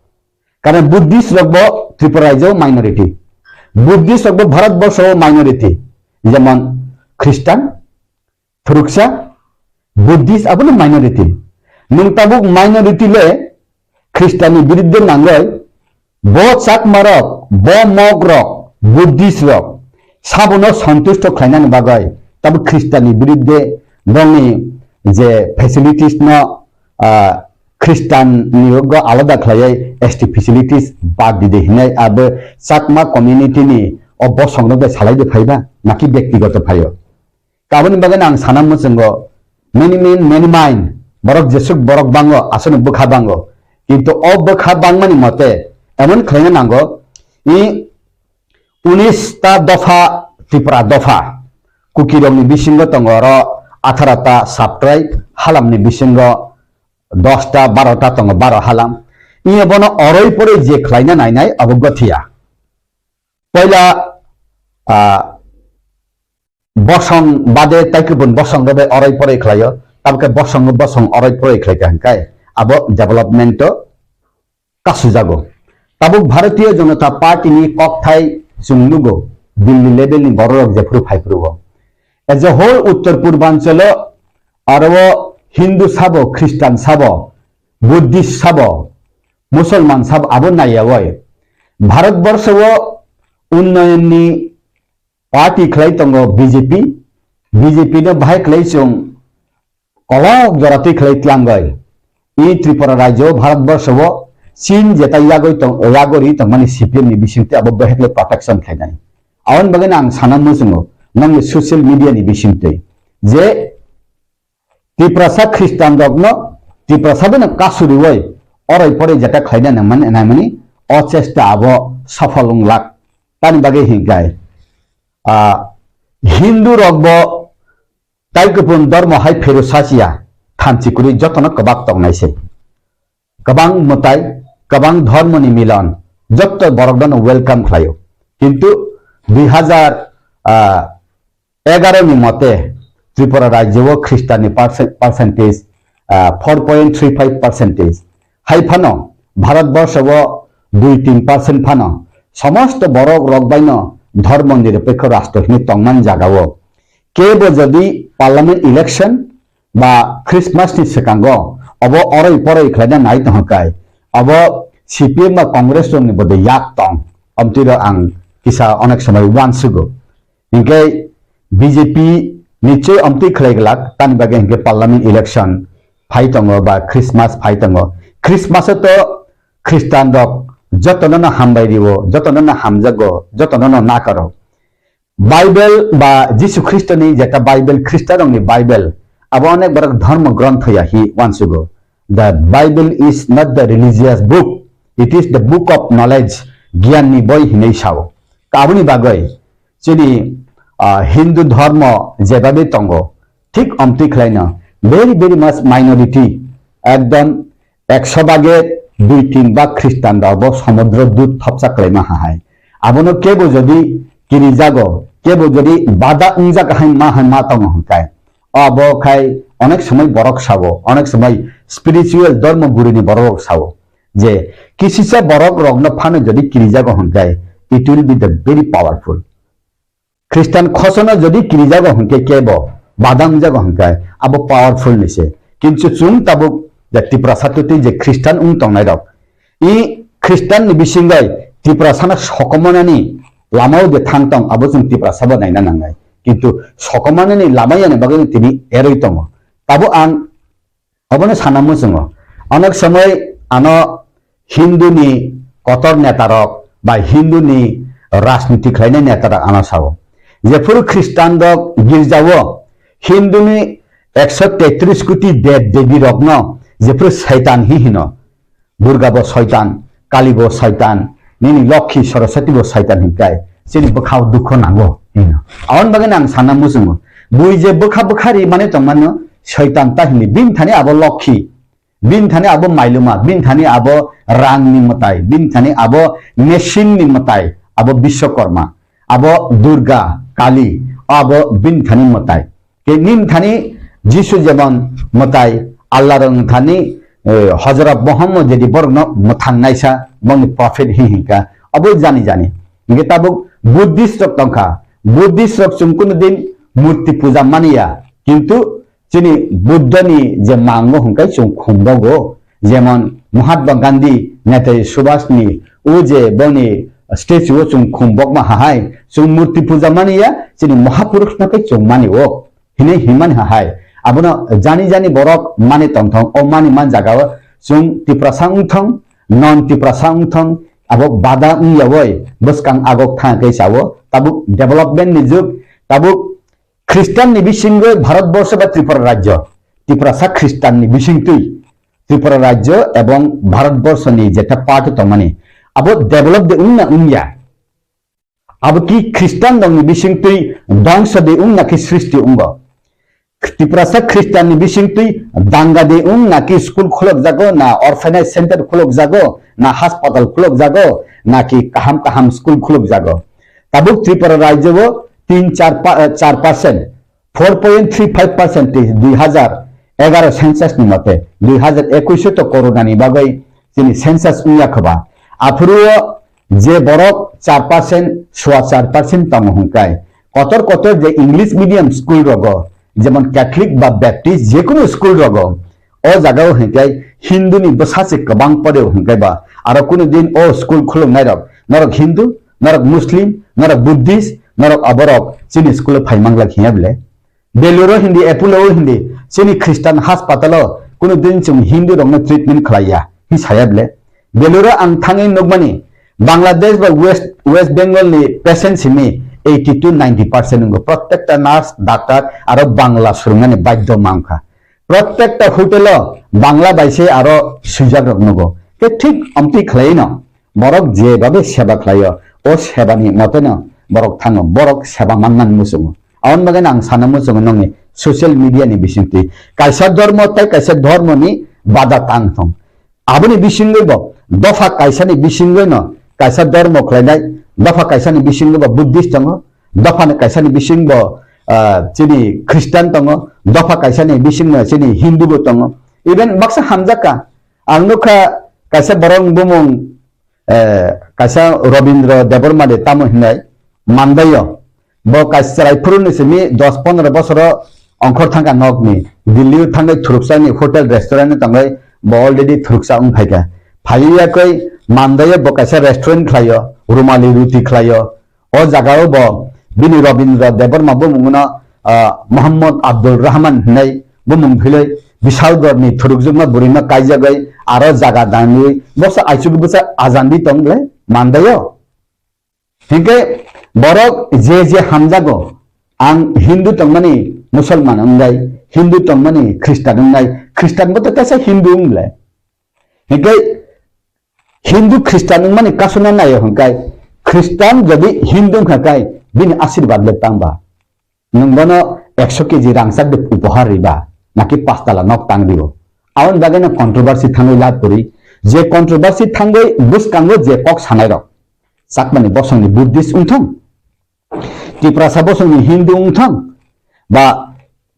Karon Buddhist rok bo Tripura rajyo minority. Buddhist rok bo Bharat borsho minority. Jemon Khristan, Thuruksa, Buddhist abono minority. Nwng tabuk minority le Khristanni biruddhe nangwi bo Chakma rok, bo Mog rok, Buddhist rok sabono santusto khlainani bagwi tabuk Khristanni biruddhe bongni je facilities no, ah, Khristanni rogo alada khlaiwi S T facilities bad dide hinai abo Chakma community ni o bosong rok bai salai de phaiba naki bektigoto phaio. Kaboni bagwi ang sana muchungo, many men, many mind, borok jesuk borok bango, aswkno bwkha bango. Kintu o bwkha bangmani mote emon khlaina nango, i unis ta dopha, Tripura dopha, Kukirokni bisingo tongo oro atharo ta subtribe, halamni bisingo dos ta, baro ta tongo, baro halam. Iya bono oroi poroi je khlaina nainai abo gothiya. Poila, ah, bosong bade tei kubun bosong rok bai oroi poroi khlaio, tabukhe bosong bosong oroi poroi khlaikha hinkai abo development o kasujago. Tabuk Bharatiya Janata Party ni kokthai chwng nugo, Delhi level ni borok rok jephuru phaiphuru o. As a whole Uttar Purbanchalo aro Hindu sabo, Christian sabo, Buddhist sabo, Musulman sabo abo naiyawi. Bharat borsho o unnayan ni party khlai tongo B J P, B J P no bahai khlai chwng kolok jora twi khlai tlangwi. I Tripura rajyo Bharat borsho o Chin jeta yagwi tong, yagori tongmani C P M ni bisingtwi abo bahai khlai protection khlainai. Aboni bagwi no ang sana muchungo nongni social media ni bisingtwi je Tiprasa Khristian rokno, Tiprasa beno kasuriwi oroi poroi jeta khlaina nangmani, nangmani o chesta abo safal wng lak. Tani bagwi hinkhai, ah, Hindu rok bo tai kupun dormo hai phero sachiya, thanchi kwrwi jotono kwbak tongnai se. Kwbang mwtai, kwbang dhormoni milon, jotto borokno welcome khlaio. Kintu dui hazar, ah, egaro ni mote Tripura rajyo o Khristanni percent-, percentage, ah, four point three five percentage. Hai phano Bharat borsho o dui tin percent phano somosto borok rok baino dhormo nirapekho rastro hinwi tongmani jaga o kebo jodi parliament election ba Christmas ni swkango obo oroi poroi khlaina nai tongkha kai, obo C P M ba Congress rokni bodoi yak tong, omtwi rok ang kisa onek somoi uansugo. Hinkhe B J P nichoi omtwi khlai glak, tani bagwi hinkhe parliament election phai tongo ba Christmas phai tongo. Christmas o to Khristan rok jotono no hambai rio, jotono no hamjago, jotono no nakaro. Bible ba Jisu Khristoni jeta Bible, Khristanrokni Bible, abo onek borok dhormo grontho ya hi uansugo. The Bible is not the religious book, it is the book of knowledge, giyanni boi hinwi sao. Aboni bagwi chini, ah, Hindu dhormo jebabe tongo, thik omtwi khlaino very, very much minority, ekdom ekso bage dui tin bak Khristan rok bo somudro dut thopsa khlaima ha hai. Abono kebo jodi kirijago, kebo jodi bada wngjak hai ma hai ma tongo hwnkhai, abo khai onek somoi borok sao, onek somoi spiritual dhormo guruni borok rok sao je kisisa borok rokno phano jodi kirijago hwnkhai, it will be the very powerful. Khristan khosono jodi kirijago hwnkhe kebo badam jago hwnkhe abo powerful ni se. Kintu chwng tabuk je Tiprasa twtwi je Khristan wng tongnai rok, i Khristan ni bisingoi Tiprasano sokomanani lamao je thang tong abo chwng Tiprasa bo naina nangnai. Kintu sokomanani lama yani bagwi tini eroi tongo. Tabuk ang Obono sana muchungo. Onek somoi ano Hindu ni kotor neta rok bai Hindu ni rajniti khlainai neta rok ano sao. Jephuru Khristan rok girjao Hindu ni ekso tetris koti dev devi rokno jephuru Saitan hi hino, Durga bo Saitan, Kali bo Saitan, nini Lokhi Saraswati bo Saitan hinkai, chini bwkhao dukho nango hino. Aboni bagwi ang sana muchungo, bui je bwkha bwkha ri mani tongmano Saitan ta hini, bini thani abo Lokhi, bini thani abo mailuma, bini thani abo rangni mwtai, bini thani abo machine ni mwtai, abo Biswakarma, abo Durga, Kali, abo bini thani mwtai. Ke nini thani Jisu jemon mwtai, Allah rok thani, eh, Hojrot Muhammad jadi borokno mwthang naisa, bongni prophet hi hinka, abo jani jani. Hingke tabuk Buddhist rok tongkha, Buddhist rok chwng kunu din murti puja maniya, kintu chini Buddha ni je mango hingke chwng khumbogo, jemon Mahatma Gandhi, Netaji Subhash ni o je boni statue o chwng khumbokma hahai, chwng murti puja maniya, chini Mahapurush no khe chwng mani o. Hinwi himani hai. Abono jani jani borok mani tongthong, o mani man jagao chwng Tiprasa wngthong, non Tiprasa wngthong, abo bada wngyawi bwskang agok thang khe sao, tabuk development ni jug, tabuk Khristan ni bisingwi Bharat Borsho ba Tripura Rajyo, Tiprasa Khristan ni bisingtwi Tripura Rajyo ebong Bharat Borsho ni jeta part tongmani, abo develop de wngna wngya. Abo ki Khristan rokni bisingtwi dongso de wng naki srishti wngo? Tiprasa Khristanni bisingtwi danga de wng naki school khulokjago, na orphanage center khulokjago, na hospital khulokjago, naki kaham kaham school khulokjago? Tabuk Tripura rajyo o tin char pa-, char percent, four point three five percent tei dui hazar egaro census ni mote, dui hazar ekush o to corona ni bagwi chini census wngya khoba. Aphuru o je borok char percent, sua char percent tongo hwnkhai, kotor kotor je English medium school rogo, jemon Catholic ba Baptist, jekunu school rogo, o jagao hwnkhai Hindu ni bwsa se kwbang pore hwnkhai ba, aro kunu din o school khuluknai rok, norok Hindu, norok Muslim, norok Buddhist, norok aborok chini school o phai manglak hinya bile? Beluro hindi, Apollo o hindi, chini Christian hospital o kunu din chwng Hindu rokno treatment khlaiya, hi saya bile? Beluro ang thangwi nukmani, Bangladesh ba West, West Bengal ni patient simi eighty to ninety percent wngkha. Prottekta nurse, doctor aro Bangla swrwngmani badhyo mankha. Prottekta hotel o Bangla bai se aro swijak rok nugo. Khe thik amtwi khlai no. Borok je babe seba khlaio, o sebani moteno borok thango, borok seba mannan muchungo. Aboni bagwi ang sana muchungo nongni social media ni bisingtwi kaisa dhormo tei kaisa dhormoni bada tang thong. Aboni bisingwi bo dopha kaisani bisingwi no kaisa dhormo khlainai, dopha kaisani bisingwi bo Buddhist tongo, dopha ni kaisani bising bo, ah, chini Christian tongo, dopha kaisani bising no chini Hindu bo tongo. Even baksa hamjak ka, ang nukha kaisa borok bumung eh, kaisa Robindra Debbarma de tamo hinai mandaio. Bo kaisa chwrai phuru ni simi dos pondro bosoro ongkhor thangkha nokni. Delhi o thangwi thuruksa ni hotel restaurant ni tongwi bo already thuruksa wng phaikha. Phaiwi yakwi mandaio bo kaisa restaurant khlaio, rumali ruti khlaio. O jagao bo bini Robindra Debbarma bumungno, ah, Mohammad Abdul Rahman hinai bumung philwi Bishalgarh ni thurukjwkma bwrwino kaijagwi aro jaga dangwi bosa aichugo bwsa ajandi tong le mandaio. Hinkhe borok je je hamjago, ang Hindu tongmani Musolman wngnai, Hindu tongmani Khristan wngnai, Khristan bo to kaisa Hindu wng le. Hinkhe Hindu Khristan wngmani kasuna naio hwnkhai, Khristan jodi Hindu wngkha khai bini asirwad le tangba? Nwng bono ekso keji rangchak de upohar riba, naki pastala nok tang rio? Aboni bagwi no controversy thangwi lab kwrwi. Je controversy thangwi bwskango je kok sanai rok, Chakmani bosongni Buddhist wngthong, Tiprasa bosongni Hindu wngthong, ba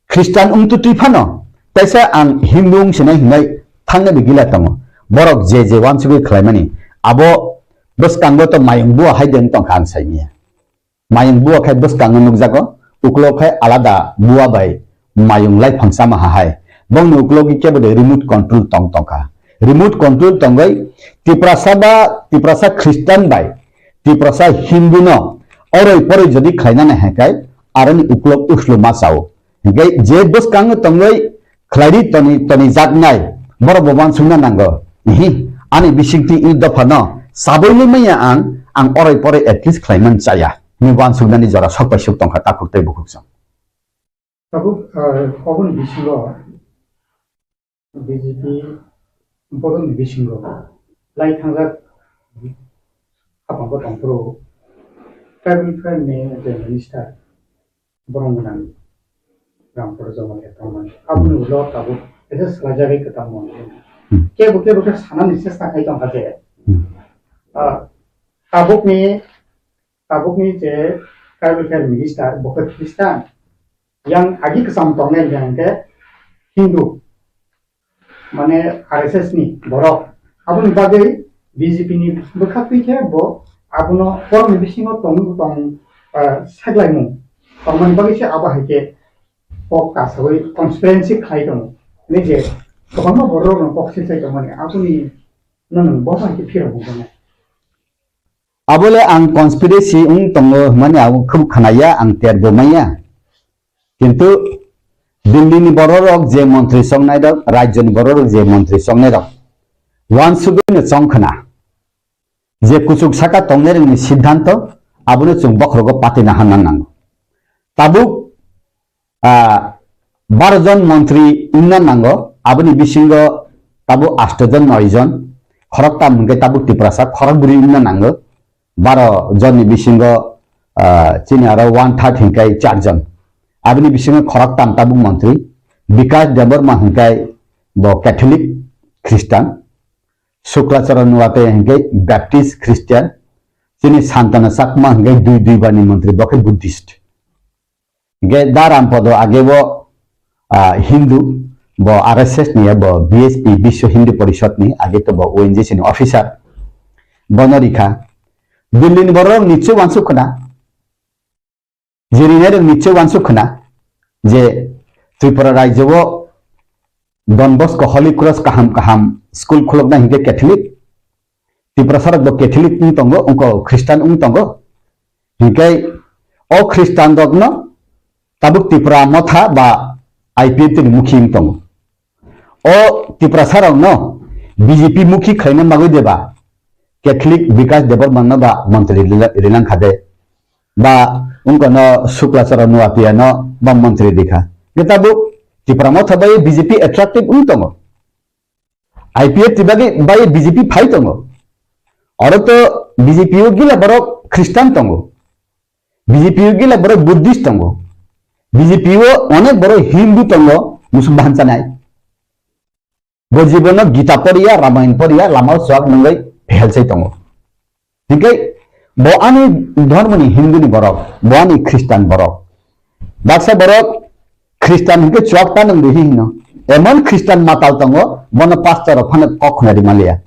Khristan wngtwi twi phano, kaisa ang Hindu wng sinai hinai thangnai bai gila tongo. Borok je je wansugwi khlaimani, abo bwskango to mayung bua hai de wng tongkha ang saimanya. Mayung bua khai bwskango nukjago, uklok khai alada bua bai mayung laiphang chama ha hai. Bongni uklogi kebo de remote control tong tongkha. Remote control tongwi Tiprasa ba Tiprasa Khristan bai Tiprasa Hindu no oroi poroi jodi khlaina nai hai khai aroni uklok uslu ma chao. Hinkhe je bwskango tongwi khlairi toni, toni jaknai, borok bo wansukna nango. Ihi, ani bisingtwi i dophano sabwi le manya ang, ang oroi poroi at least khlaiman chaya. Ni wansuknani jora sok bai sok tongkha takhuk tei bukhuk song. Tabuk, ah, oboni bisingo B J P borokni bisingo lai thangjak hapangbo tongphuru tribal welfare ni je minister borok gwnang Ramprasad Jamatia tongmani. Aboni ulo tabuk kaisa swlaijagwi kwtal mantri. Hmm. Kebo kebo khe sanani chesta khai tongkha je. Hmm. Ah, tabukni, tabukni je tribal welfare minister bo khe Christian. Yang agi kwcham tongnai yang khe Hindu. Mane R S S ni borok. Aboni bagwi B J P ni bwkha twi khe bo abono borokni bisingo tong, tong, ah, saklaimung tongmani bagwi se abo hai khe kok kasawi conspiracy khlai tongo. Hwnwi je kwbangma borok rokno kok silsai tongmani aboni no nwng bo hai khe phirok wngkha. Abole ang conspiracy wng tongo hwnmani ang khub khnaya, ang terbo maya. Kintu Delhi ni bororok je montri songnai rok, rajyo ni bororok je montri songnai rok, wansugwi no chong khna. Je kuchuk saka tongnai rokni siddhanto, abono chwng bokhorogo patina hanna nango. Tabuk ah, baro jon montri wngna nango, aboni bisingo tabuk asto jon, noi jon, khoroktam hwnkhe tabuk Tiprasa, khorokbrwi wngna nango, baro jonni bisingo, ah, chini aro one third hwnkhe char jon. Aboni bisingo khoroktam tabuk montri, Bikash Debbarma hwnkhe bo Catholic Christian, Sukla Charan Nuate hwnkhe Baptist Christian, chini Santana Chakma hwnkhe dui, dui barni montri, bo khe Buddhist. Hingke Da Rampodo age bo, ah, Hindu, bo R S S ni, bo B S P, Biswa Hindu Porishad ni, age to bo O N G C ni officer. Bono rikha. Delhi ni borok nichoi wansuk khna. Jiri nai rok nichoi wansuk khna. Je Tripura rajyo o Don Bosco Holy Cross kaham kaham school khulokna hingke Catholic. Tiprasa rok bo Catholic wng tongo, wngko Christian wng tongo. Hinkhe o Christian rokno tabuk Tipra Motha ba I P F T ni mukhi wng tongo. O Tiprasa rokno B J P mukhi khlaina bagwi deba Catholic Bikash Debbarma no ba montri rila-, rilang kha de. Ba wngkono Sukla Charan Nuatia no ba montri rikha. Hinkhe tabuk Tipra Motha bai B J P attractive wng tongo. I P F T bagwi bai B J P phai tongo. Oro to B J P o gila borok Christian tongo. B J P o gila borok Buddhist tongo. B J P o onek borok Hindu tongo, musulman chanai. Bo jibono Gita poriya, Ramayan poriya, lama o chuak nungwi phelsai tongo. Hinkhe bo ani dhormoni Hindu ni borok, bo ani Christian borok. Baksa borok Christian hinkhe chuak ta nung di hino. Emon Christian matal tongo, bono pastor rok phano kok khna ri maliya.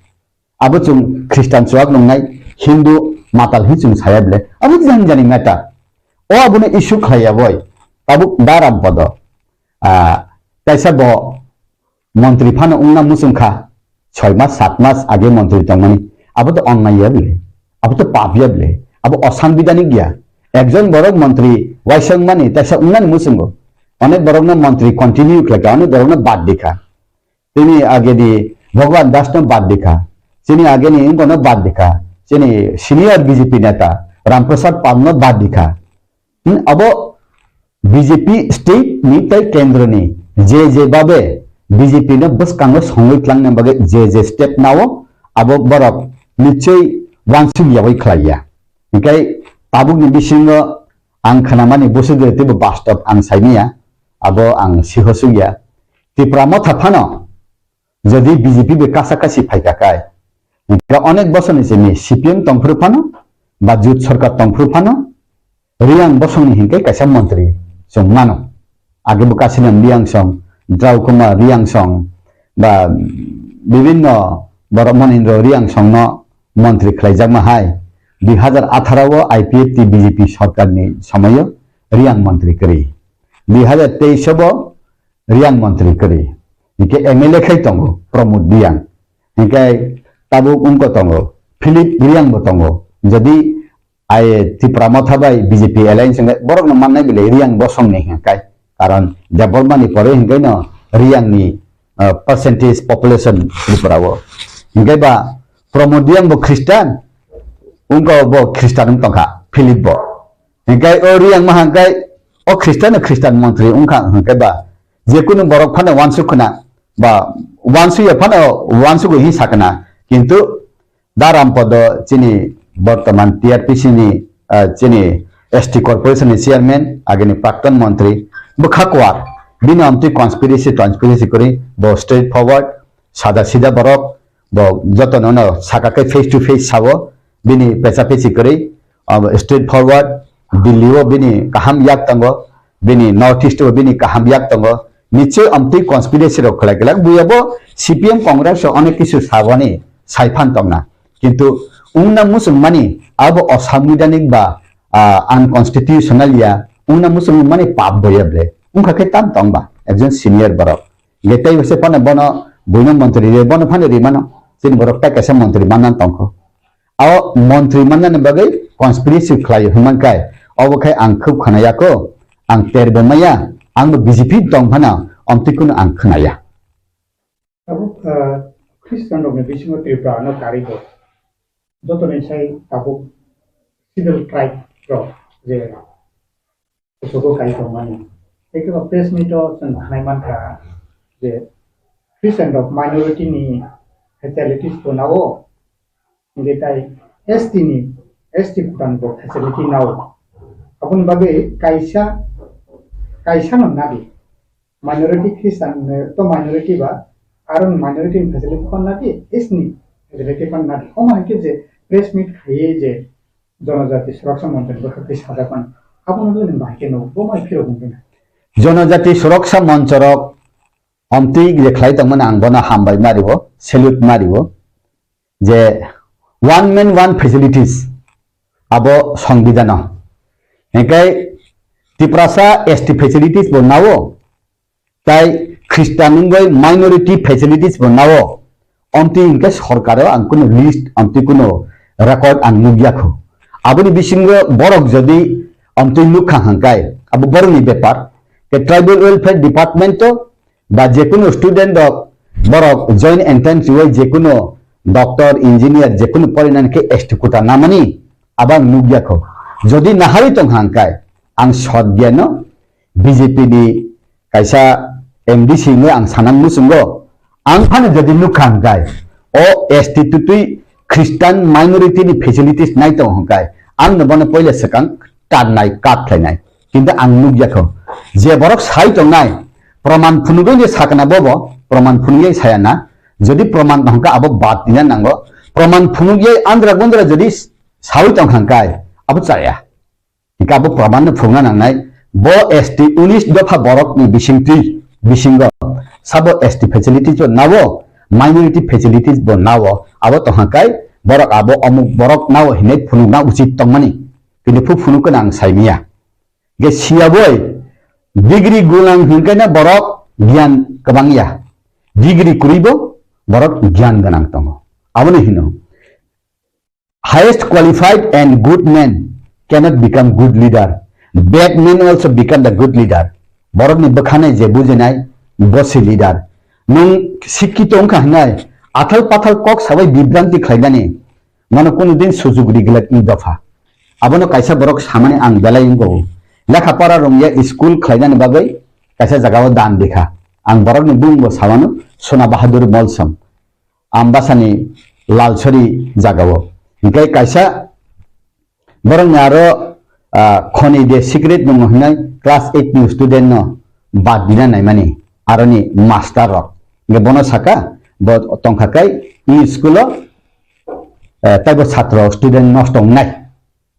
Abo chwng Christian chuak nungnai, Hindu matal hi chwng saya bile. Abo jani jani matter. O abono issue khlaiya boi. Tabuk Da Rampodo. Ah, kaisa bo montri phano wngna muchung kha, soi mas, sat mas age montri tongmani, abo to onnai ya bile, abo to pap ya bile, abo osanbidanik ya. Ekjon borok montri waisa wngmani, teisa wngnani muchungo, onek borokno montri continue khlai kha, onek borokno bad di kha. Chini age di Bhagwan Das no bad di kha, chini age ni wngbo no bad di kha, chini senior B J P neta Ram Prasad Pal no bad di kha. Hmm, abo B J P state ni tei kendro ni je je babe B J P no bwskango songwi tlangna bagwi je je step nao, abo borok nichoi wansuk yawi khlai ya. Hinkhe tabuk ni bisingo ang khnamani bwswk de teibo bastob ang saimanya, abo ang siho suk ya. Tipra Motha phano Jodi B J P bai kasa kasi phai kha kai, hingkhe onek bosor ni simi C P M tongphuru phano ba Jut Sarkar tongphuru phano Riyang bosong ni hingkhe kaisa montri chwng mano. Age bo Kasinam Riyang song, Drau Kumar Riyang song ba bibinno borok Monindro Riyang song no montri khlaijakma hai. Dui hazar atharo o I P F T B J P sarkar ni somoio Riyang montri kwrwi. Dui hazar teis o bo Riyang montri kwrwi. Hingkhe M L A khai tongo Pramod Riyang. Hingkhe tabuk wngkha tongo Philip Riyang bo tongo. Jodi ai Tipra Motha bai B J P alliance wngkhe borokno mannai bile Riyang bosongni hingkhe. Karon Debbarma ni pore hingkhe no Riyang ni, ah, percentage population Tripura o. Hingkhe ba Pramod Riyang bo Christian, wngkha bo Christian wng tongkha Philip bo. Hingkhe o Riyang ma hingkhe o Christian no Christian montri wngkha hingkhe ba je kunu borok phano wansuk khna ba uansuk ya phano uansuk hi sakna. Kintu Da Rampodo chini bortoman T R P C ni, ah, chini S T corporation ni chairman, agini prakton montri, bwkha kwar, bini amtwi conspiracy, conspiracy kwrwi, bo straight forward, sada sida borok, bo jotono no saka khe face to face sao, bini pecha pechi kwrwi, ah, straight forward, Delhi o bini kaham yak tongo, bini North East o bini kaham yak tongo, nichoi amtwi conspiracy rok khlai glak, buya bo C P M Congress o onek kisu saboni saiphan tongna. Kintu wngna muchungmani abo osanbidhanik ba, ah, unconstitutional ya, wngna muchungmani pap boya ble. Wngkha khe tam tong ba, ekjon senior borok. Nge tei se phano bono buino montri re, bono phano rimano. Chini borok tai kaisa montri manna tongkho. Abo montri mannani bagwi conspiracy khlai hwnmankai. Obo khai ang khub khwnaya kho, ang terbo maya, ang bo B J P tong phano, omtwi kuno ang khwnaya. Tabuk, ah, Christian rokni bisingo Tripura no karwi bo. Jotoni sai tabuk civil tribe rok je kuchugo kai tongmani. Tei kebo press meet o chwng khnai mankha je Christian rok minority ni facilities bo nao, hingke tai S T ni, S T kutang bo facility nao. Aboni bagwi kaisa, kaisa no nadi. Minority Christian, eh, to minority ba, aro minority ni facility pan nadi, S T ni facility pan nadi. Omo hai khe je press meet khaiye je Jonojati Suraksha Montri bwkhak twi sajak mano. Abono bini bahai khe no bo mai phirok wngkhe na. Jonojati Suraksha Monchorok omtwi je khlai tongmani ang bono hambai mario, salute mario. Je one man one facilities abo songbidano. Hingke Tiprasa S T facilities bo nao, tai Christian wngoi minority facilities bo nao. Omtwi hingke sorkaro ang kuno list, omtwi kuno record ang nukya kho. Aboni bisingo borok jodi omtwi nukha hangkai, abo borokni bepar. Ke tribal welfare department o ba jekunu student rok borok joint entrance riwi jekunu doctor, engineer jekunu porinani khe S T quota namani abo ang nukya kho. Jodi naharwi tong hangkai ang sot geno B J P ni kaisa M D C hwnwi ang sanang muchungo, ang phano jodi nukha hangkai o S T tutwi Christian minority ni facilities nai tong hangkai ang no bono poila swkang tarnai, kat khlainai. Kintu ang nukya kho, je borok sai tongnai, proman phunugwi je sakna bobo, proman phunugwi saya na, jodi proman tongkha abo bad dina nango, proman phunugwi andra gundra jodi sawi tong hangkai, abo chaya. Hingke abo proman no phunugna nangnai, bo S T unis dopha borok ni bisingtwi, bisingo, sabo S T facilities bo nao, minority facilities bo nao, abo tong hangkai, borok abo omuk borok nao hinwi phunukna uchit tongmani. Kintu phu phunuk khe ang saimiya. Ge siyaboi degree gunang hingkhe na borok giyan kwbang ya. Degree kwrwibo borok giyan gwnang tongo. Aboni hino highest qualified and good man cannot become good leader. Bad man also become the good leader. Borokni bwkhanai je bujinai bo se leader. Nwng sikkito wngkha hinai athal pathal kok sabai bibranti khlainani. Mano kunu din sujuk riglak ni dopha. Abono kaisa borok samani ang belai wngkho. Lekha pora rwngya school khlainani bagwi kaisa jagao dan bikha. Ang borokni bumungbo samano Sona Bahadur Molsom. Ambasani Lalsori jagao. Hinkhe kaisa borokni aro, ah, khoni de secret nungo hinai class eight ni student no bad dina naimani aroni master rok. Hinkhe bono saka bo tongkha kai e school o eh, taibo satro student nosto wngnai.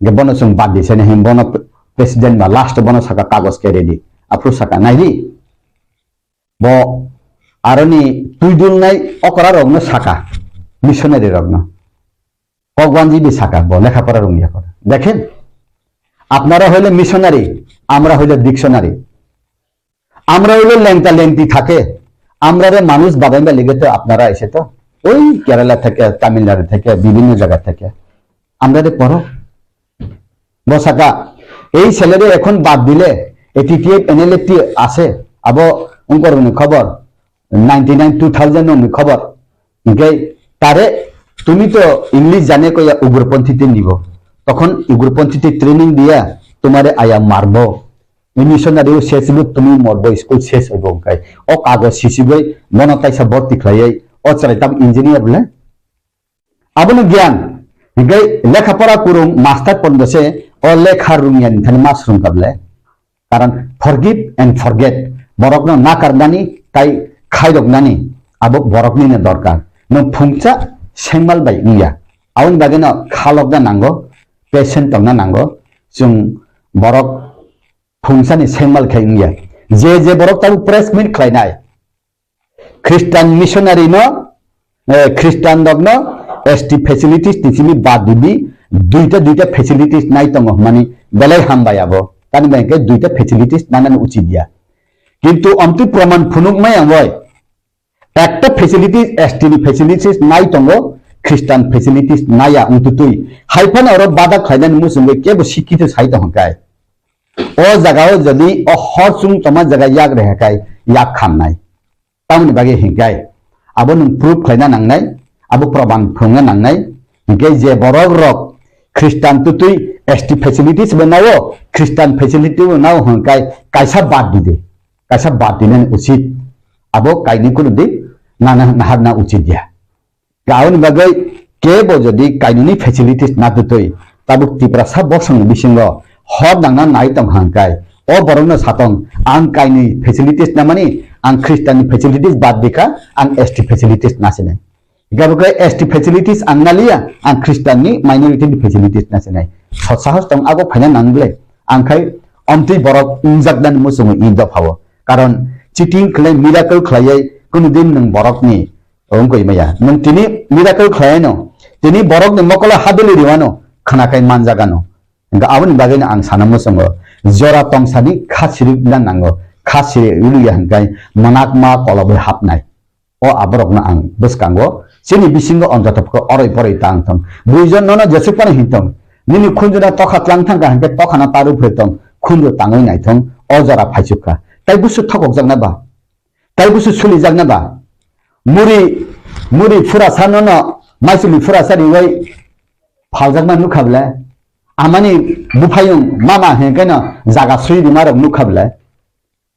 Hingke bono chwng bad di sene hin bono president ba last bono saka kagoj kere di. Aphuru saka nai di. Bo aroni twi dulnai okra rokno saka, missionary rokno. Kokwanji bi saka bo lekha pora rungya pora. Dekhen, apnara hoile missionary, amra hoile dictionary. আমরা হইলে লেংটা লেংটি থাকে, আমরা রে মানুষ বাদাইবা লেগে তো আপনারা এসে তো ওই কেরালা থেকে, তামিলনাড়ু থেকে, বিভিন্ন জায়গা থেকে আমরা রে পড়ো। বসাকা এই ছেলেরে এখন বাদ দিলে এটিটিএফ এনএলএফটি আছে, আবো উনকর খবর নাইনটি নাইন টু থাউজেন্ড খবর। Hingke tare tumi to English jane ko ya ugroponthi te nibo. Tokhon ugroponthi te training diya tumare aya marbo. missionary o ses bo tumi morbo school ses oibo hwnkhe. O kago sisiboi bono kaisa borti khlaiwi o chwrai tabuk engineer bole. Abono giyan, hingke lekha pora kurung master pondo se o lekha rungya ni thani ma srung kable. Karon forgive and forget. Borokno nakarnani tai khairoknani abo borokni no dorkar. No phungsa sengmal bai wngya. Aboni bagwi no khalokna nango, patient tongna nango. Chwng borok phungsani sengmal khai wngya. Je je borok tabuk press meet khlainai, Christian missionary no, eh, Christian rok no S T facilities ni simi bad dibi, duita duita facilities nai tongo hwnmani belai hambai abo. Tani bai hwnkhe duita facilities nanani uchit ya. Kintu amtwi proman phunuk maya wngoi. Ekta facilities S T ni facilities nai tongo, Christian facilities naya wngtutwi. Haiphano oro bada khlainani muchungwi kebo sikkito sai tongkha kai. O jagao jodi o hor chwng tongma jaga yak reha kai yak khamnai. Tamoni bagwi hinkai abo nwng proof khlaina nangnai, abo proman phunukna nangnai. Hinkai je borok rok Christian tutwi S T facilities bo nao, Christian facility bo nao hinkai kaisa bad di de, kaisa bad dinani usit. Abo kaini kunu di nana naharna usit ya. Aboni bagwi kebo jodi kainwini facilities na tutwi, tabuk Tiprasa bosongni bisingo hor nangna nai tong hangkai, o borokno satong, ang kainwi facilities namani, ang Christian ni facilities bad dikha, ang S T facilities nasinai. Gabo khe S T facilities ang naliya, ang Christian ni minority ni facilities nasinai. Sot sahos tong abo phaina nang ble, ang khai omtwi borok wngjaknani muchungo i dophao. Karon cheating khlai, miracle khlaiwi kunu din nwng borokni wngkoi maya. Nwng tini miracle khlaino, tini borokni mokolo haduli riwano, khwnakai manjagano. Hingkhe aboni bagwino ang sana muchungo, jora tongsani kha siri wngna nango, kha siri wngya hingkai mwnakma kolobwi hapnai. O aborokno ang bwskango, chini bisingo onjotopkhe oroi poroi tang thong. Buijon nono jesuk phano hintong, nini khunjuna tokha tlang thangkha hingkhe tokhano taru phre tong, khunju tangwi naithong, o jora phaichukha. Tai busu thokokjakna ba? Tai busu sulijakna ba? Muri, muri phurasa nono, maisuli phurasa riwai phaljakma nukha ble? Amani buphayung mama hingkhe no jaga sui rima rok nukha ble?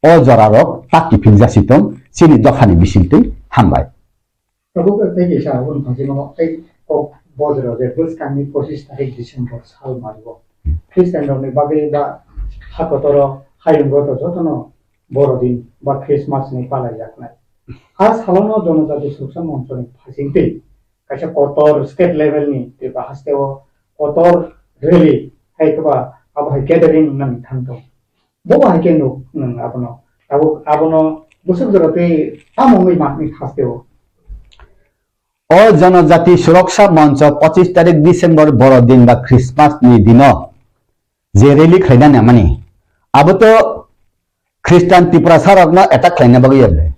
O jora rok tak kiphil jasi tong, chini dophani bisingtwi hambai. Tabuk tei kaisa aboni phaisingno tei kok bojro je bwskangni pochis tarik December sal mario Christian rokni bagwi ba ha kotoro hayungo to jotono Borodin ba Christmas ni palaijaknai. A salono Jonojati Suraksa Monchoni phaisingtwi kaisa kotor state level ni Tripura hasteo kotor rally hai khe ba abo hai gathering wngna thang tongo. Bo bai khe nuk nwng abono. Tabuk abono bwswk jora tei tamo wngwi makni hasteo. O Jonojati Suraksa Moncho pochis tarik December Borodin ba Christmas ni dino je rally khlaina namani, abo to Christian Tiprasa rokno attack khlaina bagwi ya ble?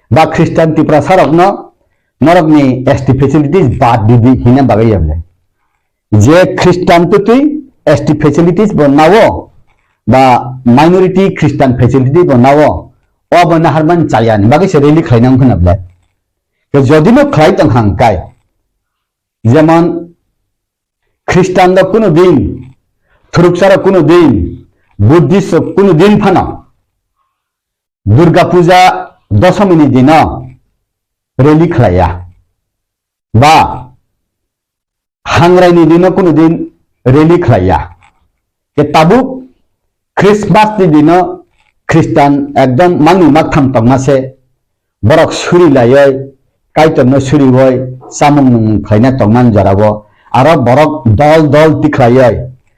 Ba Christian Tiprasa rokno norokni S T facilities bad di di hina bagwi ya ble? Je Christian tutwi S T facilities bo nawo, ba minority Christian facility bo nawo, o bo naharman chaya ni bagwi se rally khlaina wngkha na ble? Ke jodi no khlai tong hang kai, jemon Christian rok kuno din, Thuruksa rok kuno din, Buddhist rok kuno din phano Durga Puja Dosomi ni dino rally khlaiya. Ba Hangrai ni dino kuno din rally khlaiya. Ke tabuk Christmas ni dino Christian ekdom mangni maktham tongma se borok suri laioi, Kaitorno surioi, chamung nungmung khlaina tongmani jorao aro borok dol dol tikhlaioi,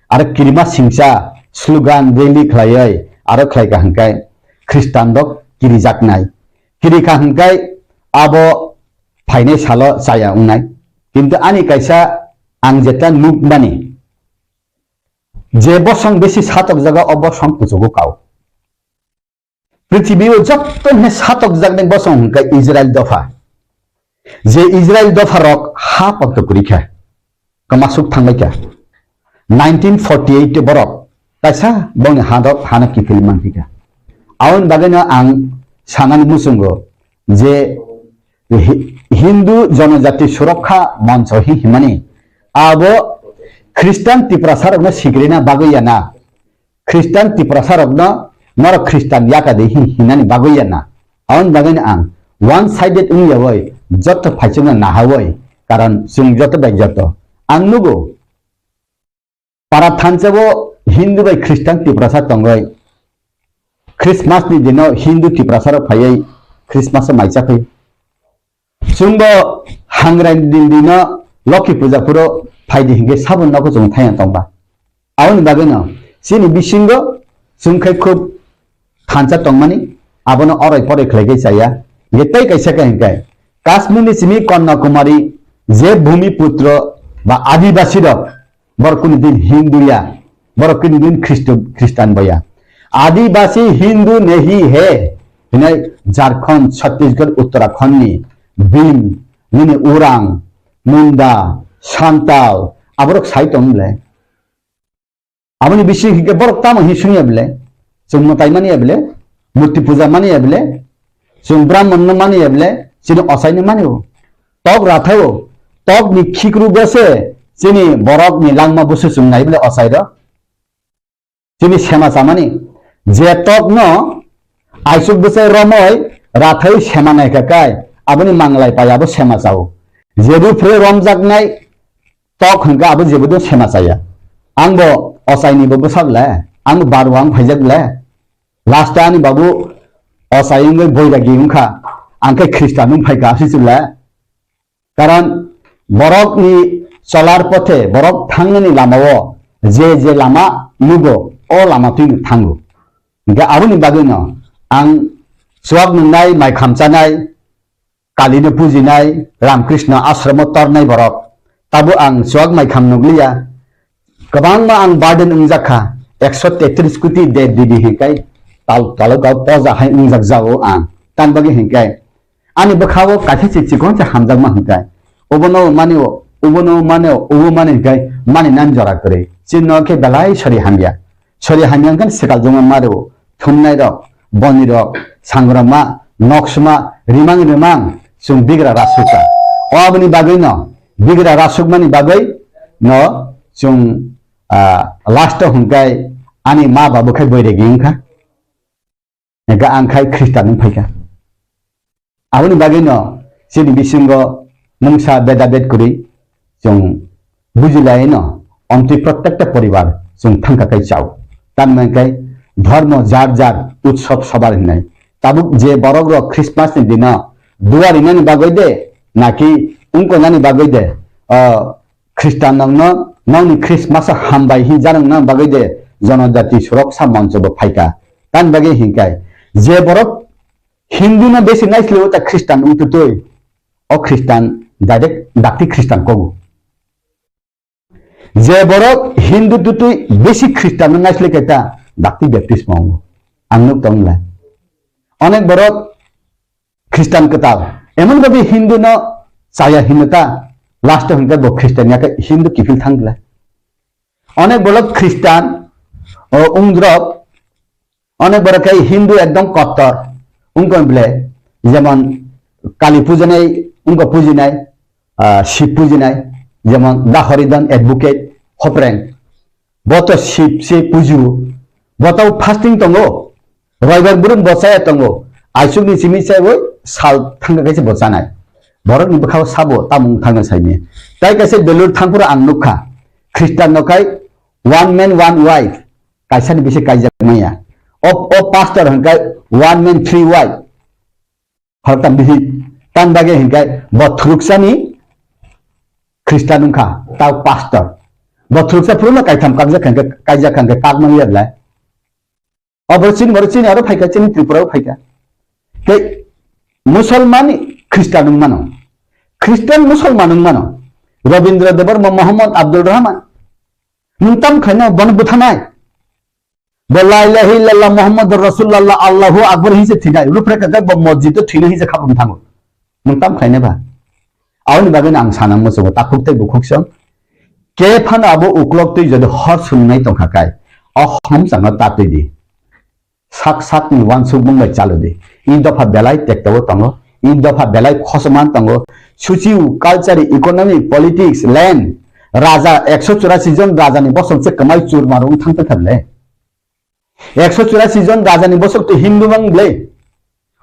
aro kirima singcha slogan rally khlaioi, aro khlaika hwnkhe Christian rok kirijaknai. Kirikha hwnkhe abo phainai salo chaya wngnai. Kintu ani kaisa ang jeta nukmani, je bosong besi satokjago, o bosong kuchugo kao. Prithibi o joto hwnwi satokjaknai bosong hwnkhe Israel dopha. Je Israel dopha rok ha pakto kwrwi kha, kwmasuk thangbai kha. Nineteen forty eight borok kaisa bongni hadok hano kiphil manphi kha. Aboni bagwino ang sanani muchungo je Hi-, Hindu Jonojati Surakha Moncho hi himani abo Christian Tiprasa rokno sigrina bagwi yana. Khristan Tiprasa rokno norok Khristan yaka de hin hinani bagwi ya na. Aboni bagwi no ang one sided wng yawi joto phaichukno nahawi, karon chwng joto bai joto. Ang nugo para thansa bo Hindu bai Khristan Tiprasa tongwi Christmas ni dino Hindu Tiprasa rok phaiwi Christmas o mai chakhwi. Chwngbo hangrai ni din dino Lokhi puja phuru phaidi hinkhe sabon nogo chwng thaiya tongba. Aboni bagwino chini bisingo chwng khai khub thansa tongmani, abono oroi poroi khlai khe chaya. Hinkhe tei kaisa khe hinkhe Kashmir ni simi Kanyakumari je Bhumi Putro ba Adibasi rok, borok kunu din Hindu ya, borok kunu din Khristo, Khristan bo ya. Adibasi Hindu nahi hai hinai Jharkhand, Chhattisgarh, Uttarakhand ni Bhim, nini Orang, Munda, Santal, aborok sai tong le. Aboni bising hinkhe borok tamo hin sungya bele, chwng mwtai mani ya bele, murti puja mani ya bele, chwng Brahman no mani ya bele, chini osai no mani o. Tok rathao, tok ni khikru bose, chini borok ni langma bose chwng nai bele osai ro. Chini sema chamani, je tok no aisuk bwsai romoi rathai sema naikha kai, aboni manglai pai abo sema chao. Je rupre romjaknai tok hwnkha abo jebo do sema chaya. Ang bo ochaini bo bwsa ble, ang bo barwang phaijak ble. Last ani babu ochai wngwi boiragi wngkha, ang khe Khristan wng phaikha aswk ble. Karon borokni cholar pothe, borok thangnani lamao je je lama nugo, o lama twino thango. Hinkhe aboni bagwino ang chuak nungnai, mai khamchanai, Kalino pujinai, Ramkrishna ashramo tornai borok. Tabuk ang chuak mai kham nukliya. Kwbangma ang burden wngjak kha, ekso tetris koti dev devi hinkai tal, talukao poja hai wngjak jao ang. Tan bagwi hinkai ani bwkhao kaisa se chikon se hamjakma hinkai. Obono mani o, obono mani o, obo mani hinkai mani nan jora kwrwi. Chini no khe belai sori hamya. Sori hamya hinkai swkal jongma maro, thumnai rok, boni rok, sangrama, noksma, rimang rimang, chwng bigra rasukha. O aboni bagwi no, bigra rasukmani bagwi no chwng, ah, last o hwnkhai ani ma babu khai boiregi wngkha. Ega ang khai Khristan wng phaikha. Aboni bagwi no chini bisingo mungsa beda bed kwrwi chwng bujilai no omtwi prottekta poribar chwng thangkha kai chao. Tanmai kai dhormo jar jar utsob sobar hinai. Tabuk je borok rok Christmas ni dino duari nani bagwi de naki wngko nani bagwi de, ah, Khristan nokno nokni Christmas o hambai hin janwk nang bagwi de jonojati suroksa moncho bo phaikha. Tan bagwi hinkai je borok Hindu no besi naisle o ta Khristan wng tutui, o Khristan direct dakti Khristan kogu. Je borok Hindu tutui besi Khristan no naisle khe ta dakti Baptist mo wngo. Ang nuk tong le. Onek borok Khristan kwtal. Emon babi Hindu no chaya hinwi ta last o hwnkhe bo Khristan ya khe Hindu kiphil thang le. Onek borok Khristan, o, wngdrop, onek borok khe Hindu ekdom kottor wngkon ble, jemon Kali pujanai wngkha pujinai, ah, Shiv pujinai, jemon Dahoridan advocate Hopreng, bo to Shiv se puju, bo to fasting tongo, Roibar brum bo chaya tongo, aisukni simi chaiwi sal thangkha kaisa bo chanai. Borokni bwkhao sabo tamung thangna saimanya. Tai kaisa belur thangphuru ang nukha, Khristan no khai one man one wife, kaisani bisi kaijak maya. O, o pastor hwnkhe one man three wife. Khoroktham bihik, tan bagwi hinkhe bo thwrwksani Khristan wngkha, ta pastor. Bo thwrwksa phuru no kaitham kakjak kha hinkhe, kaijak kha hinkhe kak manya belai. O borok chini, borok chini aro phaikha, chini Tripura o phaikha. Tei Musolman ni Khristan wng mano. Khristan Musolman wng mano. Rabindra Debbarma, Muhammad Abdul Rahman. Nwng tam khlaino bono buthanai? Bo la ilaha illallah Muhammadur Rasulullah Allahu Akbar hinse thwinai. Rupre kakai bo mosjid o thwinai hinse khabam thango. Nwng tam khlainai ba? Aboni bagwi ang sana muchungo takhuk tei bukhuk song. Ke phano abo uklok twi jodi hor sungnai tongkha kai, o homchangno tatwi di. Sak sakni uansukmung bai chalodi. I dopha belai tekto tongo. I dopha belai khosoman tongo. Suchiu, culture, economy, politics, land. Raja ekso churasi jon rajani bosong se kwmai churma rung thang thang le. Ekso churasi jon raja ni bosok twi Hindu mang ble.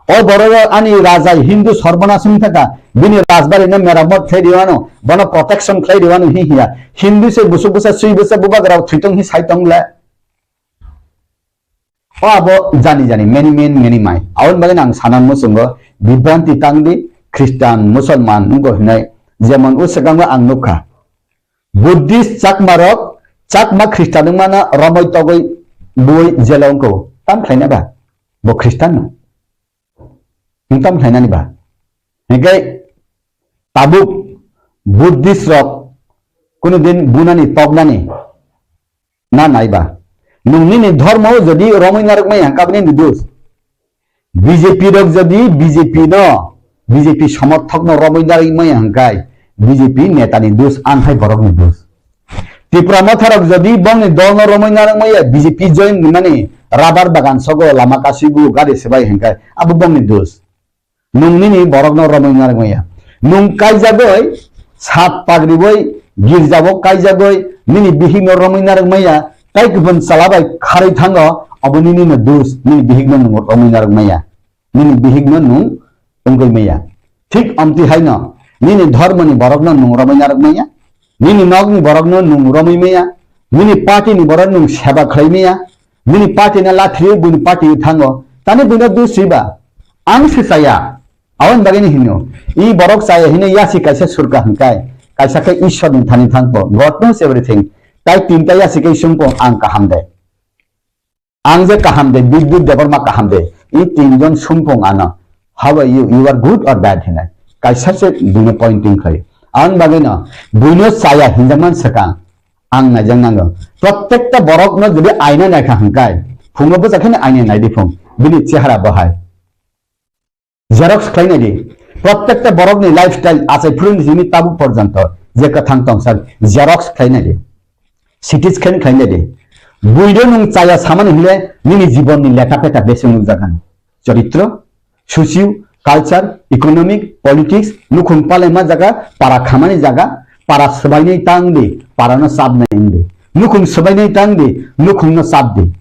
O borok ani raja Hindu sorbonas wng thaka, bini rajbari no meramot khlai riwano, bono protection khlai riwano hi hiya. Hindu se busuk busa sui busa bubagra thwi tong hi sai tong le. O abo jani jani many men many mai. Aboni bagwi ang sana muchungo bibranti tangdi Christian, Musulman wngkha hinai. Jemon o swkango ang nukha. Buddhist Chakma rok, Chakma Christian wngmano romoi togoi bui jelo wngkho. Tam khlaina ba? Bo Christian no. Wng tam khlainani ba? Hinkhe tabuk Buddhist rok kunu din bunani toknani na naiba. Nwng nini dhormo jodi romwi narwkmaya hwnkhe abo nini dos. B J P rok jodi B J P no, B J P somorthok no romwi narwkmaya hwnkhe B J P neta ni dos, ang hai borok ni dos. Tipra Motha rok jodi bongni dol no romwi narwkmaya, B J P join wngnani, rubber bagan sogo, lama kasibu, gari swbai hwnkhe abo bongni dos. Nwng nini borokno romwi narwkmaya. Nwng kaijagwi sat pagriwi girjao kaijagwi nini bihikno romwi narwkmaya, tai kupun chwla bai kharwi thango, obo nini no dos, nini bihikno nwng romwi narwkmaya. Nini bihikno nwng wngwi maya. Thik amtwi haino nini dhormoni borokno nwng romwi narwkmaya, nini nokni borokno nwng romwi maya, nini party ni borok nwng seba khlai maya, nini party no lathriwi buini party thango, tani buino dos swiba? Ang se chaya. Aboni bagwino hino, i borok chaya hino yasi kaisa surka hwnkhai, kaisa khe Ishwar ni thani thangkho. God knows everything. Tai tinta yasi khe sungkho ang kaham de. Ang je kaham de, Bidyut Debbarma kaham de. I tinjon sungkho ano. How are you? You are good or bad hinai. Kaisa se buino pointing khlai. Ang bagwino buino chaya hinjaman swkang. Ang naijak nango. Prottekta borokno jodi aina naikha hwnkhai, phungo bwsa kheno aina naidi phung. Bini chehara bahai. Xerox khlai nai di. Prottekta borokni lifestyle achai phuruni simi tabuk porjonto je kwthang tongsa xerox khlai nai di. C T scan khlai nai di. Buino nwng chaya samani hwnle nini jibonni lekha pekha bese nukjakgani. Choritro, socio, culture, economic, politics, nukhung palaima jaga, para khamani jaga, para swbainai tang di, parano chapnai wng di. Nukhung swbainai tang di, nukhungno chap di.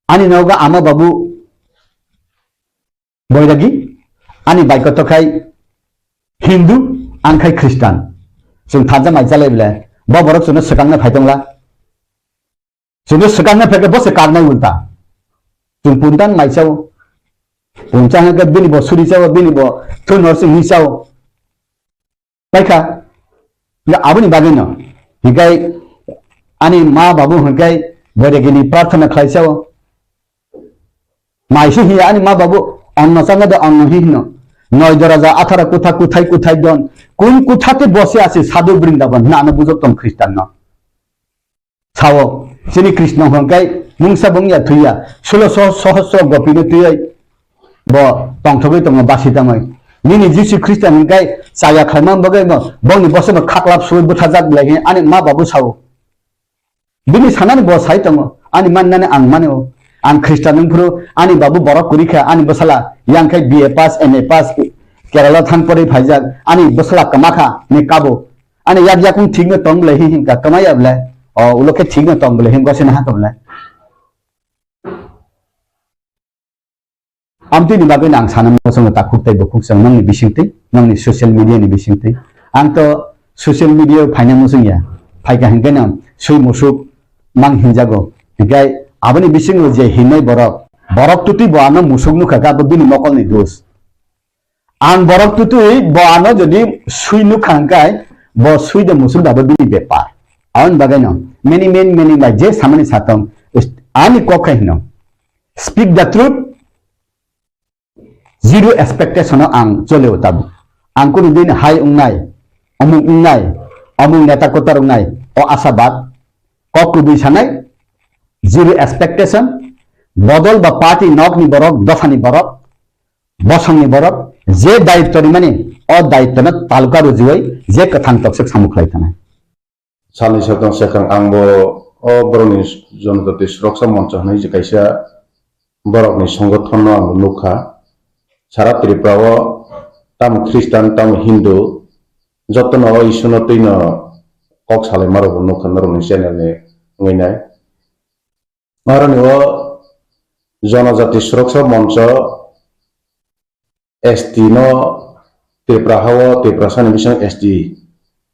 Ani nogo ama babu Boiragi, ani bai kotor khai Hindu, ang khai Khristan. Chwng thansa mai chalai bwle, bo borok chwngno swkangna phai tongla. Chwngno swkangna phaikhe bo se karnai ulta. Chwng puntan mai chao. Puncha hwnkhe bini bo suri chao, bini bo thunor se hi chao. Paikha, ya aboni bagwi no. Hinkhe ani ma babu hwnkhe Boiragini prarthana khlai chao. Maisi hiya ani ma babu, "Onno chana de onno hi hino. Noi doraja athara kutha kuthai kuthai don. Kun kutha te bose asi sadhu Brindaban?" Hina ano bujok tong Khristan no. Sao, chini Krishna hwnkhe mungsa bung ya thwi ya, sulo soh-, sohosro gopino twiwi bo tongthogwi tongo basi tangwi. Nini Jisu Khristo hwnkhe chaya khlaima bagwi bo, bongni bosongno khaklap suwi bwthajak belai khe ani ma babu sao. Bini sanani bo sai tongo, ani mannani ang mano. Ang Khristan wngphuru ani babu borok kwrwi kha, ani bwsala yang khe B A pass, M A pass, Kerala thang porwi phaijak, ani bwsala kwma kha ni kabo. Ani yak yakung thik no tong bwlai hi himka, kwma ya bwlai? O ulo khe thik no tong bwlai him gosina ha kwbwlai? Amtwi ni bagwi no ang sana muchungo takhuk tei bukhuk chwng nongni bisingtwi, nongni social media ni bisingtwi. Ang to social media o phaina muchung ya, phaikha hinkhe no sui musuk mang hinjago. Hinkhe aboni bisingo je hinai borok, borok twtwi bo ano musuk nukha khe abo bini mokolni dos. Ang borok twtwi bo ano jodi sui nukha hwnkhe, bo sui de musuk dabo bini bepar. Aboni bagwi no many men many bai je samani satong, ani kok khai hino. Speak the truth, zero expectation o ang chole o tabuk. Ang kunu din hai wngnai, omuk wngnai, omuk neta kotor wngnai, o asabad, kok kubui sanai, zero expectation, bodol ba party nokni borok, dophani borok, bosongni borok je daitto rimani, o daittono taluka rujuwi je kwthang toksik samung khlai thanai. Salni sotong swkang ang bo o borokni Jonojati Suroksa Moncho hwnwi je kaisa borokni songothono ang bo nukha. Sara Tripura o tamo Khristan, tamo Hindu, jotono o Iswrno twino kok salaima rokbo nukha norokni channel ni wngwi nai. Aroni o Jonojati Suroksa Moncho S T no Tripura hao Tiprasani bising S T,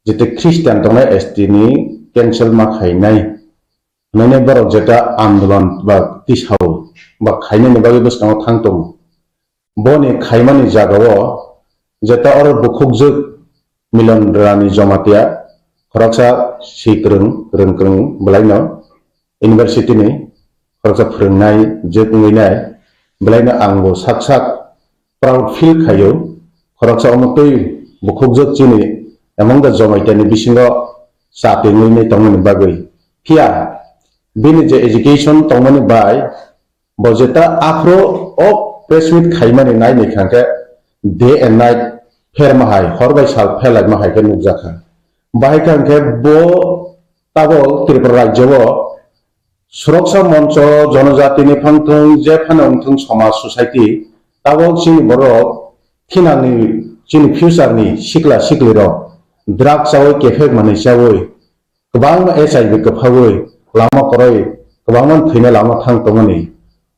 jete Christian tongnai S T ni cancel ma khainai. Nini borok jeta andolon ba tisao ba khainani bagwi bwskango thang tongo. Boni khaimani jagao jeta oro bukhukjwk Milon Rani Jomatia, khoroksa si kwrwng, kwrwng kwrwng bwlaino university ni khoroksa phwrwngnai jwk wngwi nai, bwlaino ang bo sak sak proud feel khaio, khoroksa omo twi bukhukjwk chini among the Jomatia ni bisingo cha tengwi nai tongmani bagwi. Phiya bini je education tongmani bai bo jeta aphro o press meet khaimani nai ni kha khe day and night pher ma hai, hor bai sal pher lai ma hai khe nukjakha. Bahai kha khe bo tabok Tripura rajyo o Suroksa Moncho, Jonojatini phangthung, je phano wngthung somaj society, tabok chini borok thinangni chini future ni sikla sikli rok drugs chawi kephek manwi chawi kwbangma H I V kwphagwi lama kwrwi kwbangma thwina lama thang tongmani.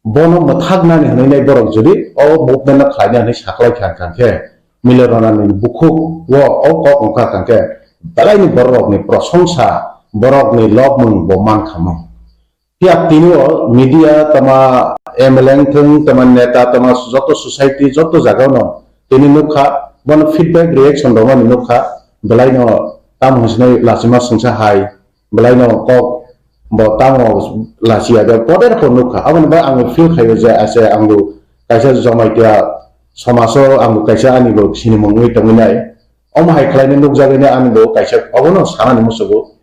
Bono mwthaknani hwnwi nai borok jodi o movement no khlaina hwnwi saklai kha kha khe Milorana ni bukhuk o o kok wngkha kha khe belaini borok rokni prosongsa borokni lobmung bo man kha mo. Phiya tini o media tama M L A wngthung tama neta tama joto society joto jagao no tini nukha bono feedback reaction rwmani nukha belaino tamo hwnsinai lachima swngsa hai belaino kok bo tamo lachiya de poder ko nukha aboni bai ang feel khaio je ase ang bo kaisa Jamatia somaso ang bo kaisa ani bo sinimung wi tongwi nai omo hai khlaina nukjagwi nai ani bo kaisa obono sanani musugo.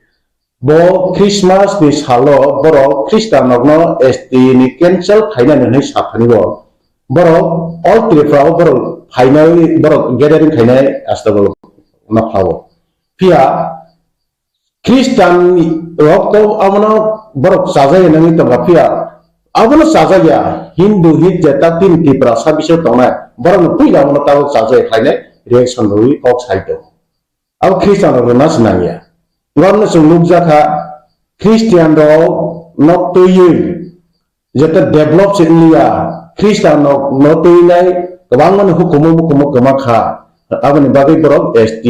Bo Christmas ni salo borok Christian rokno S T ni cancel khainani hwnwi saphani bo borok all Tripura o borok phainai borok gathering khainai asta borok no phlao. Phiya Christian rok to abono borok chajai nangwi tongkha phiya abono chajaya Hindu hit je ta tin Tripura sa bisingo tongnai borok no puila abono tabok chajai khainai reaction rwi kok sai tongo. Abo Christian rok no se nangya. Ngorno chwng nukjakha Christian rok no twiwi jeta develop se wngya Christian rok no twinai kwbangma ni hukumu mukumu kwma kha. Aboni bagwi borok S T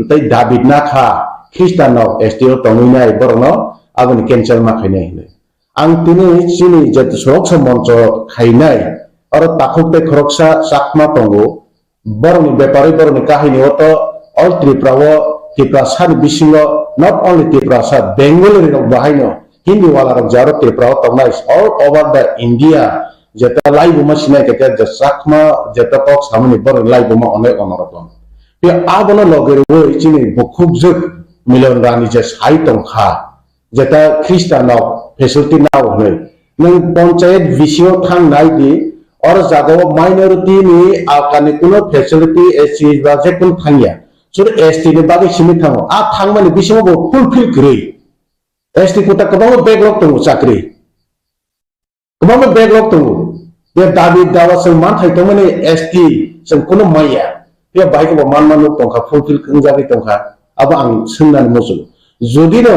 tei David na kha Christian rok S T o tongwinai borok no aboni cancel ma khainai hinwi. Ang tini chini je soroksa moncho khainai oro takhuk tei khoroksa chakma tongo. Borokni beparwi borokni kahini o to all Tripura o Tiprasa ni bisingo not only Tiprasa Bengali rok bahaino Hindi wala rok jaro Tripura o tongnai all over the India jeta laibuma sinai kete je chakma jeta kok samani borokni laibuma onek onorok. Tei abono loge rwi chini bukhukjwk Milon Rani je sai tongkha. Jeta Christian rok facility nao hwnwi. Nwng panchayat V C o thang nai di, or jaga o minority ni alkani kuno facility S C ba je kun thangya. Sur S T ni bagwi simi thango. A thangmani bisingo bo fulfill kwrwi. S T kota kwbangma backlog tongo chakri. Kwbangma backlog tongo. Be dabi dawa chwng manthai tongmani S T chwng kuno maya. Be bai bo manma nuk tongkha, fulfill kwngjagwi tongkha. Abo ang swngnani muchungo. Jodi no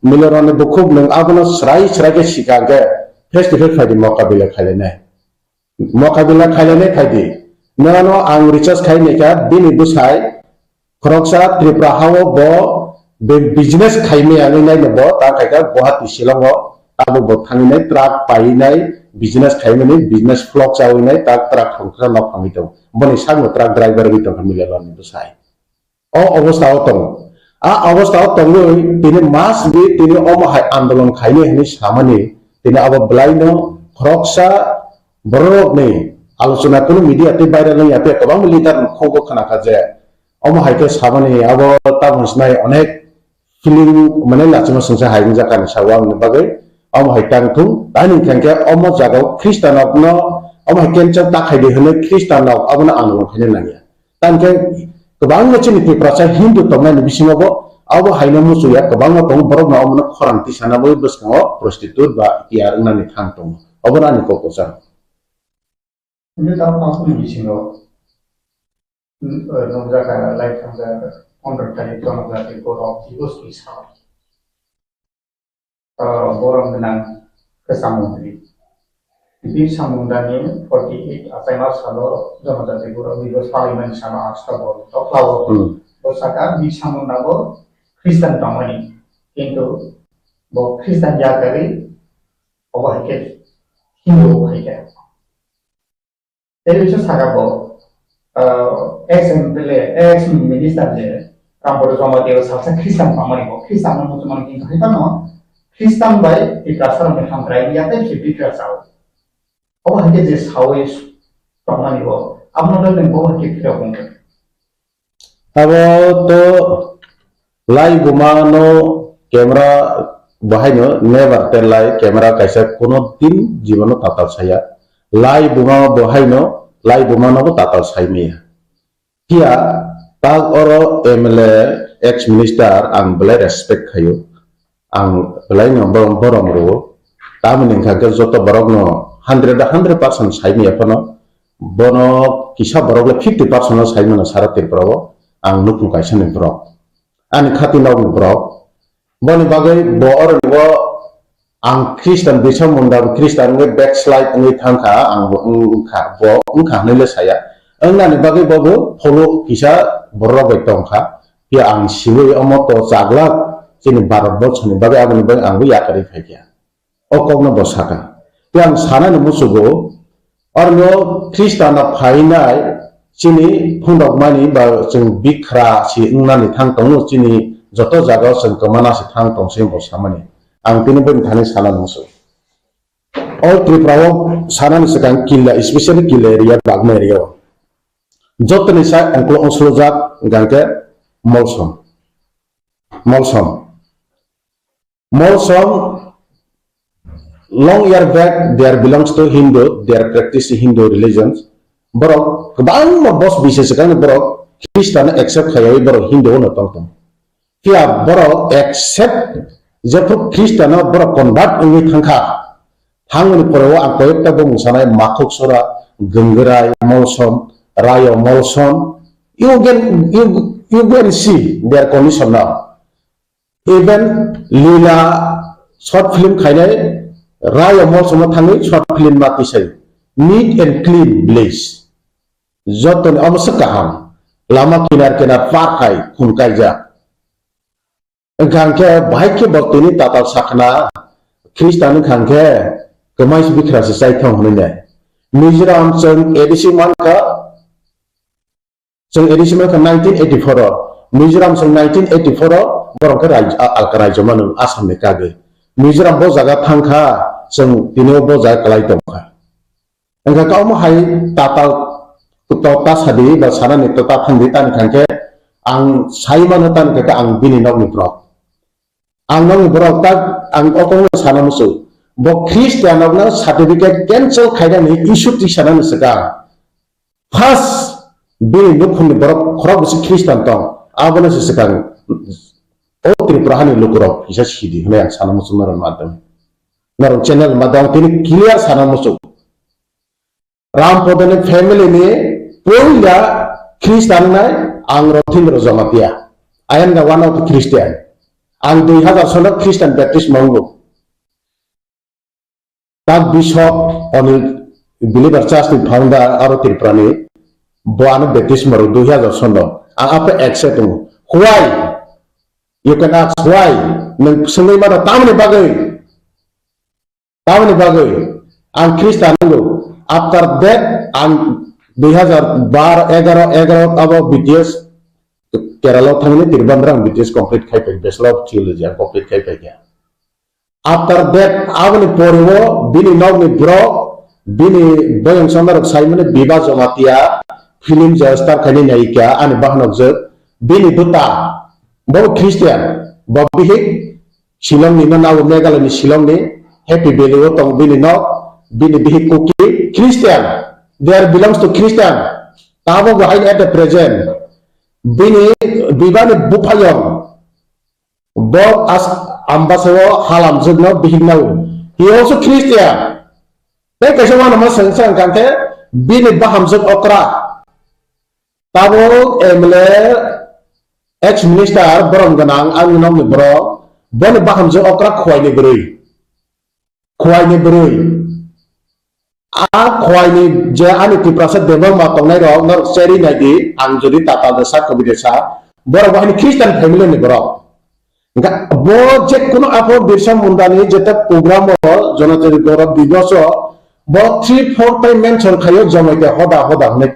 Milorani bukhuk nwng abono srai srai khe sika khe face to face phaidi mokabila khailainai. Mokabila khailainai phaidi. Nono ang research khai naikha bini bwsai khoroksa Tripura hao bo be business khaimaya wngwi naino bo ta khaikha Guwahati Shillong o abo bo thangwi nai truck painai business khaimani business flop chawi nai ta truck thongkha nok phangwi tongo. Boni sakno truck driver wngwi tongkha Milorani bwsai. O obostha o tongo. A obostha o tongwi tini mas bi tini omo hai andolon khainai hinwi samani tini abo bwlaino khoroksa bororokni alochona kunu media tei viral wngya tei kwbangma leader ni khungo khnakha je omo hai khe samani abo tabuk sinai onek feeling mane lachima songsa hai wngjakha ni sago aboni bagwi omo hai tang thung tani hwnkhe omo jagao Christian rokno omo hai cancel ta khaidi hwnwi Christian rok abono andolon khaina nangya. Tangkhe kwbangma chini Tiprasa Hindu tongnaini bisingobo abo haino muchuya kwbangma tongo, borokno omono khorang tisana bagwi bwskango prostitute ba T R wngnani thang tongo. Obono ani kok kwchang. Hwnwi tamo tamokni bisingo, mm, eh, nukjakha, lai thangjak, pondro tarikh Jonojati Gaurav Divas ni salo. Ah, borok gwnang kwcham mantri. Birsa Mundani forty eight achaima salo Jonojati Borok Dibo salaimani salo Aksha Bol Toklao. Hmm. Bo saka Birsa Munda bo Christian tongmani. Kintu bo Christian ya kari obo hai khe Hindu hai khe. Tei bisa saka bo, ah, ex M P L A, ex minister je Rampada Jamatia salsa Christian tongmani bo, Christian no muchungmani kintu hai phano Christian bai Tiprasa rokni hamkrai ya tei se bikra chao. Obo hai khe je sawi tongmani bo, abono dai nang bo hai khe phirok wngkha. Abo to lai buma no camera bahai no never tell lai camera kaisa kono din jibono tatal saya. Lai buma bahai no, lai buma no bo tatal sai maya. Phiya tak oro M L A ex minister ang belai respect khayo. Ang belai no borok, borok rwo. Tamoni wngkha khe joto borok no hundred, hundred percent sai maya phano. Bono kisa borok le fifty percent no sai mano sara Tripura o. Ang nukhung kaisa ni borok. Ani khati nok ni borok. Boni bagwi bo oro ni bo ang Christian Birsa Munda bo Christian wngwi backslide wngwi thangkha, ang bo wngkha, bo wngkha hwnwi le saya. Wngnani bagwi bo bo pholo kisa borok bai tongkha. Phiya ang siwi omo to chaglak chini Bharat borso ni bagwi, aboni bagwi ang bo yakarwi phaikha. O kokno bo saka. Tei ang sanani muchugo, oro Khristiano phainai chini phunukmani ba chwng bikra si wngnani thang tongo, chini joto jagao chwng kwmana si thang tong se bo samani. Ang tini bini thani sanani muchugo. O Tripura o sanani swkang killa, especially killa area, Bagma area o. Jotoni sa ongklo ongslojak hwnkha khe Molsom. Molsom. Molsom, long year back, they are belongs to Hindu, they are practicing Hindu religions. Borok kwbangma bos bisi swkang borok Khristiano accept khaiwi borok Hindu no tong tong. Phiya borok accept jephru Khristiano borok convert wngwi thangkha. Thangmani pore o ang koyekta bumung sanai, Makhuk Sora, Gangrai Molsom, Rayo Molsom. You can, you, you can see their condition now. Even Lila short film khainai, Rayo Molsomo thangwi short film ma tisai. Neat and clean village. Jotoni omo se kaham. Lama kinar kinar park hai khum kaijak. Wngkha hwnkhe bahai khe bo tini tatal sakna Khristan wngkha hwnkhe kwmai bikra se chai thang hwnwi nai. Mizoram chwng A D C mankha, Chwng A D C mankha nineteen eighty-four o, Mizoram chwng nineteen eighty-four o, borok khe rai-, a-, alka raijyo mano Assam ni kagwi. Mizoram bo jaga thangkha, chwng tini o bo jaga kwlai tongkha. Wngkha khe omo hai tatal to ta sadi ba sanani to ta thangdi tani khankhe ang sai mano tani khankhe ang bini nokni borok. Ang nokni borok tak ang o kokno sana muchung. Bo Khristian rokno certificate cancel khainani issue twi sanani swkang. First, bini nukhungni borok khorok bisi Khristan tong, abono se swkang o Tripura hani lukurok kisa sidi hwnwi ang sana muchung norok madam. Norok channel madam tini clear sana muchung. Rampodoni family ni puila Khristan nai ang Rothindra Jamatia. I am the one of the Christian. Ang dui hazar sono Christian baptism mango. Tak Bishop Onil Believer Church ni founder aro Tripura ni bo ano baptism ro dui hazar sono. Ang apa accept tongo. Why? You can ask why. Nang sengwi mano tamni bagwi. Tamni bagwi ang Khristan wngkha. After that ang dui hazar bar, egaro, egaro abo B T S Kerala thangni Trivandrum B T S complete khai pai, Bachelor of Theology ang complete khai pai kha. After that, aboni pore o bini nokni borok, bini boyong songmarok saimani Biba Jamatia film je star khaini nayika ani bahanok je bini bwta bo Christian, bo bihik Shillong ni no nabo Meghalaya ni Shillong ni Happy Valley o tong bini nok, bini bihik Kuki Christian. They are belongs to Christian. Tabo bo hain at the present bini Biba ni buphayong Bo as ambasao halamjwkno bihiknao. He also Christian. Tei kaisa uanama swngsa wngkha khe bini bahamjwk okra. Tabuk M L A, ex minister, borom gwnang, ani nokni borok, boni bahamjwk okra khuaini bwrwi. Khuaini bwrwi. A khwai ni je ani Tiprasa Debbarma tongnai rok norok cherwi nai di, ang jodi tatal de sa, kobi de sa, borok bo haini Christian family ni borok. Hingkha bo je kuno apo Birsa Munda ni jeta program o Janajati Gaurav Divas o bo three four time mention khaio Jamatia hoda hoda hwnwi.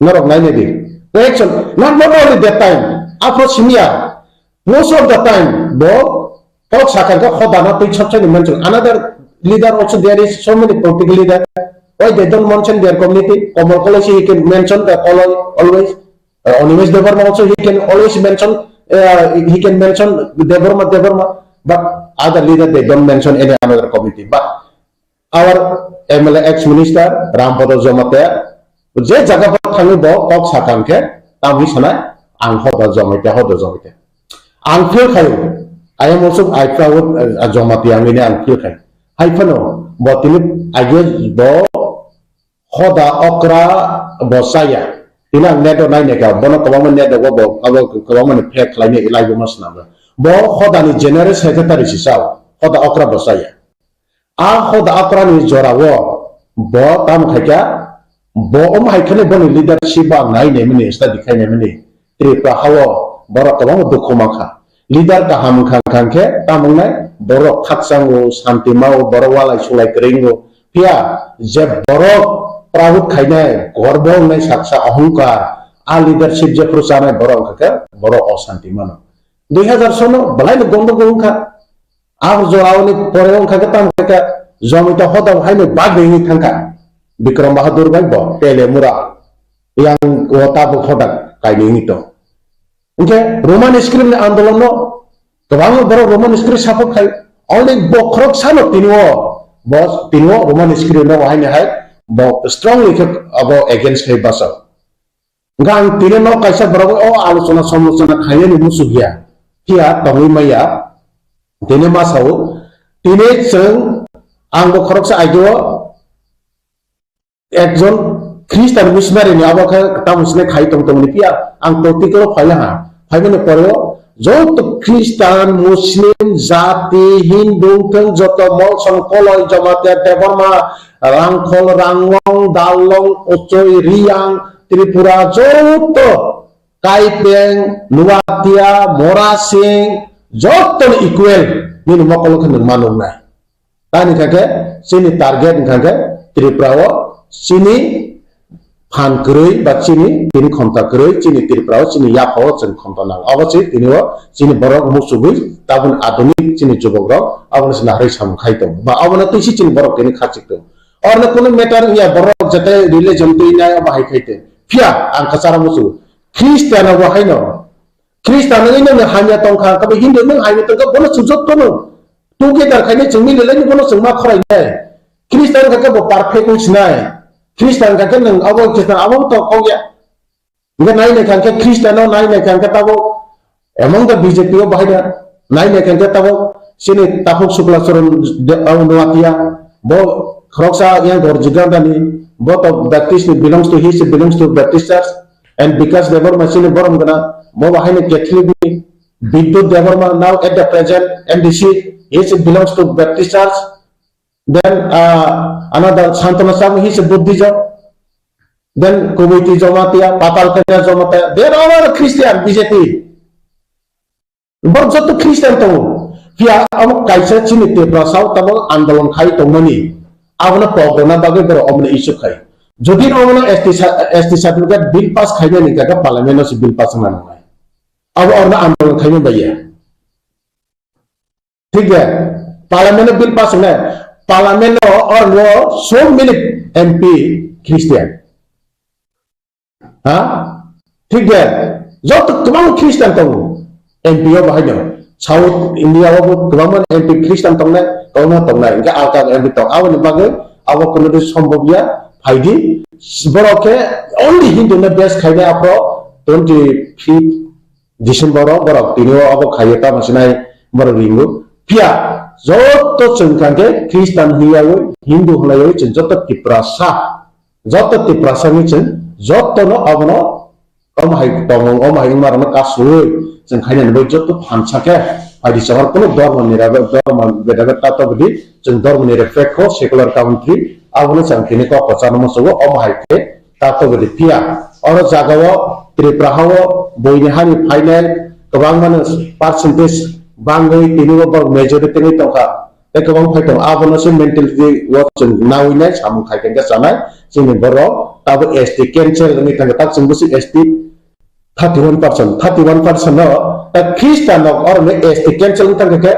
Norok nainai di. Reaction, not, not only that time, afro simiya, most of the time, bo kok sakha khe hoda na twi chap chani manchung. Another leader also, there is so many political leader. Why they don't mention their community? Komol Koloi si he can mention the Koloi always. Uh, Animesh Debbarma also he can always mention, uh, he can mention Debbarma, Debbarma. But other leader, they don't mention any another community. But our M L A ex minister Rampada Jamatia, je jaga bo thangwi bo kok sakha khe, tamni sanai, ang hoda Jamatia, hoda Jamatia. Ang feel khai, I am also, I proud, uh, Jamatia, ang ini ang feel khai. Hai phano, bo tini aige bo hoda okra bo saya. Tini ang net o nai neka, bono kwbangma net o bo, abo kwbangma ni fake khlaini live o ma swnam. Bo hoda ni general secretary si sao, hoda okra bo saya. A hoda akrani jorao bo tamo khaikha, bo omo hai kheno boni leadership bo ang nai naimani, study khai naimani. Tripura hao borok kwbangma dukhu mankha. Leader kaham wngkha, wngkha khe tamo wngnai, borok khakchango, santi mao, borok walai sulai kwrwi wngo. Phiya je borok proud khainai, gorbo wngnai saksa ohongkar, a leadership jephru chanai borok wngkha khe borok osanti mano. Dui hazar sono belaino gondogol wngkha. Abo jorao ni pore wngkha khe tamo khe Jamatia hoda haino bagwi wngwi thangkha. Bikram Bahadur bai bo Telemura yang o tabuk hoda kainwi wngwi tong. Hwnkhe Roman script ni andolon no kwbangma borok Roman script support khai. Only bo khorok sano tini o, bo tini o Roman script no haino hai bo strongly khe abo against khai basa. Hwnkhe ang tini no kaisa borok o alochona samlochona khainani muchuk ya. Phiya tongwi maya. Tini ma sao. Tini chwng ang bo khoroksa aigeo ekjon Christian missionary ni abo khe tamo sini khai tong tong ni phiya ang practical o phai ha. Phaimani pore o joto Christian, Muslim, jati, Hindu thung joto Molsong, Koloi, Jamatia, Debbarma, Rangkhol, Rangwong, Darlong, Ochoi, Riyang, Tripura joto Kaipeng, Nuatia, Morasing, joto ni equal nini mokol khe nwng ma nuknai. Tani kha khe chini target wngkha khe Tripura o chini phan kwrwi ba chini tini khonta kwrwi chini Tripura o chini yapha o chwng khonta nang. Abo se tini o chini borok muchugwi tabun adunik chini jubok rok abono se naharwi samung khai tongo. Ba abono twi se chini borok tini khachik tongo. Orno kunu matter wngya borok jete religion twi nai abo hai khai tong. Phiya ang kwcharo muchungo. Christian abo haino. Christian wngwi nini hamya tongkha, kabo Hindu nwng hamya tongkha, bono chwng jotto no. Together khainai chwng mili laini bono chwng ma khorai nai. Christian kha khe bo perfect wng sinai. Christian kha khe nwng abo Christian abo to kok ya. Hingke nai nai kha khe Christian no nai nai kha khe tabo among the B J P o bahai da nai nai kha khe tabo chini Takhuk Sukla Charan de-, abo Noatia bo khoroksa yang Gorji Gandani bo to Baptist ni belongs to, he is belongs to Baptist church and Bikash Debbarma chini borom gana bo bahai ni Catholic ni Bidyut Debbarma now at the present M D C he is belongs to Baptist church. Then, uh, another Santana Sami, he's a Buddhism. Then Kuwaiti Jamatia, Patal Kanya Jamatia, they are all Christian, B J P. Borok joto Christian tongo. Phiya amo kaisa chini Tiprasa o tamo andolon khai tongmani. Abono pogona bagwi borok omono issue khai. Jodi omono S T sa-, S T certificate bill pass khaimani kaka parliament o se bill pass wngna nangnai. Abo orno andolon khaimani baiya. Thik de, parliament o bill pass wngnai, parliament o or wo so many M P Christian. Ha? Thik de, joto kwbang Christian tongo M P o bahai no. South India o bo kwbangma M P Christian tongnai, kwbangma tongnai. Hingke alka M P tong. Aboni bagwi abo kono di sombobya phaidi. Borok khe only Hindu no base khainai aphro twenty fifth December o borok tini o abo khaio tamo sinai borok ringo. Phiya joto chwng kha khe Christian hwnyaui Hindu hwnyaui chwng joto Tiprasa, joto Tiprasa ni chwng joto no abono omo hai tongmung omo hai wngma rok no kasui chwng khainani bai joto phansa khe phaidi chahor kuno dormo ni rabe dormo bedabe tato bidi chwng dormo ni reflect kho secular country Abono chwng tini kok kwchangno muchungo, omo hai khe taktobwdi phiya. Oro jagao Tripura hao buini hani phainai kwbangmano percentage bangwi tini bo borok majority wngwi tongkha. Tei kwbang phai tongo, abono se mentality o chwng nawi nai samung khai khe chanai. Chini borok abo S T cancel wngwi thangkha, tak chwng bwswk S T thirty one percent, thirty one percent no, ta Christian rok oro S T cancel wngwi thangkha khe,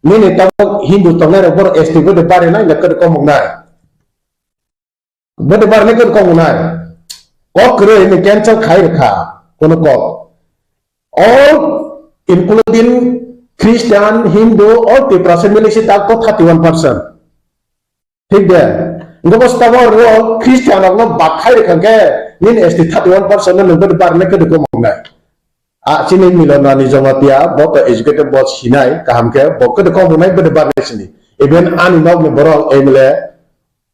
nini tabuk Hindu tongnai rok borok S T bo de bare nai na kwrwi kok wngnai. Bwdwbar ni kok wngnai. Kok kwrwi ni cancel khai rwkha kono kok. All including Christian, Hindu, all Tiprasa mili si tak ko thirty one percent. Thik de? Ngo bo stabo ro Christian rok no bak khai rwkha khe nini S T thirty one percent no nung bwdwbar ni kok wngnai. A chini Milonani Jamatia bo to educated, bo sinai kaham khe, bo kok wngnai bwdwbar ni sini. Even ani nok ni borok M L A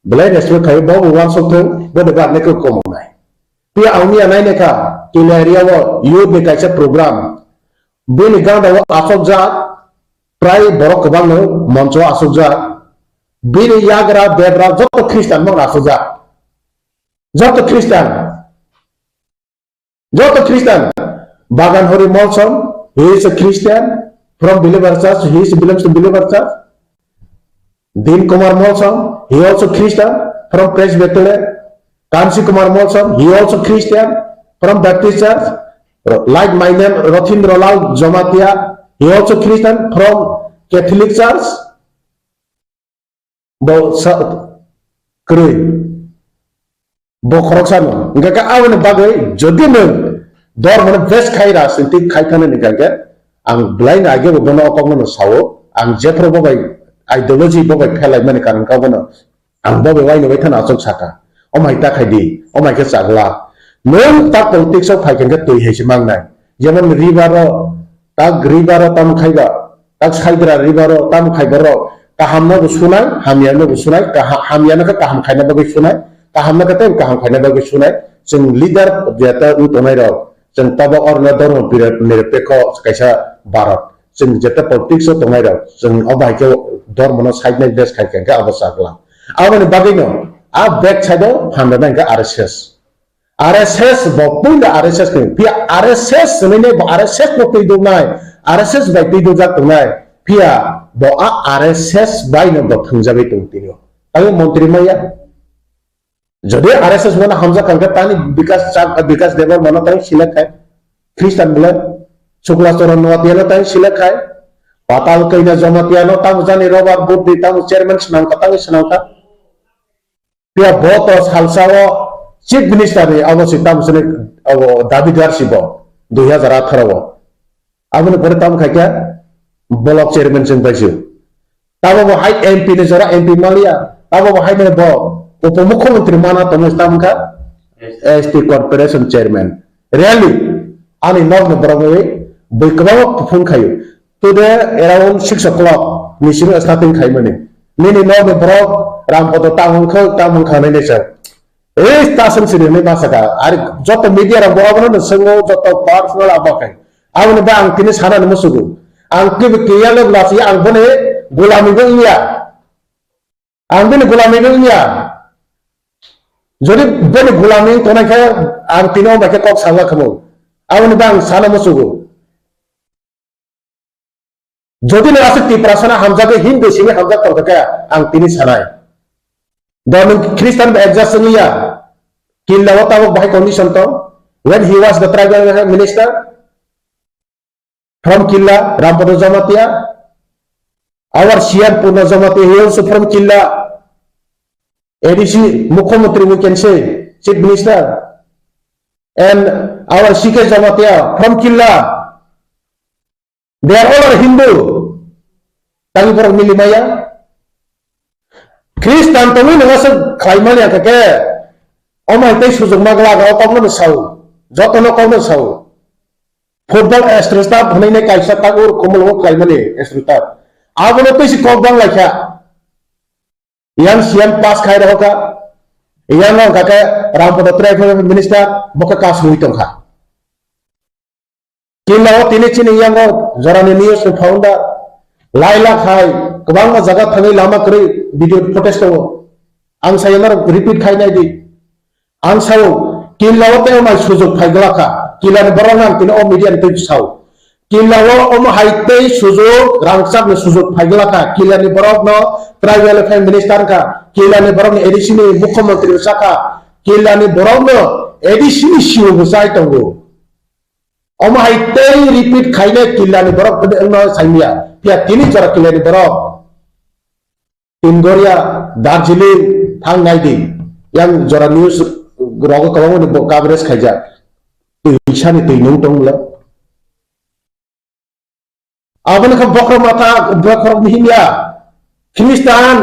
belai respect khai, bo bo uansuk thung, bwdwbar ni kok wngnai. Phiya ang miya nai naikha, Kila area o youth ni kaisa program. Bini ganda o asokjak, prai borok kwbang no moncho o asokjak. Bini yagra, bebra joto Christian no asokjak. Joto Christian. Joto Christian. Bagan Hori Molsom, he is a Christian from Believer Church, he is belongs to Believer Church. Din Kumar Molsom, he also Christian from Presbyterian. Kansi Kumar Molsom, he also Christian from Baptist Church. Like my name, Rothindra Lal Jamatia, he also Christian from Catholic Church. Bo sa-, kwrwi. Bo khoroksa no. Hingkha khe aboni bagwi jodi nwng dormo no base khai rajniti khai thani hingkha khe ang belai no age bo bono o kok no sao. Ang jephru bo bai ideology bo bai phelai mani karon kha bono. Ang bo bai waino bai thani achuk saka. O mai ta khai di, o mai khe chagla. Nwng ta politics o phai khe twi hai se mangnai. Jemon river o, ta river o tam khai ba, tak Saidra river o tamo khai borok kaham no bo sunai, hamya no bo sunai, kaha-, hamya no khe kaham khaina bagwi sunai, kaham no khe tei kaham khaina bagwi sunai. Chwng leader jeta wng tongnai rok, chwng tobo orno dhormo nirapekho kaisa Bharat. Chwng jeta politics o tongnai rok, chwng o bai khe dhormo no side nai base khai khe abo chakla. Aboni bagwi no a back side o phan rwna hwnkhe R S S. R S S bo puila R S S ni, phiya R S S hinwi bo R S S no twi duknai, R S S bai twi dukjak tongnai, phiya bo a R S S bai no bo thwngjagwi tong tini. Tamo montri maya. Jodi R S S mano hamjak kha, tani Bikas Chak-, Bikas Debbarma no tani select khai, Christian bole, Shukla Charan Noatia no tani select khai, Patal Kaina Jamatia no tamo jani Robert Budi tamo chairman swnam kha, tamo swnam kha. Phiya bo to salsa o chief minister ni abo si tam sini abo dabidar si bo dui hazar atharo o. Aboni pore tam khai khe block chairman chwng pai si. Tamo bo hai M P ni jora M P maliya. Tamo bo hai mane bo upomukhyamantri mana tomo tam kha S T corporation chairman. Really, ani nok ni borok ni bui kwbangma kuphung khayo. Today around six o'clock ni simi starting khaimani. Nini nokni borok Rampada tamo wngkha, tamo wngkha hinwi sa. Ei tasam sini hinwi ma saka. Ari joto media rok bo abono no swngo, joto personal abo khai. Aboni ba ang tini sana ni musugo. Ang kibi kiya le bla si ang boni gulami bo iya. Ang bini gulami bo wngya. Jodi bini gulami wng tongnai khe ang tini o bai khe kok salna khamu. Aboni ba ang sana musugo. Jodi no aswk Tiprasano hamjagwi Hindu simi hamjak tongkha khe ang tini sanai. Do nwng Christian ba adjust wngya. Killa o tabuk bahai condition tong. When he was the tribal minister, from Killa, Rampada Jamatia. Our C M Purna Jamatia, he also from Killa. A D C, Mukhyamantri, we can say, Chief Minister. And our C K Jamatia from Killa. They are all are Hindu. Tangwi borok mili maya. Christian tongwi nang aswk khlai mani hwnkha khe, omo hai tei sujok ma glak o kokno no sao. Jotono kokno sao. Football astroturf hwnwi nai kaisa tago Komolwng o khlaimani astroturf. Abono twi se kok bang lai kha. Yang C M pass khai rw kha. Yang no hwnkha khe Rampada Tribal Minister bo khe kasui tong kha. Killa o tini chini yang o jorani news ni founder lai lak hai kwbangma jaga thangwi lama kwrwi video footage tongo. Ang saya norok repeat khai nai di. Ang sao, Killa o tei omai sujok phai glakha. Killa ni borok nang tini o media ni twi sao. Killa o omo hai tei sujok, rangchak ni sujok phai glakha. Killa ni borok no tribal affairs minister wngkha. Killa ni borok ni A D C ni mukhyamantri bwsa kha. Killa ni borok no A D C ni C O bwsai tongo. Omo hai tei repeat khainai Killa ni borok tini wngno saimya. Phiya tini jora Killa ni borok Tingoria, Darjeeling thang nai di. Yang jora news rogo kwbangma ni bo coverage khaijak. Twi sani twi nung tong le. Aboni khe bokhorok mata, bokhorok ni himya. Khristan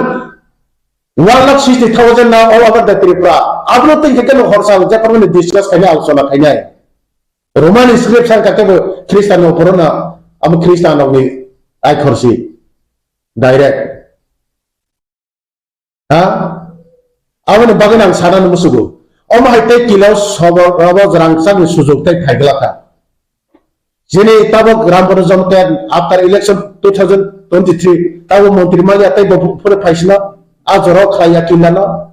one lakh sixty thousand na all over the Tripura. Abono twi khe no horsa je pormani discuss khainai, alochona khainai. Roman script san kake bo Khristan no poro na, amo Khristan rok ni ai khorsi. Direct. Ha? Aboni bagwi ang sana no musugo. Omo hai tei Killa o sobo, robo rangchak ni sujok tei phai glakha. Jini tabok Rampada Jamatia after election two thousand twenty-three tabo montri manya tei bo phore phaisino a jora khlaiya Killa no.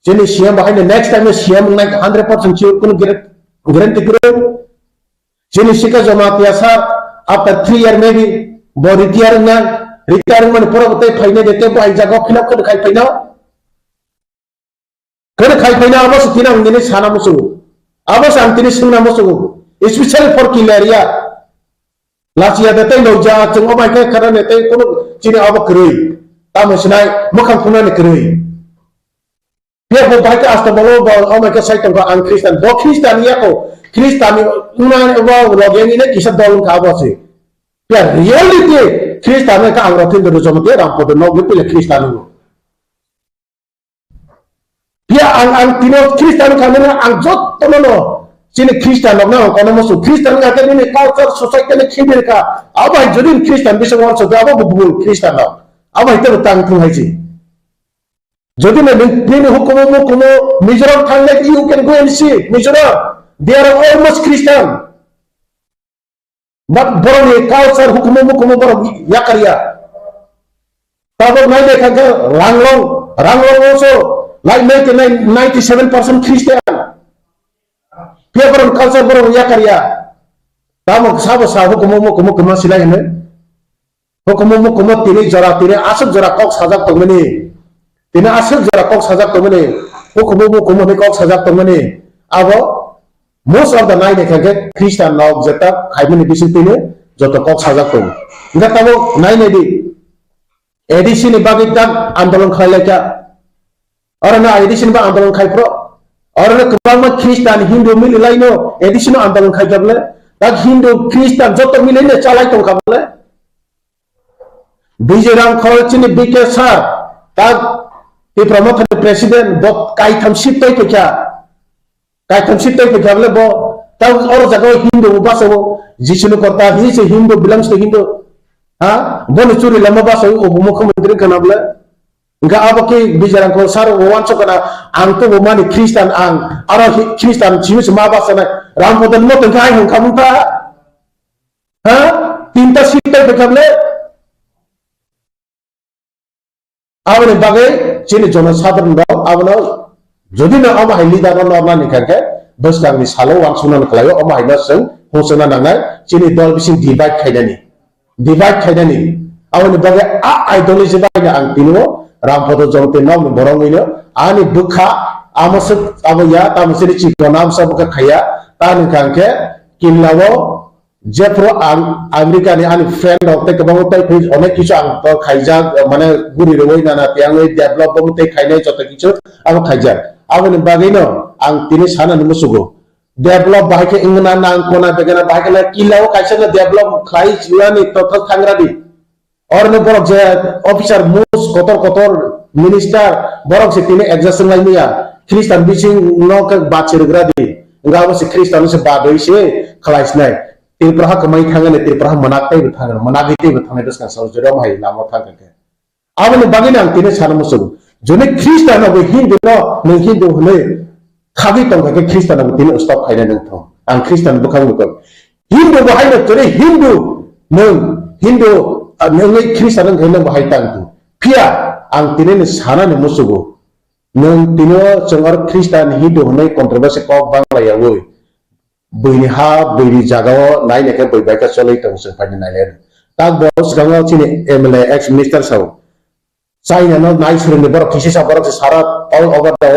Jini C M bahai ni next time C M wngnai hundred percent sure, kunu guarant-, guarantee kwrwi. Jini Sikha Jamatia sir, after three year maybe, bo retire wngnai, retire wngmani pore bo tei phainai de, tei bo hai jaga o fill up khe khai phaino. Khe khai phaino abo se tini ang tini sana musugo. Abo se ang tini swngna musugo. Especially for Killa area. Lachiya de tei loja, chwng o bai khe khana ne tei kunu chini abo kwrwi. Tamo sinai, mwkhang khunani kwrwi. Phiya bo bai khe asta bolo bo, o mai khe sai tongkha ang Khristan. Bo Khristan ya ko, Khristan ni wngna bo log yang ine kisa dol wngkha abo se. Phiya reality Khristan wngkha ang Rothendra Jamatia Rampada nok ni pile Khristan wngkha. Phiya ang, ang tino Khristan wngkha nini ang jotto no no. Chini Khristan rok no ang kono musu Khristan wngkha khe nini culture society ni khibir kha. Abo hai jodi Khristan bising wansa abo bo bul Khristan rok. Abo hai tebo tang thung hai si. Jodi na nini hukumu mukumu Mizoram thanglai, you can go and see Mizoram. They are almost Christian. But borok ni culture hukumu mukumu borok yakarya. Tabok nai de kha khe Ranglong, Ranglong also like ninety-nine, ninety-seven percent Christian. Phiya borok culture borok yakarya. Tamo sabo sa hukumu mukumu kwma silai hwnwi. Hukumu mukumu tini jora, tini aswk jora kok sajak tongmani. Tini aswk jora kok sajak tongmani. Hukumu mukumu hwnwi kok sajak tongmani. Abo most of the nai naikha khe Christian nok jeta khaimani bising tini joto kok sajak tongo. Hwnkhe tamo nai nai di. A D C ni bagwi tak andolon khlai lai kha. Oro no A D C ni ba andolon khai phro. Oro no kwbangma Christian, Hindu mili lai no A D C no andolon khai kha bole. Tak Hindu, Christian joto mili no chalai tong kha bole. Vijay Ram Khorol chini B K sir, tak Tipra Motha ni president, bo kaitham seat tei phai kha. Kaitham seat tei phai kha bole bo, tak oro jaga o Hindu bo basa o, Jisu ni korta, he is a Hindu, belongs to Hindu. Ha? Bo ni churi lama basa o, bo mukhyamantri wngkha na bole. Hingke abo khe Vijay Ram Khorol sir bo wansuk kana, ang to bo mani Christian ang, aro hi-, Christian simi se ma basa nai, Ram Podan mo tengkha ai hong khamung ta. Ha? Tinta seat tei phai kha bole. Aboni bagwi chini jono sadharon rok abono jodi no abo hai leader no norna ni kha khe bwskang ni salo wansukna ni khlai o, omo hai no chwng hungsukna nangnai chini dol bising divide khainani, divide khainani. Aboni bagwi a ideology bai no ang tini o Rampada Jamatia nok ni borok wi no ani bwkha amo se abo ya tamo chini chikon amsa bwkha khaiya ta ni kha khe kinla o Jephru ang America ni ani friend rok tei kwbangma tei phai onek kichu ang to khaijak, mane guri rwui nana tiyangwi develop bo tei khainai joto kichu abo khaijak. Aboni bagwino ang tini sana ni musugo. Develop bahai khe wngna nang kona begana bahai khe kila o kaisa no develop khlai chuani tothok thangra di. Oroni borok je officer mus kotor kotor minister borok se tini adjust wng lai maya. Christian bising no khe bachirwgra di. Wngkha abo se Christian se badoi se khlai sinai. Tripura ha kwmai thangani, Tripura ha mwnak teibo thangani, mwnak teibo thangnai bwskang sao jora omo hai lama thang kha khe. Aboni bagwino ang tini sana muchungo. Joni Christian no bo Hindu no, nwng Hindu hwnwi khagwi tongkha khe Christian no bo tini stop khainai nwng thung. Ang Christian bwkhak nukha. Hindu bo haino tini Hindu nwng, Hindu, ah, nwngwi Christian wngkha nwng bo hai tang thung. Phiya ang tini ni sana ni muchungo. Nwng tini o chwng oro Christian, Hindu hwnwi controversy kok bang lai yaui. Buini ha, buini jaga o nai nai khe bui bai khe cholwi tongo chwng paini nai lai. Tak bo swkango chini M L A ex minister sao. China no nai swrwngni borok kisi sa borok se sara all over the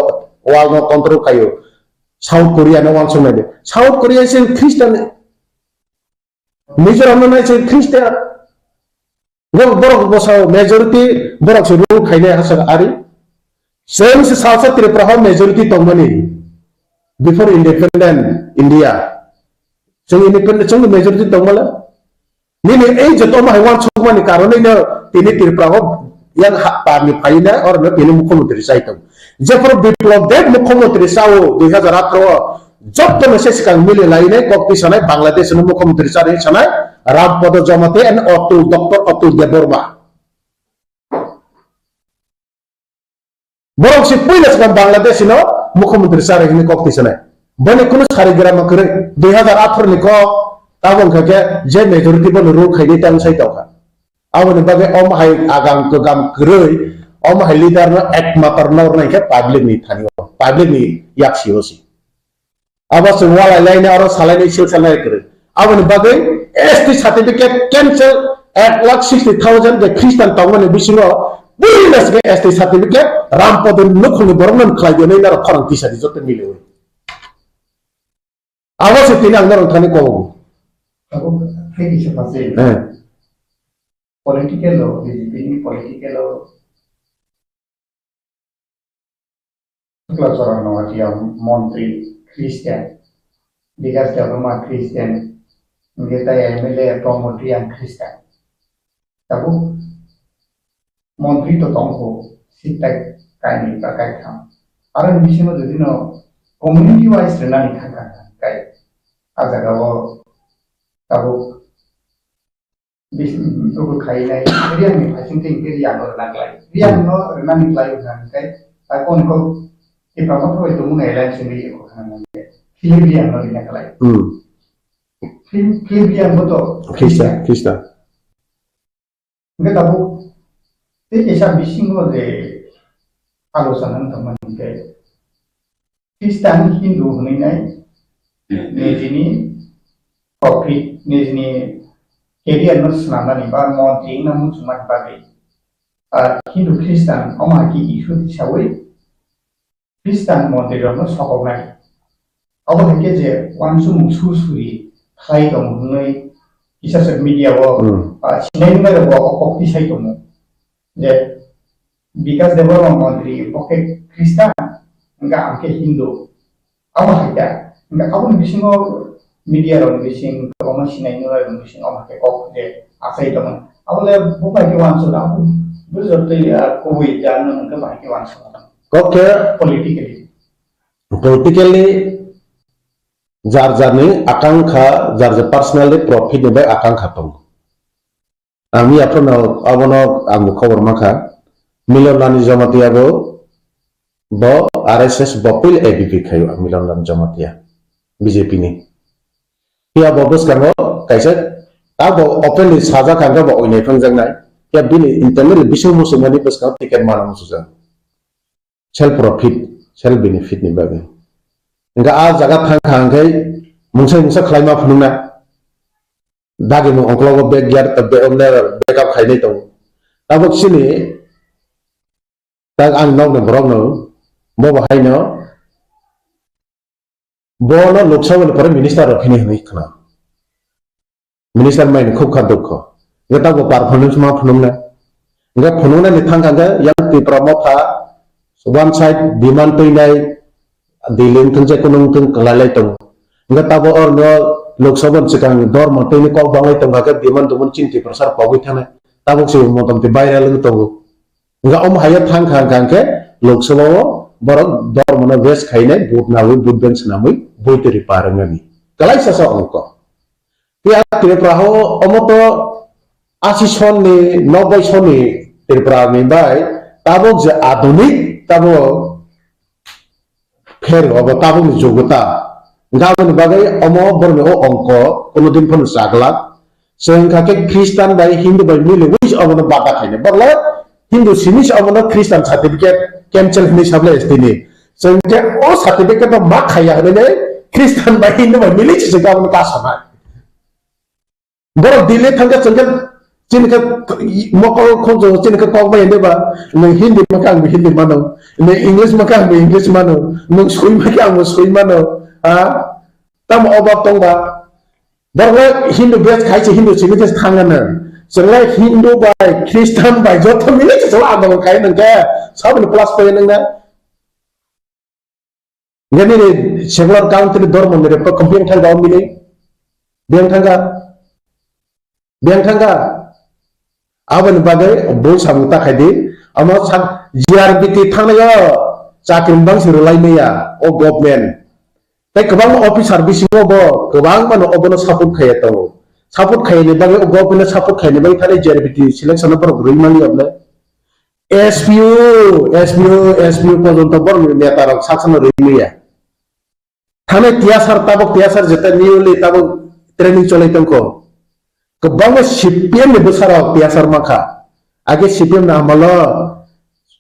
world no control khaio. South Korea no wansuk nai de. South Korea se Christian, Mizoram no nai se Christian. Borok, borok bwsao majority borok se rule khainai hachal ari. Chwng se salsa Tripura o majority tongmani before independent India. Chwng independent, chwng majority tongmala. Nini ei joto omo hai wansukmani karonwi no tini Tripura o yang ha-, parni phaina oro no tini mukhyamantri chai tong. Jephru Biplab Deb mukhyamantri chao dui hazar atharo o, joto no se swkang mili lainai kok twi sanai Bangladesh no mukhyamantri chari sanai Rampada Jamatia and Atul, Doctor Atul Debbarma. Borok si puila swkang Bangladesh no mukhyamantri chari hwnwi kok twi sanai. Boni kunu sari gram kwrwi dui hazar atharo ni kok tabok wngkha khe je majority bono rule khainai tang sai tongkha. Aboni bagwi omo hai agam kwgam kwrwi, omo hai leader no ekmatro nornai khe public ni thani o, public ni yaksi o si. Abo chwng walai laina oro salai nai sil salai kwrwi. Aboni bagwi S T certificate cancel, ek lakh sixty thousand je Christian tongmani bisingo puila swkang S T certificate Rampada nukhungni borok no khlai di nai naro khorang tisa di joto miliwi. Abo se tini ang norok thani kobo. Abo hai kisa pase. Eh. Political o, B J P ni political o Chukla Charan Noatia montri Christian, Bikas Debbarma Christian, hingke tai M L A Pramod Reang Christian. Tabuk montri to tongkho, seat tai kainwi ba kaitham. Aro ni bisingo jodi no community wise rwnani thangkha kai. A jaga o tabuk Bis-, buku khainai, Reang ni phasing tei hingke Reang no rwna klai. Reang no rwnani klai wngkha hingke, ta kon ko Tipra Motha bai tongmung alliance wngwi eko khana nangkhe, Philip Reang no rwna klai. Hmm. Phil-, Philip Reang bo to Khista, Khista. Hingke tabuk tei kaisa bisingo je alochana wngtongmani hingke, Christian Hindu hwnwi nai nijini profit, nijini career no swnamnani ba montri wngna muchungmani bagwi, ah, Hindu Christian omo hai khe issue tisawi Christian montri rokno sokoknai. Abo hai khe je wansukmung sur suri khlai tongo hwnwi kisa social media o, hmm, ah, sinai nungnai rok bo o kok tisai tongo. Je Bikas Debbarma montri bo khe Christian, hingke ang khe Hindu. Abo hai khe, hingke aboni bisingo media rokni bising kwbangma sinai nunai rokni bising omo hai khe kok je achai tongmani. Abo le bo bai khe wansuk, abo bo jotoi, ah, kubui jan no hingke bai khe wansuk. Kok khe politically. Politically jar jarni akangkha, jar jar personally profit ni bai akangkha tongo. Ang miya phano abono ang bo khobor mankha. Milon Rani Jamatia bo, bo R S S bo puila A B P khaio ang Milon Rani Jamatia B J P ni. Phiya bo bwskango kaisa abo openly sajak kha bo oinai phangjaknai. Phiya bini internally bising muchungmani bwskango ticket mana muchujak. Self profit, self benefit ni bagwi. Hingke a jaga thang kha hingke mungsa mungsa khlaima phunukna. Dagi mung ongkologo backyard, be-, omne backup khainai tongo. Tabuk chini, tak ang nokni borokno, bo bo haino, bono Lok Sabha ni pore minister rok phini hwnwi khna. Minister mai khub kha dukho. Hingke tabuk performance ma phunukna. Hingke phunuknani thang kha hingke yang Tipra Motha one side demand twinai Delhi wngthung je kunu wngthung kwlailai tongo. Hingke tabuk oro no Lok Sabha ni swkang dormo twini kok banglai tongkha khe demand tumon chini Tiprasa rok pogwi thanai. Tabuk se motamti viral wngwi tongo. Hingke omo hai thang kha hingka hingke Lok Sabha o borok dormo no waste khainai vote nawi vote bank swnamwi bui twi ri par wngmani. Kwlaisa sa ongkha. Phiya Tripura o omo to asi sonni, noboi sonni Tripura ni bai tabuk je adunik tabuk pher obo tabuk ni jugota. Hingke aboni bagwi omo borokni o ongko kuno din phano chaglak. Chwng hingka khe Christian bai Hindu bai miliwi se obono bada khainai. Borok le Hindu simi se obono Christian certificate cancel hinwi sablai S T ni. Chwng khe o certificate no ma khaiya hinwi Christian bai Hindu bai mili se gabon ka sanai. Borok Delhi thangkha chwng khe chini khe mokol khonjo chini khe kok bai hinwi ba nwng Hindi ma khe ang bo Hindi mano, nwng English ma khe ang bo English mano, nwng sui ma khe ang bo sui mano, ha? Tamo obak tong ba? Borok le Hindu base khai se Hindu simi khe thangano. Chwng le Hindu bai Christian bai joto mili se chwng andolon khai nang khe saboni plus pai nang na. Nge nini secular country dormo ni report kong beng thangka o mili? Beng thangka? Beng thangka? Aboni bagwi bul samung ta khai di. Amo sa G R B T thangnaio chakri bangsi rwlai maya o government. Tei kwbangma officer bisingo bo kwbangmano obono support khaiya tongo. Support khaiyani bagwi o government no support khaiyani bagwi thani G R B T selection no borok rwi mani obne. S P O, S P O, S P O porjonto borokni neta rok sak sakno rwi maya. Thani T S R tabok T S R jeta newly tabok training cholai tongkho. Kwbangma C P M ni bwsarok T S R mankha. Age C P M ni amalo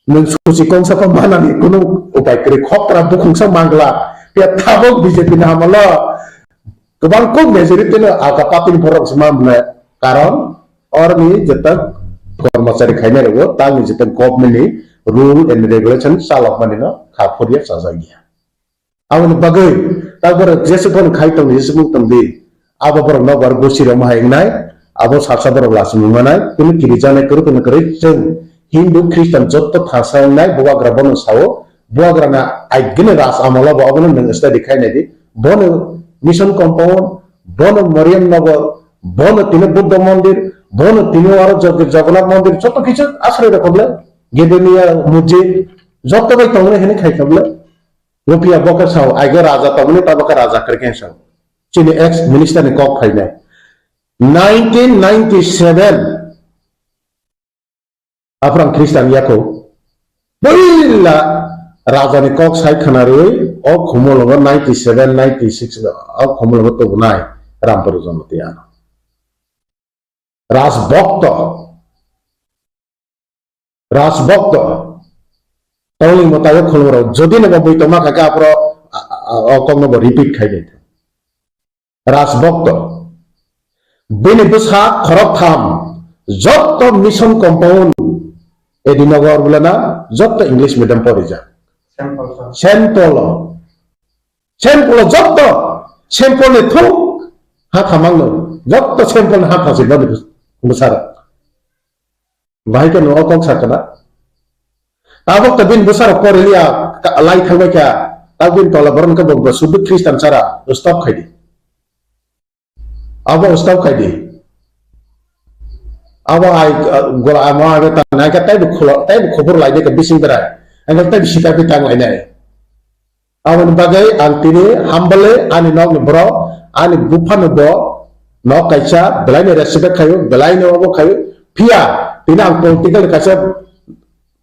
nwng susi kongsa pha manani kunu upai kwrwi khokra bukhungsa mangla. Phiya tabok B J P ni amalo kwbang kuk majority no alka party ni borok se ma mwnai. Karon orni jeta kormachari khainai rwo tangni jeta government ni rule and regulation chalok mani no kha phurya chajak ya. Aboni bagwi tak borok jesa phano khai tong jesa mung tong di. Abo borok no bar gosi rok ma hai wngnai. Abo saksa borok lasung manai. Kunu kiri janai kwrwi kunu kwrwi chwng Hindu Christian jotto thangsa wngnai. Bubagra bono sao. Bubagra na aigene ras amalo bo abono nwng study khai nai di. Bono mission compound, bono Mariam Nagar, bono tini Buddha mandir, bono tini aro Jog-, Jagannath mandir, joto kichu asrai rok le. Gedemiya mujid, joto bai tongmani hene khai kha le. Rupiya bo khe sao, aigo raja tongmani, tabo khe raja kwrwi khe sao. Chini ex minister ni kok phainai. Nineteen ninety-seven, Aprang Christian yako. Puila raja ni kok sai khana rwi, o khumulongo ninety-seven, ninety-six, o khumulongo tubunai Rampuru Jamatia. Rajbhokto. Rajbhokto. Tongni mwtago khulumrok. Jodi no bo bui tongma kha khe aphro, a, a, a, o kokno bo repeat khai di. Rajbhokto. Bini bwsa khoroktham jotto mission compound Edinagar bulana jotto English medium porijak. Saint Paul, sir. Saint Paul. Saint Paul jotto Saint Paul ni thung ha thamang no. Jotto Saint Paul ni ha thasi bani bwsarok. Bahai khe no o kok sakana. Tabok to bini bwsarok porilia ka-, lai thangbai kha. Tabok bini tola borok khe bo, bo sudu Christian sara stop khai di. Abo stop khai di. Abo ai, uh, gola amo abo ta nai khe taibo kholo, taibo khobor lai de khe bising berai. Ang khe taibo sita bi tang lai nai. Aboni bagwi ang tini humble ani nokni borok, ani buphano bo nok kaisa belaino respect khaio, belaino obo khaio. Phiya tini ang political kaisa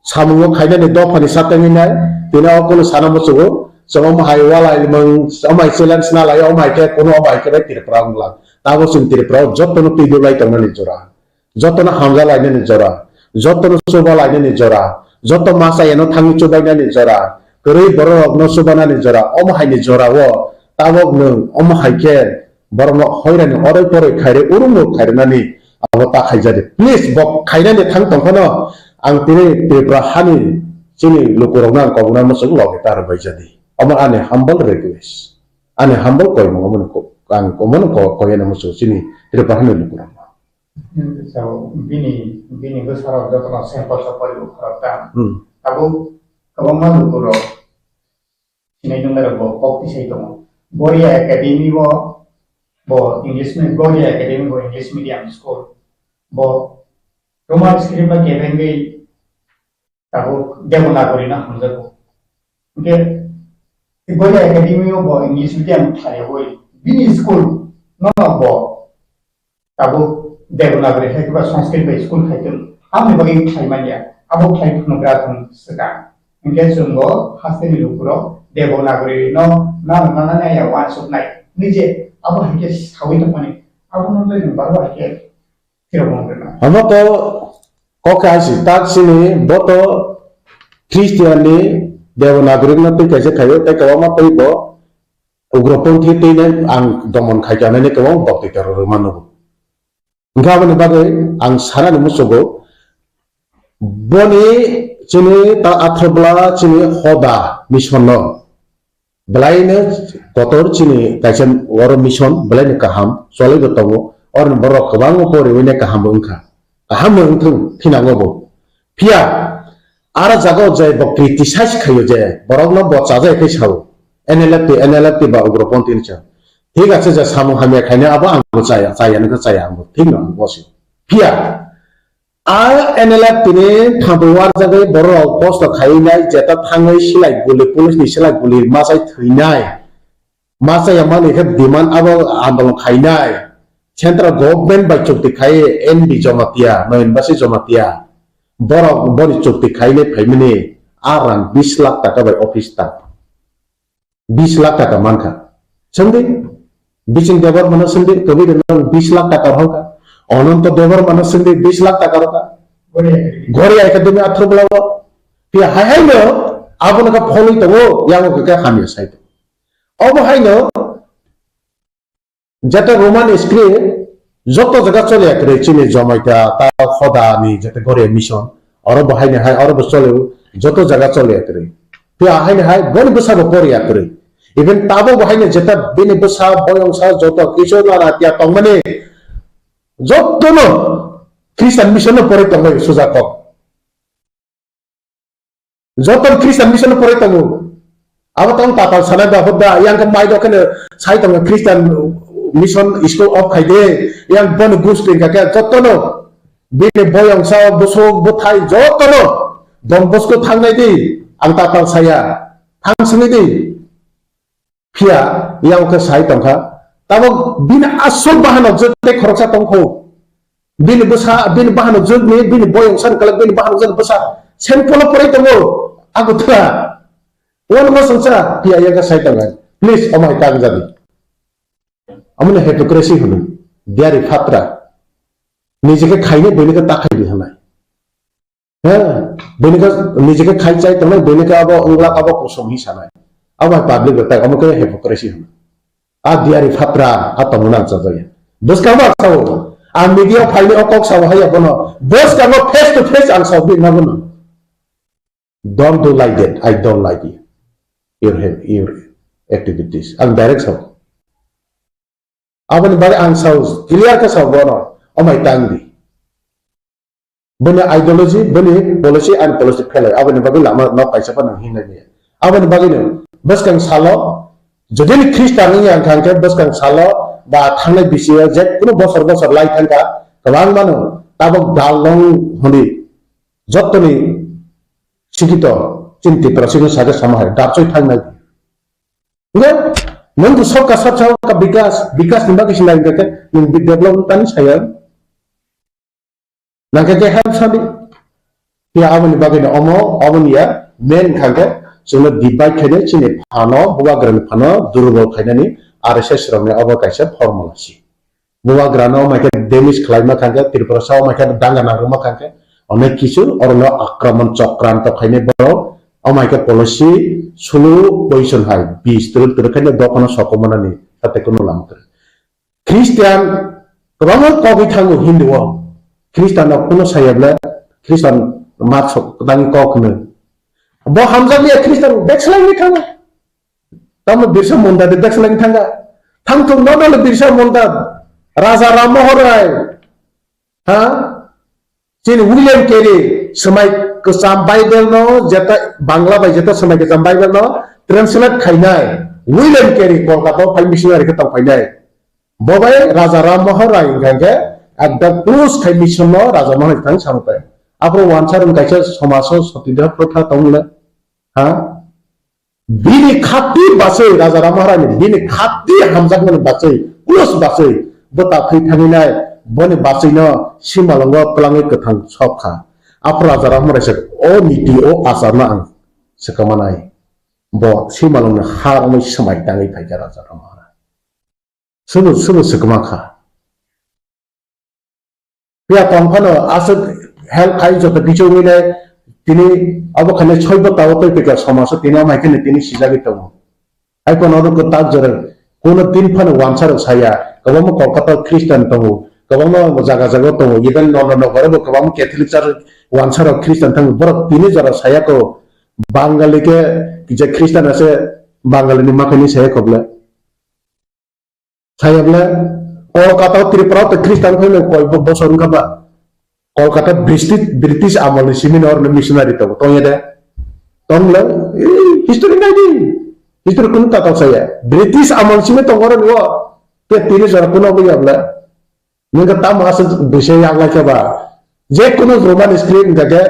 samungo khainani dophani satangwi nai, tini o kunu sana muchungo, chwng omo hai walai mung, omo hai challenge na lai, omo hai khe kunu omo hai khe bai Tripura wng lang. Tabo chwng Tripura o jotono twi dulai tongnani jora. Jotono hamja lainani jora, jotono chuba lainani jora, joto masa eno thangwi chubainani jora, kwrwi bororokno chubanani jora, omo haini jorao tabok nwng omo hai khe borokno hoirani oroi poroi khairwi urungo khairwnani abo ta khaijadi. Please, bo khainani thang tongphano ang tini Tripura hani chini lukurokno ang kobokna muchung logi ta rwbaijadi. Omo ani humble request, ani humble koimung omono ko-, ang omono ko-, koyana muchung chini Tripura hani lukurokno. So, bini, bini bwsarok jotono sample sa poribo khoroktham. Hmm. Tabuk kwbangma lukurok sinai nungnai rok bo kok tisai tongo. Boria Academy bo, bo English me-, Boria Academy bo English medium school. Bo Roman script ba kebengwi tabuk Devanagari no hamjago. Hingke Boria Academy o bo English medium khlaiwi bini school no bo tabuk Devanagari hai khe ba Sanskrit bai school khai tong. Aboni bagwi khlai manya. Abo khlai phunukra thung swkang. Hingke chwng bo hasteni lukurok Devanagari no nana nana ya wansuknai. Nije abo hai khe sawi tongmani. Abono le nwng barbo hai khe Omo to kok hai si tak sini boto Christian ni Devanagari no twi kaisa khaio, tei kwbangma tei bo ugroponthi twi nai ang domon khai kanani kwbang bokti terror rwma nugo. Hwnkhe aboni bagwi ang sanani muchugo, boni chini ta athro bwla chini hoda mission no belaino kotor chini kaisa oro mission belaino kaham cholaibo tongo, oroni borok kwbangma poriwi nai kaham bo wngkha, kaham bo wngthung thinango bo. Phiya aro jaga o je bo criticize khaio je borok no bo chajai khai sao, N L F T, N L F T ba ugroponthi ni cha. Thik ache je samung hamya khainai abo ang bo chaya, chaya nokhe chaya ang bo thik no ang bo se. Phiya a N L F T ni thambo warjagwi borok kosto khaiwi nai jeta thangwi silai guli police ni silai guli machai thwinai. Masa ya mani khe demand abo andolon khainai. Central government bai chukti khai N B Jamatia, Noyan Basi Jamatia. Borok boni chukti khainai phaimani a rang bis lakh taka bai office ta. Bis lakh taka mankha. Sandi, Biching Debbarma no sandi, kwbwi de nang bis lakh taka rohorkha. Ananto Debbarma no sandi, bis lakh taka rohorkha. Gori Academy athro bwlao. Pia hai hai no, abo no kha pholwi tongo, yango khe hamya sai tongo. Obo hai no, jeta Roman script joto jaga chole kwrwi chini Jamatia ta hoda ni jeta Goria mission, oro bo hai ni hai, oro bo chole, joto jaga chole kwrwi. Pia hai ni hai, boni bwsa bo pori kwrwi. Even tabo bo hai ni jeta bini bwsa, boyong sa, joto kisu nana tia tongmani, joto no Christian mission no pori tongmani suja kok. Joto Christian mission no pore tongo. Abo tong tatal sanai ba hubda, yang ke mai do kene sai tongo Christian mission school of khaide, yang bon gusting ka ke joto no. Bini boyong sa busuk buthai joto no. Don Bosco thangnai di, ang tatal saya. Thang sini di. Phiya, yang khe sai tongkha. Tamo bini asol bahanok je tei khoroksa tongkho. Bini bwsa, bini bahanok jwkni, bini boyong san kalak, bini bahanok jwk bwsa. Saint Paul o porai tongo, Agartala. Wano ma songsa, phiya yang khe sai tongo. Please, omo hai kang jadi. Omo no hypocrisy hwnwi. Diari phatra. Nijeke khaine, boino khe ta khai di hwnai. He, bini khe nijeke khai chai tongnai, bini khe abo wngla abo kusom hi sanai. Abo hai public rok tai, omo khe hypocrisy hwnwi. A diari phatra, a tongmani ang chajaya. Bwskang bo ang sao. Ang media phaini o kok sao haiya bono. Bwskango face to face ang sao bini bono. Don't do like that. I don't like you. Your, your activities. Ang direct sao. Aboni bagwi ang sao, clear khe sao bono, omai tang di. Bini ideology, bini policy, ani policy phelai. Aboni bagwi lama no kaisa phano hinlai maya. Aboni bagwi no bwskang salo, jodi ni Christian wngya wngkha hwnkhe bwskang salo ba thangnai bisingo je kuno bosor bosor lai thangkha, kwbangma no tabok dal long hwnwi jotoni sikito chini Tiprasino saka sama hai, dapchoi thangnai. Nge, nung tu sok ka sab sao ka bikas, bikas ni bagwi sinai hwnkhe nung bi develop tani saya. Nang khe help sadi. Pia aboni bagwi no omo, aboni ya main kha khe chwngno divide khainai chini phano, bubagrani phano durbol khainani R S S rokni abo kaisa formula si. Bubagrano omo hai khe damage khlaima kha khe, Tripura sa omo hai khe danga nangma kha khe, onek kisu orono akraman chokranto khainai borok, omo hai khe policy sulu position hai bis twrwk twrwk khainai dophano sokomornani sate kuno lama kwrwi. Christian kwbangma kogwi thango Hindu o, Christian no kuno saya bwle Christian mat sok kwtangwi kok hwnwi. Bo hamjakya Christian backslide ni thango. Tamo Birsa Munda de backslide thangka. Thangthung no dole Birsa Munda. Raja Ram Mohan Rai. Ha? Chini William Carey swmai kwcham Bible no jeta Bangla bai jeta swmai kwcham Bible no translate khainai. William Carey Kolkata o phai missionary khe tong phainai. Bo bai Raja Ram Mohan Rai hwnkha khe ekdom close khai mission no Raja Mohan Rai thang sampai. Aphuru wansa rwng kaisa somaso sotidar protha tongmole. Ha? Bini khati bachwi, Raja Ram Maharani, bini khati hamjakmani bachwi, plus bachwi, bwta thwi thanginai, boni bachwino simalongo twlangwi kwthang sok kha. Aphuru Raja Ram Maharani se, "O niti, o acharno ang swkamanai." Bo simalongni ha romwi swmai tangwi phaikha Raja Ram Maharani. Sobo, sobo swkma kha. Phiya tong phano aswk help khai joto kichu wngwi nai Tini abo khainai soibo tao tei tei ka somaso tini amai khe tini sijagwi tongo. Hai phano oro kwtal jora kuno din phano wansa rok saya, kwbangma Kolkata o Christian tongo, kwbangma jaga jaga o tongo, even nono nogoro bo kwbangma Catholic church wansa rok Christian tongo, borok tini jora saya ko Bangali ke je Christian ase Bangali ni makhai ni saya ko ble. Saya ble Kolkata o Tripura o to Christian phai no koi bo-, bosor wngkha ba. Kolkata British, British amol ni simi no orno missionary tongo, tongya de? Tong le, eh, history nai di. History kunu tatal saya. British amol simi tongo oro ni o. Te tini jora kuno bo ya ble. Nwng khe tamo aswk bwsai yak lai khe ba? Je kunu Roman script wngkha khe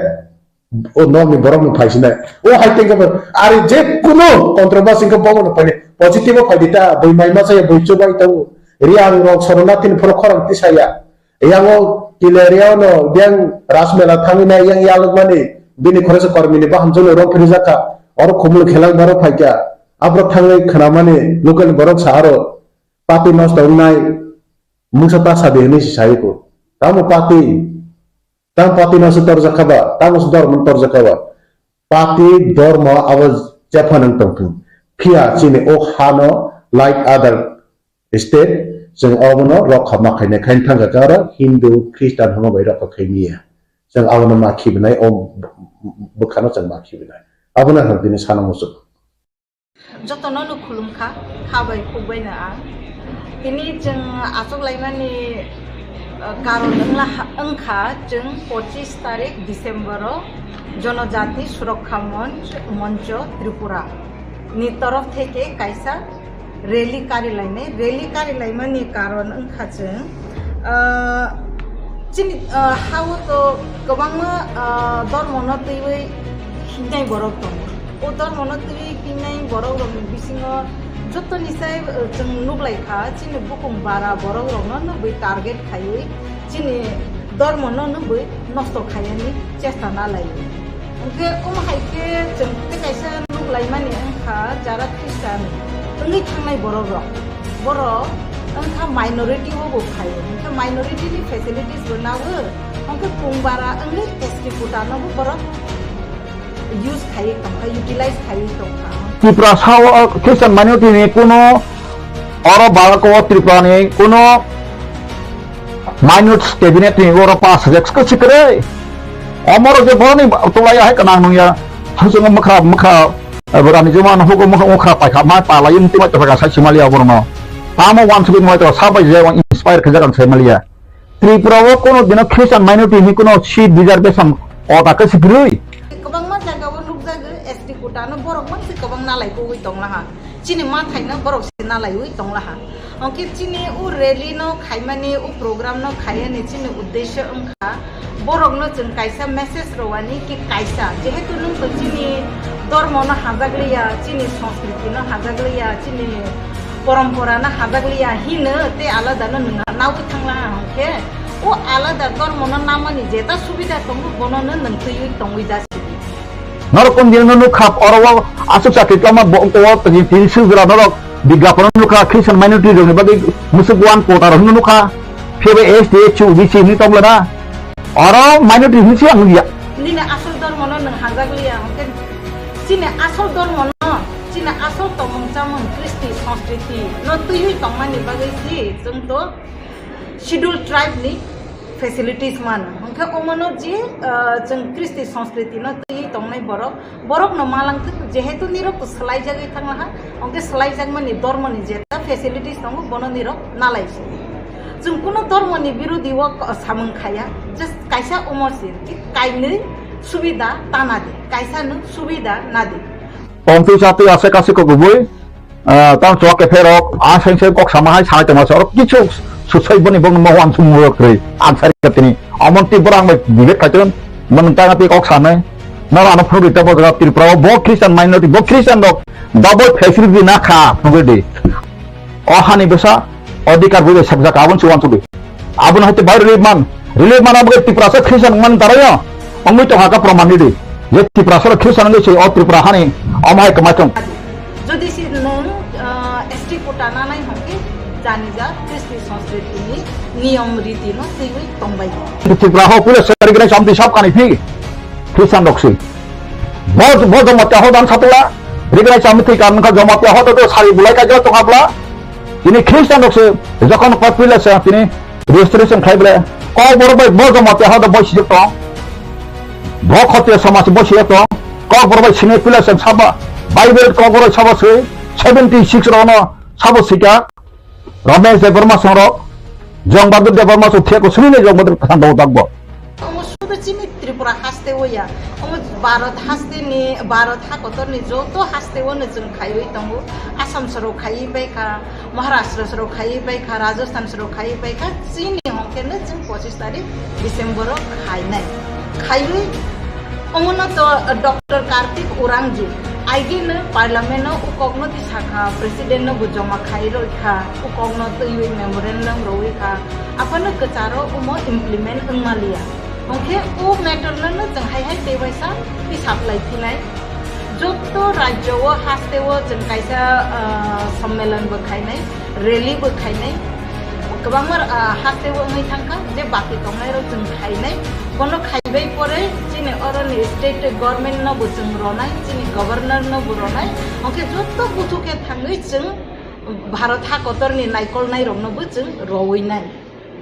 o nokni borok no phai sinai. O hai tengkhe bo ari je kunu controversy wngkha bobo no phai ni positive o phai di ta, bui mai masa ya bui chubai tongo. Riyang rok Soronathin phoro khorang tisaya. Yang o Kilaria no yang Rajmela thangwi nai yang yalwk mani bini khoroksa kormi ni bahamjwk no rong phiri jakha. Oro khumul khelang borok phaikha. Aborok thangwi khwnamani local borok sa aro. Pati nosto wngnai mungsa ta sadi hwnwi se sai ko. Tamo pati, tamo pati no se torjak kha ba, tamo se dormo no torjak kha ba. Pati dormo abo jephano wng tong thung. Phiya chini o hano like other state, chwng obono rokha ma khainai, khaina thang kha aro Hindu, Christian hwnma bai rokha khai miya. Chwng abono ma khibinai, o bwkhano chwng ma khibinai. Abono ang tini sana muchung. Jotono no khulumkha, kha bai khuk bai no ang. Tini chwng achuk laimani, uh, karon wngla ha-, wngkha chwng pochis tarik December o Jonojati Surokha Monch, Moncho Tripura ni torof theke kaisa rally kari lainai. Rally kari laimani karon wngkha chwng, uh, chini, uh, ha-o to kwbangma, uh, dormono twiwi hingnai borok tongo. O dormono twiwi hingnai borok rokni bisingo jotoni sai, uh, chwng nuklai kha, chini bukung bara borok rokno nugwi target khaiwi chini dormono nugwi nosto khaiyani chesta nalaio. Hwnkhe omo hai khe chwng tei kaisa nuklaimani wngkha jara Christian wngwi thangnai borok rok. Borok wngkha minority o bo phaio. Hwnkhe minority ni facilities bo nago. Hwnkhe kung bara wngwi S T quota no bo borok use khaiwi tongkha, utilize khaiwi tongkha. Tripura sao Christian minority ni kuno oro Bharat o Tripura ni kuno minus cabinet ni oro pass rek sikre. Omoro je boroni tolai hai kanang nungya. Hajung mukha mukha, eh, borani juma no hugo mukha mukha paikha mai pala yum tima to ka sai simalia borno. Tamo wan subin mai to sabai je wan inspire khaja kan sai malia. Tripura o kono dino Christian minority ni kono seat reservation o ta ka sikrui. Kwbangma jaga o nukjago S T quota no borok mansi kwbang nalai kugui tonglaha. Chini ma thaino borok se nalaiwi tonglaha. Hwnkhe chini o rally no khaimani, o program no khaiyani chini uddesho wngkha borok no chwng kaisa message rwani ki kaisa, jehetu nwng to chini dormo no hajak liya, chini sanskriti no hajak liya, chini porompora no hajak liya hino tei alada no nwng nawi thanglaha hwnkhe o alada dormo no namani jeta subida tongo bono no nwng twiwi tongwi jasi. Norok kon din no nukha oro o aswk chakri tongma bo ko tin tin sujra norok bigyapon nukha Christian minority rok ni bagwi musuk one quota rok no nukha phebe S T S C O B C ni tong lana oro minority ni siang ya. Nini asol dormo no nwng hajak liya hwnkhe chini asol dormo no chini asol tongmung chamung Kristi Sanskriti no twiwi tongmani bagwi si chwng to Schedule Tribe ni facilities mano. Hwnkhe omono je, ah, chwng Kristi Sanskriti no twiwi tongnai borok, borok no malangthwk, jehetu nirok swlaijagwi thanglaha, hwnkhe swlaijakmani dormoni jeta facilities tongo, bono nirok nalaisi. Chwng kuno dormoni birodi o samung khaya, just kaisa omo se, kainwi subida tana di, kaisa no subida nadi. Tongtwi chatwi ase kasi kok kubui, ah, tang chok kepherok, ah, seng seng kok sama hai sai tongma se, oro kichu susai boni bong mo wan sung murok rei, ansari katini. Amon ti borang bai debate kaiton, mon tang ti kok sanai. Noro ano phuru rita bo Tripura o, bo Christian minority, bo Christian rok, double facility na kha, phuru di. O hani bwsa, odhikar bwrwi sakjak aboni se uansugwi. Abono haite bai relief man, relief man abo Tiprasa Christian man darayo. Ongwi tongha ka proman ridi. Je Tiprasa Christian wngwi se o Tripura hani omo hai kwmai tong. Jodi se nwng, ah, S T quota nanai hwnkhe jani ja Kristi Sanskriti ni niyom riti no twiwi tongbai. Tripura ho puila sari gwnai samti sab kani phi. Christian rok se. Bo, bo Jamatia hodan satula. Rignai chami thwi kan kha Jamatia hodo do sari bulai ka jotong abla. Ini Christian rok se. Jokon popular se tini registration khai bele. Ko bor bai bo Jamatia hodo bo sijok tong. Bo khotia samaj bo sijok tong. Ko bor bai sini pila se saba. Bible ko bor saba se. Seventy six rono sabo sika. Ramesh Debbarma songrok, Jong Bahadur Debbarma song thek ko sini ne Jong Bahadur khan dok dak bo. Omo sudu chini Tripura haste o ya. Omo Bharat haste ni, Bharat ha kotor ni joto haste o no chwng khaiwi tongo. Assam soro khaiwi bai kha, Maharashtra soro khaiwi bai kha, Rajasthan soro khaiwi bai kha. Chini hongke no chwng pochis tarik December o khainai. Khaiwi omono to Doctor Kartik Urangju aigino Parliament o ukokno tisakha, President no bo joma khai roi kha, ukokno twiwi memorandum roi kha, aphano kwcharo omo implement wngmaliya. Hwnkhe o matter no no chwng hai hai tei waisa tisap lai phinai. Joto rajyo o haste o chwng kaisa, ah, sommelan bo khainai. Rally bo khainai, kwbangma, ah, haste o wngwi thangkha, je baki tongnairok chwng khainai. Bono khaibai pore chini oroni state government no bo chwng ronai, chini governor no bo ronai. Hwnkhe joto buthu khe thangwi chwng Bharat ha kotorni naikolnairokno bo chwng rowinai.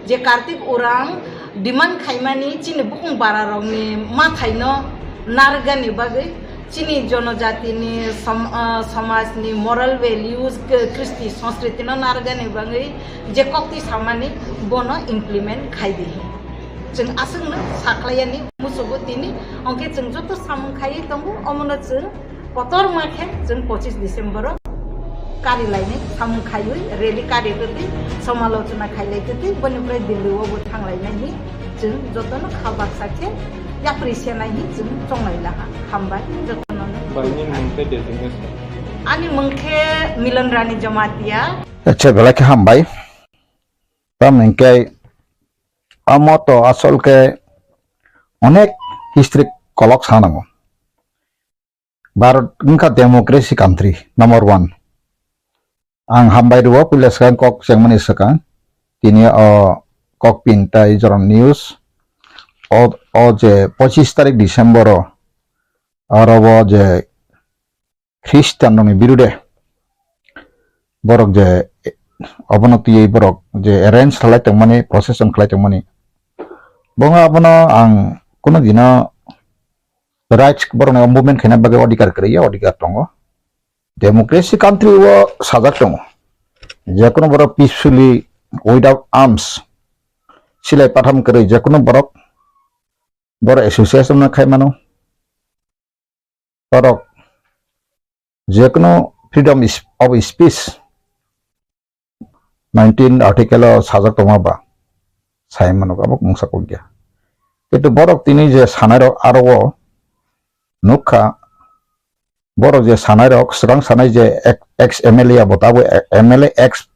Je Kartik Urang demand khaimani chini bukung bararokni mathaino narwgani bagwi, chini jonojatini som-, ah, somajni moral values, k-, kristi sanskriti no narwgani bagwi je kokti samani bono implement khai di. Chwng aswkno sakhlaiyani musugo tini, hwnkhe chwng joto samung khaiwi tongo, omono chwng kotorma khe chwng pochis December o kari lainai samung khaiwi rally kari twtwi somalochona khailai twtwi boni prai Delhi o bo thanglainai hi chwng jotono kha baksa khe yapri senai hi chwng chonglai laha. Hambai jotono. Bai, nini mung tei designation? Ani mung khe Milan Rani Jamatia. Acha, belai khe hambai. Tamni hwnkhe amo to asol khe onek history kolok sanango. Bharat wngkha democracy country number one. Ang hambai rwo puila swkang kok chengmani swkang. Tini o kok pin tai jorom news. O, o je pochis tarik December o aro o je Christian rokni birude borok je obono twiwi borok je arrange khlai tongmani, procession khlai tongmani. Bo wngkha abono ang kunu dino rights borokni movement khaina bagwi odhikar kwrwi ya, odhikar tongo. Democracy country o sajak tongo. Jekunu borok peacefully without arms silai patham kwrwi jekunu borok, borok association no khai mano. Borok jekunu freedom is-, of speech nineteen article o sajak tongma ba sai mano abo mungsa kok ya. Kintu borok tini je sanai rok aro o nukha, borok je sanai rok swkang sanai je ek-, ex M L A abo tabuk M L A ex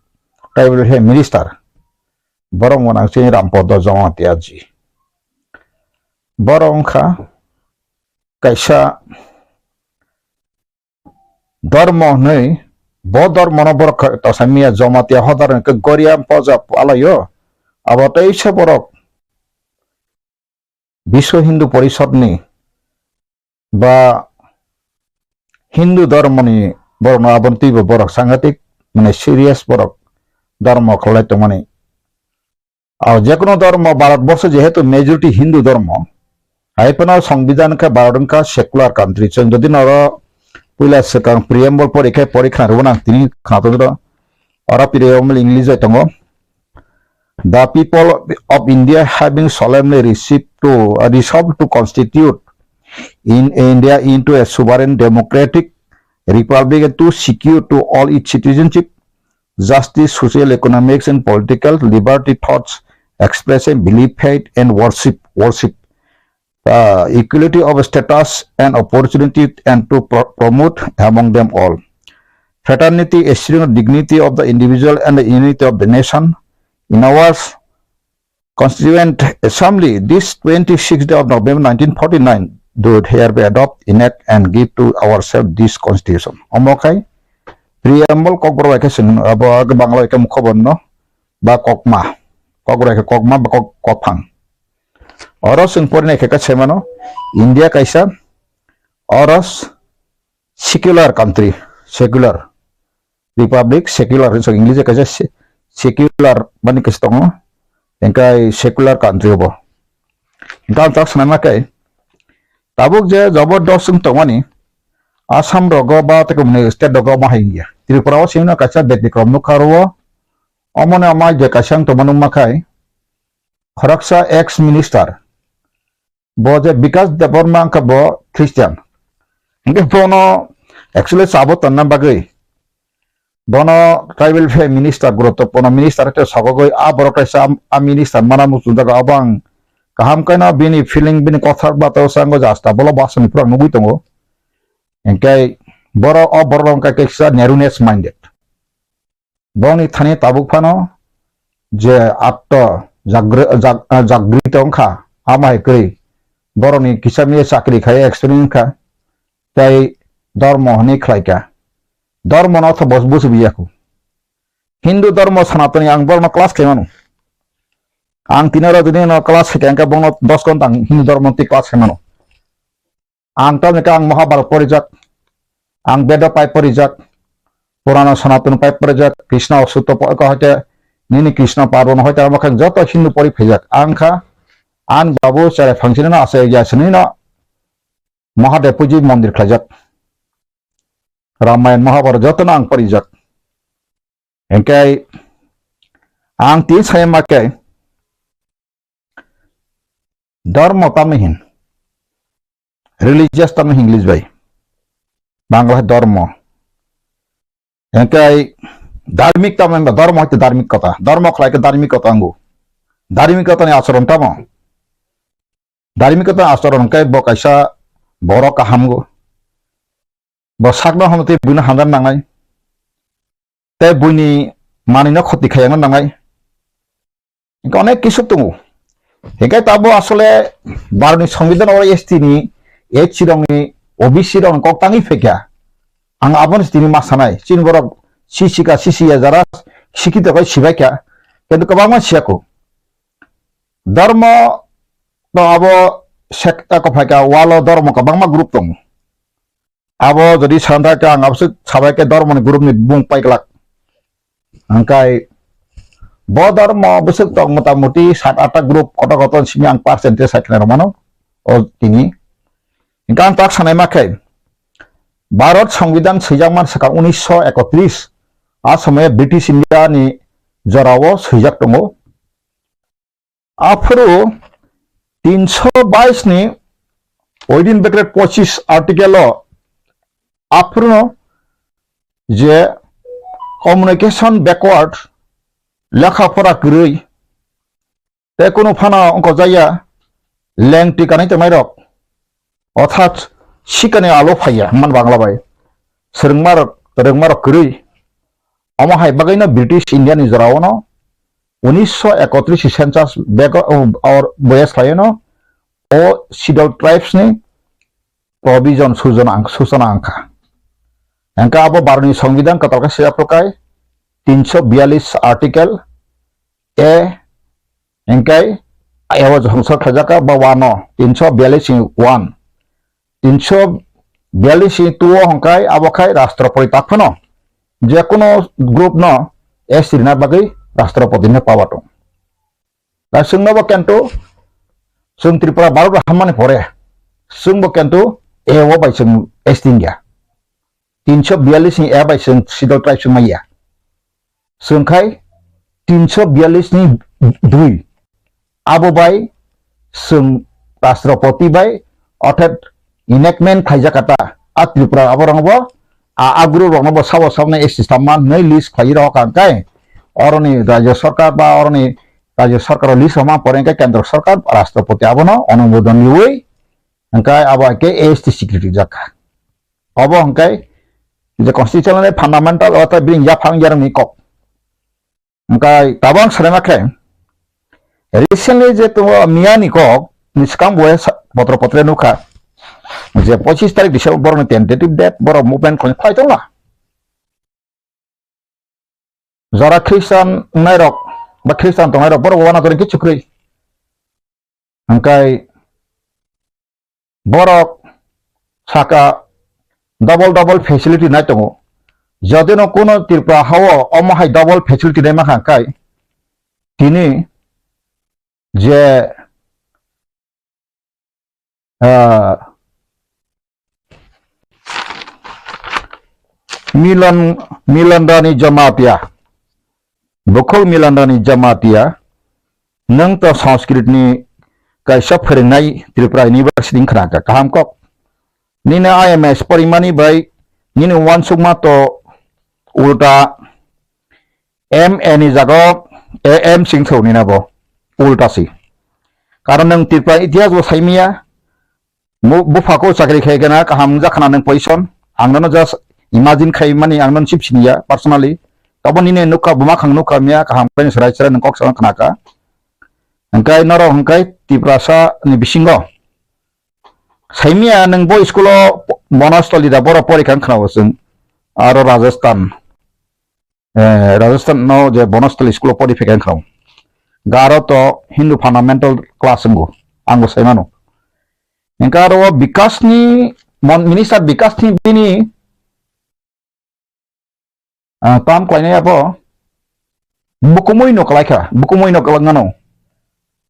tribal he minister borok wngkha chini Rampada Jamatia ji. Borok wngkha kaisa dormo hwnwi, bo dormono borok kha-, tosa miya Jamatia hodar hwnkhe Goria poja palaio. Abo teisa borok Biswa Hindu Porishodni ba Hindu dormoni borokno aboni twibo borok sangatik, mane, serious borok dormo khlai tongmani. Aro jekunu dormo, Bharat borsho jehetu majority Hindu dormo, hai phano Songbidan khe Bharat wngkha secular country. Chwng jodi noro puila swkang preamble pori khe pori khna rwmani ang tini khna tongwi rw-, oro preamble English bai tongo. The people of India having solemnly received to, uh, resolved to constitute in India into a sovereign democratic republic and to secure to all its citizenship justice, social, economics, and political liberty, thoughts, expression, belief, faith, and worship, worship, uh, equality of status and opportunity, and to pro-, promote among them all fraternity, esteem, dignity of the individual, and the unity of the nation. In our Constituent Assembly, this twenty-sixth day of November nineteen forty-nine, do hereby adopt, enact, and give to ourselves this constitution. Omo khai preamble kokborok bai khe chwng abo Bangla bai khe mukhoborno ba kokma, kokborok bai khe kokma ba kok-, kokphang. Oro chwng porinai khe khe sai mano, India kaisa oro secular country, secular republic, secular hinwi English kaisa se-, secular mani kaisa tongo, hingkai secular country obo. Hingkhe ang tak sanai ma khe, tabuk je jabardast wng tongmani, Assam rogo ba tei kumni state rogo omo hai wngya. Tripura o simi no kaisa Betikrom nukha oro o. Omo no omo je kaisa wng tongma nukma khai, khoroksa ex minister, bo je Bikas Debbarma wngkha bo Christian. Hingke bono actually sabo tonna bagwi bono tribal affairs minister, guruttopurno minister hete sogogoi a borok kaisa a, a minister mana muchung jaga abo ang kaham kaino bini feeling, bini kothar bata o sango jasta bolo basoni pura nugui tongo. Hingke borok o borok wngkha kaisa narrowness minded. Boni thani tabuk phano je atto jagri-, jag-, jagrito wngkha, amo hai kwrwi borokni kisa miya chakri khai experience wngkha, tei dormo hwnwi khlaikha. Dormo no tho bos busubi yakho. Hindu dormo Sanatani ang borokno class khaimano. Ang tini oro jodi no class khaikha hwnkhe bono dos ghonta ang Hindu dormo twi class khaimano. Ang tamni khe ang Mahabharat porijak, ang Bedo pai porijak, Purana Sanatana pai porijak, Krishna Sutro po-, ko hoite nini Krishna Parvana hoite amo khe joto Hindu pori phaijak. Ang kha, ang babu cherai phangsini no asai ya sini no Mahadev puji mondir khlaijak. Ramayan Mahabharat joto no ang porijak. Hingke ang tin sai ma khe, Dharma tamni hin, religious tamni hin English bai, Bangla hai dharma. Hingke dharmik tamni hinba dharma hai dharmik kota, dharma khlai khe dharmik kota angu. Dharmik kota ni acharon tamo? Dharmik kota acharon khe bo kaisa borok kaham go. Bo sakno hamtwi buino hamjak nangnai. Tei buini manwino khoti khayangna nangnai. Hingke onek kisu tongo. Hingke tabo asole Bharotni Songbidan oro S T ni, S C rokni, O B C rokni kok tangwi phaikha. Ang abono tini ma sanai. Chini borok si sika, si siya jara sikito khe sibaikha. Kintu kwbangma siyakho. Dharma to abo sekta ko phaikha, walo dharma kwbangma group tongo. Abo jodi santa khe ang aboswk sabai khe dharmani group ni bung paiglak. Hingkai bo dharma bwswk tong motamuti sat atta group kotor kotor simi ang percentage sai khna rwmano o tini. Hingkhe ang tak sanai ma khe Bharat Songbidan swijak man swkang unisho ekotris a somoyo British India ni jorao swijak tongo. Aphuru tinsho bais ni within bracket pochis article o aphuru je communication backward, lekha pora kwrwi, tei kunu phano wngkojaya lengtwi kanwi tongnai rok, orthat sikani alo phaiya man Bangla bai swrwngmarok, rwngmarok kwrwi. Omo hai bagwino British India ni jorao no unisho ekotris census bego, or boya slai no o Scheduled Tribes ni provision sujona ang, sujona angkha. Hingkhe abo Bharotni Songbidan kwtal khe se aphukai tinsho biyallis article A, hingkhe abo jongsa khlaijak ba one o, tinsho biyallis ni one. Tinsho biyallis ni two o hingkhe abo khai Rashtrapati tak phano, je kono group no S T rina bagwi Rashtrapati ni power tong. Da chwngno bo kintu chwng Tripura Bharat hammani pore chwngbo kintu A o bai chwng S T wngya. Tinsho biyallis ni A bai chwng Scheduled Tribes wngmaya. Chwng khai tinsho biyallis ni dui. Abo bai chwng Rashtrapati bai, orthat enactment khlaijak kata, a Tripura aborokno bo, a, a group rokno bo sabo saboni S T samma hwnwi list khlaiwi rohor kha hwnkhe, oroni Rajya Sarkar ba oroni Rajya Sarkar o list rwma pore hwnkhe Kendra Sarkar, Rashtrapati abono onumodon riwi hwnkhe abo hai khe A S T security jak kha. Obo hwnkhe je constitutional fundamental o tei bini yaphang yarwngni kok. Hingkhe tabang sanai ma khe, recently je tongo miyani kok ni swkang bo sa-, potro potre nukha je pochis tarik December borokni tentative date borok movement khlai, khlai tongla. Jora Christian wngnai rok ba Christian tongnai rok borok wana dori khe chukrwi. Hwnkhe borok saka double double facility nai tongo. Jodi no kuno Tripura hao omo hai double facility nai mankha hwnkhe tini je, ah, Milan, Milan Rani Jamatia, Bukhuk Milan Rani Jamatia, nwng to Sanskrit ni kaisa phwrwngnai Tripura University wngkha kaham kok. Nini I M S porimani bai nini uansukma to ulta M A ni jaga o A M singthou nina bo ulta si. Karon nwng Tripura itihas bo saimaya, mu-, buphako chakri khai gana kaham wngjakhana nwng position. Ang nono just imagine khaimani, ang nono chip siniya personally. Tabo nini nukha buma khang nukha miya kaham khaini serai serai nwng kok sana khnaka. Hwnkhe norok hwnkhe Tiprasa ni bisingo saimaya nwng bo school o Bonostoli da borok porikha wngkhana bo chwng aro Rajasthan. Eh, Rajasthan no je Bonostali school o pori phaikha wngkha. Garo to Hindu fundamental class wngo, ang bo sai mano. Hwnkhe aro o Bikash ni mon-, minister Bikash ni bini, ah, tam khlainai abo bukumui no kwlaikha, bukumui no kwlangmano.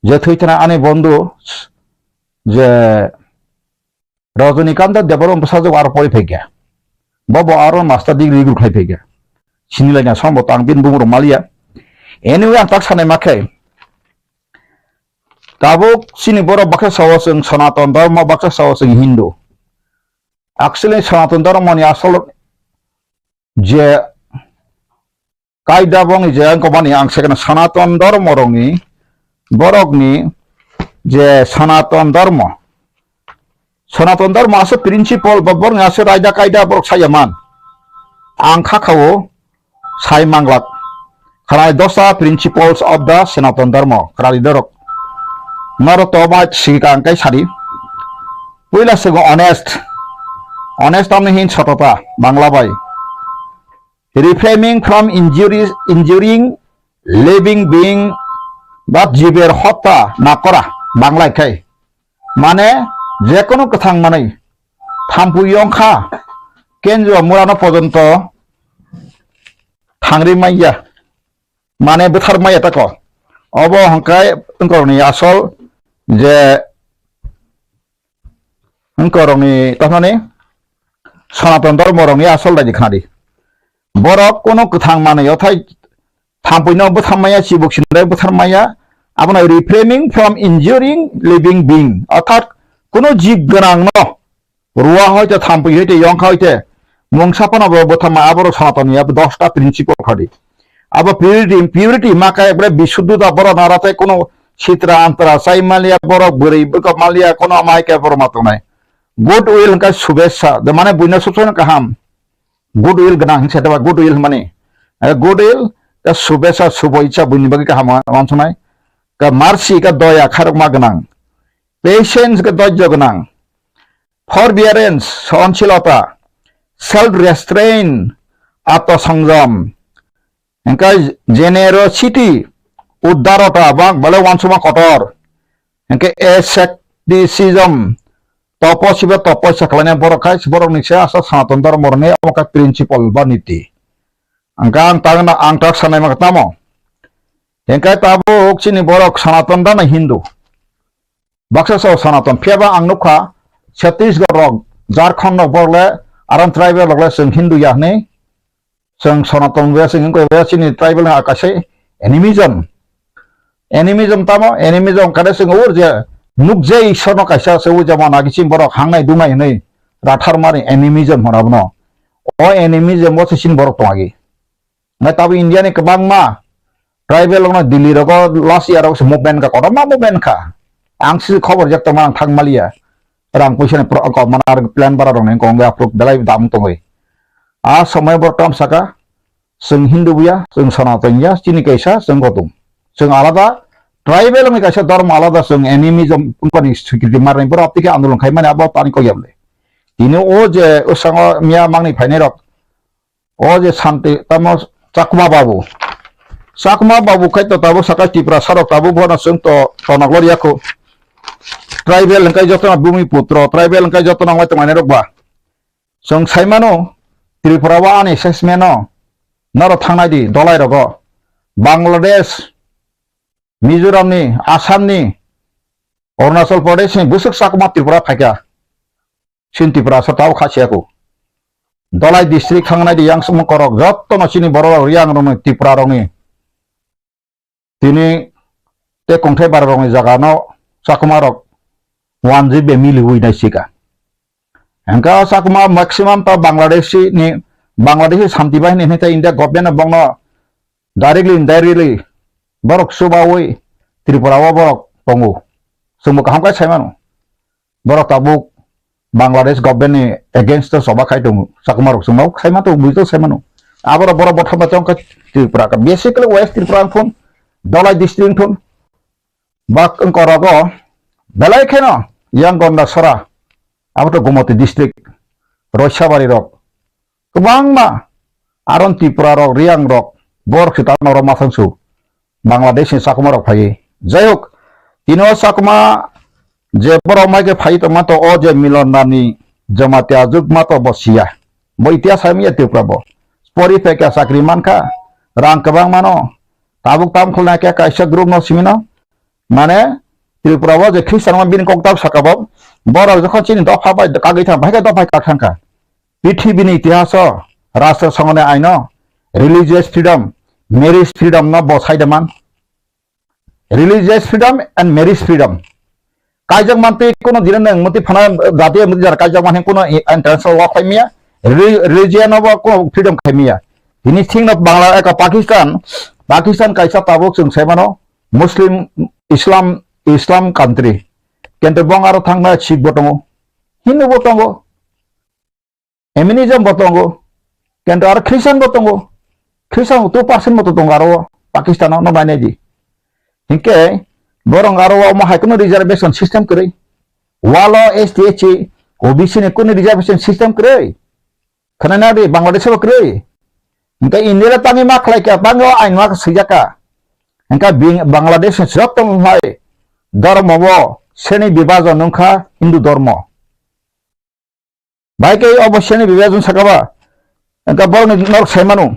Je thwi thana ani bondhu je Rajanikanto Debbarma bwsajwk aro pori phaikha. Bo bo aro master degree rwgwk khai phaikha. Sinilaina sombo tang bini bumung rok maliya. Anyway, ang tak sanai ma khe. Tabuk chini borok baksa sao chwng Sanatan Dharma, baksa sao chwng Hindu. Actually, Sanatan Dharma ni asol je kaida bongni je ang kobani ang second Sanatan Dharma rokni borokni je Sanatan Dharma, Sanatan Dharma ase principle ba borokni ase raida kaida borok saya man. Ang kha khao sai manglak khalai dosa principles of the Sanatan Dharma khalai dorok. Noro to bai sika ang kai sadi. Puila sego honest. Honest tamni hin sotota Bangla bai. Refraining from injuries, injuring living being, ba jiber hotya na kora, Bangla khai. Mane, jekono kwthang manwi, thampui yongkha, kenjua murano pojonto thangri manya, mane bwthar manya tako. Obo hwnkhe wngkorokni asol je wngkorokni, tamani Sanatan Dharma rokni asol daidi khnadi. Borok kono kwthang manwi othai thampuino bwthar maya, chibuk sinai bwthar maya, abono refraining from injuring living being, orthat kono jib gwnangno rua hoite thampui hoite yongkha hoite mungsa phano bo bwthar maya, aborok Sanatan ni abo dosta principle khadi. Abo purity, purity ma kaya bore bisuddhota borok nara tei kono sitra antra chai maliya borok bwrwi bwkha maliya kono amai kaya borok ma tongnai. Good will hwnkhe subesa, de mane buino subsai kaham. Good will gwnang hwnse de ba good will hwnmani. Eh, good will, ka subesa, subo icha buini bagwi kaham wa-, wansuknai. Ka mercy, ka doya, khairokma gwnang. Patience, ka dojjo gwnang. Forbearance, sohonsilota. Self restraint, atma songjom. Hwnkhe generosity, udarota, ba bale wansukma kotor. Hwnkhe asceticism, topo sibe topo sakhlaina borok khai, borok ni se asa Sanatan Dharma ni omo khe principle ba niti. Hwnkhe ang tak na, ang tak sanai ma tamo. Hwnkhe tabuk chini borok Sanatan da na Hindu. Baksa sao Sanatan, phiya ba ang nukha Chhattisgarh rok, Jharkhand rok borok le aram tribal rok le chwng Hindu ya hwnwi. Chwng Sanatan wngya, chwng wngkha wngya, chini tribal wngkha kaisa animism. Animism tamo? Animism kare chwng ur je nukjai Ishwarno kaisa se ujama nagi chini borok hangnai dungnai hwnwi rathar mani animism hwna bono. O animism o se chini borok tongagi. Ngai tabo India ni kwbangma tribal rokno Delhi rogo last year rogo se movement kha, kotorma movement kha. Ang se khobor jak tongma ang thang maliya. Rang puisa ni pro-, ko mana ar plan bara rok ni kong ya pro belai dam tongwi. A somoi bo tam saka, chwng Hindu buya, chwng Sanatan ya, chini kaisa, chwng Gautam. Chwng alada, tribal ni kaisa dharma alada, chwng animism, wngkha ni swikrithi marnai, borok tike andolon khai mani abo tani kok yable. Tini o je, o sango miya mangni phainai rok, o je Santi, tamo Chakma Babu. Chakma Babu khai to tabuk saka Tiprasa rok tabuk bono chwng to tonok lor yakho. Tribal hwnkhe jotono bumi putro, tribal hwnkhe jotono wngwi tongmani rok ba. Chwng sai mano, Tripura o ani assessment o norok thangnai di, dolai rogo. Bangladesh, Mizoram ni, Assam ni, Arunachal Pradesh ni bwswk chakma Tripura phaikha. Chini Tripura sa tao kha siya ko. Dolai district thangnai di yang sumung korok jotono chini borok rok yang rok ni Tripura rok ni. Tini tei kongthai bara rokni jaga no chakma rok one G B miliwi nai sika. Hingke o chakma maximum ta Bangladeshi ni, Bangladeshi Shanti Bahini hinui ta India government no bongno directly, indirectly borok chubaui Tripura o borok tongo. Chwngbo kaham khe sai mano. Borok tabuk Bangladesh government ni against o choba khai tongo, chakma rok chwngno khai ma tongo, buitok sai mano. Aborok borok botha botha wngkha Tripura ka, basically West Tripura wngthun, Dolai district wngthun, bak wngkha rogo belai kheno yang Gondasora, abo to Gomoti district, Roisabari rok, kwbangma aron Tripura rok, Riyang rok, borok se tamo norok masang su Bangladesh ni chakma rok phai. Jai hok, tini o chakma je borok mai khe phai tongma to o je Milan Rani Jamatia juk ma to bo siya. Bo itihas hai miya Tripura bo. Pori phe kya chakri man kha, rang kwbang mano. Tabuk tam khulna kya kaisa group no simi no. Mane Tripura o je Christian ma bini kok tab saka bo. Borok jokhon chini dopha bai kagwi thang, bai khe dopha kak thang kha. Prithibi ni itihaso Rashtra Sangha ni aino religious freedom, marriage freedom no bo saida man. Religious freedom and marriage freedom. Kaijak manti kuno dina nang muti phana dati muti jar kaijak manhe kuno i-, international law khai miya. Re-, religion no bo kuno freedom khai miya. Tini thing no Bangla eka Pakistan, Pakistan kaisa tabuk chwng sai mano Muslim, Islam, Islam country. Kento bong aro thangna Sikh bo tongo, Hindu bo tongo. Animism bo tongo, kento aro Christian bo tongo. Christian bo two percent bo tongo aro Pakistan o, no mainai di. Hinkhe borok aro omo hai kuno reservation system kwrwi. Walo S T, S C, O B C ni kuno reservation system kwrwi. Khwnana di Bangladesh bo kwrwi. Hinkhe India le tangwi ma khlai kha, tangwi o ain ma swijak kha. Hinkhe bing-, Bangladesh ni joto hai dhormo bo sreni bibhajon wngkha Hindu dhormo. Bai khe obo sreni bibhajon saka ba, wngkha borokni norok sai mano.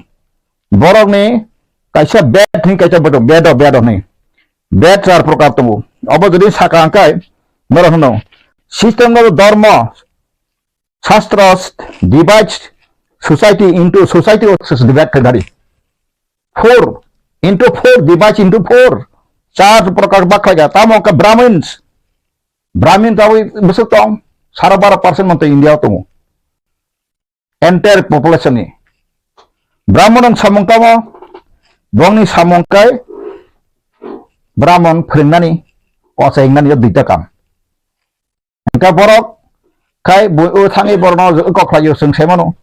Borokni kaisa bed hwnwi kaisa bo tongo, bedo, bedo hwnwi. Bed char prokar tongo. Obo jodi saka hwnkhai, norok hwno, system of dharma, shastras divides society into, society of divide khaidari. Four into four, divides into four. Char prokar bak khlaikha. Tamo wngkha Brahmins. Brahmin tabwi bwswk tong, sara baro percent manto India o tongo. Entire population ni. Brahman ni samung tamo, bongni samung kai Brahman phwrwngnani, kochai wngnani o duita kam. Hingkha borok khai bo o thangwi borokno kok khlai o chwng sai mano.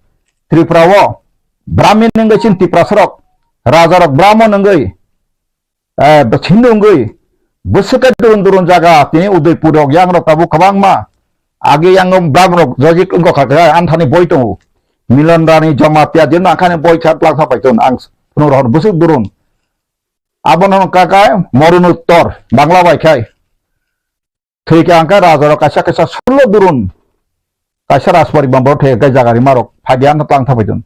Tripura o Brahmin wngwi chini Tiprasa rok, raja rok Brahman wngwi, eh, Hindu wngwi, bwswk khe durun durun jaga, tini Udaipur rok, yang rok tabuk kwbangma. Agi yang Brahman rok jojik wngkha kha, ang thani boi tongo. Milan Rani Jamatia, jemno ang khani boi kha, twlang kha pai ton, ang phunuk rohor bwswk durun. Abono wngkha kha Morunottor, Bangla bai khai. Thwi khe ang khe raja rok kaisa kaisa sullo durun. Kaisa rajporibar bo thwi khe jaga rima rok phai di ano tlang thapai dun.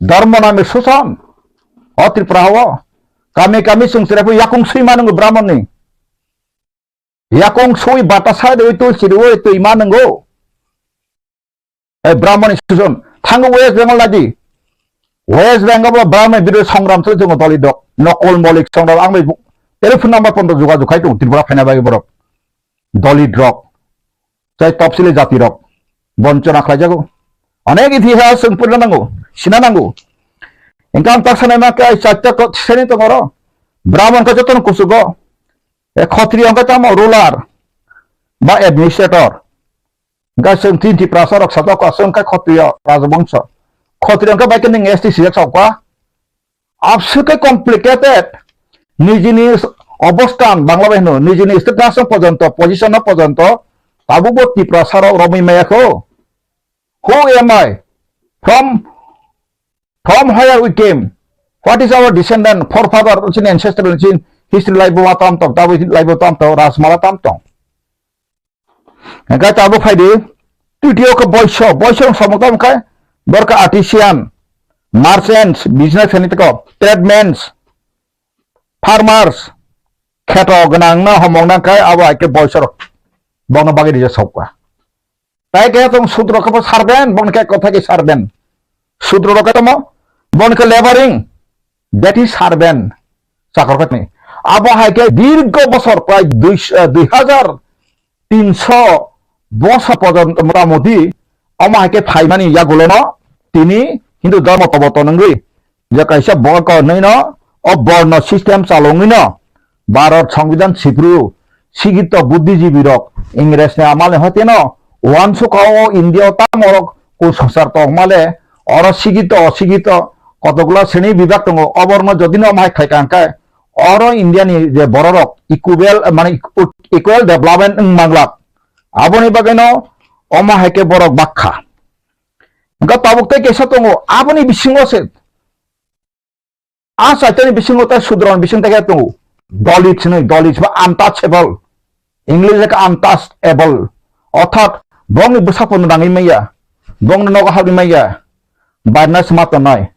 Dharma name susan. O Tripura o. Kami kami chwng chwrai phai yakung sui ma nungo Brahman ni. Yakung sui batasa de oi tulsi de oi twi ma nungo. E Brahman ni susan. Thango West Bengal nadi. West Bengal bo Brahman bidro songram thwi thungo doli dok. Nokol molik songram ang bai bu-, telephone number pondo jogajog khai tongo Tripura phaina bagwi borok. Doli drok. Tei topsili jati rok bonchona khlaijago. Onek itihas chwng purina nango, sina nango. Hingke ang tak sanai ma khe ai charta ko seni tongo oro. Brahman khe jotono kuchugo. E Khatriya hingke tamo ruler ba administrator. Hingke chwng tin Tiprasa rok satok aswk hingke Khatriya rajbongso. Khatriya hingke bai khe nwng S T sijak saoka. Abswk khe complicated. Nijini obosthan, Bangla bai hwno, nijini status no pojonto, position no pojonto, tabukbo Tiprasa rok romwi maya kho. Who am I? From, from where we came? What is our descendant, forefather, chini ancestral, chini history laibo ma tam tong, tabuk laibo tam tong, Rajmala tam tong. Hingke tabuk phaidi, titiyo khe boiso, boiso rok samung tamo khe, borok khe artisan, merchants, business khainai tei kok, tradesmen, farmers, kheto gwnang no homong nang khe abo hai khe boiso rok bokno bagwi rijak sokha. Tai khe tong sudro khe bo servant, bokno khe kotha khe servant. Sudro rok khe tamo, bokno khe laboring, that is servant, chakor khe tini. Abo hai khe dirgo bosor prai dui, eh, dui hajar tinso bosor porjonto motamoti omo hai khe phaimani yagulono tini Hindu dhormo proborton wngwi je kaisa borok hinwi no o borno system chalongwi no Bharat Songbidan sipru sikito buddhijibi rok Ingres ni amal ni hoite no uansukha o India o tamo rok kusongchar tongmale oro sikito osikito kotokla sreni bibak tongo oborno jodi no omo hai khaikha hwnkhe oro India ni je borok rok equal mane equal development wng manglak aboni bagwi no omo hai khe borok bakha hwnkhe tabuk tei kaisa tongo aboni bisingo se A chaitani bisingo tei sudroni bising tei khe tongo. Dalit hinwi, dalit ba untouchable. English khe untouchable. Orthat bongni bwsa pono nangwi manya. Bongni nogo habwi manya. Bairna sima tongnai.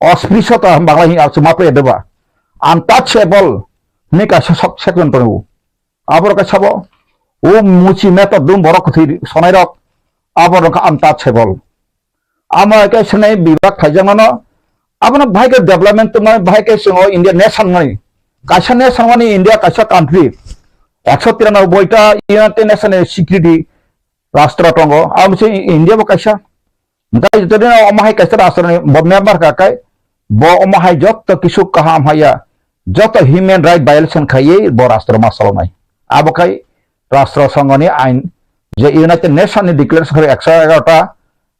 Osprisho ta Bangla hi chuma pe deba. Untouchable hinwi kaisa sok section tongo. Aboro kaisa bo. O muchi metor dum borok kwthwi sonai rok. Aboro kha untouchable. Amo hai khe swnai bibak khaijakmano, abono bahai khe development tongmani, bahai khe chwng o India nation mani, kaisa nation mani India kaisa country, ekso tiranoboi ta United Nation ni security rastro tongo, abo se India bo kaisa. Hwnkhe jodi no omo hai kaisa rastro ni bo member kha khe, bo omo hai jotto kisu kaham haya, jotto human right violation khaiwi bo rastro ma cholonai. Abo khai rastro songho ni ain je United Nation ni declaration khe ekso egarota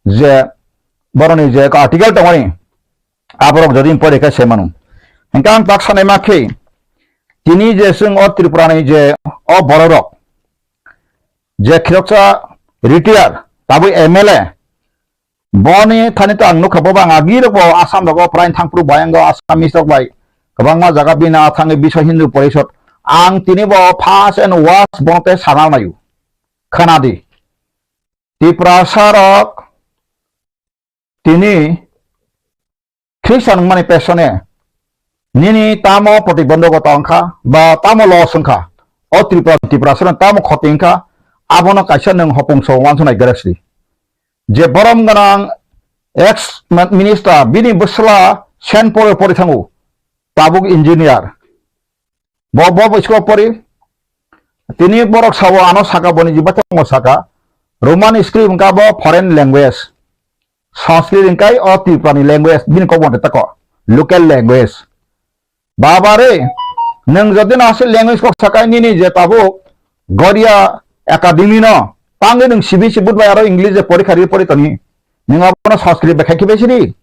je boroni je article tongmani, aborok jodi pore khe se mano. Hingke ang tak sanai ma khe, tini je chwng o Tripura ni je o bororok, je khiroksa retire, tabuk M L A, boni thani to ang nukha, bo bang agi rok bo Assam rogo prai thangphuru bayang go Assamese rok bai kwbangma jaga bina thangwi Biswa Hindu Porishod. Ang tini bo first and worst bono tei sana naio, khana di. Tiprasa rok tini Khristan wngmani pesone nini tamo protibondhokota wngkha ba tamo loss wngkha, o Tripura, Tiprasano tamo khoti wngkha, abono kaisa nwng hopung so uansuknai gare sidi. Je borom gwnang ex minister bini bwsla Saint Paul o pori thango, tabuk engineer. Bo, bo, bo school pori. Tini borok sao ano saka boni jiba tongo saka. Roman script wngkha bo foreign language. Sanskrit wngkha o Tripura ni language, bini kok bo tako local language. Baba re, nwng jodi no aswk language kok saka nini je tabuk Goria Academy no tangwi nwng C B S E board bai aro English je porikha ri pori toni. Nwng abono Sanskrit bai khai khibai sidi.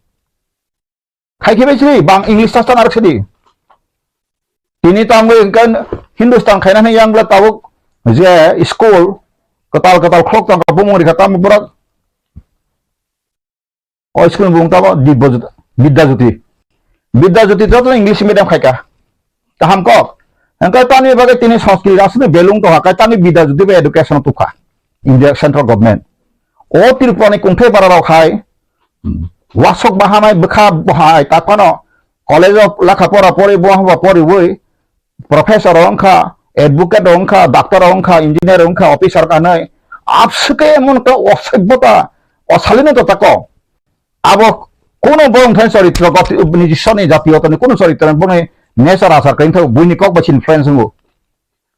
Khai khibai sidi, bang English ta narwk sidi. Tini tangwi hwnkhe Hindustan khaina hwnwi yang bwla tabuk je school kwtal kwtal khulok tongkha bumung rikha tamo borok. O school ni bumung tamo Dibya Jyoti, Bidya Jyoti. Bidya Jyoti joto English medium khaika. Kaham kok. Hwnkhe tamni bagwi tini Sanskrit aswkni belung tongkha, kai tamni Bidya Jyoti bai education tubkha India central government. O Tripura ni kungthai bara rok hai wasok bahanai bwkha bahai taphano college o lekha pora pori bo haba poriwi professor wngkha, advocate wngkha, doctor wngkha, engineer wngkha, officer kanai. Abswke emon ka osoibota osalino to tako. Abo kuno borok thani choritro goti nijiswani jatiyotani kuno choritro boni nature asar kain thok buini kok bai influence wngo.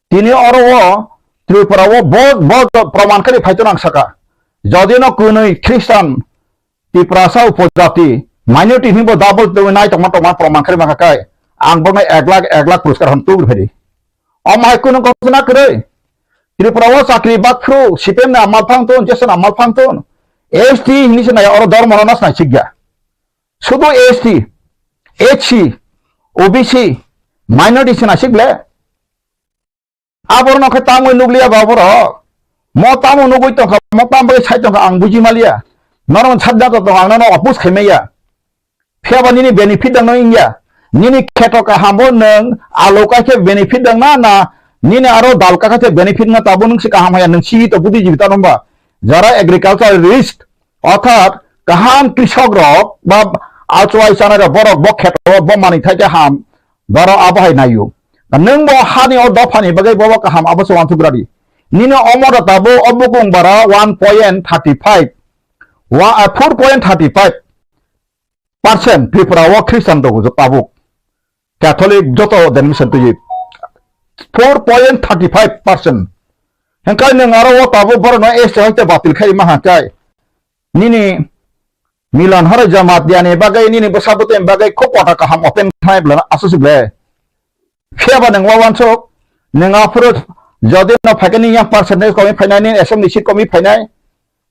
Tini oro o Tripura o bo, bo proman khe phai to nang saka. Jodi no kwnwi Khristan Tiprasa upojati minority hinwi bo double twi nai tongma tongma proman khe mangkha kai. Ang bokno ek lakh, ek lakh puruskar hwn tubri phedi. Omo hai kunu ghotona kwrwi. Tripura o chakri bakphru, C P M ni amal phang tun, J S ni amal phang tun. S T hinwi se nai oro dormo no nas nai sikya. Sudu S T, H C, O B C, minority se nai sik le. Aborno khe tamo nukliya ba borok. Mo tamo nugwi tongkha, mo tamo bagwi sai tongkha ang buji maliya. Norok sadda to tong ang nono oppose khai maya. Phiya ba nini benefit dang no wngya. Nini kheto kaham bo nwng alo kai khe benefit dang na, na Nini aro dal kakha se benefit na tabuk nwng se kaham haya, nwng si to budi jibita nomba. Jara agriculturalist, orthat kaham krisok rok ba achwai chanai rok, borok bo kheto bo manwi thai khe ham, borok abo hai naio. Nwng bo hani o dophani bagwi bobo kaham abo se wansuk radi. Nini omo da tabuk o bukung bara one point thirty five, wa, ah, four point thirty five percent Tripura o Christian rok tabuk. Catholic joto denomination twi four point thirty five percent. Hengkai nwng aro o tabuk borokno S T hoite batil khai ma hangkai. Nini Milan horo Jamatia ni bagwi, nini bwsa bwtwi ni bagwi khub kota kaham open khai bwlano aswk se ble. Phiya ba nwng wawansuk, nwng aphuru jodi no phaikhe nini yang percentage komi phainai, nini assembly seat komi phainai,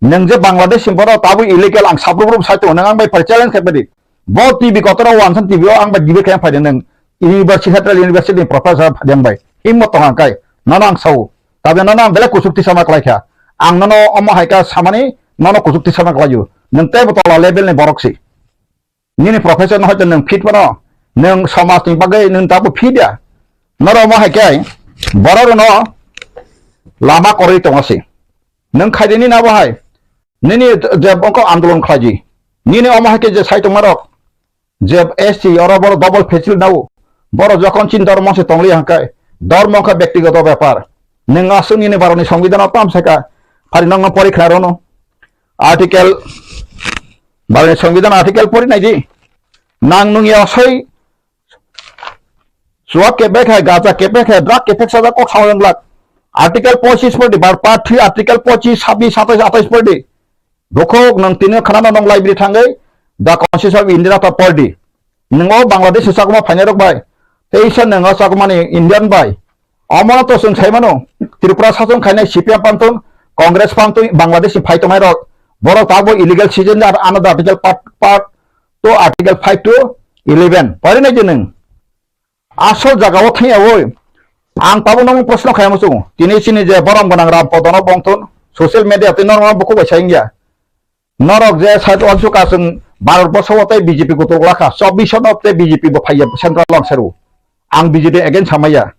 nwng je Bangladesh ni borok tabuk illegal ang sabruk ruk sai tongo, nwng ang bai phai challenge khai phaidi. Bo T V kotor o wansan T V o ang bai debate khai phaidi nwng university, central university ni professor phaidi ang bai. Himmat tong ang kai, nono ang sao. Tabe nono ang belai kuchuk tisama klai kha. Ang nono omo hai kha samani nono kuchuk tisama klai o. Nwng teibo tola level ni borok si. Nini professor no hoito nwng fit phano, nwng somaj ni bagwi nwng tabuk fit ya. Norok omo hai khe borok rokno lama kwrwi tongo se. Nwng khaidi nini abo hai, nini je bongkho andolon khlaidi. Nini omo hai khe je sai tongmarok, je S T oro borok double facility nao. Borok jokhon chini dormo se tongli hangkai, dormo wngkha bektigoto bepar. Nwng aswk nini Bharatni Songbidan o tam saka, phari nokno porikha rono. Article, Bharatni Songbidan article pori naidi. Nang nung ya soi, suak kepek hai, gaja kepek hai, drug kepek sajak kok sawi wng glak. Article pochis pori di, bar part three, article pochis, sabis, satais, atais pori di. Bokhok nang tini khana nang library thangwi, The Constitution of India ta pori di. Nwng o Bangladesh ni chakma phainai rok bai, teisa nwng o chakmani Indian bai. Omono to chwng sai mano, Tripura sachon khainai C P M pantun, Congress pantun, Bangladesh ni phai tongnai rok, borok tabuk illegal citizen ar ano article part, part two, article five to eleven. Pori nai di nwng. Asol jaga o thangya oi. Ang tabuk nang proshno khaima chungo. Tini chini je borom gwnang Ram Podono bongthun, social media tei norok bukhuk bai sai wngya. Norok je side o ansukha chwng Bharat borso o tei B J P kutuk lakha, chobbish no tei B J P bo phaiya central o ang seru. Ang B J P against hamaya.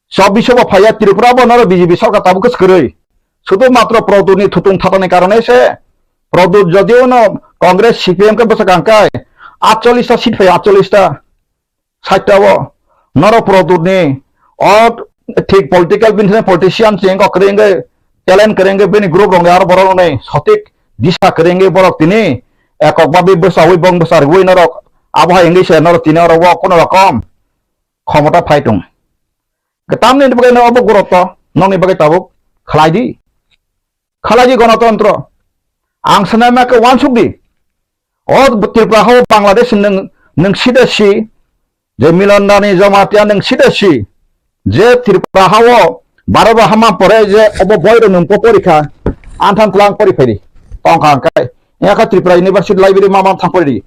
Chobbish bo phaiya Tripura bo norok B J P sarkar tabuk kwrwi. Sudhu matro Pradyut ni thutung thatani karone se Pradyut jodio no Congress C P M khe bwsakang kai atchollish ta seat phaiya, atchollish ta. Saitao norok Pradyut ni o thik political bini politician se wngkha kwrwi wngwi talent kwrwi wngwi bini group rok ni aro borok rok ni sotik disa kwrwi wngwi borok tini ekok babi bwsawi bong bwsa rwui norok abo hai wngwi se norok tini oro o kono rokom khomota phai tong. Tamni bagwi no obo gurutto nokni bagwi tabuk khlai di. Khalai di gonotontro. Ang sanai ma khe wansuk di. O Tripura hao Bangladesh nwng, nwng sida si, je Milan Dani Jamatia nwng sida si, je Tripura hao Bharat bo hama pore je obo boy rok nwng po porikha, anthan tlang pori phaidi. Tongkha angkai. Yakha Tripura University Library ma ma thang pori di.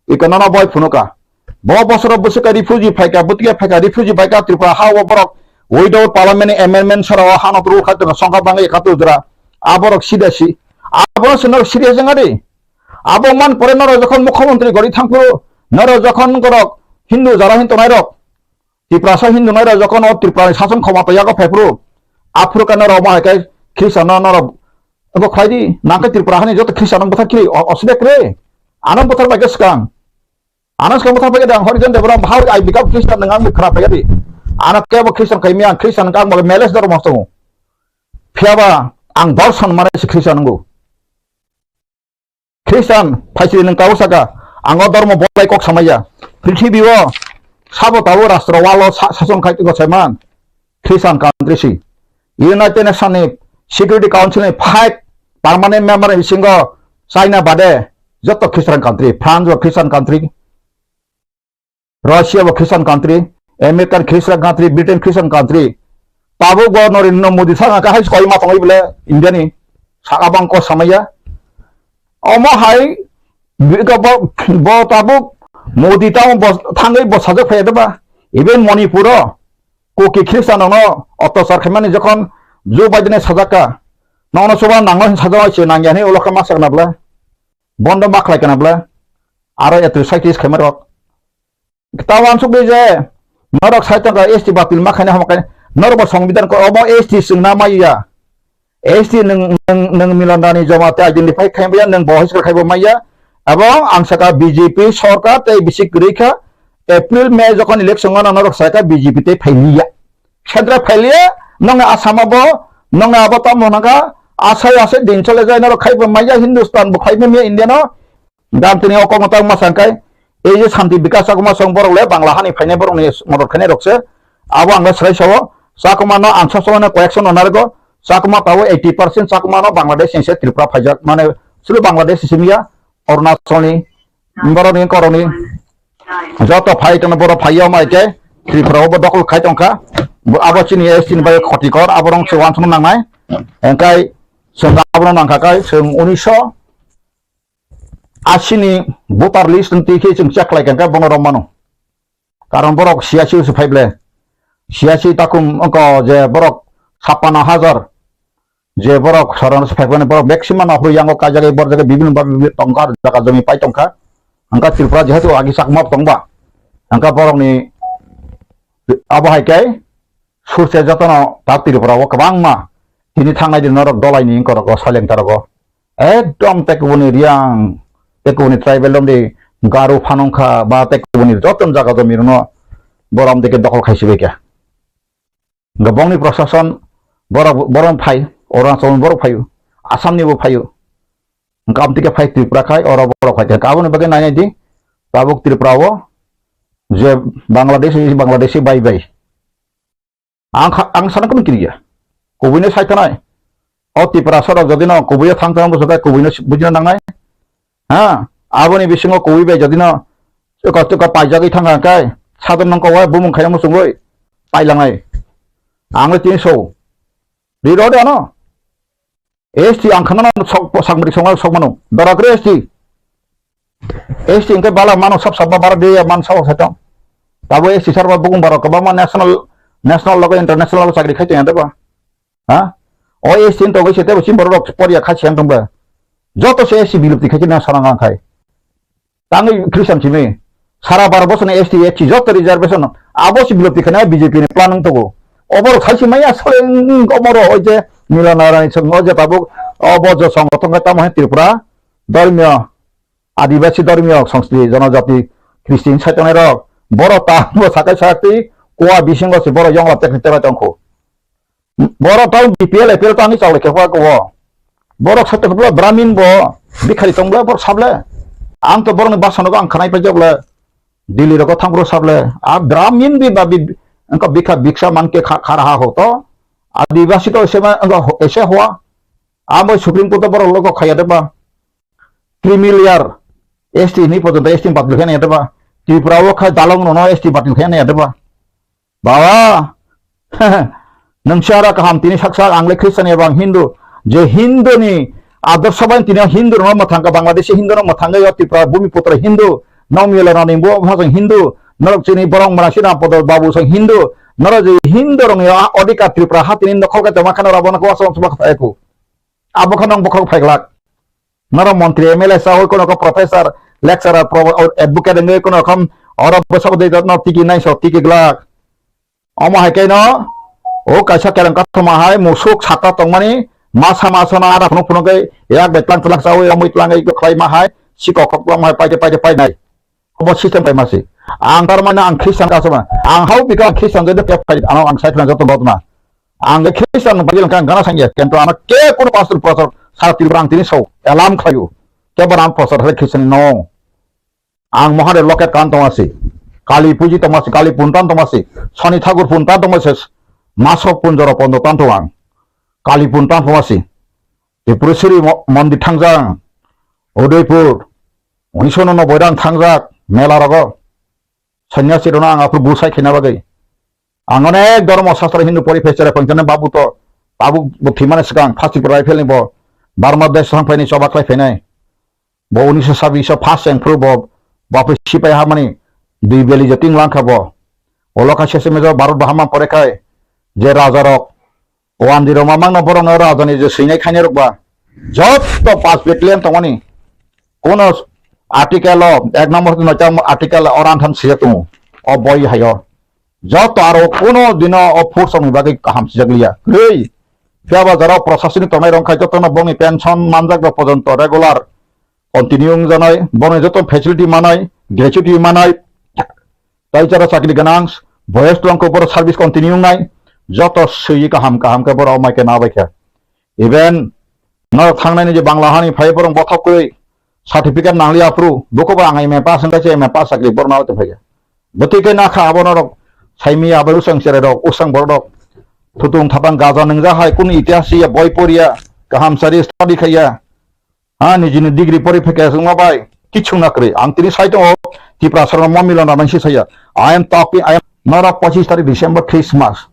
Iko nono boy phunuka. Bo bosoro bwswk khe refugee phaikha, bwtwi khe phaikha, refugee phaikha Tripura ha o borok without parliament amendment sora o hano turu kha tongkha songkha bangwi ekhatur jora. A borok sida si. A borok se norok serious wngya de. Abo man pore norok jokhon mukhyamantri gori thangphuru, norok jokhon norok Hindu jara hin tongnai rok, Tiprasa Hindu nai rok jokhon o Tripura ni sason khomata yago phaiphuru, aphuru khe norok omo hai khe Christian no norok abo khlai di, nang khe Tripura hani joto Christian no bwthar khili o, oside kre. Ano bwthar bai khe swkang. Ano swkang bwthar paikha de ang Horijan Debbarma how I become Christian nwng ang khwna paikha di. Ano kebo Christian khai maya ang Christian kang bo meles dormo tongo. Phiyaba ang dorson mane se Christian wngo. Christian phaisiri nwng kau saka ang o dormo bolai kok samaya. Prithibi o sabo tabo rastro walo sa-, sason khai tiko saiman. Christian country si. United Nation ni Security Council ni five permanent member ni bisingo China bade joto Christian country, France bo Christian country, Russia bo Christian country, American Christian country, Britain Christian country. Tabuk bo Narendra Modi saka kahai koi ma tongoi bole India ni saka bang ko samaya. Omo hai bo, bo tabuk Modi tamo bo thangwi bo sajak phai ba. Even Manipur o Kuki Christian no ottachar khaimani jokhon Joe Biden sajak ka, nono soba nangno sajak se nangya ni ulo khe ma sakna bla. Bondo ma khlai kana bla. Aro eto cyclist khaima rok. Tao wansuk di je norok sai tongkha S T batil ma khaina hama khaina. Norok bo Songbidan ko obo S T chwngna maya. S T nwng, nwng, nwng Milan Rani Joma tei identify khai maya, nwng bo high school khai bo maya. Abo ang saka B J P sorkar tei bisi kwrwi kha. April, May jokhon election ono norok saka B J P tei phailiya. Central phailiya, nwng Assam abo, nwng abo tamo nangkha, asai asai din chole jai norok khai bo maya, Hindustan bo khai bo maya India no. Gam tini o kokno tang ma sang kai, ei je Santi Bikas Chakma song borok le Bangla hani phainai borok ni modot khainai rok se. Abo ang le swrai sao, Chakma no ang sa sao no correction no nargo, Chakma tabo eighty percent Chakma no Bangladesh ni se Tripura phaijak, mane sulu Bangladesh simi ya, Arunachal ni, borok ni korok ni, joto phai tongno borok phai yo mai ke, Tripura o bo dokol khai tongkha, bo abo chini S T ni bai khoti kor, abo rong se wansuk nangnai, engkai chwng abo no nangkha kai, chwng unisho, asini voter list twi khe chwng check khlai kha, bono rw mano. Karon borok siyasi se phai ble. Siyasi takhum wngkha je borok sappanno hajar, je borok saron se phai mani borok maximum no hoi yango kaijagwi borjagwi bibhinno bhabe bibhinno tongkha, jaga jomi pai tongkha. Hwnkha Tripura jehetu agi Chakma tongba. Hwnkha borokni abo hai khe surse jotono ta Tripura o kwbangma tini thangnai din norok dolaini wngkha rok o silent rok o. Ekdom tekubuni Riang, tekubuni tribal romdi Garu phanungkha ba tekubuni joto jaga jomi rwno borom dike dokhol khaisi bai kha. Hwnkha bongni prosason borok, borok phai, Arunachal borok phaio, Assam ni bo phaio. Hwnkha amtike phai Tripura khai, oro borok phai kha. Aboni bagwi nai nai di, tabuk Tripura o je Bangladesh, Bangladeshi bai bai. Ang kha-, ang sana kunu kiriya. Kubui no sai thanai. O Tripura soro jodi no kubui o thang thang bujo kai kubui no bujina nangnai. Ha, aboni bisingo kubui bai jodi no chukar chukar paijagwi thang thang kai. Sadon nang kowai bumung khaya musungoi. Pailangai. Ang le tin so. Ri ro de ano. S T ang khana sok, sakmari songa sok mano. Dora kre S T. S T hwnkhe bala mano sab sabba bara de man sao saito. Tabo S T sarba bukung barok kwbangma national, national logo international logo chakri khai tongya deba. Ha? O S T ni togwi se tebo chini borok rok poriya khai siyan tongba. Joto se S T bilupti khai na sarang ang khai. Tangwi Christian simi sara baro bosoni S T, S C joto reservation abo si bilopti khana B J P ni plan wng tongo. Oborok saisi maya sole, mm, omoro oi je Milan Rani song o je tabuk obo je songothon khe tamo hai Tripura dormiyo, Adibasi dormiyo songsti jonojati Christian saitonai rok borok tamo sakai sakti koa bisingo se borok yongla tekni tebai tongkho. Borok tamo B P L, A P L tangwi chaulai khe kha ko. Borok sate khe Brahmin bo, bikhari tong bla borok sable. Ang to borokni basanogo ang khanai paijak bla. Delhi rogo thang bro sable. A Brahmin bi ba bi, angka bikha biksa mangke kha, khara ha ho to. Adibasi to ese ma, angka ho-, ese hoa. Amo Supreme Court to borok logo khaya de ba. Creamy layer. S T ni pojonto S T ni batil khaya de ba. Tripura o kha dalong no S T batil khaya de ba. Baba, nwng se aro kaham tini sak sak, ang le Christian eba ang Hindu. Je Hindu ni adorsho bai tini Hindu rok mwthang kha, Bangladeshi Hindu rok mwthang kha, Tripura Bhumiputro Hindu, Nokmiyala rani bo bwsajwng Hindu, norok chini borok mwnasi Rampodor Babu song Hindu, norok je Hindu rok ni odhikar Tripura ha tini nokhol khe tongma kheno rabo nokho aswk aswk kha phaikhu. Abo khe nong bokhorok phaiglak. Norok montri, M L A sa hoi, kono khe professor, lecturer, pro-, advocate wngwi kono rokom oro bwsabo de no tiki nai so tiki glak. Omo hai khe no o kaisa kereng kathoma hai musuk sata tongmani masa masa no ada phunuk phunuk khe yak bai tlang tlang sa hoi, omoi tlang khe khlai ma hai sikok kok tlang hai paide paide painai. Obo system kaima se. Ang tar mane ang Christian ka sama. Ang hau bika Christian jodi pep kai ano ang sai khna joto dotna. Ang Christian no bagil kang gana sangya. Kento ano ke kono pastor pastor sara Tripura ang tini so alarm khlayu. Ke bara ang pastor hai Christian no. Ang mohare loket kan tongasi. Kali puji tongasi, Kali puntan tongasi. Soni thakur puntan tongasi. Masok punjoro pondo tan tong ang. Kali puntan tongasi. Tripureshwari mo-, mondir thangjak ang, Udaipur, unisho noboi rang thangjak mela rogo. Sanyasi rokno ang aphuru busai khaina bagwi. Ang onek dhormo sastro Hindu pori phai chera phankhe babu to, babu bo thwimani swkang first Tripura rifle ni bo Burma desh thang phaini choba khlai phainai. Bo unisho sabbish o first cheng phuru bo, bo aphuru sipai hamani dui beli je ting langkha bo. Olo kha sese mejo Bharat bahama pore khai je raja rok, Wandi rok mamang no borok no raja ni je swinai khainai rok ba. Jotto pas battalion tongmani. Kono article o, ek number no chang article o ranthan sijak tongo. O boi hayo. Joto aro kuno dino o force rokni bagwi kaham sijak liya. Kwrwi. Phiya ba jora o proshasoni tongnai rok khai jotono bongni pension manjak rok pojonto regular continue wngjanai, bongni joto facility manai, gratuity manai, tai jara chakri gwnang, boyos tongkho borok service continue wngnai, joto swiwi kaham kaham khe borok mai khe nabai khe. Even norok thangnaini je Bangla hani phai borok bothok kwrwi certificate nangli aphuru, buko bo ang M A pass wngkha se M A pass chakri borok nabai tongphai khe. Bwtwi khe nakha abo norok saimi abo usang cherai rok, usang borok rok. Thutung thapang gaja nwngjak hai, kunu itihas ya, boi poriya, kaham sari study khaiya. Ha, nijini degree pori phai khe wngma bai, kichung na kwrwi. Ang tini sai tongo, Tiprasarokno mo milon rwmani si saya. I am talking, I am, norok pochis tarik December Christmas.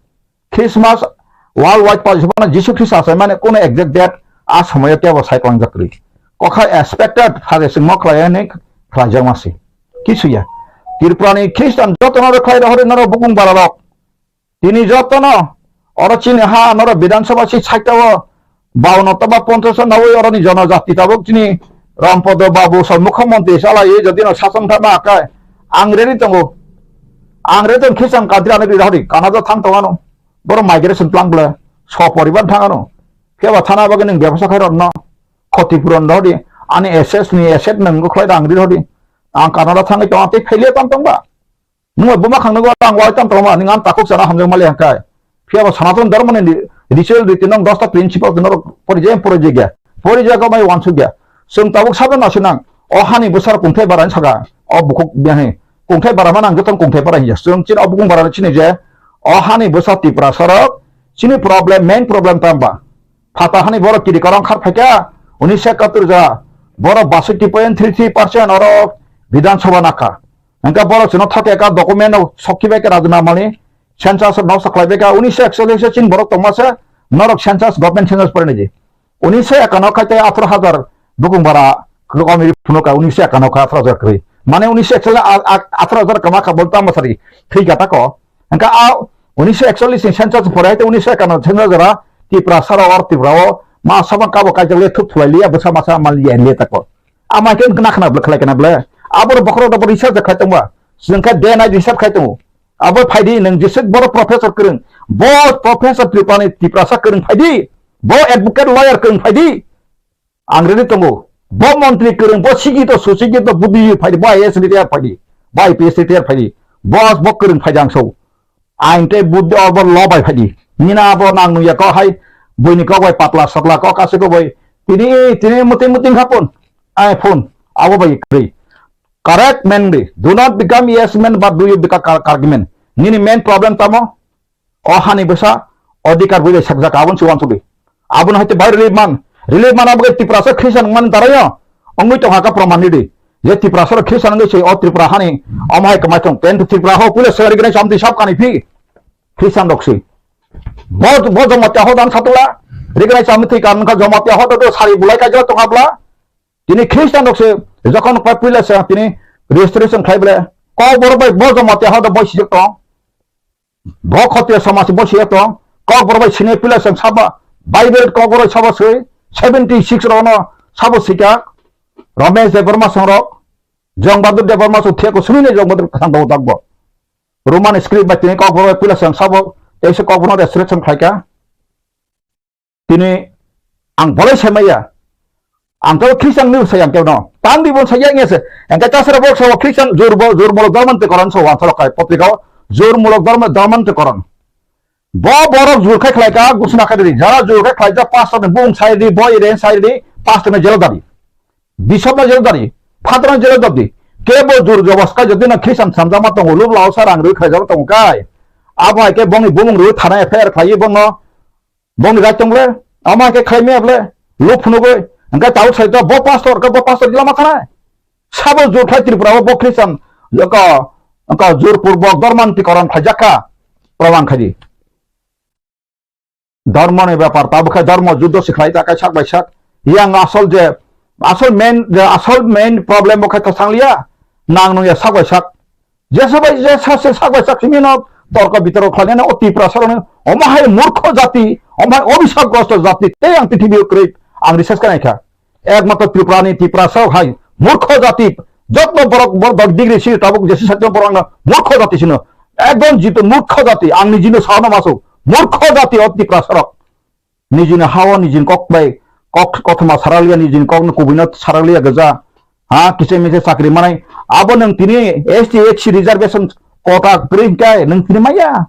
Christmas worldwide pa jisubana Jisu Khrista sai mane kuno exact date a somoyo kebo sai kwlangjak kwrwi. Kokha expected phage singmo khlai ani khlaijakma si. Kisu ya. Tripurani Christian jotono rwkhlai rohori norok bukung bararok. Tini jotono oro chini ha norok Bidhan Sabha si saitao baono toba ponchash nawi oroni jonojati tabuk chini Rampodo Babu soi mukhyamantri salai jodi no sason thangma akai ang ready tongo. Ang ready tong Christian country ani rohori Canada thang tongano. Boro migration tlang bole so poribar thangano. Khe ba thana bagwi nwng bebasa khai rokno khoti puron rohori ani assets ni asset nwng khlai rang ri rohori. Ang Canada thangwi tong tei phaile tong tong ba. Nwng buma khang nungwa rang wai tong tong ba nwng ang takhuk sana hamjak mali hangkai. Phiya ba Sanatan Dharma ni ritual riti nong dosta principle no pori je pori je gya. Pori je ko mai wansuk gya. Sung tabuk sadan asinang. O hani bwsar kungthai bara saka. O bukhuk biahe. Kungthai bara manang jotong kungthai bara hiya. Sung chin o bukung bara chini je. O hani bwsa Tiprasarok chini problem, main problem tamba. Phata hani borok kiri korong khar phaikha, unisho ekatur ja, borok basoi point three three percent oro Bidhan Sabha nakha. Hingkhe borok chwngno thok eka document o sokhi bai khe Rajnamani census o noksa khlai bai kha, unisho ekchollish o chini borok tongma se norok census, government census pore niji. Unisho ekano khai tei atharo hajar bukung bara kwkami phunukha, unisho ekano khai atharo hajar kwrwi. Mane unisho ekchollish a, a, atharo hajar kama kha bol tamo sari thwi gata ko. Hingkhe a unisho ekchollish ni census pore hai tei unisho ekano census jora Tiprasarok or Tripura o ma sabang kabo kaijak le thup thulai liya bwsa masa mal liya le tako. Ama khe nakha na bwle khlai kana bwle. Aboro bokhorok rok bo research khai tongba. Chwng khe day night research khai tongo. Abo phaidi nwng jesuk boro professor kwrwng. Bo professor Tripura ni Tiprasa kwrwng phaidi. Bo advocate lawyer kwrwng phaidi. Ang ready tongo. Bo montri kwrwng, bo sikito, susikito, buddhi phaidi, bo I A S retire phaidi, bo I P S retire phaidi. Bo, bo kwrwng phaidi ang so. Ain tei buddhi o bo lo bai phaidi. Nina bo nang nuya kok hai, buini kok bai patla satla kok aswk kok bai. Tini, tini muting muting khapun. Ai phone. Abo bai kwrwi. Correct man di. Do not become yes man, but do you become correct man. Nini main problem tamo? O hani bwsa odhikar bui bai sakjak, aboni se uansukdi. Abono hai tei bai relief man, relief man abo khe Tiprasa Christian wngmani daraio wngwi tongkha khe proman ridi. Je Tiprasa rok Christian wngwi se o Tripura hani omo hai kwmai thung, ten to Tripura ho puila se rignai chamtwi sab kani phi Christian rok se. Bo, bo Jamatia ho dan satula, rignai chamtwi kan wngkha Jamatia ho do sari bulai kaijak tongkha bla. Tini Christian rok se jokhon pai puila se tini registration khai bla. Kokborok bai bo Jamatia ho do boi sijak tong. Bo Khotiya somaj bo siya tong, Kokborok bai sini pila seng saba, Bible Kokborok sabo swi, seventy six rok no sabo sika, Ramesh Debbarma song rok, Jong Bahadur Debbarma song theko suni ne Jong Bahadur kasang daw dakbo. Roman script bai tini Kokborok bai pila seng sabo, teisa Kokborok no resurrection khlaika. Tini ang bolai sai maya. Ang kebo Christian ni sai ang kebo no. Tang di bon sai yang se. Ang ka chasra bok so Christian jur bo, jur mulok dorman te koran so wan sorok kai potrika o. Jur mulok dorman, dorman te koran. Bo borok jur khai khlai ka gusna khai di. Jara jur khai khlai ja pastor ni bung sai di, boy ren sai di, pastor ni jelo dari. Bishop ni jelo dari. Father ni jelo dari. Kebo jur jobos kai jodi na Christian samjama tongo, lub lao sa rang rui khlai jama tongo kai. Abo hai ke bongni bumung rui thana F I R khlai bongno. Bongni right tong le, ama ke khlai maya ble, luk phunugwi, hingke tabuk sai to bo pastor, ke bo pastor lama khana. Sabo jur khlai Tripura o bo Christian, ko, ko jur purbok dorman tikoron khlai jakka, proman khai di. Dormo ni bepar, tabuk khai dormo juddo se khlai ta kai sak bai sak. Yang asol je, asol main, je asol main problem bo khai to sangliya, nang nung ya sak bai sak. Jesa bai jesa se sak bai sak simi no torko bitorko khlainani o Tiprasa rokni omo hai murkho jati, omo hai obisapgrosto jati tei ang prithibi o kwrwi ang research khlai kha. Ekmatro Tripura ni Tiprasa rok hai murkho jati, jotno borok, borok dok degree si tabuk jesi satyo borok no murkho jati sino. Ekdom jito murkho jati, ang nijino saono masu, murkho jati o Tiprasarok. Nijini hao nijini kok bai, kok kothoma saraliya, nijini kokno kubuino saraliya gaja. Ha, kise mise chakri manai. Abo nwng tini S T, S C reservation quota kwrwi hwnkhe nwng tini maya.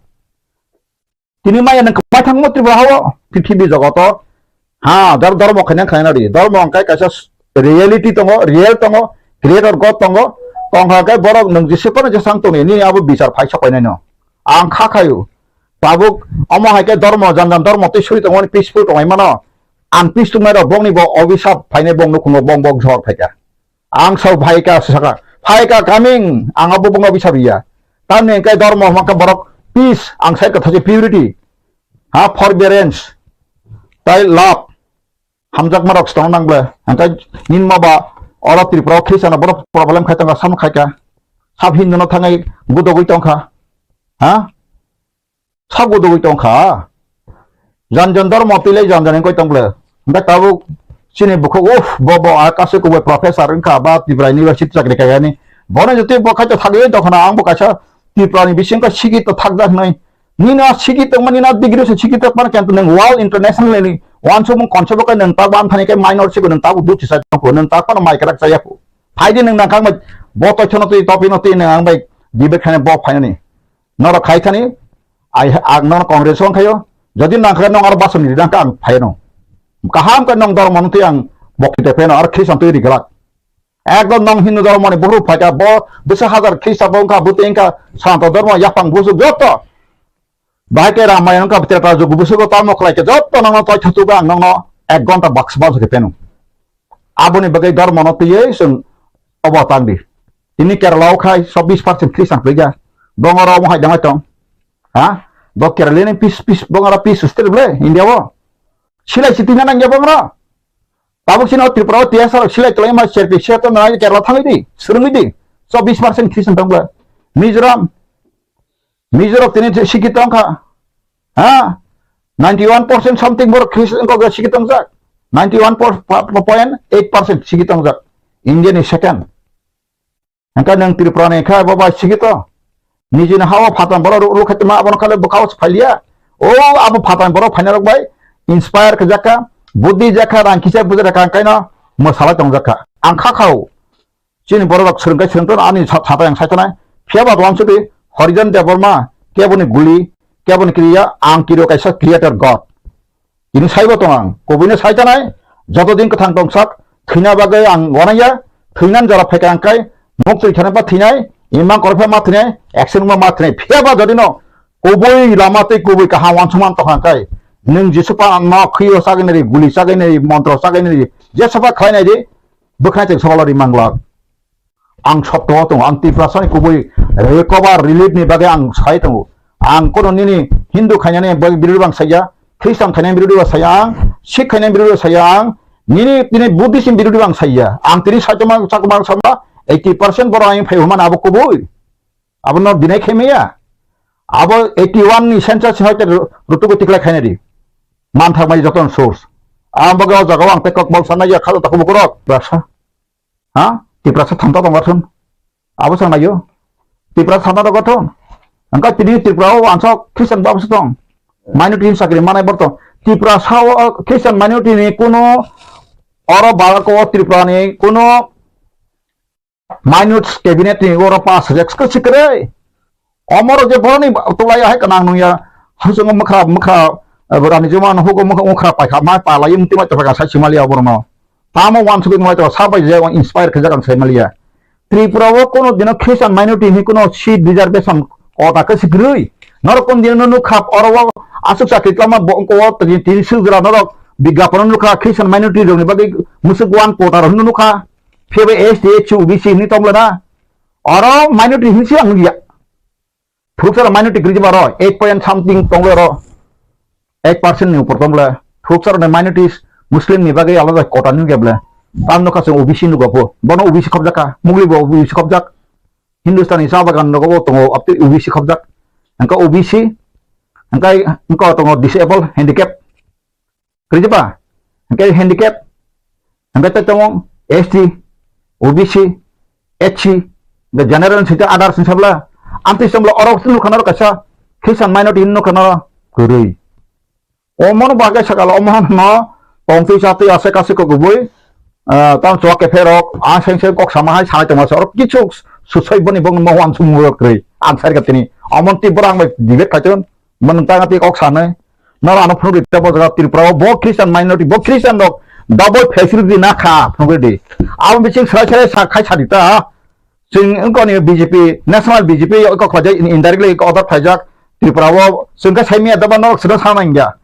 Tini maya nwng kwbai thangmo Tripura hao, prithibi jogoto. Ha, dor-, dormo khaina khaina di. Dormo hwnkhe kaisa s-, reality tongo, real tongo, creator God tongo. Tongkha khe borok nwng jese phano jesang tongni, nini abo bichar phai sok painai no. Ang kha khayu. Tabuk omo hai khe dormo, jan jan dormo tei suri tongmani peaceful tongmani mano. Ang peace tongmani rok bongni bo obisap phainai bong nukhungo bong bong jhor phaikha. Ang sao phaikha saka, phaikha coming, ang abo bongno bisa riya. Tamni hwnkhe dormo hwnkhe borok peace, ang sai kwthaji purity. Ha, forbearance, tai love, hamjakma rok song nang ble. Hwnkhe ninma ba oro Tripura o Christian borok problem khai tongkha, sam khaikha. Sab Hindu no thangai gudogwi tongkha. Ha? Sago dogwi tongkha. Jan jan dormo twi lai jan jan wngwi tong ble. Hwnkhe tabuk chini bukhuk, uff, bo, bo, a kasu kubui professor wngkha, ba Tripura University chakri khaiyani. Bono jotoi bo khaito thagwi tongkha na, ang bo kaisa Tripura ni bisingo sikito thakjak hinwi. Nini a sikito wngma, nini a degree se sikito wngma, kintu nwng world international ni wansukmung concept o khe nwng tabuk amthani khe minor sigo nwng tabuk duchi sai tongkho, nwng tabuk phano mai kwrak chaya kho. Phaidi nwng nangkha ang bai bo toithono twi, topic no twi nwng ang bai debate khaina bo phainani. Norok khai thani, ai, ang nono Congress wng khayo. Jodi nang khe nong aro basoni ri nang kha ang phaino. Kaham khe nong dormo no twi ang bokti te pheno aro Christian twi ri glak. Ekdom nong Hindu dormo ni buhru phaikha bo bwsa hajar Christian bo wngkha bwtwi wngkha Santo dormo yaphang busu joto. Bahai khe Ramayana wngkha bwtwi ta jugu busu go tamo khlai khe joto nong no toi thatu ang nong no ek gonta baksa baksa khe pheno. Aboni bagwi dormo no twiwi chwng obo tang di. Tini Kerala o khai chobbish percent Christian kwrwi kha. Bongoro omo hai dangwi tong. Ha? Bo Kerala ni peace, peace, bongoro peace state ble India o. Silai si tingna nangya bongoro. Tabuk sino Tripura o T S R silai tolai ma serpi se to na Kerala thangwi di, swrwngwi di. Chobbish percent Christian tong ble. Mizoram, Mizoram tini sikhi tong kha. Ha? Ninety one percent something borok Christian kok sikhi tong jak. Ninety one point eight percent sikhi tong jak. India ni second. Hwnkhe nwng Tripura ni khe bo bai sikito. Nijini ha-o phatang borok rw-, rw khaitoma abono khe bwkha-o se phailiya. O abo phatang borok phainai rok bai inspire khe jakha, buddhi jakha, rang kisa buja jakha, hwnkhe no mwsalai tong jakha. Ang kha kha-o. Chini borok rok swrwng khe swrwng tono ani sa-, satai ang sai tonai. Phiya ba wansugwi Horijan Debbarma keboni guli, keboni kriya, ang kiro kaisa creator God. Ini saibo tong ang, kubuino sai tanai, joto din kwthang tongsak, thwina bagwi ang wanaya, thwinan jora phaikha ang kai, muk twi thana ba thwinai, imang korokhe ma thwinai, action ma ma thwinai, phiya ba jodi no, kubui lama tei kubui kaham wansukma tong ang kai, nwng Jisu pa ma khwiyo sagwi nai, guli sagwi nai, montro sagwi nai, je soba khlai nai di, bwkhnai tei soba lari manglak. Ang sotto o tongo, ang Tiprasani kubui recover relief ni bagwi ang sai tongo. Ang kono nini Hindu khainani bagwi birodhi bang saiya, Christian khainani birodhi bang saiya ang, Sikh khainani birodhi bang saiya ang, nini tini Buddhist ni birodhi bang saiya. Ang tini saitoma chakma sama eighty percent borok ang phai humana abo kubui. Abono dinai khaimaya. Abo eighty one ni census ni hoite rutugo tiklai khainari. Manthak mai joton source. Ang bagwi o jaga o ang tekok bol sanai ya khajo takubo korok. Rasa. Ha? Tiprasa thanta tong gathun. Abo sang nayo. Tiprasa thanta tong gathun. Angka tini Tripura o ansok Christian bab se tong. Minority ni sakri manai bor tong. Tiprasa o Christian minority ni kuno oro Bharat o Tripura ni kuno minute cabinet ni oro pass rek se sikre. Omoro je boroni tolai hai kanang nung ya. Husung mukha mukha, eh, borani juma no hugo mukha mukha paikha mai pala yum tima to paikha sai simali oborno. Tamo wan sugui mai to sabai je wan inspire khe jagang sai maliya. Tripura o kono dino Christian minority ni kono seat reservation kota khe sikrui. Norok kon dino no khap oro o asuk sakri klama bo ko tin sujra norok bigyapon nukha Christian minority rokni bagwi musuk wan kota rok nukha. Phiya bai S T, S C, O B C hinwi tongla na. Oro minority hinwi se ang nukya. Phuruksa rok minority kwrwi jeba ro, eight point something tongla ro. Eight percent ni upor tongla. Phuruksa rok minorities Muslim ni bagwi alada kota nukya bla. Tam nukha se O B C nukya pho. Bono O B C khobjak kha. Mugli bo O B C khobjak. Hindustani cha bagan rogo bo tongo, abtwi O B C khobjak. Angka O B C, angka, angka tongo disable, handicap. Kwrwi jeba? Hwnkhe handicap, hwnkhe tei tongo S T, O B C, S C, hwnkhe general sita others ni sabla, Amtwi chwngla oro nukha norok kaisa Christian minority hinwi nukha norok kwrwi. Omono bagwi sakala omono tongtwi chatwi ase kasu kok kubui, ah, tamo chwla kepherok, ah, seng seng kok sama hai sanai tongma se, oro kichu susoi boni bong mo wansuk muro kwrwi. Ang sai ka tini, omon twi borok ang bai debate khai ton, mo nwng tang twi kok sanai. Noro ano phunuk rita bo jaga Tripura o, bo Christian minority, bo Christian rok double facility na kha phunuk ridi. Abo bising sai sai sa khai sa dita. Chwng wngkha ni B J P, national B J P kok khlai indirectly order khlaijak Tripura o, chwng khe sai miya doba norok sino sana ingya.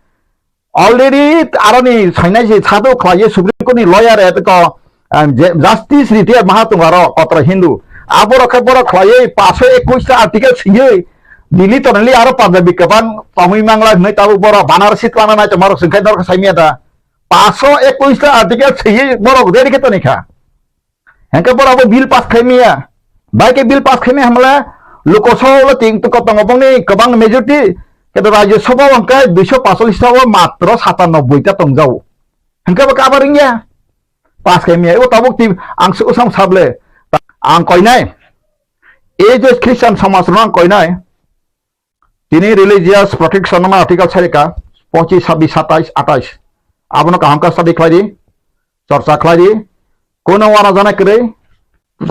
Already aroni sainai se sado khlaiye Supreme Court ni lawyer e ko, um, je-, Justice Retired Mahatung aro kotra Hindu. Aborok khe borok khlaiye paso ekwis ta article siyui Delhi toneli aro Punjabi kwbang tongwi mangla hwnwi tabuk borok Banaras seat lana nai tongmarok chwng khe norok sai miya da. Paso ekwis ta article siyui borok ready khe toni kha. Hengke borok bo bill pass khaimaya. Bai ke bill pass khaimaya hamle Lok Sabha o ting to kotongo bongni kwbang majority, keto Rajya Sabha o hingke duiso pasallis ta o matro satanoboi ta tongjao. Hingke bo kabar wngya. Pass khaimaya. O tabuk ti ang se usam sable. Ang koinai. E je Christian somaj rok ang koinai. Tini Religious Protection Order Article sarika pochis, sabis, satais, atais. Abono kaham khe study khlai di, chorcha khlai di. Kono wana jana kwrwi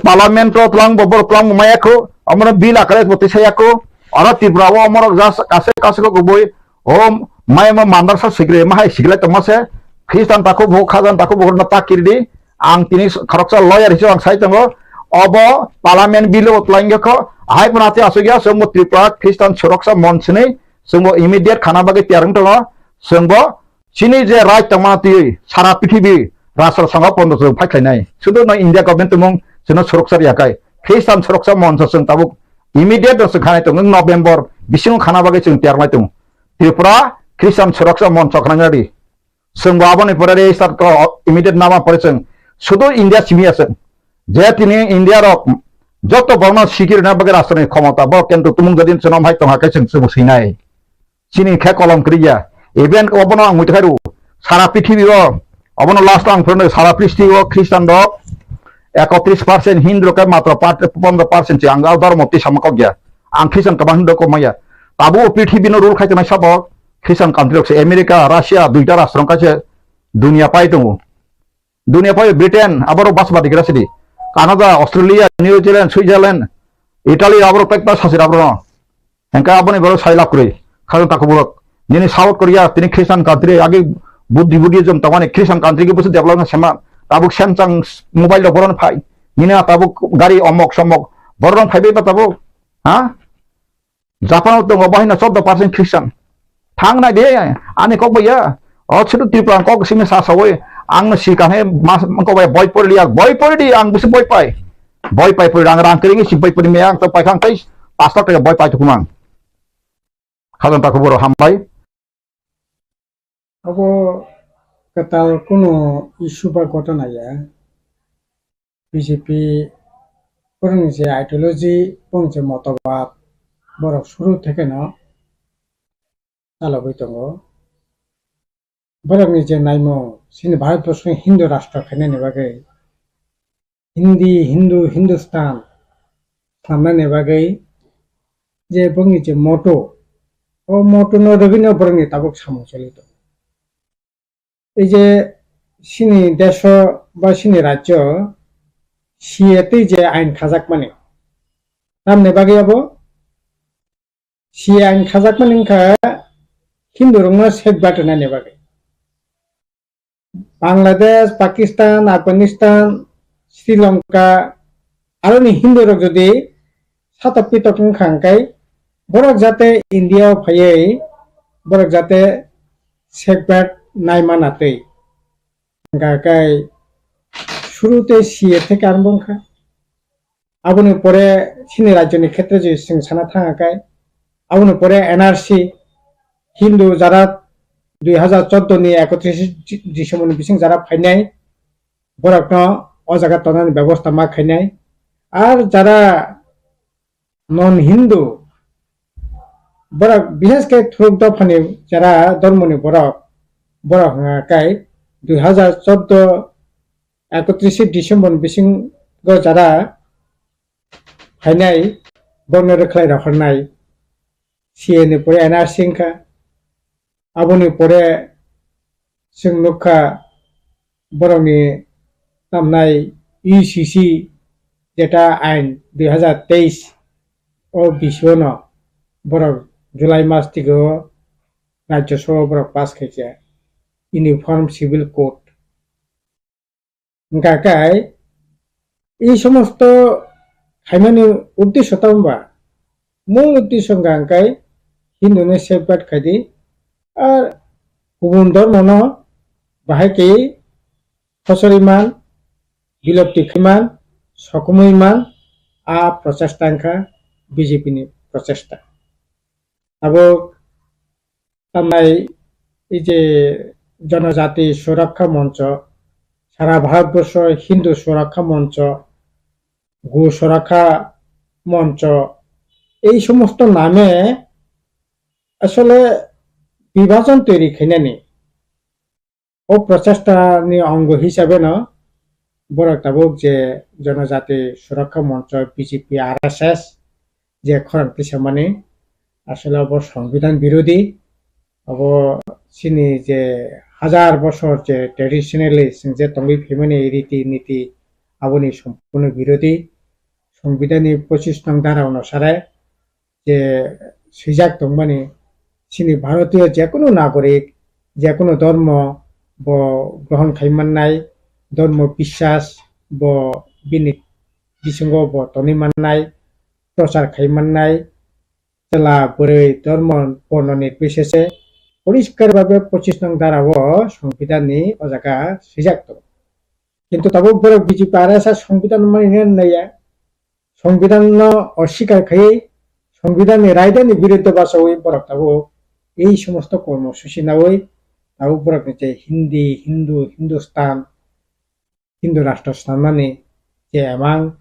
Parliament o twlang bo, borok twlang bo maya kho, abono bill akare bo tisaya kho. Oro Tripura o omorok jas kase kase kho kubui o maya mo mandarsa sikre ma hai sikle tongma se Christian takhu bo khajan takhu bo na ta kirdi. Ang tini khoroksa lawyer hisabe ang sai tongo. Obo Parliament bill o twlang kho. Hai phano ati asuk ya, chwngbo Tripura Christian Suroksha Monch hinwi chwngbo immediate khana bagwi tiyar wng tongo. Chwngbo chini je right tongma twiwi sara prithibi Rashtra Sangha pondo chwng phai khlainai. Sudu no India government tumung chwngno suroksha riya kai. Christian Suroksha Monch chwng tabuk immediate no chwng khanai tongo. November bisingo khana bagwi chwng tiyar nai tongo. Tripura Christian Suroksha Monch khna nadi. Chwng bo aboni pore register kho, immediate nama pore chwng sudu India simi ya chwng. Je tini India rok joto borokno sikirina bagwi rashtrani khomota bo, kintu tumung jodi chwng hai tongha khe chwng chwng swinai. Chini khe kolom kwrwi ya. Even obono ang muitu khairu sara prithibi o, obono last ang phwrwngno sara prithibi o Christian rok ekotris percent, Hindu rok khe matro pat-, pondro percent se ang o dhormo twi sama kok ya. Ang Christian kwbang Hindu rok kok maya. Tabuk o prithibi no rule khai tongnai sabo Christian country rok se, America, Russia, duita rashtra wngkha se dunia pai tongo. Dunia pai Britain, aborok bas badi gra sidi. Canada, Australia, New Zealand, Switzerland, Italy, aborok pek ta sasir aborok no. Hengka aboni borok sai lab kwrwi. Khajang takhuk borok. Nini South Korea, tini Christian country, agi Buddhi, Buddhism tongmani Christian country ki busi development sema. Tabuk Samsung mobile rok boron phai. Nini tabuk gari omok somok. Borok phai bai ba tabuk. Ha? Japan o tongo, bahai no chordo percent Christian. Thang nai de, ani kok bai ya. O chutu Tripura kok simi sa sawi, ang no sikang he mas kok bai boi pori liya, boi pori di ang busi boi pai. Boi pai pori rang rang kering si boi pori me ang to pai khang tai pas lakh taka boi pai tukumang. Khajang takhuk borok hambai. Abo kwtal kunu issue ba ghotona ya. B J P borokni je ideology, borokni je motobad, borok suru thekeno chalogwi tongo. Borokni je naimung, chini Bharatborsoni Hindu rashtra khainani bagwi, Hindi, Hindu, Hindustan swnamnani bagwi je borokni je motto, o motto no rwgwino borokni tabuk samung choli tongo. Ei je chini deso ba chini rajyo C A tei je ain khajakmani, tamni bagwi abo C A ain khajakmani wngkha Hindu rokno safeguard rwnani bagwi. Bangladesh, Pakistan, Afghanistan, Sri Lanka, aroni Hindu rok jodi satok pitok wngkha hwnkhe borok jate India o phaiwi borok jate safeguard naima natwi. Hwnkha khe suru tei C A theke arombo wngkha. Aboni pore chini rajyoni khetre je chwng sana thang khe, aboni pore N R C, Hindu jara dui hazar chordo ni ekotris December ni bising jara phainai, borokno o jaga tonani bebosta ma khainai. Ar jara non Hindu borok, bishes khe thuruk dophani jara dhormoni borok, borok hwnka khe dui hazar chordo ekotris December ni bisingo jara phainai, borokno rwkhlai rohornai, C A ni pore N R C wngkha, aboni pore chwng nukha borokni tamnai U C C jeta ain dui hazar teis o bisingo borok July mas tigo Rajya Sabha borok pass khaikha Uniform Civil Code. Hwnkha khe, ei somosto khaimani uddesho tamo ba? Mul uddesho hwnkha khe Hindu no safeguard khaidi, ar kubun dhormo no bahai khe khosori man, bilopti khai man, sokomoi man, a prochesta wngkha B J P ni prochesta. Abo tamnai ei je Jonojati Surakha Moncho, sara Bharatborsho Hindu Surakha Moncho, Go Surakha Moncho, ei somosto name asole bibhajon toiri khainani. O prochesta ni ongo hisabe no borok tabuk je Jonojati Surakha Moncho, B J P, R S S je khorang tisamani, asole obo Songbidan birodhi. Obo chini je hajar bosor je traditionally chwng je tongwi phaimani riti niti, aboni sompurno birodhi. Songbidan ni pochis nong dhara onusare je swijak tongmani, chini Bharatiyo jekunu nagorik, jekunu dhormo bo grohon khai mannai, dhormo biswas bo bini bisingo bo tonwi mannai, prochar khai mannai, chwla bwrwi dhormo borno nirbichese poriskar bhabe pochis nong dhara o Songbidan ni o jaga swijak tongo. Kintu tabuk borok B J P R S S Songbidan mani naiya. Songbidan no oswikar khaiwi, Songbidan ni raida ni biruddhe bachawi borok tabuk ei somosto kormosuchi nawi tabuk borok ni je Hindi, Hindu, Hindustan, Hindu rashtra swnamnani je emang,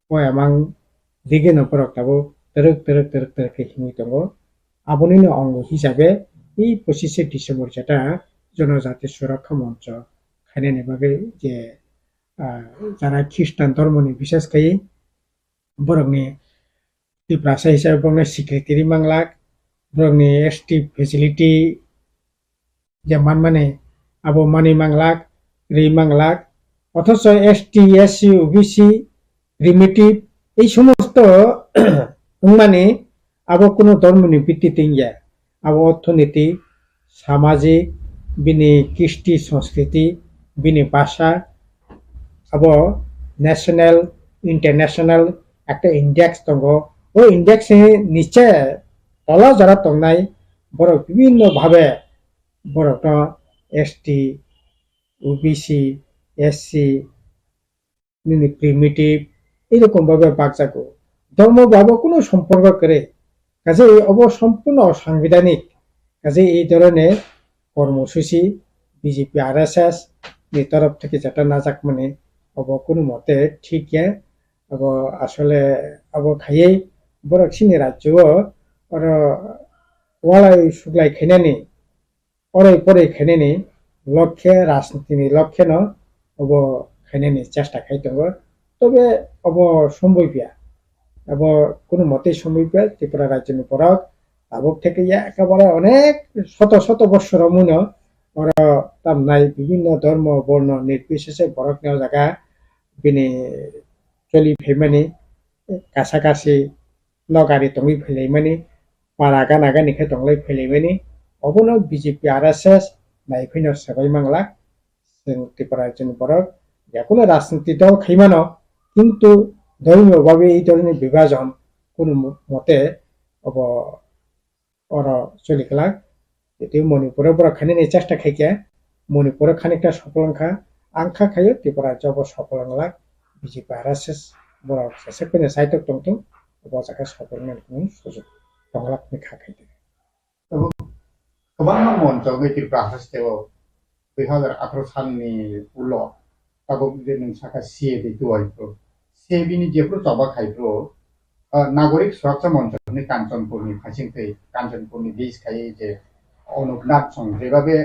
o emang digino borok tabuk twrwk, twrwk, twrwk, twrwk khe himwi tongo. Abonino ongo hisabe ei pochishe December jeta Jonojati Surakha Moncho khainani bagwi je ah, jara Khristan dhormoni, bishes khai borokni Tiprasa hisabe borokno secretary manglak, borokni S T facility je manmani abo mani manglak, ri manglak, othocho S T, S C, O B C, primitive, ei somosto wngmani abo kunu dhormoni bitti tongya. Abo orthoniti, samajik, bini kisti, sanskriti, bini bhasha, abo national, international ekta index tongo. O index ni niche tola jora tongnai borok bibinno bhabe borokno S T, O B C, S C, nini primitive, এরকম ভাবে বাগজাগো। ধর্ম ভাবে কোনো সম্পর্ক করে। কাজেই অব সম্পূর্ণ অসাংবিধানিক। কাজেই এই ধরনের কর্মসূচি বিজেপি আরএসএস ni তরফ থেকে যেটা না যাক মানে অব কোনো মতে ঠিক গিয়া। অব আসলে অব খাইয়ে বরক সিনি রাজ্য ওর ওয়ালাই সুগলাই খাইনানি oroi poroi khainani lokhe, rajnitini lokhe no obo khainani chesta khai tongo. Tobe obo somboi pia, obo kunu motei somboi pia. Tripura rajyoni borok tabuk theke ya ekebare onek soto soto bossor romwino oro tamnai bibinno dhormo borno nirbisese borokni o jaga bini choli phaimani kasa kasi nogari tongwi phailaimani, para gana gani khe tonglai phailaimani, obono B J P R S S naiphino swbai manglak. Chwng Tripura rajyoni borok jekunu rajniti dol khaimano, kintu dholmiyo babe ei dholni bibajon kunu mote obo oro choli glak. Tei Manipur o borok khainani chesta khaikha, Manipur o khanikta sopol wngkha, ang kha khaio Tripura rajyo bo sopol wnglak, B J P R S S borok jesek phano saitok tongthung, bo jaga sopol wngnani hwnwi sujuk tonglak hwnwi kha khaidi. Kwbangma moncho wngwi Tripura haste o dui hazar atharo salni ulo tabuk je nwng sakha C A B tuai phuru, C A B ni jephuru choba khai phuru, ah, Nagorik Surakcha Moncho hwnwi Kanchanpurni phaising twi, Kanchanpurni base khai je Anup Nath song jebabe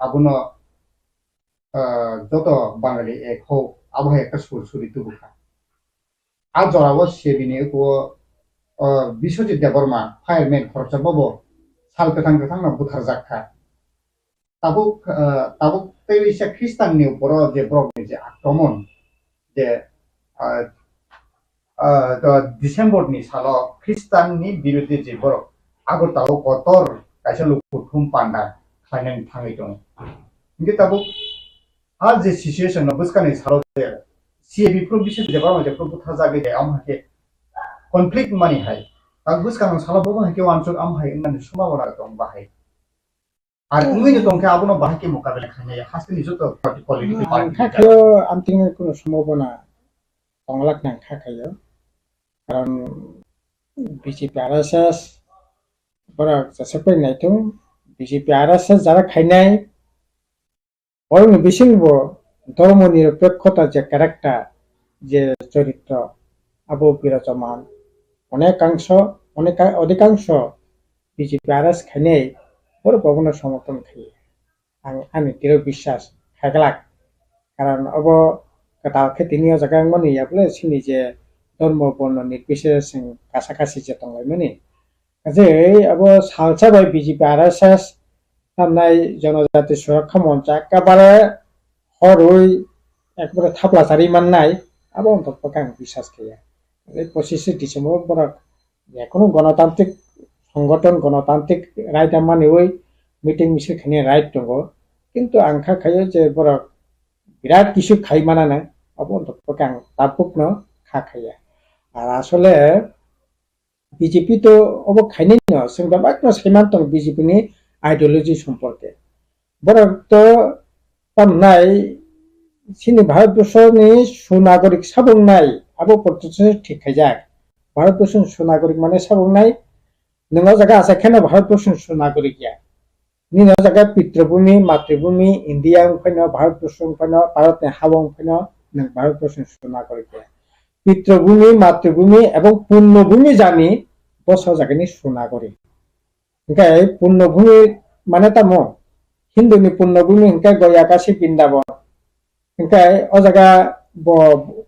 abono, ah, joto Bangali ek ho, abo hai ekta sur suri tubu kha. A jorao C A B ni eko o, Biswajit Debbarma, fireman khoroksa bobo sal kwthang kwthangno butharjak kha. Tabuk, ah, tabuk tei waisa Khristanni uporo je borokni je akromon, je, ah, ah, December ni salo Khristanni biruddhe je borok Agartala o kotor kaisa lukuthum panda khlainani thangwi tongo. Hinkhe tabuk a je situation no bwskangni salo je C A B phuru bising je borok je phuru butharjagwi je, omo hai khe conflict mani hai. Tabuk bwskangni salo bo hai khe uansuk omo hai wngnani sombhabona tong bahai. Ar wngwi no tongkhe abono bahai khe mokabela khainai hasteni joto party political party. Ang kha khe amtwng kunu sombhabona tonglak nang kha khaio. Karon B J P R S S borok jesakpai naitung, B J P R S S jara khainai, borokni bisingbo dhormo nirapekkhota je character, je choritro, abo birajaman. Onekangso, oneka-, odhikangso B J P R S khainai borok bobono somorthon khaio. Ang ani diro biswas khaiglak. Karon obo kwtal khe tini o jaga wngmani ya bole chini je dhormo borno nirbichare chwng kasa kasi je tonglaimani. Kaje abo salsa bai B J P R S S tamnai Jonojati Surakkha Moncha ekabare horwi ekbare thapla chari mannai abo wngkha ang biswas khaiya. Tei pochishe December borok jekono gonotantrik songothon, gonotantrik right manwi meeting misil khainai right tongo. Kintu ang kha khaio je borok birat kisu khai manana, abo wngkha ang tabukno kha khaiya. Ar asole B J P to obo khainai no, chwng bebak no saiman tongo B J P ni ideology somporke. Borok to tamnai chini Bharatborsho ni sunagorik sabo wngnai, abo portoshe thik khaijak. Bharatborsho ni sunagorik mane sabo wngnai, nwng o jaga achai kheno Bharatborsho ni sunagorik ya. Nini o jaga pitrabhumi, matribhumi, India wng phaino, Bharatborsho wng phaino, Bharat ni ha o wng phaino, nwng Bharatborsho ni sunagorik ya. Pitrabhumi, matribhumi ebong punnobhumi jani bosa jagani sunagorik. Hingkhe punnobhumi mane tamo? Hindu ni punnobhumi hingkhe Goya, Kashi, Brindaban. Hingkhe o jaga bo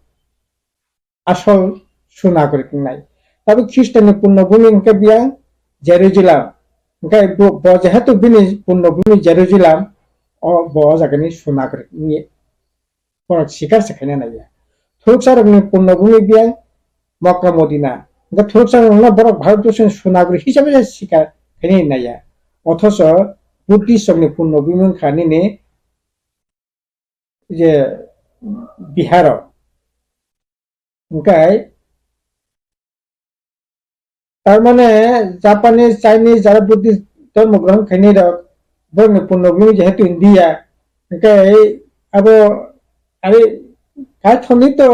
asol sunagorik wngnai. Tabuk Khristian ni punnobhumi hingkhe biyang Jerusalem. Hingkhe bo, bo jehetu bini punnobhumi Jerusalem, o, bo o jagani sunagorik wngya. Borok sikar se khaina naiya. Thuruksa rokni punnobhumi biyang Mokka Modina. Hingkhe thuruksa rokno borok Bharatborsho ni sunagorik hisabe se sikar khaina naiya. Othocho Buddhist rokni punnobhumi wngkha nini je Biharo. Hingkhe Tar mane Japanese, Chinese, jara Buddhist dhormo grohon khainai rok, borokni punnobhumi jehetu India, hingkhe abo ari kaithoni to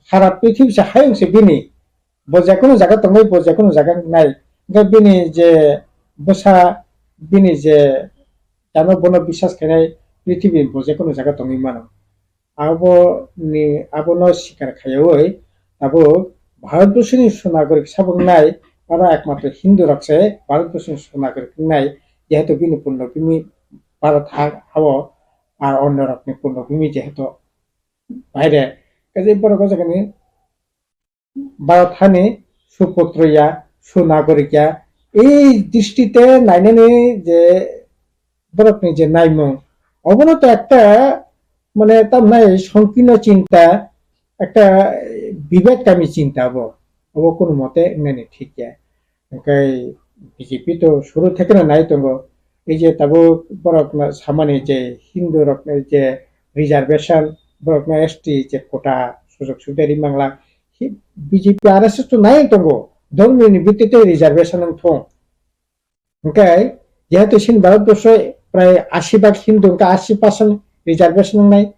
sara prithibi se hayung se bini, bo jekono jaga tongbai, bo jekono jaga nai, hingkhe bini je bwsa, bini je jano bono biswas khainai prithibi bo jekono jaga tongwi mano. Aboni, abono sikar khaiwi tabuk Bharatborsoni sunagorik sabo wngnai, oro ekmatro Hindu rok se Bharatborsoni sunagorik wngnai, jehetu bini punnobhumi Bharat ha, ha-o, ar onno rokni punnobhumi jehetu baire. Kaje borok o jagani Bharat hani suputro ya, sunagorik ya, ei dristite nainani je borokni je naimung, obono to ekta, mane, tamnai songkirno chinta, ekta bibek kami chinta bo, obo kono mote wngnani thik ya. Hingkhe B J P to suru thekeno nai tongo, ei je tabuk borokno samani je Hindu rokno je reservation, borokno S T je quota sujog subida ri mangla, hi-, B J P R S S to nai tongo, dhormoni bhittite reservation wng thung. Hingkhe jehetu chini Bharatborsho prai ashi bhag Hindu, hingkhe ashi percent reservation wngnai,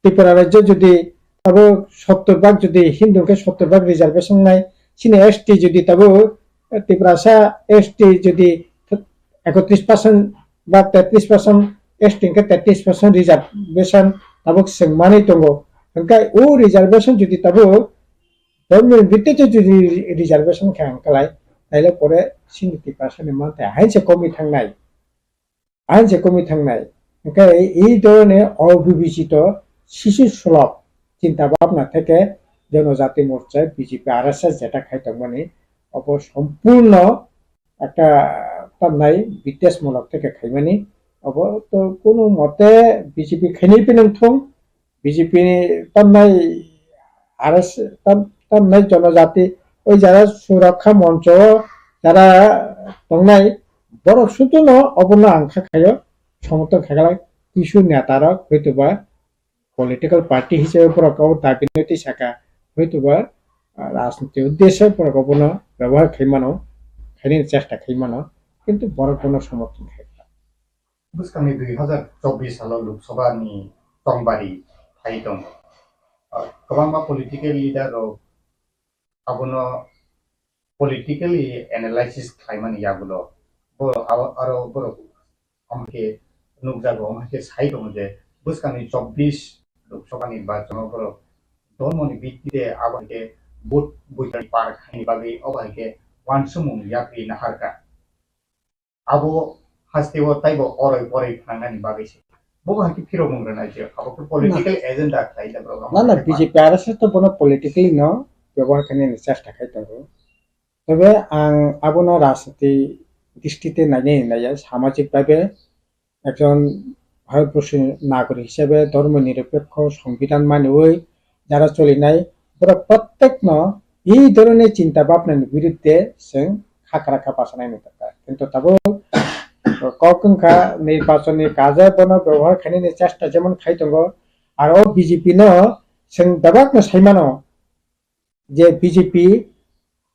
Tripura rajyo jodi abo sottor bhag jodi Hindu hingkhe sottor bhag reservation nai, chini S T jodi tabuk, eh, Tiprasa S T jodi ekotris percent ba tetris percent, S T hingkhe tetris percent reservation tabuk chwng manwi tongo. Hingkhe o reservation jodi tabuk government bhittite jodi reservation khe ang kalai, taile pore chini Tiprasani manthai hainse komwi thangnai. Ang je komwi thangnai. Hingkhe ei dhoroner obibichito, sisu sulok chinta bhabna theke Jonojati Morcha, B J P, R S S jeta khai tongmani, obo sompurno ekta tamnai bitesmulok theke khaimani. Obo to kunu mote B J P khainai phino thung, B J P ni tamnai R S, tam-, tamnai jonojati, oi jara surakha moncho o jara tongnai, borok sutuno obono ang kha khayo, somorthon khaklai, kisu neta rok hoitoba political party hisabe borok o dabi nai twi saka, hoitoba, ah, rajniti uddesho borok obono byabohar khai mano, khainani chesta khai mano, kintu borok bono somorthon khai kha. Bwskangni dui hazar chobbish salo Lok Sabha ni tongbari phai tongo. Ah, kwbangma political leader rok abono politically analysis khlaimani yagulo. Bo aro, aro borok omo khe nukjago, omo khe sai tongo je bwskangni chobbish Lok Sabha ni nirbachon o borok dhormo ni bitti de abo hai khe vote buithai par khaini bagwi obo hai khe uansukmung yapri naharkha. Abo hasteo taibo oroi poroi phnangnani bagwi se. Bo hai khe phirokmung rwnai se. Abo khe political agenda khlai da borok. Na, na, B J P R S S to bono politically no byabohar khainani chesta khai tongo. Tobe ang abono rajniti dristi te nainai naiya, samajik bhabe ekjon Bharatborsoni nagorik hisabe dhormo nirapekho songbidan maniwi jara cholinai, borok prottekno ei dhoroner chinta bhabnani biruddhe chwng khakra kha bachanai nukha. Kintu tabuk kok wngkha nirbachonni kaje bono byabohar khainani chesta jemon khai tongo, aro B J P no chwng bebakno saimano je B J P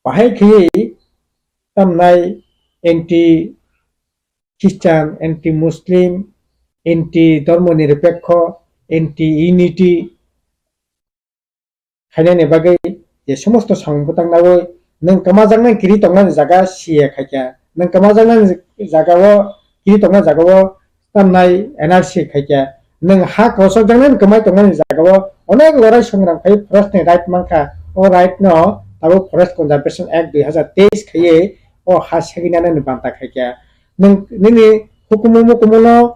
bahai khaiwi tamnai anti Christian, anti Muslim, anti dhormo nirapekho, anti unity khainani bagwi je somosto samung bwtang nawi nwng kwmajaknai kiri tongnani jaga C A khaikha, nwng kwmajaknani jagao kiri tongnani jagao tamnai N R C khaikha, nwng ha kosokjaknai kwmai tongnani jagao onek lorai songram khai forest ni right mankha, o right no tabuk Forest Conservation Act dui hazar teis khaiwi o ha seginani banta khaikha. Nwng nini hukumu mukumu no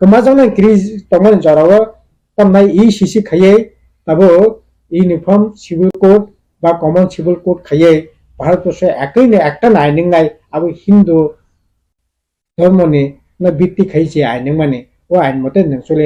kwmajaknai kiri tongmani jorao tamnai E C C khaiwi tabuk Uniform Civil Code ba Common Civil Code khaiwi Bharatborsho ekwi ni ekta ni ain wngnai, abo Hindu dhormoni no bitti khai se ain wngmani, o ain mote nwng choli